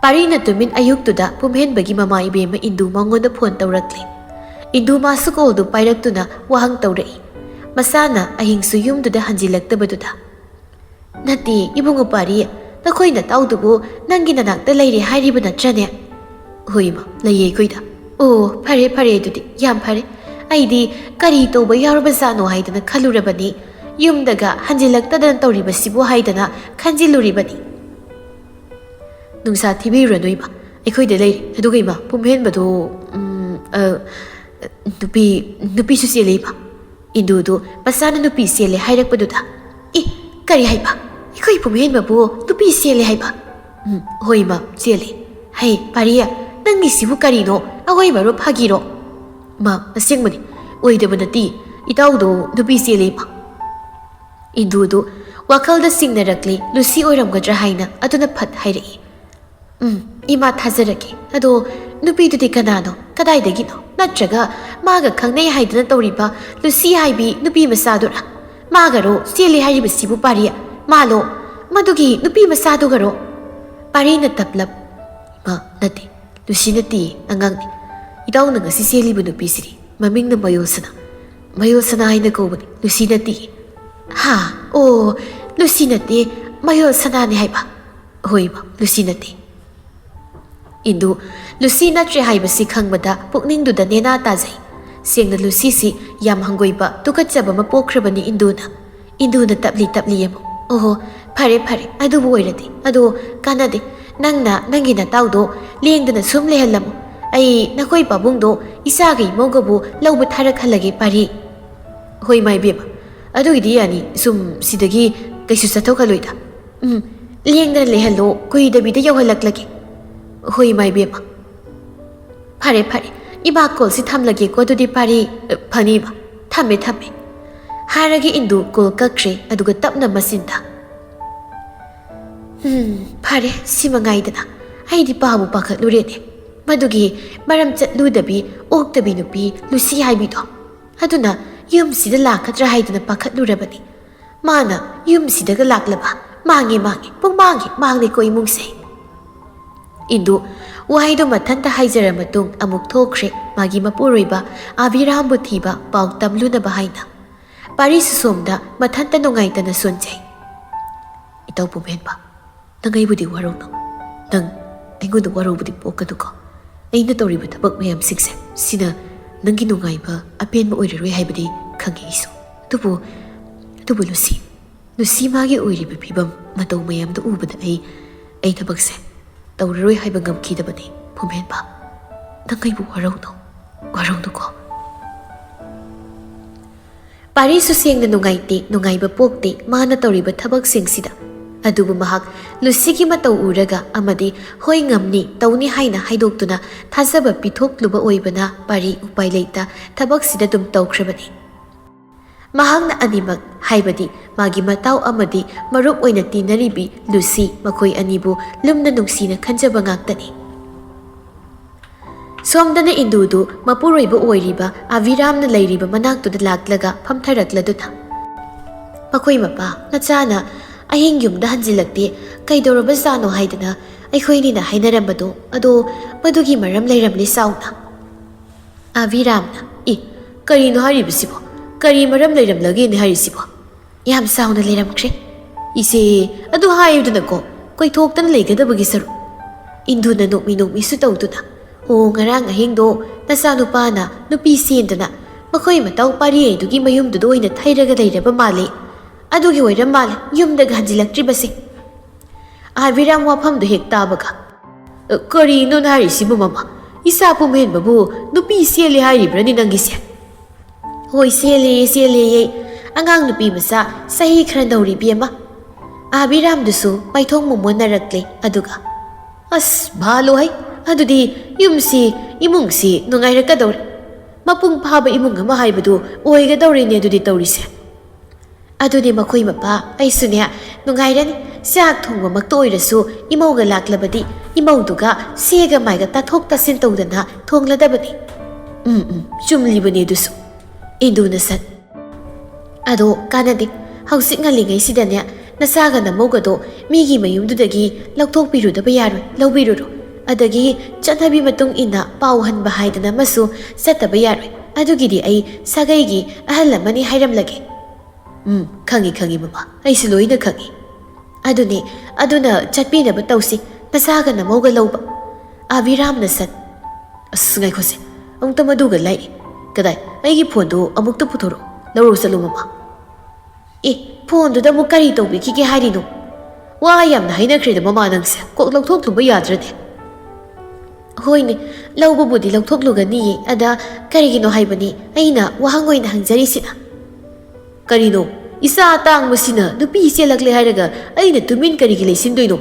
ꯄꯥꯔꯤꯅ ꯇꯨꯃꯤꯟ ꯑꯌꯨꯛꯇꯨꯗ ꯄꯨꯝꯍꯦꯟꯕꯒꯤ ꯃꯃꯥ ꯏꯕꯦꯝꯃ ꯏꯟꯗꯨ ꯃꯉꯣꯟꯗ ꯐꯣꯟ ꯇꯧꯔꯛꯂꯤ꯫ ꯏꯟꯗꯨ ꯃꯥꯁꯨ ꯀꯣꯜꯗꯨ ꯄꯥꯏꯔꯛꯇꯨꯅ ꯋꯥꯍꯪ ꯇꯧꯔꯛꯏ, ꯃꯁꯥꯅ ꯑꯍꯤꯡꯁꯨ ꯌꯨꯝꯗꯨꯗ ꯍꯟꯖꯤꯜꯂꯛꯇꯕꯗꯨꯗ꯫ "ꯅꯠꯇꯦ, ꯏꯕꯨꯡꯉꯣ ꯄꯥꯔꯤ, ꯅꯈꯣꯏ ꯅꯇꯥꯎꯗꯨꯕꯨ ꯅꯪꯒꯤ ꯅꯅꯥꯛꯇ ꯂꯩꯔꯦ ꯍꯥꯏꯔꯤꯕ ꯅꯠꯇ꯭ꯔꯅꯦ?" "ꯍꯣꯏ ꯏꯃꯥ, ꯂꯩꯌꯦ ꯑꯩꯈꯣꯏꯗ꯫" "ꯑꯣ, ꯐꯔꯦ ꯐꯔꯦ, ꯑꯗꯨꯗꯤ ꯌꯥꯝ ꯐꯔꯦ꯫ ꯑꯩꯗꯤ ꯀꯔꯤ ꯇꯧꯕ ꯌꯥꯎꯔꯕꯖꯥꯠꯅꯣ ꯍꯥꯏꯗꯅ ꯈꯜꯂꯨꯔꯕꯅꯤ꯫ ꯌꯨꯝꯗꯒ ꯍꯟꯖꯤꯜꯂꯛꯇꯗꯅ ꯇꯧꯔꯤꯕꯁꯤꯕꯨ ꯍꯥꯏꯗꯅ ꯈꯟꯖꯤꯜꯂꯨꯔꯤꯕꯅꯤ꯫" "ꯅꯨꯡꯁꯥ ꯊꯤꯕꯤꯔꯨꯔꯅꯨ ꯏꯃꯥ, ꯑꯩꯈꯣꯏꯗ ꯂꯩꯔꯦ꯫ ꯑꯗꯨꯒ ꯏꯃꯥ, ꯄꯨꯝꯍꯦꯟꯕꯗꯣ, ꯎꯝ, ꯑ, ꯅꯨꯄꯤ, ꯅꯨꯄꯤꯁꯨ ꯆꯦꯜꯂꯦ ꯏꯃꯥ꯫" ꯏꯟꯗꯨꯗꯨ ꯃꯆꯥꯅ ꯅꯨꯄꯤ ꯆꯦꯜꯂꯦ ꯍꯥꯏꯔꯛꯄꯗꯨꯗ, "ꯏ, ꯀꯔꯤ ꯍꯥꯏꯕ? ꯑꯩꯈꯣꯏ ꯄꯨꯝꯍꯦꯟꯕꯕꯨ ꯅꯨꯄꯤ ꯆꯦꯜꯂꯦ ꯍꯥꯏꯕ?" "ꯎꯝ, ꯍꯣꯏ ꯏꯃꯥ, ꯆꯦꯜꯂꯦ꯫" "ꯍꯩ ꯄꯥꯔꯤ, ꯅꯪꯒꯤꯁꯤꯕꯨ ꯀꯔꯤꯅꯣ? ꯑꯋꯣꯏꯕꯔꯣ ꯐꯥꯒꯤꯔꯣ?" "ꯏꯃꯥ, ꯑꯁꯦꯡꯕꯅꯤ, ꯑꯣꯏꯗꯕ ꯅꯠꯇꯦ꯫ ꯏꯇꯥꯎꯗꯣ ꯅꯨꯄꯤ ꯆꯦꯜꯂꯦ ꯏꯃꯥ꯫" ꯏꯟꯗꯨꯗꯨ ꯋꯥꯈꯜꯗ ꯆꯤꯡꯅꯔꯛꯂꯤ, ꯂꯨꯁꯤ ꯑꯣꯏꯔꯝꯒꯗ꯭ꯔꯥ ꯍꯥꯏꯅ ꯑꯗꯨꯅ ꯐꯠ ꯍꯥꯏꯔꯛꯏ꯫ "ꯎꯝ, ꯏꯃꯥ ꯊꯥꯖꯔꯒꯦ꯫ ꯑꯗꯣ ꯅꯨꯄꯤꯗꯨꯗꯤ ꯀꯅꯥꯅꯣ? ꯀꯗꯥꯏꯗꯒꯤꯅꯣ? ꯅꯠꯇ꯭ꯔꯒ ꯃꯥꯒ ꯈꯪꯅꯩ ꯍꯥꯏꯗꯅ ꯇꯧꯔꯤꯕ ꯂꯨꯁꯤ ꯍꯥꯏꯕꯤ ꯅꯨꯄꯤ ꯃꯆꯥꯗꯨꯔꯥ? ꯃꯥꯒꯔꯣ ꯆꯦꯜꯂꯤ ꯍꯥꯏꯔꯤꯕꯁꯤꯕꯨ ꯄꯥꯔꯤ? ꯃꯥꯂꯣ? ꯃꯗꯨꯒꯤ ꯅꯨꯄꯤ ꯃꯆꯥꯗꯨꯒꯔꯣ?" ꯄꯥꯔꯤꯅ ꯇꯞꯂꯞ, "ꯏꯃꯥ, ꯅꯠꯇꯦ, ꯂꯨꯁꯤ ꯅꯠꯇꯦ, ꯑꯉꯥꯡꯅꯤ꯫ ꯏꯇꯥꯎꯅ ꯉꯁꯤ ꯆꯦꯜꯂꯤꯕ ꯅꯨꯄꯤꯁꯤꯗꯤ ꯃꯃꯤꯡꯅ ꯃꯌꯣꯜꯁꯅꯥ, ꯃꯌꯣꯜꯁꯅꯥ ꯍꯥꯏꯅ ꯀꯧꯕꯅꯤ, ꯂꯨꯁꯤ ꯅꯠꯇꯦ꯫" ꯍꯥ? ꯑꯣ, ꯂꯨꯁꯤ ꯅꯠꯇꯦ, ꯃꯌꯣꯜ ꯁꯅꯥꯅꯦ ꯍꯥꯏꯕ꯫ ꯍꯣꯏꯕ, ꯂꯨꯁꯤ ꯅꯠꯇꯦ꯫ ꯏꯟꯗꯨ, ꯂꯨꯁꯤ ꯅꯠꯇ꯭ꯔꯦ ꯍꯥꯏꯕꯁꯤ ꯈꯪꯕꯗ ꯄꯨꯛꯅꯤꯡꯗꯨꯗ ꯅꯦꯅꯥ ꯇꯥꯖꯩ꯫ ꯁꯦꯡꯅ ꯂꯨꯁꯤꯁꯤ ꯌꯥꯝ ꯍꯪꯒꯣꯏꯕ, ꯇꯨꯀꯠꯆꯕ ꯑꯃ ꯄꯣꯛꯈ꯭ꯔꯕꯅꯤ ꯏꯟꯗꯨꯅ꯫ ꯏꯟꯗꯨꯅ ꯇꯞꯂꯤ ꯇꯞꯂꯤ ꯑꯃꯨꯛ, "ꯑꯣꯍꯣ, ꯐꯔꯦ ꯐꯔꯦ, ꯑꯗꯨꯕꯨ ꯑꯣꯏꯔꯗꯤ꯫ ꯑꯗꯣ ꯀꯥꯟꯅꯗꯦ, ꯅꯪꯅ ꯅꯪꯒꯤ ꯅꯇꯥꯎꯗꯣ ꯂꯦꯡꯗꯅ ꯁꯨꯝ ꯂꯩꯍꯜꯂꯝꯃꯨ꯫ ꯑꯩ ꯅꯈꯣꯏ ꯄꯥꯕꯨꯡꯗꯣ ꯏꯆꯥꯒ ꯏꯃꯧꯒꯕꯨ ꯂꯧꯕ ꯊꯥꯔꯛꯍꯜꯂꯒꯦ ꯄꯥꯔꯤ꯫" "ꯍꯣꯏ ꯏꯃꯥ ꯏꯕꯦꯝꯃ, ꯑꯗꯨꯒꯤꯗꯤ ꯌꯥꯅꯤ, ꯁꯨꯝ ꯁꯤꯗꯒꯤ ꯀꯩꯁꯨ ꯆꯠꯊꯣꯛꯍꯜꯂꯣꯏꯗ꯫ ꯎꯝ, ꯂꯦꯡꯗꯅ ꯂꯩꯍꯜꯂꯣ, ꯀꯨꯏꯗꯕꯤꯗ ꯌꯧꯍꯜꯂꯛꯂꯒꯦ꯫" "ꯍꯣꯏ ꯏꯃꯥ ꯏꯕꯦꯝꯃ꯫" "ꯐꯔꯦ ꯐꯔꯦ, ꯏꯃꯥ ꯀꯣꯜꯁꯤ ꯊꯝꯂꯒꯦꯀꯣ ꯑꯗꯨꯗꯤ ꯄꯥꯔꯤ꯫" "ꯑ, ꯐꯅꯤ ꯏꯃꯥ, ꯊꯝꯃꯦ ꯊꯝꯃꯦ꯫" ꯍꯥꯏꯔꯒ ꯏꯟꯗꯨ ꯀꯣꯜ ꯀꯛꯈ꯭ꯔꯦ, ꯑꯗꯨꯒ ꯇꯞꯅ ꯃꯆꯤꯟꯗ, "ꯎꯝ, ꯐꯔꯦ, ꯁꯤ ꯃꯉꯥꯏꯗꯅ꯫ ꯑꯩꯗꯤ ꯄꯥꯕꯨ ꯄꯥꯈꯠꯂꯨꯔꯦꯅꯦ, ꯃꯗꯨꯒꯤ ꯃꯔꯝ ꯆꯠꯂꯨꯗꯕꯤ ꯑꯣꯛꯇꯕꯤ ꯅꯨꯄꯤ ꯂꯨꯁꯤ ꯍꯥꯏꯕꯤꯗꯣ꯫ ꯑꯗꯨꯅ ꯌꯨꯝꯁꯤꯗ ꯂꯥꯛꯀꯗ꯭ꯔꯥ ꯍꯥꯏꯗꯅ ꯄꯥꯈꯠꯂꯨꯔꯕꯅꯤ꯫ ꯃꯥꯅ ꯌꯨꯝꯁꯤꯗꯒ ꯂꯥꯛꯂꯕ, ꯃꯥꯡꯉꯦ, ꯃꯥꯡꯉꯦ, ꯄꯨꯡꯃꯥꯡꯒꯤ ꯃꯥꯡꯂꯦꯀꯣ ꯏꯃꯨꯡꯁꯦ꯫" ꯏꯟꯗꯨ ꯋꯥꯍꯩꯗꯣ ꯃꯊꯟꯇ ꯍꯥꯏꯖꯔ ꯃꯇꯨꯡ ꯑꯃꯨꯛ ꯊꯣꯛꯈ꯭ꯔꯦ, ꯃꯥꯒꯤ ꯃꯄꯨꯔꯣꯏꯕ ꯑꯕꯤꯔꯥꯝꯕꯨ ꯊꯤꯕ ꯄꯥꯎ ꯇꯝꯂꯨꯅꯕ ꯍꯥꯏꯅ꯫ ꯄꯥꯔꯤꯁꯨ ꯁꯣꯝꯗ ꯃꯊꯟꯇ ꯅꯨꯡꯉꯥꯏꯇꯅ ꯁꯣꯟꯖꯩ꯫ "ꯏꯇꯧ ꯄꯨꯝꯍꯦꯟꯕ, ꯅꯪ ꯑꯩꯕꯨꯗꯤ ꯋꯥꯔꯧꯅꯨ꯫ ꯅꯪ ꯑꯩꯉꯣꯟꯗ ꯋꯥꯔꯧꯕꯗꯤ ꯄꯣꯛꯀꯅꯨꯀꯣ꯫ ꯑꯩꯅ ꯇꯧꯔꯤꯕ ꯊꯕꯛ ꯃꯌꯥꯝꯁꯤꯡꯁꯦ, ꯁꯤꯅ ꯅꯪꯒꯤ ꯅꯨꯡꯉꯥꯏꯕ ꯑꯄꯦꯟꯕ ꯑꯣꯏꯔꯔꯣꯏ ꯍꯥꯏꯕꯗꯤ ꯈꯪꯉꯤ ꯑꯩꯁꯨ꯫ ꯑꯗꯨꯕꯨ, ꯑꯗꯨꯕꯨ ꯂꯨꯁꯤ, ꯂꯨꯁꯤ ꯃꯥꯒꯤ ꯑꯣꯏꯔꯤꯕ ꯐꯤꯕꯝ ꯃꯇꯧ ꯃꯌꯥꯝꯗꯨ ꯎꯕꯗ ꯑꯩ, ꯑꯩ ꯊꯕꯛꯁꯦ ꯇꯧꯔꯔꯣꯏ ꯍꯥꯏꯕ ꯉꯝꯈꯤꯗꯕꯅꯤ ꯄꯨꯝꯍꯦꯟꯕ꯫ ꯅꯪ ꯑꯩꯕꯨ ꯋꯥꯔꯧꯅꯨ, ꯋꯥꯔꯧꯅꯨꯀꯣ꯫" ꯄꯥꯔꯤꯁꯨ ꯁꯦꯡꯅ ꯅꯨꯡꯉꯥꯏꯇꯦ, ꯅꯨꯡꯉꯥꯏꯕ ꯄꯣꯛꯇꯦ ꯃꯥꯅ ꯇꯧꯔꯤꯕ ꯊꯕꯛꯁꯤꯡꯁꯤꯗ꯫ ꯑꯗꯨꯕꯨ ꯃꯍꯥꯛ ꯂꯨꯁꯤꯒꯤ ꯃꯇꯧ ꯎꯔꯒ ꯑꯃꯗꯤ "ꯍꯣꯏ, ꯉꯝꯅꯤ, ꯇꯧꯅꯤ" ꯍꯥꯏꯅ ꯍꯥꯏꯗꯣꯛꯇꯨꯅ ꯊꯥꯖꯕ ꯄꯤꯊꯣꯛꯂꯨꯕ ꯑꯣꯏꯕꯅ ꯄꯥꯔꯤ ꯎꯄꯥꯏ ꯂꯩꯇ ꯊꯕꯛꯁꯤꯗ ꯑꯗꯨꯝ ꯇꯧꯈ꯭ꯔꯕꯅꯤ꯫ ꯃꯍꯥꯛꯅ ꯑꯅꯤꯃꯛ, ꯍꯥꯏꯕꯗꯤ ꯃꯥꯒꯤ ꯃꯇꯥꯎ ꯑꯃꯗꯤ ꯃꯔꯨꯞ ꯑꯣꯏꯅ ꯇꯤꯟꯅꯔꯤꯕꯤ ꯂꯨꯁꯤ, ꯃꯈꯣꯏ ꯑꯅꯤꯕꯨ ꯂꯨꯝꯅ ꯅꯨꯡꯁꯤꯅ ꯈꯟꯖꯕ ꯉꯥꯛꯇꯅꯤ꯫ ꯁꯣꯝꯗꯅ ꯏꯟꯗꯨꯗꯨ ꯃꯄꯨꯔꯣꯏꯕ ꯑꯣꯏꯔꯤꯕ ꯑꯕꯤꯔꯥꯝꯅ ꯂꯩꯔꯤꯕ ꯃꯅꯥꯛꯇꯨꯗ ꯂꯥꯛꯂꯒ ꯐꯝꯊꯔꯛꯂꯗꯨꯅ, "ꯃꯈꯣꯏ ꯃꯄꯥ, ꯅꯆꯥꯅ ꯑꯍꯤꯡ ꯌꯨꯝꯗ ꯍꯟꯖꯤꯜꯂꯛꯇꯦ, ꯀꯩꯗꯧꯔꯕꯖꯥꯠꯅꯣ ꯍꯥꯏꯗꯅ ꯑꯩꯈꯣꯏꯅꯤꯅ ꯍꯥꯏꯅꯔꯝꯕꯗꯣ, ꯑꯗꯣ ꯃꯗꯨꯒꯤ ꯃꯔꯝ ꯂꯩꯔꯝꯂꯦ ꯆꯥꯎꯅ꯫" ꯑꯕꯤꯔꯥꯝꯅ, "ꯏ, ꯀꯔꯤꯅꯣ ꯍꯥꯏꯔꯤꯕꯁꯤꯕꯣ? ꯀꯔꯤ ꯃꯔꯝ ꯂꯩꯔꯝꯂꯒꯦꯅꯦ ꯍꯥꯏꯔꯤꯁꯤꯕꯣ?" ꯌꯥꯝ ꯆꯥꯎꯅ ꯂꯩꯔꯝꯈ꯭ꯔꯦ꯫ "ꯏꯆꯦ, ꯑꯗꯨ ꯍꯥꯏꯌꯨꯗꯅꯀꯣ, ꯀꯣꯏꯊꯣꯛꯇꯅ ꯂꯩꯒꯗꯕꯒꯤ ꯁꯔꯨꯛ꯫" ꯏꯟꯗꯨꯅ ꯅꯣꯛꯃꯤ ꯅꯣꯛꯃꯤꯁꯨ ꯇꯧꯗꯨꯅ, "ꯑꯣ, ꯉꯔꯥꯡ ꯑꯍꯤꯡꯗꯣ ꯅꯆꯥꯅꯨꯄꯥꯅ ꯅꯨꯄꯤ ꯆꯦꯟꯗꯅ ꯃꯈꯣꯏ ꯃꯇꯥꯎ ꯄꯥꯔꯤꯌꯩꯗꯨꯒꯤ ꯃꯌꯨꯝꯗꯨꯗ ꯑꯣꯏꯅ ꯊꯩꯔꯒ ꯂꯩꯔꯕ ꯃꯥꯜꯂꯦ꯫ ꯑꯗꯨꯒꯤ ꯑꯣꯏꯔ ꯃꯥꯜꯂꯦ ꯌꯨꯝꯗꯒ ꯍꯟꯖꯤꯜꯂꯛꯇ꯭ꯔꯤꯕꯁꯦ꯫" ꯑꯕꯤꯔꯥꯝ ꯋꯥꯐꯝꯗꯨ ꯍꯦꯛ ꯇꯥꯕꯒ, "ꯑ, ꯀꯔꯤꯅꯣ ꯅꯍꯥꯏꯔꯤꯁꯤꯕꯨ, ꯃꯃꯥ? ꯏꯆꯥ ꯄꯨꯝꯍꯦꯟꯕꯕꯨ ꯅꯨꯄꯤ ꯆꯦꯜꯂꯤ ꯍꯥꯏꯔꯤꯕ꯭ꯔꯅꯦ ꯅꯪꯒꯤꯁꯦ?" "ꯍꯣꯏ, ꯆꯦꯜꯂꯦ, ꯆꯦꯜꯂꯦꯌꯦ꯫ ꯑꯉꯥꯡ ꯅꯨꯄꯤ ꯃꯆꯥ ꯆꯍꯤ ꯈꯔ ꯅꯧꯔꯤꯕꯤ ꯑꯃ꯫" ꯑꯕꯤꯔꯥꯝꯗꯨꯁꯨ ꯃꯥꯏꯊꯣꯡ ꯃꯨꯝꯃꯣꯟꯅꯔꯛꯂꯦ, ꯑꯗꯨꯒ, "ꯑꯁ, ꯚꯥꯂꯣ ꯍꯩ, ꯑꯗꯨꯗꯤ ꯌꯨꯝꯁꯤ, ꯏꯃꯨꯡꯁꯤ ꯅꯨꯡꯉꯥꯏꯔꯛꯀꯗꯧꯔꯦ꯫ ꯃꯄꯨꯡ ꯐꯥꯕ ꯏꯃꯨꯡ ꯑꯃ ꯍꯥꯏꯕꯗꯨ ꯑꯣꯏꯒꯗꯧꯔꯦꯅꯦ ꯑꯗꯨꯗꯤ ꯇꯧꯔꯤꯁꯦ꯫" "ꯑꯗꯨꯅꯦ, ꯃꯈꯣꯏ ꯃꯄꯥ, ꯑꯩꯁꯨꯅꯦ ꯅꯨꯡꯉꯥꯏꯔꯅꯤ꯫ ꯆꯥꯛ ꯊꯣꯡꯕꯃꯛꯇ ꯑꯣꯏꯔꯁꯨ ꯏꯃꯧꯒ ꯂꯥꯛꯂꯕꯗꯤ ꯏꯃꯧꯗꯨꯒ ꯁꯦꯒ ꯃꯥꯏꯒ ꯇꯥꯊꯣꯛ ꯇꯥꯁꯤꯟ ꯇꯧꯗꯅ ꯊꯣꯡꯂꯗꯕꯅꯤ꯫" "ꯎꯝ, ꯎꯝ, ꯆꯨꯝꯂꯤꯕꯅꯦ ꯑꯗꯨꯁꯨ꯫" ꯏꯟꯗꯨꯅ ꯁꯠ, "ꯑꯗꯣ ꯀꯥꯟꯅꯗꯦ, ꯍꯧꯖꯤꯛ ꯉꯜꯂꯤꯉꯩꯁꯤꯗꯅꯦ ꯅꯆꯥꯒ ꯅꯃꯧꯒꯗꯣ ꯃꯤꯒꯤ ꯃꯌꯨꯝꯗꯨꯗꯒꯤ ꯂꯧꯊꯣꯛꯄꯤꯔꯨꯗꯕ ꯌꯥꯔꯣꯏ, ꯂꯧꯕꯤꯔꯨꯔꯣ꯫ ꯑꯗꯒꯤ ꯆꯠꯅꯕꯤ ꯃꯇꯨꯡ ꯏꯟꯅ ꯄꯥꯎ ꯍꯟꯕ ꯍꯥꯏꯗꯅ ꯑꯃꯁꯨ ꯆꯠꯇꯕ ꯌꯥꯔꯣꯏ꯫ ꯑꯗꯨꯒꯤꯗꯤ ꯑꯩ ꯁꯥꯒꯩꯒꯤ ꯑꯍꯜ ꯑꯃꯅꯤ ꯍꯥꯏꯔꯝꯂꯒꯦ꯫" "ꯎꯝ, ꯈꯪꯉꯤ, ꯈꯪꯉꯤ, ꯃꯃꯥ, ꯑꯩꯁꯨ ꯂꯣꯏꯅ ꯈꯪꯉꯤ꯫" "ꯑꯗꯨꯅꯤ, ꯑꯗꯨꯅ ꯆꯠꯄꯤꯅꯕ ꯇꯧꯁꯤ, ꯅꯆꯥꯒ ꯅꯃꯧꯒ ꯂꯧꯕ꯫" ꯑꯕꯤꯔꯥꯝꯅ ꯁꯠ, "ꯑꯁ, ꯉꯥꯏꯈꯣꯁꯦ, ꯑꯃꯨꯛꯇ ꯃꯗꯨꯒ ꯂꯥꯏ꯫ ꯀꯗꯥꯏ, ꯑꯩꯒꯤ ꯐꯣꯟꯗꯨ ꯑꯃꯨꯛꯇ ꯄꯨꯊꯣꯔꯛꯑꯣ, ꯂꯧꯔꯣ ꯆꯠꯂꯣ, ꯃꯃꯥ꯫" "ꯑꯦ, ꯐꯣꯟꯗꯨꯗ ꯑꯃꯨꯛ ꯀꯔꯤ ꯇꯧꯕꯤꯈꯤꯒꯦ ꯍꯥꯏꯔꯤꯅꯣ? ꯋꯥ ꯌꯥꯝꯅ ꯍꯥꯏꯅꯈ꯭ꯔꯦꯗ, ꯃꯃꯥ, ꯅꯪꯁꯦ꯫ ꯀꯣꯛ ꯂꯧꯊꯣꯛꯂꯨꯕ ꯌꯥꯗ꯭ꯔꯅꯦ?" "ꯍꯣꯏꯅꯦ, ꯂꯧꯕꯕꯨꯗꯤ ꯂꯧꯊꯣꯛꯂꯨꯒꯅꯤꯌꯦ, ꯑꯗ ꯀꯔꯤꯒꯤꯅꯣ ꯍꯥꯏꯕꯅꯤ ꯑꯩꯅ ꯋꯥꯍꯪ ꯑꯣꯏꯅ ꯍꯪꯖꯔꯤꯁꯤꯅ?" "ꯀꯔꯤꯅꯣ? ꯏꯆꯥ ꯑꯇꯥꯡꯕꯁꯤꯅ ꯅꯨꯄꯤ ꯆꯦꯜꯂꯛꯂꯦ ꯍꯥꯏꯔꯒ ꯑꯩꯅ ꯇꯨꯃꯤꯟ ꯀꯔꯤꯒꯤ ꯂꯩꯁꯤꯟꯗꯣꯏꯅꯣ?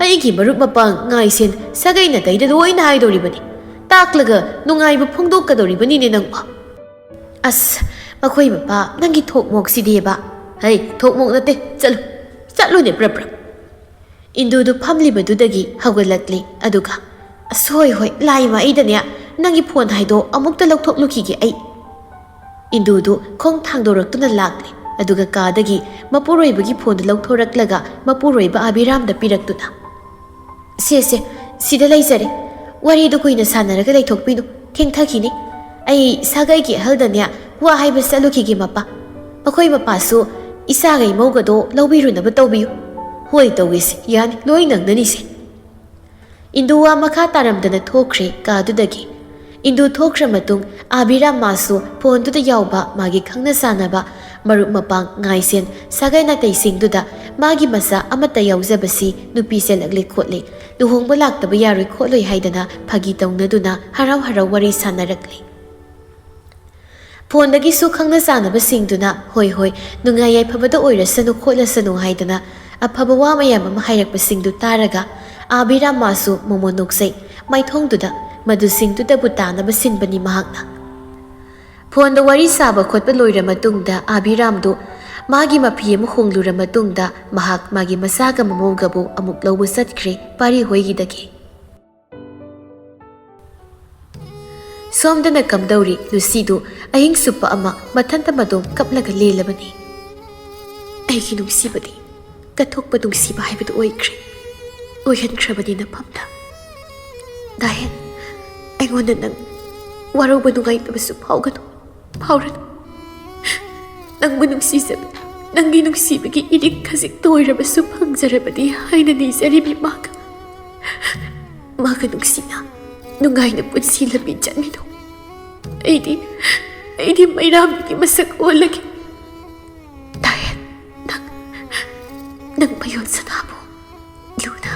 ꯑꯩꯒꯤ ꯃꯔꯨꯞ ꯃꯄꯥꯡ, ꯉꯥꯏꯁꯦꯟ, ꯁꯥꯒꯩ ꯅꯥꯇꯩꯗ ꯂꯣꯏꯅ ꯍꯥꯏꯗꯧꯔꯤꯕꯅꯤ꯫ ꯇꯥꯛꯂꯒ ꯅꯨꯡꯉꯥꯏꯕ ꯐꯣꯡꯗꯣꯛꯀꯗꯧꯔꯤꯕꯅꯤꯅꯦ ꯅꯪꯕꯣ꯫" "ꯑꯁ, ꯃꯈꯣꯏ ꯃꯄꯥ, ꯅꯪꯒꯤ ꯊꯣꯛ ꯃꯣꯛꯁꯤꯗꯤꯕ꯫" "ꯍꯩ, ꯊꯣꯛ ꯃꯣꯛ ꯅꯠꯇꯦ, ꯆꯠꯂꯨ, ꯆꯠꯂꯨꯅꯦ, ꯄ꯭ꯔꯞ ꯄ꯭ꯔꯞ꯫" ꯏꯟꯗꯨꯗꯨ ꯐꯝꯂꯤꯕꯗꯨꯗꯒꯤ ꯍꯧꯒꯠꯂꯛꯂꯦ, ꯑꯗꯨꯒ, "ꯑꯁ, ꯍꯣꯏ, ꯍꯣꯏ, ꯂꯥꯏꯃ, ꯑꯩꯗꯅꯦ ꯅꯪꯒꯤ ꯐꯣꯟ ꯍꯥꯏꯗꯣ ꯑꯃꯨꯛꯇ ꯂꯧꯊꯣꯛꯂꯨꯈꯤꯒꯦ ꯑꯩ꯫" ꯏꯟꯗꯨꯗꯨ ꯈꯣꯡ ꯊꯥꯡꯗꯣꯔꯛꯇꯨꯅ ꯂꯥꯛꯂꯦ, ꯑꯗꯨꯒ ꯀꯥꯗꯒꯤ ꯃꯄꯨꯔꯣꯏꯕꯒꯤ ꯐꯣꯟꯗꯨ ꯂꯧꯊꯣꯔꯛꯂꯒ ꯃꯄꯨꯔꯣꯏꯕ ꯑꯕꯤꯔꯥꯝꯗ ꯄꯤꯔꯛꯇꯨꯅ, "ꯁꯦ, ꯁꯦ, ꯁꯤꯗ ꯂꯩꯖꯔꯦ꯫ ꯋꯥꯔꯤꯗꯨ ꯀꯨꯏꯅ ꯁꯥꯟꯅꯔꯒ ꯂꯩꯊꯣꯛꯄꯤꯅꯨ, ꯊꯦꯡꯊꯈꯤꯅꯤ꯫ ꯑꯩ ꯁꯥꯒꯩꯒꯤ ꯑꯍꯜꯗꯅꯦ ꯋꯥ ꯍꯥꯏꯕ ꯆꯠꯂꯨꯈꯤꯒꯦ, ꯃꯄꯥ꯫ ꯑꯩꯈꯣꯏ ꯃꯄꯥꯁꯨ ꯏꯆꯥꯒ ꯏꯃꯧꯒꯗꯣ ꯂꯧꯕꯤꯔꯨꯅꯕ ꯇꯧꯕꯤꯌꯨ꯫ ꯍꯣꯏ, ꯇꯧꯒꯦꯁꯦ, ꯌꯥꯅꯤ, ꯂꯣꯏ ꯅꯪꯅꯅꯤꯁꯦ꯫ ꯏꯟꯗꯨ ꯋꯥ ꯃꯈꯥ ꯇꯥꯔꯝꯗꯅ ꯊꯣꯛꯈ꯭ꯔꯦ ꯀꯥꯗꯨꯗꯒꯤ꯫ ꯏꯟꯗꯨ ꯊꯣꯛꯈ꯭ꯔ ꯃꯇꯨꯡ ꯑꯥꯕꯤꯔꯥꯝ ꯃꯥꯁꯨ ꯐꯣꯟꯗꯨꯗ ꯌꯥꯎꯕ ꯃꯥꯒꯤ ꯈꯪꯅ ꯆꯥꯟꯅꯕ ꯃꯔꯨꯞ ꯃꯄꯥꯡ, ꯉꯥꯏꯁꯦꯟ, ꯁꯥꯒꯩ ꯅꯥꯇꯩꯁꯤꯡꯗꯨꯗ ꯃꯥꯒꯤ ꯃꯆꯥ ꯑꯃꯠꯇ ꯌꯥꯎꯖꯕꯁꯤ ꯅꯨꯄꯤ ꯆꯦꯜꯂꯛꯂꯦ ꯈꯣꯠꯂꯦ, ꯂꯨꯍꯣꯡꯕ ꯂꯥꯛꯇꯕ ꯌꯥꯔꯣꯏ ꯈꯣꯠꯂꯣꯏ ꯍꯥꯏꯗꯅ ꯐꯥꯒꯤ ꯇꯧꯅꯗꯨꯅ ꯍꯔꯥꯎ ꯍꯔꯥꯎ ꯋꯥꯔꯤ ꯁꯥꯟꯅꯔꯛꯂꯦ꯫ ꯐꯣꯟꯗꯒꯤꯁꯨ ꯈꯪꯅ ꯆꯥꯟꯅꯕꯁꯤꯡꯗꯨꯅ "ꯍꯣꯏ ꯍꯣꯏ, ꯅꯨꯡꯉꯥꯏ ꯌꯥꯏꯐꯕꯗ ꯑꯣꯏꯔꯁꯅꯨ ꯈꯣꯠꯂꯁꯅꯨ" ꯍꯥꯏꯗꯅ ꯑꯐꯕ ꯋꯥ ꯃꯌꯥꯝ ꯑꯃ ꯍꯥꯏꯔꯛꯄꯁꯤꯡꯗꯨ ꯇꯥꯔꯒ ꯑꯥꯕꯤꯔꯥꯝ ꯃꯥꯁꯨ ꯃꯣꯃꯣꯟ ꯅꯣꯛꯆꯩ꯫ ꯃꯥꯏꯊꯣꯡꯗꯨꯗ ꯃꯗꯨꯁꯤꯡꯗꯨꯗꯕꯨ ꯇꯥꯅꯕ ꯁꯤꯟꯕꯅꯤ ꯃꯍꯥꯛꯅ꯫ ꯐꯣꯟꯗ ꯋꯥꯔꯤ ꯁꯥꯕ ꯈꯣꯠꯄ ꯂꯣꯏꯔ ꯃꯇꯨꯡꯗ ꯑꯥꯕꯤꯔꯥꯝꯗꯨ ꯃꯥꯒꯤ ꯃꯐꯤ ꯑꯃ ꯍꯣꯡꯂꯨꯔ ꯃꯇꯨꯡꯗ ꯃꯍꯥꯛ ꯃꯥꯒꯤ ꯃꯆꯥꯒ ꯃꯃꯧꯒꯕꯨ ꯑꯃꯨꯛ ꯂꯧꯕ ꯆꯠꯈ꯭ꯔꯦ ꯄꯥꯔꯤ ꯍꯣꯏꯒꯤꯗꯒꯤ꯫ ꯁꯣꯝꯗꯅ ꯀꯝꯗꯧꯔꯤ, ꯂꯨꯁꯤꯗꯨ ꯑꯍꯤꯡ ꯆꯨꯞꯄ ꯑꯃ ꯃꯊꯟꯇ ꯃꯇꯣꯝ ꯀꯞꯂꯒ ꯂꯦꯜꯂꯕꯅꯤ꯫ ꯑꯩꯒꯤ ꯅꯨꯡꯁꯤꯕꯗꯤ ꯀꯠꯊꯣꯛꯄ ꯅꯨꯡꯁꯤꯕ ꯍꯥꯏꯕꯗꯨ ꯑꯣꯏꯈ꯭ꯔꯦ, ꯑꯣꯏꯍꯟꯈ꯭ꯔꯕꯅꯤ ꯅꯐꯝꯗ꯫ ꯗꯥꯍꯦꯟ, ꯑꯩꯉꯣꯟꯗ ꯅꯪ ꯋꯥꯔꯧꯕ ꯅꯨꯡꯉꯥꯏꯇꯕꯁꯨ ꯐꯥꯎꯒꯅꯨ, ꯐꯥꯎꯔꯅꯨ꯫ ꯅꯪꯕꯨ ꯅꯨꯡꯁꯤꯖꯕ, ꯅꯪꯒꯤ ꯅꯨꯡꯁꯤꯕꯒꯤ ꯏꯔꯤꯛ ꯈꯖꯤꯛꯇ ꯑꯣꯏꯔꯕꯁꯨ ꯐꯪꯖꯔꯕꯗꯤ ꯍꯥꯏꯅ ꯅꯤꯖꯔꯤꯕꯤ ꯃꯥꯒ꯫ ꯃꯥꯒ ꯅꯨꯡꯁꯤꯅ ꯅꯨꯡꯉꯥꯏꯅ ꯄꯨꯟꯁꯤ ꯂꯝꯕꯤ ꯆꯠꯃꯤꯟꯅꯧ꯫ ꯑꯩꯗꯤ, ꯑꯩꯗꯤ ꯃꯩꯔꯥꯕꯤꯒꯤ ꯃꯁꯛ ꯑꯣꯜꯂꯒꯦ꯫ ꯗꯥꯌꯟ, ꯅꯪ, ꯅꯪ ꯃꯌꯣꯟ ꯁꯅꯥꯕꯨ ꯂꯨꯅ,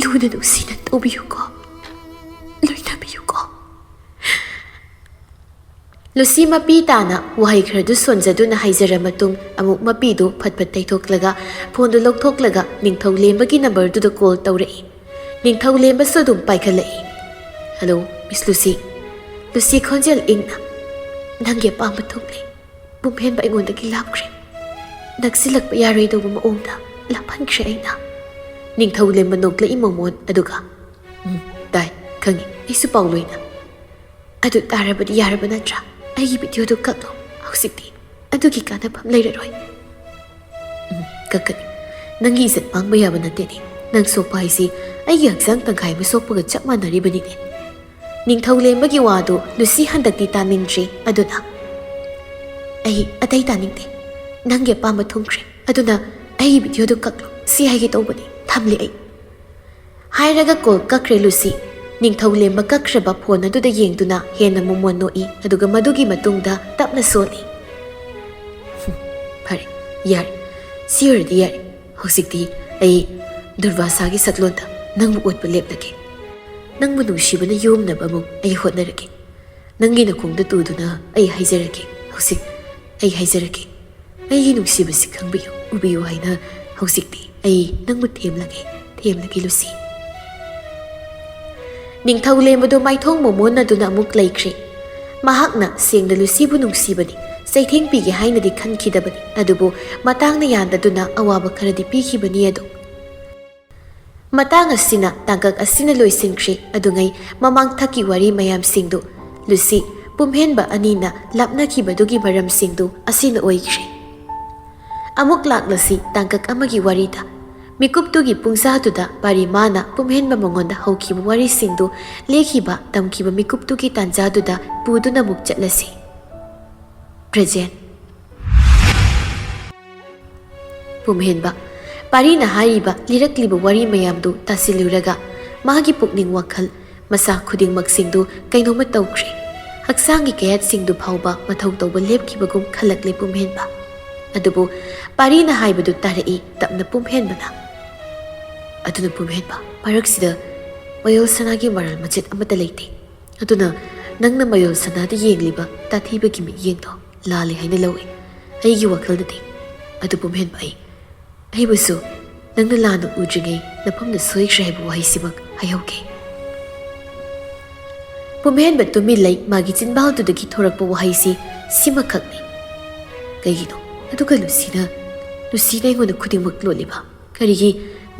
ꯂꯨꯅ ꯅꯨꯡꯁꯤꯅ ꯇꯧꯕꯤꯌꯨꯀꯣ, ꯂꯣꯏꯅꯕꯤꯌꯨꯀꯣ꯫ ꯂꯨꯁꯤ ꯃꯄꯤ ꯇꯥꯅ ꯋꯥꯍꯩ ꯈꯔꯗꯨ ꯁꯣꯟꯖꯗꯨꯅ ꯍꯥꯏꯖꯔ ꯃꯇꯨꯡ ꯑꯃꯨꯛ ꯃꯄꯤꯗꯨ ꯐꯠ ꯐꯠ ꯇꯩꯊꯣꯛꯂꯒ ꯐꯣꯟꯗꯨ ꯂꯧꯊꯣꯛꯂꯒ ꯅꯤꯡꯊꯧ ꯂꯦꯝꯕꯒꯤ ꯅꯝꯕꯔꯗꯨꯗ ꯀꯣꯜ ꯇꯧꯔꯛꯏ꯫ ꯅꯤꯡꯊꯧ ꯂꯦꯝꯕꯁꯨ ꯑꯗꯨꯝ ꯄꯥꯏꯈꯠꯂꯛꯏ꯫ "ꯍꯜꯂꯣ, ꯃꯤꯁ ꯂꯨꯁꯤ꯫" ꯂꯨꯁꯤ ꯈꯣꯟꯖꯦꯜ ꯏꯪꯅ, "ꯅꯪꯒꯤ ꯑꯄꯥꯝꯕ ꯊꯨꯡꯂꯦ꯫ ꯄꯨꯝꯍꯦꯟꯕ ꯑꯩꯉꯣꯟꯗꯒꯤ ꯂꯥꯞꯈ꯭ꯔꯦ꯫ ꯅꯛꯁꯤꯜꯂꯛꯄ ꯌꯥꯔꯣꯏꯗꯧꯕ ꯃꯑꯣꯡꯗ ꯂꯥꯞꯍꯟꯈ꯭ꯔꯦ ꯑꯩꯅ꯫" ꯅꯤꯡꯊꯧ ꯂꯦꯝꯕ ꯅꯣꯛꯂꯛꯏ ꯃꯣꯃꯣꯟ, ꯑꯗꯨꯒ, "ꯎꯝ, ꯇꯥꯏ, ꯈꯪꯉꯤ, ꯑꯩꯁꯨ ꯄꯥꯎ ꯂꯣꯏꯅ꯫ ꯑꯗꯨ ꯇꯥꯔꯕꯗꯤ ꯌꯥꯔꯕ ꯅꯠꯇ꯭ꯔꯥ? ꯑꯩꯒꯤ ꯚꯤꯗꯤꯑꯣꯗꯨ ꯀꯛꯂꯣ ꯍꯧꯖꯤꯛꯇꯤ꯫ ꯑꯗꯨꯒꯤ ꯀꯥꯟꯅꯐꯝ ꯂꯩꯔꯔꯣꯏ꯫" "ꯎꯝ, ꯀꯛꯀꯅꯤ꯫ ꯅꯪꯒꯤ ꯏꯖꯠ ꯃꯥꯡꯕ ꯌꯥꯕ ꯅꯠꯇꯦꯅꯦ꯫ ꯅꯪ ꯁꯣꯛꯄ ꯍꯥꯏꯁꯤ ꯑꯩꯒꯤ ꯍꯛꯆꯥꯡ ꯇꯪꯈꯥꯏ ꯑꯃ ꯁꯣꯛꯄꯒ ꯆꯞ ꯃꯥꯟꯅꯔꯤꯕꯅꯤꯅꯦ꯫" ꯅꯤꯡꯊꯧ ꯂꯦꯝꯕꯒꯤ ꯋꯥꯗꯨ ꯂꯨꯁꯤ ꯍꯟꯗꯛꯇꯤ ꯇꯥꯅꯤꯡꯗ꯭ꯔꯤ꯫ ꯑꯗꯨꯅ, ꯑꯩ ꯑꯇꯩ ꯇꯥꯅꯤꯡꯗꯦ꯫ ꯅꯪꯒꯤ ꯑꯄꯥꯝꯕ ꯊꯨꯡꯈ꯭ꯔꯦ꯫ ꯑꯗꯨꯅ ꯑꯩꯒꯤ ꯚꯤꯗꯤꯑꯣꯗꯨ ꯀꯛꯂꯣ꯫ ꯁꯤ ꯍꯥꯏꯒꯦ ꯇꯧꯕꯅꯤ꯫ ꯊꯝꯂꯦ ꯑꯩ꯫ ꯍꯥꯏꯔꯒ ꯀꯣꯜ ꯀꯛꯈ꯭ꯔꯦ ꯂꯨꯁꯤ꯫ ꯅꯤꯡꯊꯧꯂꯦꯝꯕ ꯀꯛꯈ꯭ꯔꯕ ꯐꯣꯟ ꯑꯗꯨꯗ ꯌꯦꯡꯗꯨꯅ ꯍꯦꯟꯅ ꯃꯣꯃꯣꯟ ꯅꯣꯛꯏ, ꯑꯗꯨꯒ ꯃꯗꯨꯒꯤ ꯃꯇꯨꯡꯗ ꯇꯞꯅ ꯁꯣꯜꯂꯤ꯫ "ꯍꯨꯝ, ꯐꯔꯦ, ꯌꯥꯔꯦ꯫ ꯁꯤ ꯑꯣꯏꯔꯗꯤ ꯌꯥꯔꯦ꯫ ꯍꯧꯖꯤꯛꯇꯤ ꯑꯩ ꯗꯨꯔꯕꯥꯁꯥꯒꯤ ꯁꯛꯂꯣꯟꯗ ꯅꯪꯕꯨ ꯑꯣꯠꯄ ꯂꯦꯞꯂꯒꯦ꯫ ꯅꯪꯕꯨ ꯅꯨꯡꯁꯤꯕꯅ ꯌꯣꯝꯅꯕ ꯑꯃꯨꯛ ꯑꯩ ꯍꯣꯠꯅꯔꯒꯦ꯫ ꯅꯪꯒꯤ ꯅꯈꯣꯡꯗ ꯇꯨꯗꯨꯅ ꯑꯩ ꯍꯥꯏꯖꯔꯒꯦ꯫ ꯍꯧꯖꯤꯛ ꯑꯩ ꯍꯥꯏꯖꯔꯒꯦ꯫ ꯑꯩꯒꯤ ꯅꯨꯡꯁꯤꯕꯁꯤ ꯈꯪꯕꯤꯌꯨ, ꯎꯕꯤꯌꯨ ꯍꯥꯏꯅ ꯍꯧꯖꯤꯛꯇꯤ ꯑꯩ ꯅꯪꯕꯨ ꯊꯦꯝꯂꯒꯦ, ꯊꯦꯝꯂꯒꯦ ꯂꯨꯁꯤ꯫" ꯅꯤꯡꯊꯧ ꯂꯦꯝꯕꯗꯨ ꯃꯥꯏꯊꯣꯡ ꯃꯣꯃꯣꯟꯅꯗꯨꯅ ꯑꯃꯨꯛ ꯂꯩꯈ꯭ꯔꯦ꯫ ꯃꯍꯥꯛꯅ ꯁꯦꯡꯅ ꯂꯨꯁꯤꯕꯨ ꯅꯨꯡꯁꯤꯕꯅꯤ, ꯆꯩꯊꯦꯡ ꯄꯤꯒꯦ ꯍꯥꯏꯅꯗꯤ ꯈꯟꯈꯤꯗꯕꯅꯤ, ꯑꯗꯨꯕꯨ ꯃꯇꯥꯡꯅ ꯌꯥꯟꯗꯗꯨꯅ ꯑꯋꯥꯕ ꯈꯔꯗꯤ ꯄꯤꯈꯤꯕꯅꯤ ꯑꯗꯣ꯫ ꯃꯇꯥꯡ ꯑꯁꯤꯅ ꯇꯥꯡꯀꯛ ꯑꯁꯤꯅ ꯂꯣꯏꯁꯤꯟꯈ꯭ꯔꯦ꯫ ꯑꯗꯨꯉꯩ ꯃꯃꯥꯡ ꯊꯛꯀꯤ ꯋꯥꯔꯤ ꯃꯌꯥꯝꯁꯤꯡꯗꯨ ꯂꯨꯁꯤ ꯄꯨꯝꯍꯦꯟꯕ ꯑꯅꯤꯅ ꯂꯥꯞꯅꯈꯤꯕꯗꯨꯒꯤ ꯃꯔꯝꯁꯤꯡꯗꯨ ꯑꯁꯤꯅ ꯑꯣꯏꯈ꯭ꯔꯦ꯫ ꯑꯃꯨꯛ ꯂꯥꯛꯂꯁꯤ ꯇꯥꯡꯀꯛ ꯑꯃꯒꯤ ꯋꯥꯔꯤꯗ꯫ ꯃꯤꯀꯨꯞꯇꯨꯒꯤ ꯄꯨꯡꯖꯥꯗꯨꯗ ꯄꯥꯔꯤꯃꯥꯅ ꯄꯨꯝꯍꯦꯟꯕ ꯃꯉꯣꯟꯗ ꯍꯧꯈꯤꯕ ꯋꯥꯔꯤꯁꯤꯡꯗꯨ ꯂꯦꯛꯈꯤꯕ ꯇꯝꯈꯤꯕ ꯃꯤꯀꯨꯞꯇꯨꯒꯤ ꯇꯥꯟꯖꯥꯗꯨꯗ ꯄꯨꯗꯨꯅ ꯑꯃꯨꯛ ꯆꯠꯂꯁꯤ꯫ ꯄ꯭ꯔꯖꯦꯟ꯫ ꯄꯨꯝꯍꯦꯟꯕ ꯄꯥꯔꯤꯅ ꯍꯥꯏꯔꯤꯕ ꯂꯤꯔꯛꯂꯤꯕ ꯋꯥꯔꯤ ꯃꯌꯥꯝꯗꯨ ꯇꯥꯁꯤꯜꯂꯨꯔꯒ ꯃꯥꯒꯤ ꯄꯨꯛꯅꯤꯡ ꯋꯥꯈꯜ ꯃꯁꯥ ꯈꯨꯗꯤꯡꯃꯛꯁꯤꯡꯗꯨ ꯀꯩꯅꯣꯝꯃ ꯇꯧꯈ꯭ꯔꯦ꯫ ꯍꯛꯆꯥꯡꯒꯤ ꯀꯌꯥꯠꯁꯤꯡꯗꯨ ꯐꯥꯎꯕ ꯃꯊꯧ ꯇꯧꯕ ꯂꯦꯞꯈꯤꯕꯒꯨꯝ ꯈꯜꯂꯛꯂꯦ ꯄꯨꯝꯍꯦꯟꯕ꯫ ꯑꯗꯨꯕꯨ ꯄꯥꯔꯤꯅ ꯍꯥꯏꯕꯗꯨ ꯇꯥꯔꯛꯏ ꯇꯞꯅ ꯄꯨꯝꯍꯦꯟꯕꯅ꯫ "ꯑꯗꯨꯅ ꯄꯨꯝꯍꯦꯟꯕ, ꯃꯔꯛꯁꯤꯗ ꯃꯌꯣꯜ ꯁꯅꯥꯒꯤ ꯃꯔꯥꯜ ꯃꯆꯦꯠ ꯑꯃꯠꯇ ꯂꯩꯇꯦ꯫ ꯑꯗꯨꯅ ꯅꯪꯅ ꯃꯌꯣꯜ ꯁꯅꯥꯗ ꯌꯦꯡꯂꯤꯕ ꯇꯥꯊꯤꯕꯒꯤ ꯃꯤꯠꯌꯦꯡꯗꯣ ꯂꯥꯜꯂꯦ ꯍꯥꯏꯅ ꯂꯧꯏ꯫ ꯑꯩꯒꯤ ꯋꯥꯈꯜꯗꯗꯤ꯫ ꯑꯗꯨ ꯄꯨꯝꯍꯦꯟꯕ, ꯑꯩ, ꯑꯩꯕꯨꯁꯨ ꯅꯪꯅ ꯂꯥꯟꯅ ꯎꯗ꯭ꯔꯤꯉꯩ ꯅꯐꯝꯗ ꯁꯣꯏꯈ꯭ꯔꯦ ꯍꯥꯏꯕ ꯋꯥꯍꯩꯁꯤꯃꯛ ꯍꯥꯏꯍꯧꯒꯦ꯫" ꯄꯨꯝꯍꯦꯟꯕ ꯇꯨꯃꯤꯟ ꯂꯩ꯫ ꯃꯥꯒꯤ ꯆꯤꯟꯕꯥꯜꯗꯨꯗꯒꯤ ꯊꯣꯔꯛꯄ ꯋꯥꯍꯩꯁꯤ ꯁꯤꯃꯈꯛꯅꯤ꯫ "ꯀꯩꯒꯤꯅꯣ ꯑꯗꯨꯒ ꯂꯨꯁꯤꯅ, ꯂꯨꯁꯤꯅ ꯑꯩꯉꯣꯟꯗ ꯈꯨꯗꯤꯡꯃꯛ ꯂꯣꯠꯂꯤꯕ? ꯀꯔꯤꯒꯤ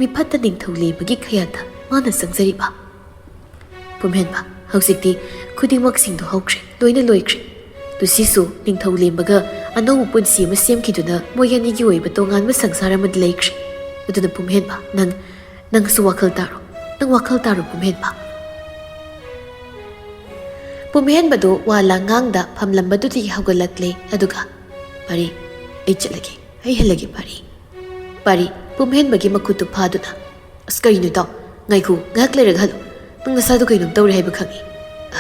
ꯃꯤꯐꯠꯇ ꯅꯤꯡꯊꯧ ꯂꯦꯝꯕꯒꯤ ꯈꯌꯥꯠꯇ ꯃꯥꯅ ꯆꯪꯖꯔꯤꯕ?" ꯄꯨꯝꯍꯦꯟꯕ, ꯍꯧꯖꯤꯛꯇꯤ ꯈꯨꯗꯤꯡꯃꯛꯁꯤꯡꯗꯣ ꯍꯧꯈ꯭ꯔꯦ, ꯂꯣꯏꯅ ꯂꯣꯏꯈ꯭ꯔꯦ꯫ ꯂꯨꯁꯤꯁꯨ ꯅꯤꯡꯊꯧ ꯂꯦꯝꯕꯒ ꯑꯅꯧꯕ ꯄꯨꯟꯁꯤ ꯑꯃ ꯁꯦꯝꯈꯤꯗꯨꯅ ꯃꯣꯏ ꯑꯅꯤꯒꯤ ꯑꯣꯏꯕ ꯇꯣꯉꯥꯟꯕ ꯁꯪꯁꯥꯔ ꯑꯃꯗ ꯂꯩꯈ꯭ꯔꯦ꯫ ꯑꯗꯨꯅ ꯄꯨꯝꯍꯦꯟꯕ, ꯅꯪ, ꯅꯪꯁꯨ ꯋꯥꯈꯜ ꯇꯥꯔꯣ, ꯅꯪ ꯋꯥꯈꯜ ꯇꯥꯔꯣ ꯄꯨꯝꯍꯦꯟꯕ꯫ ꯄꯨꯝꯍꯦꯟꯕꯗꯨ ꯋꯥ ꯂꯥꯡꯉꯥꯡꯗ ꯐꯝꯂꯝꯕꯗꯨꯗꯒꯤ ꯍꯧꯒꯠꯂꯛꯂꯦ, ꯑꯗꯨꯒ "ꯄꯥꯔꯤ, ꯑꯩ ꯆꯠꯂꯒꯦ, ꯑꯩ ꯍꯜꯂꯒꯦ ꯄꯥꯔꯤ꯫" ꯄꯥꯔꯤ ꯄꯨꯝꯍꯦꯟꯕꯒꯤ ꯃꯈꯨꯠꯇꯨ ꯐꯥꯗꯨꯅ, "ꯑꯁ, ꯀꯔꯤꯅꯣ ꯏꯇꯥꯎ? ꯉꯥꯏꯈꯣ, ꯉꯥꯏꯍꯥꯛ ꯂꯩꯔꯒ ꯍꯜꯂꯨ꯫ ꯅꯪ ꯅꯁꯥꯗꯣ ꯀꯩꯅꯣꯝ ꯇꯧꯔꯦ ꯍꯥꯏꯕ ꯈꯪꯉꯤ꯫"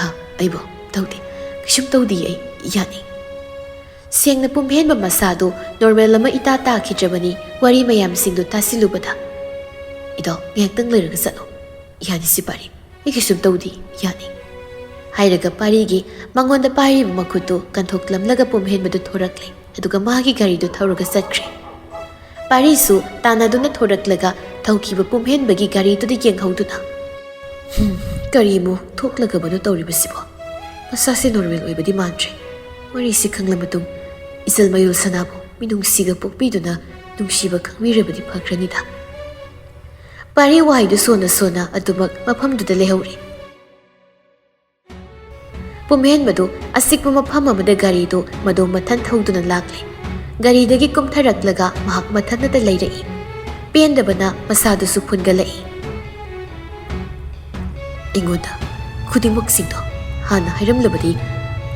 "ꯑ, ꯑꯩꯕꯣ? ꯇꯧꯗꯦ, ꯀꯩꯁꯨꯝ ꯇꯧꯗꯦ, ꯑꯩ ꯌꯥꯅꯤ꯫" ꯁꯦꯡꯅ ꯄꯨꯝꯍꯦꯟꯕ ꯃꯁꯥꯗꯨ ꯅꯣꯔꯃꯦꯜ ꯑꯃ ꯏꯇꯥ ꯇꯥꯈꯤꯗ꯭ꯔꯕꯅꯤ꯫ ꯋꯥꯔꯤ ꯃꯌꯥꯝꯁꯤꯡꯗꯨ ꯇꯥꯁꯤꯜꯂꯨꯕꯗ, "ꯏꯇꯥꯎ, ꯉꯥꯏꯍꯥꯛꯇꯪ ꯂꯩꯔꯒ ꯆꯠꯂꯣ꯫" "ꯌꯥꯅꯤ ꯁꯤ ꯄꯥꯔꯤ, ꯑꯩ ꯀꯩꯁꯨꯝ ꯇꯧꯗꯦ, ꯌꯥꯅꯤ꯫" ꯍꯥꯏꯔꯒ ꯄꯥꯔꯤꯒꯤ ꯃꯉꯣꯟꯗ ꯄꯥꯏꯔꯤꯕ ꯃꯈꯨꯠꯇꯨ ꯀꯟꯊꯣꯛꯂꯝꯂꯒ ꯄꯨꯝꯍꯦꯟꯕꯗꯨ ꯊꯣꯔꯛꯂꯦ꯫ ꯑꯗꯨꯒ ꯃꯥꯒꯤ ꯒꯥꯔꯤꯗꯨ ꯊꯧꯔꯒ ꯆꯠꯈ꯭ꯔꯦ꯫ ꯄꯥꯔꯤꯁꯨ ꯇꯥꯟꯅꯗꯨꯅ ꯊꯣꯔꯛꯂꯒ ꯊꯧꯈꯤꯕ ꯄꯨꯝꯍꯦꯟꯕꯒꯤ ꯒꯥꯔꯤꯗꯨꯗ ꯌꯦꯡꯍꯧꯗꯨꯅ, "ꯍꯝ, ꯀꯔꯤ ꯑꯃꯨꯛ ꯊꯣꯛꯂꯒꯕꯅꯣ ꯇꯧꯔꯤꯕꯁꯤꯕꯣ? ꯃꯁꯥꯁꯦ ꯅꯣꯔꯃꯦꯜ ꯑꯣꯏꯕꯗꯤ ꯃꯥꯟꯗ꯭ꯔꯦ꯫ ꯋꯥꯔꯤꯁꯤ ꯈꯪꯂ ꯃꯇꯨꯡ ꯏꯆꯜ ꯃꯌꯨꯜ ꯁꯅꯥꯕꯨ ꯃꯤꯅꯨꯡꯁꯤꯒ ꯄꯣꯛꯄꯤꯗꯨꯅ ꯅꯨꯡꯁꯤꯕ ꯈꯪꯕꯤꯔꯕꯗꯤ ꯐꯈ꯭ꯔꯅꯤꯗ꯫" ꯄꯥꯔꯤ ꯋꯥꯍꯩꯗꯨ ꯁꯣꯟꯅ ꯁꯣꯟꯅ ꯑꯗꯨꯃꯛ ꯃꯐꯝꯗꯨꯗ ꯂꯩꯍꯧꯔꯦ꯫ ꯄꯨꯝꯍꯦꯟꯕꯗꯨ ꯑꯆꯤꯛꯄ ꯃꯐꯝ ꯑꯃꯗ ꯒꯥꯔꯤꯗꯨ ꯃꯗꯣꯝ ꯃꯊꯟ ꯊꯧꯗꯨꯅ ꯂꯥꯛꯂꯦ꯫ ꯒꯥꯔꯤꯗꯒꯤ ꯀꯨꯝꯊꯔꯛꯂꯒ ꯃꯍꯥꯛ ꯃꯊꯟꯇ ꯂꯩꯔꯛꯏ꯫ ꯄꯦꯟꯗꯕꯅ ꯃꯁꯥꯗꯨꯁꯨ ꯐꯨꯟꯒꯠꯂꯛꯏ꯫ "ꯑꯩꯉꯣꯟꯗ ꯈꯨꯗꯤꯡꯃꯛꯁꯤꯡꯗꯣ ꯍꯥꯟꯅ ꯍꯥꯏꯔꯝꯂꯕꯗꯤ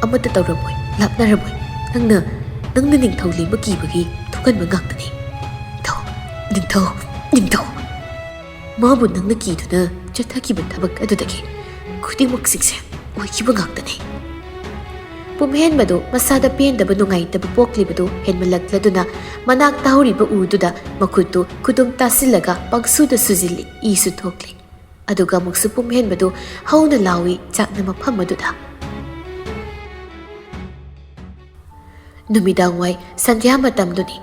ꯑꯃꯠꯇ ꯇꯧꯔꯝꯃꯣꯏ, ꯂꯥꯛꯅꯔꯝꯃꯣꯏ꯫ ꯅꯪꯅ, ꯅꯪꯅ ꯅꯤꯡꯊꯧ ꯂꯦꯝꯕ ꯀꯤꯕꯒꯤ ꯊꯣꯛꯍꯟꯕ ꯉꯥꯛꯇꯅꯤ꯫ ꯅꯤꯡꯊꯧ, ꯅꯤꯡꯊꯧ, ꯅꯤꯡꯊꯧ꯫ ꯃꯥꯕꯨ ꯅꯪꯅ ꯀꯤꯗꯨꯅ ꯆꯠꯊꯈꯤꯕ ꯊꯕꯛ ꯑꯗꯨꯗꯒꯤ ꯈꯨꯗꯤꯡꯃꯛꯁꯤꯡꯁꯦ ꯑꯣꯏꯈꯤꯕ ꯉꯥꯛꯇꯅꯤ꯫" ꯄꯨꯝꯍꯦꯟꯕꯗꯨ ꯃꯁꯥꯗ ꯄꯦꯟꯗꯕ, ꯅꯨꯡꯉꯥꯏꯇꯕ ꯄꯣꯛꯂꯤꯕꯗꯨ ꯍꯦꯟꯃꯜꯂꯛꯂꯗꯨꯅ ꯃꯅꯥꯛ ꯇꯥꯍꯧꯔꯤꯕ ꯎꯗꯨꯗ ꯃꯈꯨꯠꯇꯨ ꯈꯨꯗꯨꯝ ꯇꯥꯁꯤꯜꯂꯒ ꯄꯪꯁꯨꯗ ꯁꯨꯖꯤꯜꯂꯤ꯫ ꯏꯁꯨ ꯊꯣꯛꯂꯤ꯫ ꯑꯗꯨꯒ ꯑꯃꯨꯛꯁꯨ ꯄꯨꯝꯍꯦꯟꯕꯗꯨ ꯍꯧꯅ ꯂꯥꯎꯏ, ꯆꯥꯛꯅ ꯃꯐꯝ ꯑꯗꯨꯗ꯫ ꯅꯨꯃꯤꯗꯥꯡꯋꯥꯏ ꯁꯟꯙ꯭ꯌꯥ ꯃꯇꯝꯗꯨꯅꯤ꯫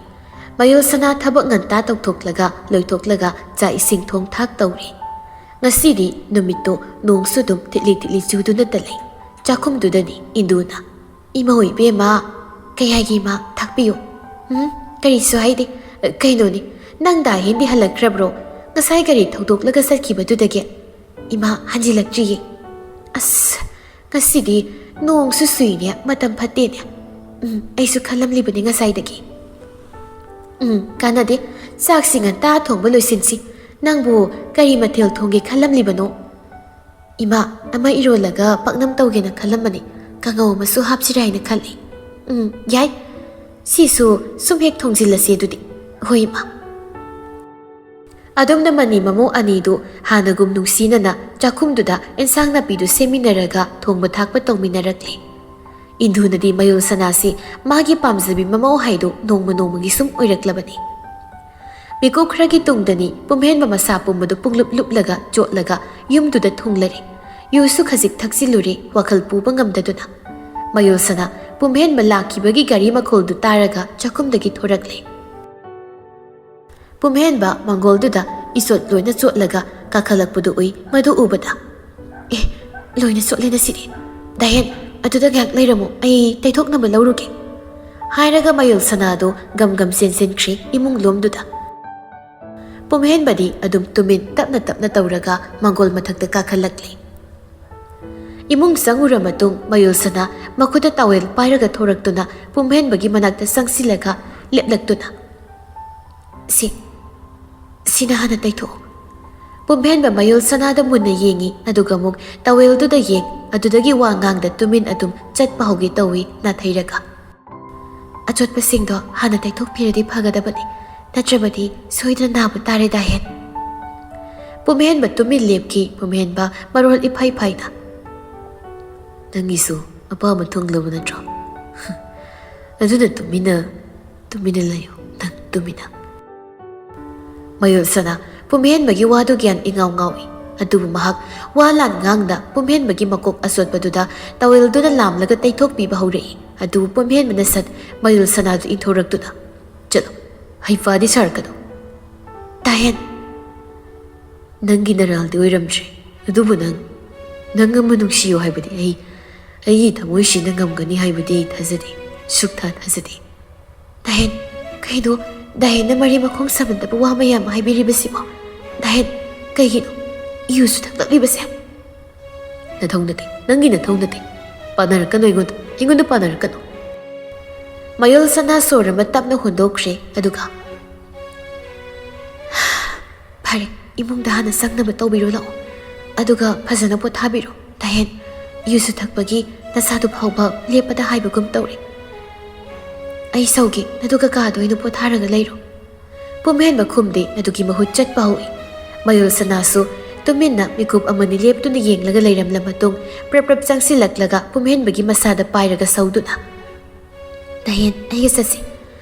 ꯃꯌꯨꯜ ꯁꯅꯥ ꯊꯕꯛ ꯉꯟꯇꯥ ꯇꯧꯊꯣꯛꯂꯒ ꯂꯣꯏꯊꯣꯛꯂꯒ ꯆꯥꯛ ꯏꯁꯤꯡ ꯊꯣꯡ ꯊꯥꯛ ꯇꯧꯔꯤ꯫ ꯉꯁꯤꯗꯤ ꯅꯨꯃꯤꯠꯇꯨ ꯅꯣꯡꯁꯨ ꯑꯗꯨꯝ ꯊꯤꯠꯂꯤ ꯊꯤꯠꯂꯤ ꯆꯨꯗꯨꯅꯇ ꯂꯩ꯫ ꯆꯥꯛꯈꯨꯝꯗꯨꯗꯅꯤ ꯏꯟꯗꯨꯅ, "ꯏꯃꯥ ꯍꯣꯏ ꯏꯕꯦꯝꯃ, ꯀꯩ ꯍꯥꯏꯒꯦ ꯏꯃꯥ? ꯊꯥꯛꯄꯤꯌꯨ꯫" "ꯎꯝ, ꯀꯔꯤꯁꯨ ꯍꯥꯏꯗꯦ꯫ ꯀꯩꯅꯣꯅꯤ, ꯅꯪ ꯗꯥ ꯍꯦꯟꯗꯤ ꯍꯜꯂꯛꯈ꯭ꯔꯕ꯭ꯔꯣ? ꯉꯁꯥꯏ ꯒꯥꯔꯤ ꯊꯧꯗꯣꯛꯂꯒ ꯆꯠꯈꯤꯕꯗꯨꯗꯒꯤ?" "ꯏꯃꯥ, ꯍꯟꯖꯤꯜꯂꯛꯇ꯭ꯔꯤꯌꯦ꯫" "ꯑꯁ, ꯉꯁꯤꯗꯤ ꯅꯣꯡꯁꯨ ꯆꯨꯏꯅꯦ, ꯃꯇꯝ ꯐꯠꯇꯦꯅꯦ꯫" "ꯎꯝ, ꯑꯩꯁꯨ ꯈꯜꯂꯝꯂꯤꯕꯅꯤ ꯉꯁꯥꯏꯗꯒꯤ꯫" "ꯎꯝ, ꯀꯥꯟꯅꯗꯦ꯫ ꯆꯥꯛꯁꯤ ꯉꯟꯇꯥ ꯊꯣꯡꯕ ꯂꯣꯏꯁꯤꯟꯁꯤ꯫ ꯅꯪꯕꯨ ꯀꯔꯤ ꯃꯊꯦꯜ ꯊꯣꯡꯒꯦ ꯈꯜꯂꯝꯂꯤꯕꯅꯣ?" "ꯏꯃꯥ, ꯑꯃ ꯏꯔꯣꯜꯂꯒ ꯄꯥꯛꯅꯝ ꯇꯧꯒꯦꯅ ꯈꯜꯂꯝꯕꯅꯤ꯫ ꯀꯥꯡꯉꯧ ꯑꯃꯁꯨ ꯍꯥꯞꯁꯤꯔꯥ ꯍꯥꯏꯅ ꯈꯜꯂꯤ꯫" "ꯎꯝ, ꯌꯥꯏ꯫ "ꯁꯤꯁꯨ ꯁꯨꯝ ꯍꯦꯛ ꯊꯣꯡꯖꯤꯜꯂꯁꯦ ꯑꯗꯨꯗꯤ꯫ ꯍꯣꯏ, ꯏꯃꯥ꯫" ꯑꯗꯨꯝꯅ ꯃꯅꯤ ꯃꯃꯧ ꯑꯅꯤꯗꯨ ꯍꯥꯟꯅꯒꯨꯝ ꯅꯨꯡꯁꯤꯅꯅ ꯆꯥꯛꯈꯨꯝꯗꯨꯗ ꯑꯦꯟꯁꯥꯡ ꯅꯥꯄꯤꯗꯨ ꯁꯦꯝꯃꯤꯟꯅꯔꯒ ꯊꯣꯡꯕ ꯊꯥꯛꯄ ꯇꯧꯃꯤꯟꯅꯔꯛꯂꯦ꯫ ꯏꯟꯗꯨꯅꯗꯤ ꯃꯌꯣꯜ ꯁꯅꯥꯁꯤ ꯃꯥꯒꯤ ꯄꯥꯝꯖꯕꯤ ꯃꯃꯧ ꯍꯥꯏꯗꯨ ꯅꯣꯡꯃ ꯅꯣꯡꯃꯒꯤ ꯁꯨꯝ ꯑꯣꯏꯔꯛꯂꯕꯅꯤ꯫ ꯃꯤꯀꯨꯞ ꯈꯔꯒꯤ ꯇꯨꯡꯗꯅꯤ ꯄꯨꯝꯍꯦꯟꯕ ꯃꯁꯥ ꯄꯨꯝꯕꯗꯨ ꯄꯨꯡꯂꯨꯞ ꯂꯨꯞꯂꯒ ꯆꯣꯠꯂꯒ ꯌꯨꯝꯗꯨꯗ ꯊꯨꯡꯂꯔꯦ꯫ ꯌꯨꯁꯨ ꯈꯖꯤꯛ ꯊꯛꯆꯤꯜꯂꯨꯔꯦ, ꯋꯥꯈꯜ ꯄꯨꯕ ꯉꯝꯗꯗꯨꯅ꯫ ꯃꯌꯣꯜ ꯁꯅꯥ ꯄꯨꯝꯍꯦꯟꯕ ꯂꯥꯛꯈꯤꯕꯒꯤ ꯒꯥꯔꯤ ꯃꯈꯣꯜꯗꯨ ꯇꯥꯔꯒ ꯆꯥꯛꯈꯨꯝꯗꯒꯤ ꯊꯣꯔꯛꯂꯦ꯫ ꯄꯨꯝꯍꯦꯟꯕ ꯃꯪꯒꯣꯜꯗꯨꯗ ꯏꯆꯣꯠ ꯂꯣꯏꯅ ꯆꯣꯠꯂꯒ ꯀꯥꯈꯠꯂꯛꯄꯗꯨ ꯎꯏ꯫ ꯃꯗꯨ ꯎꯕꯗ, "ꯑꯦ, ꯂꯣꯏꯅ ꯆꯣꯠꯂꯦ ꯉꯁꯤꯗꯤ꯫ ꯗꯥꯍꯦꯟ, ꯑꯗꯨꯗ ꯉꯥꯏꯍꯥꯛ ꯂꯩꯔꯝꯃꯨ, ꯑꯩ ꯇꯩꯊꯣꯛꯅꯕ ꯂꯧꯔꯨꯒꯦ," ꯍꯥꯏꯔꯒ ꯃꯌꯣꯜ ꯁꯅꯥꯗꯨ ꯒꯝ ꯒꯝ ꯆꯦꯟꯁꯤꯟꯈ꯭ꯔꯦ ꯏꯃꯨꯡ ꯂꯣꯝꯗꯨꯗ꯫ ꯄꯨꯝꯍꯦꯟꯕꯗꯤ ꯑꯗꯨꯝ ꯇꯨꯃꯤꯟ ꯇꯞꯅ ꯇꯞꯅ ꯇꯧꯔꯒ ꯃꯪꯒꯣꯜ ꯃꯊꯛꯇ ꯀꯥꯈꯠꯂꯛꯂꯦ꯫ ꯏꯃꯨꯡ ꯆꯪꯉꯨꯔ ꯃꯇꯨꯡ ꯃꯌꯣꯜ ꯁꯅꯥ ꯃꯈꯨꯠꯇ ꯇꯥꯋꯦꯜ ꯄꯥꯏꯔꯒ ꯊꯣꯔꯛꯇꯨꯅ ꯄꯨꯝꯍꯦꯟꯕꯒꯤ ꯃꯅꯥꯛꯇ ꯆꯪꯁꯤꯜꯂꯒ ꯂꯦꯞꯂꯛꯇꯨꯅ, "ꯁꯤ, ꯁꯤꯅ ꯍꯥꯟꯅ ꯇꯩꯊꯣꯛꯑꯣ꯫" ꯄꯨꯝꯍꯦꯟꯕ ꯃꯌꯣꯜ ꯁꯅꯥꯗ ꯃꯨꯟꯅ ꯌꯦꯡꯉꯤ, ꯑꯗꯨꯒ ꯑꯃꯨꯛ ꯇꯥꯋꯦꯜꯗꯨꯗ ꯌꯦꯡ, ꯑꯗꯨꯗꯒꯤ ꯋꯥ ꯉꯥꯡꯗ ꯇꯨꯃꯤꯟ ꯑꯗꯨꯝ ꯆꯠꯄ ꯍꯧꯒꯦ ꯇꯧꯏ ꯅꯥꯊꯩꯔꯒ꯫ "ꯑꯆꯣꯠꯄꯁꯤꯡꯗꯣ ꯍꯥꯟꯅ ꯇꯩꯊꯣꯛꯄꯤꯔꯗꯤ ꯐꯒꯗꯕꯅꯤ, ꯅꯠꯇ꯭ꯔꯕꯗꯤ ꯁꯣꯏꯗꯅ ꯅꯥꯕ ꯇꯥꯔꯦ, ꯗꯥꯍꯦꯟ꯫" ꯄꯨꯝꯍꯦꯟꯕ ꯇꯨꯃꯤꯟ ꯂꯦꯞꯈꯤ꯫ ꯄꯨꯝꯍꯦꯟꯕ ꯃꯔꯣꯜ ꯏꯐꯩ ꯐꯩꯅ, "ꯅꯪꯒꯤꯁꯨ ꯑꯄꯥꯝꯕ ꯊꯨꯡꯂꯕ ꯅꯠꯇ꯭ꯔꯣ? ꯑꯗꯨꯅ ꯇꯨꯃꯤꯟꯅ, ꯇꯨꯃꯤꯟꯅ ꯂꯩꯌꯨ, ꯅꯪ ꯇꯨꯃꯤꯟꯅ꯫" ꯃꯌꯣꯜ ꯁꯅꯥ ꯄꯨꯝꯍꯦꯟꯕꯒꯤ ꯋꯥꯗꯨ ꯒ꯭ꯌꯥꯟ ꯏꯉꯥꯎ ꯉꯥꯎꯏ꯫ ꯑꯗꯨꯕꯨ ꯃꯍꯥꯛ ꯋꯥ ꯂꯥꯟ ꯉꯥꯡꯗ ꯄꯨꯝꯍꯦꯟꯕꯒꯤ ꯃꯀꯣꯛ ꯑꯆꯣꯠꯄꯗꯨꯗ ꯇꯥꯋꯦꯜꯗꯨꯅ ꯂꯥꯝꯂꯒ ꯇꯩꯊꯣꯛꯄꯤꯕ ꯍꯧꯔꯛꯏ꯫ ꯑꯗꯨꯕꯨ ꯄꯨꯝꯍꯦꯟꯕꯅ ꯁꯠ ꯃꯌꯣꯜ ꯁꯅꯥꯗꯨ ꯏꯟꯊꯣꯔꯛꯇꯨꯅ, "ꯆꯠꯂꯣ, ꯍꯩꯄꯥꯗꯤ ꯁꯥꯔꯛꯀꯅꯨ꯫" "ꯗꯥꯍꯦꯟ, ꯅꯪꯒꯤ ꯅꯔꯥꯜꯗꯤ ꯑꯣꯏꯔꯝꯗ꯭ꯔꯦ, ꯑꯗꯨꯕꯨ ꯅꯪ, ꯅꯪ ꯑꯃ ꯅꯨꯡꯁꯤꯌꯨ ꯍꯥꯏꯕꯗꯤ ꯑꯩ, ꯑꯩꯒꯤ ꯊꯃꯣꯏꯁꯤꯅ ꯉꯝꯒꯅꯤ ꯍꯥꯏꯕꯗꯤ ꯑꯩ ꯊꯥꯖꯗꯦ, ꯁꯨꯛꯊꯥ ꯊꯥꯖꯗꯦ꯫" "ꯗꯥꯍꯦꯟ, ꯀꯩꯅꯣ ꯗꯥꯍꯦꯟꯅ ꯃꯔꯤ ꯃꯈꯣꯡ ꯁꯝꯅꯗꯕ ꯋꯥ ꯃꯌꯥꯝ ꯍꯥꯏꯕꯤꯔꯤꯕꯁꯤꯕꯣ? ꯗꯥꯍꯦꯟ, ꯀꯩꯒꯤꯅꯣ ꯌꯨꯁꯨ ꯊꯛꯂꯛꯂꯤꯕꯁꯦ?" "ꯅꯊꯧ ꯅꯠꯇꯦ, ꯅꯪꯒꯤ ꯅꯊꯧ ꯅꯠꯇꯦ꯫ ꯄꯥꯟꯅꯔꯛꯀꯅꯨ ꯑꯩꯉꯣꯟꯗ, ꯑꯩꯉꯣꯟꯗ ꯄꯥꯟꯅꯔꯛꯀꯅꯨ꯫" ꯃꯌꯣꯜ ꯁꯅꯥ ꯁꯣꯔ ꯑꯃ ꯇꯞꯅ ꯍꯣꯟꯗꯣꯛꯈ꯭ꯔꯦ, ꯑꯗꯨꯒ, "ꯐꯔꯦ, ꯏꯃꯨꯡꯗ ꯍꯥꯟꯅ ꯆꯪꯅꯕ ꯇꯧꯕꯤꯔꯣ ꯂꯥꯛꯑꯣ, ꯑꯗꯨꯒ ꯐꯖꯅ ꯄꯣꯊꯥꯕꯤꯔꯣ꯫ ꯗꯥꯍꯦꯟ, ꯌꯨꯁꯨ ꯊꯛꯄꯒꯤ ꯅꯁꯥꯗꯨ ꯐꯥꯎꯕ ꯂꯦꯞꯄꯗ ꯍꯥꯏꯕꯒꯨꯝ ꯇꯧꯔꯦ꯫" "ꯑꯩ ꯁꯧꯒꯦ, ꯑꯗꯨꯒ ꯀꯥꯗ ꯑꯣꯏꯅ ꯄꯣꯊꯥꯔꯒ ꯂꯩꯔꯣ꯫" ꯄꯨꯝꯍꯦꯟꯕ ꯈꯨꯝꯗꯦ꯫ ꯑꯗꯨꯒꯤ ꯃꯍꯨꯠ ꯆꯠꯄ ꯍꯧꯏ꯫ ꯃꯌꯨꯜ ꯁꯅꯥꯁꯨ ꯇꯨꯃꯤꯟꯅ ꯃꯤꯀꯨꯞ ꯑꯃꯅꯤ ꯂꯦꯞꯇꯨꯅ ꯌꯦꯡꯂꯒ ꯂꯩꯔꯝꯂ ꯃꯇꯨꯡ ꯄ꯭ꯔꯞ ꯄ꯭ꯔꯞ ꯆꯪꯁꯤꯜꯂꯛꯂꯒ ꯄꯨꯝꯍꯦꯟꯕꯒꯤ ꯃꯁꯥꯗ ꯄꯥꯏꯔꯒ ꯁꯧꯗꯨꯅ, "ꯗꯥꯍꯦꯟ, ꯑꯩꯒ ꯆꯠꯁꯤ꯫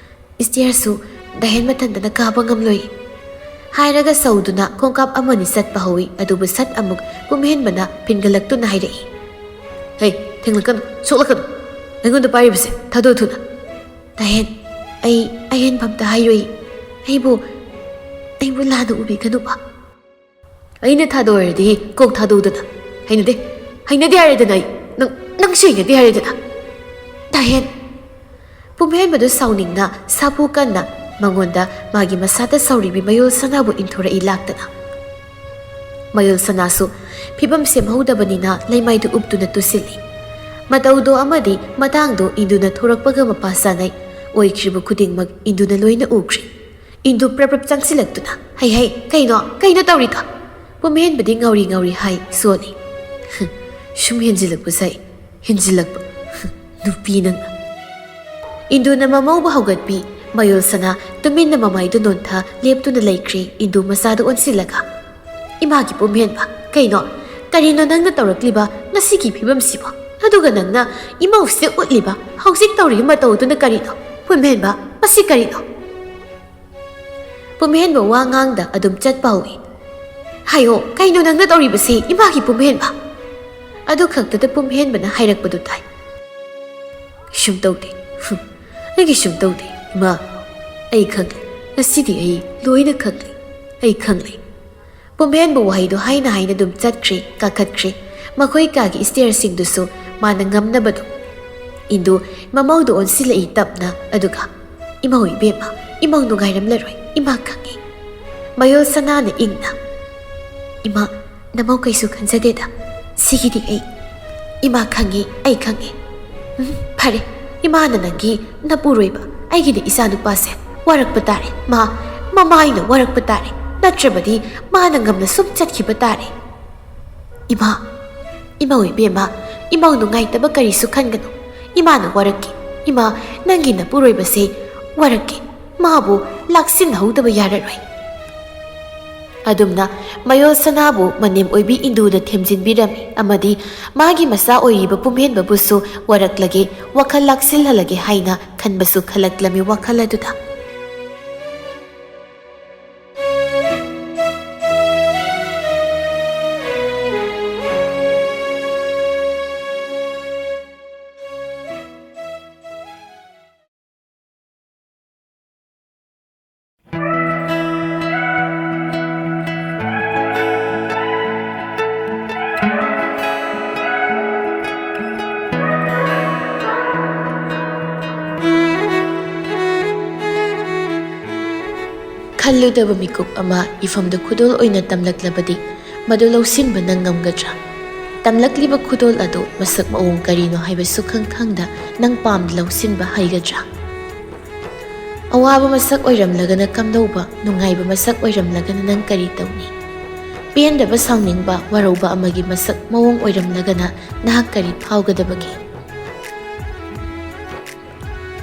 ꯏꯁꯇꯤꯌꯔꯁꯨ ꯗꯥꯍꯦꯟ ꯃꯊꯟꯇꯅ ꯀꯥꯕ ꯉꯝꯂꯣꯏ꯫" ꯍꯥꯏꯔꯒ ꯁꯧꯗꯨꯅ ꯈꯣꯡꯀꯥꯞ ꯑꯃꯅꯤ ꯆꯠꯄ ꯍꯧꯏ꯫ ꯑꯗꯨꯕꯨ ꯁꯠ ꯑꯃꯨꯛ ꯄꯨꯝꯍꯦꯟꯕꯅ ꯐꯤꯟꯒꯠꯂꯛꯇꯨꯅ ꯍꯥꯏꯔꯛꯏ, "ꯍꯦ, ꯊꯦꯡꯂꯛꯀꯅꯨ, ꯁꯣꯛꯂꯛꯀꯅꯨ꯫ ꯑꯩꯉꯣꯟꯗ ꯄꯥꯏꯔꯤꯕꯁꯦ ꯊꯥꯗꯣꯛꯑꯣ ꯊꯨꯅ꯫" "ꯗꯥꯍꯦꯟ, ꯑꯩ, ꯑꯩ ꯍꯦꯟꯐꯝꯇ ꯍꯥꯏꯔꯣꯏ꯫ ꯑꯩꯕꯨ, ꯑꯩꯕꯨ ꯂꯥꯟꯅ ꯎꯕꯤꯒꯅꯨꯕ꯫" "ꯑꯩꯅ ꯊꯥꯗꯣꯛꯑꯣ ꯍꯥꯏꯔꯗꯤ ꯀꯣꯛ ꯊꯥꯗꯣꯛꯎꯗꯅ꯫" "ꯍꯩꯅꯗꯦ, ꯍꯩꯅꯗꯦ ꯍꯥꯏꯔꯦꯗꯅ ꯑꯩ꯫ ꯅꯪ, ꯅꯪꯁꯨ ꯍꯩꯅꯗꯦ ꯍꯥꯏꯔꯦꯗꯅ꯫" "ꯗꯥꯍꯦꯟ!" ꯄꯨꯝꯍꯦꯟꯕꯗꯨ ꯁꯥꯎꯅꯤꯡꯅ ꯁꯥꯐꯨ ꯀꯟꯅ ꯃꯉꯣꯟꯗ ꯃꯥꯒꯤ ꯃꯁꯥꯗ ꯁꯧꯔꯤꯕꯤ ꯃꯌꯨꯜ ꯁꯅꯥꯕꯨ ꯏꯟꯊꯣꯔꯛꯏ ꯂꯥꯛꯇꯅ꯫ ꯃꯌꯨꯜ ꯁꯅꯥꯁꯨ ꯐꯤꯕꯝ ꯁꯦꯝꯍꯧꯗꯕꯅꯤꯅ ꯂꯩꯃꯥꯏꯗꯨ ꯎꯞꯇꯨꯅ ꯇꯨꯁꯤꯜꯂꯤ꯫ ꯃꯇꯧꯗꯣ ꯑꯃꯗꯤ ꯃꯇꯥꯡꯗꯣ ꯏꯟꯗꯨꯅ ꯊꯣꯔꯛꯄꯒ ꯃꯄꯥ ꯆꯥꯅꯩ꯫ ꯑꯣꯏꯈ꯭ꯔꯤꯕ ꯈꯨꯗꯤꯡꯃꯛ ꯏꯟꯗꯨꯅ ꯂꯣꯏꯅ ꯎꯈ꯭ꯔꯤ꯫ ꯏꯟꯗꯨ ꯄ꯭ꯔꯞ ꯄ꯭ꯔꯞ ꯆꯪꯁꯤꯜꯂꯛꯇꯨꯅ, "ꯍꯩ, ꯍꯩ, ꯀꯩꯅꯣ, ꯀꯩꯅꯣ ꯇꯧꯔꯤꯗꯣ?" ꯄꯨꯝꯍꯦꯟꯕꯗꯤ ꯉꯥꯎꯔꯤ ꯉꯥꯎꯔꯤ ꯍꯥꯏ ꯁꯣꯜꯂꯤ, "ꯁꯨꯝ ꯍꯦꯟꯖꯤꯜꯂꯛꯄ ꯁꯥꯏ, ꯍꯦꯟꯖꯤꯜꯂꯛꯄ꯫ ꯅꯨꯄꯤ ꯅꯪꯅ꯫" ꯏꯟꯗꯨꯅ ꯃꯃꯧꯕꯨ ꯍꯧꯒꯠꯄꯤ꯫ ꯃꯌꯨꯜ ꯁꯅꯥ ꯇꯨꯃꯤꯟꯅ ꯃꯃꯥꯏꯗꯨ ꯅꯣꯟꯊ ꯂꯦꯞꯇꯨꯅ ꯂꯩꯈ꯭ꯔꯤ꯫ ꯏꯟꯗꯨ ꯃꯆꯥꯗꯨ ꯑꯣꯟꯁꯤꯜꯂꯒ, "ꯏꯃꯥꯒꯤ ꯄꯨꯝꯍꯦꯟꯕ, ꯀꯩꯅꯣ, ꯀꯔꯤꯅꯣ ꯅꯪꯅ ꯇꯧꯔꯛꯂꯤꯕ ꯉꯁꯤꯒꯤ ꯐꯤꯕꯝꯁꯤꯕꯣ? ꯑꯗꯨꯒ ꯅꯪꯅ ꯏꯃꯧꯁꯦ ꯎꯠꯂꯤꯕ ꯍꯧꯖꯤꯛ ꯇꯧꯔꯤꯕ ꯃꯇꯧ ꯑꯗꯨꯅ ꯀꯔꯤꯅꯣ? ꯄꯨꯝꯍꯦꯟꯕ, ꯃꯁꯤ ꯀꯔꯤꯅꯣ?" ꯄꯨꯝꯍꯦꯟꯕ ꯋꯥ ꯉꯥꯡꯗ ꯑꯗꯨꯝ ꯆꯠꯄ ꯍꯧꯏ꯫ "ꯍꯥꯏꯌꯣ, ꯀꯩꯅꯣ ꯅꯪꯅ ꯇꯧꯔꯤꯕꯁꯤ, ꯏꯃꯥꯒꯤ ꯄꯨꯝꯍꯦꯟꯕ?" ꯑꯗꯨ ꯈꯛꯇꯗ ꯄꯨꯝꯍꯦꯟꯕꯅ ꯍꯥꯏꯔꯛꯄꯗꯨ ꯇꯥꯏ꯫ "ꯀꯩꯁꯨꯝ ꯇꯧꯗꯦ꯫ ꯍꯨꯝ, ꯑꯩ ꯀꯩꯁꯨꯝ ꯇꯧꯗꯦ, ꯏꯃꯥ꯫ ꯑꯩ ꯈꯪꯂꯦ꯫ ꯉꯁꯤꯗꯤ ꯑꯩ ꯂꯣꯏꯅ ꯈꯪꯂꯦ꯫ ꯑꯩ ꯈꯪꯂꯦ꯫" ꯄꯨꯝꯍꯦꯟꯕ ꯋꯥꯍꯩꯗꯨ ꯍꯥꯏꯅ ꯍꯥꯏꯅ ꯑꯗꯨꯝ ꯆꯠꯈ꯭ꯔꯦ, ꯀꯥꯈꯠꯈ꯭ꯔꯦ꯫ ꯃꯈꯣꯏ ꯀꯥꯒꯤ ꯏꯁꯇꯤꯌꯔꯁꯤꯡꯗꯨꯁꯨ ꯃꯥꯅ ꯉꯝꯅꯕꯗꯨ꯫ ꯏꯟꯗꯨ ꯃꯃꯧꯗꯨ ꯑꯣꯟꯁꯤꯜꯂꯛꯏ ꯇꯞꯅ, ꯑꯗꯨꯒ, "ꯏꯃꯧ ꯏꯕꯦꯝꯃ, ꯏꯃꯧ ꯅꯨꯡꯉꯥꯏꯔꯝꯂꯔꯣꯏ, ꯏꯃꯥ ꯈꯪꯉꯤ꯫" ꯃꯌꯣꯜ ꯁꯅꯥꯅ ꯏꯪꯅ, "ꯏꯃꯥ, ꯅꯃꯧ ꯀꯩꯁꯨ ꯈꯟꯖꯗꯦꯗ꯫ ꯁꯤꯒꯤꯗꯤ ꯑꯩ, ꯏꯃꯥ ꯈꯪꯉꯤ, ꯑꯩ ꯈꯪꯉꯤ꯫ ꯎꯝ, ꯐꯔꯦ, ꯏꯃꯥꯅ ꯅꯪꯒꯤ ꯅꯄꯨꯔꯣꯏꯕ, ꯑꯩꯒꯤꯗꯤ ꯏꯆꯥꯅꯨꯄꯥꯁꯦ ꯋꯥꯔꯛꯄ ꯇꯥꯔꯦ꯫ ꯃꯥ, ꯃꯃꯥ ꯑꯩꯅ ꯋꯥꯔꯛꯄ ꯇꯥꯔꯦ꯫ ꯅꯠꯇ꯭ꯔꯕꯗꯤ ꯃꯥꯅ ꯉꯝꯅ ꯁꯨꯝ ꯆꯠꯈꯤꯕ ꯇꯥꯔꯦ꯫" "ꯏꯃꯥ, ꯏꯃꯧ ꯏꯕꯦꯝꯃ, ꯏꯃꯧ ꯅꯨꯡꯉꯥꯏꯇꯕ ꯀꯔꯤꯁꯨ ꯈꯟꯒꯅꯨ꯫ ꯏꯃꯥꯅ ꯋꯥꯔꯛꯀꯦ, "ꯏꯃꯥ, ꯅꯪꯒꯤ ꯅꯄꯨꯔꯣꯏꯕꯁꯦ ꯋꯥꯔꯛꯀꯦ꯫ ꯃꯥꯕꯨ ꯂꯥꯛꯁꯤꯟꯍꯧꯗꯕ ꯌꯥꯔꯔꯣꯏ"꯫ ꯑꯗꯨꯝꯅ ꯃꯌꯣꯜ ꯁꯅꯥꯕꯨ ꯃꯅꯦꯝ ꯑꯣꯏꯕꯤ ꯏꯟꯗꯨꯗ ꯊꯦꯝꯖꯤꯟꯕꯤꯔꯝꯃꯤ ꯑꯃꯗꯤ ꯃꯥꯒꯤ ꯃꯆꯥ ꯑꯣꯏꯔꯤꯕ ꯄꯨꯝꯍꯦꯟꯕꯕꯨꯁꯨ ꯋꯥꯔꯛꯂꯒꯦ, ꯋꯥꯈꯜ ꯂꯥꯛꯁꯤꯜꯍꯜꯂꯒꯦ ꯍꯥꯏꯅ ꯈꯟꯕꯁꯨ ꯈꯜꯂꯛꯂꯝꯃꯤ ꯋꯥꯈꯜ ꯑꯗꯨꯗ꯫ ꯈꯜꯂꯨꯗꯕ ꯃꯤꯀꯨꯞ ꯑꯃ ꯏꯐꯝꯗ ꯈꯨꯗꯣꯜ ꯑꯣꯏꯅ ꯇꯝꯂꯛꯂꯕꯗꯤ, ꯃꯗꯨ ꯂꯧꯁꯤꯟꯕ ꯅꯪ ꯉꯝꯒꯗ꯭ꯔꯥ? ꯇꯝꯂꯛꯂꯤꯕ ꯈꯨꯗꯣꯜ ꯑꯗꯨ ꯃꯁꯛ ꯃꯑꯣꯡ ꯀꯔꯤꯅꯣ ꯍꯥꯏꯕꯁꯨ ꯈꯪ ꯈꯪꯗ ꯅꯪ ꯄꯥꯝꯗ ꯂꯧꯁꯤꯟꯕ ꯍꯩꯒꯗ꯭ꯔꯥ? ꯑꯋꯥꯕ ꯃꯁꯛ ꯑꯣꯏꯔꯝꯂꯒꯅ ꯀꯝꯗꯧꯕ, ꯅꯨꯡꯉꯥꯏꯕ ꯃꯁꯛ ꯑꯣꯏꯔꯝꯂꯒꯅ ꯅꯪ ꯀꯔꯤ ꯇꯧꯅꯤ? ꯄꯦꯟꯗꯕ, ꯁꯥꯎꯅꯤꯡꯕ, ꯋꯥꯔꯧꯕ ꯑꯃꯒꯤ ꯃꯁꯛ ꯃꯑꯣꯡ ꯑꯣꯏꯔꯝꯂꯒꯅ ꯅꯍꯥꯛ ꯀꯔꯤ ꯐꯥꯎꯒꯗꯕꯒꯦ?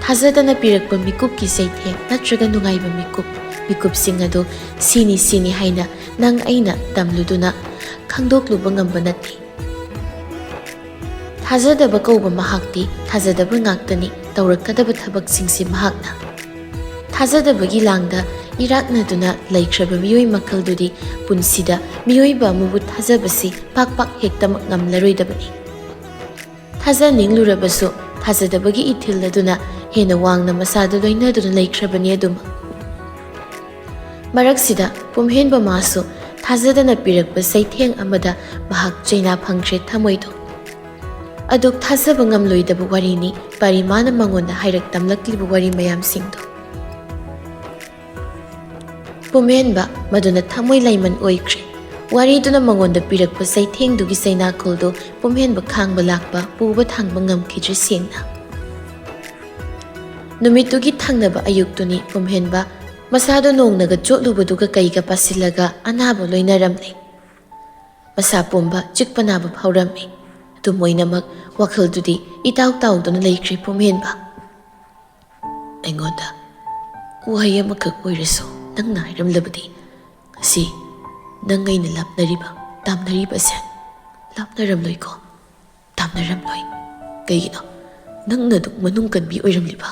ꯊꯥꯖꯗꯅ ꯄꯤꯔꯛꯄ ꯃꯤꯀꯨꯞꯀꯤ ꯆꯩꯊꯦꯡ ꯅꯠꯇ꯭ꯔꯒ ꯅꯨꯡꯉꯥꯏꯕ ꯃꯤꯀꯨꯞ, ꯃꯤꯀꯨꯞꯁꯤꯡ ꯑꯗꯨ ꯁꯤꯅꯤ ꯁꯤꯅꯤ ꯍꯥꯏꯅ ꯅꯪ ꯑꯩꯅ ꯇꯝꯂꯨꯗꯨꯅ ꯈꯪꯗꯣꯛꯂꯨꯕ ꯉꯝꯕ ꯅꯠꯇꯦ꯫ ꯊꯥꯖꯗꯕ ꯀꯧꯕ ꯃꯍꯥꯛꯇꯤ ꯊꯥꯖꯗꯕ ꯉꯥꯛꯇꯅꯤ, ꯇꯧꯔꯛꯀꯗꯕ ꯊꯕꯛꯁꯤꯡꯁꯤ ꯃꯍꯥꯛꯅ꯫ ꯊꯥꯖꯗꯕꯒꯤ ꯂꯥꯡꯗ ꯏꯔꯥꯛꯅꯗꯨꯅ ꯂꯩꯈ꯭ꯔꯕ ꯃꯤꯑꯣꯏ ꯃꯈꯜꯗꯨꯗꯤ ꯄꯨꯟꯁꯤꯗ ꯃꯤꯑꯣꯏꯕ ꯑꯃꯕꯨ ꯊꯥꯖꯕꯁꯤ ꯄꯥꯛ ꯄꯥꯛ ꯍꯦꯛꯇꯃꯛ ꯉꯝꯂꯔꯣꯏꯗꯕꯅꯤ꯫ ꯊꯥꯖꯅꯤꯡꯂꯨꯔꯕꯁꯨ ꯊꯥꯖꯗꯕꯒꯤ ꯏꯊꯤꯜ ꯑꯗꯨꯅ ꯍꯦꯟꯅ ꯋꯥꯡꯅ ꯃꯁꯥꯗꯨ ꯂꯣꯏꯅꯗꯨꯅ ꯂꯩꯈ꯭ꯔꯕꯅꯤ ꯑꯗꯨꯃꯛ꯫ ꯃꯔꯛꯁꯤꯗ ꯄꯨꯝꯍꯦꯟꯕ ꯃꯥꯁꯨ ꯊꯥꯖꯗꯅ ꯄꯤꯔꯛꯄ ꯆꯩꯊꯦꯡ ꯑꯃꯗ ꯃꯍꯥꯛ ꯆꯩꯅꯥ ꯐꯪꯈ꯭ꯔꯦ ꯊꯃꯣꯏꯗꯣ꯫ ꯑꯗꯨꯛ ꯊꯥꯖꯕ ꯉꯝꯂꯣꯏꯗꯕ ꯋꯥꯔꯤꯅꯤ ꯄꯔꯤꯃꯥꯅ ꯃꯉꯣꯟꯗ ꯍꯥꯏꯔꯛ ꯇꯝꯂꯛꯂꯤꯕ ꯋꯥꯔꯤ ꯃꯌꯥꯝꯁꯤꯡꯗꯣ꯫ ꯄꯨꯝꯍꯦꯟꯕ ꯃꯗꯨꯅ ꯊꯃꯣꯏ ꯂꯩꯃꯟ ꯑꯣꯏꯈ꯭ꯔꯦ꯫ ꯋꯥꯔꯤꯗꯨꯅ ꯃꯉꯣꯟꯗ ꯄꯤꯔꯛꯄ ꯆꯩꯊꯦꯡꯗꯨꯒꯤ ꯆꯩꯅꯥꯀꯣꯜꯗꯨ ꯄꯨꯝꯍꯦꯟꯕ ꯈꯥꯡꯕ ꯂꯥꯛꯄ ꯄꯨꯕ ꯊꯥꯡꯕ ꯉꯝꯈꯤꯗ꯭ꯔꯦ ꯁꯦꯡꯅ꯫ ꯅꯨꯃꯤꯠꯇꯨꯒꯤ ꯊꯪꯅꯕ ꯑꯌꯨꯛꯇꯨꯅꯤ ꯄꯨꯝꯍꯦꯟꯕ ꯃꯁꯥꯗꯨ ꯅꯣꯡꯅꯒ ꯆꯣꯠꯂꯨꯕꯗꯨꯒ ꯀꯩꯒ ꯄꯥꯁꯤꯜꯂꯒ ꯑꯅꯥꯕ ꯂꯣꯏꯅꯔꯝꯂꯦ꯫ ꯃꯁꯥ ꯄꯨꯝꯕ ꯆꯤꯛꯄ ꯅꯥꯕ ꯐꯥꯎꯔꯝꯃꯤ꯫ ꯑꯗꯨꯝ ꯑꯣꯏꯅꯃꯛ ꯋꯥꯈꯜꯗꯨꯗꯤ ꯏꯇꯥꯎ ꯇꯥꯎꯗꯨꯅ ꯂꯩꯈ꯭ꯔꯦ ꯄꯨꯝꯍꯦꯟꯕ꯫ ꯑꯩꯉꯣꯟꯗ ꯋꯥꯍꯩ ꯑꯃꯈꯛ ꯑꯣꯏꯔꯁꯨ ꯅꯪꯅ ꯍꯥꯏꯔꯝꯂꯕꯗꯤ ꯉꯁꯤ ꯅꯪ ꯑꯩꯅ ꯂꯥꯞꯅꯔꯤꯕ, ꯇꯥꯝꯅꯔꯤꯕꯁꯦ ꯂꯥꯞꯅꯔꯝꯂꯣꯏꯀꯣ? ꯇꯥꯝꯅꯔꯝꯂꯣꯏ꯫ ꯀꯩꯒꯤꯅꯣ? ꯅꯪꯅ ꯑꯗꯨꯛ ꯃꯅꯨꯡ ꯀꯟꯕꯤ ꯑꯣꯏꯔꯝꯂꯤꯕ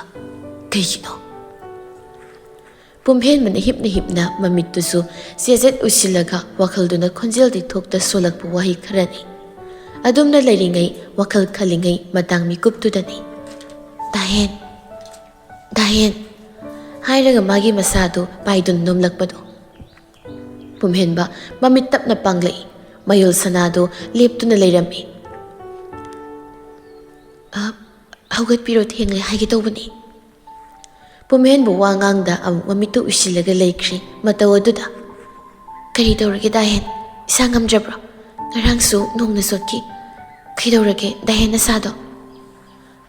ꯀꯩꯒꯤꯅꯣ? ꯄꯨꯝꯍꯦꯟꯕꯅ ꯍꯤꯞꯅ ꯍꯤꯞꯅ ꯃꯃꯤꯠꯇꯨꯁꯨ ꯆꯦꯖꯦꯠ ꯎꯏꯁꯤꯜꯂꯒ ꯋꯥꯈꯜꯗꯨꯅ ꯈꯣꯟꯖꯦꯜꯗꯤ ꯊꯣꯛꯇ ꯁꯣꯜꯂꯛꯄ ꯋꯥꯍꯩ ꯈꯔꯅꯤ꯫ ꯑꯗꯨꯝꯅ ꯂꯩꯔꯤꯉꯩ, ꯋꯥꯈꯜ ꯈꯜꯂꯤꯉꯩ ꯃꯇꯥꯡ ꯃꯤꯀꯨꯞꯇꯨꯗꯅꯤ꯫ "ꯗꯥꯍꯦꯟ, ꯗꯥꯍꯦꯟ" ꯍꯥꯏꯔꯒ ꯃꯥꯒꯤ ꯃꯁꯥꯗꯨ ꯄꯥꯏꯗꯨꯅ ꯅꯣꯝꯂꯛꯄꯗꯣ꯫ ꯄꯨꯝꯍꯦꯟꯕ ꯃꯃꯤꯠ ꯇꯞꯅ ꯄꯥꯡꯂꯛꯏ꯫ ꯃꯌꯣꯜ ꯁꯅꯥꯗꯨ ꯂꯦꯞꯇꯨꯅ ꯂꯩꯔꯝꯃꯤ꯫ "ꯑ, ꯍꯧꯒꯠꯄꯤꯔꯣ, ꯊꯦꯡꯂꯦ ꯍꯥꯏꯒꯦ ꯇꯧꯕꯅꯤ꯫" ꯄꯨꯝꯍꯦꯟꯕ ꯋꯥ ꯉꯥꯡꯗ ꯑꯃꯨꯛ ꯃꯃꯤꯠꯇꯨ ꯎꯏꯁꯤꯜꯂꯒ ꯂꯩꯈ꯭ꯔꯤ꯫ ꯃꯇꯧ ꯑꯗꯨꯗ, "ꯀꯔꯤ ꯇꯧꯔꯒꯦ ꯗꯥꯍꯦꯟ? ꯏꯁꯥ ꯉꯝꯗ꯭ꯔꯕ꯭ꯔꯣ? ꯉꯔꯥꯡꯁꯨ ꯅꯣꯡꯅ ꯆꯣꯠꯈꯤ꯫ ꯀꯩꯗꯧꯔꯒꯦ ꯗꯥꯍꯦꯟ ꯅꯁꯥꯗꯣ?"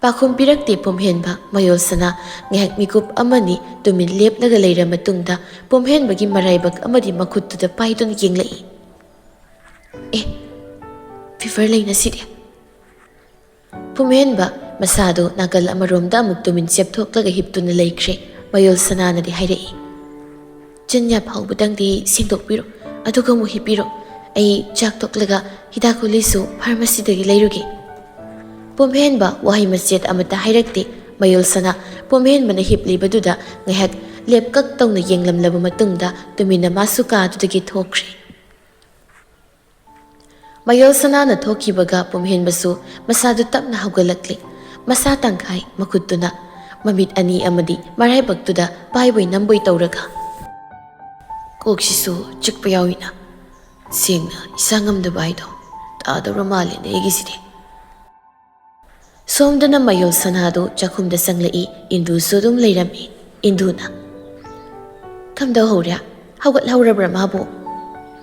ꯄꯥꯎꯈꯨꯝ ꯄꯤꯔꯛꯇꯦ ꯄꯨꯝꯍꯦꯟꯕ꯫ ꯃꯌꯣꯜ ꯁꯅꯥ ꯉꯥꯏꯍꯥꯛ ꯃꯤꯀꯨꯞ ꯑꯃꯅꯤ ꯇꯨꯃꯤꯟ ꯂꯦꯞꯂꯒ ꯂꯩꯔ ꯃꯇꯨꯡꯗ ꯄꯨꯝꯍꯦꯟꯕꯒꯤ ꯃꯔꯥꯏꯕꯛ ꯑꯃꯗꯤ ꯃꯈꯨꯠꯇꯨꯗ ꯄꯥꯏꯗꯨꯅ ꯌꯦꯡꯂꯛꯏ꯫ "ꯑꯦ, ꯐꯤꯚꯔ ꯂꯩꯅ ꯁꯤꯗꯤ꯫" ꯄꯨꯝꯍꯦꯟꯕ ꯃꯁꯥꯗꯨ ꯅꯥꯀꯜ ꯑꯃꯔꯣꯝꯗ ꯑꯃꯨꯛ ꯇꯨꯃꯤꯟ ꯆꯦꯞꯊꯣꯛꯂꯒ ꯍꯤꯞꯇꯨꯅ ꯂꯩꯈ꯭ꯔꯦ꯫ ꯃꯌꯣꯜ ꯁꯅꯥꯅꯗꯤ ꯍꯥꯏꯔꯛꯏ, "ꯆꯤꯟꯌꯥ ꯐꯥꯎꯕꯗꯪꯗꯤ ꯁꯦꯡꯗꯣꯛꯄꯤꯔꯣ, ꯑꯗꯨꯒ ꯑꯃꯨꯛ ꯍꯤꯞꯄꯤꯔꯣ꯫ ꯑꯩ ꯆꯥꯛ ꯇꯣꯛꯂꯒ ꯍꯤꯗꯥꯛ ꯒꯨꯂꯤꯁꯨ ꯐꯥꯔꯃꯥꯁꯤꯗꯒꯤ ꯂꯩꯔꯨꯒꯦ꯫" ꯄꯨꯝꯍꯦꯟꯕ ꯋꯥꯍꯩ ꯃꯆꯦꯠ ꯑꯃꯠꯇ ꯍꯥꯏꯔꯛꯇꯦ꯫ ꯃꯌꯣꯜ ꯁꯅꯥ ꯄꯨꯝꯍꯦꯟꯕꯅ ꯍꯤꯞꯂꯤꯕꯗꯨꯗ ꯉꯥꯏꯍꯥꯛ ꯂꯦꯞꯀꯛ ꯇꯧꯅ ꯌꯦꯡꯂꯝꯂꯕ ꯃꯇꯨꯡꯗ ꯇꯨꯃꯤꯟꯅ ꯃꯥꯁꯨ ꯀꯥꯗꯨꯗꯒꯤ ꯊꯣꯛꯈ꯭ꯔꯦ꯫ ꯃꯌꯣꯜ ꯁꯅꯥꯅ ꯊꯣꯛꯈꯤꯕꯒ ꯄꯨꯝꯍꯦꯟꯕꯁꯨ ꯃꯁꯥꯗꯨ ꯇꯞꯅ ꯍꯧꯒꯠꯂꯛꯂꯤ꯫ ꯃꯁꯥ ꯇꯪꯈꯥꯏ ꯃꯈꯨꯠꯇꯨꯅ ꯃꯃꯤꯠ ꯑꯅꯤ ꯑꯃꯗꯤ ꯃꯔꯥꯏꯕꯛꯇꯨꯗ ꯄꯥꯏꯕꯣꯏ ꯅꯝꯕꯣꯏ ꯇꯧꯔꯒ꯫ "ꯀꯣꯛꯁꯤꯁꯨ ꯆꯤꯛꯄ ꯌꯥꯎꯏꯅ꯫ ꯁꯦꯡꯅ ꯏꯁꯥ ꯉꯝꯗꯕ ꯍꯥꯏꯗꯣ ꯇꯥꯗꯧꯔ ꯃꯥꯜꯂꯦꯅꯦ ꯑꯩꯒꯤꯁꯤꯗꯤ꯫" ꯁꯣꯝꯗꯅ ꯃꯌꯣꯜ ꯁꯅꯥꯗꯨ ꯆꯥꯛꯈꯨꯝꯗ ꯆꯪꯂꯛꯏ꯫ ꯏꯟꯗꯨꯁꯨ ꯑꯗꯨꯝ ꯂꯩꯔꯝꯃꯤ꯫ ꯏꯟꯗꯨꯅ, "ꯀꯝꯗꯧꯍꯧꯔꯦ? ꯍꯧꯒꯠꯍꯧꯔꯕ꯭ꯔꯥ ꯃꯥꯕꯨ?"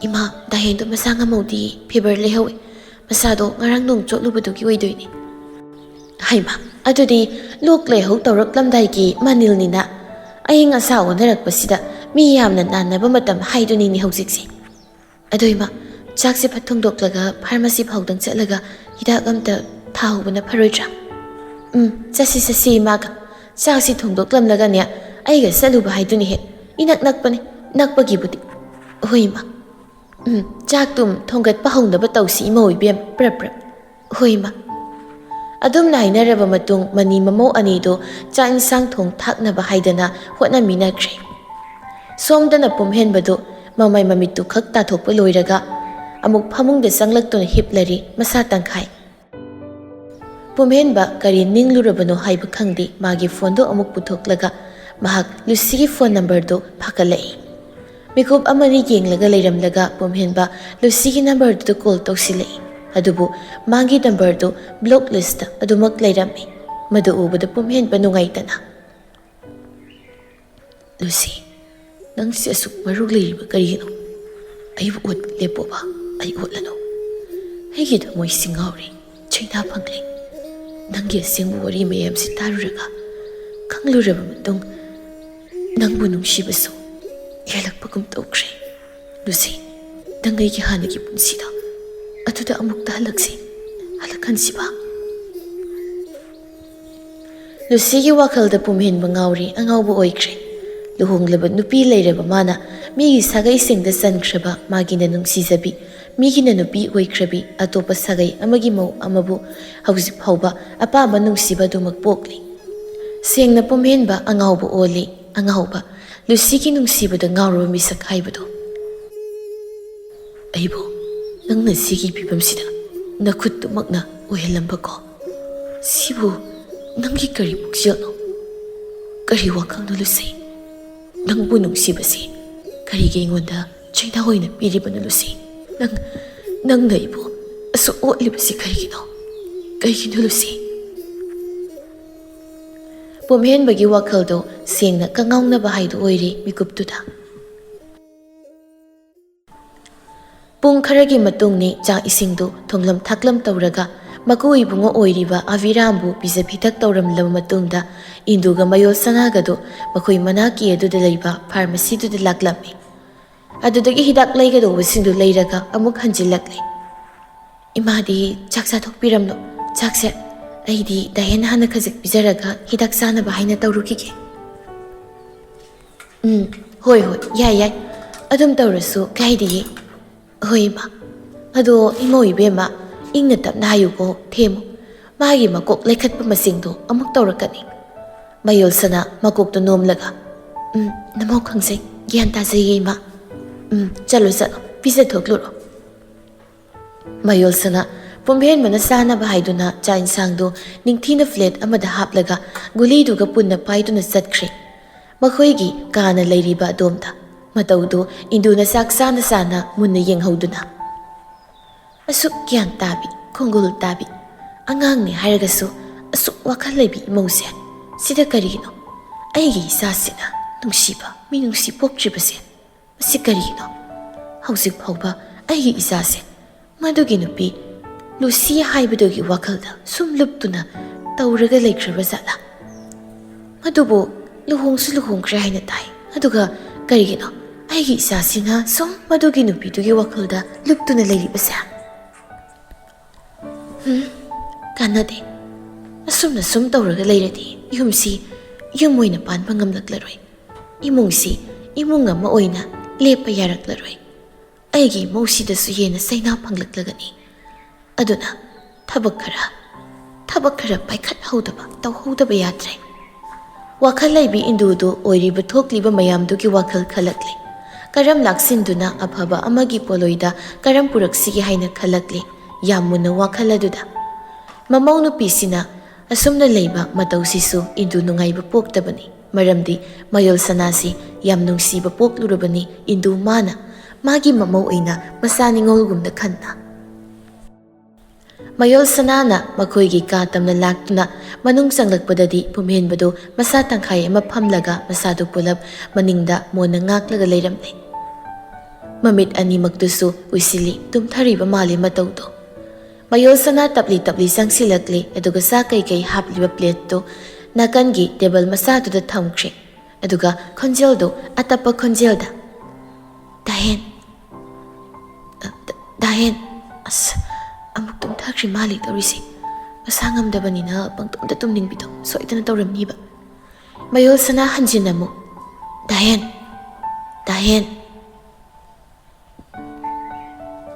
"ꯏꯃꯥ, ꯗꯥꯍꯦꯟꯗꯣ ꯃꯁꯥ ꯉꯝꯍꯧꯗꯤꯌꯦ, ꯐꯤꯚꯔ ꯂꯩꯍꯧꯋꯦ꯫ ꯃꯁꯥꯗꯣ ꯉꯔꯥꯡ ꯅꯣꯡ ꯆꯣꯠꯂꯨꯕꯗꯨꯒꯤ ꯑꯣꯏꯗꯣꯏꯅꯦ꯫" "ꯍꯩꯃꯥ, ꯑꯗꯨꯗꯤ ꯂꯣꯛ ꯂꯥꯏꯍꯧ ꯇꯧꯔꯛꯂꯝꯗꯥꯏꯒꯤ ꯃꯅꯤꯜꯅꯤꯅ꯫ ꯑꯏꯪ ꯑꯁꯥ ꯑꯣꯟꯅꯔꯛꯄꯁꯤꯗ ꯃꯤ ꯌꯥꯝꯅ ꯅꯥꯟꯅꯕ ꯃꯇꯝ ꯍꯥꯏꯗꯨꯅꯤꯅꯦ ꯍꯧꯖꯤꯛꯁꯦ꯫ ꯑꯗꯣ ꯏꯃꯥ, ꯆꯥꯛꯁꯦ ꯐꯠ ꯊꯣꯡꯗꯣꯛꯂꯒ ꯐꯥꯔꯃꯥꯁꯤ ꯐꯥꯎꯗꯪ ꯆꯠꯂꯒ ꯍꯤꯗꯥꯛ ꯑꯝꯇ ꯊꯥꯍꯧꯕꯅ ꯐꯔꯣꯏꯗ꯭ꯔꯥ?" "ꯎꯝ, ꯆꯠꯁꯤ, ꯆꯠꯁꯤ ꯏꯃꯥꯒ꯫ ꯆꯥꯛꯁꯤ ꯊꯣꯡꯗꯣꯛꯂꯝꯂꯒꯅꯦ ꯑꯩꯒ ꯆꯠꯂꯨꯕ ꯍꯥꯏꯗꯨꯅꯤꯍꯦ꯫ ꯏꯅꯛ ꯅꯛꯄꯅꯤ, ꯅꯛꯄꯒꯤꯕꯨꯗꯤ꯫ ꯍꯣꯏ ꯏꯃꯥ꯫ ꯎꯝ, ꯆꯥꯛꯇꯨꯝ ꯊꯣꯡꯒꯠꯄ ꯍꯧꯅꯕ ꯇꯧꯁꯤ ꯏꯃꯧ ꯏꯕꯦꯝ, ꯄ꯭ꯔꯞ ꯄ꯭ꯔꯞ꯫ ꯍꯣꯏ ꯏꯃꯥ꯫ ꯑꯗꯨꯝꯅ ꯍꯥꯏꯅꯔꯕ ꯃꯇꯨꯡ ꯃꯅꯤ ꯃꯃꯧ ꯑꯅꯤꯗꯨ ꯆꯥꯛ ꯏꯟꯁꯥꯡ ꯊꯣꯡ ꯊꯥꯛꯅꯕ ꯍꯥꯏꯗꯅ ꯍꯣꯠꯅꯃꯤꯟꯅꯈ꯭ꯔꯦ꯫ ꯁꯣꯝꯗꯅ ꯄꯨꯝꯍꯦꯟꯕꯗꯨ ꯃꯃꯥꯏ ꯃꯃꯤꯠꯇꯨ ꯈꯛ ꯇꯥꯊꯣꯛꯄ ꯂꯣꯏꯔꯒ ꯑꯃꯨꯛ ꯐꯃꯨꯡꯗ ꯆꯪꯂꯛꯇꯨꯅ ꯍꯤꯞꯂꯔꯤ ꯃꯁꯥ ꯇꯪꯈꯥꯏ꯫ ꯄꯨꯝꯍꯦꯟꯕ ꯀꯔꯤ ꯅꯤꯡꯂꯨꯔꯕꯅꯣ ꯍꯥꯏꯕ ꯈꯪꯗꯦ, ꯃꯥꯒꯤ ꯐꯣꯟꯗꯨ ꯑꯃꯨꯛ ꯄꯨꯊꯣꯛꯂꯒ ꯃꯍꯥꯛ ꯂꯨꯁꯤꯒꯤ ꯐꯣꯟ ꯅꯝꯕꯔꯗꯨ ꯐꯥꯒꯠꯂꯛꯏ꯫ ꯃꯤꯀꯨꯞ ꯑꯃꯅꯤ ꯌꯦꯡꯂꯒ ꯂꯩꯔꯝꯂꯒ ꯄꯨꯝꯍꯦꯟꯕ ꯂꯨꯁꯤꯒꯤ ꯅꯝꯕꯔꯗꯨꯗ ꯀꯣꯜ ꯇꯧꯁꯤꯜꯂꯛꯏ꯫ ꯑꯗꯨꯕꯨ ꯃꯥꯒꯤ ꯅꯝꯕꯔꯗꯨ ꯕ꯭ꯂꯣꯛ ꯂꯤꯁꯇ ꯑꯗꯨꯃꯛ ꯂꯩꯔꯝꯃꯤ꯫ ꯃꯗꯨ ꯎꯕꯗ ꯄꯨꯝꯍꯦꯟꯕ ꯅꯨꯡꯉꯥꯏꯇꯅ, "ꯂꯨꯁꯤ, ꯅꯪꯁꯦ ꯑꯁꯨꯛ ꯃꯔꯨ ꯂꯩꯔꯤꯕ ꯀꯔꯤꯒꯤꯅꯣ? ꯑꯩꯕꯨ ꯑꯣꯠ ꯂꯦꯞꯄꯣꯕ, ꯑꯩ ꯑꯣꯠꯂꯅꯨ꯫ ꯑꯩꯒꯤ ꯊꯃꯣꯏꯁꯤ ꯉꯥꯎꯔꯦ, ꯆꯩꯅꯥ ꯐꯪꯂꯦ꯫ ꯅꯪꯒꯤ ꯑꯁꯦꯡꯕ ꯋꯥꯔꯤ ꯃꯌꯥꯝꯁꯤ ꯇꯥꯔꯨꯔꯒ ꯈꯪꯂꯨꯔꯕ ꯃꯇꯨꯡ ꯅꯪꯕꯨ ꯅꯨꯡꯁꯤꯕꯁꯨ ꯍꯦꯜꯂꯛꯄꯒꯨꯝ ꯇꯧꯈ꯭ꯔꯦ꯫ ꯂꯨꯁꯤ, ꯅꯪ ꯑꯩꯒꯤ ꯍꯥꯟꯅꯒꯤ ꯄꯨꯟꯁꯤꯗ ꯑꯗꯨꯗ ꯑꯃꯨꯛꯇ ꯍꯜꯂꯛꯁꯤ, ꯍꯜꯂꯛꯍꯟꯁꯤꯕ?" ꯂꯨꯁꯤꯒꯤ ꯋꯥꯈꯜꯗ ꯄꯨꯝꯍꯦꯟꯕ ꯉꯥꯎꯔꯤ, ꯑꯉꯥꯎꯕ ꯑꯣꯏꯈ꯭ꯔꯦ꯫ ꯂꯨꯍꯣꯡꯂꯕ ꯅꯨꯄꯤ ꯂꯩꯔꯕ ꯃꯥꯅ ꯃꯤꯒꯤ ꯁꯥꯒꯩꯁꯤꯡꯗ ꯆꯟꯈ꯭ꯔꯕ, ꯃꯥꯒꯤꯅ ꯅꯨꯡꯁꯤꯖꯕꯤ, ꯃꯤꯒꯤꯅ ꯅꯨꯄꯤ ꯑꯣꯏꯈ꯭ꯔꯕꯤ ꯑꯇꯣꯞꯄ ꯁꯥꯒꯩ ꯑꯃꯒꯤ ꯃꯧ ꯑꯃꯕꯨ ꯍꯧꯖꯤꯛ ꯐꯥꯎꯕ ꯑꯄꯥꯝꯕ ꯅꯨꯡꯁꯤꯕ ꯑꯗꯨꯃꯛ ꯄꯣꯛꯂꯤ꯫ ꯁꯦꯡꯅ ꯄꯨꯝꯍꯦꯟꯕ ꯑꯉꯥꯎꯕ ꯑꯣꯜꯂꯤ, ꯑꯉꯥꯎꯕ, ꯂꯨꯁꯤꯒꯤ ꯅꯨꯡꯁꯤꯕꯗ ꯉꯥꯎꯔꯕ ꯃꯤꯁꯛ ꯍꯥꯏꯕꯗꯣ꯫ "ꯑꯩꯕꯨ ꯅꯪꯅ ꯁꯤꯒꯤ ꯐꯤꯕꯝꯁꯤꯗ ꯅꯈꯨꯠꯇꯨꯃꯛꯅ ꯑꯣꯏꯍꯜꯂꯝꯕꯀꯣ? ꯁꯤꯕꯨ ꯅꯪꯒꯤ ꯀꯔꯤ ꯄꯨꯛꯆꯦꯜꯅꯣ? ꯀꯔꯤ ꯋꯥꯈꯜꯅꯣ ꯂꯨꯁꯤ? ꯅꯪꯕꯨ ꯅꯨꯡꯁꯤꯕꯁꯤ ꯀꯔꯤꯒꯤ ꯑꯩꯉꯣꯟꯗ ꯆꯩꯅꯥ ꯑꯣꯏꯅ ꯄꯤꯔꯤꯕꯅꯣ ꯂꯨꯁꯤ? ꯅꯪ, ꯅꯪꯅ ꯑꯩꯕꯨ ꯑꯁꯨꯛ ꯑꯣꯠꯂꯤꯕꯁꯤ ꯀꯔꯤꯒꯤꯅꯣ? ꯀꯔꯤꯒꯤꯅꯣ ꯂꯨꯁꯤ?" ꯄꯨꯝꯍꯦꯟꯕꯒꯤ ꯋꯥꯈꯜꯗꯣ ꯁꯦꯡꯅ ꯀꯉꯥꯎꯅꯕ ꯍꯥꯏꯗꯨ ꯑꯣꯏꯔꯦ ꯃꯤꯀꯨꯞꯇꯨꯗ꯫ ꯄꯨꯡ ꯈꯔꯒꯤ ꯃꯇꯨꯡꯅꯤ ꯆꯥꯛ ꯏꯁꯤꯡꯗꯨ ꯊꯣꯡꯂꯝ ꯊꯥꯛꯂꯝ ꯇꯧꯔꯒ ꯃꯀꯨ ꯏꯕꯨꯡꯉꯣ ꯑꯣꯏꯔꯤꯕ ꯑꯕꯤꯔꯥꯝꯕꯨ ꯄꯤꯖ ꯄꯤꯊꯛ ꯇꯧꯔꯝꯂꯕ ꯃꯇꯨꯡꯗ ꯏꯟꯗꯨꯒ ꯃꯌꯣꯜ ꯁꯅꯥꯒꯗꯨ ꯃꯈꯣꯏ ꯃꯅꯥꯛꯀꯤ ꯑꯗꯨꯗ ꯂꯩꯕ ꯐꯥꯔꯃꯥꯁꯤꯗꯨꯗ ꯂꯥꯛꯂꯝꯃꯤ꯫ ꯑꯗꯨꯗꯒꯤ ꯍꯤꯗꯥꯛ ꯂꯩꯒꯗꯧꯕꯁꯤꯡꯗꯨ ꯂꯩꯔꯒ ꯑꯃꯨꯛ ꯍꯟꯖꯤꯜꯂꯛꯂꯦ꯫ "ꯏꯃꯥꯗꯤ ꯆꯥꯛ ꯆꯥꯊꯣꯛꯄꯤꯔꯝꯂꯣ, ꯆꯥꯛꯁꯦ ꯑꯩꯗꯤ ꯗꯥꯍꯦꯟ ꯍꯥꯟꯅ ꯈꯖꯤꯛ ꯄꯤꯖꯔꯒ ꯍꯤꯗꯥꯛ ꯆꯥꯅꯕ ꯍꯥꯏꯅ ꯇꯧꯔꯨꯈꯤꯒꯦ꯫ ꯎꯝ, ꯍꯣꯏ, ꯍꯣꯏ, ꯌꯥꯏ, ꯌꯥꯏ꯫ ꯑꯗꯨꯝ ꯇꯧꯔꯁꯨ ꯀꯥꯏꯗꯤꯌꯦ꯫ ꯍꯣꯏ, ꯏꯃꯥ꯫ ꯑꯗꯣ ꯏꯃꯧ ꯏꯕꯦꯝꯃ, ꯏꯪꯅ ꯇꯞꯅ ꯍꯥꯏꯌꯨꯀꯣ, ꯊꯦꯝꯃꯨ꯫ ꯃꯥꯒꯤ ꯃꯀꯣꯛ ꯂꯩꯈꯠꯄ ꯃꯁꯤꯡꯗꯣ ꯑꯃꯨꯛ ꯇꯧꯔꯛꯀꯅꯤ꯫ ꯃꯌꯣꯜꯁꯅꯥ ꯃꯀꯣꯛꯇꯨ ꯅꯣꯝꯂꯒ, "ꯎꯝ, ꯅꯃꯧ ꯈꯪꯖꯩ, ꯒ꯭ꯌꯥꯟ ꯇꯥꯖꯩꯌꯦ, ꯏꯃꯥ꯫ ꯎꯝ, ꯆꯠꯂꯣ, ꯆꯠꯂꯣ, ꯄꯤꯖꯊꯣꯛꯂꯨꯔꯣ꯫" ꯃꯌꯣꯜꯁꯅꯥ ꯄꯨꯝꯍꯦꯟꯕꯅ ꯆꯥꯅꯕ ꯍꯥꯏꯗꯨꯅ ꯆꯥꯛ ꯏꯟꯁꯥꯡꯗꯨ ꯅꯤꯡꯊꯤꯅ ꯄ꯭ꯂꯦꯠ ꯑꯃꯗ ꯍꯥꯞꯂꯒ ꯒꯨꯂꯤꯗꯨꯒ ꯄꯨꯟꯅ ꯄꯥꯏꯗꯨꯅ ꯆꯠꯈ꯭ꯔꯦ꯫ ꯃꯈꯣꯏꯒꯤ ꯀꯥꯅ ꯂꯩꯔꯤꯕ ꯑꯗꯣꯝꯗ꯫ ꯃꯇꯧꯗꯨ ꯏꯟꯗꯨꯅ ꯆꯥꯛ ꯆꯥꯅ ꯆꯥꯅ ꯃꯨꯟꯅ ꯌꯦꯡꯍꯧꯗꯨꯅ, "ꯑꯁꯨꯛ ꯒ꯭ꯌꯥꯟ ꯇꯥꯕꯤ, ꯈꯣꯡꯒꯨꯜ ꯇꯥꯕꯤ, ꯑꯉꯥꯡꯅꯤ ꯍꯥꯏꯔꯒꯁꯨ ꯑꯁꯨꯛ ꯋꯥꯈꯜ ꯂꯩꯕꯤ ꯏꯃꯧꯁꯦ, ꯁꯤꯗ ꯀꯔꯤꯒꯤꯅꯣ ꯑꯩꯒꯤ ꯏꯆꯥꯁꯤꯅ ꯅꯨꯡꯁꯤꯕ ꯃꯤꯅꯨꯡꯁꯤ ꯄꯣꯛꯇ꯭ꯔꯤꯕꯁꯦ? ꯃꯁꯤ ꯀꯔꯤꯒꯤꯅꯣ? ꯍꯧꯖꯤꯛ ꯐꯥꯎꯕ ꯑꯩꯒꯤ ꯏꯆꯥꯁꯦ ꯃꯗꯨꯒꯤ ꯅꯨꯄꯤ ꯂꯨꯁꯤ ꯍꯥꯏꯕꯗꯨꯒꯤ ꯋꯥꯈꯜꯗ ꯁꯨꯝ ꯂꯨꯞꯇꯨꯅ ꯇꯧꯔꯒ ꯂꯩꯈ꯭ꯔꯕ ꯖꯥꯠꯂꯥ? ꯃꯗꯨꯕꯨ ꯂꯨꯍꯣꯡꯁꯨ ꯂꯨꯍꯣꯡꯈ꯭ꯔꯦ ꯍꯥꯏꯅ ꯇꯥꯏ꯫ ꯑꯗꯨꯒ ꯀꯔꯤꯒꯤꯅꯣ ꯑꯩꯒꯤ ꯏꯆꯥꯁꯤꯅ ꯁꯨꯝ ꯃꯗꯨꯒꯤ ꯅꯨꯄꯤꯗꯨꯒꯤ ꯋꯥꯈꯜꯗ ꯂꯨꯞꯇꯨꯅ ꯂꯩꯔꯤꯕꯁꯦ?" ꯍꯨꯝ, ꯀꯥꯟꯅꯗꯦ꯫ ꯑꯁꯨꯝꯅ ꯁꯨꯝ ꯇꯧꯔꯒ ꯂꯩꯔꯗꯤ ꯌꯨꯝꯁꯤ ꯌꯨꯝ ꯑꯣꯏꯅ ꯄꯥꯟꯕ ꯉꯝꯂꯛꯂꯔꯣꯏ꯫ ꯏꯃꯨꯡꯁꯤ ꯏꯃꯨꯡ ꯑꯃ ꯑꯣꯏꯅ ꯂꯦꯞꯄ ꯌꯥꯔꯛꯂꯔꯣꯏ꯫ ꯑꯩꯒꯤ ꯏꯃꯧꯁꯤꯗꯁꯨ ꯍꯦꯟꯅ ꯆꯩꯅꯥ ꯐꯪꯂꯛꯂꯒꯅꯤ꯫ ꯑꯗꯨꯅ ꯊꯕꯛ ꯈꯔ, ꯊꯕꯛ ꯈꯔ ꯄꯥꯏꯈꯠꯍꯧꯗꯕ, ꯇꯧꯍꯧꯗꯕ ꯌꯥꯗ꯭ꯔꯦ꯫ ꯋꯥꯈꯜ ꯂꯩꯕꯤ ꯏꯟꯗꯨꯗꯨ ꯑꯣꯏꯔꯤꯕ ꯊꯣꯛꯂꯤꯕ ꯃꯌꯥꯝꯗꯨꯒꯤ ꯋꯥꯈꯜ ꯈꯜꯂꯛꯂꯦ꯫ ꯀꯔꯝ ꯂꯥꯛꯁꯤꯟꯗꯨꯅ ꯑꯐꯕ ꯑꯃꯒꯤ ꯄꯣꯠꯂꯣꯏꯗ ꯀꯔꯝ ꯄꯨꯔꯛꯁꯤꯒꯦ ꯍꯥꯏꯅ ꯈꯜꯂꯛꯂꯦ꯫ ꯌꯥꯝ ꯃꯨꯟꯅ ꯋꯥꯈꯜ ꯑꯗꯨꯗ꯫ ꯃꯃꯧ ꯅꯨꯄꯤꯁꯤꯅ ꯑꯁꯨꯝꯅ ꯂꯩꯕ ꯃꯇꯧꯁꯤꯁꯨ ꯏꯟꯗꯨ ꯅꯨꯡꯉꯥꯏꯕ ꯄꯣꯛꯇꯕꯅꯤ꯫ ꯃꯔꯝꯗꯤ ꯃꯌꯣꯜ ꯁꯅꯥꯁꯤ ꯌꯥꯝ ꯅꯨꯡꯁꯤꯕ ꯄꯣꯛꯂꯨꯔꯕꯅꯤ ꯏꯟꯗꯨ ꯃꯥꯅ, ꯃꯥꯒꯤ ꯃꯃꯧ ꯑꯣꯏꯅ ꯃꯆꯥ ꯅꯤꯉꯣꯜꯒꯨꯝꯅ ꯈꯟꯅ꯫ ꯃꯌꯣꯜ ꯁꯅꯥꯅ ꯃꯈꯣꯏꯒꯤ ꯀꯥ ꯇꯝꯅ ꯂꯥꯛꯇꯨꯅ ꯃꯅꯨꯡ ꯆꯪꯂꯛꯄꯗꯗꯤ ꯄꯨꯝꯍꯦꯟꯕꯗꯨ ꯃꯁꯥ ꯇꯪꯈꯥꯏ ꯑꯃ ꯐꯝꯂꯒ ꯃꯁꯥꯗꯨ ꯄꯨꯂꯞ ꯃꯅꯤꯡꯗ ꯃꯣꯟꯅ ꯉꯥꯛꯂꯒ ꯂꯩꯔꯝꯂꯦ꯫ ꯃꯃꯤꯠ ꯑꯅꯤꯃꯛꯇꯨꯁꯨ ꯎꯏꯁꯤꯜꯂꯤ, ꯇꯨꯝꯊꯔꯤꯕ ꯃꯥꯜꯂꯤ ꯃꯇꯧꯗꯣ꯫ ꯃꯌꯣꯜ ꯁꯅꯥ ꯇꯞꯂꯤ ꯇꯞꯂꯤ ꯆꯪꯁꯤꯜꯂꯛꯂꯦ, ꯑꯗꯨꯒ ꯆꯥ ꯀꯩꯀꯩ ꯍꯥꯞꯂꯤꯕ ꯄ꯭ꯂꯦꯠꯇꯨ ꯅꯥꯀꯟꯒꯤ ꯇꯦꯕꯜ ꯃꯆꯥꯗꯨꯗ ꯊꯝꯈ꯭ꯔꯦ꯫ ꯑꯗꯨꯒ ꯈꯣꯟꯖꯦꯜꯗꯨ ꯑꯇꯞꯄ ꯈꯣꯟꯖꯦꯜꯗ, "ꯗꯥꯍꯦꯟ, ꯑ, ꯗ-, ꯗꯥꯍꯦꯟ, ꯑꯁ, ꯑꯃꯨꯛ ꯇꯨꯝꯊꯈ꯭ꯔꯤ ꯃꯥꯜꯂꯤ ꯇꯧꯔꯤꯁꯦ꯫ ꯃꯁꯥ ꯉꯝꯗꯕꯅꯤꯅ ꯄꯪꯇꯨꯝꯗ ꯇꯨꯝꯅꯤꯡꯕꯤꯗꯣ ꯁꯣꯏꯗꯅ ꯇꯧꯔꯝꯅꯤꯕ꯫ ꯃꯌꯣꯜ ꯁꯅꯥ ꯍꯟꯖꯤꯟꯅ ꯑꯃꯨꯛ, "ꯗꯥꯍꯦꯟ, ꯗꯥꯍꯦꯟ,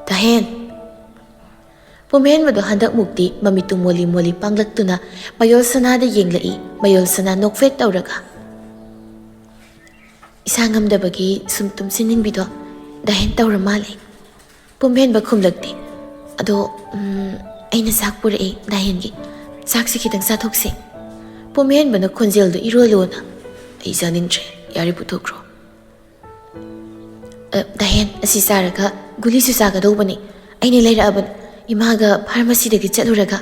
ꯗꯥꯍꯦꯟ"꯫ ꯄꯨꯝꯍꯦꯟꯕꯗꯣ ꯍꯟꯗꯛꯃꯨꯛꯇꯤ ꯃꯃꯤꯠꯇꯨ ꯃꯣꯂꯤ ꯃꯣꯂꯤ ꯄꯥꯡꯂꯛꯇꯨꯅ ꯃꯌꯣꯜ ꯁꯅꯥꯗ ꯌꯦꯡꯂꯛꯏ꯫ ꯃꯌꯣꯜ ꯁꯅꯥ ꯅꯣꯛꯐꯦꯠ ꯇꯧꯔꯒ, "ꯏꯁꯥ ꯉꯝꯗꯕꯒꯤ ꯁꯨꯝ ꯇꯨꯝꯁꯤꯟꯅꯤꯡꯕꯤꯗꯣ ꯗꯥꯍꯦꯟ ꯇꯧꯔ ꯃꯥꯜꯂꯦ"꯫ ꯄꯨꯝꯍꯦꯟꯕ ꯈꯨꯝꯂꯛꯇꯦ꯫ "ꯑꯗꯣ, ꯎꯝ, ꯑꯩꯅ ꯆꯥꯛ ꯄꯨꯔꯛꯑꯦ ꯗꯥꯍꯦꯟꯒꯤ꯫ ꯆꯥꯛꯁꯤ ꯈꯤꯇꯪ ꯆꯥꯊꯣꯛꯁꯦ"꯫ ꯄꯨꯝꯍꯦꯟꯕꯅ ꯈꯣꯟꯖꯦꯜꯗꯨ ꯏꯔꯣꯜꯂꯣꯅ, "ꯑꯩ ꯆꯥꯅꯤꯡꯗ꯭ꯔꯦ, ꯌꯥꯔꯦ ꯄꯨꯊꯣꯛꯈ꯭ꯔꯣ"꯫ "ꯑ, ꯗꯥꯍꯦꯟ, ꯑꯁꯤ ꯆꯥꯔꯒ ꯒꯨꯂꯤꯁꯨ ꯆꯥꯒꯗꯧꯕꯅꯤ꯫ ꯑꯩꯅ ꯂꯩꯔꯛꯑꯕꯅꯤ꯫ ꯏꯃꯥꯒ ꯐꯥꯔꯃꯥꯁꯤꯗꯒꯤ ꯆꯠꯂꯨꯔꯒ"꯫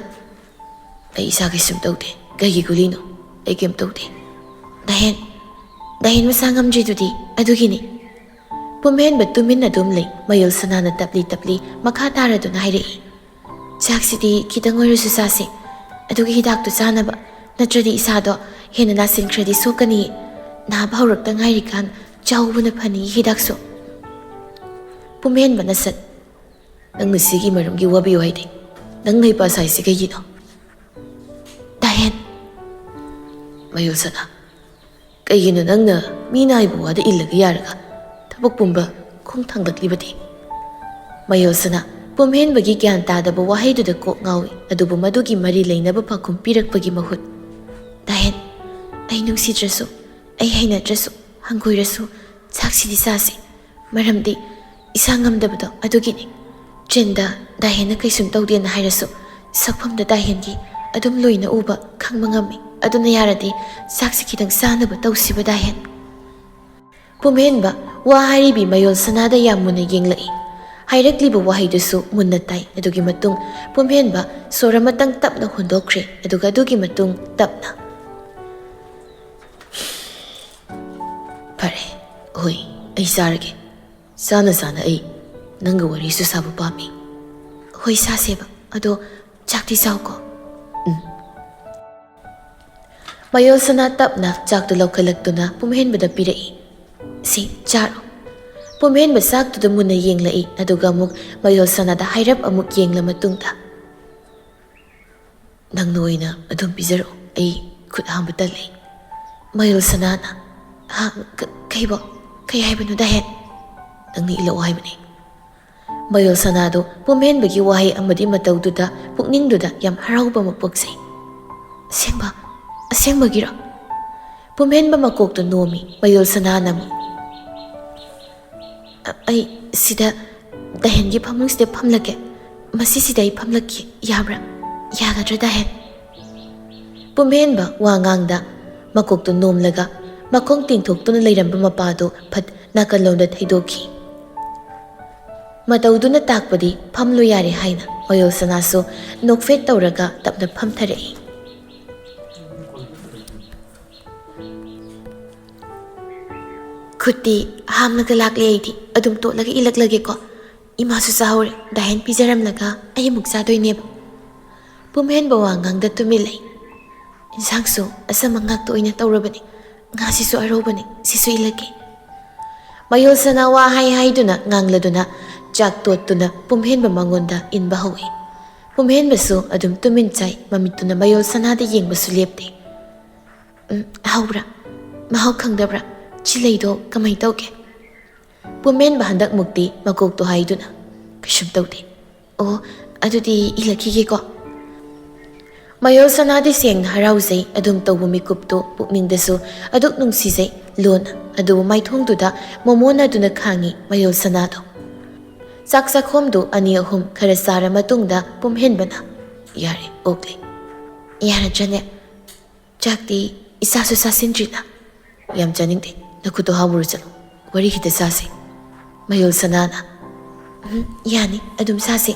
"ꯑꯩ ꯏꯁꯥ ꯀꯩꯁꯨꯝ ꯇꯧꯗꯦ꯫ ꯀꯩꯒꯤ ꯒꯨꯂꯤꯅꯣ? ꯑꯩ ꯀꯩꯝ ꯇꯧꯗꯦ"꯫ "ꯗꯥꯍꯦꯟ, ꯗꯥꯍꯦꯟ ꯃꯁꯥ ꯉꯝꯗ꯭ꯔꯤꯗꯨꯗꯤ ꯑꯗꯨꯒꯤꯅꯤ"꯫ ꯄꯨꯝꯍꯦꯟꯕ ꯇꯨꯃꯤꯟꯅ ꯑꯗꯨꯝ ꯂꯩ꯫ ꯃꯌꯣꯜ ꯁꯅꯥꯅ ꯇꯞꯂꯤ ꯇꯞꯂꯤ ꯃꯈꯥ ꯇꯥꯔꯗꯨꯅ ꯍꯥꯏꯔꯛꯏ, "ꯆꯥꯛꯁꯤꯗꯤ ꯈꯤꯇꯪ ꯑꯣꯏꯔꯁꯨ ꯆꯥꯁꯦ꯫ ꯑꯗꯨꯒꯤ ꯍꯤꯗꯥꯛꯇꯨ ꯆꯥꯅꯕ꯫ ꯅꯠꯇ꯭ꯔꯗꯤ ꯏꯁꯥꯗꯣ ꯍꯦꯟꯅ ꯅꯥꯁꯤꯟꯈ꯭ꯔꯗꯤ ꯁꯣꯛꯀꯅꯤ꯫ ꯅꯥꯕ ꯍꯧꯔꯛꯇ ꯉꯥꯏꯔꯤꯀꯥꯟ ꯆꯥꯍꯧꯕꯅ ꯐꯅꯤ ꯍꯤꯗꯥꯛꯁꯨ"꯫ ꯄꯨꯝꯍꯦꯟꯕꯅ ꯁꯠ, "ꯅꯪꯅ ꯁꯤꯒꯤ ꯃꯔꯝꯒꯤ ꯋꯥꯕꯤꯌꯨ ꯍꯥꯏꯗꯦ꯫ ꯅꯪ ꯅꯩꯄꯥ ꯁꯥꯏꯁꯤ ꯀꯩꯒꯤꯅꯣ?" "ꯗꯥꯍꯦꯟ"꯫ "ꯃꯌꯣꯜ ꯁꯅꯥ, ꯀꯩꯒꯤꯅꯣ ꯅꯪꯅ ꯃꯤ ꯅꯥꯏꯕ ꯋꯥꯗ ꯏꯜꯂꯒ ꯌꯥꯔꯒ ꯊꯕꯛ ꯄꯨꯝꯕ ꯈꯣꯡ ꯊꯥꯡꯒꯠꯂꯤꯕꯗꯤ?" ꯃꯌꯣꯜ ꯁꯅꯥ ꯄꯨꯝꯍꯦꯟꯕꯒꯤ ꯒ꯭ꯌꯥꯟ ꯇꯥꯗꯕ ꯋꯥꯍꯩꯗꯨꯗ ꯀꯣꯛ ꯉꯥꯎꯏ꯫ ꯑꯗꯨꯕꯨ ꯃꯗꯨꯒꯤ ꯃꯔꯤ ꯂꯩꯅꯕ ꯄꯥꯎꯈꯨꯝ ꯄꯤꯔꯛꯄꯒꯤ ꯃꯍꯨꯠ, "ꯗꯥꯍꯦꯟ, ꯑꯩ ꯅꯨꯡꯁꯤꯗ꯭ꯔꯁꯨ, ꯑꯩ ꯍꯩꯅꯗ꯭ꯔꯁꯨ, ꯍꯪꯒꯣꯏꯔꯁꯨ ꯆꯥꯛꯁꯤꯗꯤ ꯆꯥꯁꯤ꯫ ꯃꯔꯝꯗꯤ ꯏꯁꯥ ꯉꯝꯗꯕꯗꯣ ꯑꯗꯨꯒꯤꯅꯤ꯫ ꯇ꯭ꯔꯦꯟꯗ ꯗꯥꯍꯦꯟꯅ ꯀꯩꯁꯨꯝ ꯇꯧꯗꯦꯅ ꯍꯥꯏꯔꯁꯨ ꯁꯛꯐꯝꯗ ꯗꯥꯍꯦꯟꯒꯤ ꯑꯗꯨꯝ ꯂꯣꯏꯅ ꯎꯕ ꯈꯪꯕ ꯉꯝꯃꯤ꯫ ꯑꯗꯨꯅ ꯌꯥꯔꯗꯤ ꯆꯥꯛꯁꯤ ꯈꯤꯇꯪ ꯆꯥꯅꯕ ꯇꯧꯁꯤꯕ ꯗꯥꯍꯦꯟ"꯫ ꯄꯨꯝꯍꯦꯟꯕ ꯋꯥ ꯍꯥꯏꯔꯤꯕꯤ ꯃꯌꯣꯜ ꯁꯅꯥꯗ ꯌꯥꯝ ꯃꯨꯟꯅ ꯌꯦꯡꯂꯛꯏ꯫ ꯍꯥꯏꯔꯛꯂꯤꯕ ꯋꯥꯍꯩꯗꯨꯁꯨ ꯃꯨꯟꯅ ꯇꯥꯏ꯫ ꯑꯗꯨꯒꯤ ꯃꯇꯨꯡ ꯄꯨꯝꯍꯦꯟꯕ ꯁꯣꯔ ꯑꯃꯇꯪ ꯇꯞꯅ ꯍꯣꯟꯗꯣꯛꯈ꯭ꯔꯦ꯫ ꯑꯗꯨꯒ ꯑꯗꯨꯒꯤ ꯃꯇꯨꯡ ꯇꯞꯅ, "ꯐꯔꯦ, ꯍꯣꯏ, ꯑꯩ ꯆꯥꯔꯒꯦ꯫ ꯆꯥꯅ ꯆꯥꯅ ꯑꯩ ꯅꯪꯒ ꯋꯥꯔꯤꯁꯨ ꯁꯥꯕ ꯄꯥꯝꯃꯤ"꯫ "ꯍꯣꯏ, ꯁꯥꯁꯦꯕ꯫ ꯑꯗꯣ ꯆꯥꯛꯇꯤ ꯆꯥꯎꯀꯣ"꯫ "ꯎꯝ"꯫ ꯃꯌꯣꯜ ꯁꯅꯥ ꯇꯞꯅ ꯆꯥꯛꯇꯨ ꯂꯧꯈꯠꯂꯛꯇꯨꯅ ꯄꯨꯝꯍꯦꯟꯕꯗ ꯄꯤꯔꯛꯏ꯫ "ꯁꯤ ꯆꯥꯔꯣ"꯫ ꯄꯨꯝꯍꯦꯟꯕ ꯆꯥꯛꯇꯨꯗ ꯃꯨꯟꯅ ꯌꯦꯡꯂꯛꯏ꯫ ꯑꯗꯨꯒ ꯑꯃꯨꯛ ꯃꯌꯣꯜ ꯁꯅꯥꯗ ꯍꯥꯏꯔꯞ ꯑꯃꯨꯛ ꯌꯦꯡꯂ ꯃꯇꯨꯡꯗ, "ꯅꯪꯅ ꯑꯣꯏꯅ ꯑꯗꯨꯝ ꯄꯤꯖꯔꯛꯑꯣ, ꯑꯩ ꯈꯨꯠ ꯍꯥꯝꯕ ꯇꯜꯂꯦ꯫" ꯃꯌꯣꯜ ꯁꯅꯥꯅ, "ꯍꯥ? ꯀ-, ꯀꯩꯕꯣ? ꯀꯩ ꯍꯥꯏꯕꯅꯣ ꯗꯥꯍꯦꯟ?" "ꯅꯪꯅ ꯏꯜꯂꯛꯑꯣ ꯍꯥꯏꯕꯅꯦ꯫" ꯃꯌꯣꯜ ꯁꯅꯥꯗꯨ ꯄꯨꯝꯍꯦꯟꯕꯒꯤ ꯋꯥꯍꯩ ꯑꯃꯗꯤ ꯃꯇꯧꯗꯨꯗ ꯄꯨꯛꯅꯤꯡꯗꯨꯗ ꯌꯥꯝ ꯍꯔꯥꯎꯕ ꯑꯃ ꯄꯣꯛꯆꯩ꯫ "ꯑꯁꯦꯡꯕ? ꯑꯁꯦꯡꯕꯒꯤꯔꯣ?" ꯄꯨꯝꯍꯦꯟꯕ ꯃꯀꯣꯛꯇꯨ ꯅꯣꯝꯃꯤ꯫ ꯃꯌꯣꯜ ꯁꯅꯥꯅ ꯑꯃꯨꯛ, "ꯑ-, ꯑꯩ ꯁꯤꯗ ꯗꯥꯍꯦꯟꯒꯤ ꯐꯃꯨꯡꯁꯤꯗ ꯐꯝꯂꯒꯦ꯫ ꯃꯁꯤꯁꯤꯗ ꯑꯩ ꯐꯝꯂꯒꯦ꯫ ꯌꯥꯕ꯭ꯔꯥ? ꯌꯥꯒꯗ꯭ꯔꯥ ꯗꯥꯍꯦꯟ?" ꯄꯨꯝꯍꯦꯟꯕ ꯋꯥ ꯉꯥꯡꯗ ꯃꯀꯣꯛꯇꯨ ꯅꯣꯝꯂꯒ ꯃꯈꯣꯡ ꯇꯤꯡꯊꯣꯛꯇꯨꯅ ꯂꯩꯔꯝꯕ ꯃꯄꯥꯗꯨ ꯐꯠ ꯅꯥꯀꯜꯂꯣꯝꯗ ꯊꯩꯗꯣꯛꯈꯤ꯫ ꯃꯇꯧꯗꯨꯅ ꯇꯥꯛꯄꯗꯤ ꯐꯝꯂꯣ ꯌꯥꯔꯦ ꯍꯥꯏꯅ꯫ ꯃꯌꯣꯜ ꯁꯅꯥꯁꯨ ꯅꯣꯛꯐꯦꯠ ꯇꯧꯔꯒ ꯇꯞꯅ ꯐꯝꯊꯔꯛꯏ꯫ "ꯈꯨꯠꯇꯤ ꯍꯥꯝꯂꯒ ꯂꯥꯛꯂꯦ, ꯑꯩꯗꯤ ꯑꯗꯨꯝ ꯇꯣꯠꯂꯒ ꯏꯜꯂꯛꯂꯒꯦꯀꯣ꯫ ꯏꯃꯥꯁꯨ ꯆꯥꯍꯧꯔꯦ, ꯗꯥꯍꯦꯟ ꯄꯤꯖꯔꯝꯂꯒ ꯑꯩ ꯑꯃꯨꯛ ꯆꯥꯗꯣꯏꯅꯦꯕ꯫" ꯄꯨꯝꯍꯦꯟꯕ ꯋꯥ ꯉꯥꯡꯗ ꯇꯨꯃꯤꯟ ꯂꯩ꯫ "ꯏꯟꯁꯥꯡꯁꯨ ꯑꯆꯝꯕ ꯉꯥꯛꯇ ꯑꯣꯏꯅ ꯇꯧꯔꯕꯅꯤ꯫ ꯉꯥꯁꯤꯁꯨ ꯑꯔꯧꯕꯅꯤ, ꯁꯤꯁꯨ ꯏꯜꯂꯛꯀꯦ꯫" ꯃꯌꯣꯜ ꯁꯅꯥ ꯋꯥ ꯍꯥꯏ ꯍꯥꯏꯗꯨꯅ ꯉꯥꯡꯂꯗꯨꯅ ꯆꯥꯛ ꯇꯣꯠꯇꯨꯅ ꯄꯨꯝꯍꯦꯟꯕ ꯃꯉꯣꯟꯗ ꯏꯟꯕ ꯍꯧꯏ꯫ ꯄꯨꯝꯍꯦꯟꯕꯁꯨ ꯑꯗꯨꯝ ꯇꯨꯃꯤꯟ ꯆꯥꯏ, ꯃꯃꯤꯠꯇꯨꯅ ꯃꯌꯣꯜ ꯁꯅꯥꯗ ꯌꯦꯡꯕꯁꯨ ꯂꯦꯞꯇꯦ꯫ "ꯎꯝ, ꯍꯥꯎꯕ꯭ꯔꯥ? ꯃꯍꯥꯎ ꯈꯪꯗꯕ꯭ꯔꯥ? ꯆꯤꯂꯩꯗꯣ ꯀꯃꯥꯏ ꯇꯧꯒꯦ?" ꯄꯨꯝꯍꯦꯟꯕ ꯍꯟꯗꯛꯃꯨꯛꯇꯤ ꯃꯀꯣꯛꯇꯣ ꯍꯥꯏꯗꯨꯅ, "ꯀꯩꯁꯨꯝ ꯇꯧꯗꯦ꯫ ꯑꯣ, ꯑꯗꯨꯗꯤ ꯏꯜꯂꯛꯈꯤꯒꯦꯀꯣ꯫" ꯃꯌꯣꯜ ꯁꯅꯥꯗꯤ ꯁꯦꯡꯅ ꯍꯔꯥꯎꯖꯩ, ꯑꯗꯨꯝ ꯇꯧꯕ ꯃꯤꯀꯨꯞꯇꯨ ꯄꯨꯛꯅꯤꯡꯗꯁꯨ ꯑꯗꯨꯛ ꯅꯨꯡꯁꯤꯖꯩ꯫ ꯂꯣꯟꯅ ꯑꯗꯨꯕꯨ ꯃꯥꯏꯊꯣꯡꯗꯨꯗ ꯃꯣꯃꯣꯟꯅꯗꯨꯅ ꯈꯥꯡꯉꯤ ꯃꯌꯣꯜ ꯁꯅꯥꯗꯣ꯫ ꯆꯥꯛ ꯆꯥꯛꯈꯣꯝꯗꯨ ꯑꯅꯤ ꯑꯍꯨꯝ ꯈꯔ ꯆꯥꯔ ꯃꯇꯨꯡꯗ ꯄꯨꯝꯍꯦꯟꯕꯅ, "ꯌꯥꯔꯦ, ꯑꯣꯛꯂꯦ꯫ ꯌꯥꯔꯗ꯭ꯔꯅꯦ? ꯆꯥꯛꯇꯤ ꯏꯆꯥꯁꯨ ꯆꯥꯁꯤꯟꯗ꯭ꯔꯤꯅ꯫" "ꯌꯥꯝ ꯆꯥꯅꯤꯡꯗꯦ, ꯅꯈꯨꯠꯇꯣ ꯍꯥꯝꯃꯨꯔꯣ ꯆꯠꯂꯣ, ꯋꯥꯔꯤ ꯈꯤꯇ ꯁꯥꯁꯦ꯫" ꯃꯌꯣꯜ ꯁꯅꯥꯅ, "ꯎꯝ, ꯌꯥꯅꯤ, ꯑꯗꯨꯝ ꯁꯥꯁꯦ꯫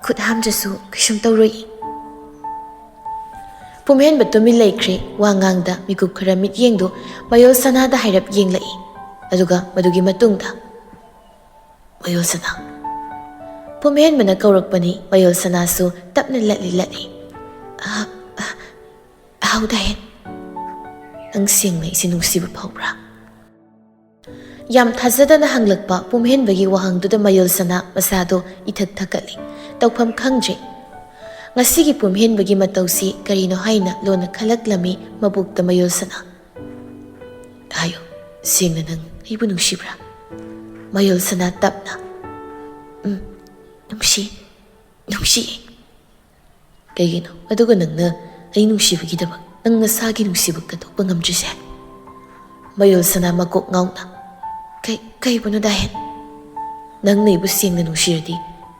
ꯈꯨꯠ ꯍꯥꯝꯗ꯭ꯔꯁꯨ ꯀꯩꯁꯨꯝ ꯇꯧꯔꯣꯏ꯫" ꯄꯨꯝꯍꯦꯟꯕ ꯇꯨꯃꯤꯟ ꯂꯩꯈ꯭ꯔꯦ꯫ ꯋꯥ ꯉꯥꯡꯗ ꯃꯤꯀꯨꯞ ꯈꯔ ꯃꯤꯠꯌꯦꯡꯗꯨ ꯃꯌꯣꯜ ꯁꯅꯥꯗ ꯍꯥꯏꯔꯞ ꯌꯦꯡꯂꯛꯏ꯫ ꯑꯗꯨꯒ ꯃꯗꯨꯒꯤ ꯃꯇꯨꯡꯗ, "ꯃꯌꯣꯜ ꯁꯅꯥ꯫" ꯄꯨꯝꯍꯦꯟꯕꯅ ꯀꯧꯔꯛꯄꯅꯤ꯫ ꯃꯌꯣꯜ ꯁꯅꯥꯁꯨ ꯇꯞꯅ ꯂꯠꯂꯤ ꯂꯠꯂꯤ꯫ "ꯑ, ꯑ, ꯍꯥꯎ ꯗꯥꯍꯦꯟ, ꯅꯪ ꯁꯦꯡꯅ ꯑꯩꯁꯦ ꯅꯨꯡꯁꯤꯕ ꯐꯥꯎꯕ꯭ꯔꯥ?" ꯌꯥꯝ ꯊꯥꯖꯗꯅ ꯍꯪꯂꯛꯄ ꯄꯨꯝꯍꯦꯟꯕꯒꯤ ꯋꯥꯍꯪꯗꯨꯗ ꯃꯌꯣꯜ ꯁꯅꯥ ꯃꯁꯥꯗꯣ ꯏꯊꯛ ꯊꯛꯀꯠꯂꯤ꯫ ꯇꯧꯐꯝ ꯈꯪꯗ꯭ꯔꯦ꯫ ꯉꯁꯤꯒꯤ ꯄꯨꯝꯍꯦꯟꯕꯒꯤ ꯃꯇꯧꯁꯤ ꯀꯔꯤꯅꯣ ꯍꯥꯏꯅ ꯂꯣꯟꯅ ꯈꯜꯂꯛꯂꯝꯃꯤ ꯃꯕꯣꯛꯇ ꯃꯌꯣꯜꯁꯅꯥ꯫ "ꯍꯥꯏꯌꯨ, ꯁꯦꯡꯅ ꯅꯪ ꯑꯩꯕꯨ ꯅꯨꯡꯁꯤꯕ꯭ꯔꯥ?" ꯃꯌꯣꯜꯁꯅꯥ ꯇꯞꯅ, "ꯎꯝ, ꯅꯨꯡꯁꯤ, ꯅꯨꯡꯁꯤ꯫" "ꯀꯩꯒꯤꯅꯣ ꯑꯗꯨꯒ ꯅꯪꯅ ꯑꯩ ꯅꯨꯡꯁꯤꯕꯒꯤꯗꯃꯛ ꯅꯪ ꯅꯁꯥꯒꯤ ꯅꯨꯡꯁꯤꯕ ꯀꯠꯊꯣꯛꯄ ꯉꯝꯗ꯭ꯔꯤꯁꯦ?" ꯃꯌꯣꯜꯁꯅꯥ ꯃꯀꯣꯛ ꯉꯥꯎꯅ, "ꯀꯩ, ꯀꯩꯕꯨꯅꯣ ꯗꯥꯍꯦꯟ? ꯅꯪꯅ ꯑꯩꯕꯨ ꯁꯦꯡꯅ ꯅꯨꯡꯁꯤꯔꯗꯤ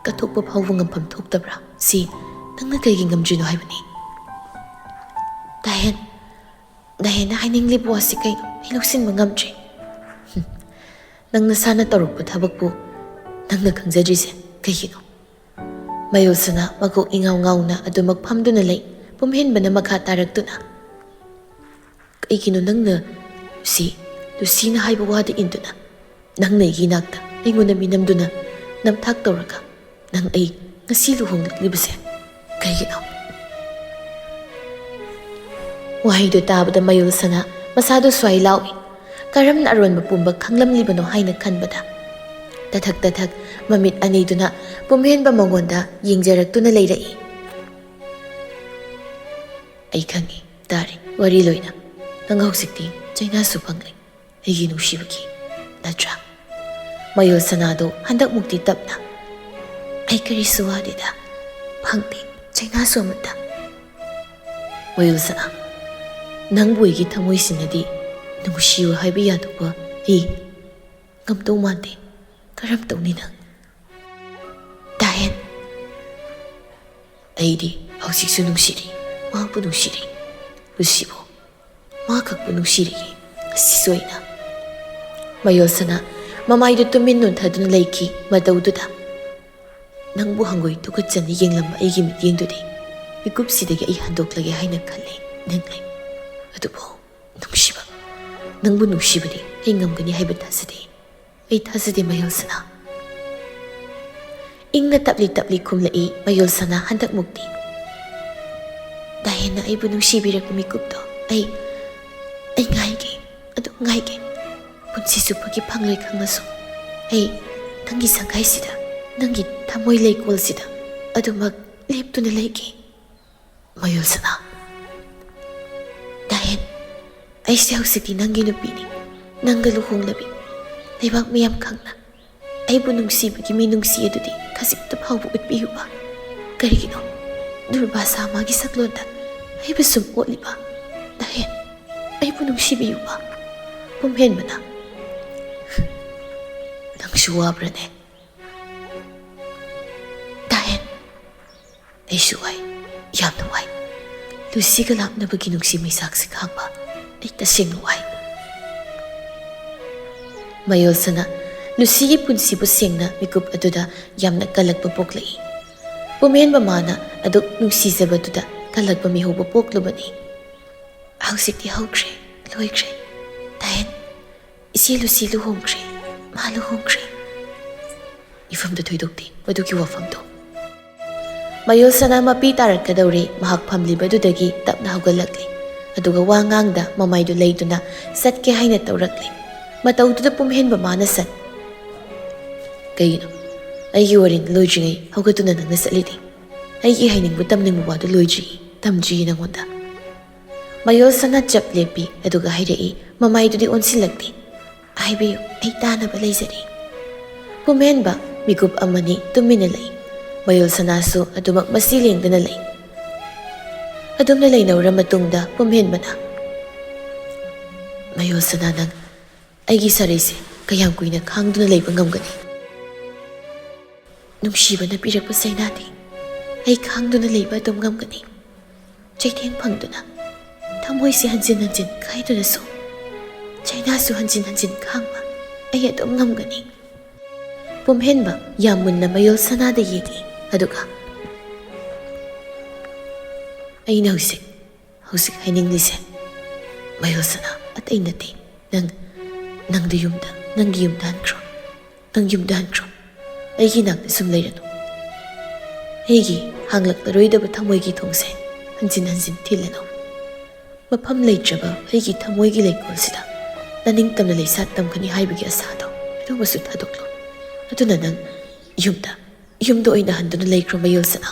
ꯀꯠꯊꯣꯛꯄ ꯐꯥꯎꯕ ꯉꯝꯐꯝ ꯊꯣꯛꯇꯕ꯭ꯔꯥ? ꯁꯤ ꯅꯪꯅ ꯀꯩꯒꯤ ꯉꯝꯗ꯭ꯔꯤꯅꯣ ꯍꯥꯏꯕꯅꯤ?" "ꯗꯥꯍꯦꯟ, ꯗꯥꯍꯦꯟꯅ ꯍꯥꯏꯅꯤꯡꯂꯤꯕ ꯋꯥꯁꯤ ꯀꯩꯅꯣ? ꯑꯩ ꯂꯧꯁꯤꯟꯕ ꯉꯝꯗ꯭ꯔꯦ꯫" "ꯍꯨꯝ, ꯅꯪ ꯅꯁꯥꯅ ꯇꯧꯔꯛꯄ ꯊꯕꯛꯄꯨ ꯅꯪꯅ ꯈꯪꯖꯗ꯭ꯔꯤꯁꯦ ꯀꯩꯒꯤꯅꯣ?" ꯃꯌꯣꯜꯁꯅꯥ ꯃꯀꯣꯛ ꯏꯉꯥꯎ ꯉꯥꯎꯅ ꯑꯗꯨꯃꯛ ꯐꯝꯗꯨꯅ ꯂꯩ꯫ ꯄꯨꯝꯍꯦꯟꯕꯅ ꯃꯈꯥ ꯇꯥꯔꯛꯇꯨꯅ, "ꯀꯩꯒꯤꯅꯣ ꯅꯪꯅ ꯂꯨꯁꯤ, ꯂꯨꯁꯤꯅ ꯍꯥꯏꯕ ꯋꯥꯗ ꯏꯟꯗꯨꯅ ꯅꯪꯅ ꯑꯩꯒꯤ ꯏꯅꯥꯛꯇ ꯑꯩꯉꯣꯟꯗ ꯃꯤꯅꯝꯗꯨꯅ ꯅꯝꯊꯥꯛ ꯇꯧꯔꯒ ꯅꯪ ꯑꯩ ꯉꯁꯤ ꯂꯨꯍꯣꯡꯂꯛꯂꯤꯕꯁꯦ ꯀꯩꯒꯤꯅꯣ?" ꯋꯥꯍꯩꯗꯨ ꯇꯥꯕꯗ ꯃꯌꯣꯜꯁꯅꯥ ꯃꯁꯥꯗꯨ ꯁ꯭ꯋꯥꯏ ꯂꯥꯎꯏ꯫ ꯀꯔꯝꯅ ꯑꯔꯣꯟꯕ ꯄꯨꯝꯕ ꯈꯪꯂꯝꯂꯤꯕꯅꯣ ꯍꯥꯏꯅ ꯈꯟꯕꯗ, ꯇꯊꯛ ꯇꯊꯛ ꯃꯃꯤꯠ ꯑꯅꯤꯗꯨꯅ ꯄꯨꯝꯍꯦꯟꯕ ꯃꯉꯣꯟꯗ ꯌꯦꯡꯖꯔꯛꯇꯨꯅ ꯂꯩꯔꯛꯏ꯫ "ꯑꯩ ꯈꯪꯏ, ꯇꯥꯔꯤ, ꯋꯥꯔꯤ ꯂꯣꯏꯅ꯫ ꯅꯪ ꯍꯧꯖꯤꯛꯇꯤ ꯆꯩꯅꯥꯁꯨ ꯐꯪꯂꯦ ꯑꯩꯒꯤ ꯅꯨꯡꯁꯤꯕꯒꯤ, ꯅꯠꯇ꯭ꯔꯥ?" ꯃꯌꯣꯜꯁꯅꯥꯗꯨ ꯍꯟꯗꯛꯃꯨꯛꯇꯤ ꯇꯞꯅ, "ꯑꯩ ꯀꯔꯤꯁꯨ ꯋꯥꯗꯦꯗ, ꯐꯪꯗꯦ, ꯆꯩꯅꯥꯁꯨ ꯑꯃꯠꯇ꯫" ꯃꯌꯣꯜꯁꯅꯥ, "ꯅꯪꯕꯨ ꯑꯩꯒꯤ ꯊꯃꯣꯏꯁꯤꯅꯗꯤ ꯅꯨꯡꯁꯤꯌꯨ ꯍꯥꯏꯕ ꯌꯥꯗꯧꯕ ꯑꯩ ꯉꯝꯗꯧ ꯃꯥꯟꯗꯦ꯫ ꯀꯔꯝ ꯇꯧꯅꯤ ꯅꯪ?" "ꯗꯥꯍꯦꯟ, ꯑꯩꯗꯤ ꯍꯧꯖꯤꯛꯁꯨ ꯅꯨꯡꯁꯤꯔꯤ, ꯃꯍꯥꯛꯄꯨ ꯅꯨꯡꯁꯤꯔꯤ꯫ ꯂꯨꯁꯤꯕꯨ, ꯃꯍꯥꯛ ꯈꯛꯄꯨ ꯅꯨꯡꯁꯤꯔꯤꯌꯦ, ꯉꯁꯤꯁꯨ ꯑꯩꯅ꯫" ꯃꯌꯣꯜꯁꯅꯥ ꯃꯃꯥꯏꯗꯨ ꯇꯨꯃꯤꯟ ꯅꯣꯟꯊꯗꯨꯅ ꯂꯩꯈꯤ꯫ ꯃꯇꯧꯗꯨꯗ, "ꯅꯪꯕꯨ ꯍꯪꯒꯣꯏ ꯇꯨꯀꯠꯆꯅ ꯌꯦꯡꯂꯝꯕ ꯑꯩꯒꯤ ꯃꯤꯠꯌꯦꯡꯗꯨꯗꯤ ꯃꯤꯀꯨꯞꯁꯤꯗꯒꯤ ꯑꯩ ꯍꯟꯗꯣꯛꯂꯒꯦ ꯍꯥꯏꯅ ꯈꯜꯂꯦ ꯅꯤꯡꯂꯩ꯫ ꯑꯗꯨꯕꯨ ꯅꯨꯡꯁꯤꯕ, ꯅꯪꯕꯨ ꯅꯨꯡꯁꯤꯕꯗꯤ ꯑꯩ ꯉꯝꯒꯅꯤ ꯍꯥꯏꯕ ꯊꯥꯖꯗꯦ꯫ ꯑꯩ ꯊꯥꯖꯗꯦ ꯃꯌꯣꯜꯁꯅꯥ꯫" ꯏꯪꯅ ꯇꯞꯂꯤ ꯇꯞꯂꯤ ꯈꯨꯝꯂꯛꯏ ꯃꯌꯣꯜꯁꯅꯥ ꯍꯟꯗꯛꯃꯨꯛꯇꯤ꯫ "ꯗꯥꯍꯦꯟꯅ ꯑꯩꯕꯨ ꯅꯨꯡꯁꯤꯕꯤꯔꯛꯄ ꯃꯤꯀꯨꯞꯇꯣ ꯑꯩ, ꯑꯩ ꯉꯥꯏꯒꯦ, ꯑꯗꯨꯝ ꯉꯥꯏꯒꯦ꯫ ꯄꯨꯟꯁꯤ ꯆꯨꯞꯄꯒꯤ ꯐꯪꯂꯣꯏ ꯈꯪꯂꯁꯨ ꯑꯩ ꯅꯪꯒꯤ ꯁꯪꯒꯥꯏꯁꯤꯗ, ꯅꯪꯒꯤ ꯊꯃꯣꯏ ꯂꯩꯀꯣꯜꯁꯤꯗ ꯑꯗꯨꯃꯛ ꯂꯦꯞꯇꯨꯅ ꯂꯩꯒꯦ꯫ ꯃꯌꯣꯜꯁꯅꯥ꯫ ꯗꯥꯍꯦꯟ, ꯑꯩꯁꯦ ꯍꯧꯖꯤꯛꯇꯤ ꯅꯪꯒꯤ ꯅꯨꯄꯤꯅꯤ, ꯅꯪꯒ ꯂꯨꯍꯣꯡꯂꯕꯤ꯫ ꯂꯩꯕꯥꯛ ꯃꯤꯌꯥꯝ ꯈꯪꯅ ꯑꯩꯕꯨ ꯅꯨꯡꯁꯤꯕꯒꯤ ꯃꯤꯅꯨꯡꯁꯤ ꯑꯗꯨꯗꯤ ꯈꯖꯤꯛꯇ ꯐꯥꯎꯕ ꯎꯠꯄꯤꯌꯨꯕ꯫ ꯀꯔꯤꯒꯤꯅꯣ ꯗꯨꯔꯕꯥꯁꯥ ꯃꯥꯒꯤ ꯁꯛꯂꯣꯟꯗ ꯑꯩꯕꯨ ꯁꯨꯝ ꯑꯣꯠꯂꯤꯕ? ꯗꯥꯍꯦꯟ, ꯑꯩꯕꯨ ꯅꯨꯡꯁꯤꯕꯤꯌꯨꯕ꯫ ꯄꯨꯝꯍꯦꯟꯕꯅ꯫ ꯅꯪꯁꯨ ꯋꯥꯕ꯭ꯔꯅꯦ? ꯗꯥꯍꯦꯟ, ꯑꯩꯁꯨ ꯋꯥꯏ, ꯌꯥꯝꯅ ꯋꯥꯏ꯫ ꯂꯨꯁꯤꯒ ꯂꯥꯞꯅꯕꯒꯤ ꯅꯨꯡꯁꯤ ꯃꯩꯁꯥꯛꯁꯦ ꯈꯥꯡꯕ ꯑꯩ ꯇꯁꯦꯡꯅ ꯋꯥꯏ꯫ ꯃꯌꯣꯜꯁꯅꯥ ꯂꯨꯁꯤꯒꯤ ꯄꯨꯟꯁꯤꯕꯨ ꯁꯦꯡꯅ ꯃꯤꯀꯨꯞ ꯑꯗꯨꯗ ꯌꯥꯝꯅ ꯀꯜꯂꯛꯄ ꯄꯣꯛꯂꯛꯏ꯫ ꯄꯨꯝꯍꯦꯟꯕ ꯃꯥꯅ ꯑꯗꯨꯛ ꯅꯨꯡꯁꯤꯖꯕꯗꯨꯗ ꯀꯜꯂꯛꯄ ꯃꯤꯍꯧꯕ ꯄꯣꯛꯂꯨꯕꯅꯤ꯫ ꯍꯧꯖꯤꯛꯇꯤ ꯍꯧꯈ꯭ꯔꯦ, ꯂꯣꯏꯈ꯭ꯔꯦ꯫ ꯗꯥꯍꯦꯟ, ꯏꯆꯦ ꯂꯨꯁꯤ ꯂꯨꯍꯣꯡꯈ꯭ꯔꯦ, ꯃꯥ ꯂꯨꯍꯣꯡꯈ꯭ꯔꯦ꯫ ꯃꯤꯐꯝꯗ ꯊꯣꯏꯗꯣꯛꯇꯦ ꯃꯗꯨꯒꯤ ꯋꯥꯐꯝꯗꯣ꯫ ꯃꯌꯣꯜꯁꯅꯥ ꯃꯄꯤ ꯇꯥꯔꯛꯀꯗꯧꯔꯦ꯫ ꯃꯍꯥꯛ ꯐꯝꯂꯤꯕꯗꯨꯗꯒꯤ ꯇꯞꯅ ꯍꯧꯒꯠꯂꯛꯂꯦ꯫ ꯑꯗꯨꯒ ꯋꯥ ꯉꯥꯡꯗ ꯃꯃꯥꯏꯗꯨ ꯂꯩꯗꯨꯅ ꯆꯠꯀꯦ ꯍꯥꯏꯅ ꯇꯧꯔꯛꯂꯦ꯫ ꯃꯇꯧꯗꯨꯗ ꯄꯨꯝꯍꯦꯟꯕ ꯃꯥꯅ ꯁꯠ꯫ ꯀꯩꯒꯤꯅꯣ? ꯑꯩꯒꯤ ꯋꯥꯔꯤ ꯂꯣꯏꯗ꯭ꯔꯤꯉꯩ ꯍꯧꯒꯠꯇꯨꯅ ꯅꯪꯅ ꯆꯠꯂꯤꯗꯤ? ꯑꯩꯒꯤ ꯍꯥꯏꯅꯤꯡꯕ ꯇꯝꯅꯤꯡꯕ ꯋꯥꯗꯨ ꯂꯣꯏꯗ꯭ꯔꯤ, ꯇꯝꯗ꯭ꯔꯤꯌꯦ ꯅꯪꯉꯣꯟꯗ꯫ ꯃꯌꯣꯜꯁꯅꯥ ꯆꯞ ꯂꯦꯞꯄꯤ, ꯑꯗꯨꯒ ꯍꯥꯏꯔꯛꯏ, ꯃꯃꯥꯏꯗꯨꯗꯤ ꯑꯣꯟꯁꯤꯜꯂꯛꯇꯦ꯫ ꯍꯥꯏꯕꯤꯌꯨ, ꯑꯩ ꯇꯥꯅꯕ ꯂꯩꯖꯔꯤ꯫ ꯄꯨꯝꯍꯦꯟꯕ ꯃꯤꯀꯨꯞ ꯑꯃꯅꯤ ꯇꯨꯃꯤꯟꯅ ꯂꯩ꯫ ꯃꯌꯣꯜꯁꯅꯥꯁꯨ ꯑꯗꯨꯃꯛ ꯃꯁꯤ ꯂꯦꯡꯗꯅ ꯂꯩ꯫ ꯑꯗꯨꯝꯅ ꯂꯩꯅꯧꯔ ꯃꯇꯨꯡꯗ ꯄꯨꯝꯍꯦꯟꯕꯅ, "ꯃꯌꯣꯜꯁꯅꯥ, ꯅꯪ ꯑꯩꯒꯤ ꯁꯥꯔꯩꯁꯦ ꯀꯌꯥꯝ ꯀꯨꯏꯅ ꯈꯥꯡꯗꯨꯅ ꯂꯩꯕ ꯉꯝꯒꯅꯤ? ꯅꯨꯡꯁꯤꯕꯅ ꯄꯤꯔꯛꯄ ꯆꯩꯅꯥꯗꯤ ꯑꯩ ꯈꯥꯡꯗꯨꯅ ꯂꯩꯕ ꯑꯗꯨꯝ ꯉꯝꯒꯅꯤ꯫ ꯆꯩꯊꯦꯡ ꯐꯪꯗꯨꯅ ꯊꯃꯣꯏꯁꯦ ꯍꯟꯖꯤꯟ ꯍꯟꯖꯤꯟ ꯀꯥꯏꯗꯨꯅꯁꯨ, ꯆꯩꯅꯥꯁꯨ ꯍꯟꯖꯤꯟ ꯍꯟꯖꯤꯟ ꯈꯥꯡꯕ ꯑꯩ ꯑꯗꯨꯝ ꯉꯝꯒꯅꯤ꯫" ꯄꯨꯝꯍꯦꯟꯕ ꯌꯥꯝ ꯃꯨꯟꯅ ꯃꯌꯣꯜꯁꯅꯥꯗ ꯌꯦꯡꯏ, ꯑꯗꯨꯒ, "ꯑꯩꯅ ꯍꯧꯖꯤꯛ, ꯍꯧꯖꯤꯛ ꯍꯥꯏꯅꯤꯡꯂꯤꯁꯦ, ꯃꯌꯣꯜꯁꯅꯥ, ꯑꯇꯩ ꯅꯠꯇꯦ꯫ ꯅꯪ, ꯅꯪꯗꯨ ꯌꯨꯝꯗ, ꯅꯪꯒꯤ ꯌꯨꯝꯗ ꯍꯟꯈ꯭ꯔꯣ꯫ ꯅꯪ ꯌꯨꯝꯗ ꯍꯟꯈ꯭ꯔꯣ꯫ ꯑꯩꯒꯤ ꯅꯥꯛꯇ ꯁꯨꯝ ꯂꯩꯔꯅꯨ꯫ ꯑꯩꯒꯤ ꯍꯥꯡꯂꯛꯂꯔꯣꯏꯗꯕ ꯊꯃꯣꯏꯒꯤ ꯊꯣꯡꯁꯦ ꯍꯟꯖꯤꯟ ꯍꯟꯖꯤꯟ ꯊꯤꯜꯂꯅꯨ꯫ ꯃꯐꯝ ꯂꯩꯇ꯭ꯔꯕ ꯑꯩꯒꯤ ꯊꯃꯣꯏꯒꯤ ꯂꯩꯀꯣꯜꯁꯤꯗ ꯅꯅꯤꯡꯇꯝꯅ ꯂꯩꯁꯥ ꯇꯝꯒꯅꯤ ꯍꯥꯏꯕꯒꯤ ꯑꯁꯥꯗꯣ ꯑꯗꯨꯃꯁꯨ ꯊꯥꯗꯣꯛꯂꯣ꯫ ꯑꯗꯨꯅ ꯅꯪ ꯌꯨꯝꯗ, ꯌꯨꯝꯗ ꯑꯣꯏꯅ ꯍꯟꯗꯨꯅ ꯂꯩꯈ꯭ꯔꯣ, ꯃꯌꯣꯜꯁꯅꯥ꯫"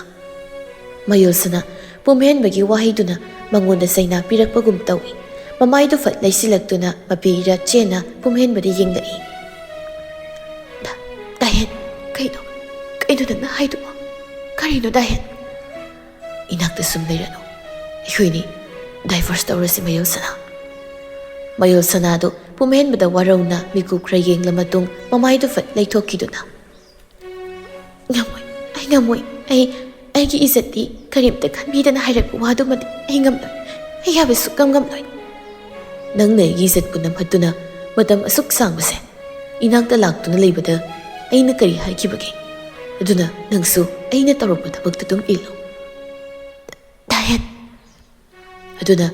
ꯃꯌꯣꯜꯁꯅꯥ ꯄꯨꯝꯍꯦꯟꯕꯒꯤ ꯋꯥꯍꯩꯗꯨꯅ ꯃꯉꯣꯟꯗ ꯆꯩꯅꯥ ꯄꯤꯔꯛꯄꯒꯨꯝ ꯇꯧꯏ꯫ ꯃꯃꯥꯏꯗꯨ ꯐꯠ ꯂꯩꯁꯤꯜꯂꯛꯇꯨꯅ ꯃꯄꯤ ꯏꯔꯥ ꯆꯦꯟꯅ ꯄꯨꯝꯍꯦꯟꯕꯗ ꯌꯦꯡꯂꯛꯏ꯫ "ꯗꯥ-, ꯗꯥꯍꯦꯟ, ꯀꯩꯅꯣ, ꯀꯩꯅꯣ ꯅꯪꯅ ꯍꯥꯏꯗꯨꯕꯣ? ꯀꯔꯤꯅꯣ ꯗꯥꯍꯦꯟ?" "ꯏꯅꯥꯛꯇ ꯁꯨꯝ ꯂꯩꯔꯅꯨ꯫ ꯑꯩꯈꯣꯏꯅꯤ divorce ꯇꯧꯔꯁꯤ ꯃꯌꯣꯜꯁꯅꯥ꯫" ꯃꯌꯣꯜꯁꯅꯥꯗꯨ ꯄꯨꯝꯍꯦꯟꯕꯗ ꯋꯥꯔꯧꯅ ꯃꯤꯀꯨꯞ ꯈꯔ ꯌꯦꯡꯂ ꯃꯇꯨꯡ ꯃꯃꯥꯏꯗꯨ ꯐꯠ ꯂꯩꯊꯣꯛꯈꯤꯗꯨꯅ, "ꯉꯝꯃꯣꯏ, ꯑꯩ ꯉꯝꯃꯣꯏ꯫ ꯑꯩ, ꯑꯩꯒꯤ ꯏꯖꯠꯇꯤ ꯀꯔꯤꯝꯇ ꯈꯟꯕꯤꯗꯅ ꯍꯥꯏꯔꯛꯄ ꯋꯥꯗꯨꯃꯗꯤ ꯑꯩ ꯉꯝꯂꯣꯏ꯫ ꯑꯩ ꯌꯥꯕ ꯁꯨꯛꯉꯝ ꯉꯝꯂꯣꯏ꯫" "ꯅꯪꯅ ꯑꯩꯒꯤ ꯏꯖꯠꯄꯨ ꯅꯝꯍꯠꯇꯨꯅ ꯃꯇꯝ ꯑꯁꯨꯛ ꯁꯥꯡꯕꯁꯦ ꯏꯅꯥꯛꯇ ꯂꯥꯛꯇꯨꯅ ꯂꯩꯕꯗ ꯑꯩꯅ ꯀꯔꯤ ꯍꯥꯏꯈꯤꯕꯒꯦ? ꯑꯗꯨꯅ ꯅꯪꯁꯨ ꯑꯩꯅ ꯇꯧꯔꯛꯄ ꯊꯕꯛꯇꯨ ꯑꯗꯨꯝ ꯏꯜꯂꯨ꯫" "ꯗꯥꯍꯦꯟ꯫" "ꯑꯗꯨꯅ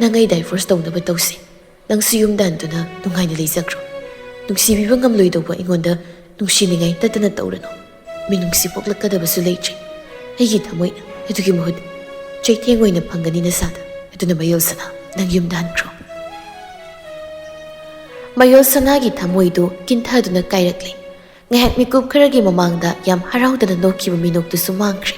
ꯅꯪ ꯑꯩ divorce ꯇꯧꯅꯕ ꯇꯧꯁꯤ꯫ ꯅꯪꯁꯨ ꯌꯨꯝꯗ ꯍꯟꯗꯨꯅ ꯅꯨꯡꯉꯥꯏꯅ ꯂꯩꯖꯈ꯭ꯔꯣ꯫ ꯅꯨꯡꯁꯤꯕꯤꯕ ꯉꯝꯂꯣꯏꯗꯧꯕ ꯑꯩꯉꯣꯟꯗ ꯅꯨꯡꯁꯤꯅꯤꯡꯉꯥꯏ ꯇꯠꯇꯅ ꯇꯧꯔꯅꯨ꯫ ꯃꯤꯅꯨꯡꯁꯤ ꯄꯣꯛꯂꯛꯀꯗꯕꯁꯨ ꯂꯩꯇ꯭ꯔꯦ꯫ ꯑꯩꯒꯤ ꯊꯃꯣꯏꯅ ꯑꯗꯨꯒꯤ ꯃꯍꯨꯠ ꯆꯩꯊꯦꯡ ꯑꯣꯏꯅ ꯐꯪꯒꯅꯤ ꯅꯁꯥꯗ꯫ ꯑꯗꯨꯅ ꯃꯌꯣꯜꯁꯅꯥ, ꯅꯪ ꯌꯨꯝꯗ ꯍꯟꯈ꯭ꯔꯣ꯫" ꯃꯌꯣꯜꯁꯅꯥꯒꯤ ꯊꯃꯣꯏꯗꯨ ꯀꯤꯟꯊꯗꯨꯅ ꯀꯥꯏꯔꯛꯂꯦ꯫ ꯉꯥꯏꯍꯥꯛ ꯃꯤꯀꯨꯞ ꯈꯔꯒꯤ ꯃꯃꯥꯡꯗ ꯌꯥꯝ ꯍꯔꯥꯎꯗꯅ ꯅꯣꯛꯈꯤꯕ ꯃꯤꯅꯣꯛꯇꯨꯁꯨ ꯃꯥꯡꯈ꯭ꯔꯦ꯫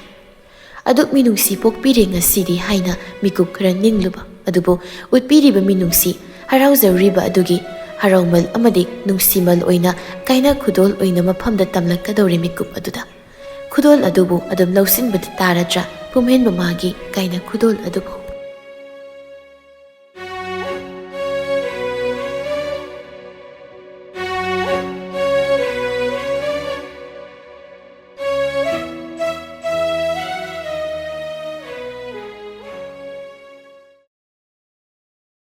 ꯑꯗꯨꯛ ꯃꯤꯅꯨꯡꯁꯤ ꯄꯣꯛꯄꯤꯔꯦ ꯉꯁꯤꯗꯤ ꯍꯥꯏꯅ ꯃꯤꯀꯨꯞ ꯈꯔ ꯅꯤꯡꯂꯨꯕ ꯑꯗꯨꯕꯨ ꯎꯠꯄꯤꯔꯤꯕ ꯃꯤꯅꯨꯡꯁꯤ ꯍꯔꯥꯎꯖꯔꯨꯔꯤꯕ ꯑꯗꯨꯒꯤ ꯍꯔꯥꯎꯃꯜ ꯑꯃꯗꯤ ꯅꯨꯡꯁꯤꯃꯜ ꯑꯣꯏꯅ ꯀꯥꯏꯅ ꯈꯨꯗꯣꯜ ꯑꯣꯏꯅ ꯃꯐꯝꯗ ꯇꯝꯂꯛꯀꯗꯧꯔꯦ ꯃꯤꯀꯨꯞ ꯑꯗꯨꯗ꯫ ꯈꯨꯗꯣꯜ ꯑꯗꯨꯕꯨ ꯑꯗꯨꯝ ꯂꯧꯁꯤꯟꯕꯗ ꯇꯥꯔꯗ꯭ꯔꯥ ꯄꯨꯝꯍꯦꯟꯕ ꯃꯥꯒꯤ ꯀꯥꯏꯅ ꯈꯨꯗꯣꯜ ꯑꯗꯨꯕꯨ?